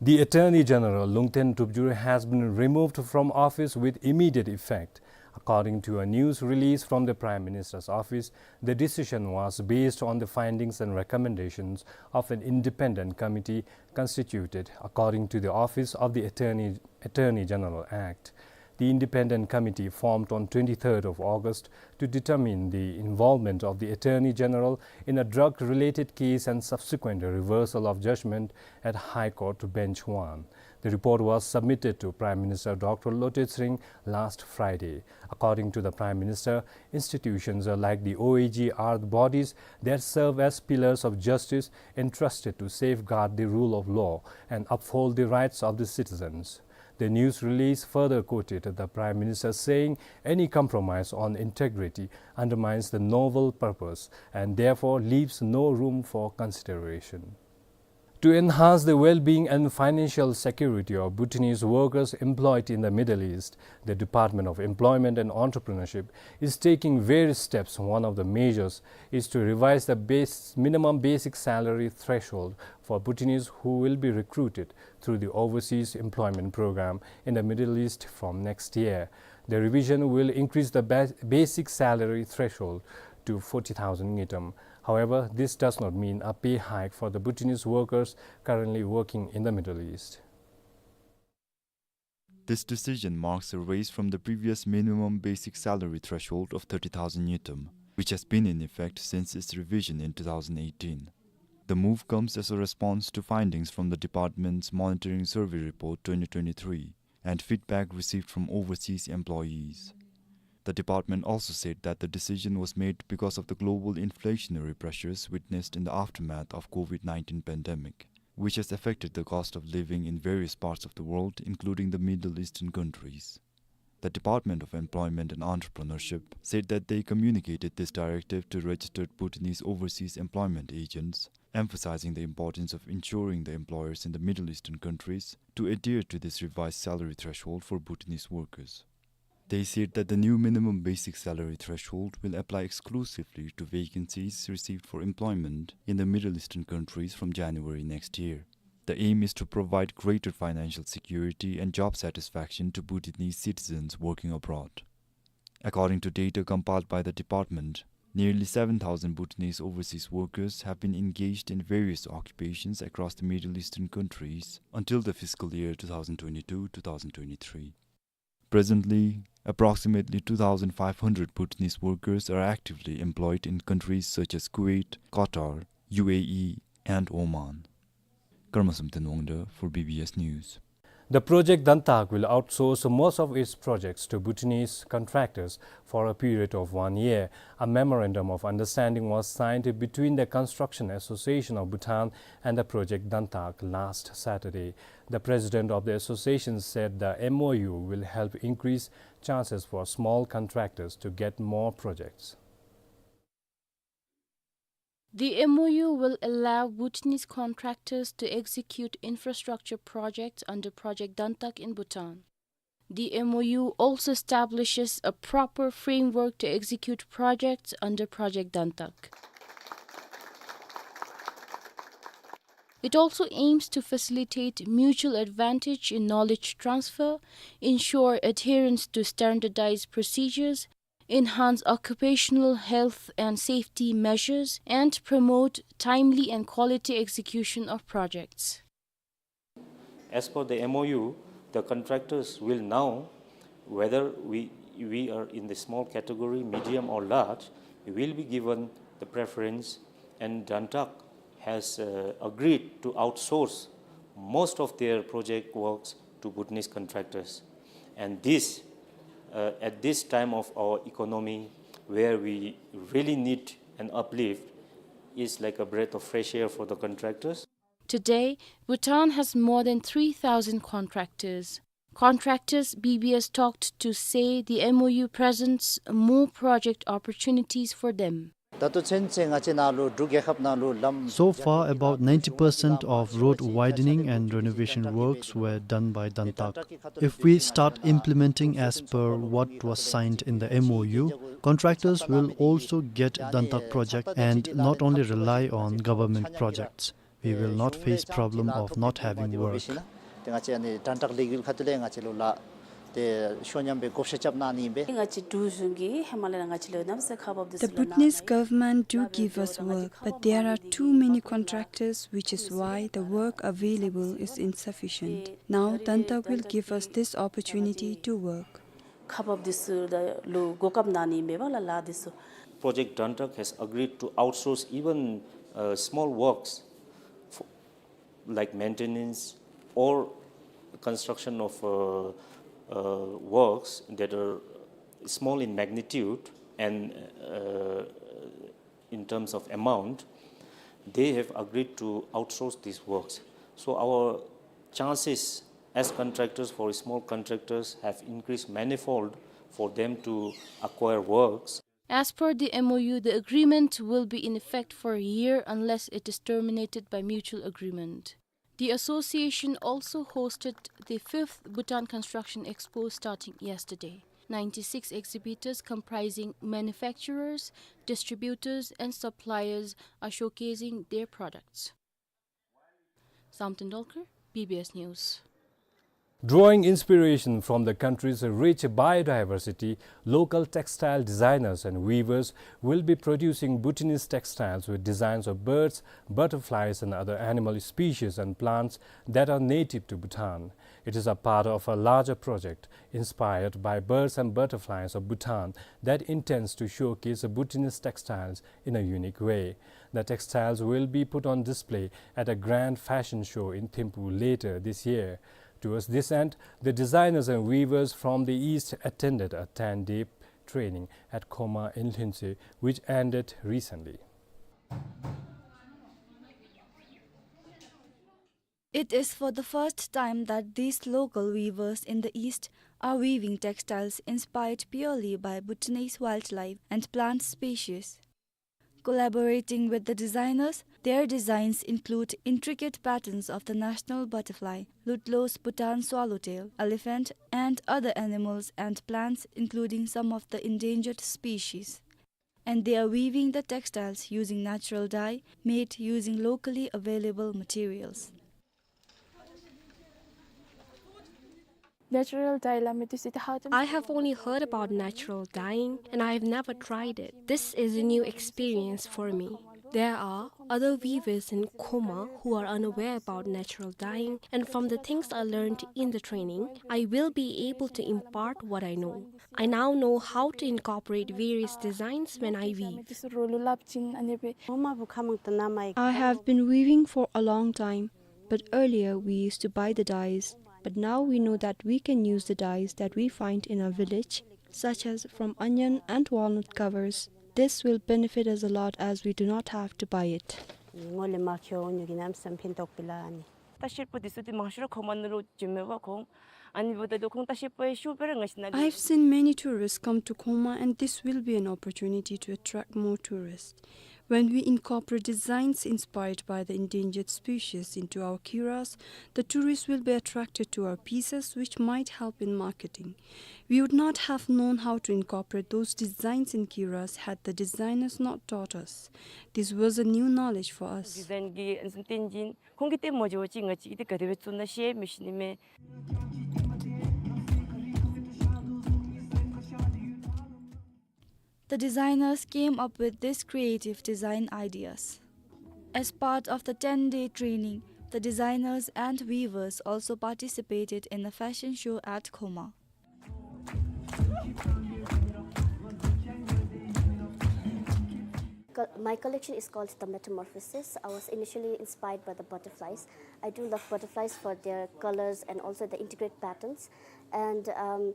The Attorney General Lungten Tupjur has been removed from office with immediate effect. According to a news release from the Prime Minister's office, the decision was based on the findings and recommendations of an independent committee constituted according to the Office of the Attorney, Attorney General Act. The independent committee formed on twenty-third of August to determine the involvement of the Attorney General in a drug-related case and subsequent reversal of judgment at High Court Bench one. The report was submitted to Prime Minister Doctor Lotay Tshering last Friday. According to the Prime Minister, institutions like the O A G are the bodies that serve as pillars of justice entrusted to safeguard the rule of law and uphold the rights of the citizens. The news release further quoted the Prime Minister saying any compromise on integrity undermines the noble purpose and therefore leaves no room for consideration. To enhance the well-being and financial security of Bhutanese workers employed in the Middle East, the Department of Employment and Entrepreneurship is taking various steps. One of the measures is to revise the base, minimum basic salary threshold for Bhutanese who will be recruited through the Overseas Employment Program in the Middle East from next year. The revision will increase the ba-, basic salary threshold to forty thousand ngultrum. However, this does not mean a pay hike for the Bhutanese workers currently working in the Middle East. This decision marks a raise from the previous minimum basic salary threshold of thirty thousand ngultrum, which has been in effect since its revision in two thousand eighteen. The move comes as a response to findings from the department's Monitoring Survey Report twenty twenty-three and feedback received from overseas employees. The department also said that the decision was made because of the global inflationary pressures witnessed in the aftermath of COVID nineteen pandemic, which has affected the cost of living in various parts of the world, including the Middle Eastern countries. The Department of Employment and Entrepreneurship said that they communicated this directive to registered Bhutanese overseas employment agents, emphasizing the importance of ensuring the employers in the Middle Eastern countries to adhere to this revised salary threshold for Bhutanese workers. They said that the new minimum basic salary threshold will apply exclusively to vacancies received for employment in the Middle Eastern countries from January next year. The aim is to provide greater financial security and job satisfaction to Bhutanese citizens working abroad. According to data compiled by the department, nearly seven thousand Bhutanese overseas workers have been engaged in various occupations across the Middle Eastern countries until the fiscal year two thousand twenty-two two thousand twenty-three. Presently, approximately two thousand five hundred Bhutanese workers are actively employed in countries such as Kuwait, Qatar, U A E, and Oman. Karma Samten Wangda for B B S News. The Project Dantak will outsource most of its projects to Bhutanese contractors for a period of one year. A memorandum of understanding was signed between the Construction Association of Bhutan and the Project Dantak last Saturday. The president of the association said the M O U will help increase chances for small contractors to get more projects. The M O U will allow Bhutanese contractors to execute infrastructure projects under Project Dantak in Bhutan. The M O U also establishes a proper framework to execute projects under Project Dantak. It also aims to facilitate mutual advantage in knowledge transfer, ensure adherence to standardized procedures, enhance occupational health and safety measures, and promote timely and quality execution of projects. As per the M O U, the contractors will now, whether we, we are in the small category, medium or large, will be given the preference, and Dantak has, uh, agreed to outsource most of their project works to Bhutanese contractors. And this, uh, at this time of our economy, where we really need an uplift, is like a breath of fresh air for the contractors. Today, Bhutan has more than three thousand contractors. Contractors B B S talked to say the M O U presents more project opportunities for them. ད་ལྟོ་ཚུན་ཚོད་ང་བཅས་ནང་ལུ་འབྲུག་རྒྱལ་ཁབ་ནང་ལུ་ལམ། So far, about ninety percent of road widening and renovation works were done by Dantak. If we start implementing as per what was signed in the M O U, contractors will also get Dantak project and not only rely on government projects. We will not face problem of not having work. ཏེ་ང་བཅས་ཨ་ནི་དྲན་ཐག་ལས་འགུལ་ཁ་ཐུག་ལས་ང་བཅས་ལུ་ལཱ་ཏེ་ཤོ་ཉམས་སྦེ་བགོ་བཤའ་རྐྱབ་གནང་ནི་ཨིན་པས། ང་བཅས་འབྲུག་གཞུང་གིས་ཧེ་མ་ལས་ར་ང་བཅས་ལུ་གནམ་མེད་ས་མེད་ཁག་འབགཔ་འདི་ཚུ་ལུ་གནང་ནི། The Bhutanese government do give us work, but there are too many contractors, which is why the work available is insufficient. Now Dantak will give us this opportunity to work. ཁག་འབགཔ་འདི་ཚུ་ལུ་གོ་སྐབས་གནང་ནི་མེད་པ་ལགས་ལཱ་འདི་ཚུ། Project Dantak has agreed to outsource even, uh, small works for, like maintenance or construction of, uh, uh, works that are small in magnitude and, uh, in terms of amount, they have agreed to outsource these works. So our chances as contractors for small contractors have increased manifold for them to acquire works. As per the M O U, the agreement will be in effect for a year unless it is terminated by mutual agreement. The association also hosted the fifth Bhutan Construction Expo starting yesterday. Ninety-six exhibitors comprising manufacturers, distributors and suppliers are showcasing their products. Samten Dolkar, B B S News. Drawing inspiration from the country's rich biodiversity, local textile designers and weavers will be producing Bhutanese textiles with designs of birds, butterflies, and other animal species and plants that are native to Bhutan. It is a part of a larger project inspired by birds and butterflies of Bhutan that intends to showcase Bhutanese textiles in a unique way. The textiles will be put on display at a grand fashion show in Thimphu later this year. Towards this end, the designers and weavers from the East attended a ten-day training at Khoma in Lhuentse, which ended recently. It is for the first time that these local weavers in the East are weaving textiles inspired purely by Bhutanese wildlife and plant species. Collaborating with the designers, their designs include intricate patterns of the national butterfly, Lutlos Bhutan swallowtail, elephant, and other animals and plants, including some of the endangered species. And they are weaving the textiles using natural dye made using locally available materials. Natural dye la me tu sita how to I have only heard about natural dyeing, and I have never tried it. This is a new experience for me. There are other weavers in Khoma who are unaware about natural dyeing, and from the things I learned in the training, I will be able to impart what I know. I now know how to incorporate various designs when I weave. I have been weaving for a long time, but earlier we used to buy the dyes. But now we know that we can use the dyes that we find in our village, such as from onion and walnut covers. This will benefit us a lot as we do not have to buy it. ངོ་ལས་མ་ཁྱོད་ཉོ་གི་ནམ་སམ་ཕན་ཐོགས་པི་ལ་ཨ་ནི། ད་ཤེར་པོ་འདི་ཚུ་འདི་མང་ཤོས་ར་ཁོ་མ་ནུ་རུ་འཇུ་མེད་པ་ཁོང་། ཨ་ནི་འབདཝ་ད་ལུ་ཁོང་ད་ཤེར་པོ་ཡང་ཤུགས་སྦེ་ར་ང་བཅས་ནང་ལུ། I've seen many tourists come to Khoma, and this will be an opportunity to attract more tourists. When we incorporate designs inspired by the endangered species into our kiras, the tourists will be attracted to our pieces, which might help in marketing. We would not have known how to incorporate those designs in kiras had the designers not taught us. This was a new knowledge for us. ཌི་ཛའིན་གྱི་ཨ་ནི་བསྟན་འཛིན་ཁོང་གིས་བསྟན་མ་འགྱོ་ཅིག་ང་བཅས་ཀྱིས་དེ་ག་དེ་སྦེ་བཙུགས་ན་ཤེས་མི་ཤེས་ནི་མས། The designers came up with these creative design ideas. As part of the ten-day training, the designers and weavers also participated in a fashion show at Khoma. Co-, my collection is called The Metamorphosis. I was initially inspired by the butterflies. I do love butterflies for their colors and also the intricate patterns. And, um,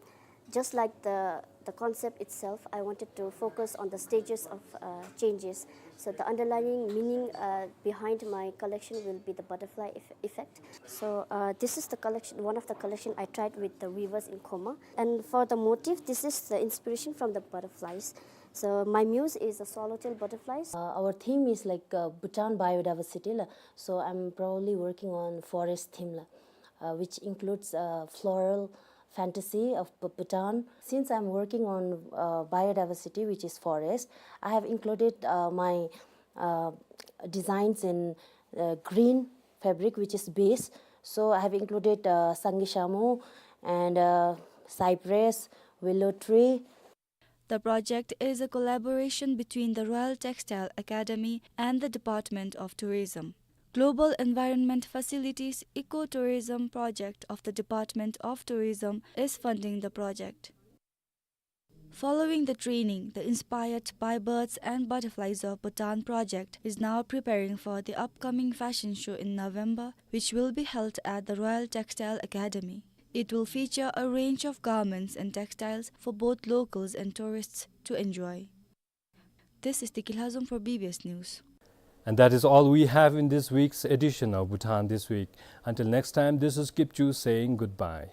just like the, the concept itself, I wanted to focus on the stages of, uh, changes. So the underlying meaning, uh, behind my collection will be the butterfly eff-, effect. So, uh, this is the collection, one of the collection I tried with the weavers in Khoma. And for the motif, this is the inspiration from the butterflies. So my muse is the swallowtail butterflies. Uh, our theme is like, uh, Bhutan biodiversity la. So I'm probably working on forest theme la, uh, which includes, uh, floral fantasy of Bhu-, Bhutan. Since I'm working on, uh, biodiversity, which is forest, I have included, uh, my, uh, designs in, uh, green fabric, which is base. So I have included, uh, sangishamu and, uh, cypress, willow tree. The project is a collaboration between the Royal Textile Academy and the Department of Tourism. Global Environment Facilities Ecotourism Project of the Department of Tourism is funding the project. Following the training, the Inspired by Birds and Butterflies of Bhutan project is now preparing for the upcoming fashion show in November, which will be held at the Royal Textile Academy. It will feature a range of garments and textiles for both locals and tourists to enjoy. This is Tiki Lhazom for B B S News. And that is all we have in this week's edition of Bhutan This Week. Until next time, this is Kipchu saying goodbye.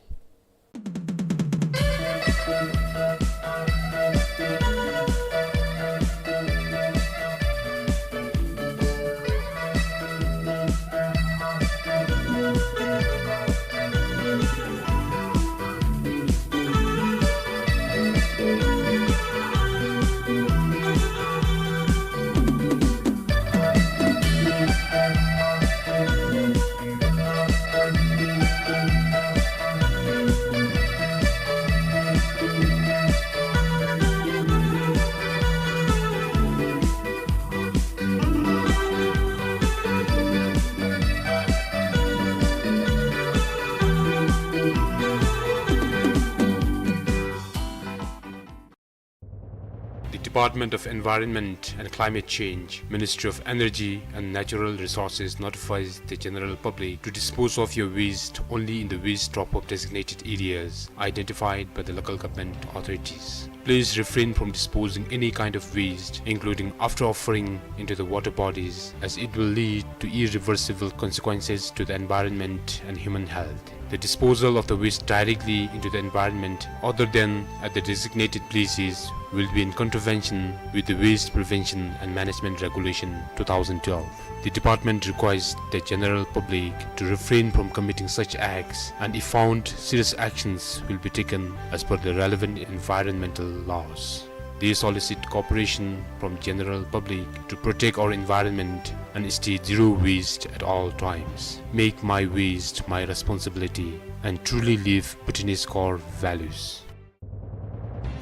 The Department of Environment and Climate Change, Ministry of Energy and Natural Resources notifies the general public to dispose of your waste only in the waste drop-off designated areas identified by the local government authorities. Please refrain from disposing any kind of waste, including after offering into the water bodies, as it will lead to irreversible consequences to the environment and human health. The disposal of the waste directly into the environment other than at the designated places will be in contravention with the Waste Prevention and Management Regulation two thousand twelve. The department requires the general public to refrain from committing such acts, and if found, serious actions will be taken as per the relevant environmental laws. They solicit cooperation from general public to protect our environment and stay zero waste at all times. Make my waste my responsibility and truly live Bhutanese core values.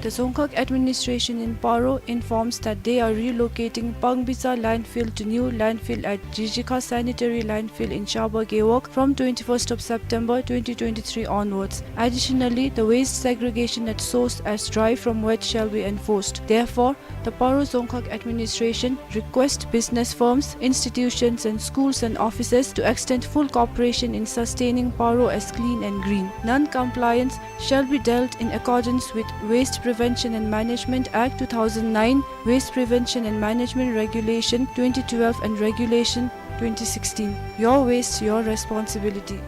The Dzongkhag administration in Paro informs that they are relocating Pangbitsa landfill to new landfill at Jijikha sanitary landfill in Shaba Gewog from twenty-first of September twenty twenty-three onwards. Additionally, the waste segregation at source as dry from wet shall be enforced. Therefore, the Paro Dzongkhag administration request business firms, institutions and schools and offices to extend full cooperation in sustaining Paro as clean and green. Non-compliance shall be dealt in accordance with Waste Prevention and Management Act two thousand nine, Waste Prevention and Management Regulation twenty twelve and Regulation twenty sixteen. Your waste, your responsibility.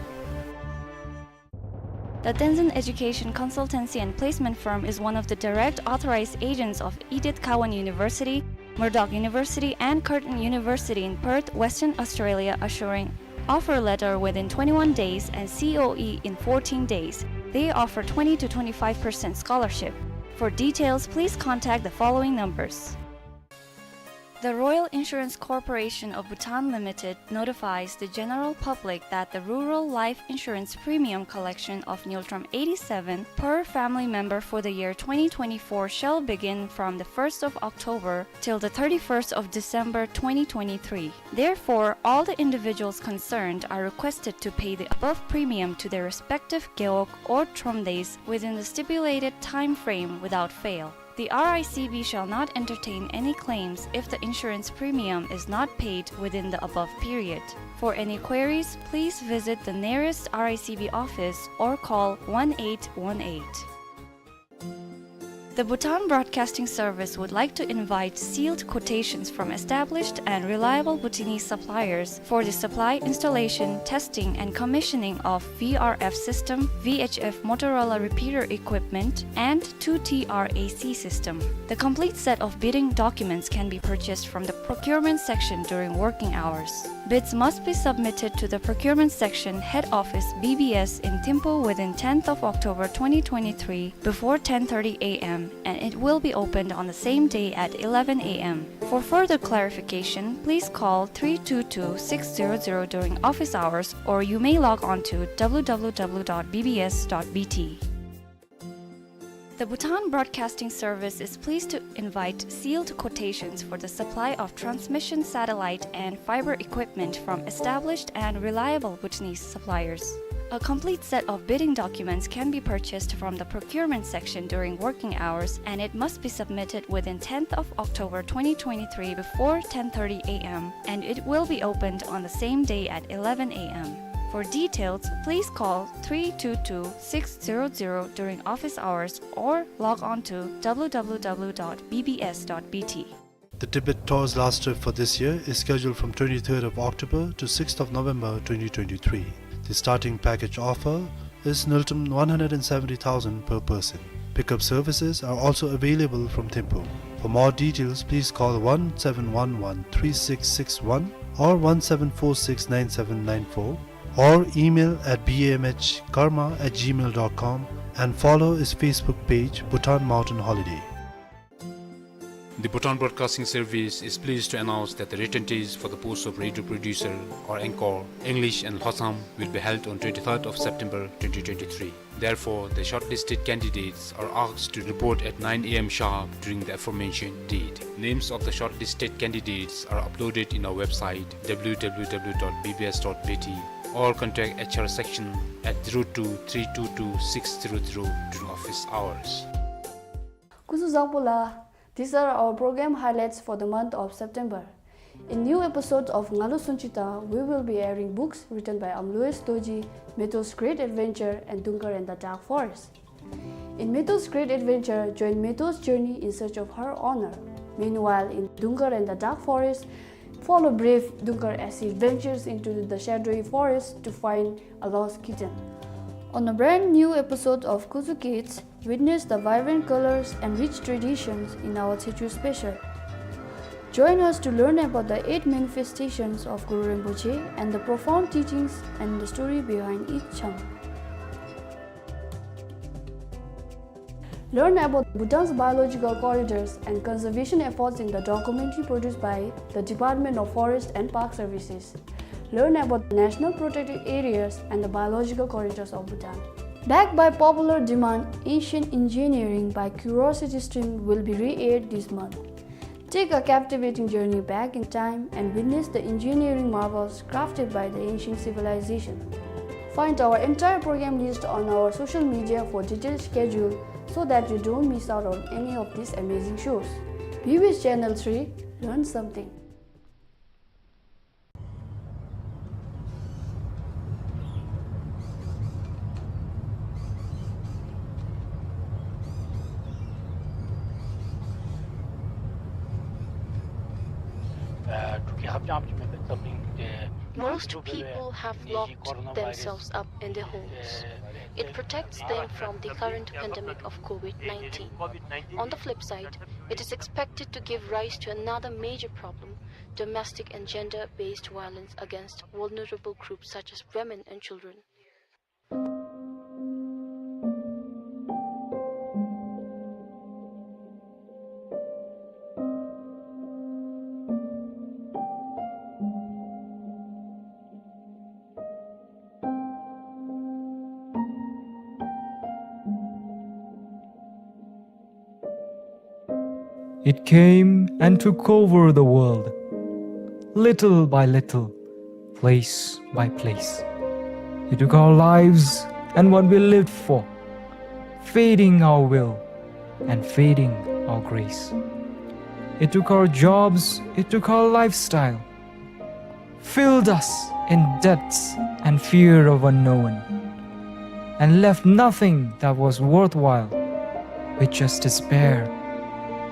The Tenzin Education Consultancy and Placement Firm is one of the direct authorized agents of Edith Cowan University, Murdoch University, and Curtin University in Perth, Western Australia, assuring offer letter within twenty-one days and C O E in fourteen days. They offer twenty to twenty-five percent scholarship. For details, please contact the following numbers. The Royal Insurance Corporation of Bhutan Limited notifies the general public that the rural life insurance premium collection of Ngultrum eighty-seven per family member for the year twenty twenty-four shall begin from the first of October till the thirty-first of December twenty twenty-three. Therefore, all the individuals concerned are requested to pay the above premium to their respective Gewog or Tromdeis within the stipulated time frame without fail. The R I C B shall not entertain any claims if the insurance premium is not paid within the above period. For any queries, please visit the nearest R I C B office or call one eight one eight. The Bhutan Broadcasting Service would like to invite sealed quotations from established and reliable Bhutanese suppliers for the supply, installation, testing, and commissioning of V R F system, V H F Motorola repeater equipment, and two T R A C system. The complete set of bidding documents can be purchased from the procurement section during working hours. Bids must be submitted to the procurement section, head office, B B S in Thimphu within tenth of October twenty twenty-three before ten thirty A M, and it will be opened on the same day at eleven A M. For further clarification, please call three two two six zero zero during office hours, or you may log on to W W W dot B B S dot B T. The Bhutan Broadcasting Service is pleased to invite sealed quotations for the supply of transmission satellite and fiber equipment from established and reliable Bhutanese suppliers. A complete set of bidding documents can be purchased from the procurement section during working hours, and it must be submitted within tenth of October twenty twenty-three before ten thirty A M, and it will be opened on the same day at eleven A M. For details, please call three two two six zero zero during office hours or log on to W W W dot B B S dot B T. The Tibet Tour's last trip for this year is scheduled from twenty-third of October to sixth of November twenty twenty-three. The starting package offer is ngultrum one hundred and seventy thousand per person. Pickup services are also available from Thimphu. For more details, please call one seven one one three six six one or one seven four six nine seven nine four, or email at B M H karma at gmail dot com and follow his Facebook page, Bhutan Mountain Holiday. The Bhutan Broadcasting Service is pleased to announce that the written test for the post of radio producer or anchor, English and Lhotsam, will be held on twenty-third of September twenty twenty-three. Therefore, the shortlisted candidates are asked to report at nine A M sharp during the aforementioned date. Names of the shortlisted candidates are uploaded in our website, W W W dot B B S dot B T, or contact H R section at zero two three two two six zero zero during office hours. སྐུ་གཟུགས་བཟང་པོ་ལགས། These are our program highlights for the month of September. In new episodes of Ngalu Sunchita, we will be airing books written by Amlowes Dorji, Meto's Great Adventure, and Dungkar and the Dark Forest. In Meto's Great Adventure, join Meto's journey in search of her honor. Meanwhile, in Dungkar and the Dark Forest, follow brave Dungkar as he ventures into the shadowy forest to find a lost kitten. On a brand new episode of Kuzu Kids, witness the vibrant colors and rich traditions in our Techo special. Join us to learn about the eight manifestations of Guru Rinpoche and the profound teachings and the story behind each chang. Learn about Bhutan's biological corridors and conservation efforts in the documentary produced by the Department of Forest and Park Services. Learn about the national protected areas and the biological corridors of Bhutan. Backed by popular demand, ancient engineering by curiosity stream will be re-aired this month. Take a captivating journey back in time and witness the engineering marvels crafted by the ancient civilization. Find our entire program list on our social media for detailed schedule so that you don't miss out on any of these amazing shows. B B S Channel three, learn something. Most people have locked themselves up in their homes. It protects them from the current pandemic of COVID nineteen. On the flip side, it is expected to give rise to another major problem, domestic and gender-based violence against vulnerable groups such as women and children. It came and took over the world, little by little, place by place. It took our lives and what we lived for, feeding our will, and fading our grace. It took our jobs, it took our lifestyle, filled us in debts and fear of unknown, and left nothing that was worthwhile, with just despair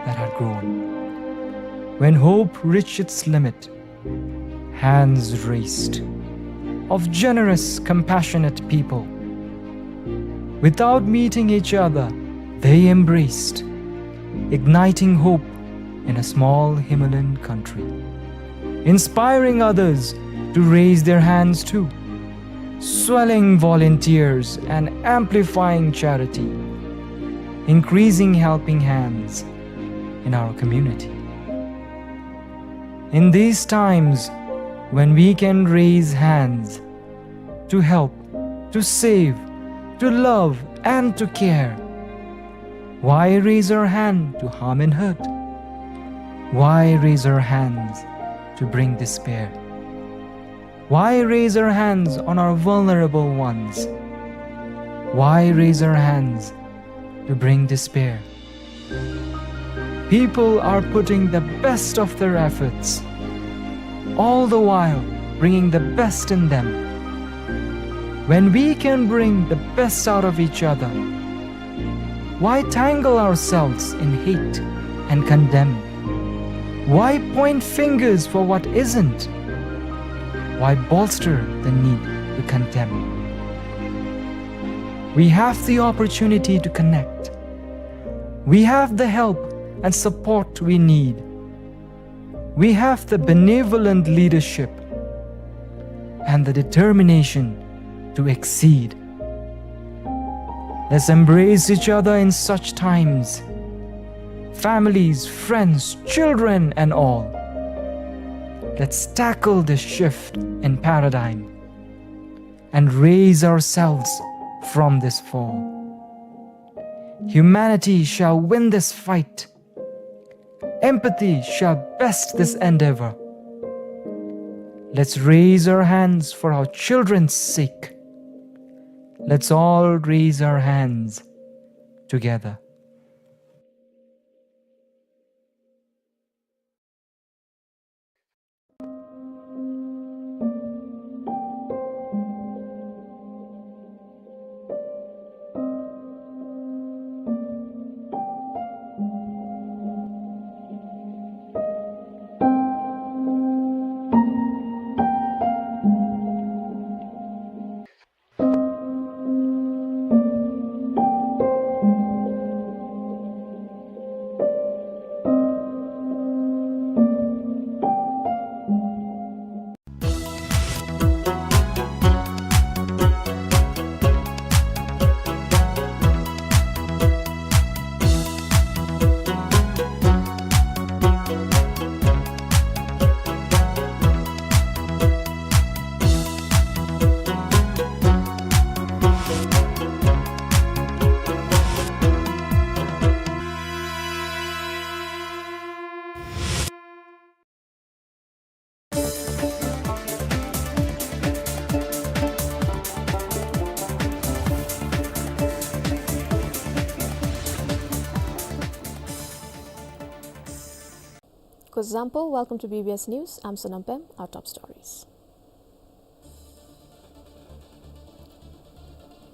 that had grown. When hope reached its limit, hands raised of generous, compassionate people. Without meeting each other, they embraced, igniting hope in a small Himalayan country, inspiring others to raise their hands too, swelling volunteers and amplifying charity, increasing helping hands in our community. In these times when we can raise hands to help, to save, to love, and to care, why raise our hand to harm and hurt? Why raise our hands to bring despair? Why raise our hands on our vulnerable ones? Why raise our hands to bring despair? People are putting the best of their efforts, all the while bringing the best in them. When we can bring the best out of each other, why tangle ourselves in hate and condemn? Why point fingers for what isn't? Why bolster the need to condemn? We have the opportunity to connect. We have the help and support we need. We have the benevolent leadership and the determination to exceed. Let's embrace each other in such times. Families, friends, children, and all. Let's tackle this shift in paradigm and raise ourselves from this fall. Humanity shall win this fight. Empathy shall best this endeavor. Let's raise our hands for our children's sake. Let's all raise our hands together. Kuzuzangpo, welcome to B B S News. I'm Sonam Pem. Our top stories.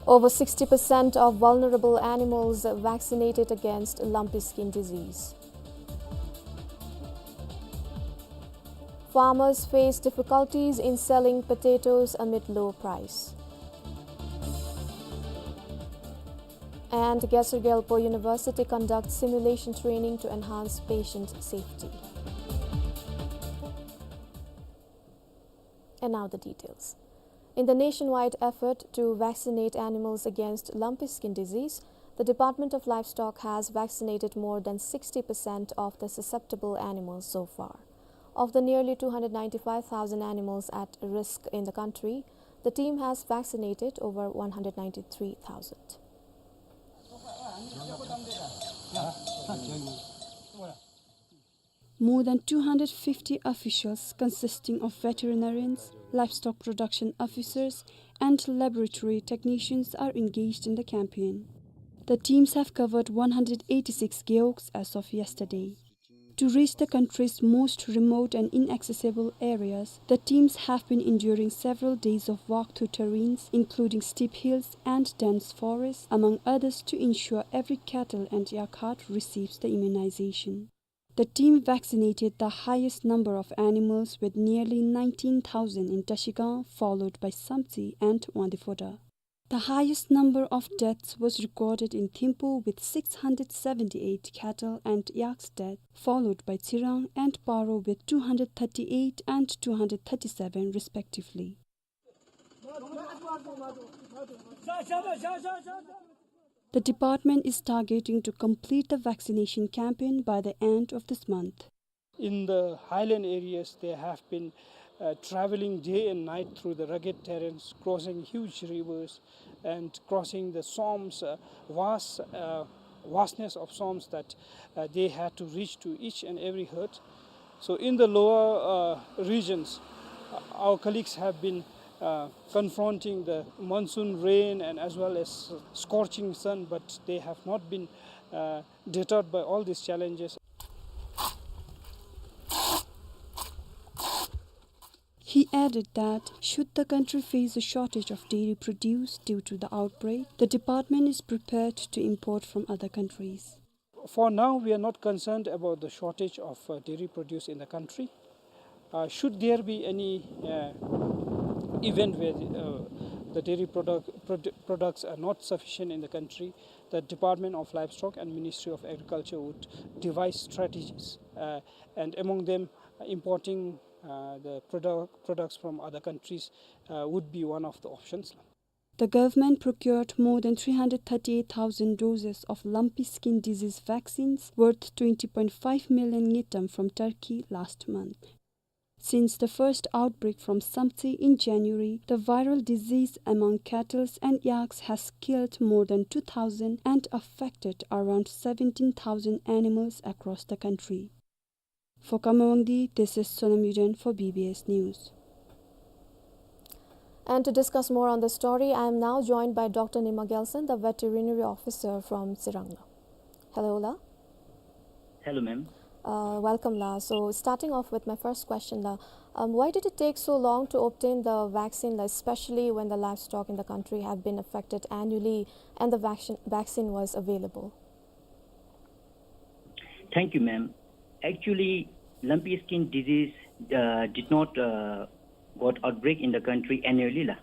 Over sixty percent of vulnerable animals vaccinated against lumpy skin disease. Farmers face difficulties in selling potatoes amid low price. And Gesar Gyalpo University conducts simulation training to enhance patient safety. And now the details. In the nationwide effort to vaccinate animals against lumpy skin disease, the Department of Livestock has vaccinated more than sixty percent of the susceptible animals so far. Of the nearly two hundred ninety-five thousand animals at risk in the country, the team has vaccinated over one hundred ninety-three thousand. More than two hundred fifty officials, consisting of veterinarians, livestock production officers, and laboratory technicians, are engaged in the campaign. The teams have covered one hundred eighty-six gewogs as of yesterday. To reach the country's most remote and inaccessible areas, the teams have been enduring several days of walk through terrains, including steep hills and dense forests, among others, to ensure every cattle and yak herd receives the immunization. The team vaccinated the highest number of animals, with nearly nineteen thousand in Trashigang, followed by Samtse and Wangdue Phodrang. The highest number of deaths was recorded in Thimphu with six hundred seventy-eight cattle and yaks dead, followed by Tsirang and Paro with two hundred thirty-eight and two hundred thirty-seven respectively. The department is targeting to complete the vaccination campaign by the end of this month. In the highland areas, they have been, uh, traveling day and night through the rugged terrains, crossing huge rivers and crossing the swamps, uh, vast, uh, vastness of swamps that, uh, they had to reach to each and every herd. So in the lower, uh, regions, uh, our colleagues have been, uh, confronting the monsoon rain and as well as scorching sun, but they have not been, uh, deterred by all these challenges. He added that should the country face a shortage of dairy produce due to the outbreak, the department is prepared to import from other countries. For now, we are not concerned about the shortage of, uh, dairy produce in the country. Uh, should there be any, uh, event where the, uh, the dairy product, produ-, products are not sufficient in the country, the Department of Livestock and Ministry of Agriculture would devise strategies, uh, and among them, uh, importing, uh, the product, products from other countries, uh, would be one of the options. The government procured more than three hundred thirty-eight thousand doses of lumpy skin disease vaccines worth twenty point five million ngultrum from Turkey last month. Since the first outbreak from Samtse in January, the viral disease among cattles and yaks has killed more than two thousand and affected around seventeen thousand animals across the country. For Khamawangdi, this is Sonam Yuden for B B S News. And to discuss more on the story, I am now joined by Doctor Nima Gyaltshen, the veterinary officer from Tsirang la. Hello la. Hello, ma'am. Uh, welcome la. So starting off with my first question la, um, why did it take so long to obtain the vaccine la, especially when the livestock in the country have been affected annually and the vaccine, vaccine was available? Thank you, ma'am. Actually, lumpy skin disease, uh, did not, uh, got outbreak in the country annually la.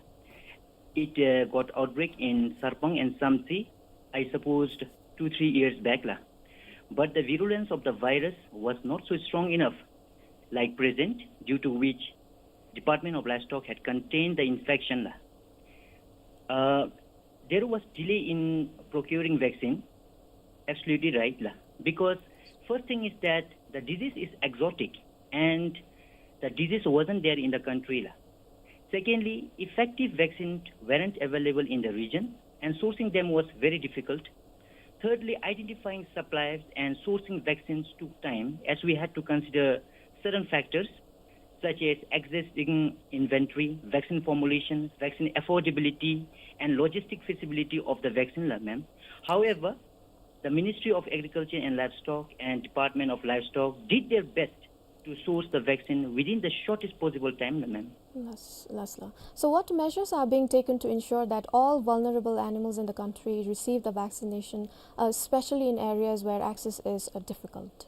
It, uh, got outbreak in Sarpang and Samtse, I supposed two, three years back la. But the virulence of the virus was not so strong enough like present, due to which Department of Livestock had contained the infection la. Uh, there was delay in procuring vaccine. Absolutely right la. Because first thing is that the disease is exotic and the disease wasn't there in the country la. Secondly, effective vaccines weren't available in the region and sourcing them was very difficult. Thirdly, identifying suppliers and sourcing vaccines took time, as we had to consider certain factors such as existing inventory, vaccine formulation, vaccine affordability, and logistic feasibility of the vaccine la, ma'am. However, the Ministry of Agriculture and Livestock and Department of Livestock did their best to source the vaccine within the shortest possible time la, ma'am. Yes, yes la. So what measures are being taken to ensure that all vulnerable animals in the country receive the vaccination, uh, especially in areas where access is, uh, difficult?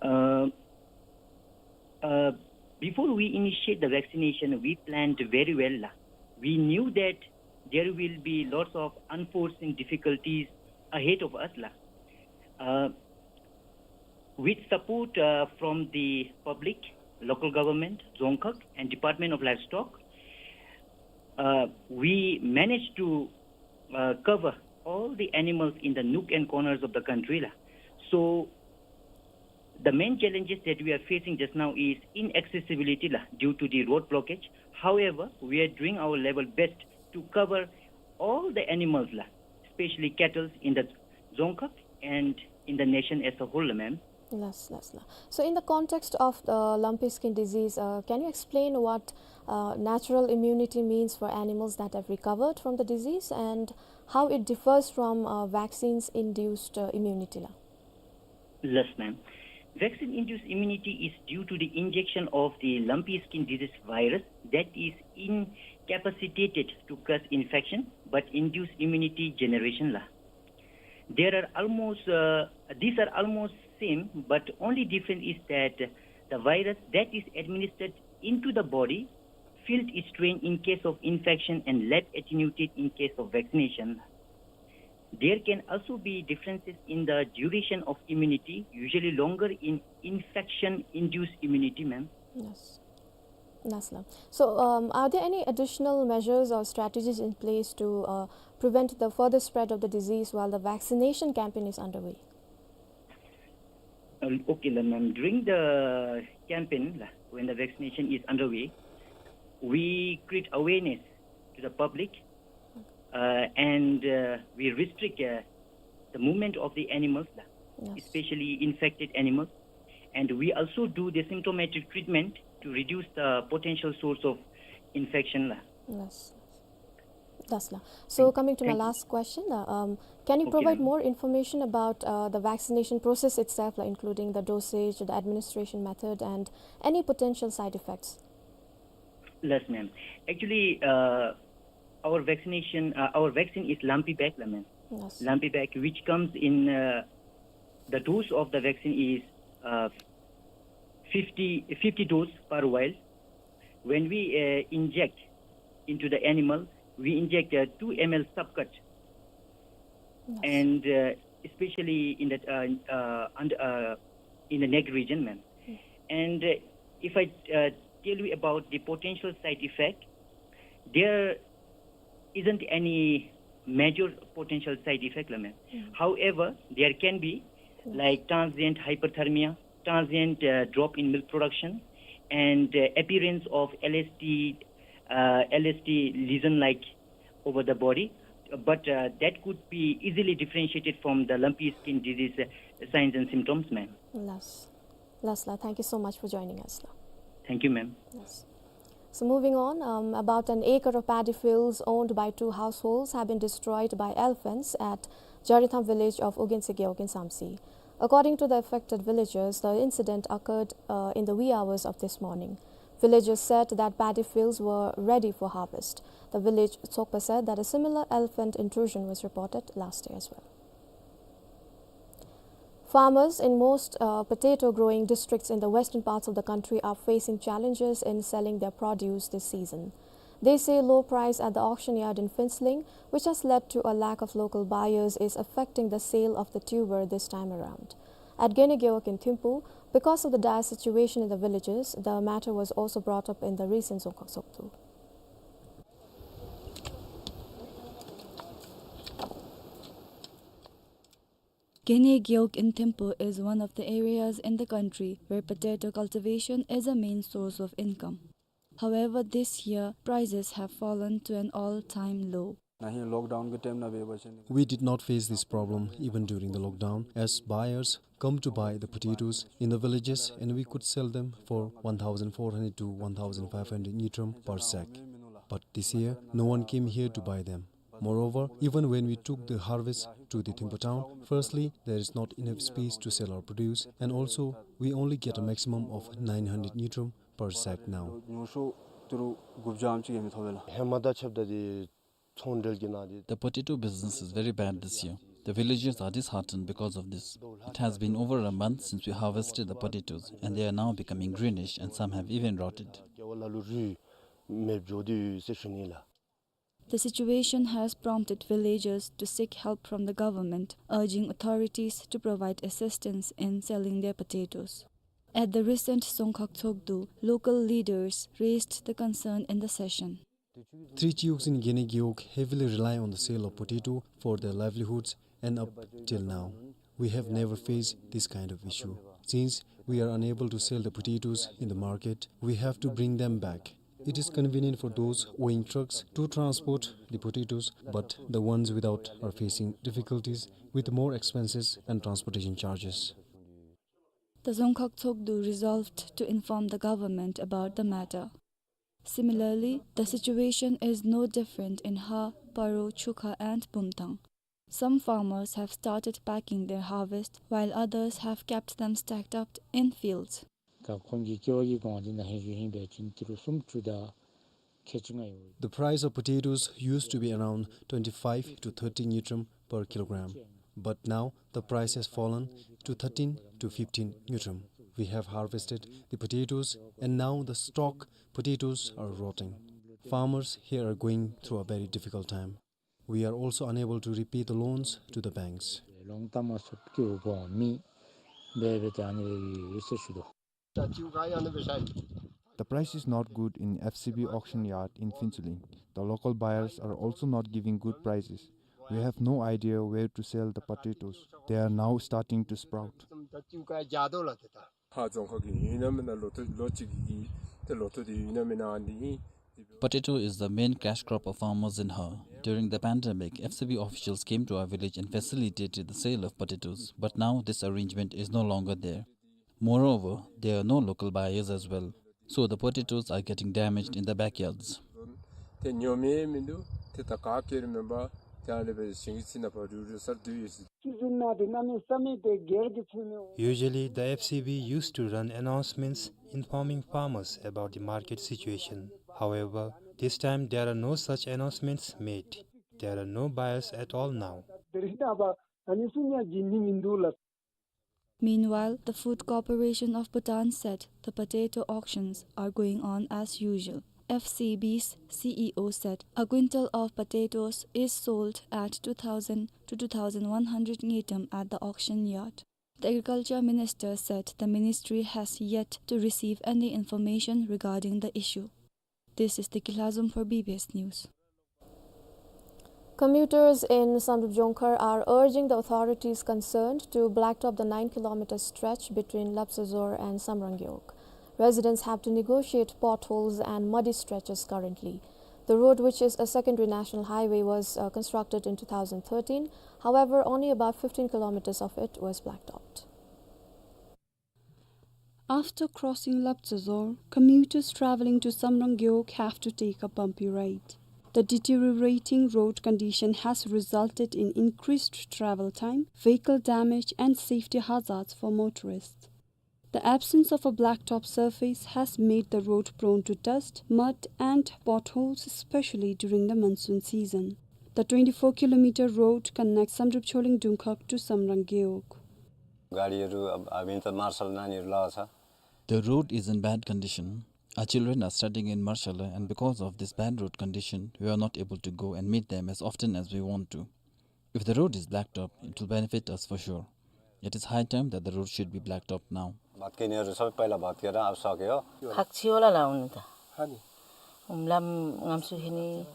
Uh, uh, before we initiate the vaccination, we planned very well la. We knew that there will be lots of unforeseen difficulties ahead of us la. Uh, with support, uh, from the public, local government, Dzongkhag, and Department of Livestock, uh, we managed to, uh, cover all the animals in the nook and corners of the country la. So the main challenges that we are facing just now is inaccessibility la, due to the road blockage. However, we are doing our level best to cover all the animals la, especially cattles in the Dzongkhag and in the nation as a whole la, ma'am. Last, last, last. So in the context of the lumpy skin disease, uh, can you explain what, uh, natural immunity means for animals that have recovered from the disease and how it differs from, uh, vaccines-induced, uh, immunity la? Yes, ma'am. Vaccine-induced immunity is due to the injection of the lumpy skin disease virus that is incapacitated to cause infection but induce immunity generation la. There are almost, uh, these are almost same, but only difference is that the virus that is administered into the body field strength in case of infection and less attenuated in case of vaccination. There can also be differences in the duration of immunity, usually longer in infection-induced immunity, ma'am. Yes. Last la. So, um, are there any additional measures or strategies in place to, uh, prevent the further spread of the disease while the vaccination campaign is underway? Um, okay, la, ma'am. During the campaign, la, when the vaccination is underway, we create awareness to the public, uh, and, uh, we restrict, uh, the movement of the animals, la, Yes. especially infected animals. And we also do the symptomatic treatment to reduce the potential source of infection la. Yes. Last la. So coming to my last question, uh, um, can you provide more information about, uh, the vaccination process itself, like, including the dosage, the administration method, and any potential side effects? Yes, ma'am. Actually, uh, our vaccination, uh, our vaccine is lumpy bag, la, ma'am. Yes. Lumpy bag, which comes in, uh, the dose of the vaccine is, uh, fifty, fifty dose per vial. When we, uh, inject into the animal, we inject, uh, two M L subcut. Yes. And, uh, especially in the, uh, uh, under, uh, in the neck region, ma'am. Mm. And, uh, if I, uh, tell you about the potential side effect, there isn't any major potential side effect la, ma'am. Mm. However, there can be, Yes. like, transient hyperthermia, transient, uh, drop in milk production, and, uh, appearance of L S T, uh, L S T lesion-like over the body. But, uh, that could be easily differentiated from the lumpy skin disease, uh, signs and symptoms, ma'am. Last. Last la, thank you so much for joining us la. Thank you, ma'am. Yes. So moving on, um, about an acre of paddy fields owned by two households have been destroyed by elephants at Jaritham village of Ugense Gewog in Samtse. According to the affected villagers, the incident occurred, uh, in the wee hours of this morning. Villagers said that paddy fields were ready for harvest. The village Tsokpa said that a similar elephant intrusion was reported last year as well. Farmers in most, uh, potato growing districts in the western parts of the country are facing challenges in selling their produce this season. They say low price at the auction yard in Phuentsholing, which has led to a lack of local buyers, is affecting the sale of the tuber this time around. At Gene Gewog in Thimphu, because of the dire situation in the villages, the matter was also brought up in the recent Dzongkhag Tshogdu. Gene Gewog in Thimphu is one of the areas in the country where potato cultivation is a main source of income. However, this year, prices have fallen to an all-time low. We did not face this problem even during the lockdown, as buyers come to buy the potatoes in the villages, and we could sell them for one thousand four hundred to one thousand five hundred ngultrum per sack. But this year, no one came here to buy them. Moreover, even when we took the harvest to the Thimphu town, firstly, there is not enough space to sell our produce, and also, we only get a maximum of nine hundred ngultrum per sack now. The potato business is very bad this year. The villagers are disheartened because of this. It has been over a month since we harvested the potatoes, and they are now becoming greenish, and some have even rotted. The situation has prompted villagers to seek help from the government, urging authorities to provide assistance in selling their potatoes. At the recent Dzongkhag Tshogdu, local leaders raised the concern in the session. Three chiuks in Gene Gewog heavily rely on the sale of potato for their livelihoods, and up till now, we have never faced this kind of issue. Since we are unable to sell the potatoes in the market, we have to bring them back. It is convenient for those owning trucks to transport the potatoes, but the ones without are facing difficulties with more expenses and transportation charges. The Dzongkhag Tshogdu resolved to inform the government about the matter. Similarly, the situation is no different in Har, Paro, Chukha and Bumthang. Some farmers have started packing their harvest, while others have kept them stacked up in fields. ད་ཁོང་གི་སྐྱེ་བ་གི་གོང་འདི་ན་ཧེ་ཞུ་ཧིན་པའི་ཅིན་ཏི་རུ་སུམ་ཅུ་དང་ཁལ་གཅིག་ལྔ་ཡོད། The price of potatoes used to be around twenty-five to thirty ngultrum per kilogram, but now the price has fallen to thirteen to fifteen ngultrum. We have harvested the potatoes, and now the stock potatoes are rotting. Farmers here are going through a very difficult time. We are also unable to repay the loans to the banks. ལོང་ཏ་མ་སོབ་ཀྱི་འོ་བོ་མི་བེ་བེ་ཏ་ནི་རེ་ཡུ་སེ་ཤུ་དོ། The price is not good in F C B auction yard in Phuentsholing. The local buyers are also not giving good prices. We have no idea where to sell the potatoes. They are now starting to sprout. ཧཱ་རྫོང་ཁག་གི་ཡུན་ནན་མི་ནང་ལོ་ཐོག་ལོ་གཅིག་གི་ཏེ་ལོ་ཐོག་དེ་ཡུན་ནན་མི་ནང་ཨ་ནི་ཨིན། Potato is the main cash crop of farmers in Har. During the pandemic, F C B officials came to our village and facilitated the sale of potatoes, but now this arrangement is no longer there. Moreover, there are no local buyers as well, so the potatoes are getting damaged in the backyards. ཏེ་ཉོ་མི་མིན་འདུག། ཏེ་ད་ག་ཁེ་རེ་མེན་པ། ཏེ་ཨ་ལེ་བེ་ཞིང་གི་ཚི་ན་བ་རུ་རུ་སར་དུ་ཡོད་སི། Usually, the F C B used to run announcements informing farmers about the market situation. However, this time there are no such announcements made. There are no buyers at all now. Meanwhile, the Food Corporation of Bhutan said the potato auctions are going on as usual. F C B's C E O said a quintal of potatoes is sold at two thousand to two thousand one hundred ngultrum at the auction yard. The agriculture minister said the ministry has yet to receive any information regarding the issue. This is Tiki Lhazom for B B S News. Commuters in Samdrup Jongkhar are urging the authorities concerned to blacktop the nine kilometer stretch between Lapsazor and Samrangewog. Residents have to negotiate potholes and muddy stretches currently. The road, which is a secondary national highway, was, uh, constructed in two thousand thirteen. However, only about fifteen kilometers of it was blacktopped. After crossing Lapsazor, commuters traveling to Samrangewog have to take a bumpy ride. The deteriorating road condition has resulted in increased travel time, vehicle damage, and safety hazards for motorists. The absence of a blacktop surface has made the road prone to dust, mud, and potholes, especially during the monsoon season. The twenty-four kilometer road connects Samdrup Choling Dungkhag to Samrangewog. गाडीहरू अब हामी त मार्सल नानीहरू लाएको छ। The road is in bad condition. Our children are studying in Marshala, and because of this bad road condition, we are not able to go and meet them as often as we want to. If the road is blacked up, it will benefit us for sure. It is high time that the road should be blacked up now. भात खानेहरू सबै पहिला भात खाएर अब सक्यो। खाएको थियो होला ला हुनु त। खाने। उम्लाम ngamsu hini.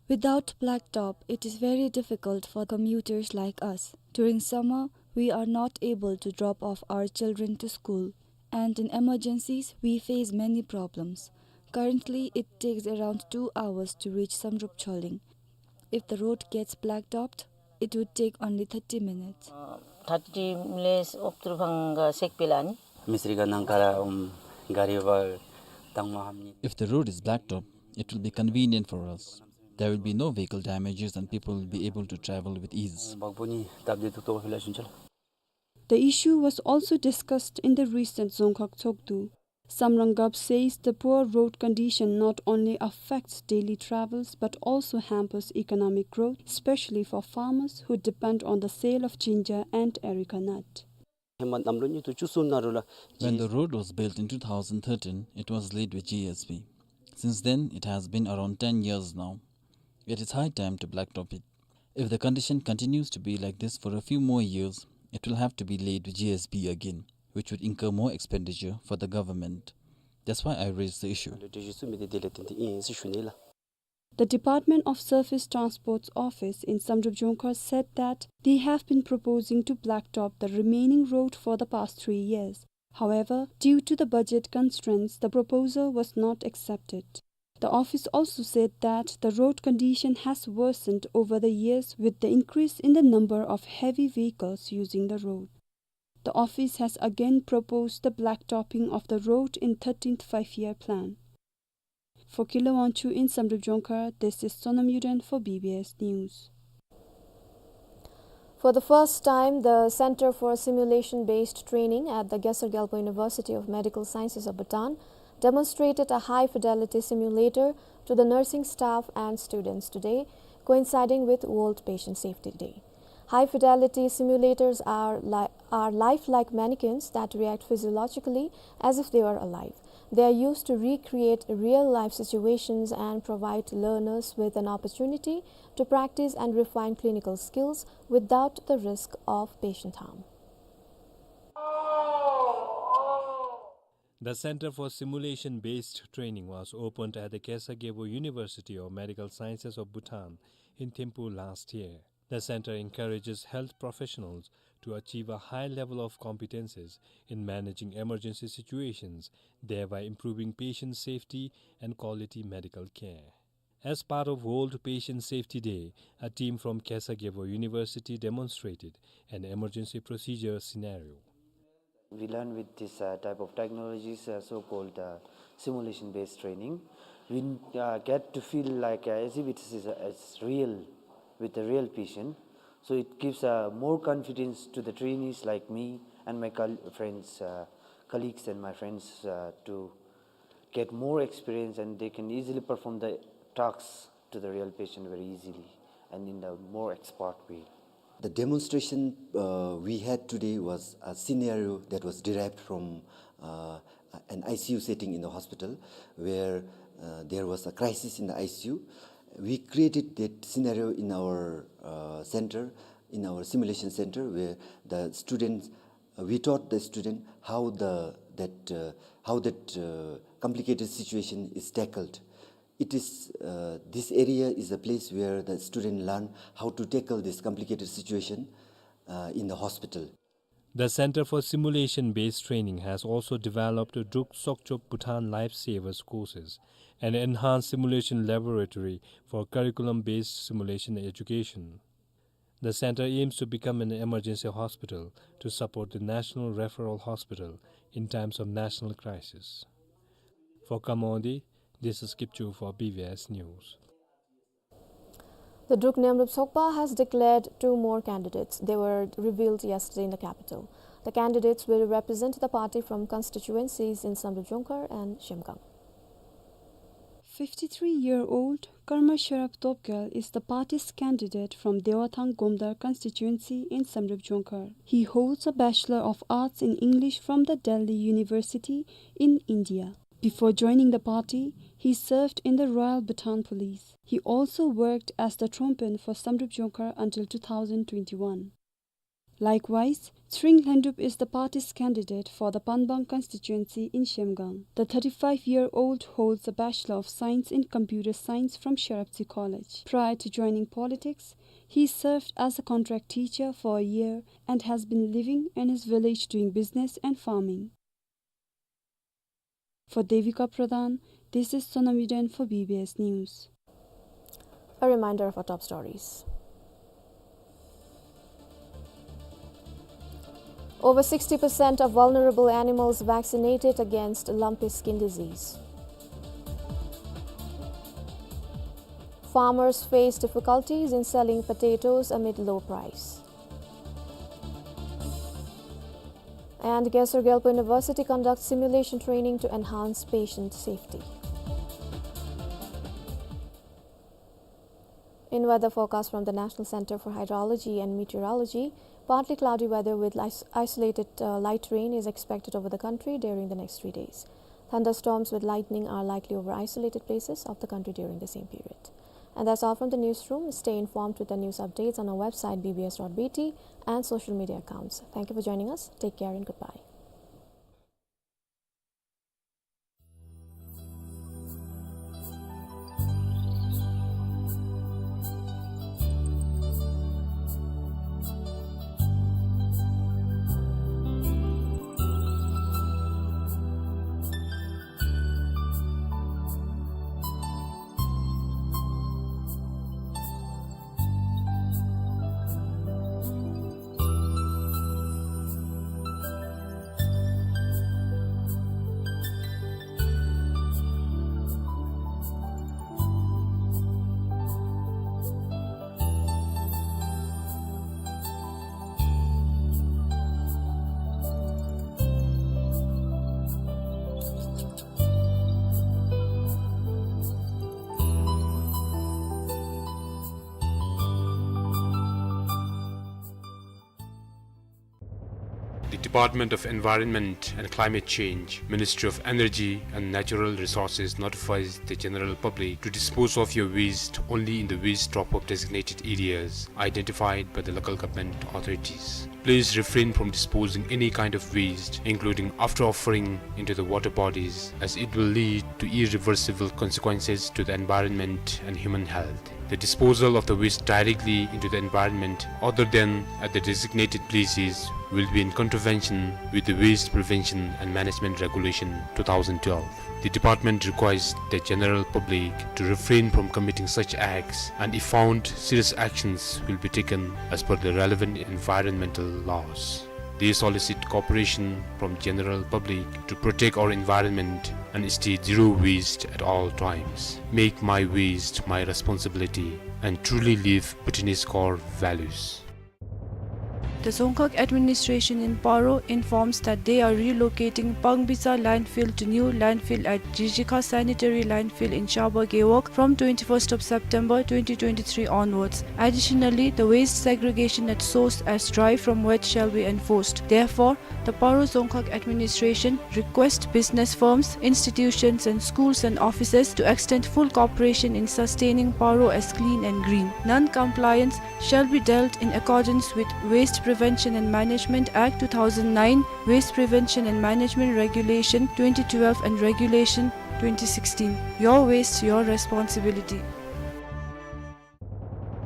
Without blacktop, it is very difficult for commuters like us. During summer, we are not able to drop off our children to school, and in emergencies, we face many problems. Currently, it takes around two hours to reach Samdrup Choling. If the road gets blacktopped, it would take only thirty minutes. A, thirty minutes up to bhanga sekpilani. मिस्त्री का नाम करा, उम, गाडी वा तंगमा हमनी। If the road is blacktopped, it will be convenient for us. There will be no vehicle damages and people will be able to travel with ease. बगबुनी ताप दे तो तो फिला सुनचल। The issue was also discussed in the recent Dzongkhag Tshogdu. Samrang Gap says the poor road condition not only affects daily travels but also hampers economic growth, especially for farmers who depend on the sale of ginger and areca nut. When the road was built in two thousand thirteen, it was laid with G S B. Since then, it has been around ten years now. It is high time to blacktop it. If the condition continues to be like this for a few more years, it will have to be laid with G S B again, which would incur more expenditure for the government. That's why I raised the issue. The Department of Surface Transport's office in Samdrup Jongkhar said that they have been proposing to blacktop the remaining road for the past three years. However, due to the budget constraints, the proposal was not accepted. The office also said that the road condition has worsened over the years with the increase in the number of heavy vehicles using the road. The office has again proposed the blacktopping of the road in thirteenth Five-Year Plan. For Kila Wangchuk in Samdrup Jongkhar, this is Sonam Yuden for B B S News. For the first time, the Center for Simulation-Based Training at the Gesar Gyalpo University of Medical Sciences of Bhutan demonstrated a high-fidelity simulator to the nursing staff and students today, coinciding with World Patient Safety Day. High-fidelity simulators are li-, are lifelike mannequins that react physiologically as if they are alive. They are used to recreate real-life situations and provide learners with an opportunity to practice and refine clinical skills without the risk of patient harm. The Center for Simulation-Based Training was opened at the Gesar Gyalpo University of Medical Sciences of Bhutan in Thimphu last year. The center encourages health professionals to achieve a high level of competencies in managing emergency situations, thereby improving patient safety and quality medical care. As part of World Patient Safety Day, a team from Gesar Gyalpo University demonstrated an emergency procedure scenario. We learn with this, uh, type of technologies, uh, so-called, uh, simulation-based training. We, uh, get to feel like, uh, as if it is, uh, it's real with the real patient. So it gives, uh, more confidence to the trainees like me and my col-, friends, uh, colleagues and my friends, uh, to get more experience, and they can easily perform the tasks to the real patient very easily and in a more expert way. The demonstration, uh, we had today was a scenario that was derived from, uh, an I C U setting in the hospital where, uh, there was a crisis in the I C U. We created that scenario in our, uh, center, in our simulation center, where the students, uh, we taught the student how the, that, uh, how that, uh, complicated situation is tackled. It is, uh, this area is a place where the student learn how to tackle this complicated situation, uh, in the hospital. The Center for Simulation-Based Training has also developed Druk Sokchop Bhutan Lifesavers courses, an enhanced simulation laboratory for curriculum-based simulation education. The center aims to become an emergency hospital to support the National Referral Hospital in times of national crisis. For Khammadi, this is Kipchoo for B B S News. The Druk Nemrup Sokpa has declared two more candidates. They were revealed yesterday in the capital. The candidates will represent the party from constituencies in Samdrup Jongkhar and Zhemgang. Fifty-three-year-old Karma Sherab Topgel is the party's candidate from Dewathang Gomdar constituency in Samdrup Jongkhar. He holds a Bachelor of Arts in English from the Delhi University in India. Before joining the party, he served in the Royal Bhutan Police. He also worked as the trompen for Samdrup Jongkhar until two thousand twenty-one. Likewise, Tshering Lhendup is the party's candidate for the Panbang constituency in Zhemgang. The thirty-five-year-old holds a Bachelor of Science in Computer Science from Sherabtsi College. Prior to joining politics, he served as a contract teacher for a year and has been living in his village doing business and farming. For Devika Pradhan, this is Sonam Yuden for B B S News. A reminder of our top stories. Over sixty percent of vulnerable animals vaccinated against lumpy skin disease. Farmers face difficulties in selling potatoes amid low price. And Gesar Gyalpo University conducts simulation training to enhance patient safety. In weather forecast from the National Center for Hydrology and Meteorology, partly cloudy weather with lis-, isolated, uh, light rain is expected over the country during the next three days. Thunderstorms with lightning are likely over isolated places of the country during the same period. And that's all from the newsroom. Stay informed with the news updates on our website, B B S dot B T, and social media accounts. Thank you for joining us. Take care and goodbye. The Department of Environment and Climate Change, Ministry of Energy and Natural Resources notifies the general public to dispose of your waste only in the waste drop-off designated areas identified by the local government authorities. Please refrain from disposing any kind of waste, including after offering into the water bodies, as it will lead to irreversible consequences to the environment and human health. The disposal of the waste directly into the environment other than at the designated places will be in contravention with the Waste Prevention and Management Regulation two thousand twelve. The department requires the general public to refrain from committing such acts, and if found, serious actions will be taken as per the relevant environmental laws. They solicit cooperation from general public to protect our environment and stay zero waste at all times. Make my waste my responsibility and truly live Bhutanese core values. The Dzongkhag administration in Paro informs that they are relocating Pangbicha landfill to new landfill at Jijikha sanitary landfill in Shaba Gewog from twenty-first of September twenty twenty-three onwards. Additionally, the waste segregation at source as dry from wet shall be enforced. Therefore, the Paro Dzongkhag administration request business firms, institutions and schools and offices to extend full cooperation in sustaining Paro as clean and green. Non-compliance shall be dealt in accordance with Waste Prevention and Management Act two thousand nine, Waste Prevention and Management Regulation twenty twelve and Regulation twenty sixteen. Your waste, your responsibility.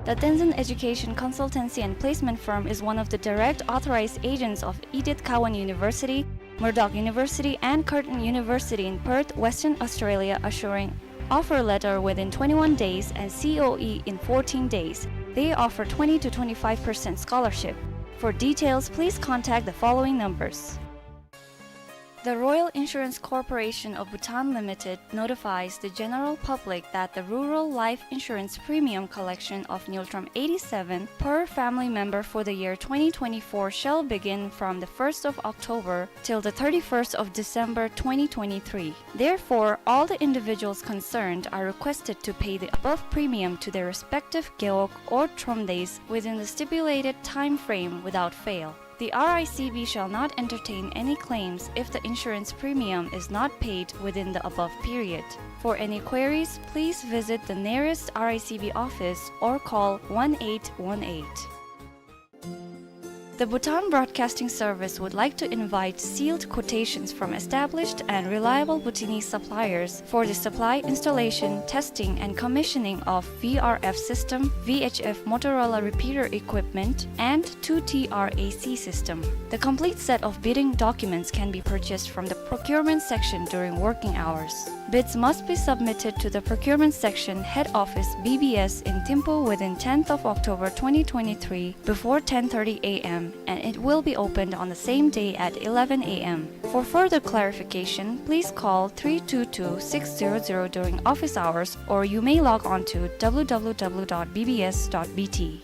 The Tenzin Education Consultancy and Placement Firm is one of the direct authorized agents of Edith Cowan University, Murdoch University, and Curtin University in Perth, Western Australia, assuring offer letter within twenty-one days and C O E in fourteen days. They offer twenty to twenty-five percent scholarship. For details, please contact the following numbers. The Royal Insurance Corporation of Bhutan Limited notifies the general public that the rural life insurance premium collection of Ngultrum eighty-seven per family member for the year twenty twenty-four shall begin from the first of October till the thirty-first of December twenty twenty-three. Therefore, all the individuals concerned are requested to pay the above premium to their respective Gewog or Tromdeis within the stipulated time frame without fail. The R I C B shall not entertain any claims if the insurance premium is not paid within the above period. For any queries, please visit the nearest R I C B office or call one eight one eight. The Bhutan Broadcasting Service would like to invite sealed quotations from established and reliable Bhutanese suppliers for the supply, installation, testing, and commissioning of V R F system, V H F Motorola repeater equipment, and two T R A C system. The complete set of bidding documents can be purchased from the procurement section during working hours. Bids must be submitted to the procurement section head office B B S in Thimphu within tenth of October twenty twenty-three before ten thirty A M, and it will be opened on the same day at eleven A M. For further clarification, please call three two two six zero zero during office hours, or you may log on to W W W dot B B S dot B T.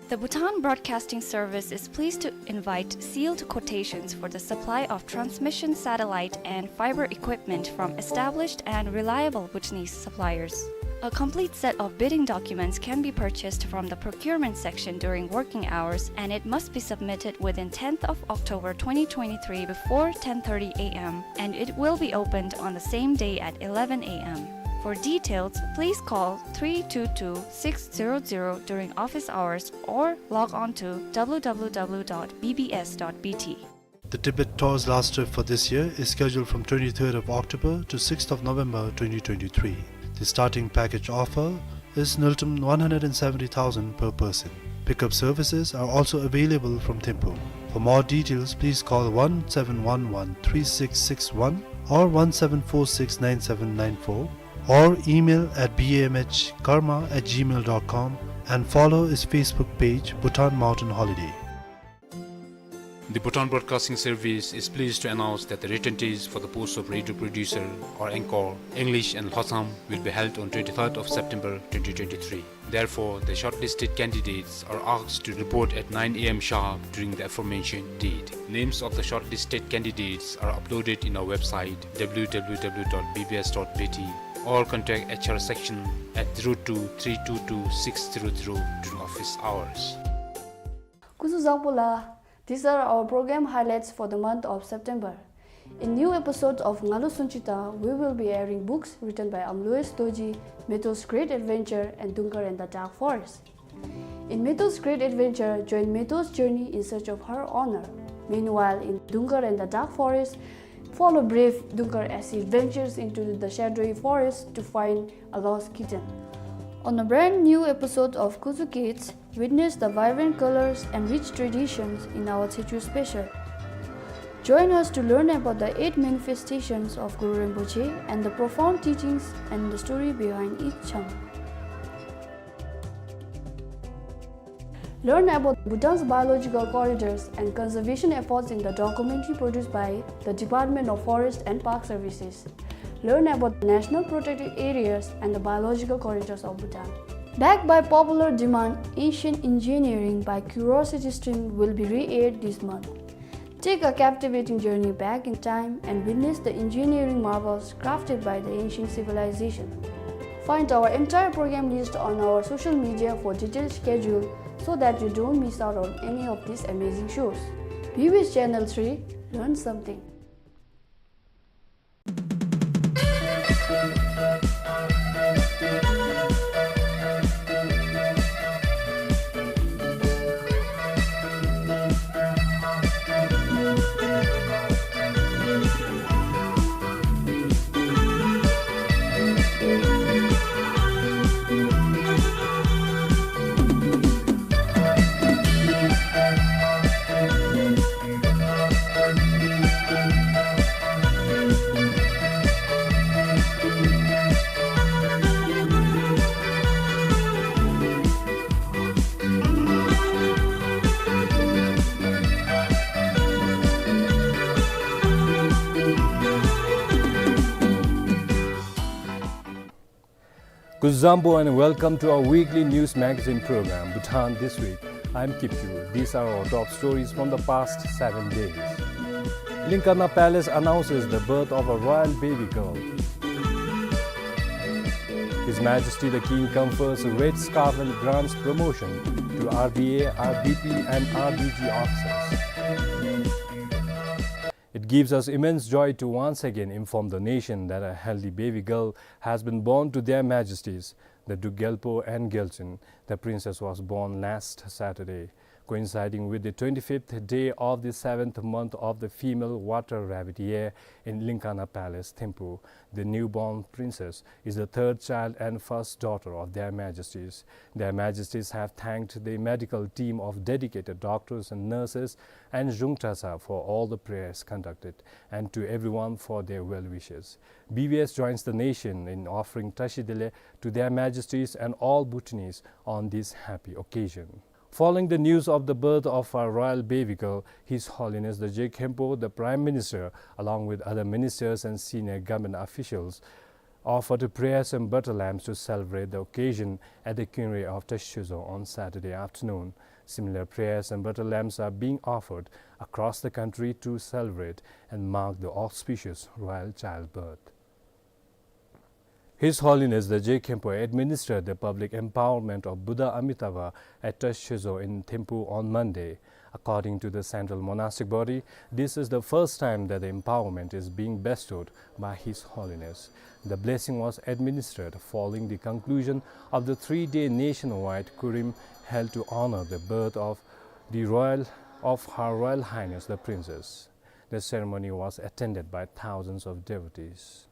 The Bhutan Broadcasting Service is pleased to invite sealed quotations for the supply of transmission satellite and fiber equipment from established and reliable Bhutanese suppliers. A complete set of bidding documents can be purchased from the procurement section during working hours, and it must be submitted within tenth of October twenty twenty-three before ten thirty A M, and it will be opened on the same day at eleven A M. For details, please call three two two six zero zero during office hours or log on to W W W dot B B S dot B T. The Tibet Tour's last trip for this year is scheduled from twenty-third of October to sixth of November twenty twenty-three. The starting package offer is Ngultrum one hundred and seventy thousand per person. Pickup services are also available from Thimphu. For more details, please call one seven one one three six six one or one seven four six nine seven nine four, or email at B M H karma at gmail dot com and follow his Facebook page, Bhutan Mountain Holiday. The Bhutan Broadcasting Service is pleased to announce that the written test for the post of radio producer or anchor, English and Lhotsam, will be held on twenty-third of September twenty twenty-three. Therefore, the shortlisted candidates are asked to report at nine A M sharp during the aforementioned date. Names of the shortlisted candidates are uploaded in our website, W W W dot B B S dot B T, or contact H R section at zero two three two two six zero zero during office hours. སྐུ་གཟུགས་བཟང་པོ་ལགས། These are our program highlights for the month of September. In new episode of Ngalo Sunchita, we will be airing books written by Amloes Dorji, Meto's Great Adventure and Dunkar and the Dark Forest. In Meto's Great Adventure, join Meto's journey in search of her honor. Meanwhile, in Dunkar and the Dark Forest, follow brave Dunkar as he ventures into the shadowy forest to find a lost kitten. On a brand new episode of Kuzu Kids, witness the vibrant colors and rich traditions in our Techo special. Join us to learn about the eight manifestations of Guru Rinpoche and the profound teachings and the story behind each chang. Learn about Bhutan's biological corridors and conservation efforts in the documentary produced by the Department of Forest and Park Services. Learn about the national protected areas and the biological corridors of Bhutan. Backed by popular demand, Ancient Engineering by Curiosity Stream will be re-aired this month. Take a captivating journey back in time and witness the engineering marvels crafted by the ancient civilization. Find our entire program list on our social media for detailed schedule so that you don't miss out on any of these amazing shows. B B S Channel three, learn something. Kuzuzangpo and welcome to our weekly news magazine program, Bhutan This Week. I'm Kipchu. These are our top stories from the past seven days. Linkana Palace announces the birth of a royal baby girl. His Majesty the King confers a red scarf and grants promotion to R B A, R B P and R B G officers. It gives us immense joy to once again inform the nation that a healthy baby girl has been born to Their Majesties, the Duke Gyalpo and Gyalchin. The princess was born last Saturday, coinciding with the twenty-fifth day of the seventh month of the female water rabbit year in Linkana Palace, Thimphu. The newborn princess is the third child and first daughter of Their Majesties. Their Majesties have thanked the medical team of dedicated doctors and nurses and Zhungtasa for all the prayers conducted, and to everyone for their well wishes. B B S joins the nation in offering Tashi Delek to Their Majesties and all Bhutanese on this happy occasion. Following the news of the birth of our royal baby girl, His Holiness the Je Khenpo, the Prime Minister, along with other ministers and senior government officials, offered prayers and butter lamps to celebrate the occasion at the Khyingre of Tashi Chuzo on Saturday afternoon. Similar prayers and butter lamps are being offered across the country to celebrate and mark the auspicious royal childbirth. His Holiness the Je Khenpo administered the public empowerment of Buddha Amitabha at Tashi Chuzo in Thimphu on Monday. According to the Central Monastic Body, this is the first time that the empowerment is being bestowed by His Holiness. The blessing was administered following the conclusion of the three-day nationwide Kurim held to honor the birth of the royal, of Her Royal Highness the Princess. The ceremony was attended by thousands of devotees.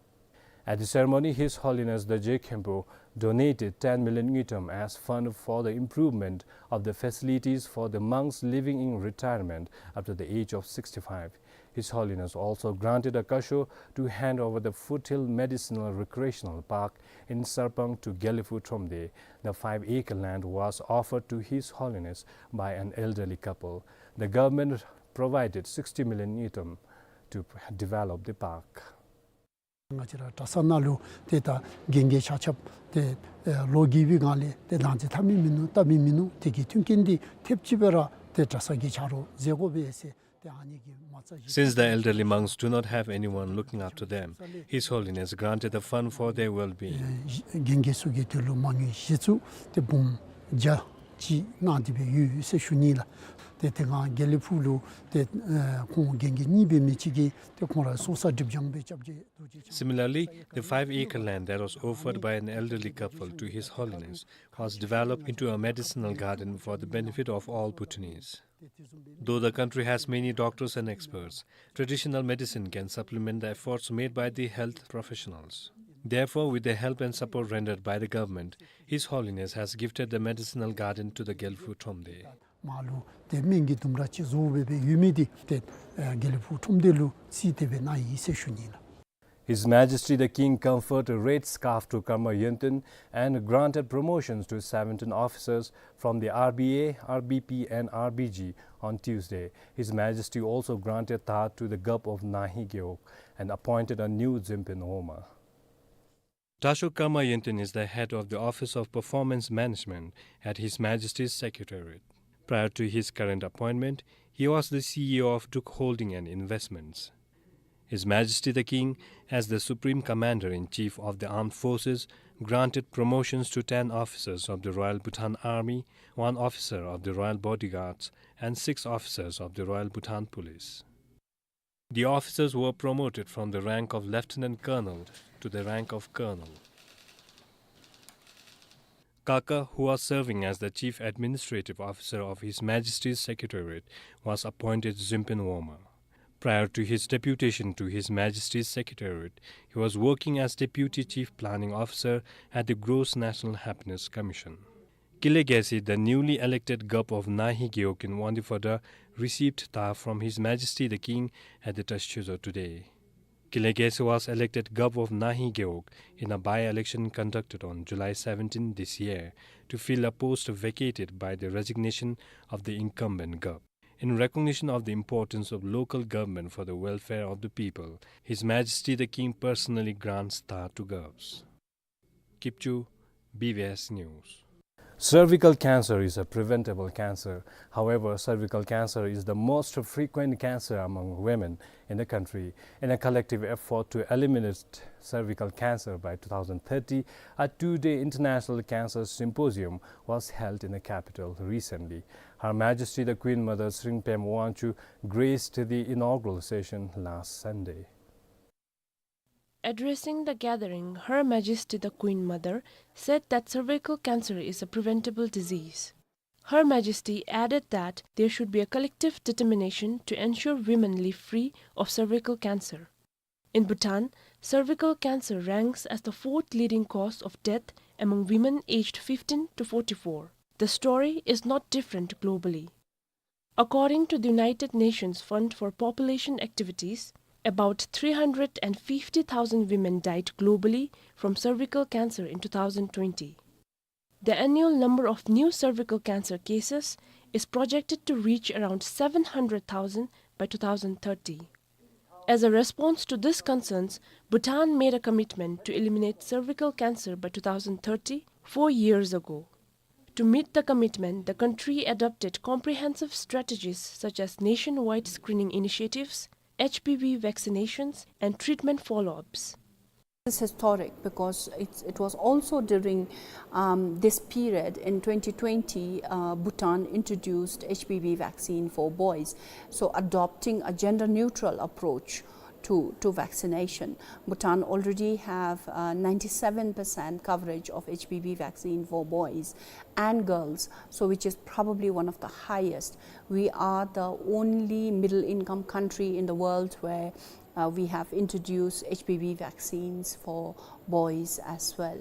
At the ceremony, His Holiness the Je Khenpo donated ten million ngultrum as fund for the improvement of the facilities for the monks living in retirement after the age of sixty-five. His Holiness also granted a kasho to hand over the Foothill Medicinal Recreational Park in Sarpang to Gyalphu Thromde. The five-acre land was offered to His Holiness by an elderly couple. The government provided sixty million ngultrum to develop the park. ང་བཅས་ར་གྲྭ་ས་ནང་ལུ་ཏེ་ད་རྒན་རྒས་ཆ་ཁྱབ་ཏེ་ཨེ་ལོ་རྒས་པའི་སྒང་ལས་ཏེ་ལང་རྩི་འཐབ་མི་མིན་ནུག་བཏབ་མི་མིན་ནུག། དེ་གི་མཐུན་རྐྱེན་འདི་ཐེབས་ཅིག་སྦེ་ར་ཏེ་གྲྭ་ས་གི་ཆ་རོགས་མཛད་དགོ་པས་ཟེར་ཏེ་ཨ་ནི་གི་མ་རྩ་བཞི། Since the elderly monks do not have anyone looking after them, His Holiness granted the fund for their well-being. ཨེ་རྒན་རྒས་ཚུ་གི་དོན་ལུ་མ་དངུལ་གཞི་བཙུགས་ཏེ་འབུམ་བརྒྱ་ཅིག་གནང་སྟེ་སྦེ་ཡོད་ཟེར་ཞུ་ནི་ལགས། ཏེ་དེ་སྒང་དགེ་ལེགས་ཕུག་ལུ་ཏེ་ཨེ་ཁོང་རྒན་གྱི་གཉིས་སྦེ་མི་ཅིག་གིས་ཏེ་ཁོང་ར་སོ་ས་སྒྲིབ་སྦྱང་སྦེ་རྐྱབ་ཅི། Similarly, the five acre land that was offered by an elderly couple to His Holiness was developed into a medicinal garden for the benefit of all Bhutanese. Though the country has many doctors and experts, traditional medicine can supplement the efforts made by the health professionals. Therefore, with the help and support rendered by the government, His Holiness has gifted the medicinal garden to the Gelphu Thromde. མར་ལུ་ཏེ་སྨན་གྱི་ལྡུམ་ར་ཅིག་བཟོ་སྦེ་སྦེ་ཡོད་མི་འདི་ཏེ་ཨེ་དགེ་ལེགས་ཕུག་ཁྲོམ་སྡེ་ལུ་རྩིས་ཏེ་སྦེ་གནང་ཡི་ཟེར་ཞུ་ནི་ལགས། His Majesty the King conferred a red scarf to Karma Yönten and granted promotions to seventeen officers from the R B A, R B P and R B G on Tuesday. His Majesty also granted tar to the Gup of Nahi Gewog and appointed a new Dzinpen Woma. Tashok Karma Yönten is the head of the Office of Performance Management at His Majesty's Secretariat. Prior to his current appointment, he was the C E O of Druk Holding and Investments. His Majesty the King, as the Supreme Commander-in-Chief of the Armed Forces, granted promotions to ten officers of the Royal Bhutan Army, one officer of the Royal Bodyguards, and six officers of the Royal Bhutan Police. The officers were promoted from the rank of Lieutenant Colonel to the rank of Colonel. Kaka, who was serving as the Chief Administrative Officer of His Majesty's Secretariat, was appointed Dzinpen Woma. Prior to his deputation to His Majesty's Secretariat, he was working as Deputy Chief Planning Officer at the Gross National Happiness Commission. Kile Gyatse, the newly elected Gup of Nahi Gewog in Wangdue Phodrang, received tar from His Majesty the King at the Tashi Chuzo today. Kile Gyatse was elected Gup of Nahi Gewog in a by-election conducted on July seventeen this year to fill a post vacated by the resignation of the incumbent Gup. In recognition of the importance of local government for the welfare of the people, His Majesty the King personally grants tar to Gups. Kipchu, B B S News. Cervical cancer is a preventable cancer. However, cervical cancer is the most frequent cancer among women in the country. In a collective effort to eliminate cervical cancer by two thousand thirty, a two-day International Cancer Symposium was held in the capital recently. Her Majesty the Queen Mother Tshering Pema Wangchuck graced the inaugural session last Sunday. Addressing the gathering, Her Majesty the Queen Mother said that cervical cancer is a preventable disease. Her Majesty added that there should be a collective determination to ensure women live free of cervical cancer. In Bhutan, cervical cancer ranks as the fourth leading cause of death among women aged fifteen to forty-four. The story is not different globally. According to the United Nations Fund for Population Activities, about three hundred and fifty thousand women died globally from cervical cancer in two thousand twenty. The annual number of new cervical cancer cases is projected to reach around seven hundred thousand by two thousand thirty. As a response to these concerns, Bhutan made a commitment to eliminate cervical cancer by two thousand thirty, four years ago. To meet the commitment, the country adopted comprehensive strategies such as nationwide screening initiatives, H P V vaccinations, and treatment follow-ups. It's historic because it's, it was also during, um, this period in twenty twenty, uh, Bhutan introduced H P V vaccine for boys. So adopting a gender-neutral approach to, to vaccination. Bhutan already have, uh, ninety-seven percent coverage of H P V vaccine for boys and girls, so which is probably one of the highest. We are the only middle income country in the world where, uh, we have introduced H P V vaccines for boys as well.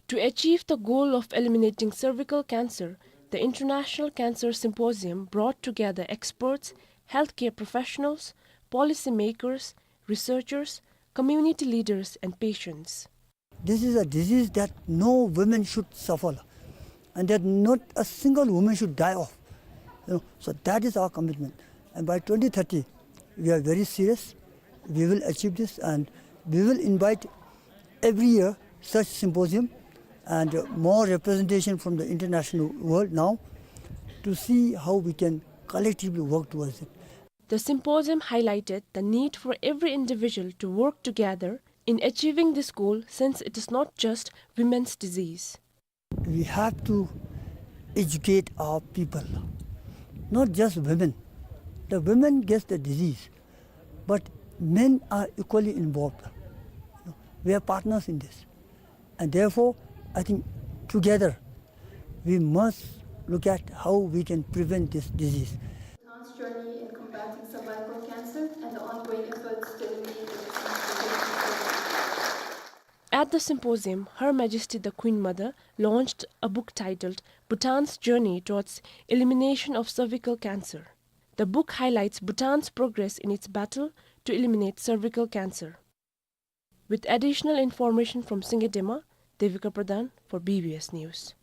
To achieve the goal of eliminating cervical cancer, the International Cancer Symposium brought together experts, healthcare professionals, policymakers, researchers, community leaders, and patients. This is a disease that no women should suffer, and that not a single woman should die of. You know, so that is our commitment. And by twenty thirty, we are very serious. We will achieve this, and we will invite every year such symposium and, uh, more representation from the international world now to see how we can collectively work towards it. The symposium highlighted the need for every individual to work together in achieving this goal, since it is not just women's disease. We have to educate our people. Not just women. The women gets the disease, but men are equally involved. We are partners in this. And therefore, I think together we must look at how we can prevent this disease. Bhutan's journey in combating cervical cancer and the ongoing efforts to eliminate the disease. At the symposium, Her Majesty the Queen Mother launched a book titled Bhutan's Journey Towards Elimination of Cervical Cancer. The book highlights Bhutan's progress in its battle to eliminate cervical cancer. With additional information from Singye Dema, Devika Pradhan for B B S News.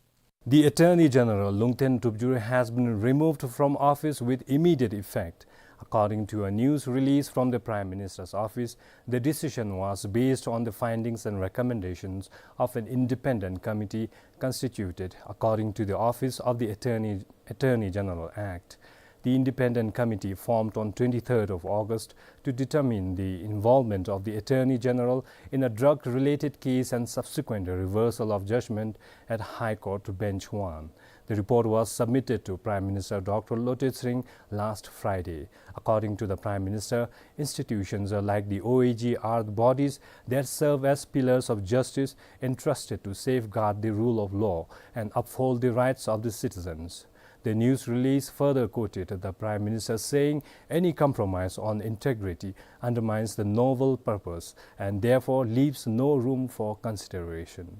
The Attorney General Lungten Tupjur has been removed from office with immediate effect. According to a news release from the Prime Minister's office, the decision was based on the findings and recommendations of an independent committee constituted according to the Office of the Attorney, Attorney General Act. The independent committee formed on twenty-third of August to determine the involvement of the Attorney General in a drug-related case and subsequent reversal of judgment at High Court Bench one. The report was submitted to Prime Minister Doctor Lotay Tshering last Friday. According to the Prime Minister, institutions like the O A G are the bodies that serve as pillars of justice entrusted to safeguard the rule of law and uphold the rights of the citizens. The news release further quoted the Prime Minister saying, "Any compromise on integrity undermines the noble purpose and therefore leaves no room for consideration."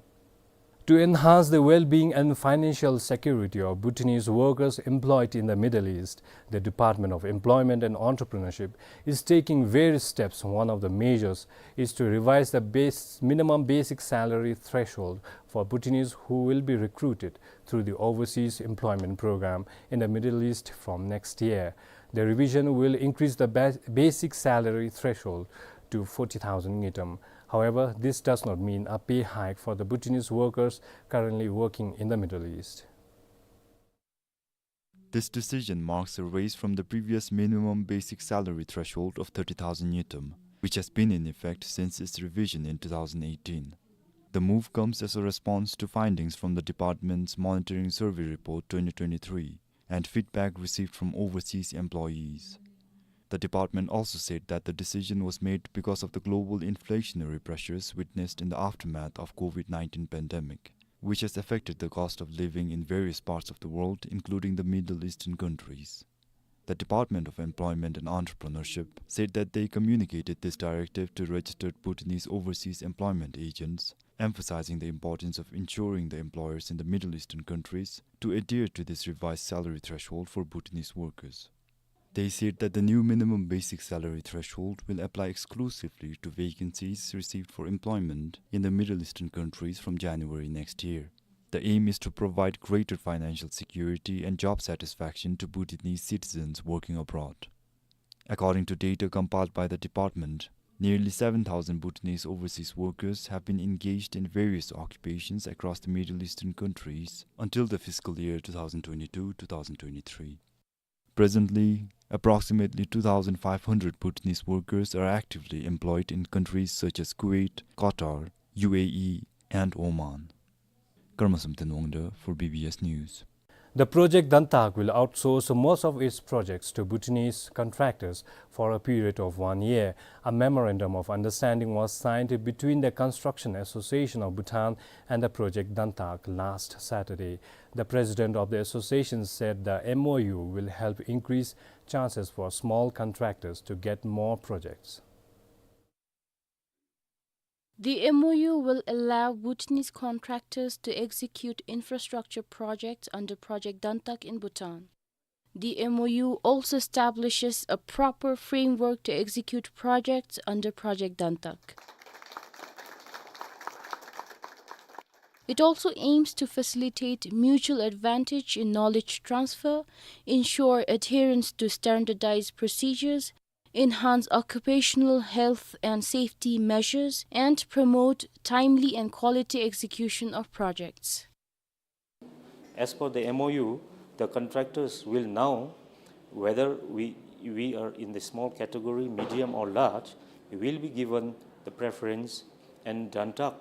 To enhance the well-being and financial security of Bhutanese workers employed in the Middle East, the Department of Employment and Entrepreneurship is taking various steps. One of the measures is to revise the base, minimum basic salary threshold for Bhutanese who will be recruited through the Overseas Employment Program in the Middle East from next year. The revision will increase the ba-, basic salary threshold to forty thousand ngultrum. However, this does not mean a pay hike for the Bhutanese workers currently working in the Middle East. This decision marks a raise from the previous minimum basic salary threshold of thirty thousand ngultrum, which has been in effect since its revision in two thousand eighteen. The move comes as a response to findings from the department's Monitoring Survey Report twenty twenty-three and feedback received from overseas employees. The department also said that the decision was made because of the global inflationary pressures witnessed in the aftermath of COVID nineteen pandemic, which has affected the cost of living in various parts of the world, including the Middle Eastern countries. The Department of Employment and Entrepreneurship said that they communicated this directive to registered Bhutanese overseas employment agents, emphasizing the importance of ensuring the employers in the Middle Eastern countries to adhere to this revised salary threshold for Bhutanese workers. They said that the new minimum basic salary threshold will apply exclusively to vacancies received for employment in the Middle Eastern countries from January next year. The aim is to provide greater financial security and job satisfaction to Bhutanese citizens working abroad. According to data compiled by the department, nearly seven thousand Bhutanese overseas workers have been engaged in various occupations across the Middle Eastern countries until the fiscal year two thousand twenty-two two thousand twenty-three. Presently, approximately two thousand five hundred Bhutanese workers are actively employed in countries such as Kuwait, Qatar, U A E, and Oman. Karma Samten Wangda for B B S News. The Project Dantak will outsource most of its projects to Bhutanese contractors for a period of one year. A memorandum of understanding was signed between the Construction Association of Bhutan and the Project Dantak last Saturday. The president of the association said the M O U will help increase chances for small contractors to get more projects. The M O U will allow Bhutanese contractors to execute infrastructure projects under Project Dantak in Bhutan. The M O U also establishes a proper framework to execute projects under Project Dantak. It also aims to facilitate mutual advantage in knowledge transfer, ensure adherence to standardized procedures, enhance occupational health and safety measures, and promote timely and quality execution of projects. As per the M O U, the contractors will now, whether we, we are in the small category, medium or large, will be given the preference, and Dantak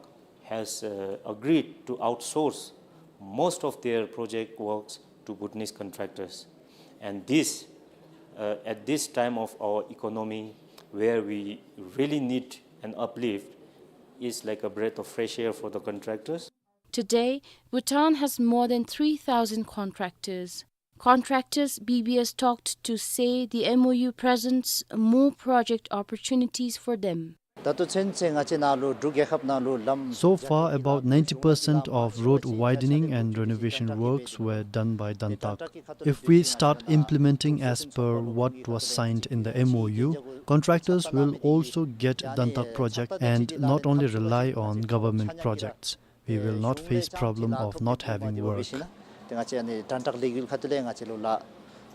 has, uh, agreed to outsource most of their project works to Bhutanese contractors. And this, uh, at this time of our economy, where we really need an uplift, is like a breath of fresh air for the contractors. Today, Bhutan has more than three thousand contractors. Contractors B B S talked to say the M O U presents more project opportunities for them. ད་ལྟོ་ཚུན་ཚོད་ང་བཅས་ནང་ལུ་འབྲུག་རྒྱལ་ཁབ་ནང་ལུ་ལམ། So far, about ninety percent of road widening and renovation works were done by Dantak. If we start implementing as per what was signed in the M O U, contractors will also get Dantak project and not only rely on government projects. We will not face problem of not having work. ཏེ་ང་བཅས་ཨ་ནི་དན་ཊག་ལས་འགུལ་ཁ་ཐུག་ལས་ང་བཅས་ལུ་ལགས་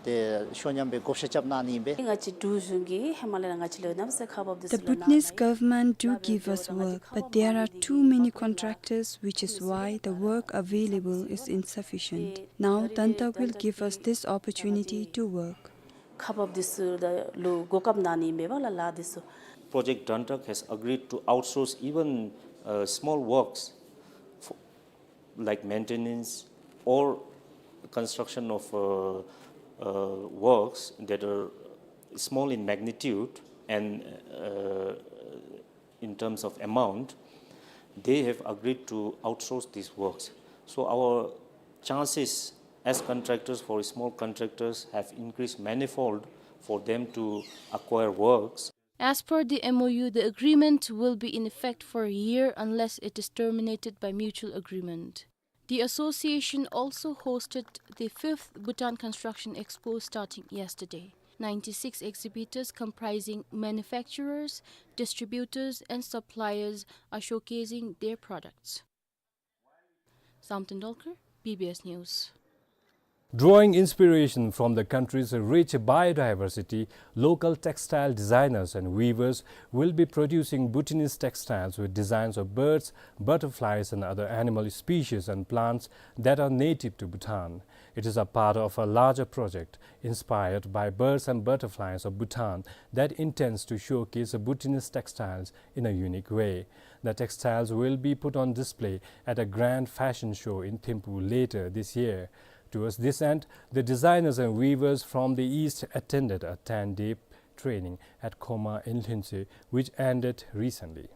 ཏེ་ཤོ་ཉམས་པའི་བགོ་བཤའ་རྐྱབ་གནང་ནི་ཨིན་པས། ང་བཅས་འབྲུག་གཞུང་གིས་ཧེ་མ་ལས་ར་ང་བཅས་ལུ་གནམ་མེད་ས་མེད་ཁག་འབགཔ་འདི་ཚུ་ལུ་གནང་ནི་ཨིན་པས། The Bhutanese government do give us work, but there are too many contractors, which is why the work available is insufficient. Now, Dantak will give us this opportunity to work. ཁག་འབགཔ་འདི་ཚུ་ལུ་གོ་སྐབས་གནང་ནི་ཨིན་པས་ལགས་ལཱ་འདི་ཚུ། Project Dantak has agreed to outsource even, uh, small works for, like maintenance or construction of, uh, uh, works that are small in magnitude and, uh, in terms of amount, they have agreed to outsource these works. So our chances as contractors for small contractors have increased manifold for them to acquire works. As per the M O U, the agreement will be in effect for a year unless it is terminated by mutual agreement. The association also hosted the fifth Bhutan Construction Expo starting yesterday. Ninety-six exhibitors comprising manufacturers, distributors and suppliers are showcasing their products. Sam Tendulkar, B B S News. Drawing inspiration from the country's rich biodiversity, local textile designers and weavers will be producing Bhutanese textiles with designs of birds, butterflies, and other animal species and plants that are native to Bhutan. It is a part of a larger project inspired by birds and butterflies of Bhutan that intends to showcase Bhutanese textiles in a unique way. The textiles will be put on display at a grand fashion show in Thimphu later this year. Towards this end, the designers and weavers from the East attended a ten-day training at Khoma in Lhuentse, which ended recently.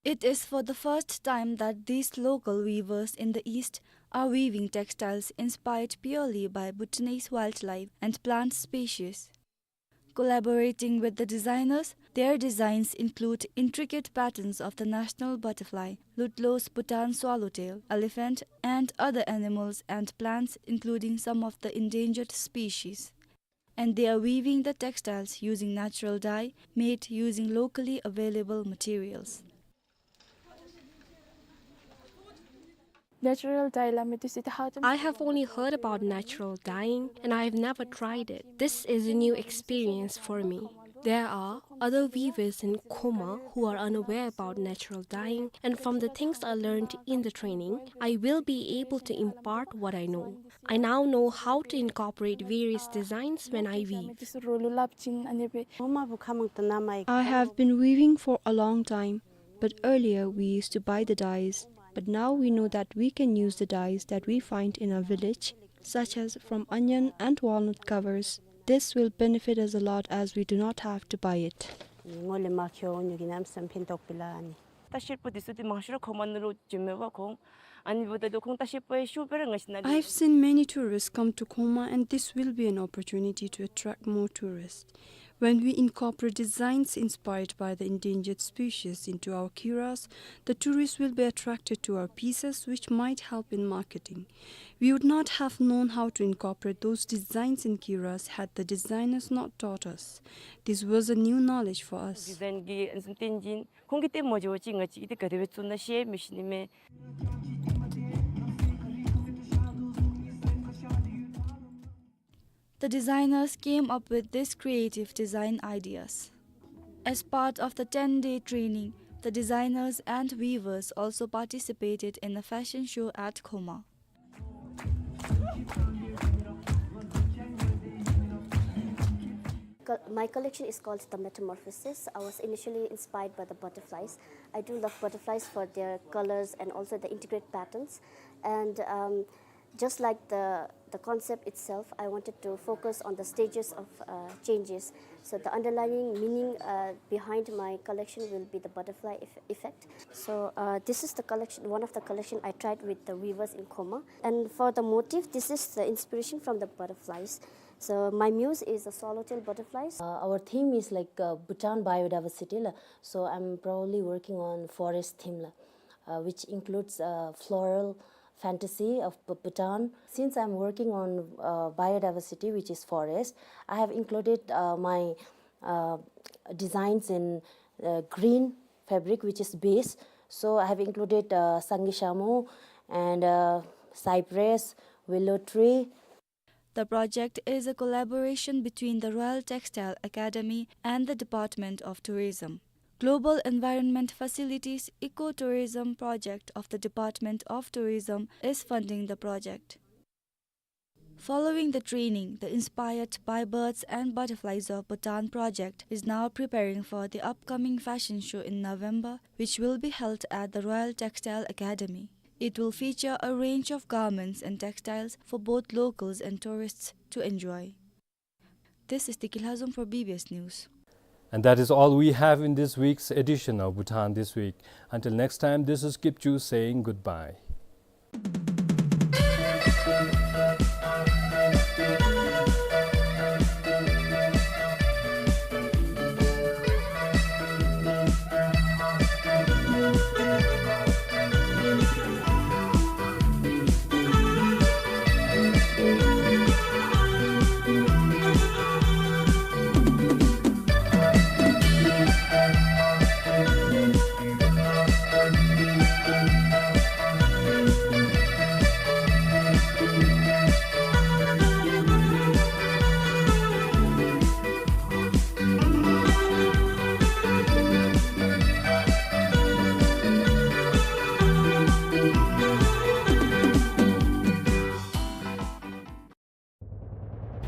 It is for the first time that these local weavers in the East are weaving textiles inspired purely by Bhutanese wildlife and plant species. Collaborating with the designers, their designs include intricate patterns of the national butterfly, Lutlos Bhutan swallowtail, elephant, and other animals and plants, including some of the endangered species. And they are weaving the textiles using natural dye made using locally available materials. Natural dye la me tu sita ha tu. I have only heard about natural dyeing and I have never tried it. This is a new experience for me. There are other weavers in Khoma who are unaware about natural dyeing, and from the things I learned in the training, I will be able to impart what I know. I now know how to incorporate various designs when I weave. I have been weaving for a long time, but earlier we used to buy the dyes. But now we know that we can use the dyes that we find in our village, such as from onion and walnut covers. This will benefit us a lot as we do not have to buy it. ངོ་ལས་མ་ཁྱོད་ཉོ་གི་ནམ་སམ་ཕན་ཐོགས་པི་ལ་ནི། ལྟ་བཤལ་པོ་འདི་ཚུ་འདི་མང་ཤོས་ར་ཁོ་མ་ནུ་རུ་འགྱོ་མེད་པ་ཁོང་། ཨ་ནི་འབདཝ་ད་ཁོང་ལྟ་བཤལ་པོ་ཡང་ཤུགས་སྦེ་ར་ང་བཅས་ནང་ལས། I've seen many tourists come to Khoma, and this will be an opportunity to attract more tourists. When we incorporate designs inspired by the endangered species into our kiras, the tourists will be attracted to our pieces, which might help in marketing. We would not have known how to incorporate those designs in kiras had the designers not taught us. This was a new knowledge for us. ཌི་ཛའིན་གྱི་ཨ་ནི་བསྟན་འཛིན་ཁོང་གིས་བསྟན་མ་འགྱོ་བ་ཅིན་ང་བཅས་ཀྱིས་འདི་ག་དེ་སྦེ་བཙུགས་ན་ཤེས་མི་ཤེས་ནི་མས། The designers came up with these creative design ideas. As part of the ten-day training, the designers and weavers also participated in a fashion show at Khoma. Co-, my collection is called The Metamorphosis. I was initially inspired by the butterflies. I do love butterflies for their colors and also the intricate patterns. And, um, just like the, the concept itself, I wanted to focus on the stages of, uh, changes. So the underlying meaning, uh, behind my collection will be the butterfly eff-, effect. So, uh, this is the collection, one of the collection I tried with the weavers in Khoma. And for the motif, this is the inspiration from the butterflies. So my muse is the swallowtail butterflies. Uh, our theme is like, uh, Bhutan biodiversity la. So I'm probably working on forest theme la, uh, which includes, uh, floral fantasy of Bhu-, Bhutan. Since I'm working on, uh, biodiversity, which is forest, I have included, uh, my, uh, designs in, uh, green fabric, which is base. So I have included, uh, Sangay Shamu and, uh, cypress, willow tree. The project is a collaboration between the Royal Textile Academy and the Department of Tourism. Global Environment Facilities Ecotourism Project of the Department of Tourism is funding the project. Following the training, the Inspired by Birds and Butterflies of Bhutan project is now preparing for the upcoming fashion show in November, which will be held at the Royal Textile Academy. It will feature a range of garments and textiles for both locals and tourists to enjoy. This is Tiki Lhazom for B B S News. And that is all we have in this week's edition of Bhutan This Week. Until next time, this is Kipchu saying goodbye.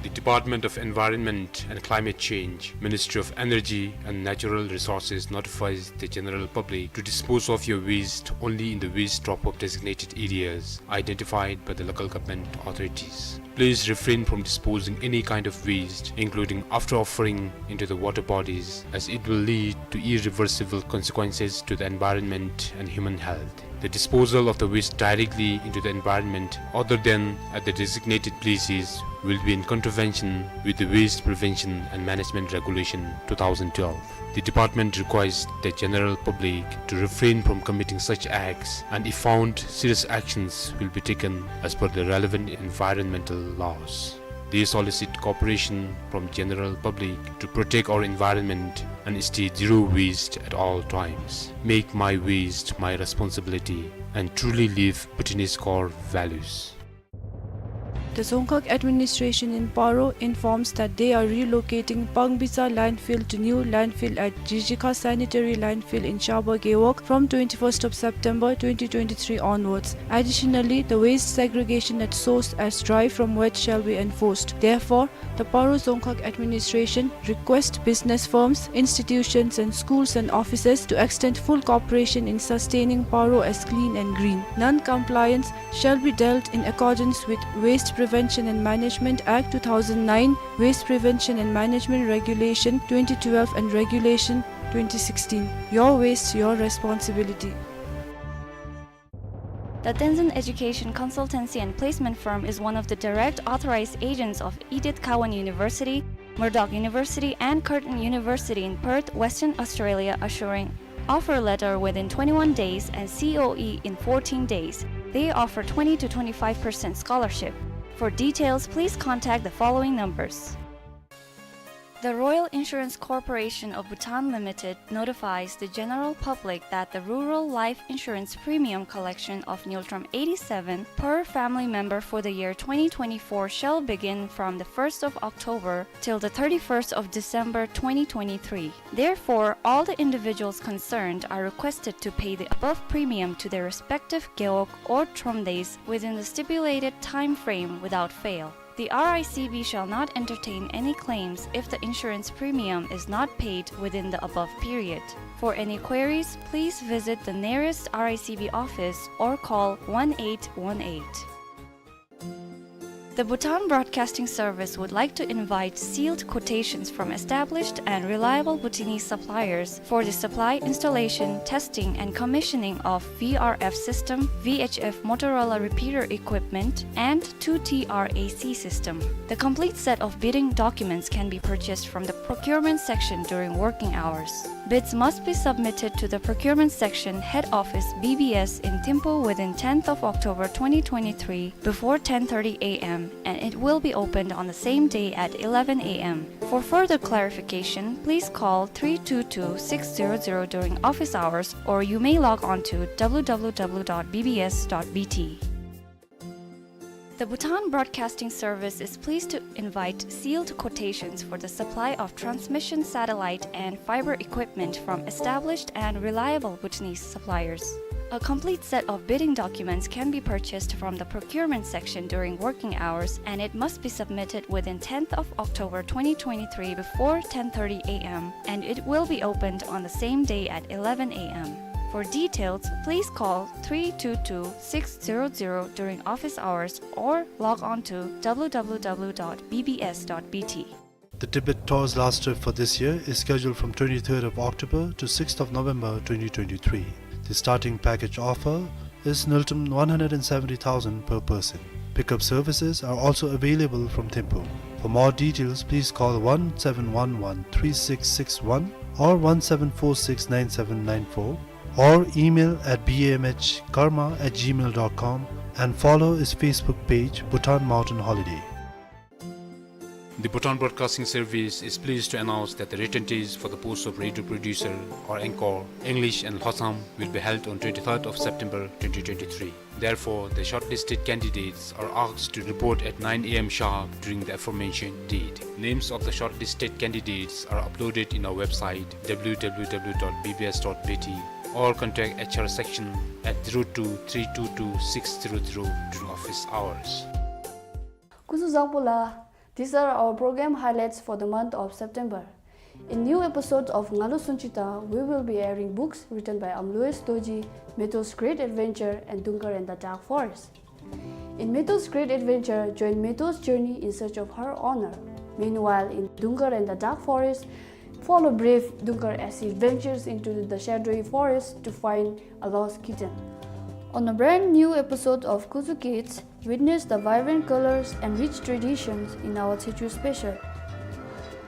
The Department of Environment and Climate Change, Ministry of Energy and Natural Resources notifies the general public to dispose of your waste only in the waste drop-off designated areas identified by the local government authorities. Please refrain from disposing any kind of waste, including after offering into the water bodies, as it will lead to irreversible consequences to the environment and human health. The disposal of the waste directly into the environment other than at the designated places will be in contravention with the Waste Prevention and Management Regulation two thousand twelve. The department requires the general public to refrain from committing such acts, and if found, serious actions will be taken as per the relevant environmental laws. They solicit cooperation from general public to protect our environment and stay zero waste at all times. Make my waste my responsibility and truly live Bhutanese core values. The Dzongkhag administration in Paro informs that they are relocating Pangbicha landfill to new landfill at Jijikha sanitary landfill in Shaba Gewog from twenty-first of September twenty twenty-three onwards. Additionally, the waste segregation at source as dry from wet shall be enforced. Therefore, the Paro Dzongkhag administration request business firms, institutions and schools and offices to extend full cooperation in sustaining Paro as clean and green. Non-compliance shall be dealt in accordance with Waste Prevention and Management Act two thousand nine, Waste Prevention and Management Regulation twenty twelve and Regulation twenty sixteen. Your waste, your responsibility. The Tenzin Education Consultancy and Placement Firm is one of the direct authorized agents of Edith Cowan University, Murdoch University, and Curtin University in Perth, Western Australia, assuring offer letter within twenty-one days and C O E in fourteen days. They offer twenty to twenty-five percent scholarship. For details, please contact the following numbers. The Royal Insurance Corporation of Bhutan Limited notifies the general public that the rural life insurance premium collection of Ngultrum eighty-seven per family member for the year twenty twenty-four shall begin from the first of October till the thirty-first of December twenty twenty-three. Therefore, all the individuals concerned are requested to pay the above premium to their respective Gewog or Tromdeis within the stipulated time frame without fail. The R I C B shall not entertain any claims if the insurance premium is not paid within the above period. For any queries, please visit the nearest R I C B office or call one eight one eight. The Bhutan Broadcasting Service would like to invite sealed quotations from established and reliable Bhutanese suppliers for the supply, installation, testing, and commissioning of V R F system, V H F Motorola repeater equipment, and two T R A C system. The complete set of bidding documents can be purchased from the procurement section during working hours. Bids must be submitted to the procurement section, head office, B B S in Thimphu within tenth of October twenty twenty-three before ten thirty A M, and it will be opened on the same day at eleven A M. For further clarification, please call three two two six zero zero during office hours, or you may log on to W W W dot B B S dot B T. The Bhutan Broadcasting Service is pleased to invite sealed quotations for the supply of transmission satellite and fiber equipment from established and reliable Bhutanese suppliers. A complete set of bidding documents can be purchased from the procurement section during working hours, and it must be submitted within tenth of October twenty twenty-three before ten thirty A M, and it will be opened on the same day at eleven A M. For details, please call three two two six zero zero during office hours or log on to W W W dot B B S dot B T. The Tibet Tours Last Trip for this year is scheduled from twenty-third of October to sixth of November twenty twenty-three. The starting package offer is ngultrum one hundred and seventy thousand per person. Pickup services are also available from Thimphu. For more details, please call one seven one one three six six one or one seven four six nine seven nine four, or email at B M H karma at gmail dot com and follow its Facebook page, Bhutan Mountain Holiday. The Bhutan Broadcasting Service is pleased to announce that the written test for the post of radio producer or anchor, English and Lhotsam, will be held on twenty-third of September twenty twenty-three. Therefore, the shortlisted candidates are asked to report at nine A M sharp during the aforementioned date. Names of the shortlisted candidates are uploaded in our website, W W W dot B B S dot B T, or contact H R section at zero two three two two six zero zero during office hours. སྐུ་གཟུགས་བཟང་པོ་ལགས། These are our program highlights for the month of September. In new episode of Ngalu Sunchita, we will be airing books written by Amloes Dorji, Meto's Great Adventure and Dungkar and the Dark Forest. In Meto's Great Adventure, join Meto's journey in search of her honor. Meanwhile, in Dungkar and the Dark Forest, follow brave Dungkar as he ventures into the shadowy forest to find a lost kitten. On a brand new episode of Kuzu Kids, witness the vibrant colors and rich traditions in our Techo special.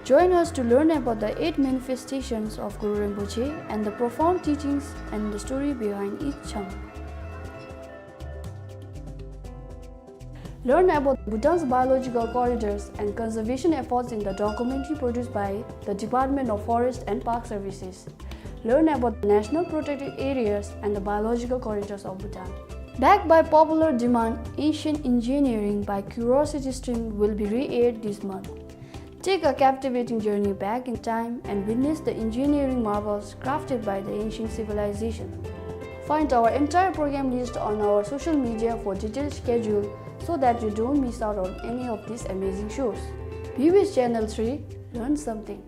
Join us to learn about the eight manifestations of Guru Rinpoche and the profound teachings and the story behind each Chang. Learn about Bhutan's biological corridors and conservation efforts in the documentary produced by the Department of Forest and Park Services. Learn about the national protected areas and the biological corridors of Bhutan. Backed by popular demand, Ancient Engineering by Curiosity Stream will be re-aired this month. Take a captivating journey back in time and witness the engineering marvels crafted by the ancient civilization. Find our entire program list on our social media for detailed schedule so that you don't miss out on any of these amazing shows. B B S Channel three, learn something.